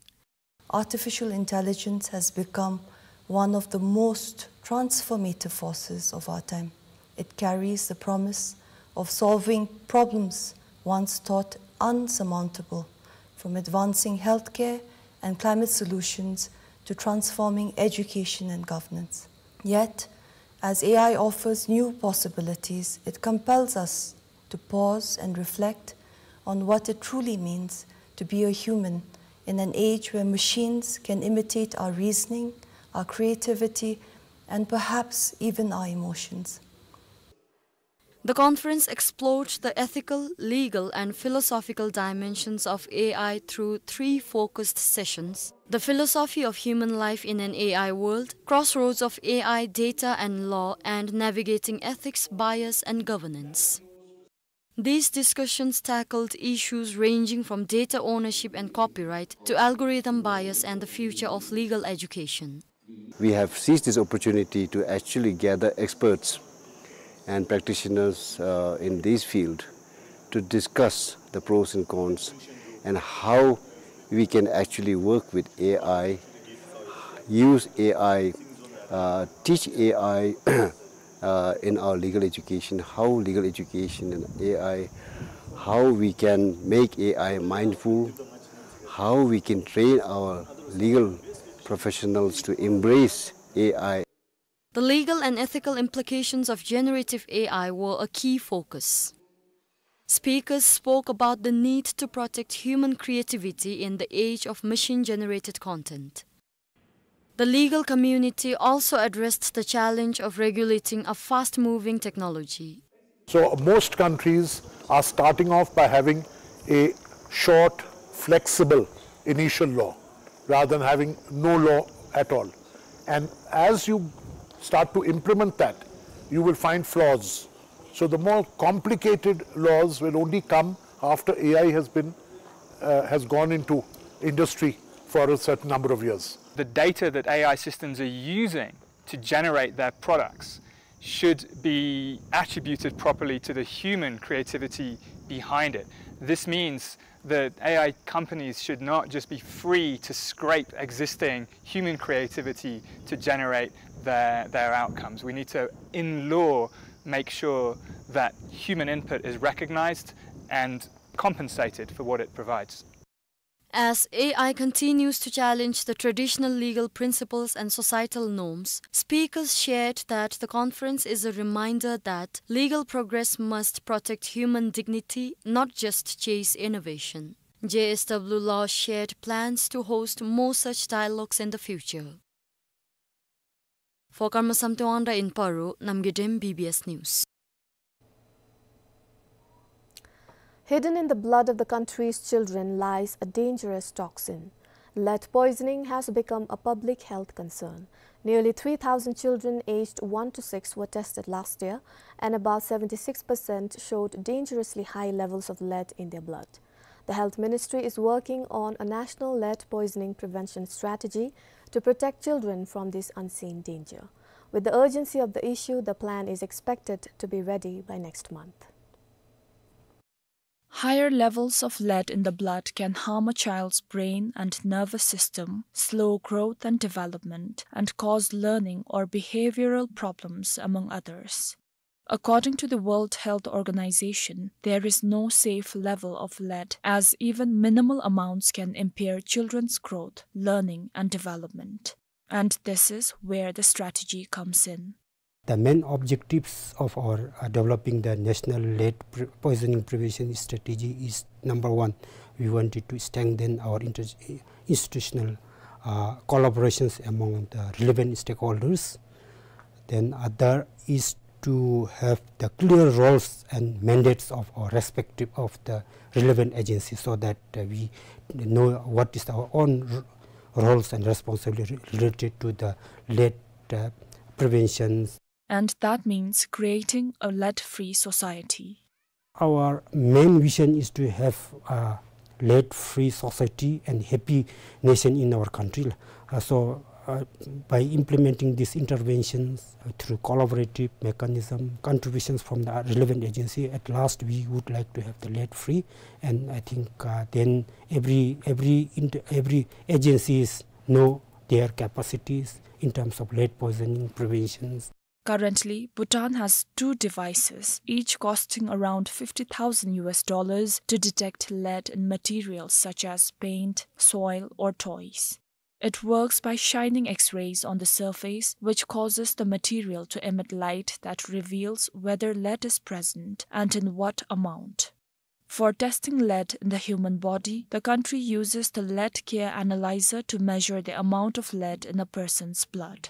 Artificial intelligence has become one of the most transformative forces of our time. It carries the promise of solving problems once thought unsurmountable, from advancing healthcare and climate solutions to transforming education and governance. Yet, as A I offers new possibilities, it compels us to pause and reflect on what it truly means to be a human in an age where machines can imitate our reasoning, our creativity, and perhaps even our emotions. The conference explored the ethical, legal, and philosophical dimensions of A I through three focused sessions: the philosophy of human life in an A I world, crossroads of A I, data and law, and navigating ethics, bias, and governance. These discussions tackled issues ranging from data ownership and copyright to algorithm bias and the future of legal education. We have seized this opportunity to actually gather experts and practitioners, uh, in this field to discuss the pros and cons and how we can actually work with A I, use A I, uh, teach A I, uh, in our legal education, how legal education and A I, how we can make A I mindful, how we can train our legal professionals to embrace A I. The legal and ethical implications of generative A I were a key focus. Speakers spoke about the need to protect human creativity in the age of machine-generated content. The legal community also addressed the challenge of regulating a fast-moving technology. So most countries are starting off by having a short, flexible initial law rather than having no law at all. And as you start to implement that, you will find flaws. So the more complicated laws will only come after A I has been, uh, has gone into industry for a certain number of years. The data that A I systems are using to generate their products should be attributed properly to the human creativity behind it. This means that A I companies should not just be free to scrape existing human creativity to generate their, their outcomes. We need to, in law, make sure that human input is recognized and compensated for what it provides. As A I continues to challenge the traditional legal principles and societal norms, speakers shared that the conference is a reminder that legal progress must protect human dignity, not just chase innovation. J S W Law shared plans to host more such dialogues in the future. For Karma Samtewangda in Paro, Namgay Dem, B B S News. Hidden in the blood of the country's children lies a dangerous toxin. Lead poisoning has become a public health concern. Nearly three thousand children aged one to six were tested last year, and about seventy-six percent showed dangerously high levels of lead in their blood. The Health Ministry is working on a national lead poisoning prevention strategy to protect children from this unseen danger. With the urgency of the issue, the plan is expected to be ready by next month. Higher levels of lead in the blood can harm a child's brain and nervous system, slow growth and development, and cause learning or behavioral problems, among others. According to the World Health Organization, there is no safe level of lead, as even minimal amounts can impair children's growth, learning, and development. And this is where the strategy comes in. The main objectives of our, uh, developing the national lead pre-, poisoning prevention strategy is, number one, we wanted to strengthen our inter-, institutional, uh, collaborations among the relevant stakeholders. Then other is to have the clear roles and mandates of our respective of the relevant agencies so that, uh, we know what is our own r-, roles and responsibility related to the lead, uh, preventions. And that means creating a lead-free society. Our main vision is to have a lead-free society and happy nation in our country. Uh, so, uh, by implementing these interventions, uh, through collaborative mechanism, contributions from the relevant agency, at last we would like to have the lead-free. And I think, uh, then every, every inter-, every agencies know their capacities in terms of lead poisoning preventions. Currently, Bhutan has two devices, each costing around fifty thousand U S dollars, to detect lead in materials such as paint, soil, or toys. It works by shining X-rays on the surface, which causes the material to emit light that reveals whether lead is present and in what amount. For testing lead in the human body, the country uses the Lead Care Analyzer to measure the amount of lead in a person's blood.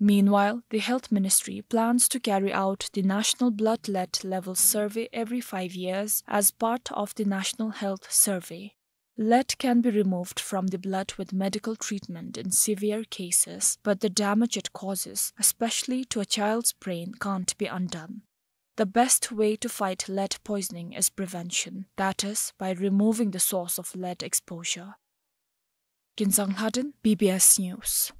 Meanwhile, the Health Ministry plans to carry out the National Blood Lead Level Survey every five years as part of the National Health Survey. Lead can be removed from the blood with medical treatment in severe cases, but the damage it causes, especially to a child's brain, can't be undone. The best way to fight lead poisoning is prevention, that is, by removing the source of lead exposure. Kinzang Lhaden, B B S News.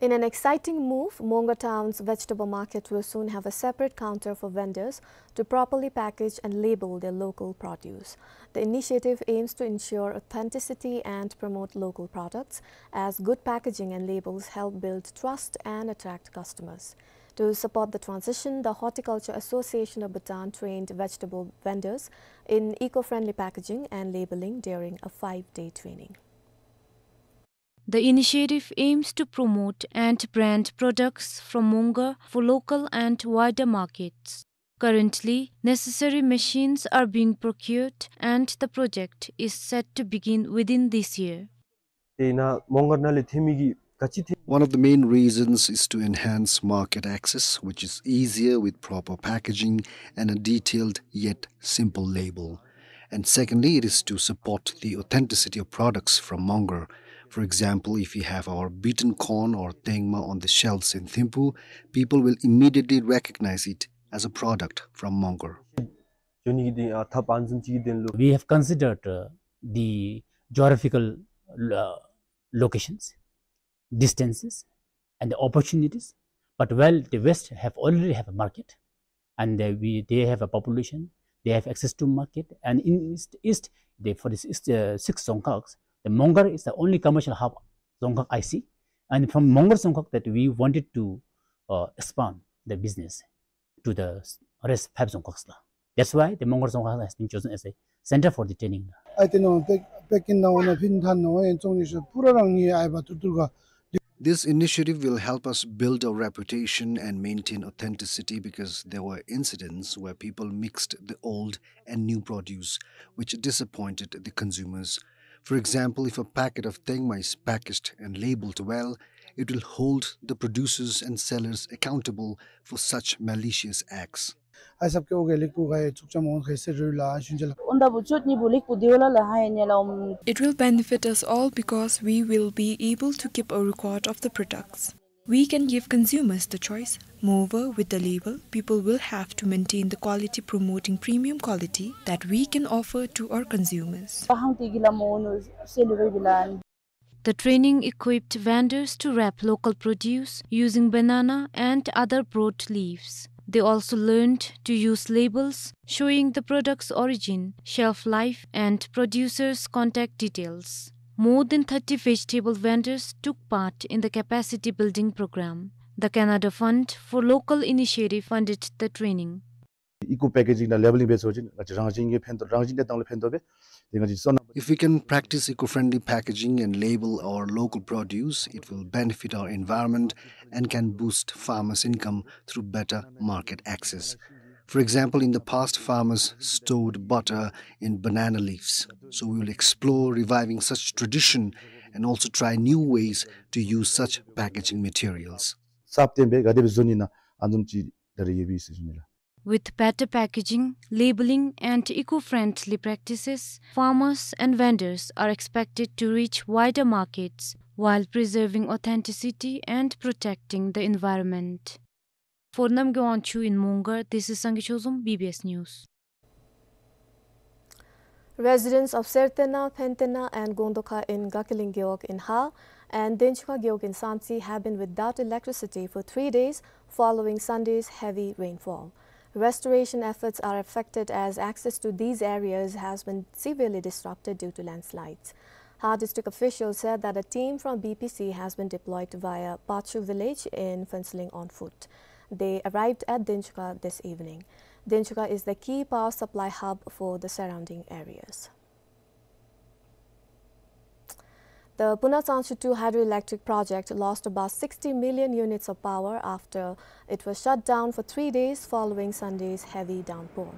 In an exciting move, Mongar town's vegetable market will soon have a separate counter for vendors to properly package and label their local produce. The initiative aims to ensure authenticity and promote local products, as good packaging and labels help build trust and attract customers. To support the transition, the Horticulture Association of Bhutan trained vegetable vendors in eco-friendly packaging and labeling during a five-day training. The initiative aims to promote and brand products from Mongar for local and wider markets. Currently, necessary machines are being procured and the project is set to begin within this year. དེས་ན་མོང་སྒར་ནང་ལས་ཐོན་མི་གི་ག་ཅི་ཐོན། One of the main reasons is to enhance market access, which is easier with proper packaging and a detailed yet simple label. And secondly, it is to support the authenticity of products from Mongar. For example, if we have our beaten corn or tengma on the shelves in Thimphu, people will immediately recognize it as a product from Mongar. འགྱོ་ནི་གི་དོན་ཨ་ཐབས་ཨ་ནི་བཟུམ་ཅིག་གི་དོན་ལུ། We have considered, uh, the geographical, uh, locations, distances, and the opportunities. But while the West have already have a market, and they, we, they have a population, they have access to market, and in East, East, they, for this East, uh, six Dzongkhags, the Mongar is the only commercial hub Dzongkhag I see, and from Mongar Dzongkhag that we wanted to, uh, expand the business to the rest five Dzongkhags la. That's why the Mongar Dzongkhag has been chosen as a center for the training. ཨའི་ཏེན་ནང་པེ་པེ་ཀིན་ནང་ན་ཕིན་ཐང་ནང་ཡན་ཙོང་ཉི་ཤུ་པུ་ར་རང་ངི་ཨའི་བ་ཐུར་ཐུར་ག། This initiative will help us build our reputation and maintain authenticity because there were incidents where people mixed the old and new produce, which disappointed the consumers. For example, if a packet of tengma is packaged and labeled well, it will hold the producers and sellers accountable for such malicious acts. ཨའི་སབ་ཀེ་ཨོ་གེ་ལེགས་པོ་ག་ཡེ་ཚུགས་ཅམ་འོང་ཁེ་སེ་རུ་ལ་ཨ་ཞུན་ཅ་ལ། ཨོན་ད་བུ་ཆོད་ནི་བུ་ལེགས་པོ་དེ་བོ་ལ་ལ་ཧ་ཡེ་ཉེ་ལ་ཨོམ། It will benefit us all because we will be able to keep a record of the products. We can give consumers the choice. Moreover, with the label, people will have to maintain the quality, promoting premium quality that we can offer to our consumers. The training equipped vendors to wrap local produce using banana and other broadleaves. They also learned to use labels showing the product's origin, shelf life, and producer's contact details. More than thirty vegetable vendors took part in the capacity building program. The Canada Fund for Local Initiative funded the training. Eco packaging དང་labeling འབད་ཚུགས་པ་ཅིན་ང་བཅས་རང་བཞིན་གྱི་ཕན་ཐོགས་རང་བཞིན་གནས་སྟངས་ལུ་ཕན་ཐོགས་པས། དེ་ང་བཅས་སོ་ནམ། If we can practice eco-friendly packaging and label our local produce, it will benefit our environment and can boost farmers' income through better market access. For example, in the past, farmers stored butter in banana leaves. So we will explore reviving such tradition and also try new ways to use such packaging materials. གསརཔ་བཏོན་སྦེ་ག་དེ་སྦེ་བཟོ་ནི་ཨིན་ན་ཨ་ནི་བཟུམ་ཅིག་ད་རེས་ཡོད་པའི་ཟེར་ཞུ་ནི་ལགས། With better packaging, labeling, and eco-friendly practices, farmers and vendors are expected to reach wider markets while preserving authenticity and protecting the environment. For Namgay Wangchuk in Mongar, this is Sangay Chozom, B B S News. Residents of Sertena, Phentena, and Gongdokha in Gakiling Gewog in Ha and Denchukha Gewog in Samtse have been without electricity for three days following Sunday's heavy rainfall. Restoration efforts are affected as access to these areas has been severely disrupted due to landslides. Ha district officials said that a team from B P C has been deployed via Pachu village in Phuentsholing on foot. They arrived at Denchukha this evening. Denchukha is the key power supply hub for the surrounding areas. The Puna Changchu two hydroelectric project lost about sixty million units of power after it was shut down for three days following Sunday's heavy downpour.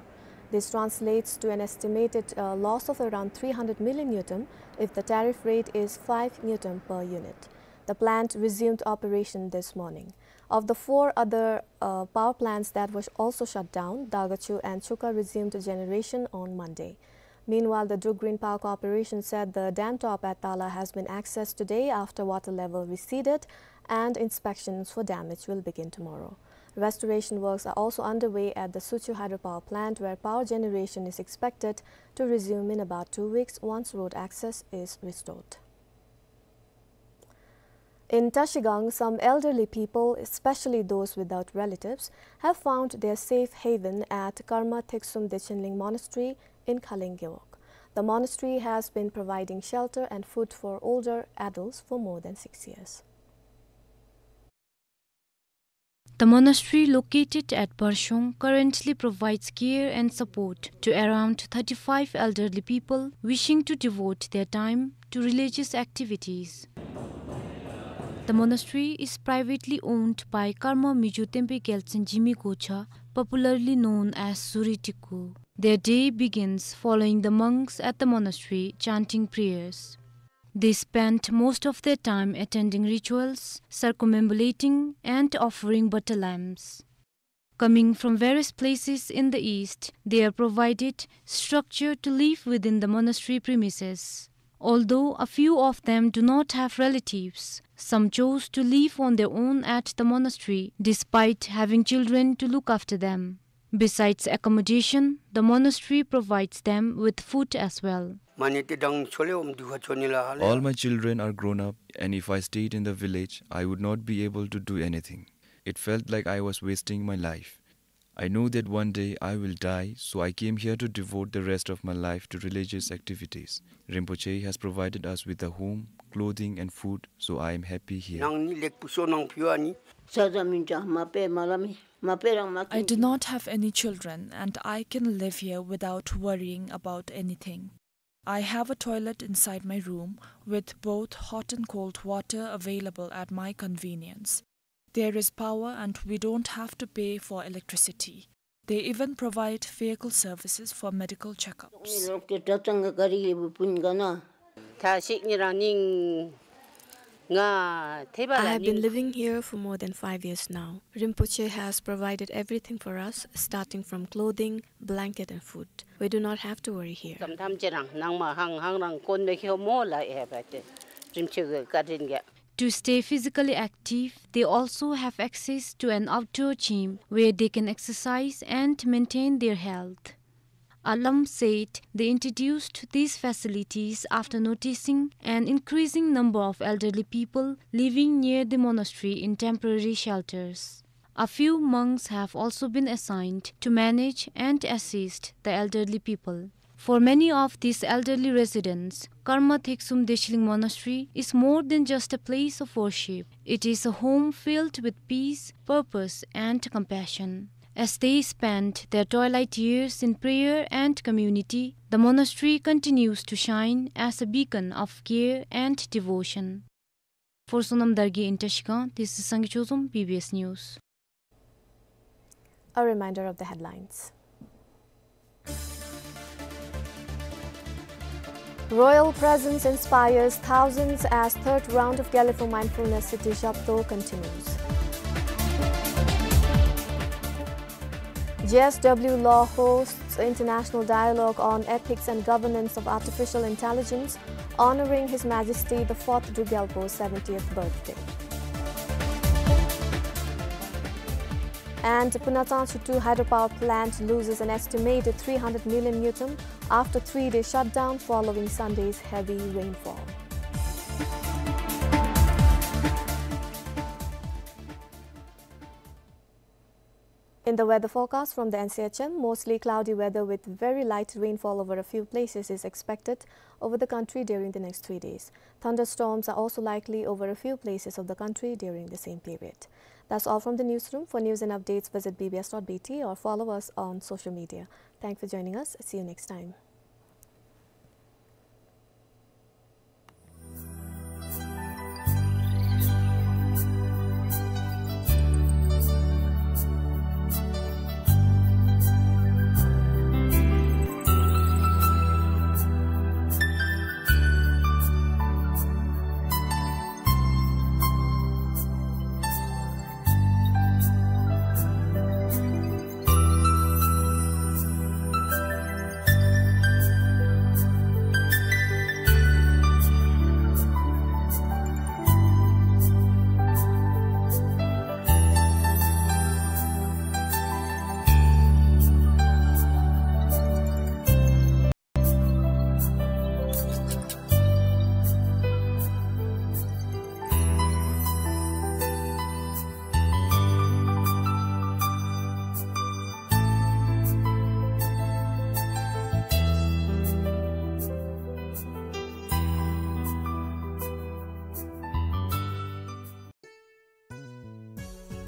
This translates to an estimated, uh, loss of around three hundred million ngultrum if the tariff rate is five ngultrum per unit. The plant resumed operation this morning. Of the four other, uh, power plants that were also shut down, Dagachu and Chukha resumed generation on Monday. Meanwhile, the Druk Green Power Corporation said the dam top at Tala has been accessed today after water level receded, and inspections for damage will begin tomorrow. Restoration works are also underway at the Suchu hydropower plant, where power generation is expected to resume in about two weeks once road access is restored. In Trashigang, some elderly people, especially those without relatives, have found their safe haven at Karma Thegsum Dechenling Monastery in Khaling Gewog. The monastery has been providing shelter and food for older adults for more than six years. The monastery located at Barshong currently provides care and support to around thirty-five elderly people wishing to devote their time to religious activities. The monastery is privately owned by Karma Mizo Tembe Gyaltsen Jigme Gocha, popularly known as Zuri Tiku. Their day begins following the monks at the monastery chanting prayers. They spend most of their time attending rituals, circumambulating, and offering butter lamps. Coming from various places in the east, they are provided structure to live within the monastery premises. Although a few of them do not have relatives, some chose to live on their own at the monastery despite having children to look after them. Besides accommodation, the monastery provides them with food as well. All my children are grown up, and if I stayed in the village, I would not be able to do anything. It felt like I was wasting my life. I know that one day I will die, so I came here to devote the rest of my life to religious activities. Rinpoche has provided us with a home, clothing, and food, so I am happy here. I do not have any children, and I can live here without worrying about anything. I have a toilet inside my room with both hot and cold water available at my convenience. There is power and we don't have to pay for electricity. They even provide vehicle services for medical checkups. I have been living here for more than five years now. Rinpoche has provided everything for us, starting from clothing, blanket and food. We do not have to worry here. To stay physically active, they also have access to an outdoor gym where they can exercise and maintain their health. Alam said they introduced these facilities after noticing an increasing number of elderly people living near the monastery in temporary shelters. A few monks have also been assigned to manage and assist the elderly people. For many of these elderly residents, Karma Thegsum Dechiling Monastery is more than just a place of worship. It is a home filled with peace, purpose, and compassion. As they spend their twilight years in prayer and community, the monastery continues to shine as a beacon of care and devotion. For Sonam Dargye in Trashigang, this is Sangay Chozom, B B S News. A reminder of the headlines. Royal presence inspires thousands as third round of Gelephu Mindfulness City Zhapto continues. J S W Law hosts international dialogue on ethics and governance of artificial intelligence, honoring His Majesty the fourth Druk Gyalpo's seventieth birthday. And Punachangchhutru hydropower plant loses an estimated three hundred million ngultrum after three-day shutdown following Sunday's heavy rainfall. In the weather forecast from the N C H M, mostly cloudy weather with very light rainfall over a few places is expected over the country during the next three days. Thunderstorms are also likely over a few places of the country during the same period. That's all from the newsroom. For news and updates, visit B B S dot B T or follow us on social media. Thanks for joining us. See you next time.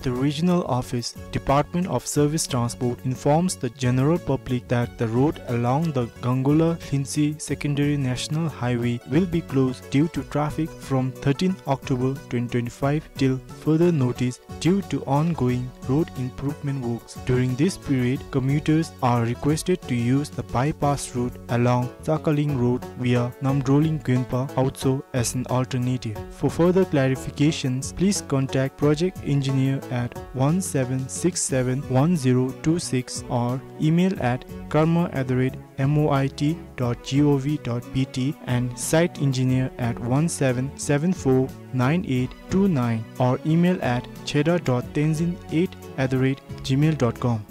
The regional office, Department of Service Transport, informs the general public that the road along the Gangula-Lhinsi Secondary National Highway will be closed due to traffic from thirteenth October twenty twenty-five till further notice due to ongoing road improvement works. During this period, commuters are requested to use the bypass route along Sakaling Road via Namdroling Gwenpa Autso as an alternative. For further clarifications, please contact project engineer at one seven six seven one zero two six or email at karma at the rate M O I T dot G O V dot B T and site engineer at one seven seven four nine eight two nine or email at cheda dot tenzin eight at the rate gmail dot com.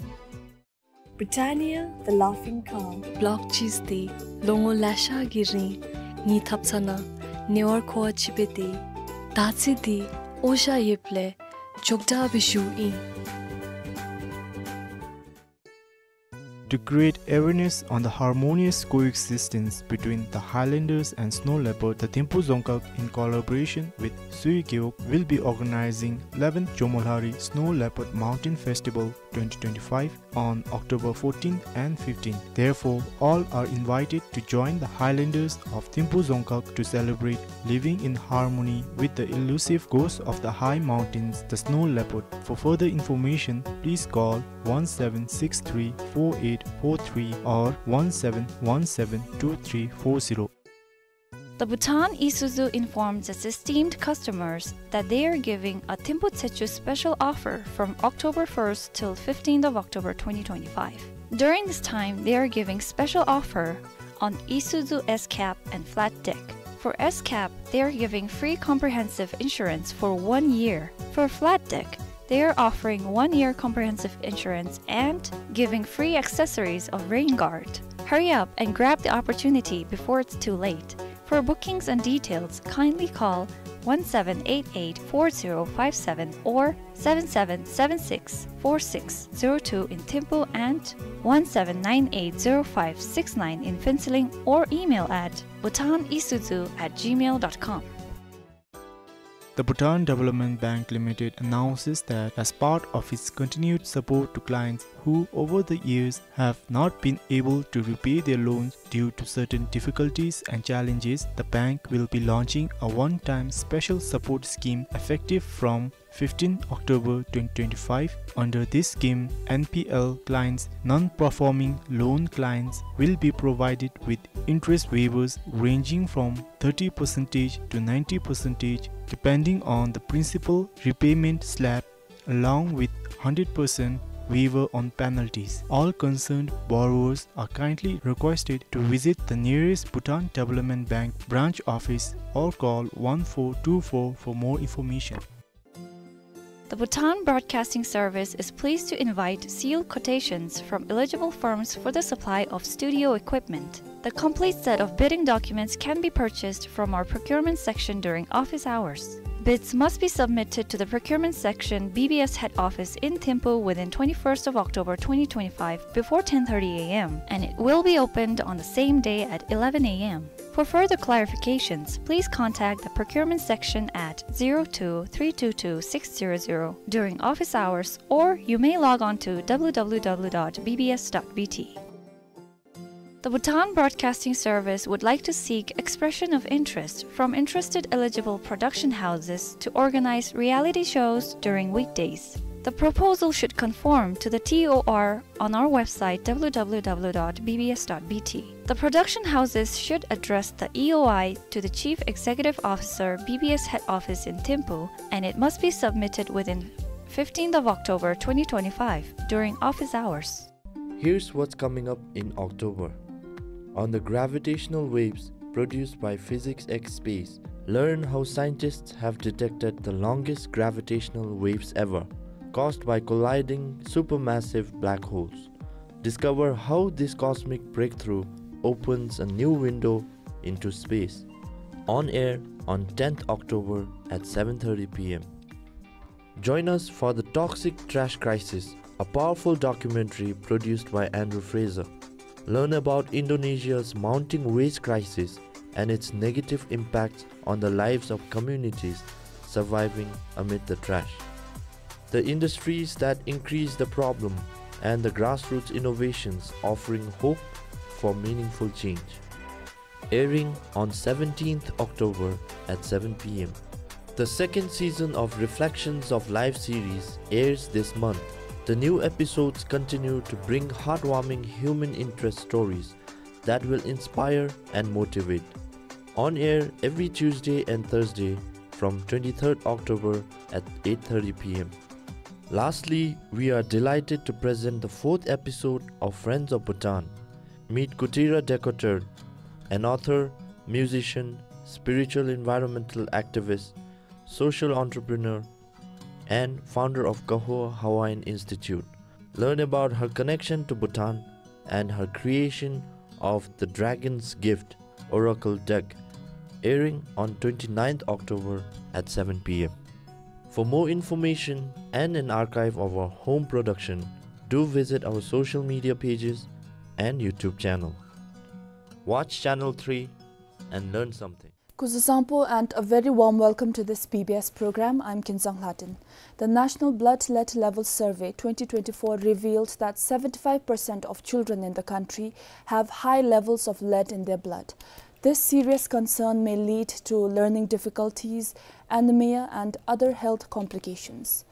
Britannia, the laughing cow. Block cheese དེ་ལོ་ངོ་ལེ་ཤ་གི་རིང་ངེའི་ཐབ་ཚང་ནང་ཉེ་བར་མཁོ་བ་ཅིག་སྦེ་སྡོད། དར་ཚི་དེ་འོ་ཞ་ཡོདཔ་ལས་མགྱོགས་དྲགས་སྦེ་ཞུཝ་ཨིན། To create awareness on the harmonious coexistence between the Highlanders and snow leopard, the Thimphu Dzongkhag, in collaboration with Sui Gewog, will be organizing eleventh Jomolhari Snow Leopard Mountain Festival twenty twenty-five on October fourteenth and fifteenth. Therefore, all are invited to join the Highlanders of Thimphu Dzongkhag to celebrate living in harmony with the elusive ghost of the high mountains, the snow leopard. For further information, please call one seven six three four eight four three or one seven one seven two three four zero. The Bhutan Isuzu informs its esteemed customers that they are giving a Thimphu Tsechu special offer from October first till fifteenth of October twenty twenty-five. During this time, they are giving special offer on Isuzu S-Cab and flat deck. For S cap, they are giving free comprehensive insurance for one year. For flat deck, they are offering one year comprehensive insurance and giving free accessories of rain guard. Hurry up and grab the opportunity before it's too late. For bookings and details, kindly call one seven eight eight four zero five seven or seven seven seven six four six zero two in Thimphu and one seven nine eight zero five six nine in Phuentsholing, or email at bhutan isuzu at gmail dot com. The Bhutan Development Bank Limited announces that as part of its continued support to clients who over the years have not been able to repay their loans due to certain difficulties and challenges, the bank will be launching a one-time special support scheme effective from fifteenth October twenty twenty-five. Under this scheme, N P L clients, non-performing loan clients, will be provided with interest waivers ranging from thirty percent to ninety percent, depending on the principal repayment slab, along with hundred percent waiver on penalties. All concerned borrowers are kindly requested to visit the nearest Bhutan Development Bank branch office or call one four two four for more information. The Bhutan Broadcasting Service is pleased to invite sealed quotations from eligible firms for the supply of studio equipment. The complete set of bidding documents can be purchased from our procurement section during office hours. Bids must be submitted to the procurement section, B B S head office in Thimphu within twenty-first of October twenty twenty-five before ten thirty A M, and it will be opened on the same day at eleven A M. For further clarifications, please contact the procurement section at zero two three two two six zero zero during office hours, or you may log on to W W W dot B B S dot B T. The Bhutan Broadcasting Service would like to seek expression of interest from interested eligible production houses to organize reality shows during weekdays. The proposal should conform to the T O R on our website, W W W dot B B S dot B T. The production houses should address the E O I to the Chief Executive Officer, B B S head office in Thimphu, and it must be submitted within fifteenth of October twenty twenty-five during office hours. Here's what's coming up in October. On the gravitational waves produced by Physics X Space, learn how scientists have detected the longest gravitational waves ever, caused by colliding supermassive black holes. Discover how this cosmic breakthrough opens a new window into space. On air on tenth October at seven thirty P M. Join us for The Toxic Trash Crisis, a powerful documentary produced by Andrew Fraser. Learn about Indonesia's mounting waste crisis and its negative impacts on the lives of communities surviving amid the trash. The industries that increase the problem and the grassroots innovations offering hope for meaningful change. Airing on seventeenth October at seven P M. The second season of Reflections of Life series airs this month. The new episodes continue to bring heartwarming human interest stories that will inspire and motivate. On air every Tuesday and Thursday from twenty-third October at eight thirty P M. Lastly, we are delighted to present the fourth episode of Friends of Bhutan. Meet Kutira Dekotur, an author, musician, spiritual environmental activist, social entrepreneur, and founder of Kahowa Hawaiian Institute. Learn about her connection to Bhutan and her creation of the Dragon's Gift Oracle deck, airing on twenty-ninth October at seven P M. For more information and an archive of our home production, do visit our social media pages and YouTube channel. Watch Channel three and learn something. Kuzuzangpo and a very warm welcome to this B B S program. I'm Kinzang Hladin. The National Blood Lead Level Survey twenty twenty-four revealed that seventy-five percent of children in the country have high levels of lead in their blood. This serious concern may lead to learning difficulties, anemia, and other health complications.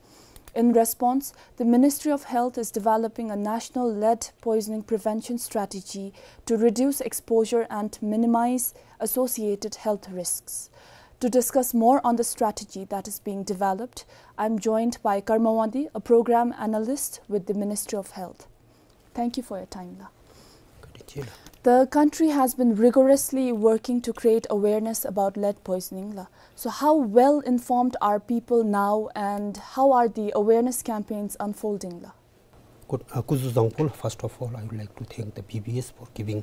In response, the Ministry of Health is developing a national lead poisoning prevention strategy to reduce exposure and minimize associated health risks. To discuss more on the strategy that is being developed, I'm joined by Karma Wangdi, a program analyst with the Ministry of Health. Thank you for your time, la. The country has been rigorously working to create awareness about lead poisoning la. So how well informed are people now, and how are the awareness campaigns unfolding la? Good, uh, Kuzu Zangpol, first of all, I would like to thank the B B S for giving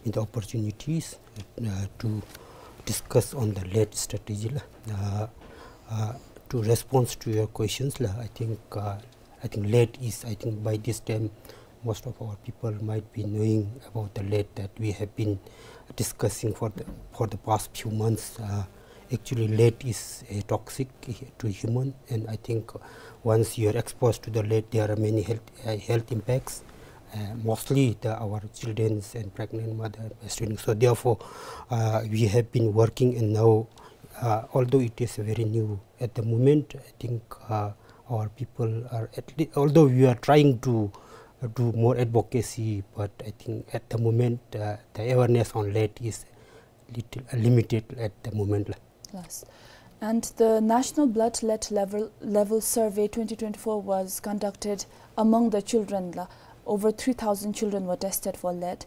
me the opportunities, uh, to discuss on the lead strategy la. Uh, uh, to respond to your questions la, I think, uh, I think lead is, I think by this time, most of our people might be knowing about the lead that we have been discussing for the, for the past few months. Uh, actually, lead is a toxic to human, and I think once you are exposed to the lead, there are many health, uh, health impacts. Uh, mostly the, our children and pregnant mother, breastfeeding. So therefore, uh, we have been working, and now, uh, although it is very new at the moment, I think, uh, our people are at le-, although we are trying to, uh, do more advocacy, but I think at the moment, uh, the awareness on lead is little, uh, limited at the moment la. Yes. And the National Blood Lead Level, Level Survey twenty twenty-four was conducted among the children la. Over three thousand children were tested for lead,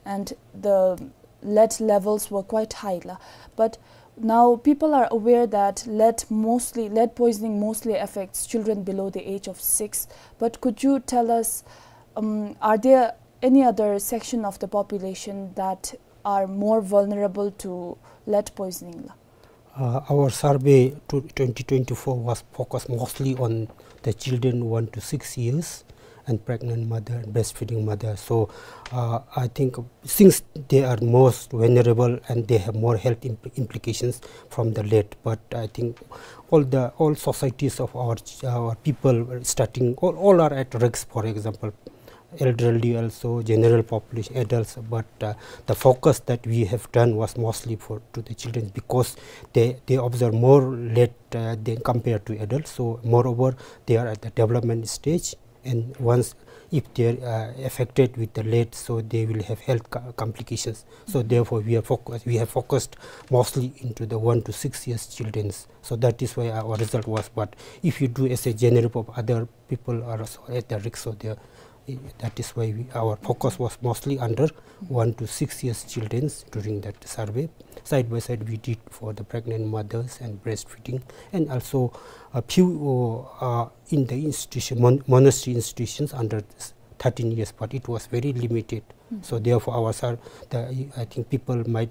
and the lead levels were quite high la. But now people are aware that lead mostly, lead poisoning mostly affects children below the age of six. But could you tell us, um, are there any other section of the population that are more vulnerable to lead poisoning la? Uh, our survey to twenty twenty-four was focused mostly on the children one to six years and pregnant mother and breastfeeding mother. So, uh, I think since they are most vulnerable and they have more health impl-, implications from the lead, but I think all the, all societies of our ch-, our people starting, all, all are at risk. For example, elderly also, general population, adults, but, uh, the focus that we have done was mostly for, to the children, because they, they observe more lead, uh, than compared to adults. So moreover, they are at the development stage, and once, if they are, uh, affected with the lead, so they will have health co-, complications. So therefore, we are focus, we have focused mostly into the one to six years children's. So that is why our result was. But if you do as a general pop-, other people are also at the risk, so they are, eh, that is why we, our focus was mostly under one to six years children's during that survey. Side by side, we did for the pregnant mothers and breastfeeding, and also a few, uh, in the institution, mon-, monastery institutions under s-, thirteen years, but it was very limited. So therefore, our sur-, the, I think people might,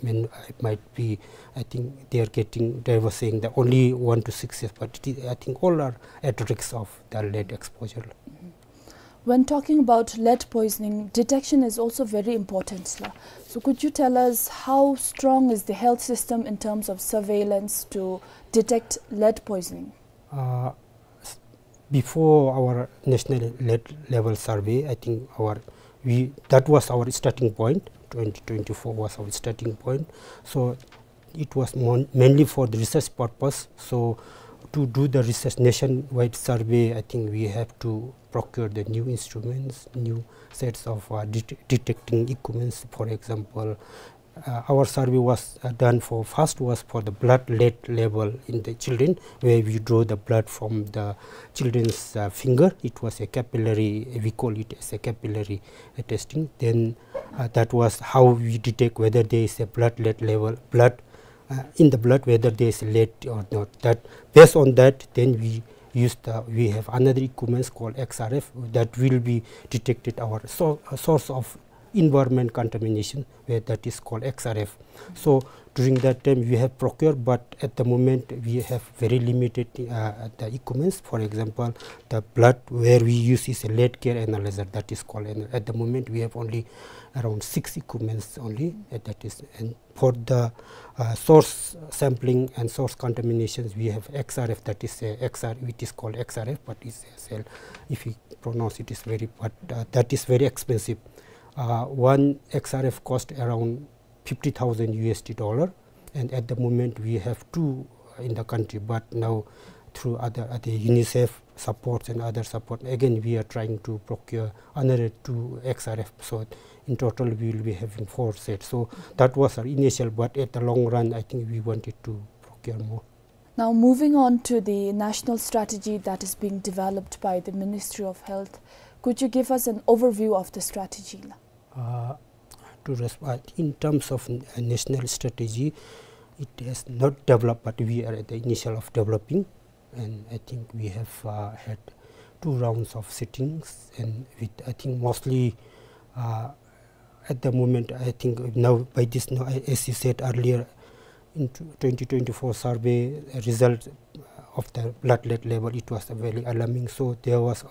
mean, might be, I think they are getting, they were saying that only one to six years, but it is, I think all are at risk of the lead exposure. When talking about lead poisoning, detection is also very important la. So could you tell us how strong is the health system in terms of surveillance to detect lead poisoning? Uh, s-, before our national lead level survey, I think our, we, that was our starting point. Twenty twenty-four was our starting point. So it was mon-, mainly for the research purpose. So to do the research nationwide survey, I think we have to procure the new instruments, new sets of, uh, det-, detecting equipments. For example, uh, our survey was, uh, done for, first was for the blood lead level in the children, where we draw the blood from the children's, uh, finger. It was a capillary, we call it as a capillary, uh, testing. Then, uh, that was how we detect whether there is a blood lead level, blood, uh, in the blood, whether there is lead or not. That, based on that, then we use the, we have another equipment called X R F that will be detected our so-, uh, source of environment contamination, where that is called X R F. So during that time we have procured, but at the moment we have very limited, uh, the equipments. For example, the blood where we use is a lead care analyzer, that is called, and at the moment we have only around six equipments only, uh, that is, and for the, uh, source sampling and source contaminations, we have X R F, that is a X R, it is called X R F, but it's a cell, if you pronounce it is very, but, uh, that is very expensive. Uh, one X R F cost around fifty thousand U S D dollar, and at the moment we have two in the country, but now through other, other UNICEF supports and other support, again we are trying to procure another two X R F. So in total we will be having four sets. So that was our initial, but at the long run, I think we wanted to procure more. Now, moving on to the national strategy that is being developed by the Ministry of Health, could you give us an overview of the strategy la? Uh, to resp-, uh, in terms of n-, uh, national strategy, it has not developed, but we are at the initial of developing. And I think we have, uh, had two rounds of sittings, and with, I think, mostly, uh, at the moment, I think now by this, now, a-, as you said earlier, in tw-, twenty twenty-four survey, uh, result of the blood lead level, it was very alarming. So there was,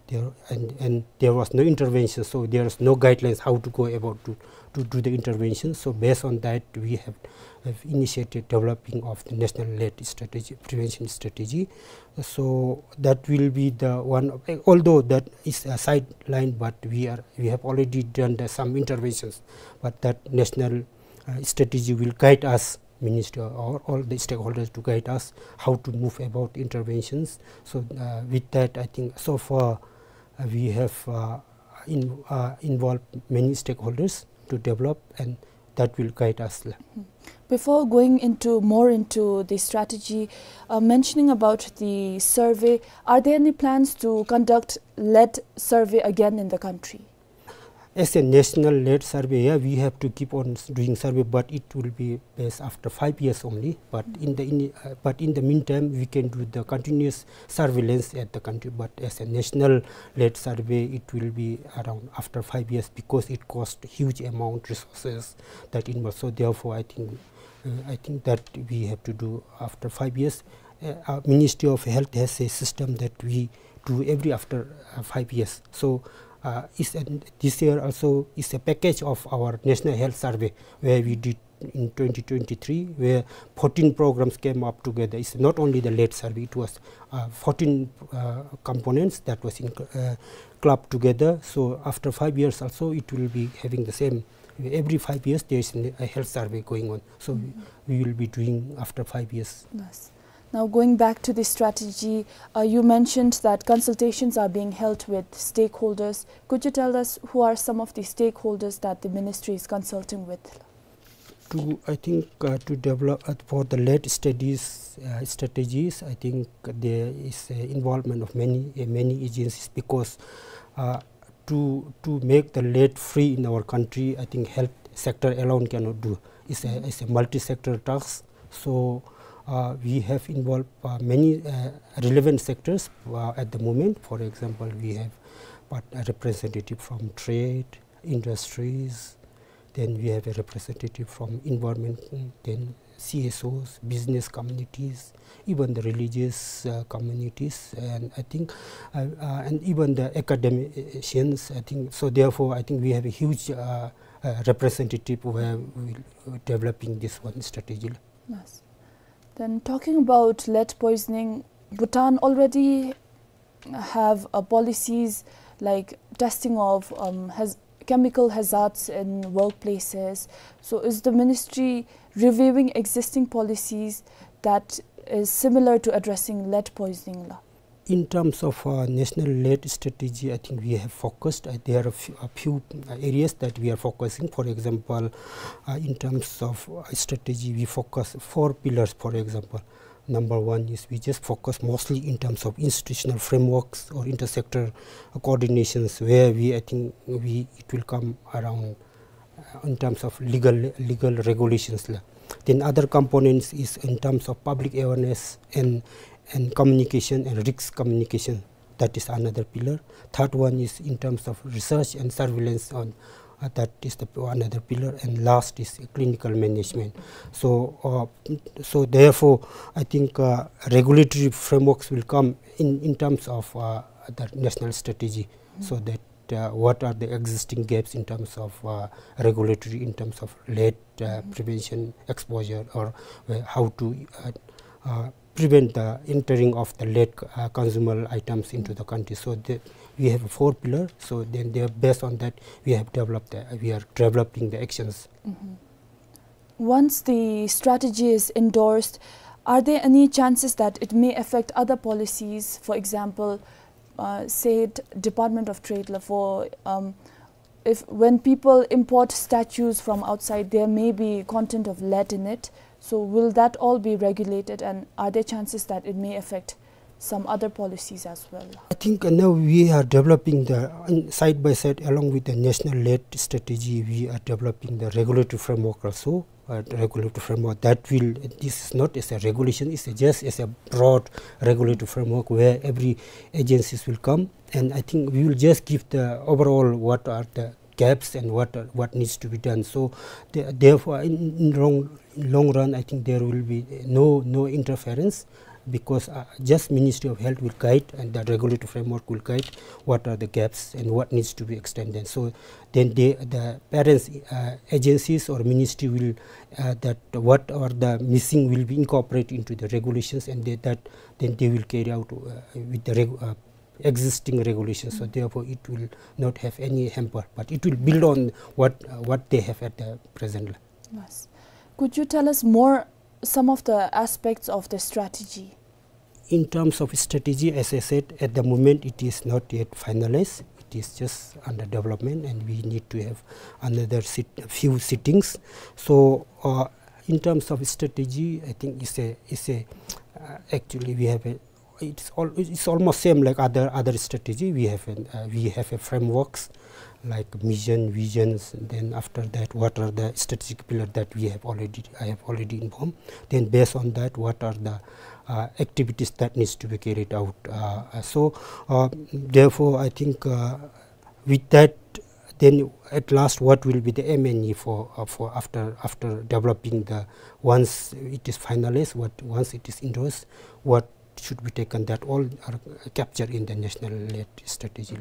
there, and, and there was no intervention. So there is no guidelines how to go about to, to do the intervention. So based on that, we have, have initiated developing of the national lead strategy, prevention strategy. So that will be the one, although that is a sideline, but we are, we have already done the, some interventions, but that national, uh, strategy will guide us, minister or all the stakeholders, to guide us how to move about interventions. So, uh, with that, I think so far, uh, we have, uh, in-, uh, involved many stakeholders to develop, and that will guide us. Before going into, more into the strategy, uh, mentioning about the survey, are there any plans to conduct lead survey again in the country? As a national lead survey, yeah, we have to keep on s-, doing survey, but it will be based after five years only. But in the, in, uh, but in the meantime, we can do the continuous surveillance at the country. But as a national lead survey, it will be around after five years because it costs huge amount resources that involved. So therefore, I think, uh, I think that we have to do after five years. Uh, our Ministry of Health has a system that we do every after, uh, five years. So, uh, is an, this year also is a package of our National Health Survey, where we did in twenty twenty-three, where fourteen programs came up together. It's not only the lead survey, it was, uh, fourteen, uh, components that was in, uh, clubbed together. So after five years also, it will be having the same. Every five years, there is a health survey going on. So we, we will be doing after five years. Yes. Now, going back to the strategy, uh, you mentioned that consultations are being held with stakeholders. Could you tell us who are some of the stakeholders that the ministry is consulting with? To, I think, uh, to develop, uh, for the lead studies, uh, strategies, I think there is, uh, involvement of many, uh, many agencies because, uh, to, to make the lead free in our country, I think health sector alone cannot do. It's a, it's a multi-sector task. So, uh, we have involved, uh, many, uh, relevant sectors, uh, at the moment. For example, we have part-, a representative from trade, industries, then we have a representative from environment, then C S Os, business communities, even the religious, uh, communities, and I think, uh, uh, and even the academicians, I think. So therefore, I think we have a huge, uh, uh, representative where we developing this one strategy. Yes. Then talking about lead poisoning, Bhutan already have, uh, policies like testing of, um, haz-, chemical hazards in workplaces. So is the ministry reviewing existing policies that is similar to addressing lead poisoning la? In terms of, uh, national lead strategy, I think we have focused. Uh, there are a few, a few, uh, areas that we are focusing. For example, uh, in terms of, uh, strategy, we focus four pillars, for example. Number one is we just focus mostly in terms of institutional frameworks or intersector coordinations where we, I think we, it will come around, uh, in terms of legal, legal regulations la. Then other components is in terms of public awareness and, and communication and risk communication. That is another pillar. Third one is in terms of research and surveillance on, uh, that is the p-, another pillar. And last is clinical management. So, uh, so therefore, I think, uh, regulatory frameworks will come in, in terms of, uh, the national strategy, so that, uh, what are the existing gaps in terms of, uh, regulatory, in terms of lead, uh, prevention, exposure, or, uh, how to, uh, uh, prevent the entering of the lead, uh, consumable items into the country. So the, we have a four pillar. So then they are, based on that, we have developed the, we are developing the actions. Once the strategy is endorsed, are there any chances that it may affect other policies? For example, uh, say it Department of Trade la, for, um, if when people import statues from outside, there may be content of lead in it. So will that all be regulated, and are there chances that it may affect some other policies as well? I think, uh, now we are developing the, in, side by side along with the national lead strategy, we are developing the regulatory framework also. Uh, regulatory framework that will, this is not as a regulation, it's a, just as a broad regulatory framework where every agencies will come, and I think we will just give the overall what are the gaps and what are, what needs to be done. So the-, therefore, in, in long, long run, I think there will be no, no interference, because, uh, just Ministry of Health will guide and the regulatory framework will guide what are the gaps and what needs to be extended. So then the, the parents, uh, agencies or ministry will, uh, that what are the missing will be incorporated into the regulations, and they, that then they will carry out, uh, with the reg-, uh, existing regulations. So therefore, it will not have any hamper, but it will build on what, uh, what they have at the present. Yes. Could you tell us more some of the aspects of the strategy? In terms of strategy, as I said, at the moment it is not yet finalized. It is just under development, and we need to have another sit-, few sittings. So, uh, in terms of strategy, I think it's a, it's a, uh, actually we have a, it's all, it's almost same like other, other strategy. We have an, uh, we have a frameworks like mission, visions, then after that, what are the strategic pillar that we have already, I have already informed. Then based on that, what are the, uh, activities that needs to be carried out? Uh, uh, so, uh, therefore, I think, uh, with that, then at last, what will be the M N E for, uh, for after, after developing the, once it is finalized, what, once it is endorsed, what should be taken, that all are captured in the national lead strategy.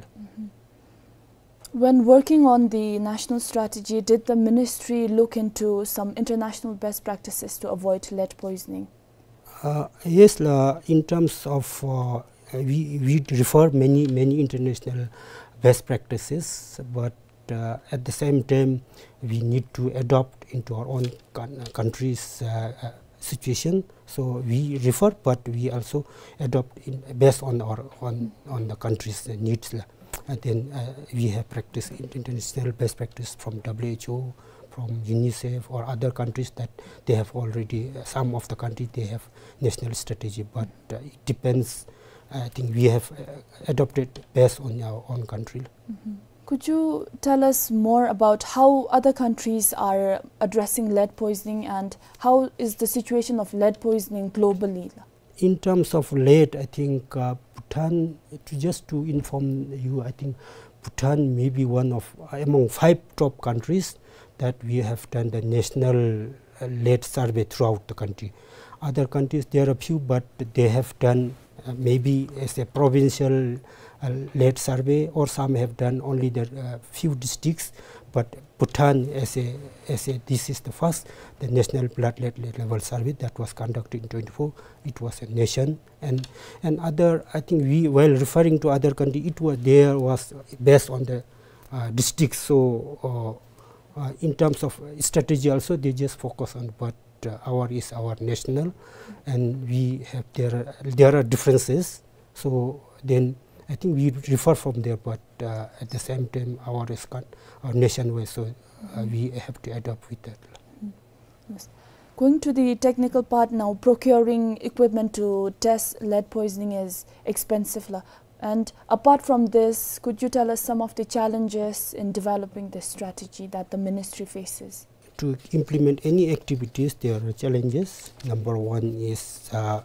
When working on the national strategy, did the ministry look into some international best practices to avoid lead poisoning? Uh, yes, la, in terms of, uh, we, we refer many, many international best practices, but, uh, at the same time, we need to adopt into our own coun-, country's, uh, uh, situation. So we refer, but we also adopt in, based on our, on, on the country's needs, la. And then, uh, we have practice in-, international best practice from W H O, from UNICEF or other countries that they have already, uh, some of the countries, they have national strategy, but, uh, it depends. I think we have, uh, adopted based on our own country. Could you tell us more about how other countries are addressing lead poisoning, and how is the situation of lead poisoning globally? In terms of lead, I think, uh, Bhutan, to, just to inform you, I think Bhutan may be one of, uh, among five top countries that we have done the national, uh, lead survey throughout the country. Other countries, there are few, but they have done, uh, maybe as a provincial, uh, lead survey, or some have done only the, uh, few districts, but Bhutan as a, as a, this is the first, the national blood lead, lead level survey that was conducted in twenty-four. It was a nation, and, and other, I think we, while referring to other country, it was, there was based on the, uh, district. So, uh, uh, in terms of strategy also, they just focus on, but, uh, our is our national, and we have, there are, there are differences. So then I think we refer from there, but, uh, at the same time, our is con-, our nationwide, so, uh, we have to adapt with that. Yes. Going to the technical part now, procuring equipment to test lead poisoning is expensive, la. And apart from this, could you tell us some of the challenges in developing this strategy that the ministry faces? To implement any activities, there are challenges. Number one is, uh,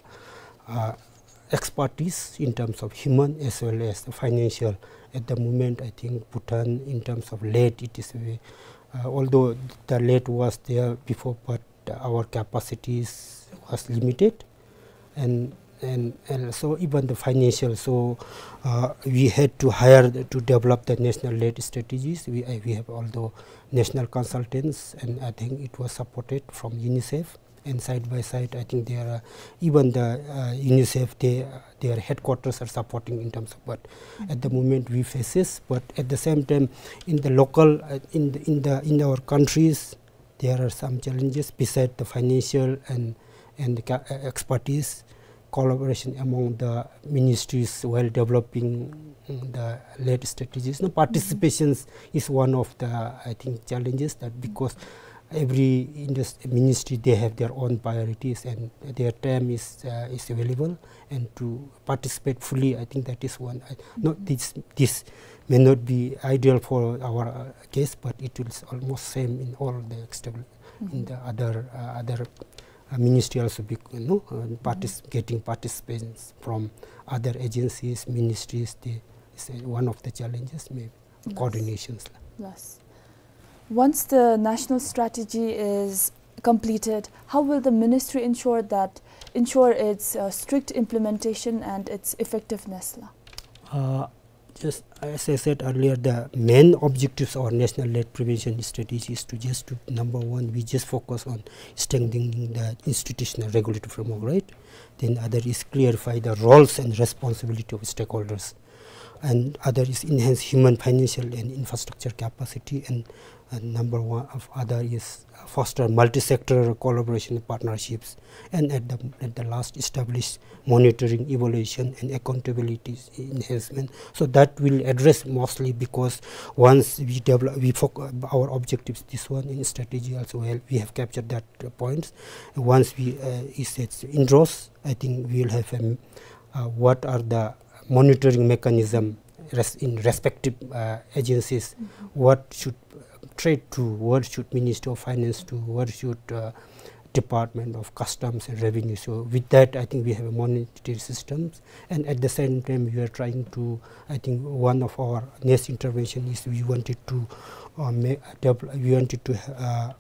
uh, expertise in terms of human as well as the financial. At the moment, I think Bhutan, in terms of lead, it is very, uh, although the lead was there before, but our capacities was limited, and, and, and so even the financial. So, uh, we had to hire the, to develop the national lead strategies. We, uh, we have, although national consultants, and I think it was supported from UNICEF. And side by side, I think there are even the, uh, UNICEF, they, their headquarters are supporting in terms of, but at the moment we face this. But at the same time, in the local, uh, in the, in the, in our countries, there are some challenges beside the financial and, and the ca-, uh, expertise, collaboration among the ministries while developing, mm, the lead strategies. No, participations is one of the, I think, challenges, that because Every indus-, ministry, they have their own priorities and their time is, uh, is available, and to participate fully, I think that is one. I, not this, this may not be ideal for our, uh, case, but it will s-, almost same in all the external, in the other, uh, other, uh, ministry also be, you know, uh, partic-, getting participants from other agencies, ministries. They, is, uh, one of the challenges maybe. Yes. Coordinations la. Yes. Once the national strategy is completed, how will the ministry ensure that, ensure its, uh, strict implementation and its effectiveness la? Uh, just as I said earlier, the main objectives of our national lead prevention strategy is to just to, number one, we just focus on strengthening the institutional regulatory framework, right? Then other is clarify the roles and responsibility of stakeholders. And other is enhance human, financial, and infrastructure capacity. And, and number one of other is foster multi-sectoral collaboration and partnerships. And at the, at the last, establish monitoring, evaluation, and accountability enhancement. So that will address mostly, because once we develop, we foc-, our objectives, this one in strategy also, well, we have captured that, uh, points. Once we, uh, is it endorsed, I think we will have a, uh, what are the monitoring mechanism res-, in respective, uh, agencies, what should trade to, what should Ministry of Finance to, what should, uh, Department of Customs and Revenue. So with that, I think we have a monetary systems, and at the same time, we are trying to, I think one of our next intervention is we wanted to, uh, ma-, devel-, we wanted to, uh,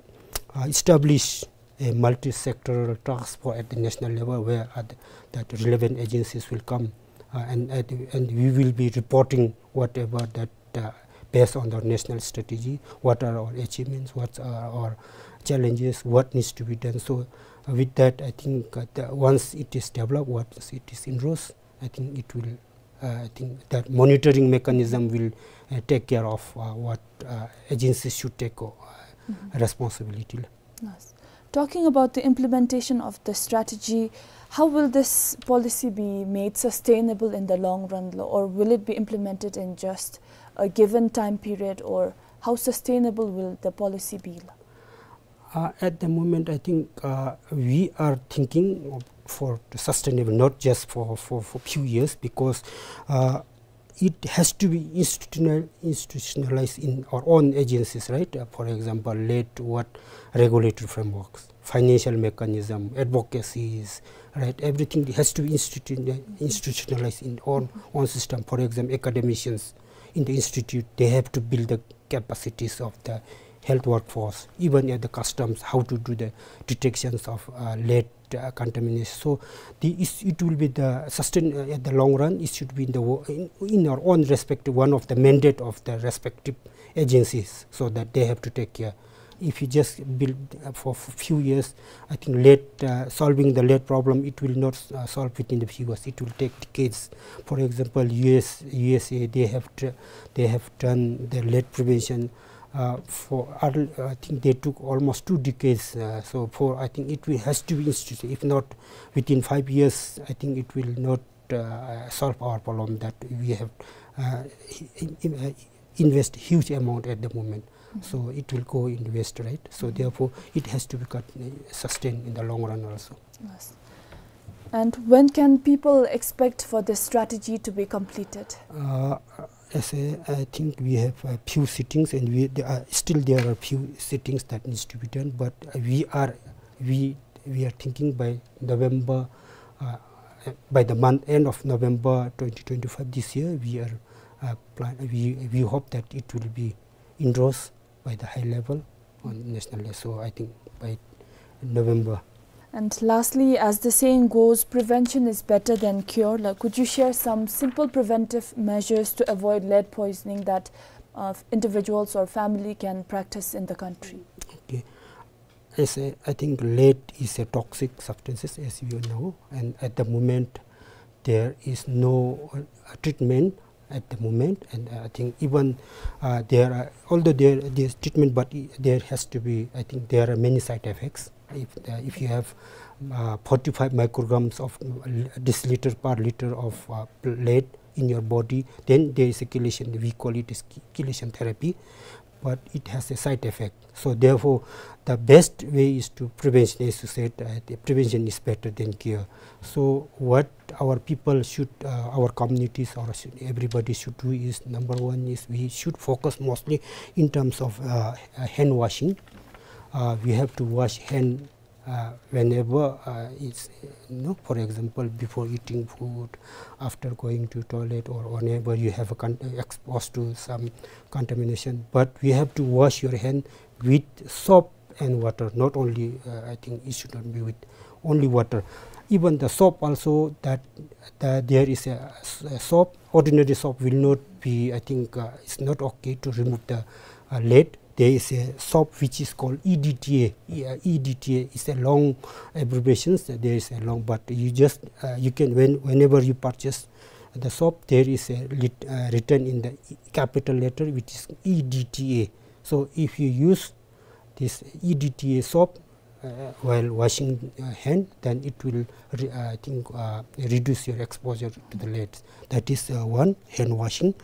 uh, establish a multi-sectoral task force at the national level where, uh, th-, that relevant agencies will come, uh, and, and, and we will be reporting whatever that, uh, based on the national strategy, what are our achievements, what are our challenges, what needs to be done. So, uh, with that, I think, uh, the, once it is developed, once it is endorsed, I think it will, uh, I think that monitoring mechanism will, uh, take care of, uh, what, uh, agencies should take, uh, responsibility. Yes. Talking about the implementation of the strategy, how will this policy be made sustainable in the long run, lo, or will it be implemented in just a given time period, or how sustainable will the policy be, lo? Uh, at the moment, I think, uh, we are thinking of, for the sustainable, not just for, for, for few years, because, uh, it has to be institutional-, institutionalized in our own agencies, right? Uh, for example, lead, what, regulatory frameworks, financial mechanism, advocacies, right? Everything has to be institu-, institutionalized in our own system. For example, academicians in the institute, they have to build the capacities of the health workforce, even at the customs, how to do the detections of, uh, lead, uh, contamination. So the, is, it will be the sustain, uh, at the long run, it should be in the wo-, in, in our own respective, one of the mandate of the respective agencies, so that they have to take care. If you just build, uh, for f-, few years, I think lead, uh, solving the lead problem, it will not, uh, solve within the few years. It will take decades. For example, U S, U S A, they have tr-, they have done the lead prevention, uh, for, uh, I think they took almost two decades. Uh, so for, I think it will, has to be instituted. If not within five years, I think it will not, uh, solve our problem that we have, uh, in, in, uh, invest huge amount at the moment. So it will go in waste, right? So therefore, it has to be cut, uh, sustained in the long run also. Yes. And when can people expect for this strategy to be completed? Uh, as I, I think we have a few sittings, and we, there are, still there are few sittings that needs to be done, but, uh, we are, we, we are thinking by November, uh, by the month, end of November twenty twenty-five this year, we are, uh, plan, we, we hope that it will be endorsed by the high level on national level. So I think by November. And lastly, as the saying goes, prevention is better than cure. Like, could you share some simple preventive measures to avoid lead poisoning that, uh, individuals or family can practice in the country? Okay. As I, I think lead is a toxic substances, as you know, and at the moment there is no, uh, treatment at the moment, and, uh, I think even, uh, there are, although there, there's treatment, but i-, there has to be, I think there are many side effects. If, uh, if you have, uh, forty-five micrograms of, uh, deciliter per liter of, uh, lead in your body, then there is a chelation, we call it as che-, chelation therapy. but it has a side effect. So therefore, the best way is to prevention, as you said, uh, the prevention is better than cure. So what our people should, uh, our communities, or should, everybody should do is, number one is we should focus mostly in terms of, uh, uh, hand washing. Uh, we have to wash hand, uh, whenever, uh, it's, you know, for example, before eating food, after going to toilet, or whenever you have a con-, exposed to some contamination. But we have to wash your hand with soap and water. Not only, uh, I think it should not be with only water. Even the soap also, that, that there is a s-, a soap, ordinary soap will not be, I think, uh, it's not okay to remove the, uh, lead. There is a soap which is called E D T A. E-, uh, E D T A is a long abbreviation. There is a long, but you just, uh, you can, when, whenever you purchase the soap, there is a lit-, uh, written in the capital letter, which is E D T A. So if you use this E D T A soap, uh, while washing, uh, hand, then it will re-, uh, I think, uh, reduce your exposure to the lead. That is, uh, one, hand washing.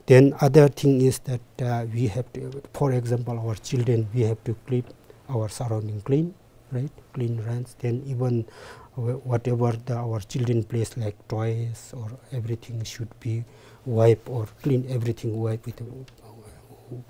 Then other thing is that, uh, we have to, for example, our children, we have to keep our surrounding clean, right? Clean runs. Then even wh-, whatever the, our children plays, like toys or everything, should be wipe or clean everything, wipe with, uh,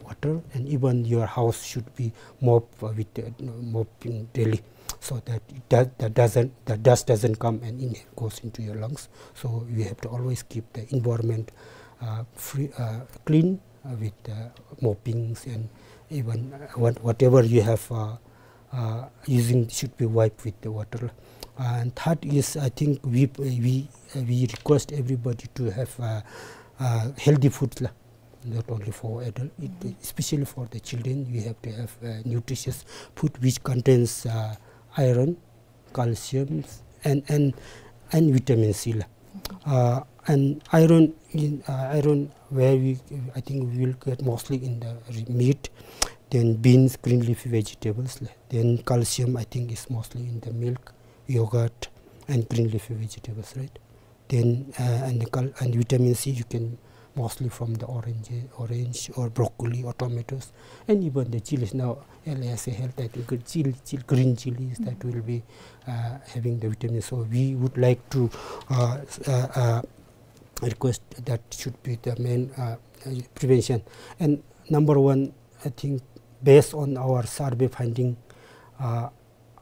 water, and even your house should be mop, uh, with, uh, mopping daily, so that it does, that doesn't, the dust doesn't come and inhale, goes into your lungs. So we have to always keep the environment, uh, free, uh, clean, uh, with, uh, moppings, and even, uh, what, whatever you have, uh, uh, using should be wiped with the water. And third is, I think we, we, uh, we request everybody to have, uh, uh, healthy food lah. Not only for adult, it, especially for the children, we have to have, uh, nutritious food which contains, uh, iron, calcium, and, and, and vitamin C lah. Uh, and iron in, uh, iron where we, I think we will get mostly in the re-, meat, then beans, green leafy vegetables lah. Then calcium, I think, is mostly in the milk, yogurt, and green leafy vegetables, right? Then, uh, and the cal-, and vitamin C you can mostly from the orange, orange or broccoli or tomatoes, and even the chilies. Now, as a health, I think, chil-, chil-, green chilies that will be, uh, having the vitamin. So we would like to, uh, s-, uh, uh, request that should be the main, uh, uh, prevention. And number one, I think, based on our survey finding, uh,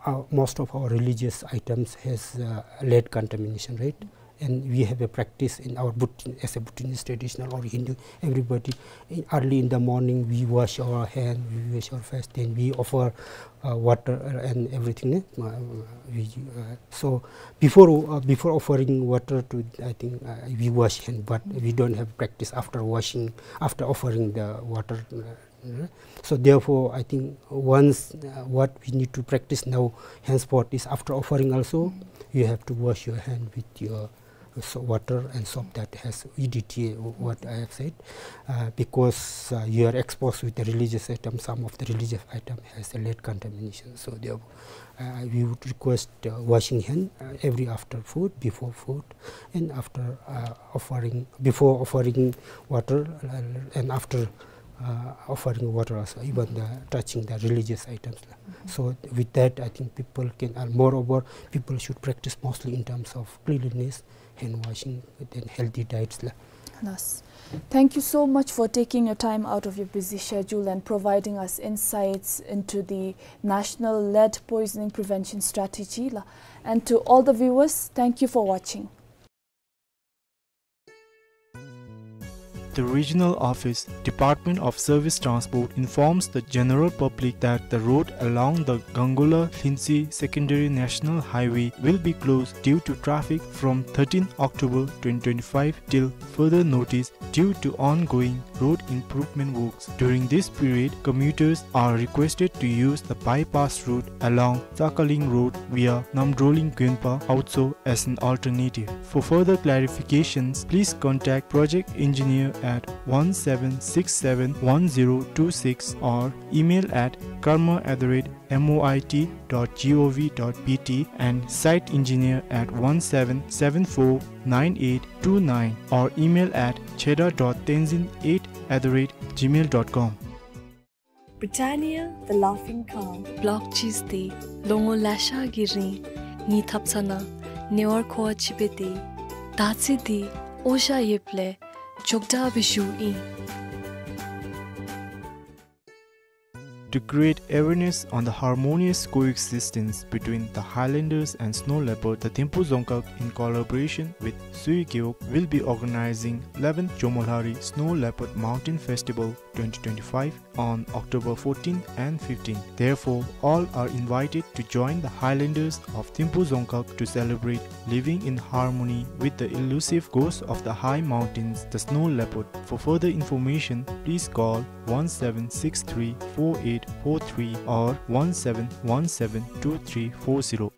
uh, most of our religious items has, uh, lead contamination, right? And we have a practice in our Bhut-, as a Bhutanese traditional or Hindu, everybody, in, early in the morning, we wash our hand, we wash our face, then we offer, uh, water, uh, and everything, eh? Uh, we, uh, so before, uh, before offering water to, I think, uh, we wash hand, but we don't have practice after washing, after offering the water, uh, Uh, so therefore, I think once, uh, what we need to practice now, henceforth, is after offering also, you have to wash your hand with your, uh, so-, water and soap that has E D T A, what I have said, uh, because, uh, you are exposed with the religious item. Some of the religious item has a lead contamination. So therefore, uh, we would request, uh, washing hand, uh, every after food, before food, and after, uh, offering, before offering water, uh, and after, uh, offering water also, even the touching the religious items. So with that, I think people can, uh, moreover, people should practice mostly in terms of cleanliness, hand washing, then healthy diets lah. Yes. Thank you so much for taking your time out of your busy schedule and providing us insights into the National Lead Poisoning Prevention Strategy lah. And to all the viewers, thank you for watching. The regional office, Department of Service Transport, informs the general public that the road along the Gangula Lhinsi Secondary National Highway will be closed due to traffic from thirteenth October twenty twenty-five till further notice due to ongoing road improvement works. During this period, commuters are requested to use the bypass route along Sakaling Road via Namdroling Gwenpa Autso as an alternative. For further clarifications, please contact project engineer at one seven six seven one zero two six or email at karma at the rate M O I T dot G O V dot B T and site engineer at one seven seven four nine eight two nine or email at cheda dot tenzin eight at the rate gmail dot com. Britannia, the Laughing Cow. Block གཅིག་འདི་ལོ་ངོ་ལེ་ཤ་གི་རིང་ངེའི་ཐབ་ཚང་ནང་ཉེ་བར་མཁོ་བ་ཅིག་སྦེ་སྡོད་ཡི། ད་ཅི་འདི་ཨོ་ཞ་ཡོདཔ་ལས་མགྱོགས་དྲགས་སྦེ་ཞུཝ་ཨིན། To create awareness on the harmonious coexistence between the highlanders and snow leopard, the Thimphu Dzongkhag, in collaboration with Sui Gewog, will be organizing eleventh Jomolhari Snow Leopard Mountain Festival twenty twenty-five on October fourteenth and fifteenth. Therefore, all are invited to join the highlanders of Thimphu Dzongkhag to celebrate living in harmony with the elusive ghost of the high mountains, the snow leopard. For further information, please call one seven six three four eight four three or one seven one seven two three four zero.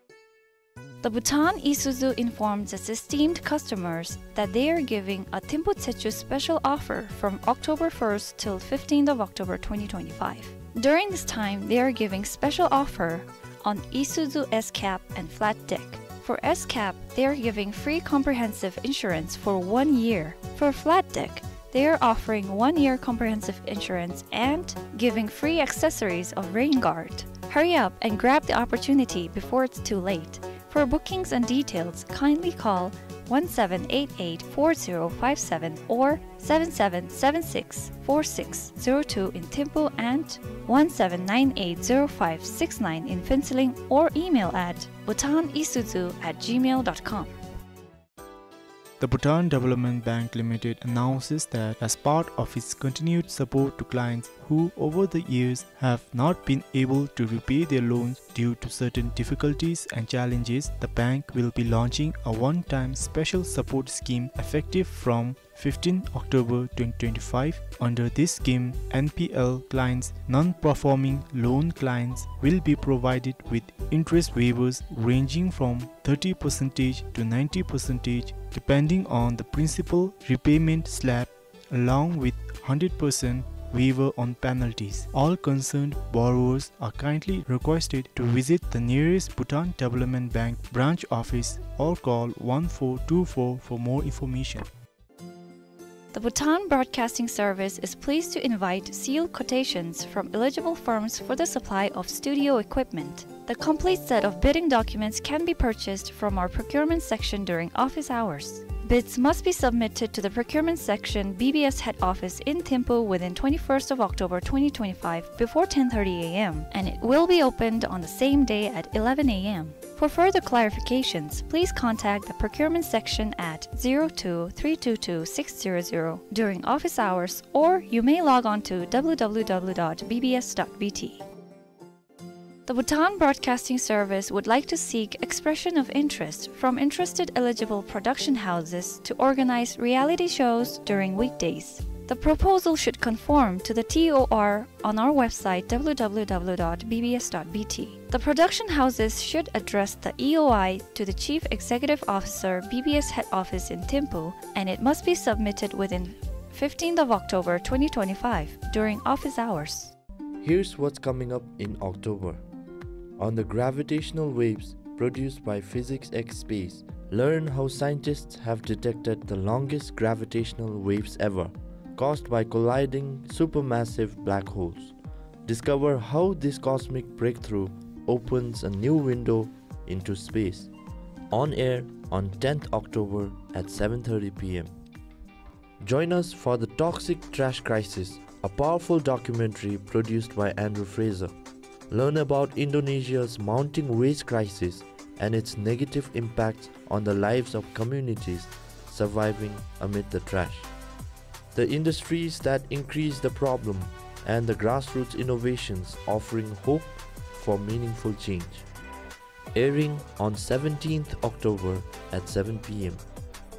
The Bhutan Isuzu informs its esteemed customers that they are giving a Thimphu Tsechu special offer from October first till fifteenth of October twenty twenty-five. During this time, they are giving special offer on Isuzu S-Cab and flat deck. For S-Cab, they are giving free comprehensive insurance for one year. For flat deck, they are offering one year comprehensive insurance and giving free accessories of rain guard. Hurry up and grab the opportunity before it's too late. For bookings and details, kindly call one seven eight eight four zero five seven or seven seven seven six four six zero two in Thimphu and one seven nine eight zero five six nine in Phuentsholing or email at bhutanisuzu at gmail dot com. The Bhutan Development Bank Limited announces that as part of its continued support to clients who over the years have not been able to repay their loans due to certain difficulties and challenges, the bank will be launching a one-time special support scheme effective from fifteenth October twenty twenty-five. Under this scheme, N P L clients, non-performing loan clients, will be provided with interest waivers ranging from thirty percent to ninety percent, depending on the principal repayment slab, along with hundred percent waiver on penalties. All concerned borrowers are kindly requested to visit the nearest Bhutan Development Bank branch office or call one four two four for more information. The Bhutan Broadcasting Service is pleased to invite sealed quotations from eligible firms for the supply of studio equipment. The complete set of bidding documents can be purchased from our procurement section during office hours. Bids must be submitted to the procurement section, B B S head office in Thimphu within twenty-first of October twenty twenty-five before ten thirty A M, and it will be opened on the same day at eleven A M. For further clarifications, please contact the procurement section at zero two three two two six zero zero during office hours, or you may log on to W W W dot B B S dot B T. The Bhutan Broadcasting Service would like to seek expression of interest from interested eligible production houses to organize reality shows during weekdays. The proposal should conform to the T O R on our website, W W W dot B B S dot B T. The production houses should address the E O I to the Chief Executive Officer, B B S head office in Thimphu, and it must be submitted within fifteenth of October twenty twenty-five during office hours. Here's what's coming up in October. On the gravitational waves produced by Physics X Space, learn how scientists have detected the longest gravitational waves ever, caused by colliding supermassive black holes. Discover how this cosmic breakthrough opens a new window into space. On air on tenth October at seven thirty P M. Join us for The Toxic Trash Crisis, a powerful documentary produced by Andrew Fraser. Learn about Indonesia's mounting waste crisis and its negative impacts on the lives of communities surviving amid the trash, the industries that increase the problem, and the grassroots innovations offering hope for meaningful change. Airing on seventeenth October at seven P M.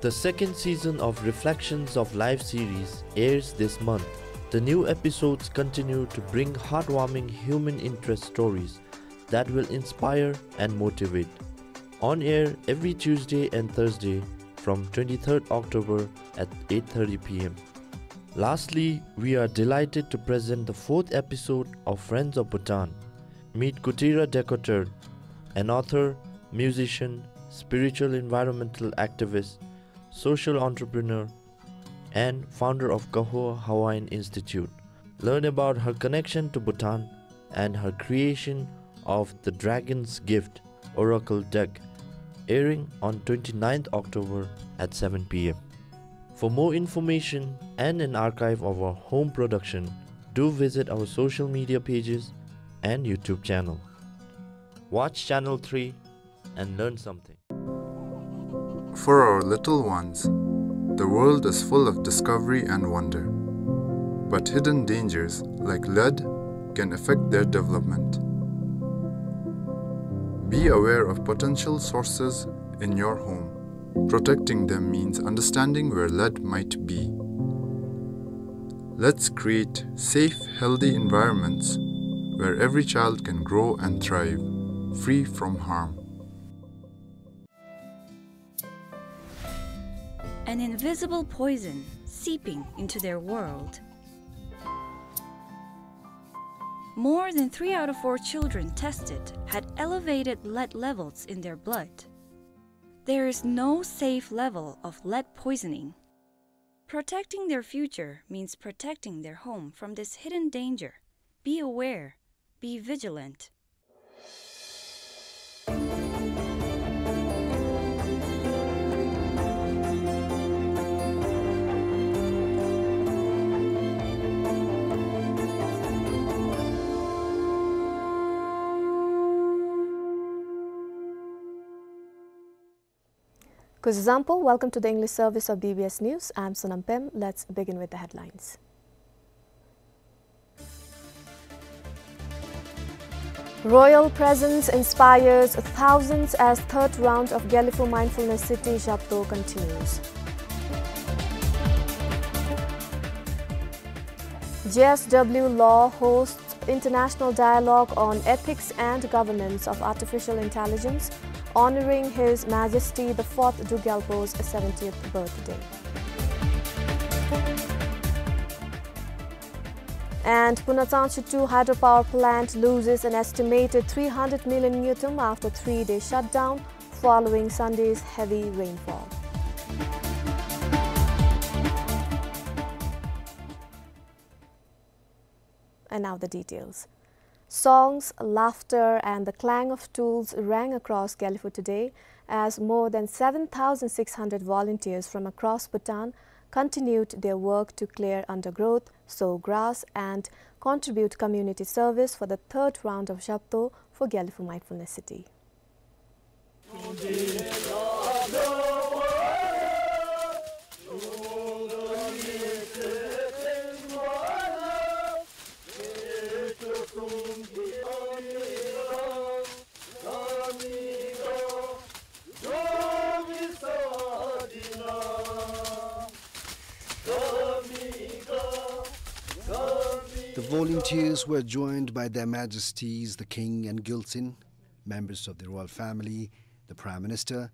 The second season of Reflections of Life series airs this month. The new episodes continue to bring heartwarming human interest stories that will inspire and motivate. On air every Tuesday and Thursday from twenty-third October at eight thirty P M. Lastly, we are delighted to present the fourth episode of Friends of Bhutan. Meet Kutira Dekotur, an author, musician, spiritual environmental activist, social entrepreneur, and founder of Kahowa Hawaiian Institute. Learn about her connection to Bhutan and her creation of the Dragon's Gift Oracle deck, airing on twenty-ninth October at seven p m. For more information and an archive of our home production, do visit our social media pages and YouTube channel. Watch Channel three and learn something. For our little ones, the world is full of discovery and wonder. But hidden dangers, like lead, can affect their development. Be aware of potential sources in your home. Protecting them means understanding where lead might be. Let's create safe, healthy environments where every child can grow and thrive, free from harm. An invisible poison seeping into their world. More than three out of four children tested had elevated lead levels in their blood. There is no safe level of lead poisoning. Protecting their future means protecting their home from this hidden danger. Be aware, be vigilant. Kuzuzangpo, welcome to the English service of B B S News. I'm Sonam Pem. Let's begin with the headlines. Royal presence inspires thousands as third round of Gelephu Mindfulness City Zhabto continues. J S W Law hosts International Dialogue on Ethics and Governance of Artificial Intelligence, honoring His Majesty the Fourth Druk Gyalpo's seventieth birthday. And Punachangchi two hydropower plant loses an estimated three hundred million ngultrum after three-day shutdown following Sunday's heavy rainfall. And now the details. Songs, laughter, and the clang of tools rang across Gelephu today as more than seven thousand six hundred volunteers from across Bhutan continued their work to clear undergrowth, sow grass, and contribute community service for the third round of Zhabto for Gelephu Mindfulness City. The volunteers were joined by Their Majesties the King and Gyaltsuen, members of the royal family, the Prime Minister,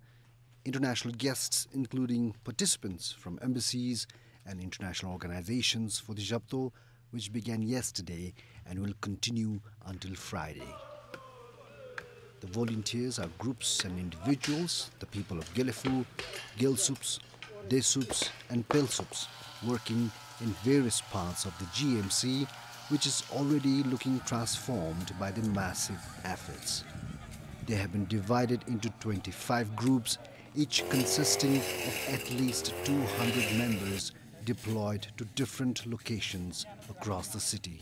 international guests, including participants from embassies and international organizations for the Zhabto, which began yesterday and will continue until Friday. The volunteers are groups and individuals, the people of Gelephu, Gelsups, Desups and Pelsups, working in various parts of the G M C, which is already looking transformed by the massive efforts. They have been divided into twenty-five groups, each consisting of at least two hundred members deployed to different locations across the city.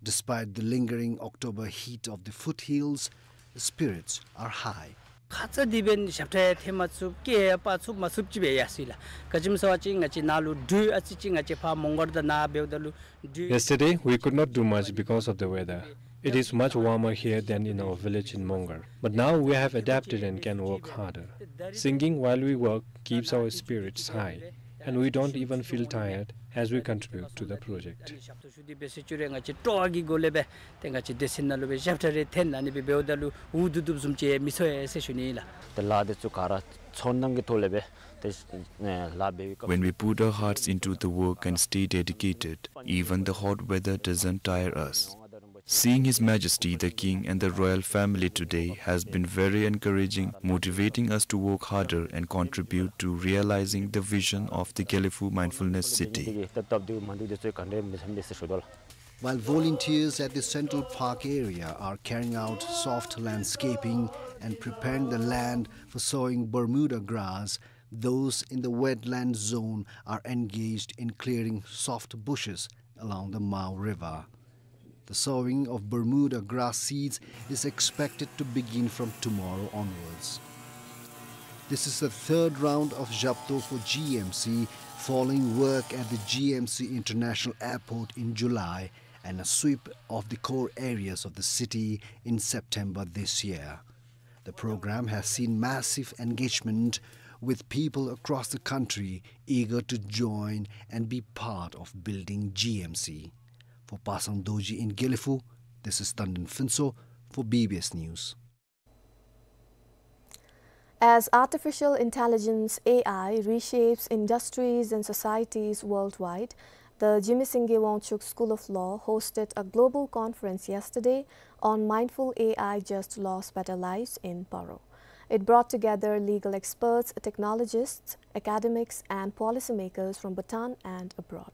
Despite the lingering October heat of the foothills, spirits are high. ཁ་ཙ་འདི་འབདན་ཞབས་ཁྲ་ཡང་འཐེན་མ་ཚུགས། སྐད་ཡང་སྤར་ཚུགས་མ་ཚུགས་ཅིག་སྦེ་ཡར་སོ་ཡི་ལགས། ག་ཅི་སྨོ་ཟེར་བ་ཅིན་ང་བཅས་ནཱ་ལུ་དྲོད་ཨ་ཙི་ཅིག་ང་བཅས་ཕར་མོང་སྒར་དང་ནཱ་འབདཝ་ད་ལུ་དྲོད། Yesterday, we could not do much because of the weather. It is much warmer here than in our village in Mongar. But now we have adapted and can work harder. Singing while we work keeps our spirits high, and we don't even feel tired as we contribute to the project. ཞུ་སྟེ་འབད་ཟེར་ཞུ་རུང་ང་བཅས་སྤྲོ་བ་གི་སྒོ་ལས་སྦེ་ཏེ་ང་བཅས་སྡེ་ཚན་ནང་ལུ་སྦེ་ཞབས་ཁྲ་རེ་འཐེན་ཨ་ནི་སྦེ་འབདཝ་ད་ལུ་འུ་སྡུག་སྡུགཔ་བཟུམ་ཅིག་མི་ཚོར་ཡི་ཟེར་ཞུ་ནི་ཨིན་ལགས། ཏེ་ལཱ་འདི་ཚུ་ག་ར་ཚོར་སྣང་གི་ཐོག་ལས་སྦེ་ཏེ་ལཱ་འབད་བའི་སྐབས། When we put our hearts into the work and stay dedicated, even the hot weather doesn't tire us. Seeing His Majesty the King and the royal family today has been very encouraging, motivating us to work harder and contribute to realizing the vision of the Gelephu Mindfulness City. སྟབས་སྟབས་འདི་མ་འདུག་འདི་ཚུ་ག་འདྲ་མི་བསམ་འདི་ཟེར་ཞུ་དོ་ལགས། While volunteers at the Central Park area are carrying out soft landscaping and preparing the land for sowing Bermuda grass, those in the wetland zone are engaged in clearing soft bushes along the Mau River. The sowing of Bermuda grass seeds is expected to begin from tomorrow onwards. This is the third round of Zhabto for G M C, following work at the G M C International Airport in July and a sweep of the core areas of the city in September this year. The program has seen massive engagement, with people across the country eager to join and be part of building G M C. For Pasang Dorji in Gelephu, this is Tandon Phuntsho for B B S News. As artificial intelligence, A I, reshapes industries and societies worldwide, the Jigme Singye Wangchuck School of Law hosted a global conference yesterday on mindful A I, just laws, better lives in Paro. It brought together legal experts, technologists, academics, and policymakers from Bhutan and abroad.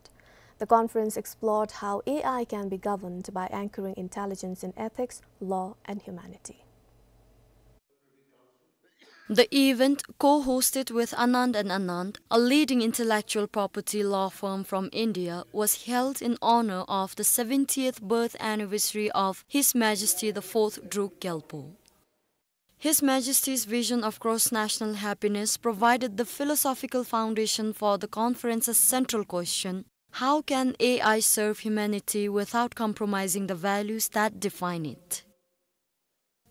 The conference explored how A I can be governed by anchoring intelligence in ethics, law, and humanity. The event, co-hosted with Anand and Anand, a leading intellectual property law firm from India, was held in honor of the seventieth birth anniversary of His Majesty the Fourth Druk Gyalpo. His Majesty's vision of cross-national happiness provided the philosophical foundation for the conference's central question: how can A I serve humanity without compromising the values that define it?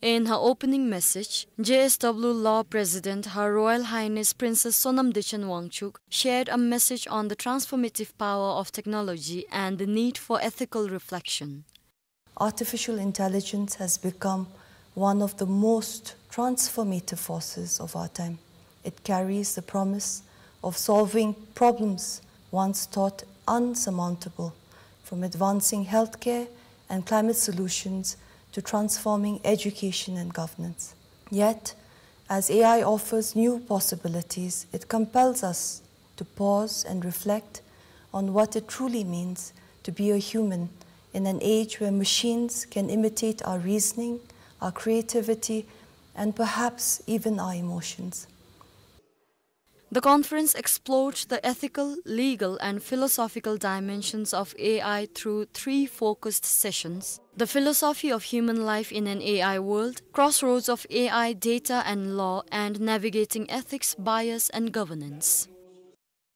In her opening message, J S W Law President, Her Royal Highness Princess Sonam Dechen Wangchuck, shared a message on the transformative power of technology and the need for ethical reflection. Artificial intelligence has become one of the most transformative forces of our time. It carries the promise of solving problems once thought unsurmountable, from advancing healthcare and climate solutions to transforming education and governance. Yet, as A I offers new possibilities, it compels us to pause and reflect on what it truly means to be a human in an age where machines can imitate our reasoning, our creativity, and perhaps even our emotions. The conference explored the ethical, legal, and philosophical dimensions of A I through three focused sessions: the philosophy of human life in an A I world, crossroads of A I, data and law, and navigating ethics, bias, and governance.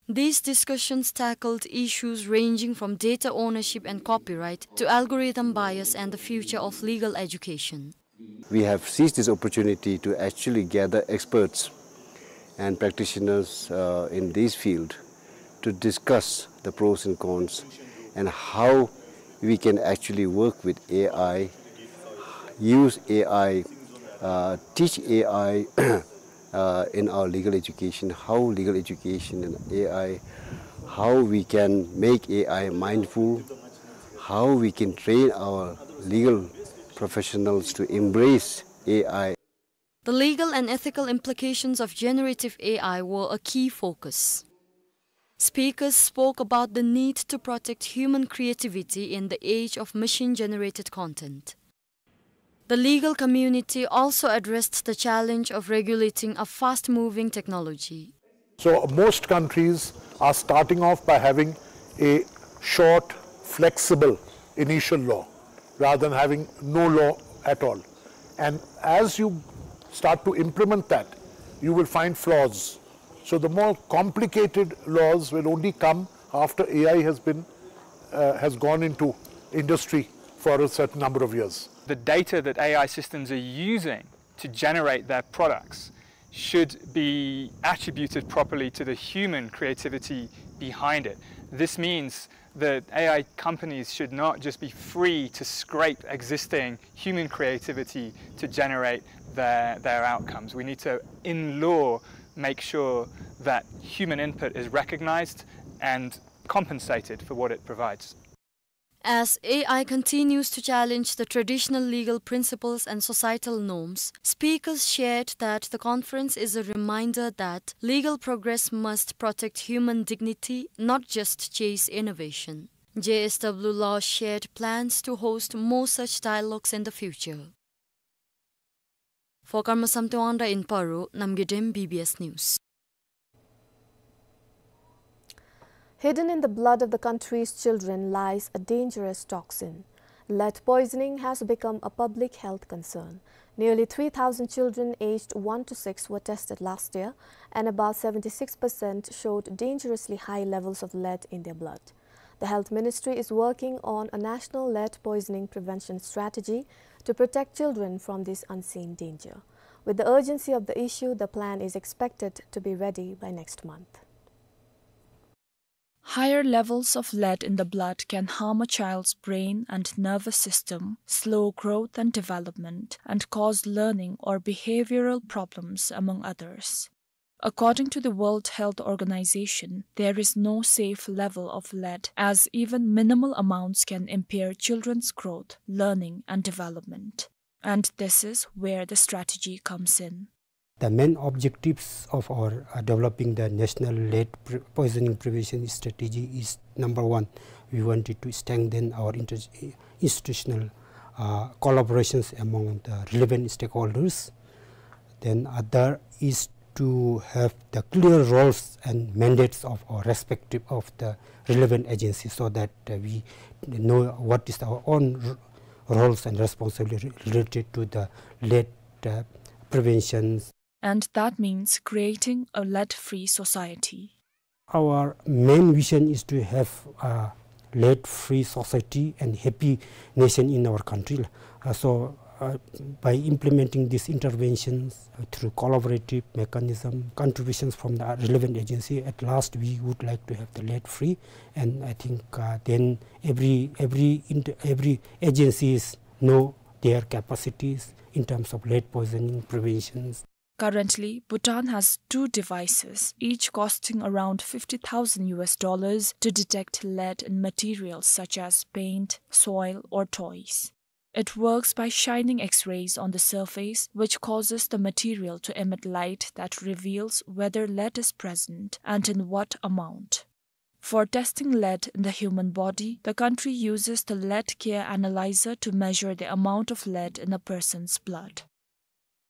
These discussions tackled issues ranging from data ownership and copyright to algorithm bias and the future of legal education. We have seized this opportunity to actually gather experts and practitioners, uh, in this field to discuss the pros and cons and how we can actually work with A I, use A I, uh, teach A I, uh, in our legal education, how legal education and A I, how we can make A I mindful, how we can train our legal professionals to embrace A I. The legal and ethical implications of generative A I were a key focus. Speakers spoke about the need to protect human creativity in the age of machine-generated content. The legal community also addressed the challenge of regulating a fast-moving technology. So most countries are starting off by having a short, flexible initial law rather than having no law at all. And as you start to implement that, you will find flaws. So the more complicated laws will only come after A I has been, uh, has gone into industry for a certain number of years. The data that A I systems are using to generate their products should be attributed properly to the human creativity behind it. This means that A I companies should not just be free to scrape existing human creativity to generate their, their outcomes. We need to, in law, make sure that human input is recognized and compensated for what it provides. As A I continues to challenge the traditional legal principles and societal norms, speakers shared that the conference is a reminder that legal progress must protect human dignity, not just chase innovation. J S W Laos shared plans to host more such dialogues in the future. For Karma Samten Wangda in Paro, Namgay Dem, B B S News. Hidden in the blood of the country's children lies a dangerous toxin. Lead poisoning has become a public health concern. Nearly three thousand children aged one to six were tested last year, and about seventy-six percent showed dangerously high levels of lead in their blood. The Health Ministry is working on a national lead poisoning prevention strategy to protect children from this unseen danger. With the urgency of the issue, the plan is expected to be ready by next month. Higher levels of lead in the blood can harm a child's brain and nervous system, slow growth and development, and cause learning or behavioral problems, among others. According to the World Health Organization, there is no safe level of lead, as even minimal amounts can impair children's growth, learning, and development. And this is where the strategy comes in. The main objectives of our, uh, developing the national lead pre-, poisoning prevention strategy is, number one, we wanted to strengthen our inter-, institutional, uh, collaborations among the relevant stakeholders. Then other is to have the clear roles and mandates of our respective of the relevant agencies, so that, uh, we know what is our own r-, roles and responsibility related to the lead, uh, prevention. And that means creating a lead-free society. Our main vision is to have a lead-free society and happy nation in our country. Uh, so, uh, by implementing these interventions, uh, through collaborative mechanism, contributions from the relevant agency, at last we would like to have the lead-free. And I think, uh, then every, every inter-, every agencies know their capacities in terms of lead poisoning preventions. Currently, Bhutan has two devices, each costing around fifty thousand U S dollars, to detect lead in materials such as paint, soil, or toys. It works by shining X-rays on the surface, which causes the material to emit light that reveals whether lead is present and in what amount. For testing lead in the human body, the country uses the Lead Care Analyzer to measure the amount of lead in a person's blood.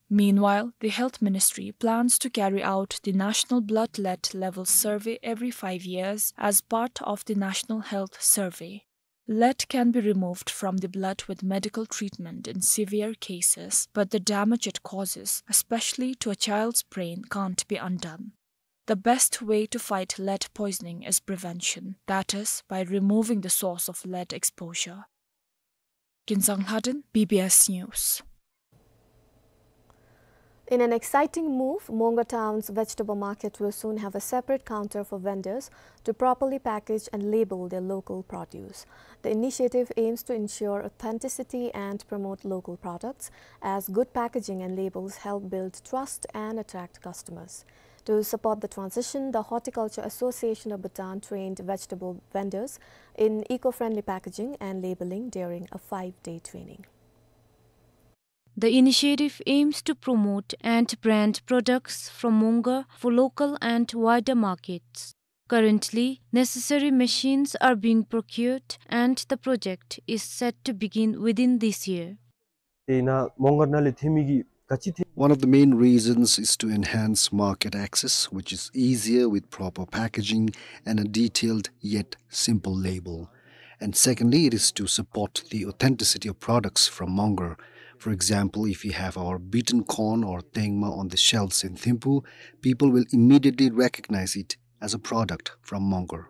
Meanwhile, the Health Ministry plans to carry out the National Blood Lead Level Survey every five years as part of the National Health Survey. Lead can be removed from the blood with medical treatment in severe cases, but the damage it causes, especially to a child's brain, can't be undone. The best way to fight lead poisoning is prevention, that is, by removing the source of lead exposure. Kinsang Lhaden, B B S News. In an exciting move, Mongar town's vegetable market will soon have a separate counter for vendors to properly package and label their local produce. The initiative aims to ensure authenticity and promote local products, as good packaging and labels help build trust and attract customers. To support the transition, the Horticulture Association of Bhutan trained vegetable vendors in eco-friendly packaging and labeling during a five-day training. The initiative aims to promote and brand products from Mongar for local and wider markets. Currently, necessary machines are being procured and the project is set to begin within this year. Tena Mongar nale themi gi kachi the- One of the main reasons is to enhance market access, which is easier with proper packaging and a detailed yet simple label. And secondly, it is to support the authenticity of products from Mongar. For example, if we have our beaten corn or tengma on the shelves in Thimphu, people will immediately recognize it as a product from Mongar.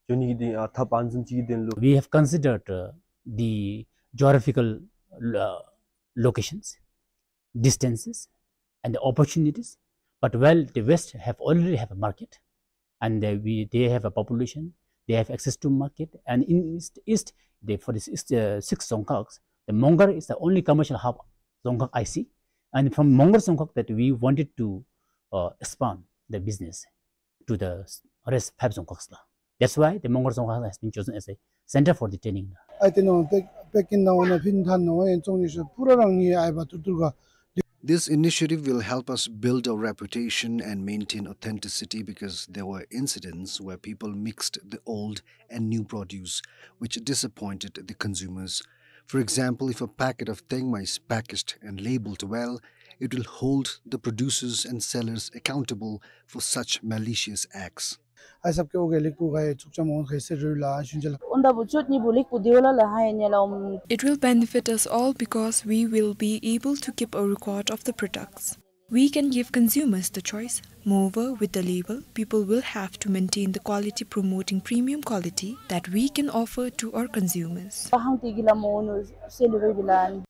Joni ki den, uh, thap anzan chi ki den lo. We have considered, uh, the geographical, uh, locations, distances, and the opportunities. But while the West have already have a market, and they, we, they have a population, they have access to market, and in East, East, they, for this East, uh, six Dzongkhags, the Mongar is the only commercial hub Dzongkhag I C, and from Mongar Dzongkhag that we wanted to, uh, expand the business to the rest five Dzongkhags la. That's why the Mongar Dzongkhag has been chosen as a center for the training. Ai te no pe-, pekin na ona pin than no en chong ni se pura rang ni ai ba tu tu ga. This initiative will help us build our reputation and maintain authenticity, because there were incidents where people mixed the old and new produce, which disappointed the consumers. For example, if a packet of tengma is packaged and labeled well, it will hold the producers and sellers accountable for such malicious acts. ཨའི་སབ་ཀེ་ཨོ་གེ་ལིག་པུ་ག་ཡེ་ཚུགས་ཅམ་འོང་ཁེ་སེ་རུ་ལ་ཤུན་ཅ་ལ། འོན་ཏེ་བུ་ཅོད་ནི་བུ་ལིག་པུ་དེ་བོ་ལ་ལ་ཧ་ཡེ་ཉེ་ལ་འོང་། It will benefit us all because we will be able to keep a record of the products. We can give consumers the choice. Moreover, with the label, people will have to maintain the quality, promoting premium quality that we can offer to our consumers. ཧང་ཏི་གི་ལ་མོ་ནུ་སེ་ལུ་རེ་བི་ལ།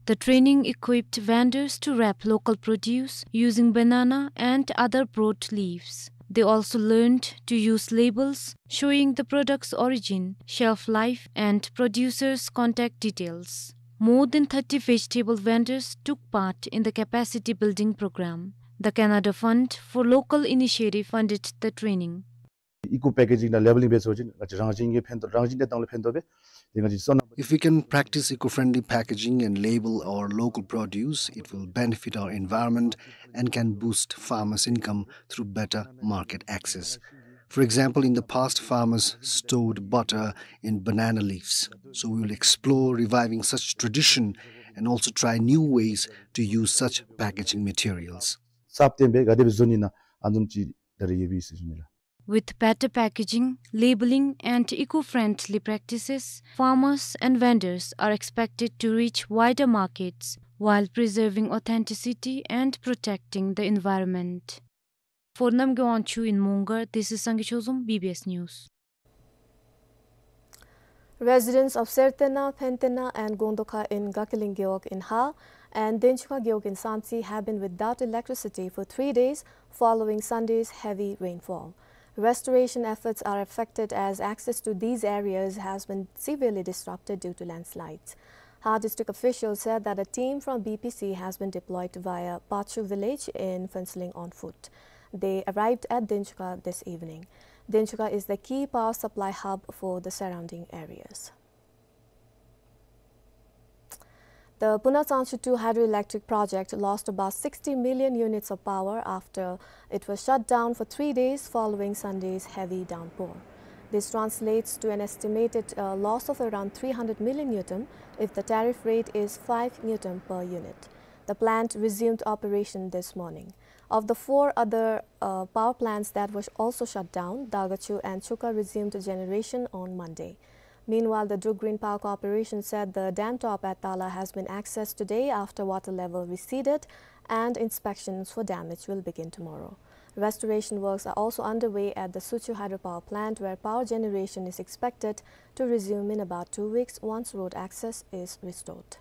The training equipped vendors to wrap local produce using banana and other broad leaves. They also learned to use labels showing the product's origin, shelf life, and producer's contact details. More than thirty vegetable vendors took part in the capacity building program. The Canada Fund for Local Initiative funded the training. Eco packaging དང་labeling འབད་ཚུགས་ཅིན་ང་བཅས་རང་བཞིན་གྱི་ཕན་ཐོགས་རང་བཞིན་གྱི་ཐོག་ལས་ཕན་ཐོགས་སྦེ་དེ་ང་བཅས་སོ་ནམ། If we can practice eco-friendly packaging and label our local produce, it will benefit our environment and can boost farmers' income through better market access. For example, in the past, farmers stored butter in banana leaves. So we will explore reviving such tradition and also try new ways to use such packaging materials. སབ་སྟེ་སྦེ་ག་དེ་སྦེ་བཟོ་ནི་ན་ཨ་ནུམ་ཅིག་ད་རེས་ཡོད་པའི་ཟེར་ཞུ་ནི་ལགས། With better packaging, labeling, and eco-friendly practices, farmers and vendors are expected to reach wider markets while preserving authenticity and protecting the environment. For Namgay Wangchuk in Mongar, this is Sangay Chozom, B B S News. Residents of Sertena, Phentena and Gongdokha in Gakeling Gewog in Hal and Denchukha Gewog in Samtse have been without electricity for three days following Sunday's heavy rainfall. Restoration efforts are affected as access to these areas has been severely disrupted due to landslides. Hal district officials said that a team from B P C has been deployed via Pachu village in Phuentsholing on foot. They arrived at Denchukha this evening. Denchukha is the key power supply hub for the surrounding areas. The Puna Tsangchu two hydroelectric project lost about sixty million units of power after it was shut down for three days following Sunday's heavy downpour. This translates to an estimated, uh, loss of around three hundred million ngultrum if the tariff rate is five ngultrum per unit. The plant resumed operation this morning. Of the four other, uh, power plants that were also shut down, Dagachu and Chuka resumed generation on Monday. Meanwhile, the Druk Green Power Corporation said the dam top at Tala has been accessed today after water level receded, and inspections for damage will begin tomorrow. Restoration works are also underway at the Suchu hydropower plant, where power generation is expected to resume in about two weeks once road access is restored.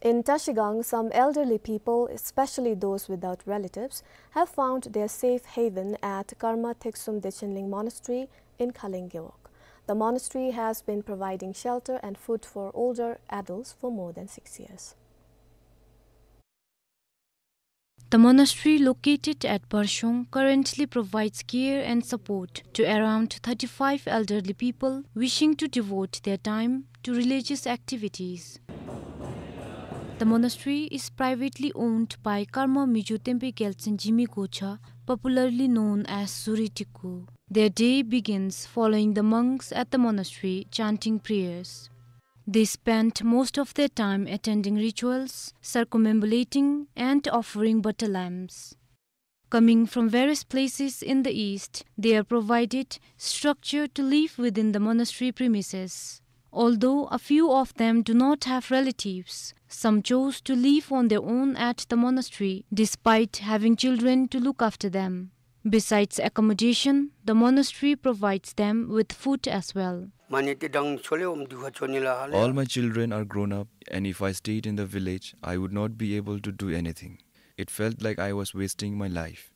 In Trashigang, some elderly people, especially those without relatives, have found their safe haven at Karma Theksum Dechenling Monastery in Khaleng Gewog. The monastery has been providing shelter and food for older adults for more than six years. The monastery located at Barshong currently provides care and support to around thirty-five elderly people wishing to devote their time to religious activities. The monastery is privately owned by Karma Mijo Tenpe Gyaltsen Jimi Gocha, popularly known as Suri Tiku. Their day begins following the monks at the monastery chanting prayers. They spend most of their time attending rituals, circumambulating, and offering butter lamps. Coming from various places in the east, they are provided structure to live within the monastery premises. Although a few of them do not have relatives, some chose to live on their own at the monastery despite having children to look after them. Besides accommodation, the monastery provides them with food as well. All my children are grown up, and if I stayed in the village, I would not be able to do anything. It felt like I was wasting my life.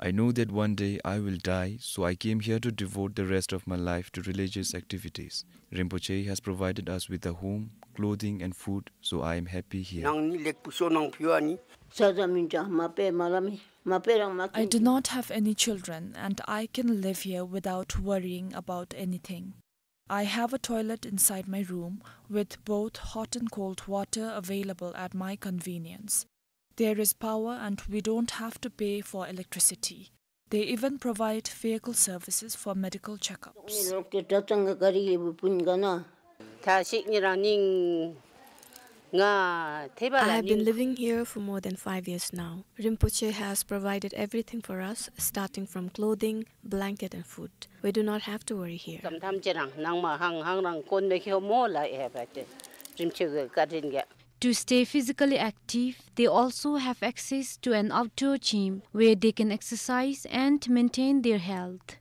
I know that one day I will die, so I came here to devote the rest of my life to religious activities. Rinpoche has provided us with a home, clothing, and food, so I am happy here. I do not have any children, and I can live here without worrying about anything. I have a toilet inside my room with both hot and cold water available at my convenience. There is power and we don't have to pay for electricity. They even provide vehicle services for medical checkups. I have been living here for more than five years now. Rinpoche has provided everything for us, starting from clothing, blanket and food. We do not have to worry here. To stay physically active, they also have access to an outdoor gym where they can exercise and maintain their health.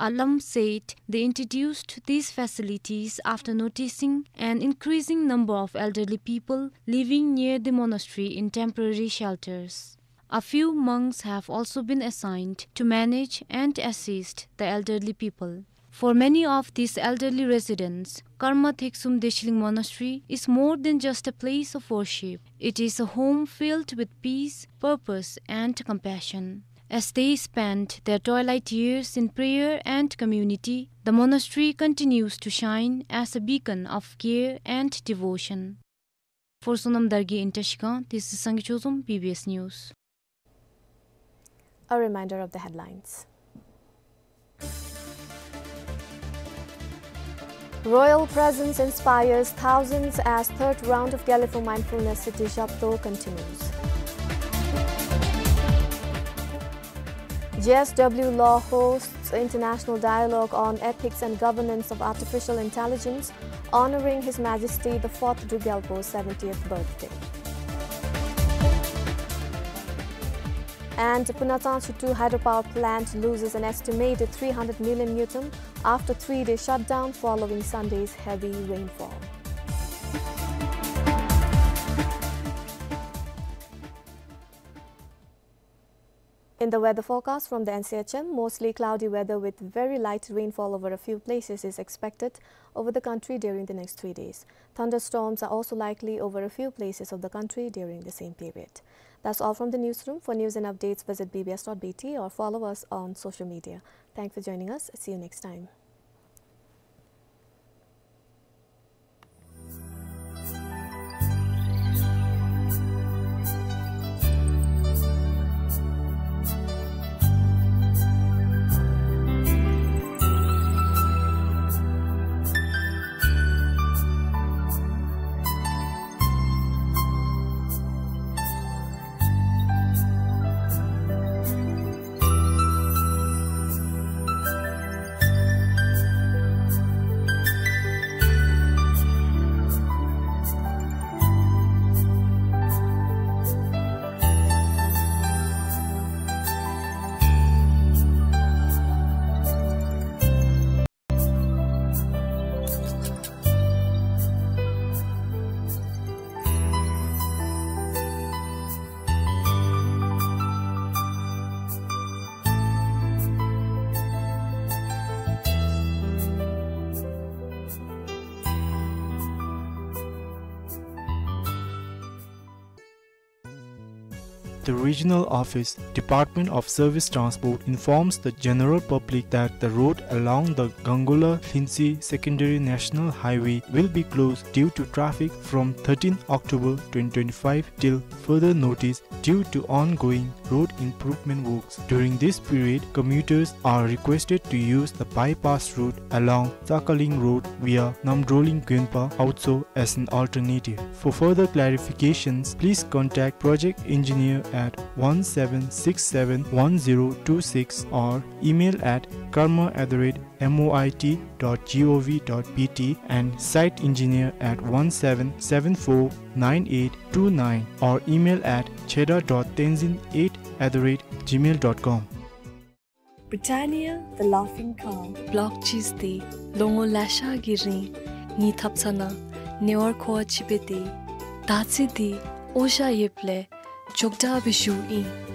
Alam said they introduced these facilities after noticing an increasing number of elderly people living near the monastery in temporary shelters. A few monks have also been assigned to manage and assist the elderly people. For many of these elderly residents, Karma Thegsum Dechiling Monastery is more than just a place of worship. It is a home filled with peace, purpose, and compassion. As they spend their twilight years in prayer and community, the monastery continues to shine as a beacon of care and devotion. For Sonam Dargye in Trashigang, this is Sangay Chozom, B B S News. A reminder of the headlines. Royal presence inspires thousands as third round of Gelephu Mindfulness City Shabdo continues. J S W Law hosts international dialogue on ethics and governance of artificial intelligence, honoring His Majesty the fourth Druk Gyalpo's seventieth birthday. And Punachang Chhuttu hydropower plant loses an estimated three hundred million ngultrum after three-day shutdown following Sunday's heavy rainfall. In the weather forecast from the N C H M, mostly cloudy weather with very light rainfall over a few places is expected over the country during the next three days. Thunderstorms are also likely over a few places of the country during the same period. That's all from the newsroom. For news and updates, visit B B S dot B T or follow us on social media. Thanks for joining us. See you next time. The regional office, Department of Service Transport, informs the general public that the road along the Gangala Lhinsi Secondary National Highway will be closed due to traffic from thirteenth October twenty twenty-five till further notice due to ongoing road improvement works. During this period, commuters are requested to use the bypass route along Sakaling Road via Namdroling Gonpa Autso as an alternative. For further clarifications, please contact project engineer at one seven six seven one zero two six or email at karma at the rate moit dot gov dot bt and site engineer at one seven seven four nine eight two nine or email at cheda dot tenzin eight at the rate gmail dot com. Britannia, the laughing cow. Block cheese འདི་ལོ་ངོ་ལེ་ཤ་གི་རིང་ངེའི་ཐབ་ཚང་ནང་ཉེ་བར་མཁོ་བ་ཅིག་སྦེ་སྡོད། ད་ཅི་འདི་འོ་ཞ་ཡོདཔ་ལས་ཅོག་འཐདཔ་སྦེ་བཞུགས་ཡི།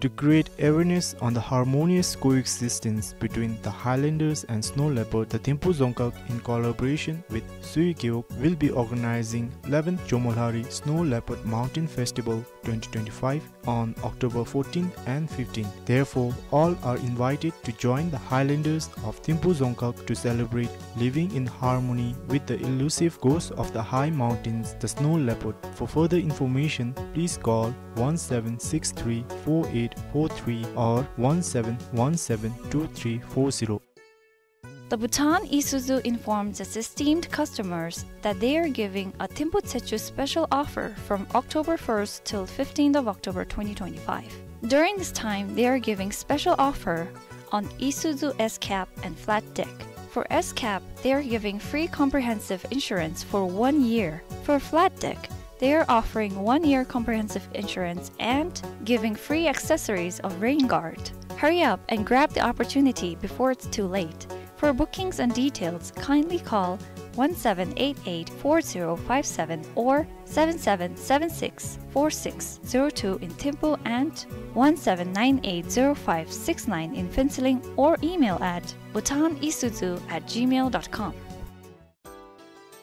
To create awareness on the harmonious coexistence between the highlanders and snow leopard, the Thimphu Dzongkhag, in collaboration with Sui Gewog, will be organizing eleventh Jomolhari Snow Leopard Mountain Festival twenty twenty-five on October fourteenth and fifteenth. Therefore, all are invited to join the Highlanders of Thimphu Dzongkhag to celebrate living in harmony with the elusive ghost of the high mountains, the snow leopard. For further information, please call one seven six three four eight four three or one seven one seven two three four zero. The Bhutan Isuzu informs its esteemed customers that they are giving a Thimphu Tsechu special offer from October first till fifteenth of October twenty twenty-five. During this time, they are giving special offer on Isuzu S-Cab and flat deck. For S-Cab, they are giving free comprehensive insurance for one year. For flat deck, they are offering one year comprehensive insurance and giving free accessories of rain guard. Hurry up and grab the opportunity before it's too late. For bookings and details, kindly call one seven eight eight four zero five seven or seven seven seven six four six zero two in Thimphu and one seven nine eight zero five six nine in Phuentsholing or email at bhutanisuzu at gmail dot com.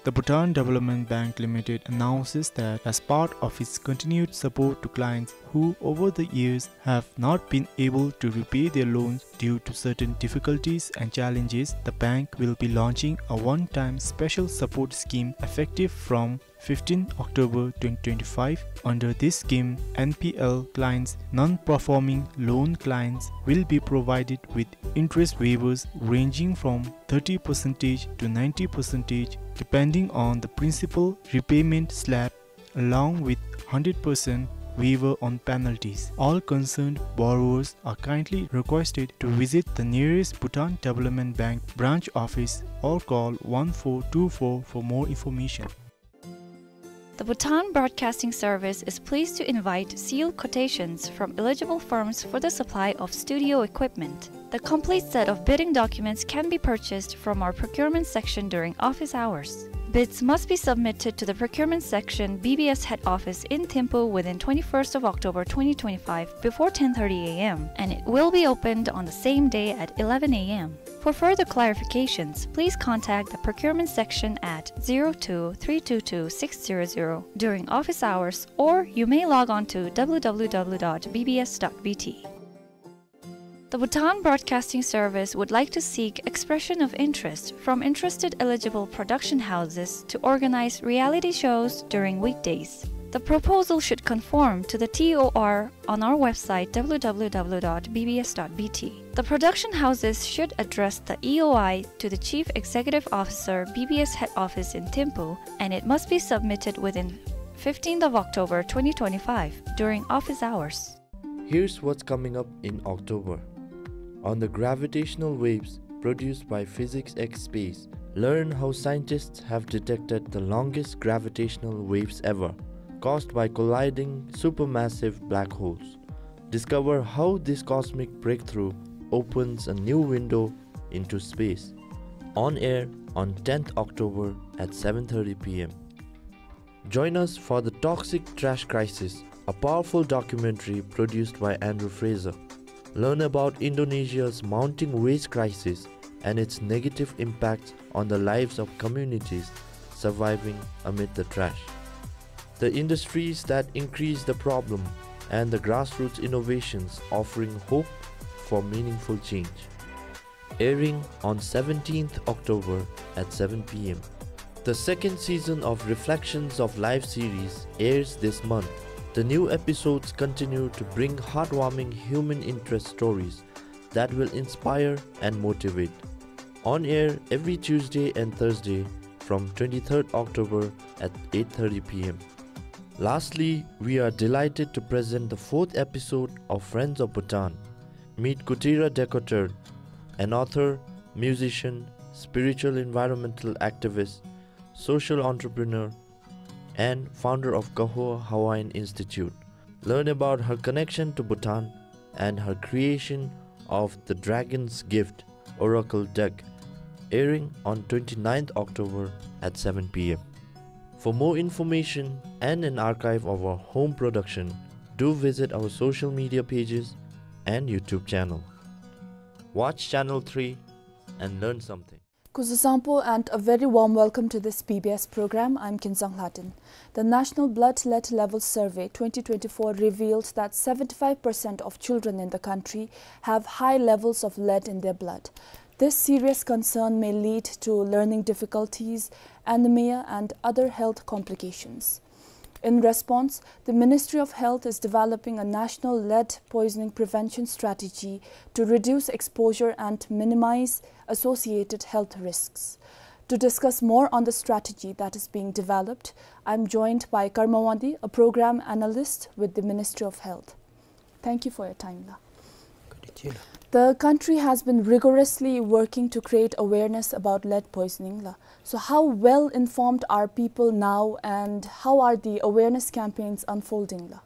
The Bhutan Development Bank Limited announces that as part of its continued support to clients who over the years have not been able to repay their loans due to certain difficulties and challenges, the bank will be launching a one-time special support scheme effective from fifteenth October twenty twenty-five. Under this scheme, N P L clients, non-performing loan clients, will be provided with interest waivers ranging from thirty percent to ninety percent, depending on the principal repayment slab, along with hundred percent waiver on penalties. All concerned borrowers are kindly requested to visit the nearest Bhutan Development Bank branch office or call one four two four for more information. The Bhutan Broadcasting Service is pleased to invite sealed quotations from eligible firms for the supply of studio equipment. The complete set of bidding documents can be purchased from our procurement section during office hours. Bids must be submitted to the procurement section, B B S head office in Thimphu within twenty-first of October twenty twenty-five before ten thirty A M, and it will be opened on the same day at eleven A M. For further clarifications, please contact the procurement section at zero two three two two six zero zero during office hours, or you may log on to W W W dot B B S dot B T. The Bhutan Broadcasting Service would like to seek expression of interest from interested eligible production houses to organize reality shows during weekdays. The proposal should conform to the T O R on our website, W W W dot B B S dot B T. The production houses should address the E O I to the Chief Executive Officer, B B S Head Office in Thimphu, and it must be submitted within fifteenth of October twenty twenty-five during office hours. Here's what's coming up in October. On the gravitational waves produced by Physics X Space, learn how scientists have detected the longest gravitational waves ever, caused by colliding supermassive black holes. Discover how this cosmic breakthrough opens a new window into space. On air on tenth October at seven thirty P M. Join us for The Toxic Trash Crisis, a powerful documentary produced by Andrew Fraser. Learn about Indonesia's mounting waste crisis and its negative impacts on the lives of communities surviving amid the trash, the industries that increase the problem, and the grassroots innovations offering hope for meaningful change. Airing on seventeenth October at seven P M. The second season of Reflections of Life series airs this month. The new episodes continue to bring heartwarming human interest stories that will inspire and motivate. On air every Tuesday and Thursday from twenty-third October at eight thirty P M. Lastly, we are delighted to present the fourth episode of Friends of Bhutan. Meet Kutira Decoturn, an author, musician, spiritual environmental activist, social entrepreneur, and founder of Kaho Hawaiian Institute. Learn about her connection to Bhutan and her creation of the Dragon's Gift Oracle deck, airing on twenty-ninth October at seven P M. For more information and an archive of our home production, do visit our social media pages and YouTube channel. Watch Channel three and learn something. Kuzuzangpo and a very warm welcome to this B B S program. I'm Kinzang Hladen. The National Blood Lead Level Survey twenty twenty-four revealed that seventy-five percent of children in the country have high levels of lead in their blood. This serious concern may lead to learning difficulties, anemia, and other health complications. In response, the Ministry of Health is developing a national lead poisoning prevention strategy to reduce exposure and minimize associated health risks. To discuss more on the strategy that is being developed, I'm joined by Karma Wangdi, a program analyst with the Ministry of Health. Thank you for your time, la. Kadi chila. The country has been rigorously working to create awareness about lead poisoning, la. So how well informed are people now, and how are the awareness campaigns unfolding, la?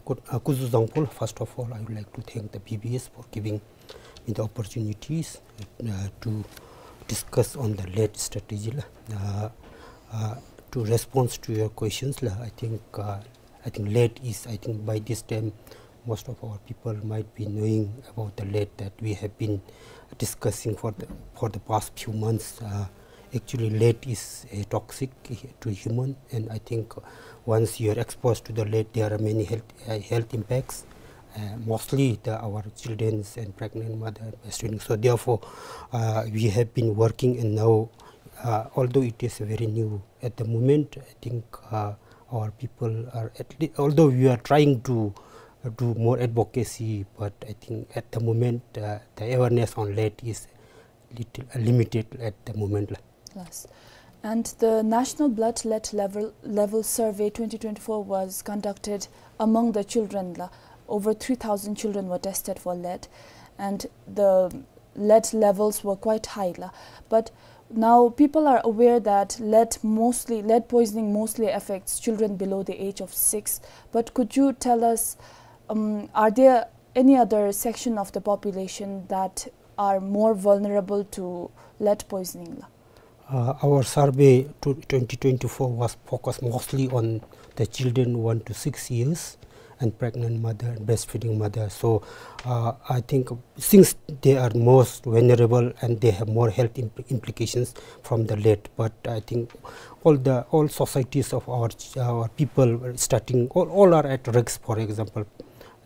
Good, uh, Kuzuzangpo, first of all, I would like to thank the B B S for giving me the opportunities, uh, to discuss on the lead strategy, la. Uh, uh, to respond to your questions, la, I think, uh, I think lead is, I think by this time, most of our people might be knowing about the lead that we have been discussing for the, for the past few months. Uh, actually, lead is a toxic to human, and I think once you are exposed to the lead, there are many health, uh, health impacts. Uh, mostly the, our children and pregnant mother, breastfeeding. So therefore, uh, we have been working, and now, uh, although it is very new at the moment, I think, uh, our people are at least, although we are trying to, uh, do more advocacy, but I think at the moment, uh, the awareness on lead is little, uh, limited at the moment, la. Yes. And the National Blood Lead Level, Level Survey twenty twenty-four was conducted among the children, la. Over three thousand children were tested for lead, and the lead levels were quite high, la. But now people are aware that lead mostly, lead poisoning mostly affects children below the age of six. But could you tell us, um, are there any other section of the population that are more vulnerable to lead poisoning, la? Uh, our survey to twenty twenty-four was focused mostly on the children one to six years and pregnant mother and breastfeeding mother. So, uh, I think since they are most vulnerable and they have more health impl-, implications from the lead, but I think all the, all societies of our ch-, our people, starting, all, all are at risk. For example,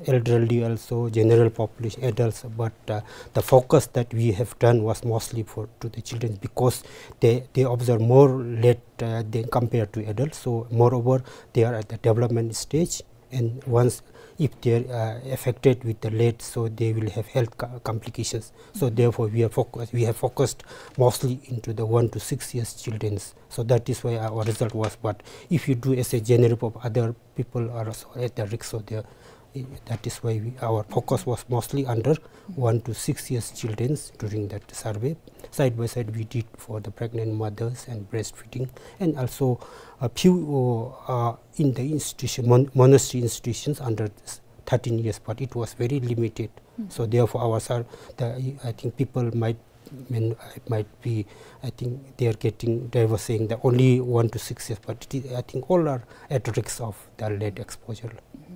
elderly also, general population, adults, but, uh, the focus that we have done was mostly for, to the children, because they, they observe more lead, uh, than compared to adults. So moreover, they are at the development stage, and once, if they are, uh, affected with the lead, so they will have health co-, complications. So therefore, we are focus, we have focused mostly into the one to six years children's. So that is why our result was. But if you do as a general pop-, other people are also at the risk, so they are, that is why we, our focus was mostly under one to six years children's during that survey. Side by side, we did for the pregnant mothers and breastfeeding, and also a few, uh, in the institution, mon-, monastery institutions under thirteen years, but it was very limited. Mm. So therefore, our sur-, the, I think people might, I mean, might be, I think they are getting, they were saying that only one to six years, but it is, I think all are at risk of the lead exposure. Mm-hmm.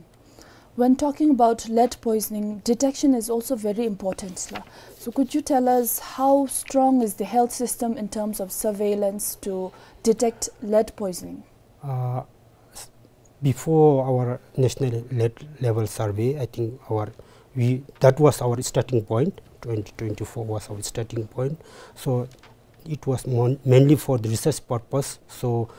When talking about lead poisoning, detection is also very important, la. So could you tell us how strong is the health system in terms of surveillance to detect lead poisoning? Uh, s-, before our national lead level survey, I think our, we, that was our starting point. Twenty twenty-four was our starting point. So it was mon-, mainly for the research purpose. So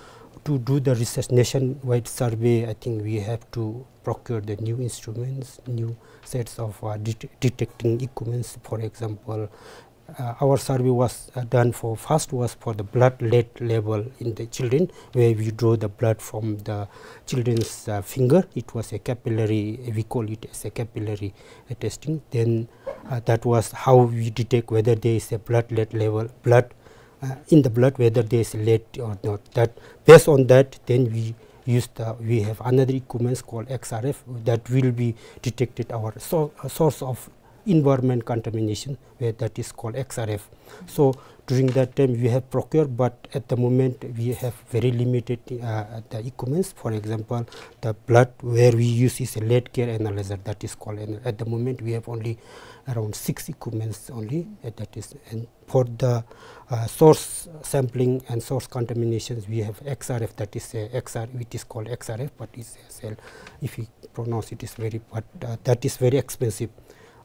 to do the research nationwide survey, I think we have to procure the new instruments, new sets of, uh, det-, detecting equipments. For example, uh, our survey was, uh, done for, first was for the blood lead level in the children, where we draw the blood from the children's, uh, finger. It was a capillary, we call it as a capillary, uh, testing. Then, uh, that was how we detect whether there is a blood lead level, blood, uh, in the blood, whether there is lead or not. That, based on that, then we use the, we have another equipment called X R F that will be detected our so-, source of environment contamination, where that is called X R F. So during that time we have procured, but at the moment we have very limited, uh, the equipments. For example, the blood where we use is a lead gear analyzer, that is called, and at the moment we have only around six equipments only, uh, that is, and for the, uh, source sampling and source contaminations, we have X R F, that is a X R, it is called X R F, but it's a cell. If we pronounce it is very, but, uh, that is very expensive.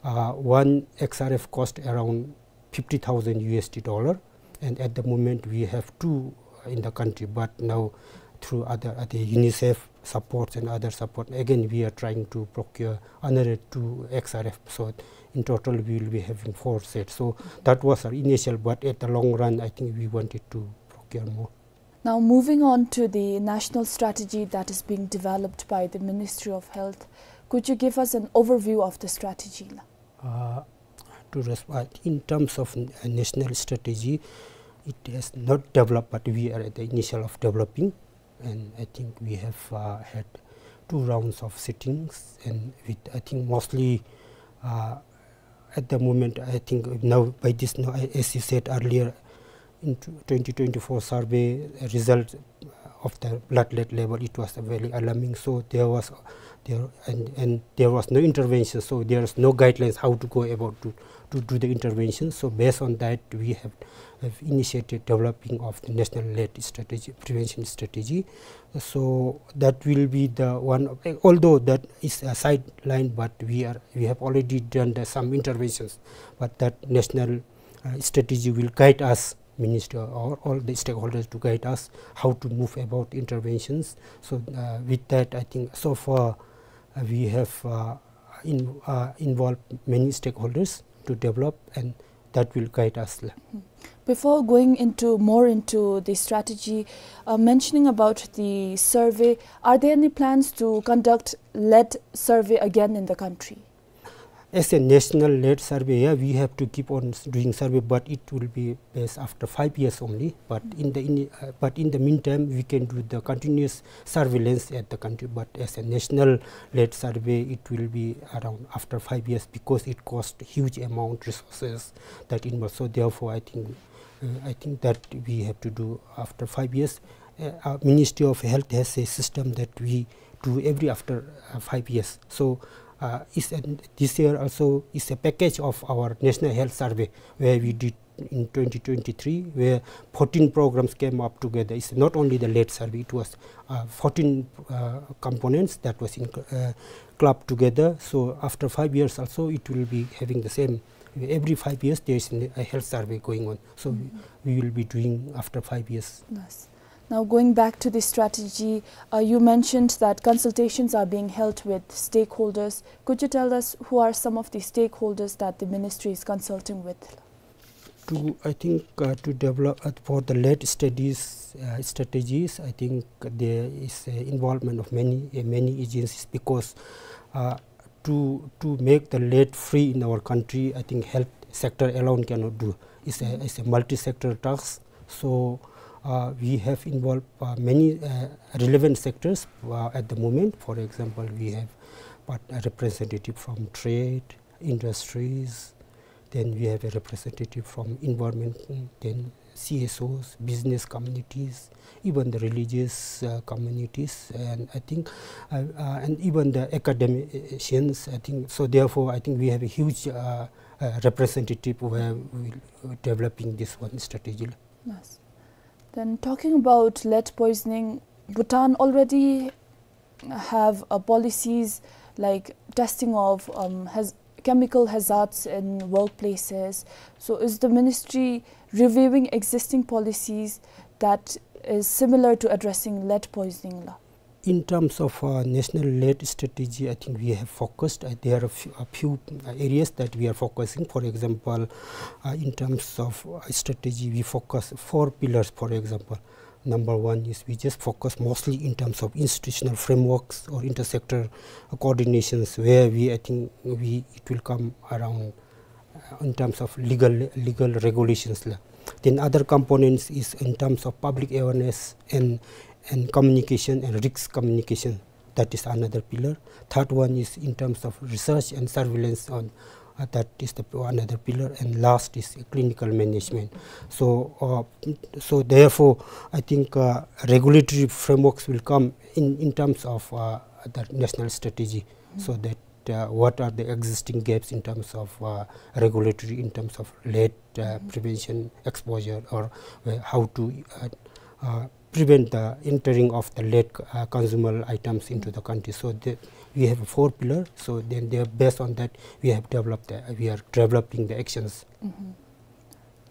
Uh, one X R F cost around fifty thousand U S D dollar, and at the moment we have two in the country, but now through other, other UNICEF supports and other support, again we are trying to procure another two X R F. So in total we will be having four sets. So that was our initial, but at the long run I think we wanted to procure more. Now, moving on to the national strategy that is being developed by the Ministry of Health, could you give us an overview of the strategy? Uh, to resp-, uh, in terms of n-, uh, national strategy, it has not developed, but we are at the initial of developing, and I think we have, uh, had two rounds of sittings, and with, I think, mostly, uh, at the moment, I think now by this, now, a-, as you said earlier, in tw-, twenty twenty-four survey, uh, result of the blood lead level, it was very alarming. So there was, there, and, and there was no intervention. So there is no guidelines how to go about to, to do the intervention. So based on that, we have, have initiated developing of the national lead strategy, prevention strategy. So that will be the one, although that is a sideline, but we are, we have already done the, some interventions. But that national, uh, strategy will guide us, minister or all the stakeholders, to guide us how to move about interventions. So, uh, with that, I think so far, uh, we have, uh, in-, uh, involved many stakeholders to develop, and that will guide us. Before going into, more into the strategy, uh, mentioning about the survey, are there any plans to conduct lead survey again in the country? As a national lead survey, yeah, we have to keep on s-, doing survey, but it will be based after five years only. But in the, in, uh, but in the meantime, we can do the continuous surveillance at the country. But as a national lead survey, it will be around after five years because it costs huge amount resources that involved. So therefore, I think, uh, I think that we have to do after five years. Uh, our Ministry of Health has a system that we do every after, uh, five years. So, uh, is an, this year also is a package of our National Health Survey, where we did in twenty twenty-three, where fourteen programs came up together. It's not only the lead survey, it was, uh, fourteen, uh, components that was in, uh, clubbed together. So after five years also, it will be having the same. Every five years, there is a health survey going on. So we, we will be doing after five years. Yes. Now, going back to the strategy, uh, you mentioned that consultations are being held with stakeholders. Could you tell us who are some of the stakeholders that the ministry is consulting with? To, I think, uh, to develop, uh, for the lead studies, uh, strategies, I think there is, uh, involvement of many, uh, many agencies because, uh, to, to make the lead free in our country, I think health sector alone cannot do. It's a, it's a multi-sector task. So, uh, we have involved, uh, many, uh, relevant sectors, uh, at the moment. For example, we have, but, a representative from trade, industries, then we have a representative from environment, then C S Os, business communities, even the religious, uh, communities, and I think, uh, uh, and even the academicians, I think. So therefore, I think we have a huge, uh, uh, representative where we developing this one strategy. Yes. Then talking about lead poisoning, Bhutan already have, uh, policies like testing of, um, haz-, chemical hazards in workplaces. So is the ministry reviewing existing policies that is similar to addressing lead poisoning la? In terms of, uh, national lead strategy, I think we have focused, uh, there are a few, a few, uh, areas that we are focusing. For example, uh, in terms of, uh, strategy, we focus four pillars, for example. Number one is we just focus mostly in terms of institutional frameworks or intersector coordinations, where we, I think we, it will come around, uh, in terms of legal, legal regulations la. Then other components is in terms of public awareness and, and communication and risk communication. That is another pillar. Third one is in terms of research and surveillance on, Uh, that is the p-, another pillar, and last is clinical management. So, uh, so therefore, I think, uh, regulatory frameworks will come in, in terms of, uh, the national strategy, so that, uh, what are the existing gaps in terms of, uh, regulatory, in terms of lead, uh, prevention, exposure, or, uh, how to, uh, uh, prevent the entering of the lead, uh, consumable items into the country. So the, we have four pillar. So then they, based on that, we have developed, the, we are developing the actions.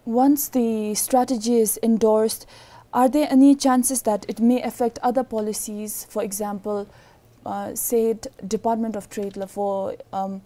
Once the strategy is endorsed, are there any chances that it may affect other policies? For example, uh, say, d-, Department of Trade, la, for, um,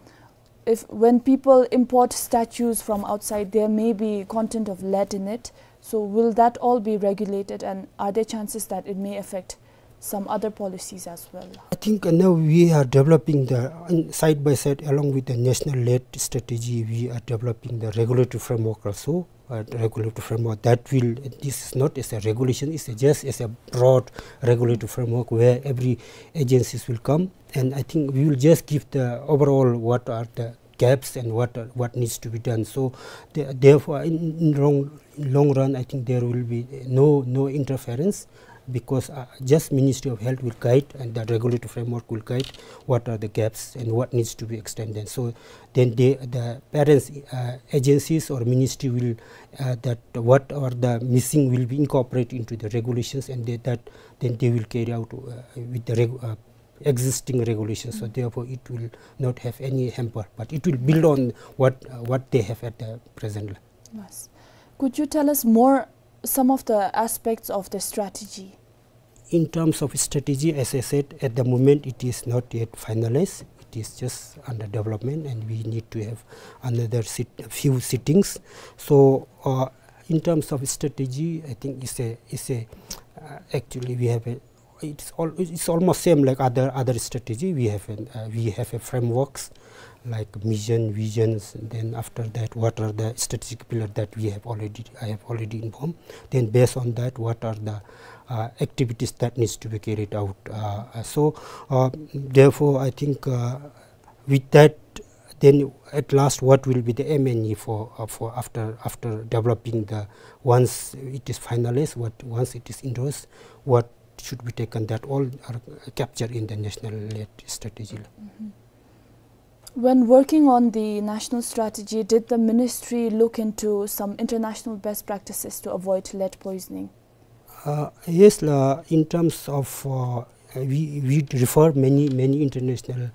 if when people import statues from outside, there may be content of lead in it. So will that all be regulated, and are there chances that it may affect some other policies as well? I think, uh, now we are developing the, in, side by side along with the national lead strategy, we are developing the regulatory framework also. Uh, regulatory framework that will, this is not as a regulation, it's a, just as a broad regulatory framework where every agencies will come, and I think we will just give the overall what are the gaps and what are, what needs to be done. So the-, therefore, in, in long, long run, I think there will be no, no interference, because, uh, just Ministry of Health will guide and the regulatory framework will guide what are the gaps and what needs to be extended. So then they, the parents, uh, agencies or ministry will, uh, that what are the missing will be incorporated into the regulations, and they, that then they will carry out, uh, with the reg-, uh, existing regulations. So therefore, it will not have any hamper, but it will build on what, uh, what they have at the present. Yes. Could you tell us more some of the aspects of the strategy? In terms of strategy, as I said, at the moment it is not yet finalized. It is just under development, and we need to have another sit-, few sittings. So, uh, in terms of strategy, I think it's a, it's a, uh, actually we have a, it's al-, it's almost same like other, other strategy. We have an, uh, we have a frameworks like mission, visions, then after that, what are the strategic pillar that we have already, I have already informed. Then based on that, what are the, uh, activities that needs to be carried out. Uh, uh, so, uh, therefore, I think, uh, with that, then at last, what will be the M and E for, uh, for after, after developing the, once it is finalized, what, once it is endorsed, what should be taken, that all are captured in the national lead strategy. When working on the national strategy, did the ministry look into some international best practices to avoid lead poisoning? Uh, yes, la, in terms of, uh, we, we refer many, many international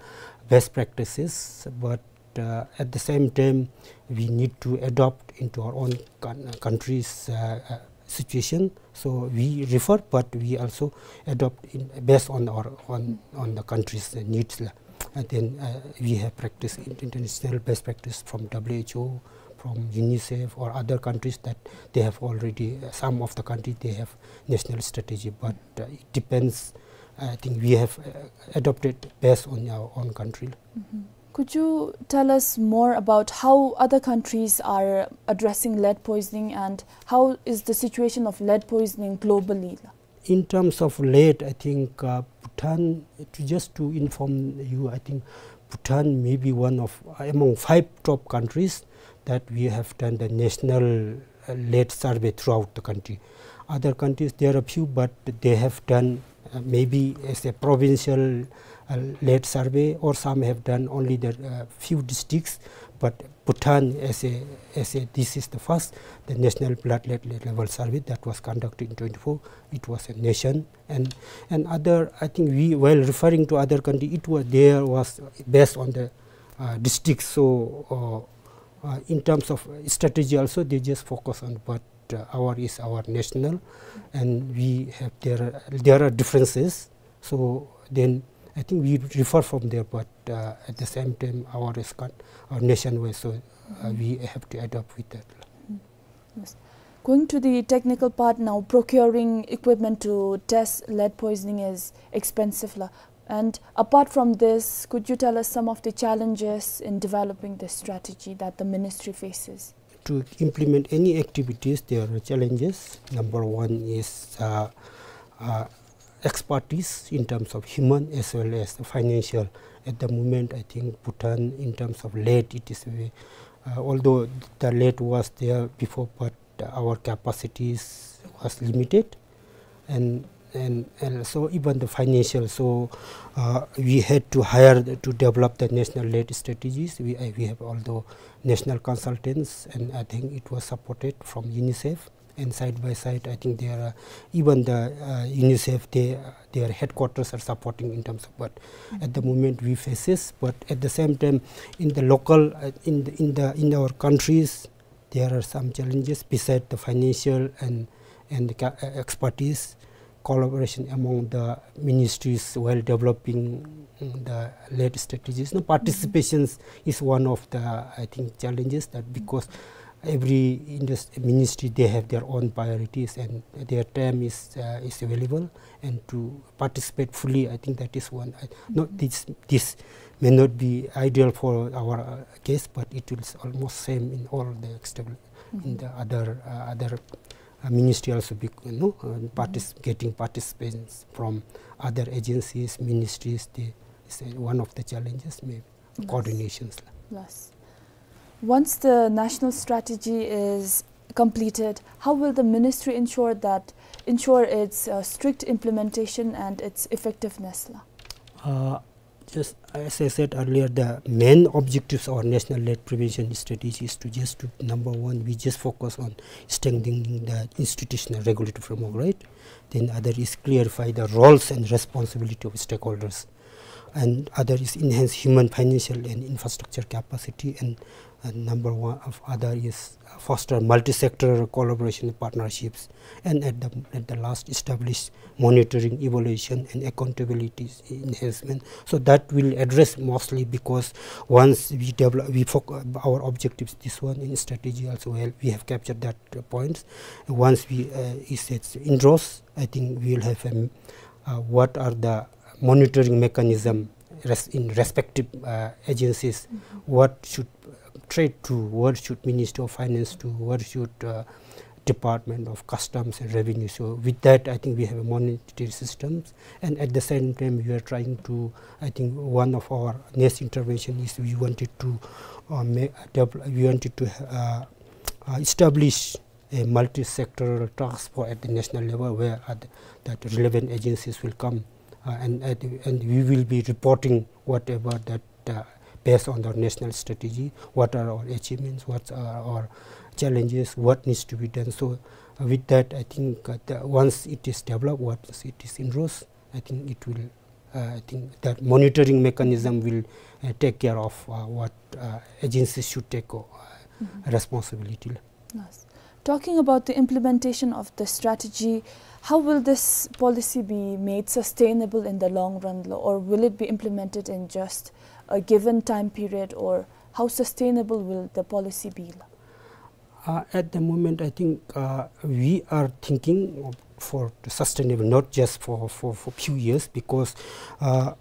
best practices, but, uh, at the same time, we need to adopt into our own coun-, country's, uh, uh, situation. So we refer, but we also adopt in, based on our, on, on the country's needs, la. And then, uh, we have practice in-, international best practice from W H O, from UNICEF or other countries that they have already, uh, some of the country they have national strategy, but, uh, it depends. I think we have, uh, adopted based on our own country. Could you tell us more about how other countries are addressing lead poisoning, and how is the situation of lead poisoning globally? In terms of lead, I think, uh, Bhutan, to, just to inform you, I think Bhutan may be one of, uh, among five top countries that we have done the national, uh, lead survey throughout the country. Other countries, there are few, but they have done, uh, maybe as a provincial, uh, lead survey, or some have done only the, uh, few districts, but Bhutan as a, as a, this is the first, the national blood lead, lead level survey that was conducted in twenty-four. It was a nation, and, and other, I think we, while referring to other country, it was, there was based on the, uh, district. So, uh, uh, in terms of strategy also, they just focus on, but, uh, our is our national, and we have, there are, there are differences. So then I think we refer from there, but, uh, at the same time, our is con-, our nationwide, so, uh, we have to adapt with that. Yes. Going to the technical part now, procuring equipment to test lead poisoning is expensive, la. And apart from this, could you tell us some of the challenges in developing this strategy that the ministry faces? To implement any activities, there are challenges. Number one is, uh, uh, expertise in terms of human as well as the financial. At the moment, I think Bhutan, in terms of lead, it is very, uh, although the lead was there before, but our capacities was limited, and, and, and so even the financial. So, uh, we had to hire to develop the national lead strategies. We, uh, we have, although, national consultants, and I think it was supported from UNICEF. And side by side, I think there are even the, uh, UNICEF, they, their headquarters are supporting in terms of, but at the moment we face this. But at the same time, in the local, uh, in the, in the, in our countries, there are some challenges beside the financial and, and the ca-, uh, expertise, collaboration among the ministries while developing the lead strategies. No, participations is one of the, I think, challenges, that because every indus-, ministry, they have their own priorities and their time is, uh, is available, and to participate fully, I think that is one. I, not this, this may not be ideal for our, uh, case, but it will s-, almost same in all the external, in the other, uh, other, uh, ministry also be, you know, uh, partic-, getting participants from other agencies, ministries. The, is, uh, one of the challenges, maybe coordinations. Yes. Once the national strategy is completed, how will the ministry ensure that, ensure its, uh, strict implementation and its effectiveness la? Uh, just as I said earlier, the main objectives of our national lead prevention strategy is to just to, number one, we just focus on strengthening the institutional regulatory framework, right? Then other is clarify the roles and responsibility of stakeholders. And other is enhance human, financial, and infrastructure capacity. And, and number one of other is foster multi-sector collaboration and partnerships. And at the, at the last, establish monitoring, evaluation, and accountability enhancement. So that will address mostly, because once we develop, we foc-, our objectives, this one in strategy also, well, we have captured that, uh, points. Once we, uh, is it indoors, I think we will have, um, uh, what are the monitoring mechanism res-, in respective, uh, agencies, what should trade to, what should Ministry of Finance to, what should, uh, Department of Customs and Revenue. So with that, I think we have a monitoring systems, and at the same time, we are trying to, I think one of our next intervention is we wanted to, uh, ma-, devel-, we wanted to, uh, uh, establish a multi-sectoral task force at the national level where, uh, th-, that relevant agencies will come, uh, and, and, and we will be reporting whatever that, uh, based on the national strategy, what are our achievements, what are our challenges, what needs to be done. So, uh, with that, I think, uh, the, once it is developed, once it is indoors, I think it will, uh, I think that monitoring mechanism will, uh, take care of, uh, what, uh, agencies should take, uh, responsibility. Yes. Talking about the implementation of the strategy, how will this policy be made sustainable in the long run, lo, or will it be implemented in just a given time period, or how sustainable will the policy be, lo? Uh, at the moment, I think, uh, we are thinking of, for the sustainable, not just for, for, for few years, because, uh,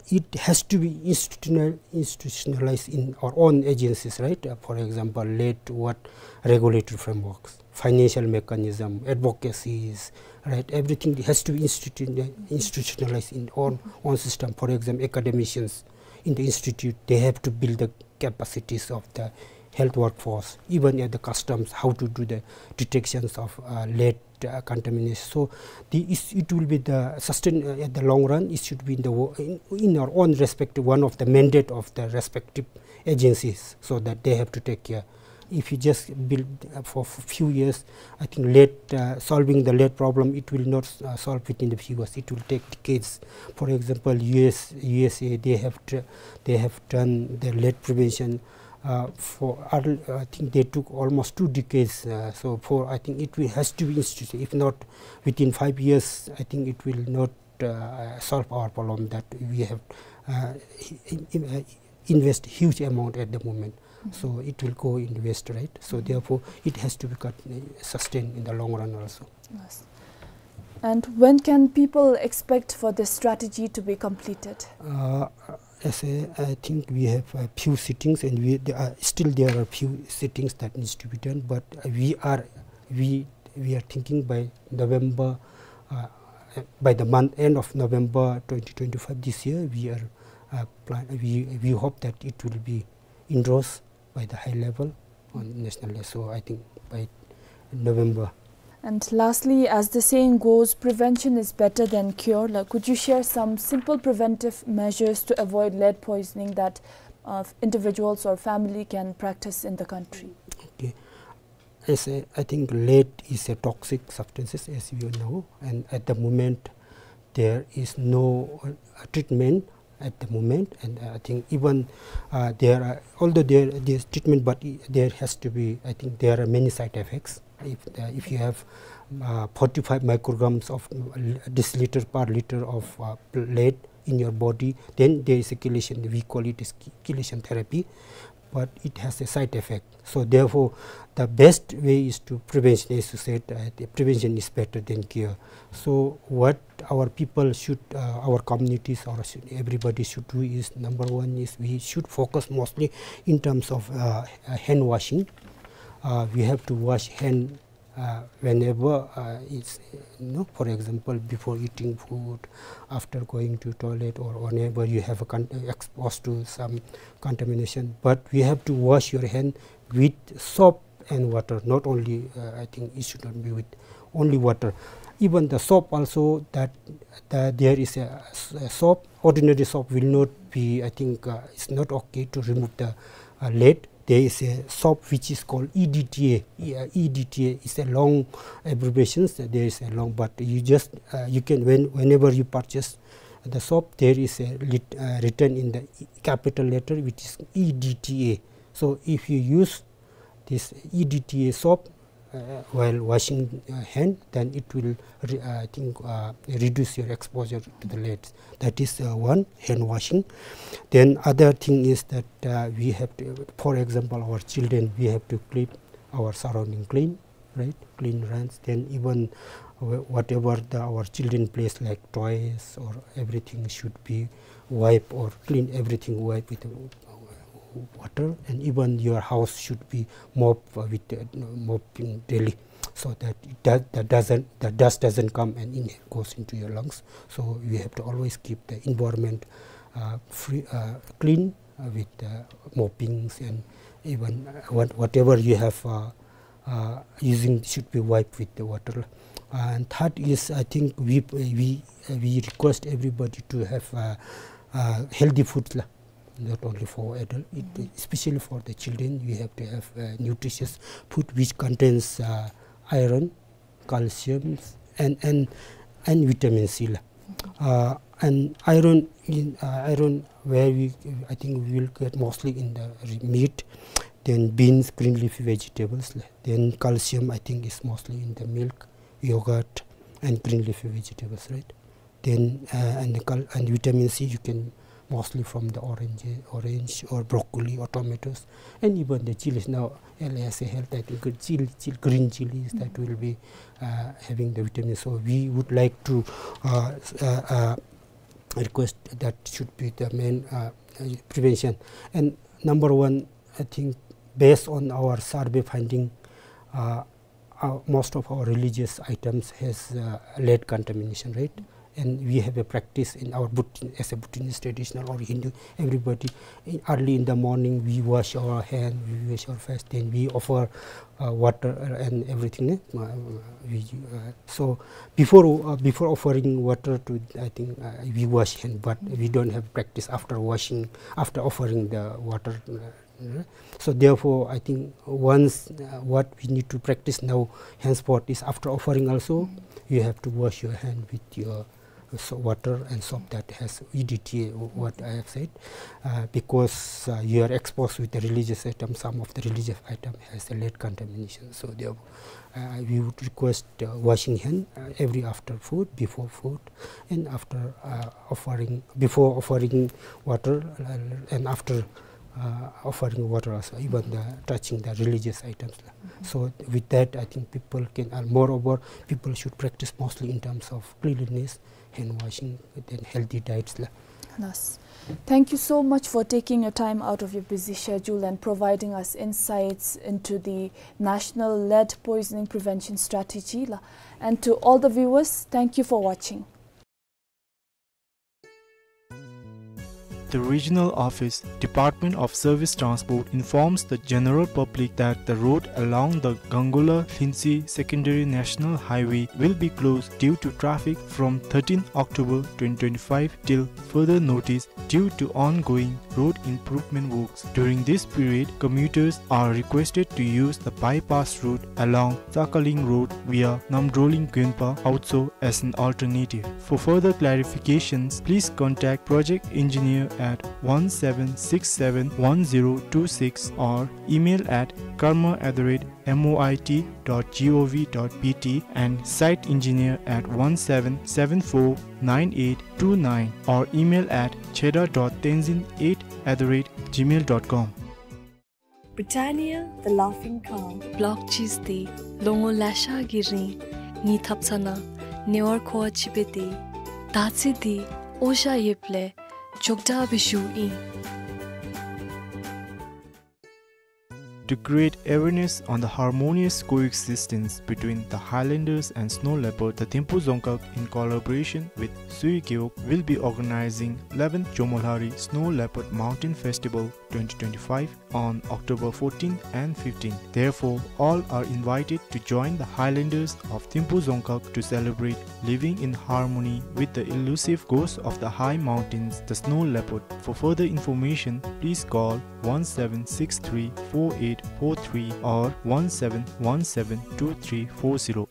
it has to be institutional-, institutionalized in our own agencies, right? Uh, for example, lead, what regulatory frameworks, financial mechanism, advocacies, right? Everything has to be institu-, institutionalized in our own system. For example, academicians in the institute, they have to build the capacities of the health workforce, even at the customs, how to do the detections of, uh, lead, uh, contamination. So the, is, it will be the sustain, uh, at the long run, it should be in the wo-, in, in our own respective, one of the mandate of the respective agencies, so that they have to take care. If you just build, uh, for f-, few years, I think lead, uh, solving the lead problem, it will not, uh, solve within the few years. It will take decades. For example, U S, U S A, they have tr-, they have done the lead prevention, uh, for, uh, I think they took almost two decades. Uh, so for, I think it will, has to be instituted. If not, within five years, I think it will not, uh, solve our problem that we have, uh, in, in, uh, invest huge amount at the moment. So it will go in waste, right? So therefore, it has to be cut, uh, sustained in the long run also. Yes. And when can people expect for this strategy to be completed? Uh, as I, I think we have a few sittings, and we, there are, still there are few sittings that needs to be done, but we are, we, we are thinking by November, uh, uh, by the month, end of November twenty twenty-five this year, we are, uh, plan, we, we hope that it will be endorsed by the high level on national level. So I think by November. And lastly, as the saying goes, prevention is better than cure. Like, could you share some simple preventive measures to avoid lead poisoning that, uh, individuals or family can practice in the country? Okay. As a, I think lead is a toxic substances, as we all know, and at the moment there is no, uh, treatment at the moment, and, uh, I think even, uh, there are, although there, there's treatment, but i-, there has to be, I think there are many side effects. If, uh, if you have, uh, forty-five micrograms of, uh, deciliter per liter of, uh, lead in your body, then there is a chelation, we call it as che-, chelation therapy, but it has a side effect. So therefore, the best way is to prevention, as you said, uh, the prevention is better than cure. So what our people should, uh, our communities, or should, everybody should do is, number one is we should focus mostly in terms of, uh, uh, hand washing. Uh, we have to wash hand, uh, whenever, uh, it's, you know, for example, before eating food, after going to toilet, or whenever you have a con-, exposed to some contamination. But we have to wash your hand with soap and water. Not only, uh, I think it should not be with only water. Even the soap also, that, that there is a s-, a soap. Ordinary soap will not be, I think, uh, it's not okay to remove the, uh, lead. There is a soap which is called E D T A. E-, uh, E D T A is a long abbreviation. There is a long, but you just, uh, you can, when, whenever you purchase the soap, there is a lit-, uh, written in the capital letter, which is E D T A. So if you use this E D T A soap, uh, while washing, uh, hand, then it will re-, uh, I think, uh, reduce your exposure to the leads. That is, uh, one, hand washing. Then other thing is that, uh, we have to, for example, our children, we have to keep our surrounding clean, right? Clean runs. Then even wh-, whatever the, our children plays, like toys or everything, should be wipe or clean everything, wipe with, uh, water, and even your house should be mop, uh, with, uh, mopping daily, so that it does, that doesn't, the dust doesn't come and in, goes into your lungs. So you have to always keep the environment, uh, free, uh, clean, uh, with, uh, moppings and even, uh, what, whatever you have, uh, uh, using should be wiped with the water. And third is, I think we, we, we request everybody to have, uh, uh, healthy food, la. Not only for adult, it, especially for the children, we have to have, uh, nutritious food which contains, uh, iron, calcium, and, and, and vitamin C, la. Uh, and iron in, uh, iron where we, I think we will get mostly in the re-, meat, then beans, green leafy vegetables, la. Then calcium, I think, is mostly in the milk, yogurt, and green leafy vegetables, right? Then, uh, and the cal-, and vitamin C you can mostly from the orange, orange or broccoli or tomatoes, and even the chilies. Now, as a health, I think good chil-, chil-, green chilies that will be, uh, having the vitamin. So we would like to, uh, s-, uh, uh, request that should be the main, uh, uh, prevention. And number one, I think based on our survey finding, uh, uh, most of our religious items has, uh, lead contamination, right? And we have a practice in our Bhut-, as a Bhutanese traditional or Hindu, everybody, in, early in the morning, we wash our hand, we wash our face, then we offer, uh, water and everything, eh? Uh, we, uh, so before, uh, before offering water to, I think, uh, we wash hand, but we don't have practice after washing, after offering the water, uh, Mm. So therefore, I think once, uh, what we need to practice now, henceforth, is after offering also, you have to wash your hand with your, uh, so-, water and soap that has E D T A, what I have said. Uh, because, uh, you are exposed with the religious item, some of the religious item has a lead contamination. So therefore, uh, we would request, uh, washing hand, uh, every after food, before food, and after, uh, offering, before offering water, uh, and after, uh, offering water also, even the touching the religious items. So with that, I think people can, and moreover, people should practice mostly in terms of cleanliness, hand washing, then healthy diets, la. Yes. Thank you so much for taking your time out of your busy schedule and providing us insights into the National Lead Poisoning Prevention Strategy la, and to all the viewers, thank you for watching. The regional office, Department of Service Transport, informs the general public that the road along the Gangala Lhinsi Secondary National Highway will be closed due to traffic from thirteenth October twenty twenty-five till further notice due to ongoing road improvement works. During this period, commuters are requested to use the bypass route along Sakaling Road via Namdroling Gunpa Autso as an alternative. For further clarifications, please contact project engineer at one seven six seven one zero two six or email at karma at the rate moit dot gov dot bt and site engineer at one seven seven four nine eight two nine or email at cheda dot tenzin eight at the rate gmail dot com. Britannia, the laughing cow. Block cheese འདི་ལོ་ངོ་ལེ་ཤ་གི་རིང་ངེའི་ཐབ་ཚང་ནང་ཉེ་བར་མཁོ་བ་ཅིག་སྦེ་སྡོད་ཡི། ད་ཅི་འདི་ཨོ་ཤ་ཡོདཔ་ལས་མགྱོགས་དྲགས་སྦེ་ཞུཝ་ཨིན། To create awareness on the harmonious coexistence between the highlanders and snow leopard, the Thimphu Dzongkhag, in collaboration with Sui Gewog, will be organizing eleventh Jomolhari Snow Leopard Mountain Festival twenty twenty-five on October fourteenth and fifteenth. Therefore, all are invited to join the highlanders of Thimphu Dzongkhag to celebrate living in harmony with the elusive ghost of the high mountains, the snow leopard. For further information, please call one seven six three four eight four three or one seven one seven two three four zero.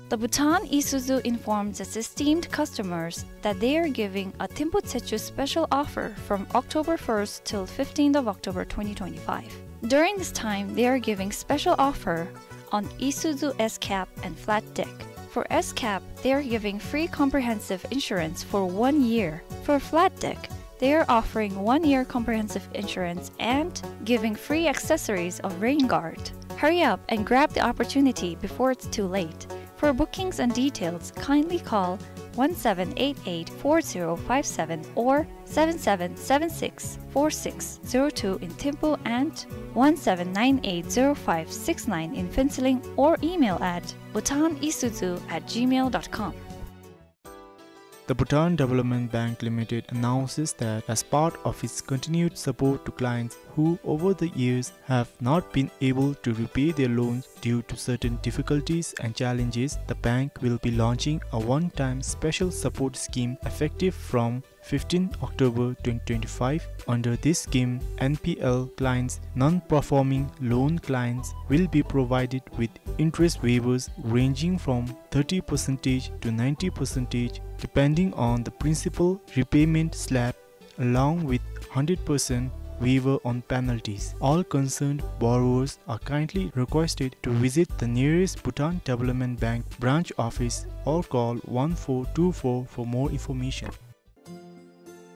The Bhutan Isuzu informs its esteemed customers that they are giving a Thimphu Tsechu special offer from October first till fifteenth of October twenty twenty-five. During this time, they are giving special offer on Isuzu S-Cab and flat deck. For S-Cab, they are giving free comprehensive insurance for one year. For flat deck, they are offering one year comprehensive insurance and giving free accessories of rain guard. Hurry up and grab the opportunity before it's too late. For bookings and details, kindly call one seven eight eight four zero five seven or seven seven seven six four six zero two in Thimphu and one seven nine eight zero five six nine in Phuentsholing or email at bhutan isuzu at gmail dot com. The Bhutan Development Bank Limited announces that as part of its continued support to clients who over the years have not been able to repay their loans due to certain difficulties and challenges, the bank will be launching a one-time special support scheme effective from fifteenth October twenty twenty-five. Under this scheme, N P L clients, non-performing loan clients, will be provided with interest waivers ranging from thirty percent to ninety percent, depending on the principal repayment slab, along with hundred percent waiver on penalties. All concerned borrowers are kindly requested to visit the nearest Bhutan Development Bank branch office or call one four two four for more information.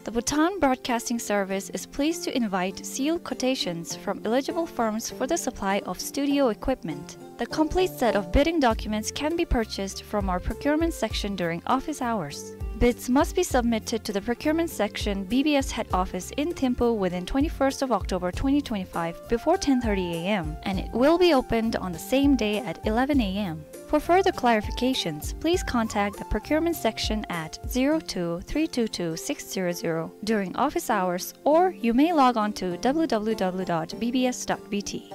The Bhutan Broadcasting Service is pleased to invite sealed quotations from eligible firms for the supply of studio equipment. The complete set of bidding documents can be purchased from our procurement section during office hours. Bids must be submitted to the procurement section, B B S head office in Thimphu within twenty-first of October twenty twenty-five before ten thirty A M, and it will be opened on the same day at eleven A M. For further clarifications, please contact the procurement section at zero two three two two six zero zero during office hours, or you may log on to W W W dot B B S dot B T.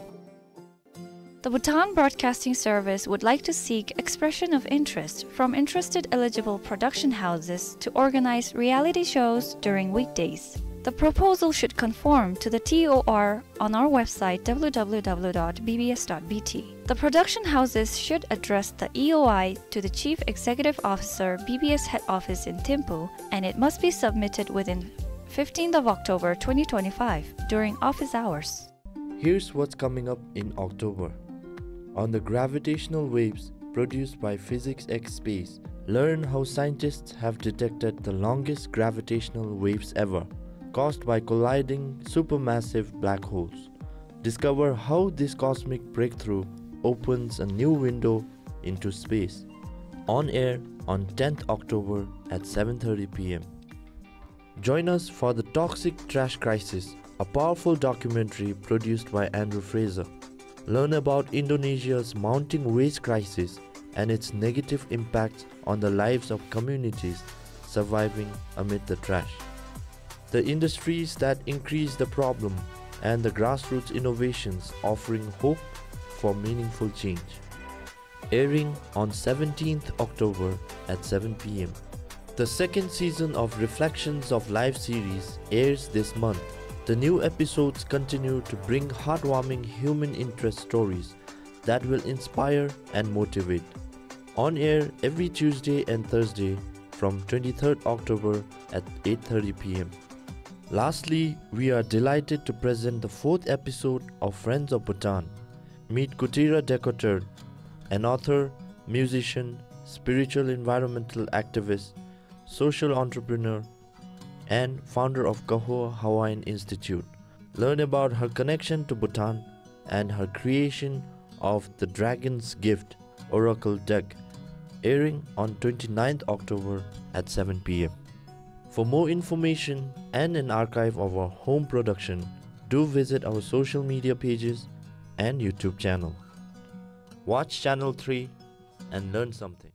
The Bhutan Broadcasting Service would like to seek expression of interest from interested eligible production houses to organize reality shows during weekdays. The proposal should conform to the T O R on our website, W W W dot B B S dot B T. The production houses should address the E O I to the Chief Executive Officer, B B S head office in Thimphu, and it must be submitted within fifteenth of October twenty twenty-five during office hours. Here's what's coming up in October. On the gravitational waves produced by Physics X Space, learn how scientists have detected the longest gravitational waves ever, caused by colliding supermassive black holes. Discover how this cosmic breakthrough opens a new window into space. On air on tenth October at seven thirty P M. Join us for The Toxic Trash Crisis, a powerful documentary produced by Andrew Fraser. Learn about Indonesia's mounting waste crisis and its negative impacts on the lives of communities surviving amid the trash, the industries that increase the problem, and the grassroots innovations offering hope for meaningful change. Airing on seventeenth October at seven p m. The second season of Reflections of Life series airs this month. The new episodes continue to bring heartwarming human interest stories that will inspire and motivate. On air every Tuesday and Thursday from twenty-third October at eight thirty p m. Lastly, we are delighted to present the fourth episode of Friends of Bhutan. Meet Kutira Dekotur, an author, musician, spiritual environmental activist, social entrepreneur, and founder of Kaho Hawaiian Institute. Learn about her connection to Bhutan and her creation of the Dragon's Gift Oracle deck, airing on twenty-ninth October at seven p m. For more information and an archive of our home production, do visit our social media pages and YouTube channel. Watch Channel three and learn something.